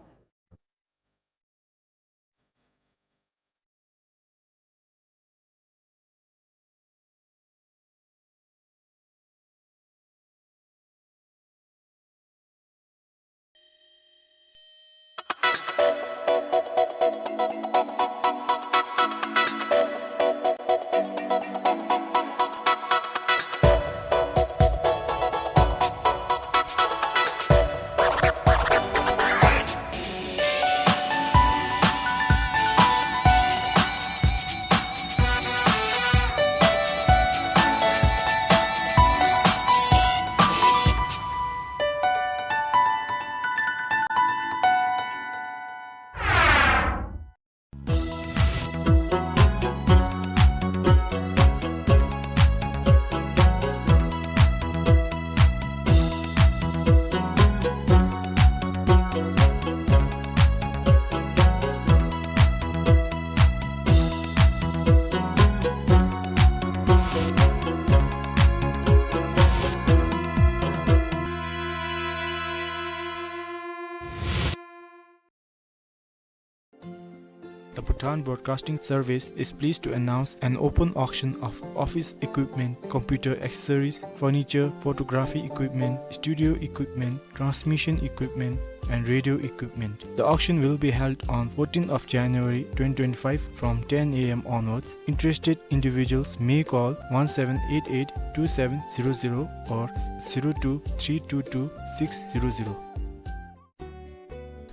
The Bhutan Broadcasting Service is pleased to announce an open auction of office equipment, computer accessories, furniture, photography equipment, studio equipment, transmission equipment, and radio equipment. The auction will be held on fourteenth of January twenty twenty-five from ten A M onwards. Interested individuals may call one seven eight eight two seven zero zero or zero two three two two six zero zero.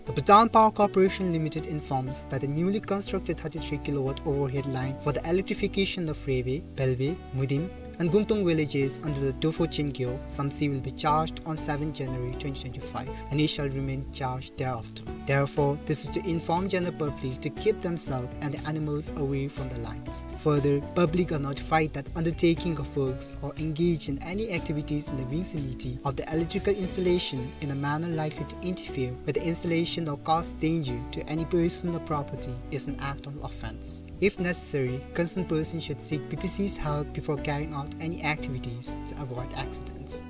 The Bhutan Power Corporation Limited informs that the newly constructed thirty-three kilowatt overhead line for the electrification of Rewe, Belwe, Mudim, and Gungtung villages under the Dopho Chingyo Samtse will be charged on seventh January twenty twenty-five, and it shall remain charged thereafter. Therefore, this is to inform general public to keep themselves and the animals away from the lines. Further, public are notified that undertaking of works or engage in any activities in the vicinity of the electrical installation in a manner likely to interfere with the installation or cause danger to any person or property is an act of offense. If necessary, concerned person should seek B P C's help before carrying out any activities to avoid accidents.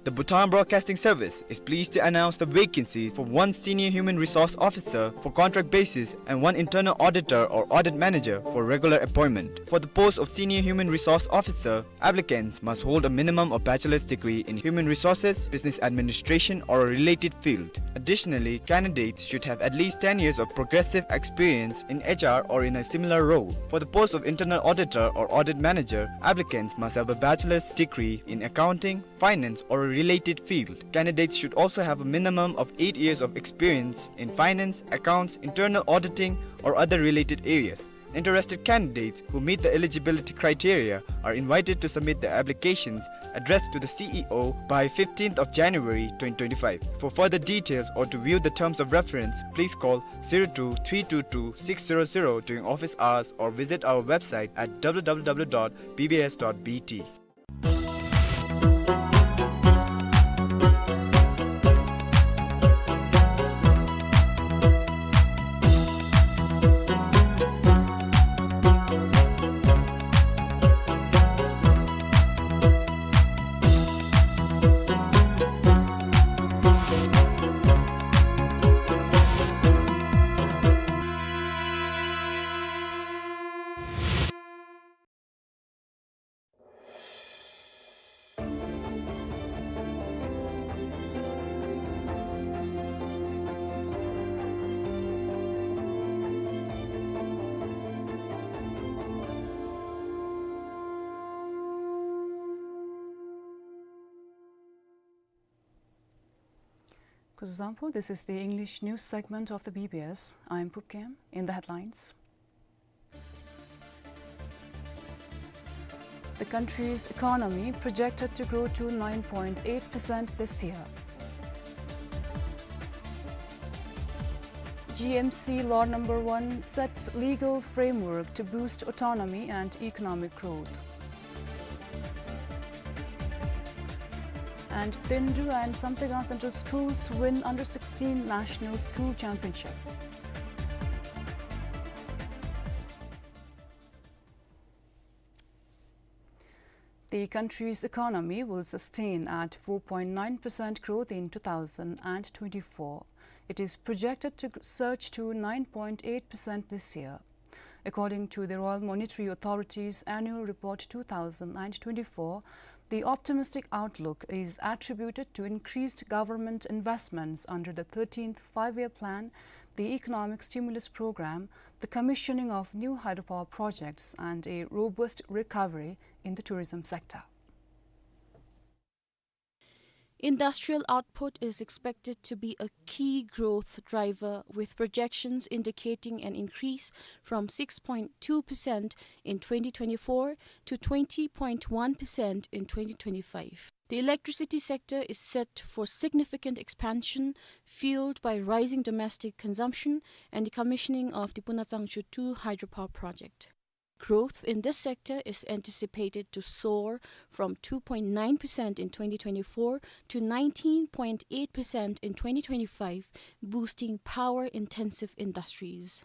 The Bhutan Broadcasting Service is pleased to announce the vacancies for one Senior Human Resource Officer for contract basis and one Internal Auditor or Audit Manager for regular appointment. For the post of Senior Human Resource Officer, applicants must hold a minimum of bachelor's degree in human resources, business administration, or a related field. Additionally, candidates should have at least ten years of progressive experience in H R or in a similar role. For the post of Internal Auditor or Audit Manager, applicants must have a bachelor's degree in accounting, finance, or a related field. Candidates should also have a minimum of eight years of experience in finance, accounts, internal auditing, or other related areas. Interested candidates who meet the eligibility criteria are invited to submit their applications addressed to the C E O by fifteenth of January twenty twenty-five. For further details or to view the terms of reference, please call zero two three two two six zero zero during office hours or visit our website at W W W dot B B S dot B T. Kuzuzangpo, this is the English news segment of the B B S. I'm Pupkem. In the headlines. The country's economy projected to grow to nine point eight percent this year. G M C Law number one sets legal framework to boost autonomy and economic growth. And Tendu and Samtega Central Schools win under sixteen National School Championship. The country's economy will sustain at four point nine percent growth in two thousand and twenty-four. It is projected to surge to nine point eight percent this year. According to the Royal Monetary Authority's Annual Report two thousand and twenty-four, the optimistic outlook is attributed to increased government investments under the thirteenth Five-Year Plan, the Economic Stimulus Program, the commissioning of new hydropower projects, and a robust recovery in the tourism sector. Industrial output is expected to be a key growth driver, with projections indicating an increase from six point two percent in twenty twenty-four to twenty point one percent in twenty twenty-five. The electricity sector is set for significant expansion, fueled by rising domestic consumption and the commissioning of the Puna Tsangchu two hydropower project. Growth in this sector is anticipated to soar from two point nine percent in twenty twenty-four to nineteen point eight percent in twenty twenty-five, boosting power-intensive industries.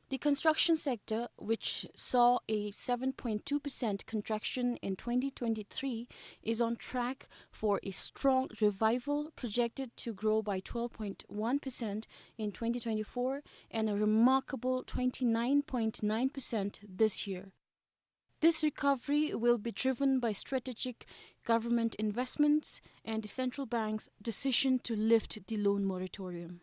The construction sector, which saw a seven point two percent contraction in twenty twenty-three, is on track for a strong revival, projected to grow by twelve point one percent in twenty twenty-four and a remarkable twenty-nine point nine percent this year. This recovery will be driven by strategic government investments and the central bank's decision to lift the loan moratorium.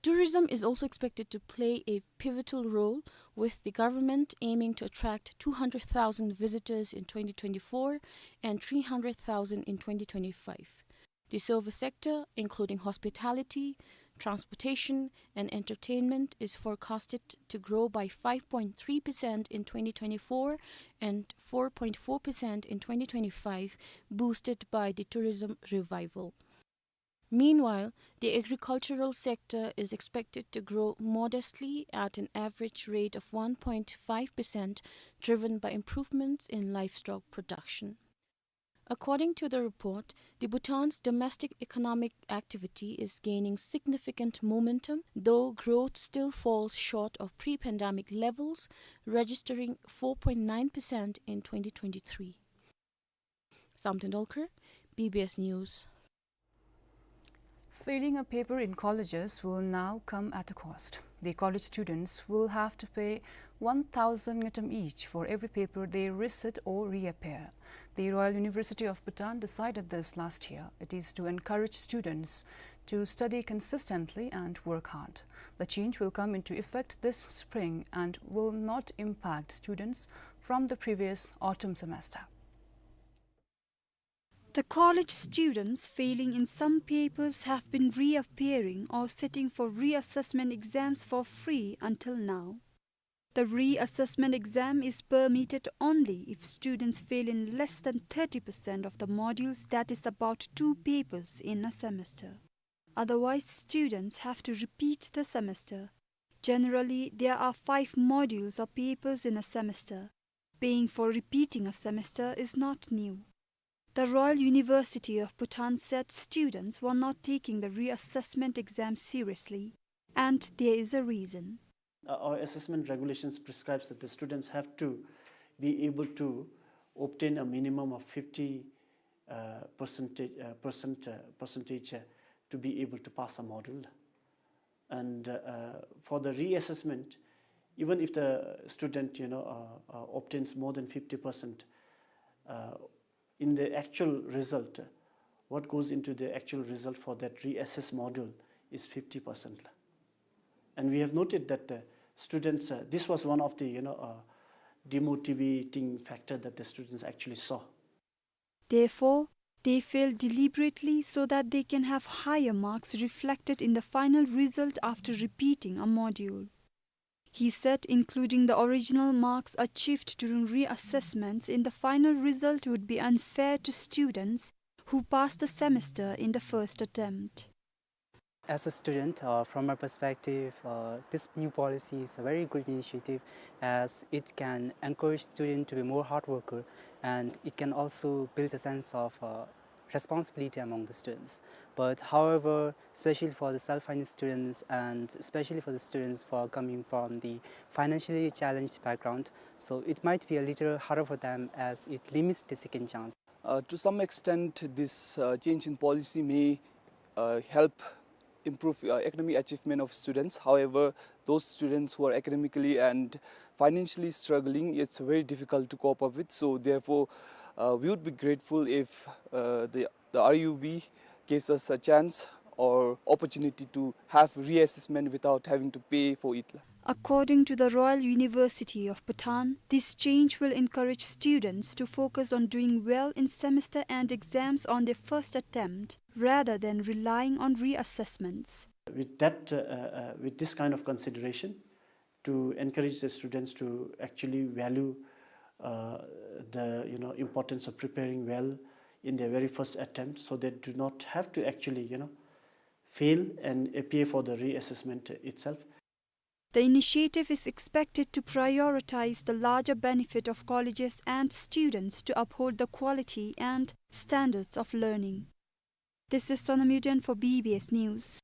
Tourism is also expected to play a pivotal role, with the government aiming to attract two hundred thousand visitors in twenty twenty-four and three hundred thousand in twenty twenty-five. The service sector, including hospitality, transportation, and entertainment, is forecasted to grow by five point three percent in twenty twenty-four and four point four percent in twenty twenty-five, boosted by the tourism revival. Meanwhile, the agricultural sector is expected to grow modestly at an average rate of one point five percent, driven by improvements in livestock production. According to the report, the Bhutan's domestic economic activity is gaining significant momentum, though growth still falls short of pre-pandemic levels, registering four point nine percent in twenty twenty-three. Sam Tendolkar, B B S News. Failing a paper in colleges will now come at a cost. The college students will have to pay one thousand ngultrum each for every paper they resit or reappear. The Royal University of Bhutan decided this last year. It is to encourage students to study consistently and work hard. The change will come into effect this spring and will not impact students from the previous autumn semester. The college students failing in some papers have been reappearing or sitting for reassessment exams for free until now. The reassessment exam is permitted only if students fail in less than thirty percent of the modules, that is about two papers in a semester. Otherwise, students have to repeat the semester. Generally, there are five modules or papers in a semester. Paying for repeating a semester is not new. The Royal University of Bhutan said students were not taking the reassessment exam seriously, and there is a reason. Uh, our assessment regulations prescribes that the students have to be able to obtain a minimum of fifty, uh, percentage, uh, percent, uh, percentage, uh, to be able to pass a module. And, uh, uh, for the reassessment, even if the student, you know, uh, uh, obtains more than fifty percent, uh, in the actual result, what goes into the actual result for that reassess module is fifty percent. And we have noted that the students, uh, this was one of the, you know, uh, demotivating factor that the students actually saw. Therefore, they fail deliberately so that they can have higher marks reflected in the final result after repeating a module. He said including the original marks achieved during reassessments in the final result would be unfair to students who passed the semester in the first attempt. As a student, uh, from my perspective, uh, this new policy is a very good initiative, as it can encourage student to be more hard worker, and it can also build a sense of, uh, responsibility among the students. But however, especially for the self-finance students and especially for the students who are coming from the financially challenged background, so it might be a little harder for them as it limits the second chance. Uh, to some extent, this uh, change in policy may uh, help improve uh, academic achievement of students. However, those students who are academically and financially struggling, it's very difficult to cope up with. So therefore, uh, we would be grateful if uh, the, the R U B gives us a chance or opportunity to have reassessment without having to pay for it. According to the Royal University of Bhutan, this change will encourage students to focus on doing well in semester and exams on their first attempt, rather than relying on reassessments. With that, uh, uh, uh, with this kind of consideration, to encourage the students to actually value, uh, the, you know, importance of preparing well in their very first attempt, so they do not have to actually, you know, fail and appear for the reassessment itself. The initiative is expected to prioritize the larger benefit of colleges and students to uphold the quality and standards of learning. This is Sonam Yuden for B B S News.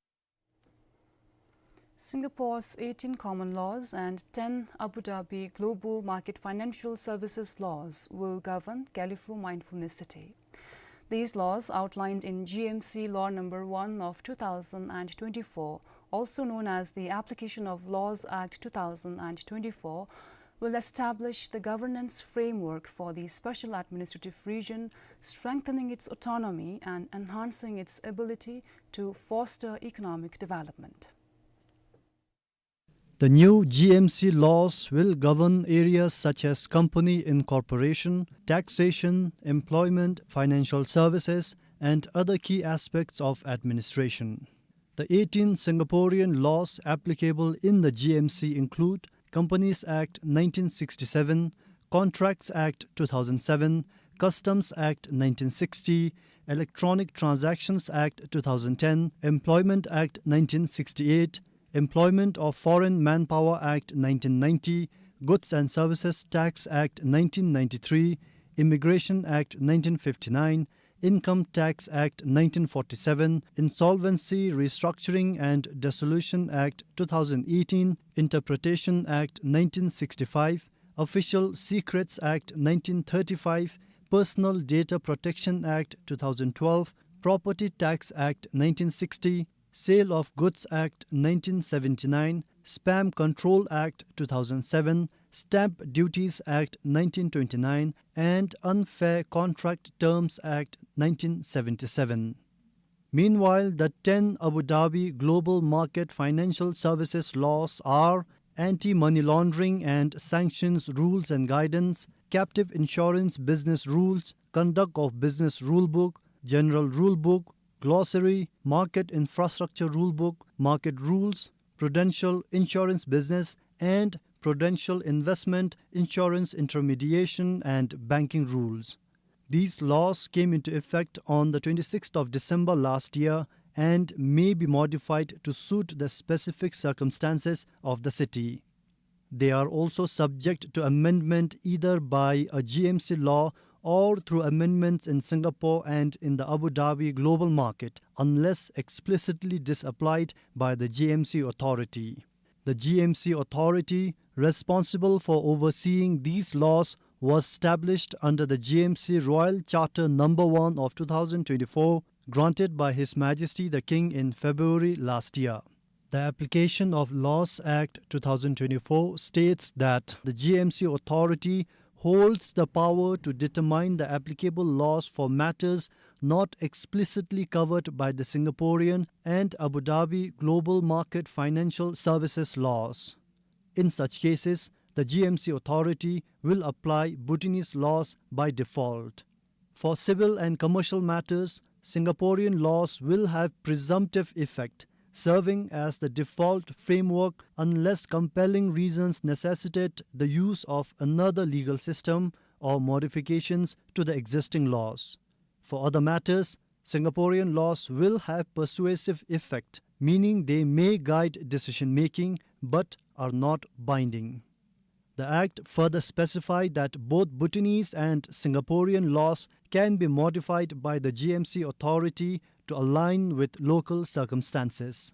Singapore's eighteen common laws and ten Abu Dhabi global market financial services laws will govern Gelephu Mindfulness City. These laws, outlined in G M C Law Number One of two thousand and twenty-four, also known as the Application of Laws Act two thousand and twenty-four, will establish the governance framework for the Special Administrative Region, strengthening its autonomy and enhancing its ability to foster economic development. The new G M C laws will govern areas such as company incorporation, taxation, employment, financial services, and other key aspects of administration. The eighteen Singaporean laws applicable in the G M C include Companies Act nineteen sixty-seven, Contracts Act two thousand seven, Customs Act nineteen sixty, Electronic Transactions Act two thousand ten, Employment Act nineteen sixty-eight, Employment of Foreign Manpower Act nineteen ninety, Goods and Services Tax Act nineteen ninety-three, Immigration Act nineteen fifty-nine, Income Tax Act nineteen forty-seven, Insolvency, Restructuring and Dissolution Act two thousand eighteen, Interpretation Act nineteen sixty-five, Official Secrets Act nineteen thirty-five, Personal Data Protection Act two thousand twelve, Property Tax Act nineteen sixty, Sale of Goods Act nineteen seventy-nine, Spam Control Act two thousand seven, Stamp Duties Act nineteen twenty-nine, and Unfair Contract Terms Act nineteen seventy-seven. Meanwhile, the ten Abu Dhabi Global Market Financial Services laws are Anti-Money Laundering and Sanctions Rules and Guidance, Captive Insurance Business Rules, Conduct of Business Rulebook, General Rulebook, Glossary, Market Infrastructure Rulebook, Market Rules, Prudential Insurance Business, and Prudential Investment Insurance Intermediation and Banking Rules. These laws came into effect on the twenty-sixth of December last year and may be modified to suit the specific circumstances of the city. They are also subject to amendment either by a G M C law or through amendments in Singapore and in the Abu Dhabi global market, unless explicitly disapplied by the G M C authority. The G M C authority responsible for overseeing these laws was established under the G M C Royal Charter Number One of two thousand twenty-four, granted by His Majesty the King in February last year. The Application of Laws Act two thousand twenty-four states that the G M C authority holds the power to determine the applicable laws for matters not explicitly covered by the Singaporean and Abu Dhabi Global Market Financial Services laws. In such cases, the G M C authority will apply Bhutanese laws by default. For civil and commercial matters, Singaporean laws will have presumptive effect, serving as the default framework unless compelling reasons necessitate the use of another legal system or modifications to the existing laws. For other matters, Singaporean laws will have persuasive effect, meaning they may guide decision-making but are not binding. The act further specified that both Bhutanese and Singaporean laws can be modified by the G M C authority to align with local circumstances.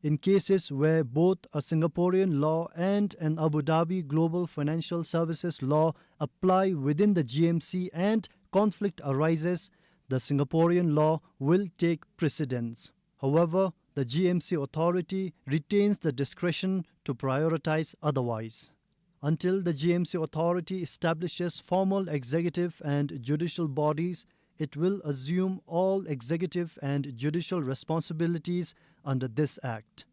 In cases where both a Singaporean law and an Abu Dhabi global financial services law apply within the G M C and conflict arises, the Singaporean law will take precedence. However, the G M C authority retains the discretion to prioritize otherwise. Until the G M C authority establishes formal executive and judicial bodies, it will assume all executive and judicial responsibilities under this act.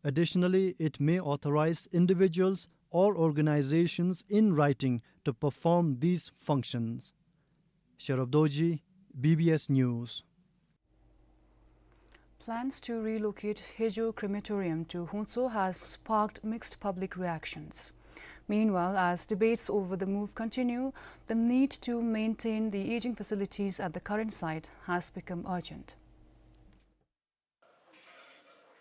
Additionally, it may authorize individuals or organizations in writing to perform these functions. Sherab Dorji, B B S News. Plans to relocate Hejo crematorium to Hongtso has sparked mixed public reactions. Meanwhile, as debates over the move continue, the need to maintain the aging facilities at the current site has become urgent.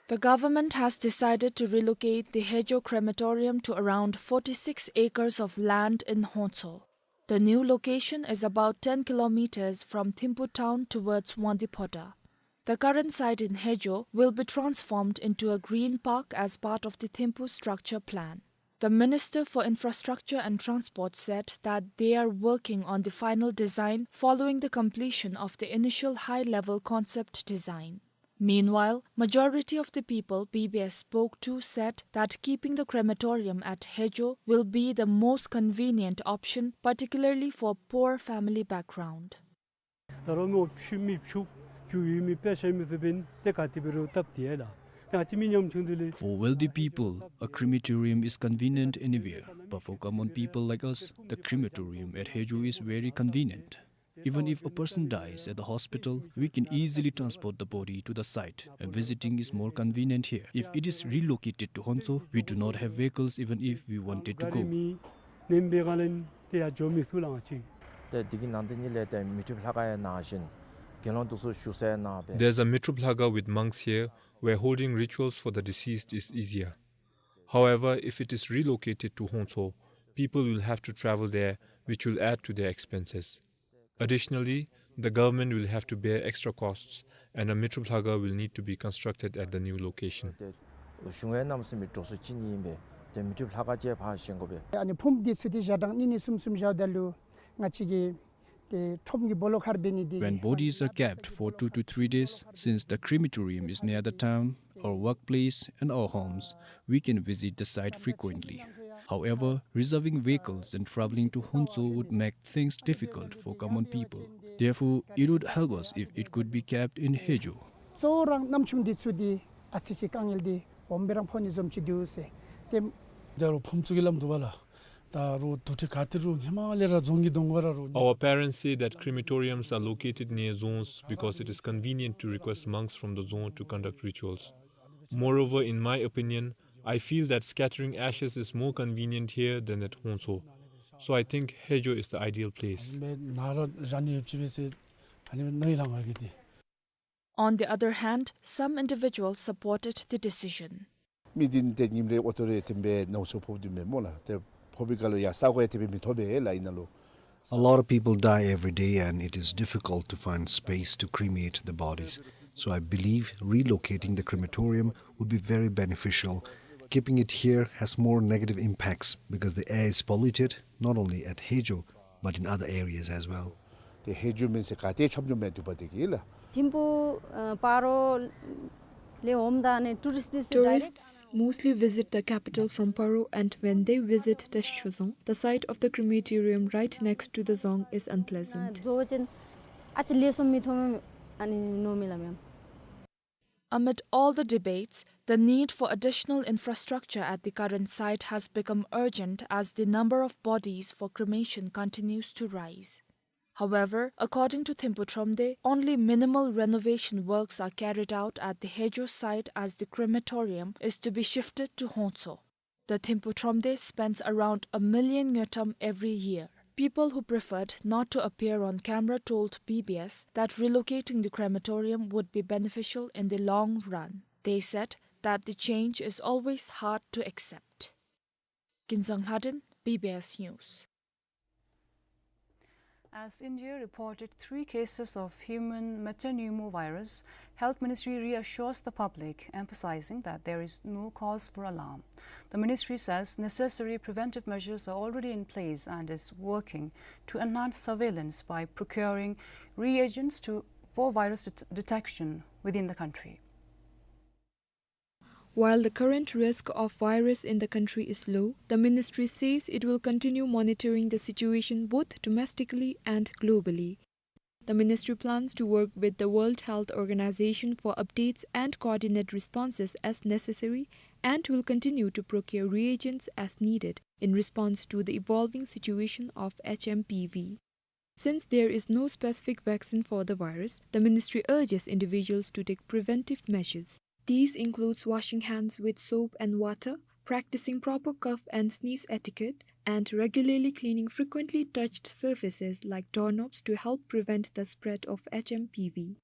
The government has decided to relocate the Hejo crematorium to around forty-six acres of land in Hongtso. The new location is about ten kilometers from Thimphu town towards Wangdue Phodrang. The current site in Hejo will be transformed into a green park as part of the Thimphu structure plan. The Minister for Infrastructure and Transport said that they are working on the final design following the completion of the initial high-level concept design. Meanwhile, majority of the people B B S spoke to said that keeping the crematorium at Hejo will be the most convenient option, particularly for poor family background. ད་རུང་མི་ཕྱུག་མི་ཕྱུག་རྒྱུ་ཡོད་མི་དཔེ་ཆ་མི་ཚུ་འབདན་ཏེ་ག་དེ་འབད་རུང་སྟབས་བདེ་ལགས། ད་ང་བཅས་མི་ཉམ་ཆུང་འདི་ལས། For wealthy people, a crematorium is convenient anywhere, but for common people like us, the crematorium at Hejo is very convenient. Even if a person dies at the hospital, we can easily transport the body to the site, and visiting is more convenient here. If it is relocated to Hongtso, we do not have vehicles even if we wanted to go. ནེམ་བེ་ག་ལན་ཏེ་ཡར་འགྱོ་མི་ཚུགས་ལགས་ང་བཅས། ཏེ་འདི་གི་ནང་དེ་ཉིད་ལས་ཏེ་མི་ཕྲུག་ལྷ་ཁང་ཡང་ནང་བཞིན་དགེ་སློང་དེ་ཚུ་བཞུགས་སའི་ནང་སྦེ། There's a Mithrup Lhakhar with monks here, where holding rituals for the deceased is easier. However, if it is relocated to Hongtso, people will have to travel there, which will add to their expenses. Additionally, the government will have to bear extra costs, and a Mithrup Lhakhar will need to be constructed at the new location. ཏེ་གཞུང་གིས་གནམ་མེད་ས་མེད་འགྲོ་སོང་ཅིག་ཨིན་པས། ཏེ་མི་ཕྲུག་ལྷ་ཁང་ཅིག་ཕར་བཞེངས་དགོ་པས། ཨ་ནི་ཕུངམ་འདི་ཚུ་ཏེ་ཞག་གྲངས་གཉིས་གཉིས་གསུམ་གསུམ་བཞགཔ་ད་ལུ་ང་བཅས་ཀྱི་ཏེ་ཁྲོམ་གྱི་སྦོ་ལོགས་ཁར་འབད་ནི་འདི། When bodies are kept for two to three days, since the crematorium is near the town, our workplace and our homes, we can visit the site frequently. However, reserving vehicles and traveling to Hongtso would make things difficult for common people. Therefore, it would help us if it could be kept in Hejo. གཙོ་བོ་ར་གནམ་ཆུང་འདི་ཚུ་འདི་ཨ་ཙི་ཅིག་དཀའ་ངལ་འདི་སྦོམ་སྦེ་ར་ཕོག་ནི་བཟུམ་ཅིག་འདུག་ཟེར། ཏེ་ད་རུང་ཕུངམ་ཚུ་གི་ལམ་འདུག་པ་ལགས། ད་རུང་དུར་ཁྲོད་ག་ཏེ་རུང་ཧེ་མ་ལས་ར་རྫོང་གི་གདོང་ཁར་ར་རུང་། Our parents say that crematoriums are located near dzongs because it is convenient to request monks from the dzong to conduct rituals. Moreover, in my opinion, I feel that scattering ashes is more convenient here than at Hongtso. So I think Hejo is the ideal place. ཨ་ནི་སྦེ་ནཱ་ར་ར་ནི་ཡོདཔ་ཅིག་སྦེ་ཟེར་ཨ་ནི་སྦེ་མནོ་ཡི་ལགས་ང་གིས་ཏེ། On the other hand, some individuals supported the decision. མི་འདི་ཏེ་ཉིནམ་རེ་ཨོ་ཐོག་རེ་དེ་སྦེ་ནང་སོ་ཕོག་སྟེ་མས་སྨོ་ལགས། ཏེ་ཕོག་པའི་སྐབས་ལུ་ཡང་ས་གོ་ཡང་དེ་སྦེ་མི་ཐོབ་པས་ལགས། ཨིན་ན་ལུ། A lot of people die every day and it is difficult to find space to cremate the bodies. So I believe relocating the crematorium would be very beneficial. Keeping it here has more negative impacts because the air is polluted, not only at Hejo, but in other areas as well. ཏེ་ཧེ་ཇོ་མེན་ཟེར་ག་ཏེ་ཆམ་ཆོམ་མེན་འདུག་པ་དེ་གིས་ལགས། ཐིམ་ཕུག་ཨ་སྤ་རོ་ལས་འོངམ་ད་ནི་ཊུ་རིསཊ་འདི་ཚུ་ཌའི་རེཀཊ། Tourists mostly visit the capital from Paro, and when they visit Teshi Dzong, the sight of the crematorium right next to the dzong is unpleasant. བཟོ་བ་ཅིན་ཨ་ཙི་ལེགས་སོ་མི་མཐོང་མས། ཨ་ནི་མནོཝ་མས་ལགས་མེན། Amid all the debates, the need for additional infrastructure at the current site has become urgent as the number of bodies for cremation continues to rise. However, according to Thimphu Thromde, only minimal renovation works are carried out at the Hejo site as the crematorium is to be shifted to Hongtso. The Thimphu Thromde spends around a million ngultrum every year. People who preferred not to appear on camera told B B S that relocating the crematorium would be beneficial in the long run. They said that the change is always hard to accept. Kinzang Lhadon, B B S News. As India reported three cases of human metapneumovirus, Health Ministry reassures the public, emphasizing that there is no cause for alarm. The ministry says necessary preventive measures are already in place and is working to enhance surveillance by procuring reagents to, for virus det-, detection within the country. While the current risk of virus in the country is low, the ministry says it will continue monitoring the situation both domestically and globally. The ministry plans to work with the World Health Organization for updates and coordinate responses as necessary and will continue to procure reagents as needed in response to the evolving situation of H M P V. Since there is no specific vaccine for the virus, the ministry urges individuals to take preventive measures. These includes washing hands with soap and water, practicing proper cough and sneeze etiquette, and regularly cleaning frequently touched surfaces like doorknobs to help prevent the spread of H M P V.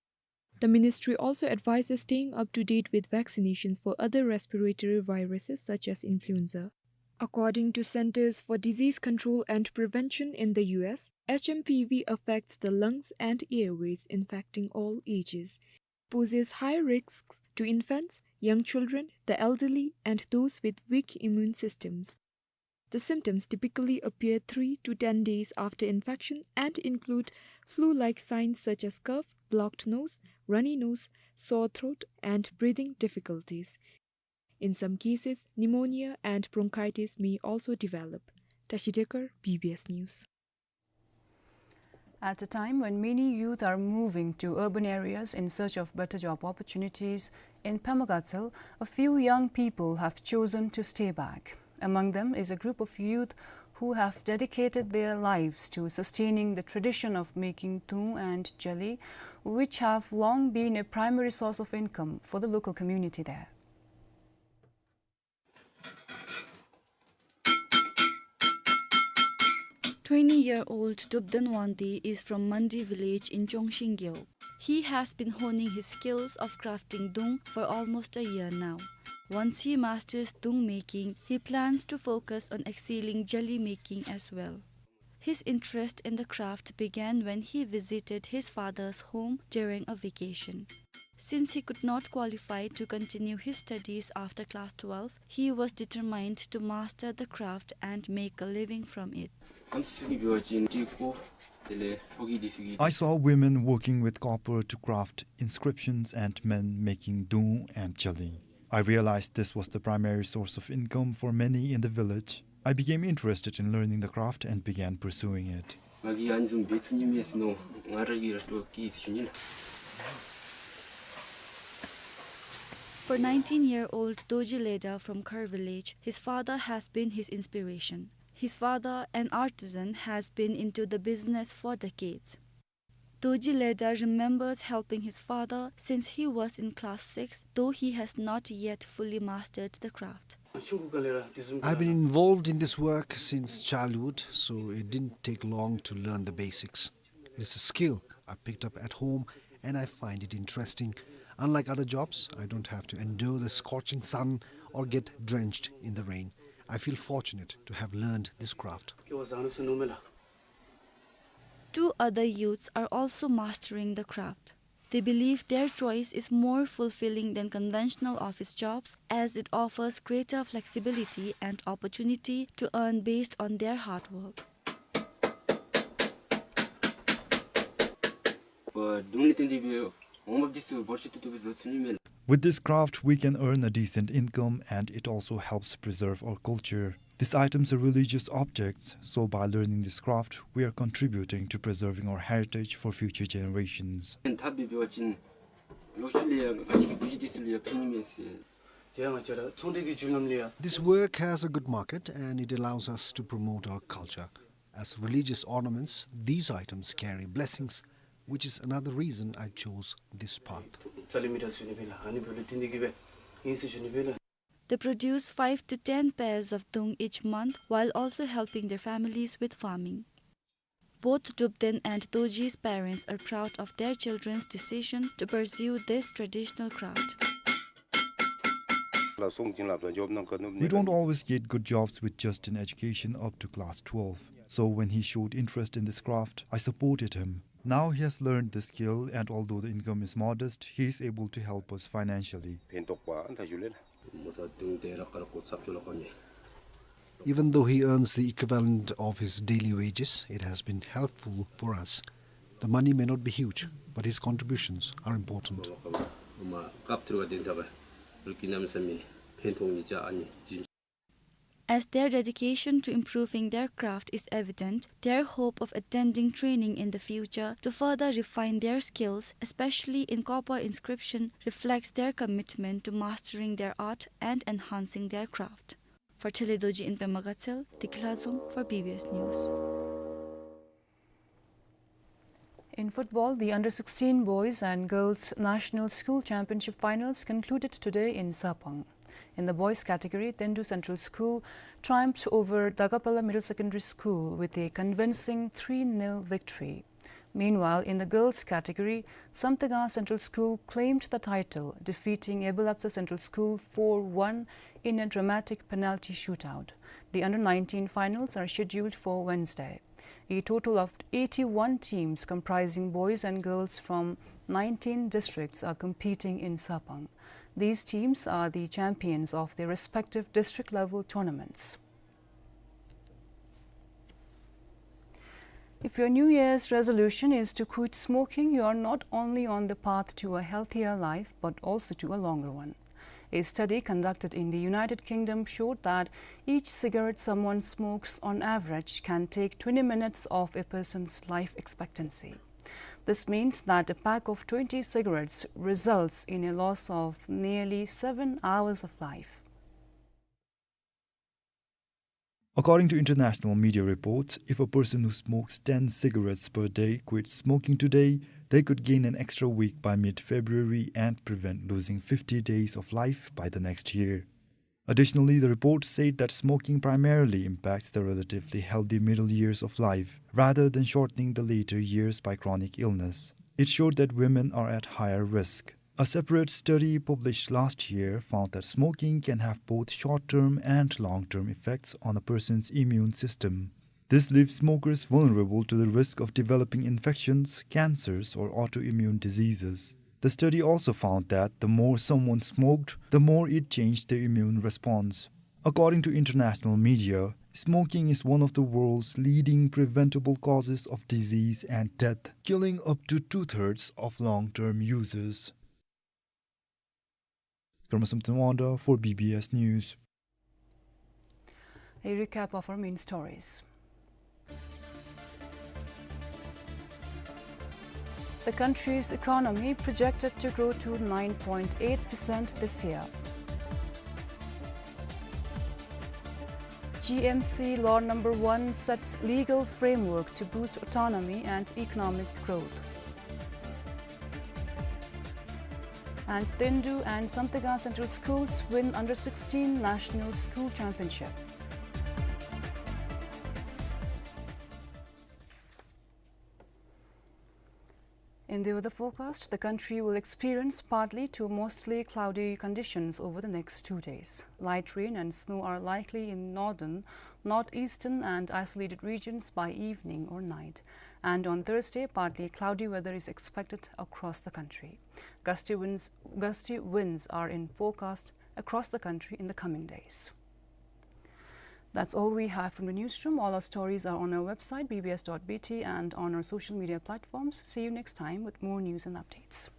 The ministry also advises staying up to date with vaccinations for other respiratory viruses such as influenza. According to Centers for Disease Control and Prevention in the U S, H M P V affects the lungs and airways, infecting all ages, poses high risks to infants, young children, the elderly, and those with weak immune systems. The symptoms typically appear three to ten days after infection and include flu-like signs such as cough, blocked nose, runny nose, sore throat, and breathing difficulties. In some cases, pneumonia and bronchitis may also develop. Tashi Dekar, B B S News. At a time when many youth are moving to urban areas in search of better job opportunities, in Pema Gatshel, a few young people have chosen to stay back. Among them is a group of youth who have dedicated their lives to sustaining the tradition of making dung and jali, which have long been a primary source of income for the local community there. Twenty-year-old Dubden Wangdi is from Mandi village in Chongshing Gyeo. He has been honing his skills of crafting dung for almost a year now. Once he masters dung making, he plans to focus on excelling jali making as well. His interest in the craft began when he visited his father's home during a vacation. Since he could not qualify to continue his studies after class twelve, he was determined to master the craft and make a living from it. I saw women working with copper to craft inscriptions and men making dung and jali. I realized this was the primary source of income for many in the village. I became interested in learning the craft and began pursuing it. For nineteen-year-old Doji Leda from Khar village, his father has been his inspiration. His father, an artisan, has been into the business for decades. Doji Leda remembers helping his father since he was in class six, though he has not yet fully mastered the craft. I've been involved in this work since childhood, so it didn't take long to learn the basics. It is a skill I picked up at home, and I find it interesting. Unlike other jobs, I don't have to endure the scorching sun or get drenched in the rain. I feel fortunate to have learned this craft. Two other youths are also mastering the craft. They believe their choice is more fulfilling than conventional office jobs, as it offers greater flexibility and opportunity to earn based on their hard work. With this craft, we can earn a decent income, and it also helps preserve our culture. These items are religious objects, so by learning this craft, we are contributing to preserving our heritage for future generations. This work has a good market and it allows us to promote our culture. As religious ornaments, these items carry blessings, which is another reason I chose this path. They produce five to ten pairs of dung each month while also helping their families with farming. Both Dubden and Doji's parents are proud of their children's decision to pursue this traditional craft. ལ་སོང་ཅིན་ལབ་ད་ཇོབ་ནང་ག་ནུབ་We ནི་don't ག་always get good jobs with just an education up to class twelve. So when he showed interest in this craft, I supported him. Now he has learned the skill, and although the income is modest, he is able to help us financially. ཕན་ཐོགས་པ་ཨ་ད་ཞུ་ལེ་ལ། མོ་ད་དུང་དེ་ར་ཀར་ཀོ་ཚབ་ཅོ་ལ་ཀ་མེ། Even though he earns the equivalent of his daily wages, it has been helpful for us. The money may not be huge, but his contributions are important. As their dedication to improving their craft is evident, their hope of attending training in the future to further refine their skills, especially in copper inscription, reflects their commitment to mastering their art and enhancing their craft. For Thelhey Dorji in Pema Gatshel, Dikla Zom for B B S News. In football, the under sixteen boys and girls national school championship finals concluded today in Sahpang. In the boys category, Tendu Central School triumphed over Dagapala Middle Secondary School with a convincing three nil victory. Meanwhile, in the girls category, Samtega Central School claimed the title, defeating Ebilaptsa Central School four one in a dramatic penalty shootout. The under nineteen finals are scheduled for Wednesday. A total of eighty-one teams comprising boys and girls from nineteen districts are competing in Sahpang. These teams are the champions of their respective district level tournaments. If your New Year's resolution is to quit smoking, you are not only on the path to a healthier life, but also to a longer one. A study conducted in the United Kingdom showed that each cigarette someone smokes on average can take twenty minutes off a person's life expectancy. This means that a pack of twenty cigarettes results in a loss of nearly seven hours of life. According to international media reports, if a person who smokes ten cigarettes per day quits smoking today, they could gain an extra week by mid-February and prevent losing fifty days of life by the next year. Additionally, the report said that smoking primarily impacts the relatively healthy middle years of life, rather than shortening the later years by chronic illness. It showed that women are at higher risk. A separate study published last year found that smoking can have both short-term and long-term effects on a person's immune system. This leaves smokers vulnerable to the risk of developing infections, cancers, or autoimmune diseases. The study also found that the more someone smoked, the more it changed their immune response. According to international media, smoking is one of the world's leading preventable causes of disease and death, killing up to two-thirds of long-term users. Karma Samten Wanda for B B S News. A recap of our main stories. The country's economy projected to grow to nine point eight percent this year. G M C Law number one sets legal framework to boost autonomy and economic growth. And Tendu and Samtega Central Schools win under sixteen National School Championship. In the weather forecast, the country will experience partly to mostly cloudy conditions over the next two days. Light rain and snow are likely in northern, northeastern and isolated regions by evening or night. And on Thursday, partly cloudy weather is expected across the country. Gusty winds, gusty winds are in forecast across the country in the coming days. That's all we have from the newsroom. All our stories are on our website, B B S dot B T, and on our social media platforms. See you next time with more news and updates.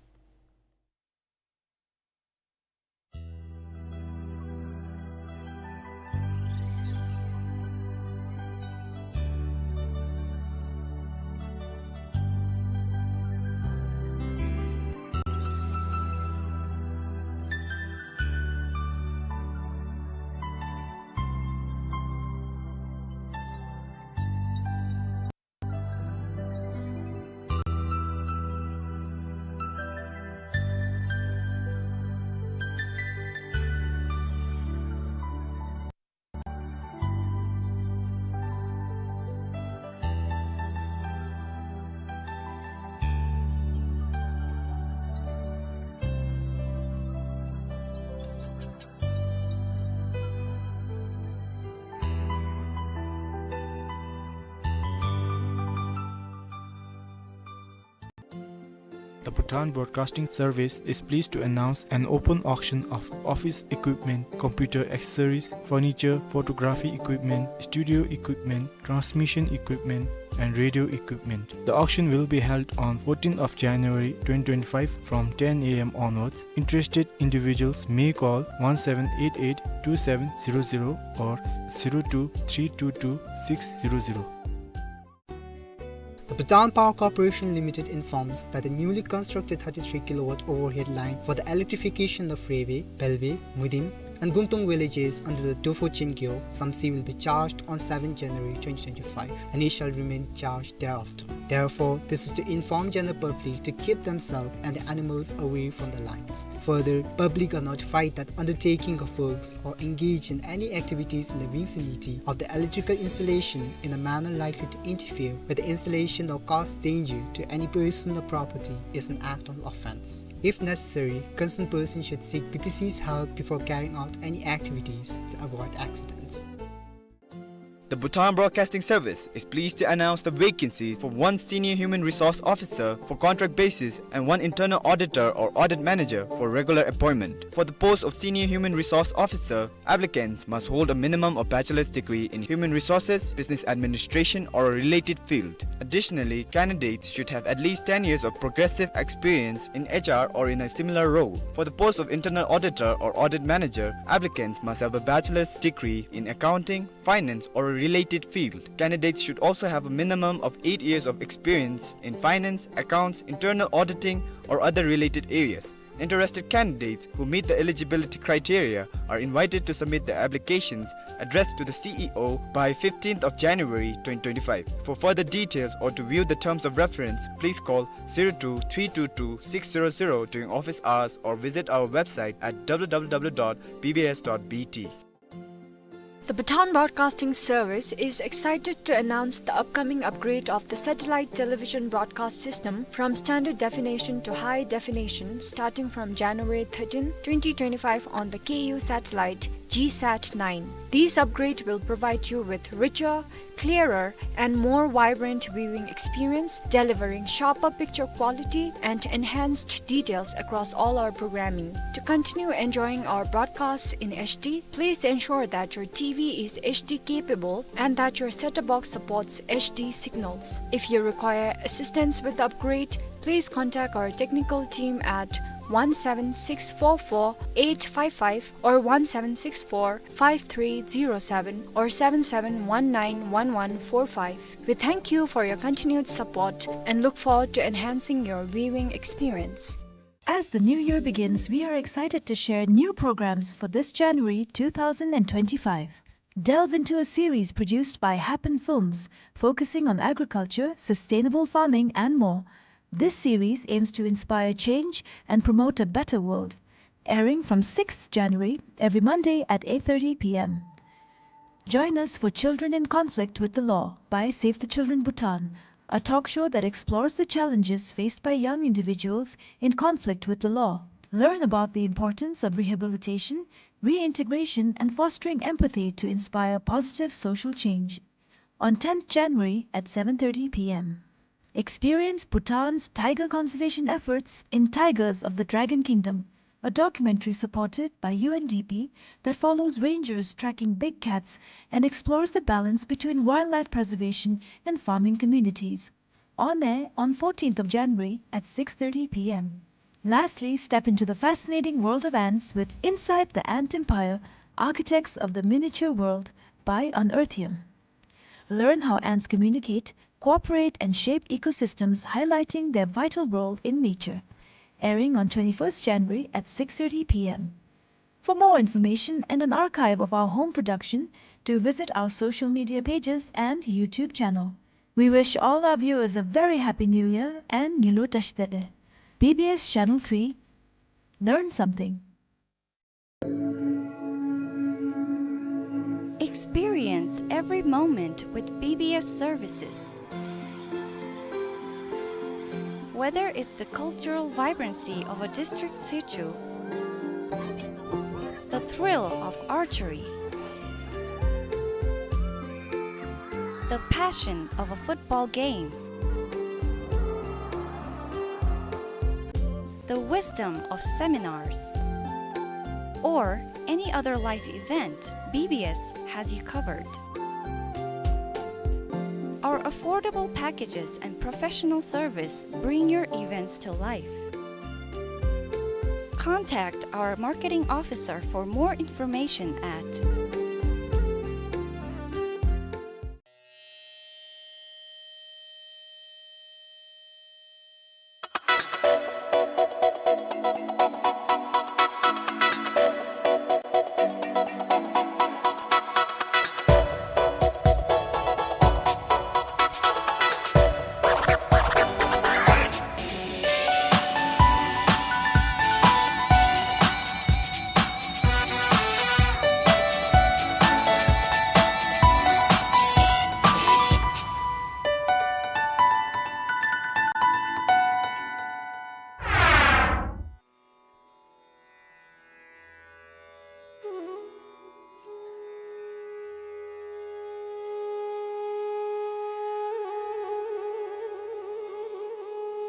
Bhutan Broadcasting Service is pleased to announce an open auction of office equipment, computer accessories, furniture, photography equipment, studio equipment, transmission equipment, and radio equipment. The auction will be held on fourteenth of January twenty twenty-five from ten A M onwards. Interested individuals may call one seven eight eight two seven zero zero or zero two three two two six zero zero. The Bhutan Power Corporation Limited informs that the newly constructed thirty-three kilowatt overhead line for the electrification of Rewe, Belwe, Mudim, and Gungtung villages under the Dopho Chingyo Samtse will be charged on seventh January twenty twenty-five, and it shall remain charged thereafter. Therefore, this is to inform general public to keep themselves and the animals away from the lines. Further, public are notified that undertaking of works or engage in any activities in the vicinity of the electrical installation in a manner likely to interfere with the installation or cause danger to any person or property is an act of offense. If necessary, concerned person should seek B B C's help before carrying out any activities to avoid accidents. The Bhutan Broadcasting Service is pleased to announce the vacancies for one Senior Human Resource Officer for contract basis and one Internal Auditor or Audit Manager for regular appointment. For the post of Senior Human Resource Officer, applicants must hold a minimum of bachelor's degree in human resources, business administration, or a related field. Additionally, candidates should have at least ten years of progressive experience in H R or in a similar role. For the post of Internal Auditor or Audit Manager, applicants must have a bachelor's degree in accounting, finance, or a related field. Candidates should also have a minimum of eight years of experience in finance, accounts, internal auditing, or other related areas. Interested candidates who meet the eligibility criteria are invited to submit their applications addressed to the C E O by fifteenth of January twenty twenty-five. For further details or to view the terms of reference, please call zero two three two two six zero zero during office hours or visit our website at W W W dot B B S dot B T. The Bhutan Broadcasting Service is excited to announce the upcoming upgrade of the satellite television broadcast system from standard definition to high definition starting from January thirteenth, twenty twenty-five on the K U satellite G sat nine. This upgrade will provide you with richer, clearer, and more vibrant viewing experience, delivering sharper picture quality and enhanced details across all our programming. To continue enjoying our broadcasts in H D, please ensure that your T V is H D capable and that your set-top box supports H D signals. If you require assistance with the upgrade, please contact our technical team at one seven six four four eight five five or one seven six four five three zero seven or seven seven one nine one one four five. We thank you for your continued support and look forward to enhancing your viewing experience. As the new year begins, we are excited to share new programs for this January two thousand and twenty-five. Delve into a series produced by Happen Films, focusing on agriculture, sustainable farming, and more. This series aims to inspire change and promote a better world. Airing from sixth January, every Monday at eight thirty P M. Join us for Children in Conflict with the Law by Save the Children Bhutan, a talk show that explores the challenges faced by young individuals in conflict with the law. Learn about the importance of rehabilitation, reintegration, and fostering empathy to inspire positive social change. On tenth January at seven thirty P M. Experience Bhutan's tiger conservation efforts in Tigers of the Dragon Kingdom, a documentary supported by U N D P that follows rangers tracking big cats and explores the balance between wildlife preservation and farming communities. On air on fourteenth of January at six thirty P M. Lastly, step into the fascinating world of ants with Inside the Ant Empire: Architects of the Miniature World by Unearthium. Learn how ants communicate, cooperate, and shape ecosystems, highlighting their vital role in nature. Airing on twenty-first January at six thirty P M. For more information and an archive of our home production, do visit our social media pages and YouTube channel. We wish all our viewers a very happy New Year and Ngilu Tashitele. B B S Channel three. Learn something. Experience every moment with B B S services. Whether it's the cultural vibrancy of a district situ, the thrill of archery, the passion of a football game, the wisdom of seminars, or any other life event, B B S has you covered. Our affordable packages and professional service bring your events to life. Contact our marketing officer for more information at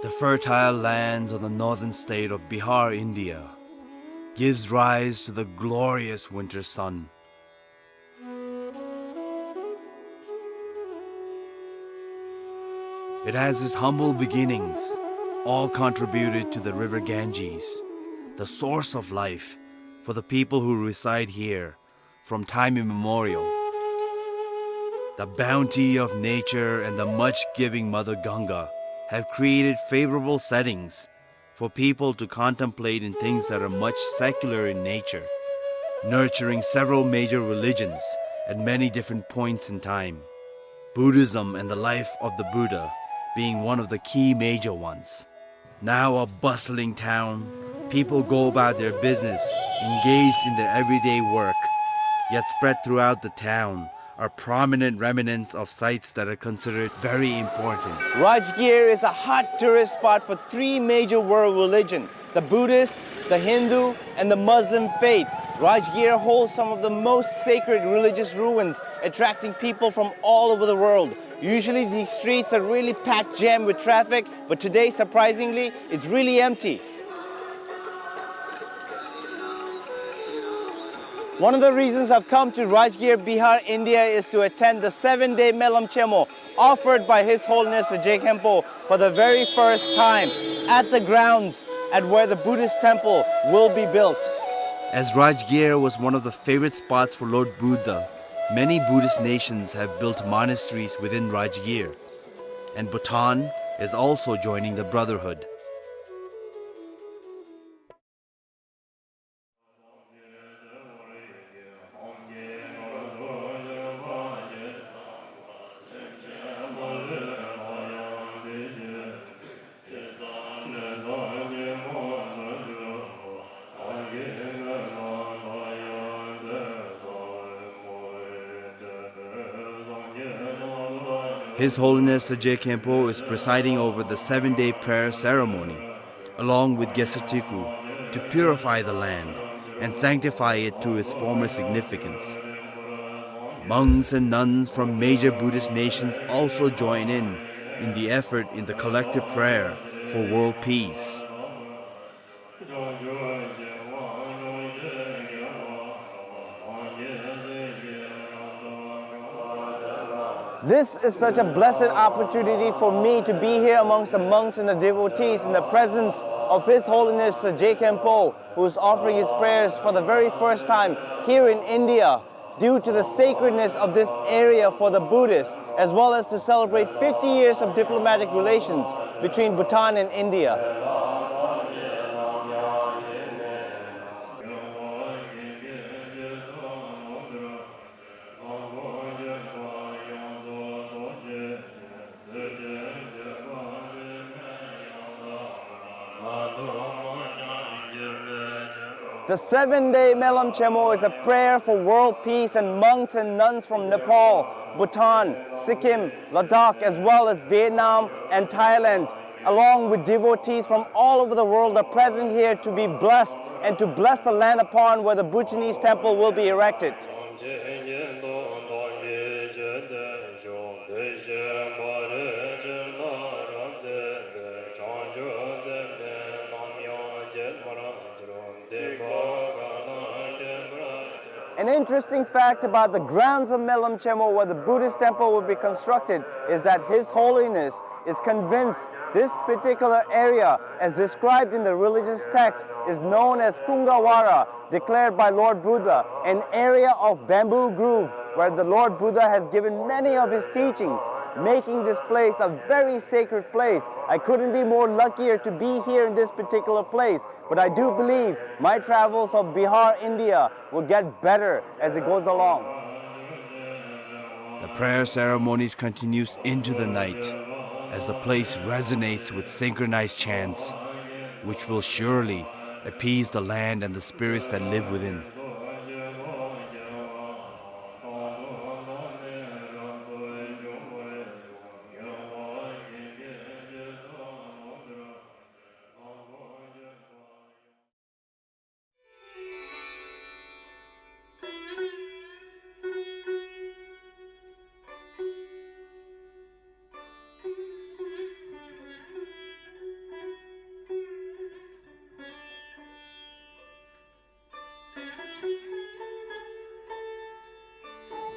The fertile lands of the northern state of Bihar, India, gives rise to the glorious winter sun. It has its humble beginnings, all contributed to the river Ganges, the source of life for the people who reside here from time immemorial. The bounty of nature and the much-giving Mother Ganga have created favorable settings for people to contemplate in things that are much secular in nature, nurturing several major religions at many different points in time, Buddhism and the life of the Buddha being one of the key major ones. Now a bustling town, people go about their business, engaged in their everyday work, yet spread throughout the town are prominent remnants of sites that are considered very important. Rajgir is a hot tourist spot for three major world religion, the Buddhist, the Hindu, and the Muslim faith. Rajgir holds some of the most sacred religious ruins, attracting people from all over the world. Usually these streets are really packed jam with traffic, but today, surprisingly, it's really empty. One of the reasons I've come to Rajgir, Bihar, India is to attend the seven-day Melam Chemo offered by His Holiness the Je Khenpo for the very first time at the grounds at where the Buddhist temple will be built. As Rajgir was one of the favorite spots for Lord Buddha, many Buddhist nations have built monasteries within Rajgir, and Bhutan is also joining the brotherhood. His Holiness the Je Khenpo is presiding over the seven-day prayer ceremony, along with Geshe Tiku, to purify the land and sanctify it to its former significance. Monks and nuns from major Buddhist nations also join in, in the effort in the collective prayer for world peace. This is such a blessed opportunity for me to be here amongst the monks and the devotees in the presence of His Holiness the Je Khenpo, who is offering his prayers for the very first time here in India, due to the sacredness of this area for the Buddhists, as well as to celebrate fifty years of diplomatic relations between Bhutan and India. The seven-day Melam Chemo is a prayer for world peace, and monks and nuns from Nepal, Bhutan, Sikkim, Ladakh, as well as Vietnam and Thailand, along with devotees from all over the world, are present here to be blessed and to bless the land upon where the Bhutanese temple will be erected. དེ་བཞིན་མ་རིག་ཅིང་ལ་རབ་མཛད་པའི། བྱང་ཆུབ་སེམས་དཔའི་རྣམ་གཡོ་ Interesting fact about the grounds of Melam Chemo, where the Buddhist temple will be constructed, is that His Holiness is convinced this particular area, as described in the religious text, is known as Kungawara, declared by Lord Buddha, an area of bamboo grove where the Lord Buddha has given many of his teachings, making this place a very sacred place. I couldn't be more luckier to be here in this particular place, but I do believe my travels of Bihar, India, will get better as it goes along. The prayer ceremonies continues into the night as the place resonates with synchronized chants, which will surely appease the land and the spirits that live within.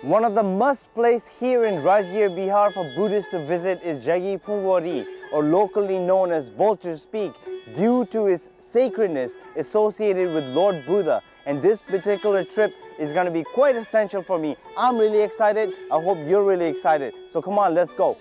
One of the must place here in Rajgir, Bihar for Buddhists to visit is Jagi Phungwari, or locally known as Vulture's Peak, due to its sacredness associated with Lord Buddha. And this particular trip is gonna be quite essential for me. I'm really excited. I hope you're really excited. So come on, let's go.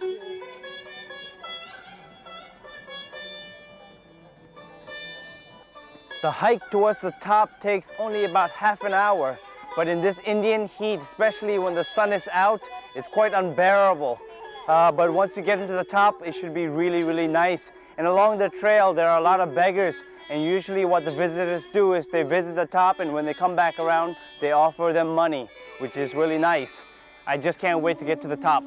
The hike towards the top takes only about half an hour, but in this Indian heat, especially when the sun is out, it's quite unbearable. Uh, but once you get into the top, it should be really, really nice. And along the trail, there are a lot of beggars, and usually what the visitors do is they visit the top, and when they come back around, they offer them money, which is really nice. I just can't wait to get to the top.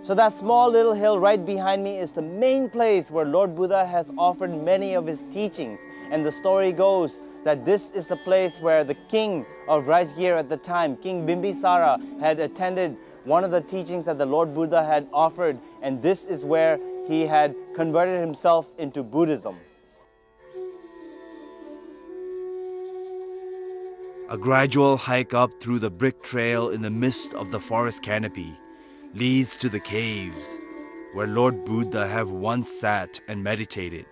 So that small little hill right behind me is the main place where Lord Buddha has offered many of his teachings. And the story goes that this is the place where the king of Rajgir at the time, King Bimbisara, had attended one of the teachings that the Lord Buddha had offered, and this is where he had converted himself into Buddhism. A gradual hike up through the brick trail in the midst of the forest canopy leads to the caves where Lord Buddha have once sat and meditated,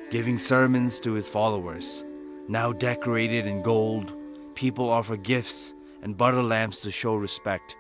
giving sermons to his followers. Now decorated in gold, people offer gifts and butter lamps to show respect.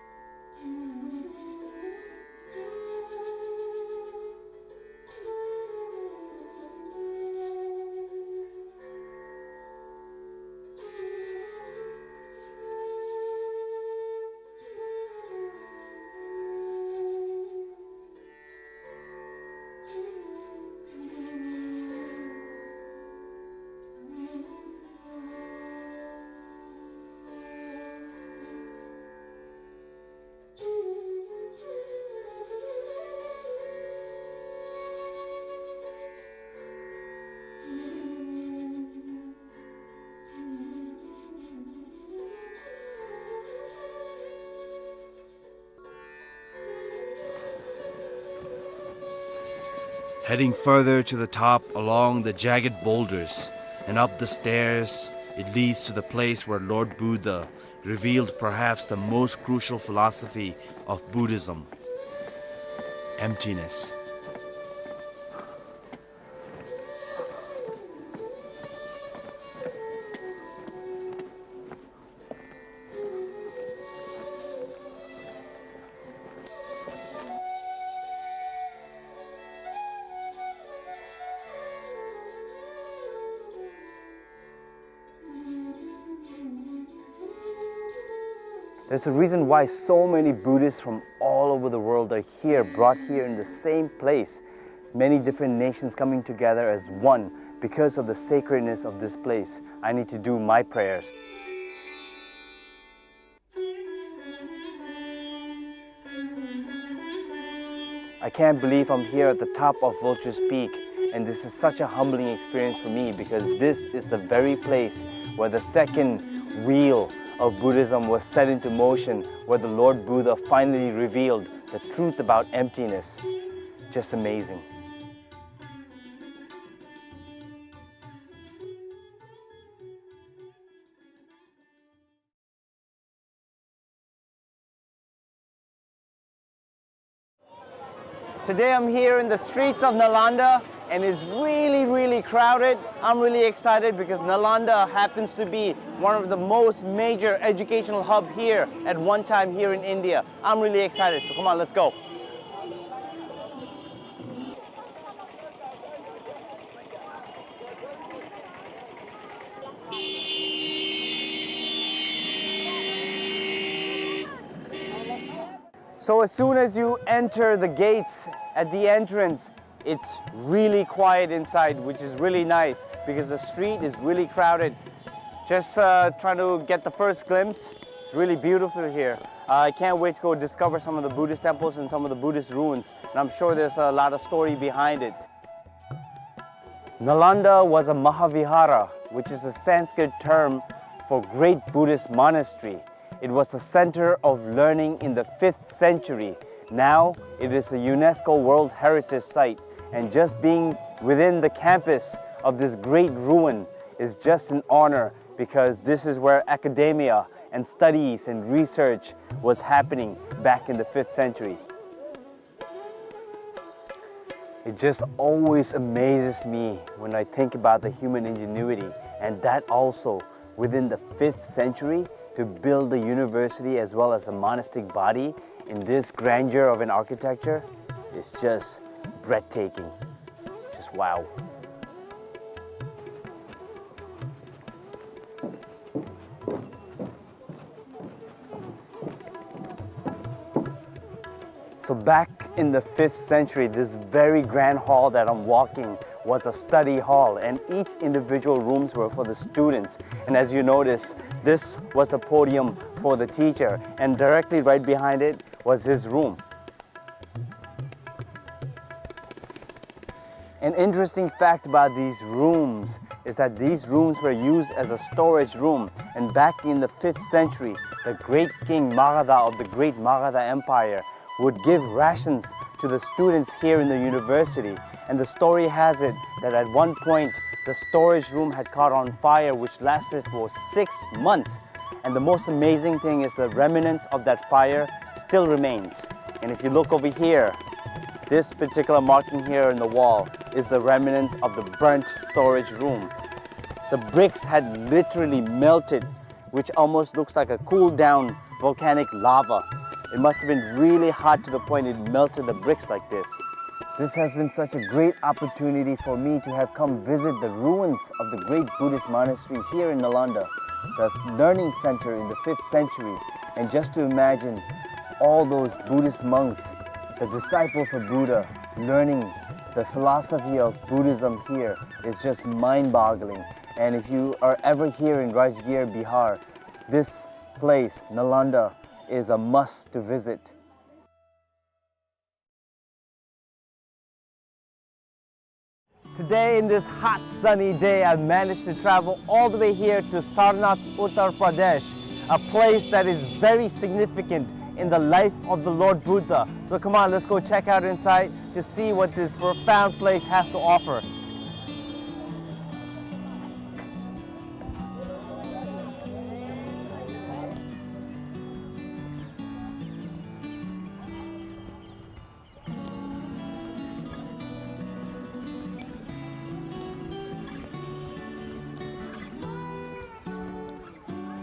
Heading further to the top along the jagged boulders and up the stairs, it leads to the place where Lord Buddha revealed perhaps the most crucial philosophy of Buddhism: emptiness. There's a reason why so many Buddhists from all over the world are here, brought here in the same place. Many different nations coming together as one because of the sacredness of this place. I need to do my prayers. I can't believe I'm here at the top of Vulture's Peak, and this is such a humbling experience for me because this is the very place where the second wheel of Buddhism was set into motion, where the Lord Buddha finally revealed the truth about emptiness. Just amazing. Today I'm here in the streets of Nalanda, and it's really, really crowded. I'm really excited because Nalanda happens to be one of the most major educational hub here at one time here in India. I'm really excited, so come on, let's go. So as soon as you enter the gates at the entrance, it's really quiet inside, which is really nice because the street is really crowded. Just, uh, trying to get the first glimpse. It's really beautiful here. Uh, I can't wait to go discover some of the Buddhist temples and some of the Buddhist ruins. And I'm sure there's a lot of story behind it. Nalanda was a Mahavihara, which is a Sanskrit term for great Buddhist monastery. It was the center of learning in the fifth century. Now it is a UNESCO World Heritage Site, and just being within the campus of this great ruin is just an honor, because this is where academia and studies and research was happening back in the fifth century. It just always amazes me when I think about the human ingenuity, and that also within the fifth century, to build the university as well as the monastic body in this grandeur of an architecture is just breathtaking. Just wow. So back in the fifth century, this very grand hall that I'm walking was a study hall, and each individual rooms were for the students. And as you notice, this was the podium for the teacher, and directly right behind it was his room. An interesting fact about these rooms is that these rooms were used as a storage room, and back in the fifth century, the great king Magadha of the great Magadha Empire would give rations to the students here in the university. And the story has it that at one point, the storage room had caught on fire, which lasted for six months. And the most amazing thing is the remnants of that fire still remains. And if you look over here, this particular marking here in the wall is the remnants of the burnt storage room. The bricks had literally melted, which almost looks like a cooled down volcanic lava. It must have been really hot to the point it melted the bricks like this. This has been such a great opportunity for me to have come visit the ruins of the great Buddhist monastery here in Nalanda, the learning center in the fifth century, and just to imagine all those Buddhist monks, the disciples of Buddha, learning the philosophy of Buddhism here is just mind-boggling. And if you are ever here in Rajgir, Bihar, this place, Nalanda, is a must to visit. Today, in this hot, sunny day, I managed to travel all the way here to Sarnath, Uttar Pradesh, a place that is very significant in the life of the Lord Buddha. So come on, let's go check out inside to see what this profound place has to offer.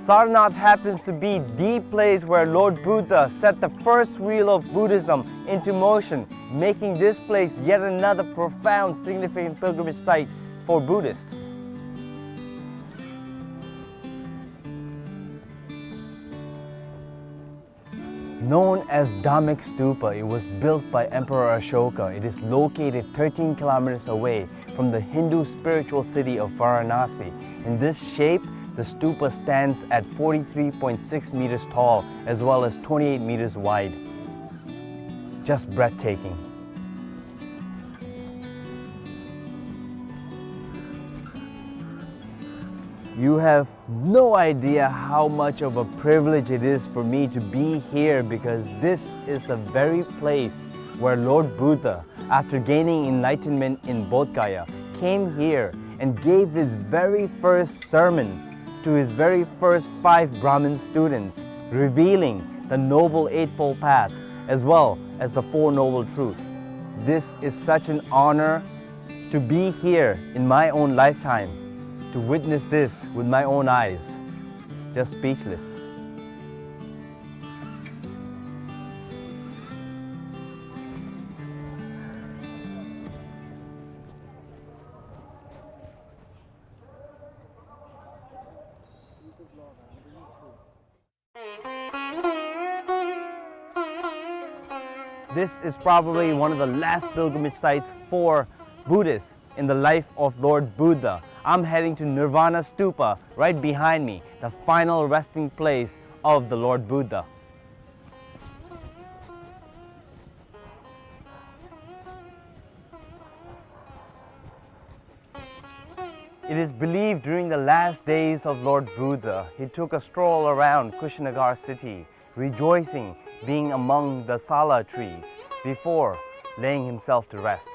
Sarnath happens to be the place where Lord Buddha set the first wheel of Buddhism into motion, making this place yet another profound, significant pilgrimage site for Buddhists. Known as Dhammek Stupa, it was built by Emperor Ashoka. It is located thirteen kilometers away from the Hindu spiritual city of Varanasi. In this shape, the stupa stands at forty-three point six meters tall as well as twenty-eight meters wide. Just breathtaking. You have no idea how much of a privilege it is for me to be here, because this is the very place where Lord Buddha, after gaining enlightenment in Bodh Gaya, came here and gave his very first sermon to his very first five Brahmin students, revealing the Noble Eightfold Path as well as the Four Noble Truths. This is such an honor to be here in my own lifetime, to witness this with my own eyes. Just speechless. This is probably one of the last pilgrimage sites for Buddhists in the life of Lord Buddha. I'm heading to Nirvana Stupa right behind me, the final resting place of the Lord Buddha. It is believed during the last days of Lord Buddha, he took a stroll around Kushinagar city, rejoicing being among the sala trees, before laying himself to rest.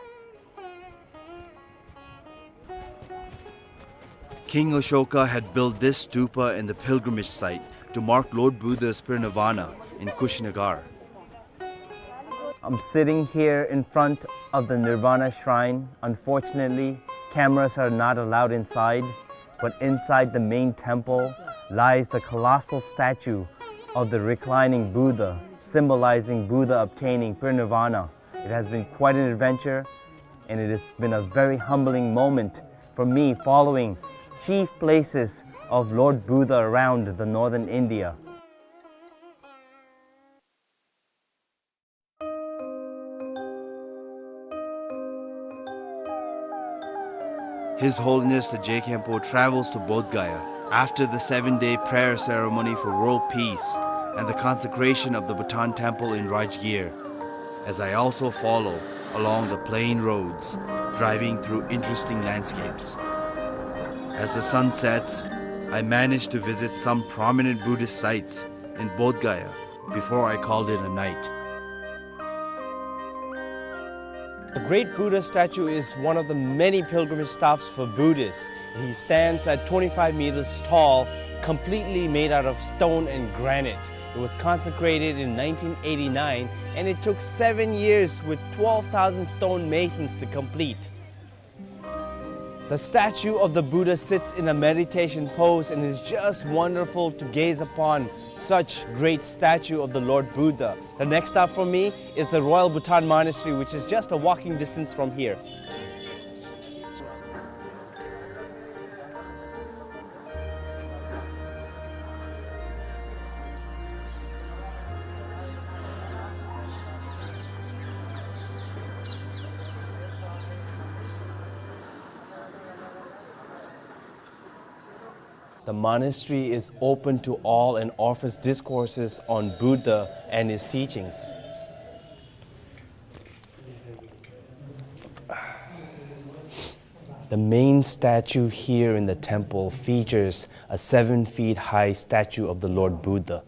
King Ashoka had built this stupa in the pilgrimage site to mark Lord Buddha's parinirvana in Kushinagar. I'm sitting here in front of the Nirvana Shrine. Unfortunately, cameras are not allowed inside, but inside the main temple lies the colossal statue of the reclining Buddha, symbolizing Buddha obtaining parinirvana. It has been quite an adventure, and it has been a very humbling moment for me, following chief places of Lord Buddha around the northern India. His Holiness the Je Khenpo travels to Bodh Gaya after the seven-day prayer ceremony for world peace and the consecration of the Bhutan Temple in Rajgir, as I also follow along the plain roads, driving through interesting landscapes. As the sun sets, I manage to visit some prominent Buddhist sites in Bodh Gaya before I called it a night. The great Buddha statue is one of the many pilgrimage stops for Buddhists. He stands at twenty-five meters tall, completely made out of stone and granite. It was consecrated in nineteen eighty-nine, and it took seven years with twelve thousand stone masons to complete. The statue of the Buddha sits in a meditation pose, and it's just wonderful to gaze upon such great statue of the Lord Buddha. The next stop for me is the Royal Bhutan Monastery, which is just a walking distance from here. The monastery is open to all and offers discourses on Buddha and his teachings. The main statue here in the temple features a seven feet high statue of the Lord Buddha.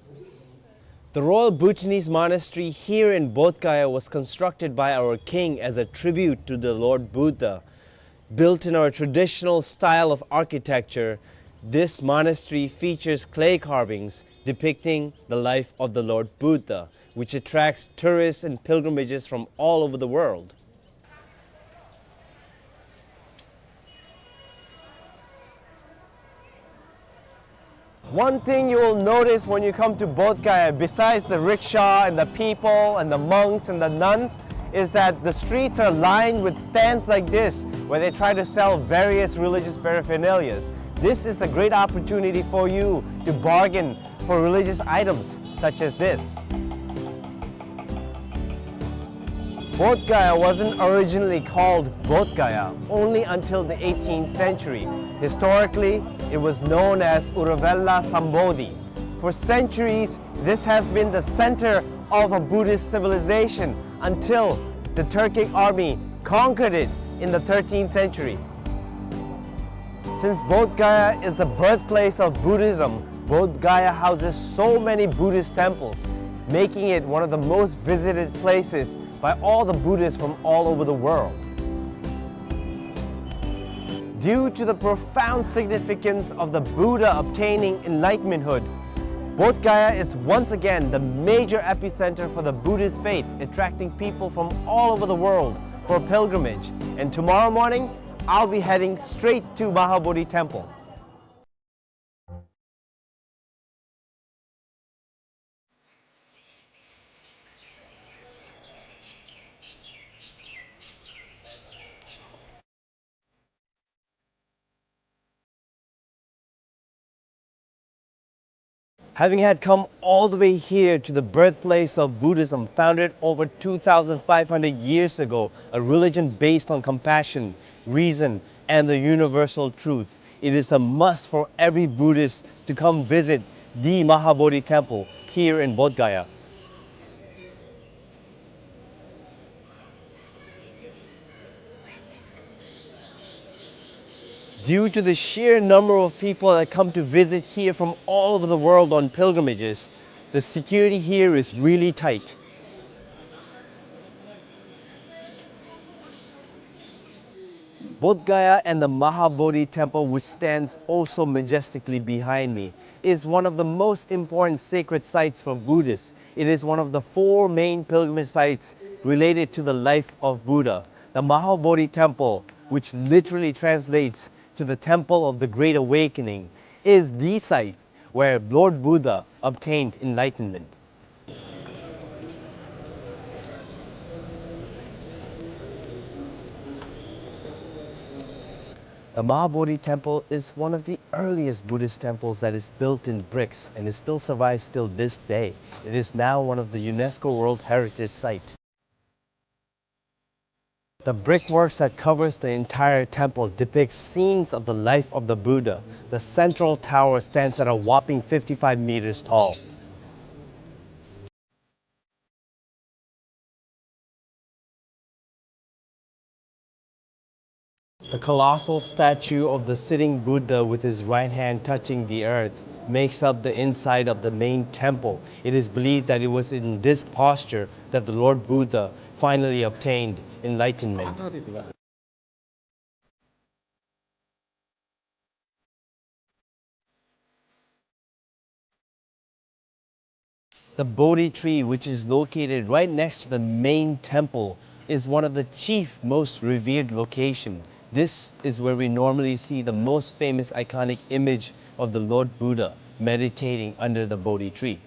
The Royal Bhutanese Monastery here in Bodh Gaya was constructed by our king as a tribute to the Lord Buddha. Built in our traditional style of architecture, this monastery features clay carvings depicting the life of the Lord Buddha, which attracts tourists and pilgrimages from all over the world. One thing you will notice when you come to Bodh Gaya, besides the rickshaw and the people and the monks and the nuns, is that the streets are lined with stands like this, where they try to sell various religious paraphernalias. This is a great opportunity for you to bargain for religious items such as this. Bodh Gaya wasn't originally called Bodh Gaya only until the eighteenth century. Historically, it was known as Uruvela Sambodhi. For centuries, this has been the center of a Buddhist civilization until the Turkic army conquered it in the thirteenth century. Since Bodh Gaya is the birthplace of Buddhism, Bodh Gaya houses so many Buddhist temples, making it one of the most visited places by all the Buddhists from all over the world. Due to the profound significance of the Buddha obtaining enlightenmenthood, Bodh Gaya is once again the major epicenter for the Buddhist faith, attracting people from all over the world for pilgrimage. And tomorrow morning, I'll be heading straight to Mahabodhi Temple. Having had come all the way here to the birthplace of Buddhism, founded over two thousand five hundred years ago, a religion based on compassion, reason, and the universal truth, it is a must for every Buddhist to come visit the Mahabodhi Temple here in Bodh Gaya. Due to the sheer number of people that come to visit here from all over the world on pilgrimages, the security here is really tight. Bodh Gaya and the Mahabodhi Temple, which stands also majestically behind me, is one of the most important sacred sites for Buddhists. It is one of the four main pilgrimage sites related to the life of Buddha. The Mahabodhi Temple, which literally translates to the Temple of the Great Awakening, is the site where Lord Buddha obtained enlightenment. The Mahabodhi Temple is one of the earliest Buddhist temples that is built in bricks, and it still survives till this day. It is now one of the UNESCO World Heritage Site. The brickworks that covers the entire temple depicts scenes of the life of the Buddha. The central tower stands at a whopping fifty-five meters tall. The colossal statue of the sitting Buddha with his right hand touching the earth makes up the inside of the main temple. It is believed that it was in this posture that the Lord Buddha finally obtained enlightenment. The Bodhi tree, which is located right next to the main temple, is one of the chief, most revered location. This is where we normally see the most famous iconic image of the Lord Buddha meditating under the Bodhi tree.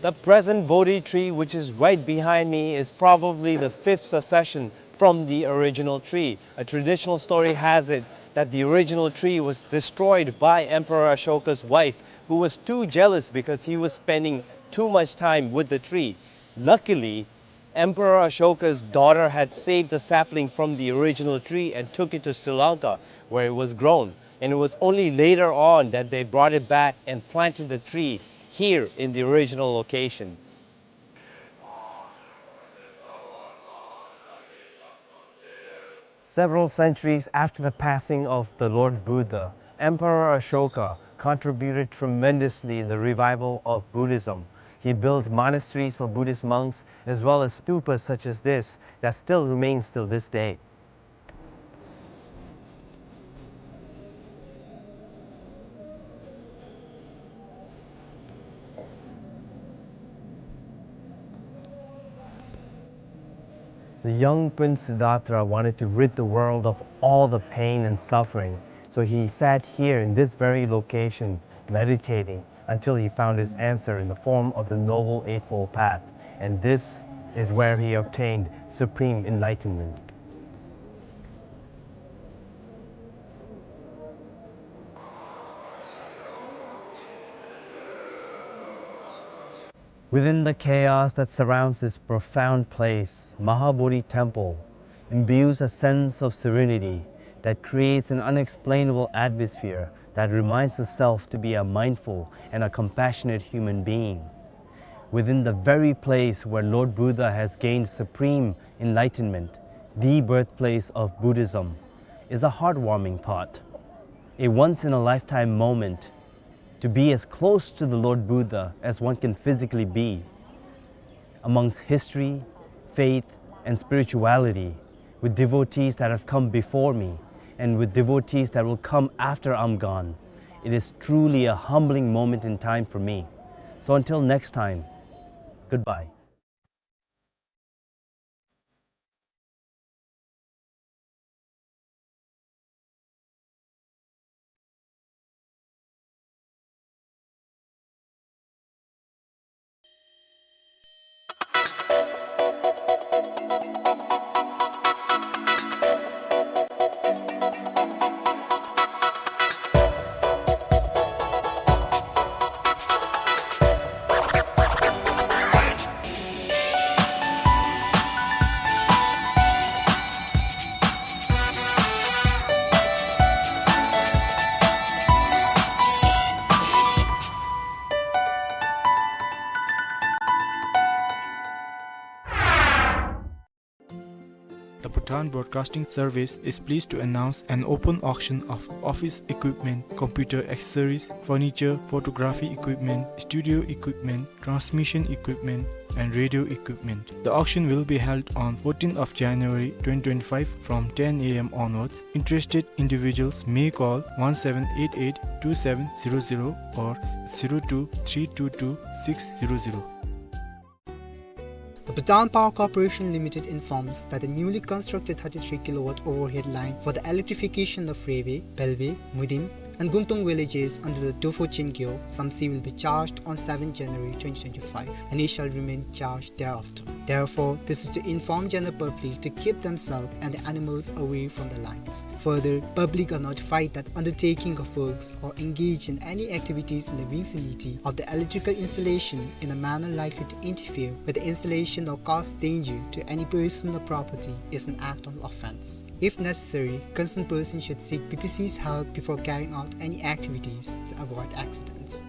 The present Bodhi tree, which is right behind me, is probably the fifth succession from the original tree. A traditional story has it that the original tree was destroyed by Emperor Ashoka's wife, who was too jealous because he was spending too much time with the tree. Luckily, Emperor Ashoka's daughter had saved the sapling from the original tree and took it to Sri Lanka, where it was grown. And it was only later on that they brought it back and planted the tree here in the original location. Several centuries after the passing of the Lord Buddha, Emperor Ashoka contributed tremendously in the revival of Buddhism. He built monasteries for Buddhist monks, as well as stupas such as this that still remains till this day. The young Prince Siddhartha wanted to rid the world of all the pain and suffering, so he sat here in this very location, meditating, until he found his answer in the form of the Noble Eightfold Path, and this is where he obtained supreme enlightenment. Within the chaos that surrounds this profound place, Mahabodhi Temple imbues a sense of serenity that creates an unexplainable atmosphere that reminds the self to be a mindful and a compassionate human being. Within the very place where Lord Buddha has gained supreme enlightenment, the birthplace of Buddhism, is a heartwarming thought. A once-in-a-lifetime moment to be as close to the Lord Buddha as one can physically be, amongst history, faith, and spirituality, with devotees that have come before me and with devotees that will come after I'm gone. It is truly a humbling moment in time for me. So until next time, goodbye. The Bhutan Broadcasting Service is pleased to announce an open auction of office equipment, computer accessories, furniture, photography equipment, studio equipment, transmission equipment, and radio equipment. The auction will be held on fourteenth of January twenty twenty-five from ten A M onwards. Interested individuals may call one seven eight eight two seven zero zero or zero two three two two six zero zero. The Bhutan Power Corporation Limited informs that the newly constructed thirty-three kilowatt overhead line for the electrification of Rewe, Belwe, Mudim, and Gungtung villages under the Dopho Chingyo Samtse will be charged on seventh January twenty twenty-five, and it shall remain charged thereafter. Therefore, this is to inform general public to keep themselves and the animals away from the lines. Further, public are notified that undertaking of works or engage in any activities in the vicinity of the electrical installation in a manner likely to interfere with the installation or cause danger to any person or property is an act of offense. If necessary, concerned person should seek B P C's help before carrying out any activities to avoid accidents.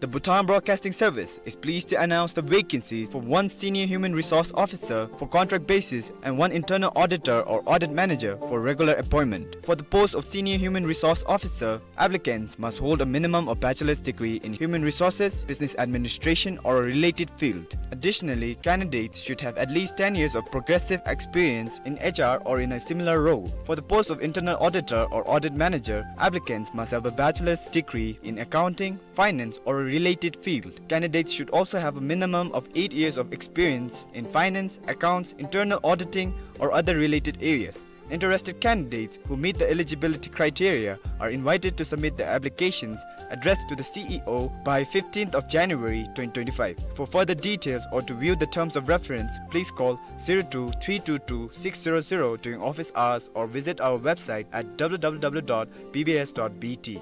The Bhutan Broadcasting Service is pleased to announce the vacancies for one Senior Human Resource Officer for contract basis and one Internal Auditor or Audit Manager for regular appointment. For the post of Senior Human Resource Officer, applicants must hold a minimum of bachelor's degree in human resources, business administration, or a related field. Additionally, candidates should have at least ten years of progressive experience in H R or in a similar role. For the post of Internal Auditor or Audit Manager, applicants must have a bachelor's degree in accounting, finance, or a related field. Candidates should also have a minimum of eight years of experience in finance, accounts, internal auditing, or other related areas. Interested candidates who meet the eligibility criteria are invited to submit their applications addressed to the C E O by fifteenth of January twenty twenty-five. For further details or to view the terms of reference, please call zero two three two two six zero zero during office hours or visit our website at W W W dot B B S dot B T.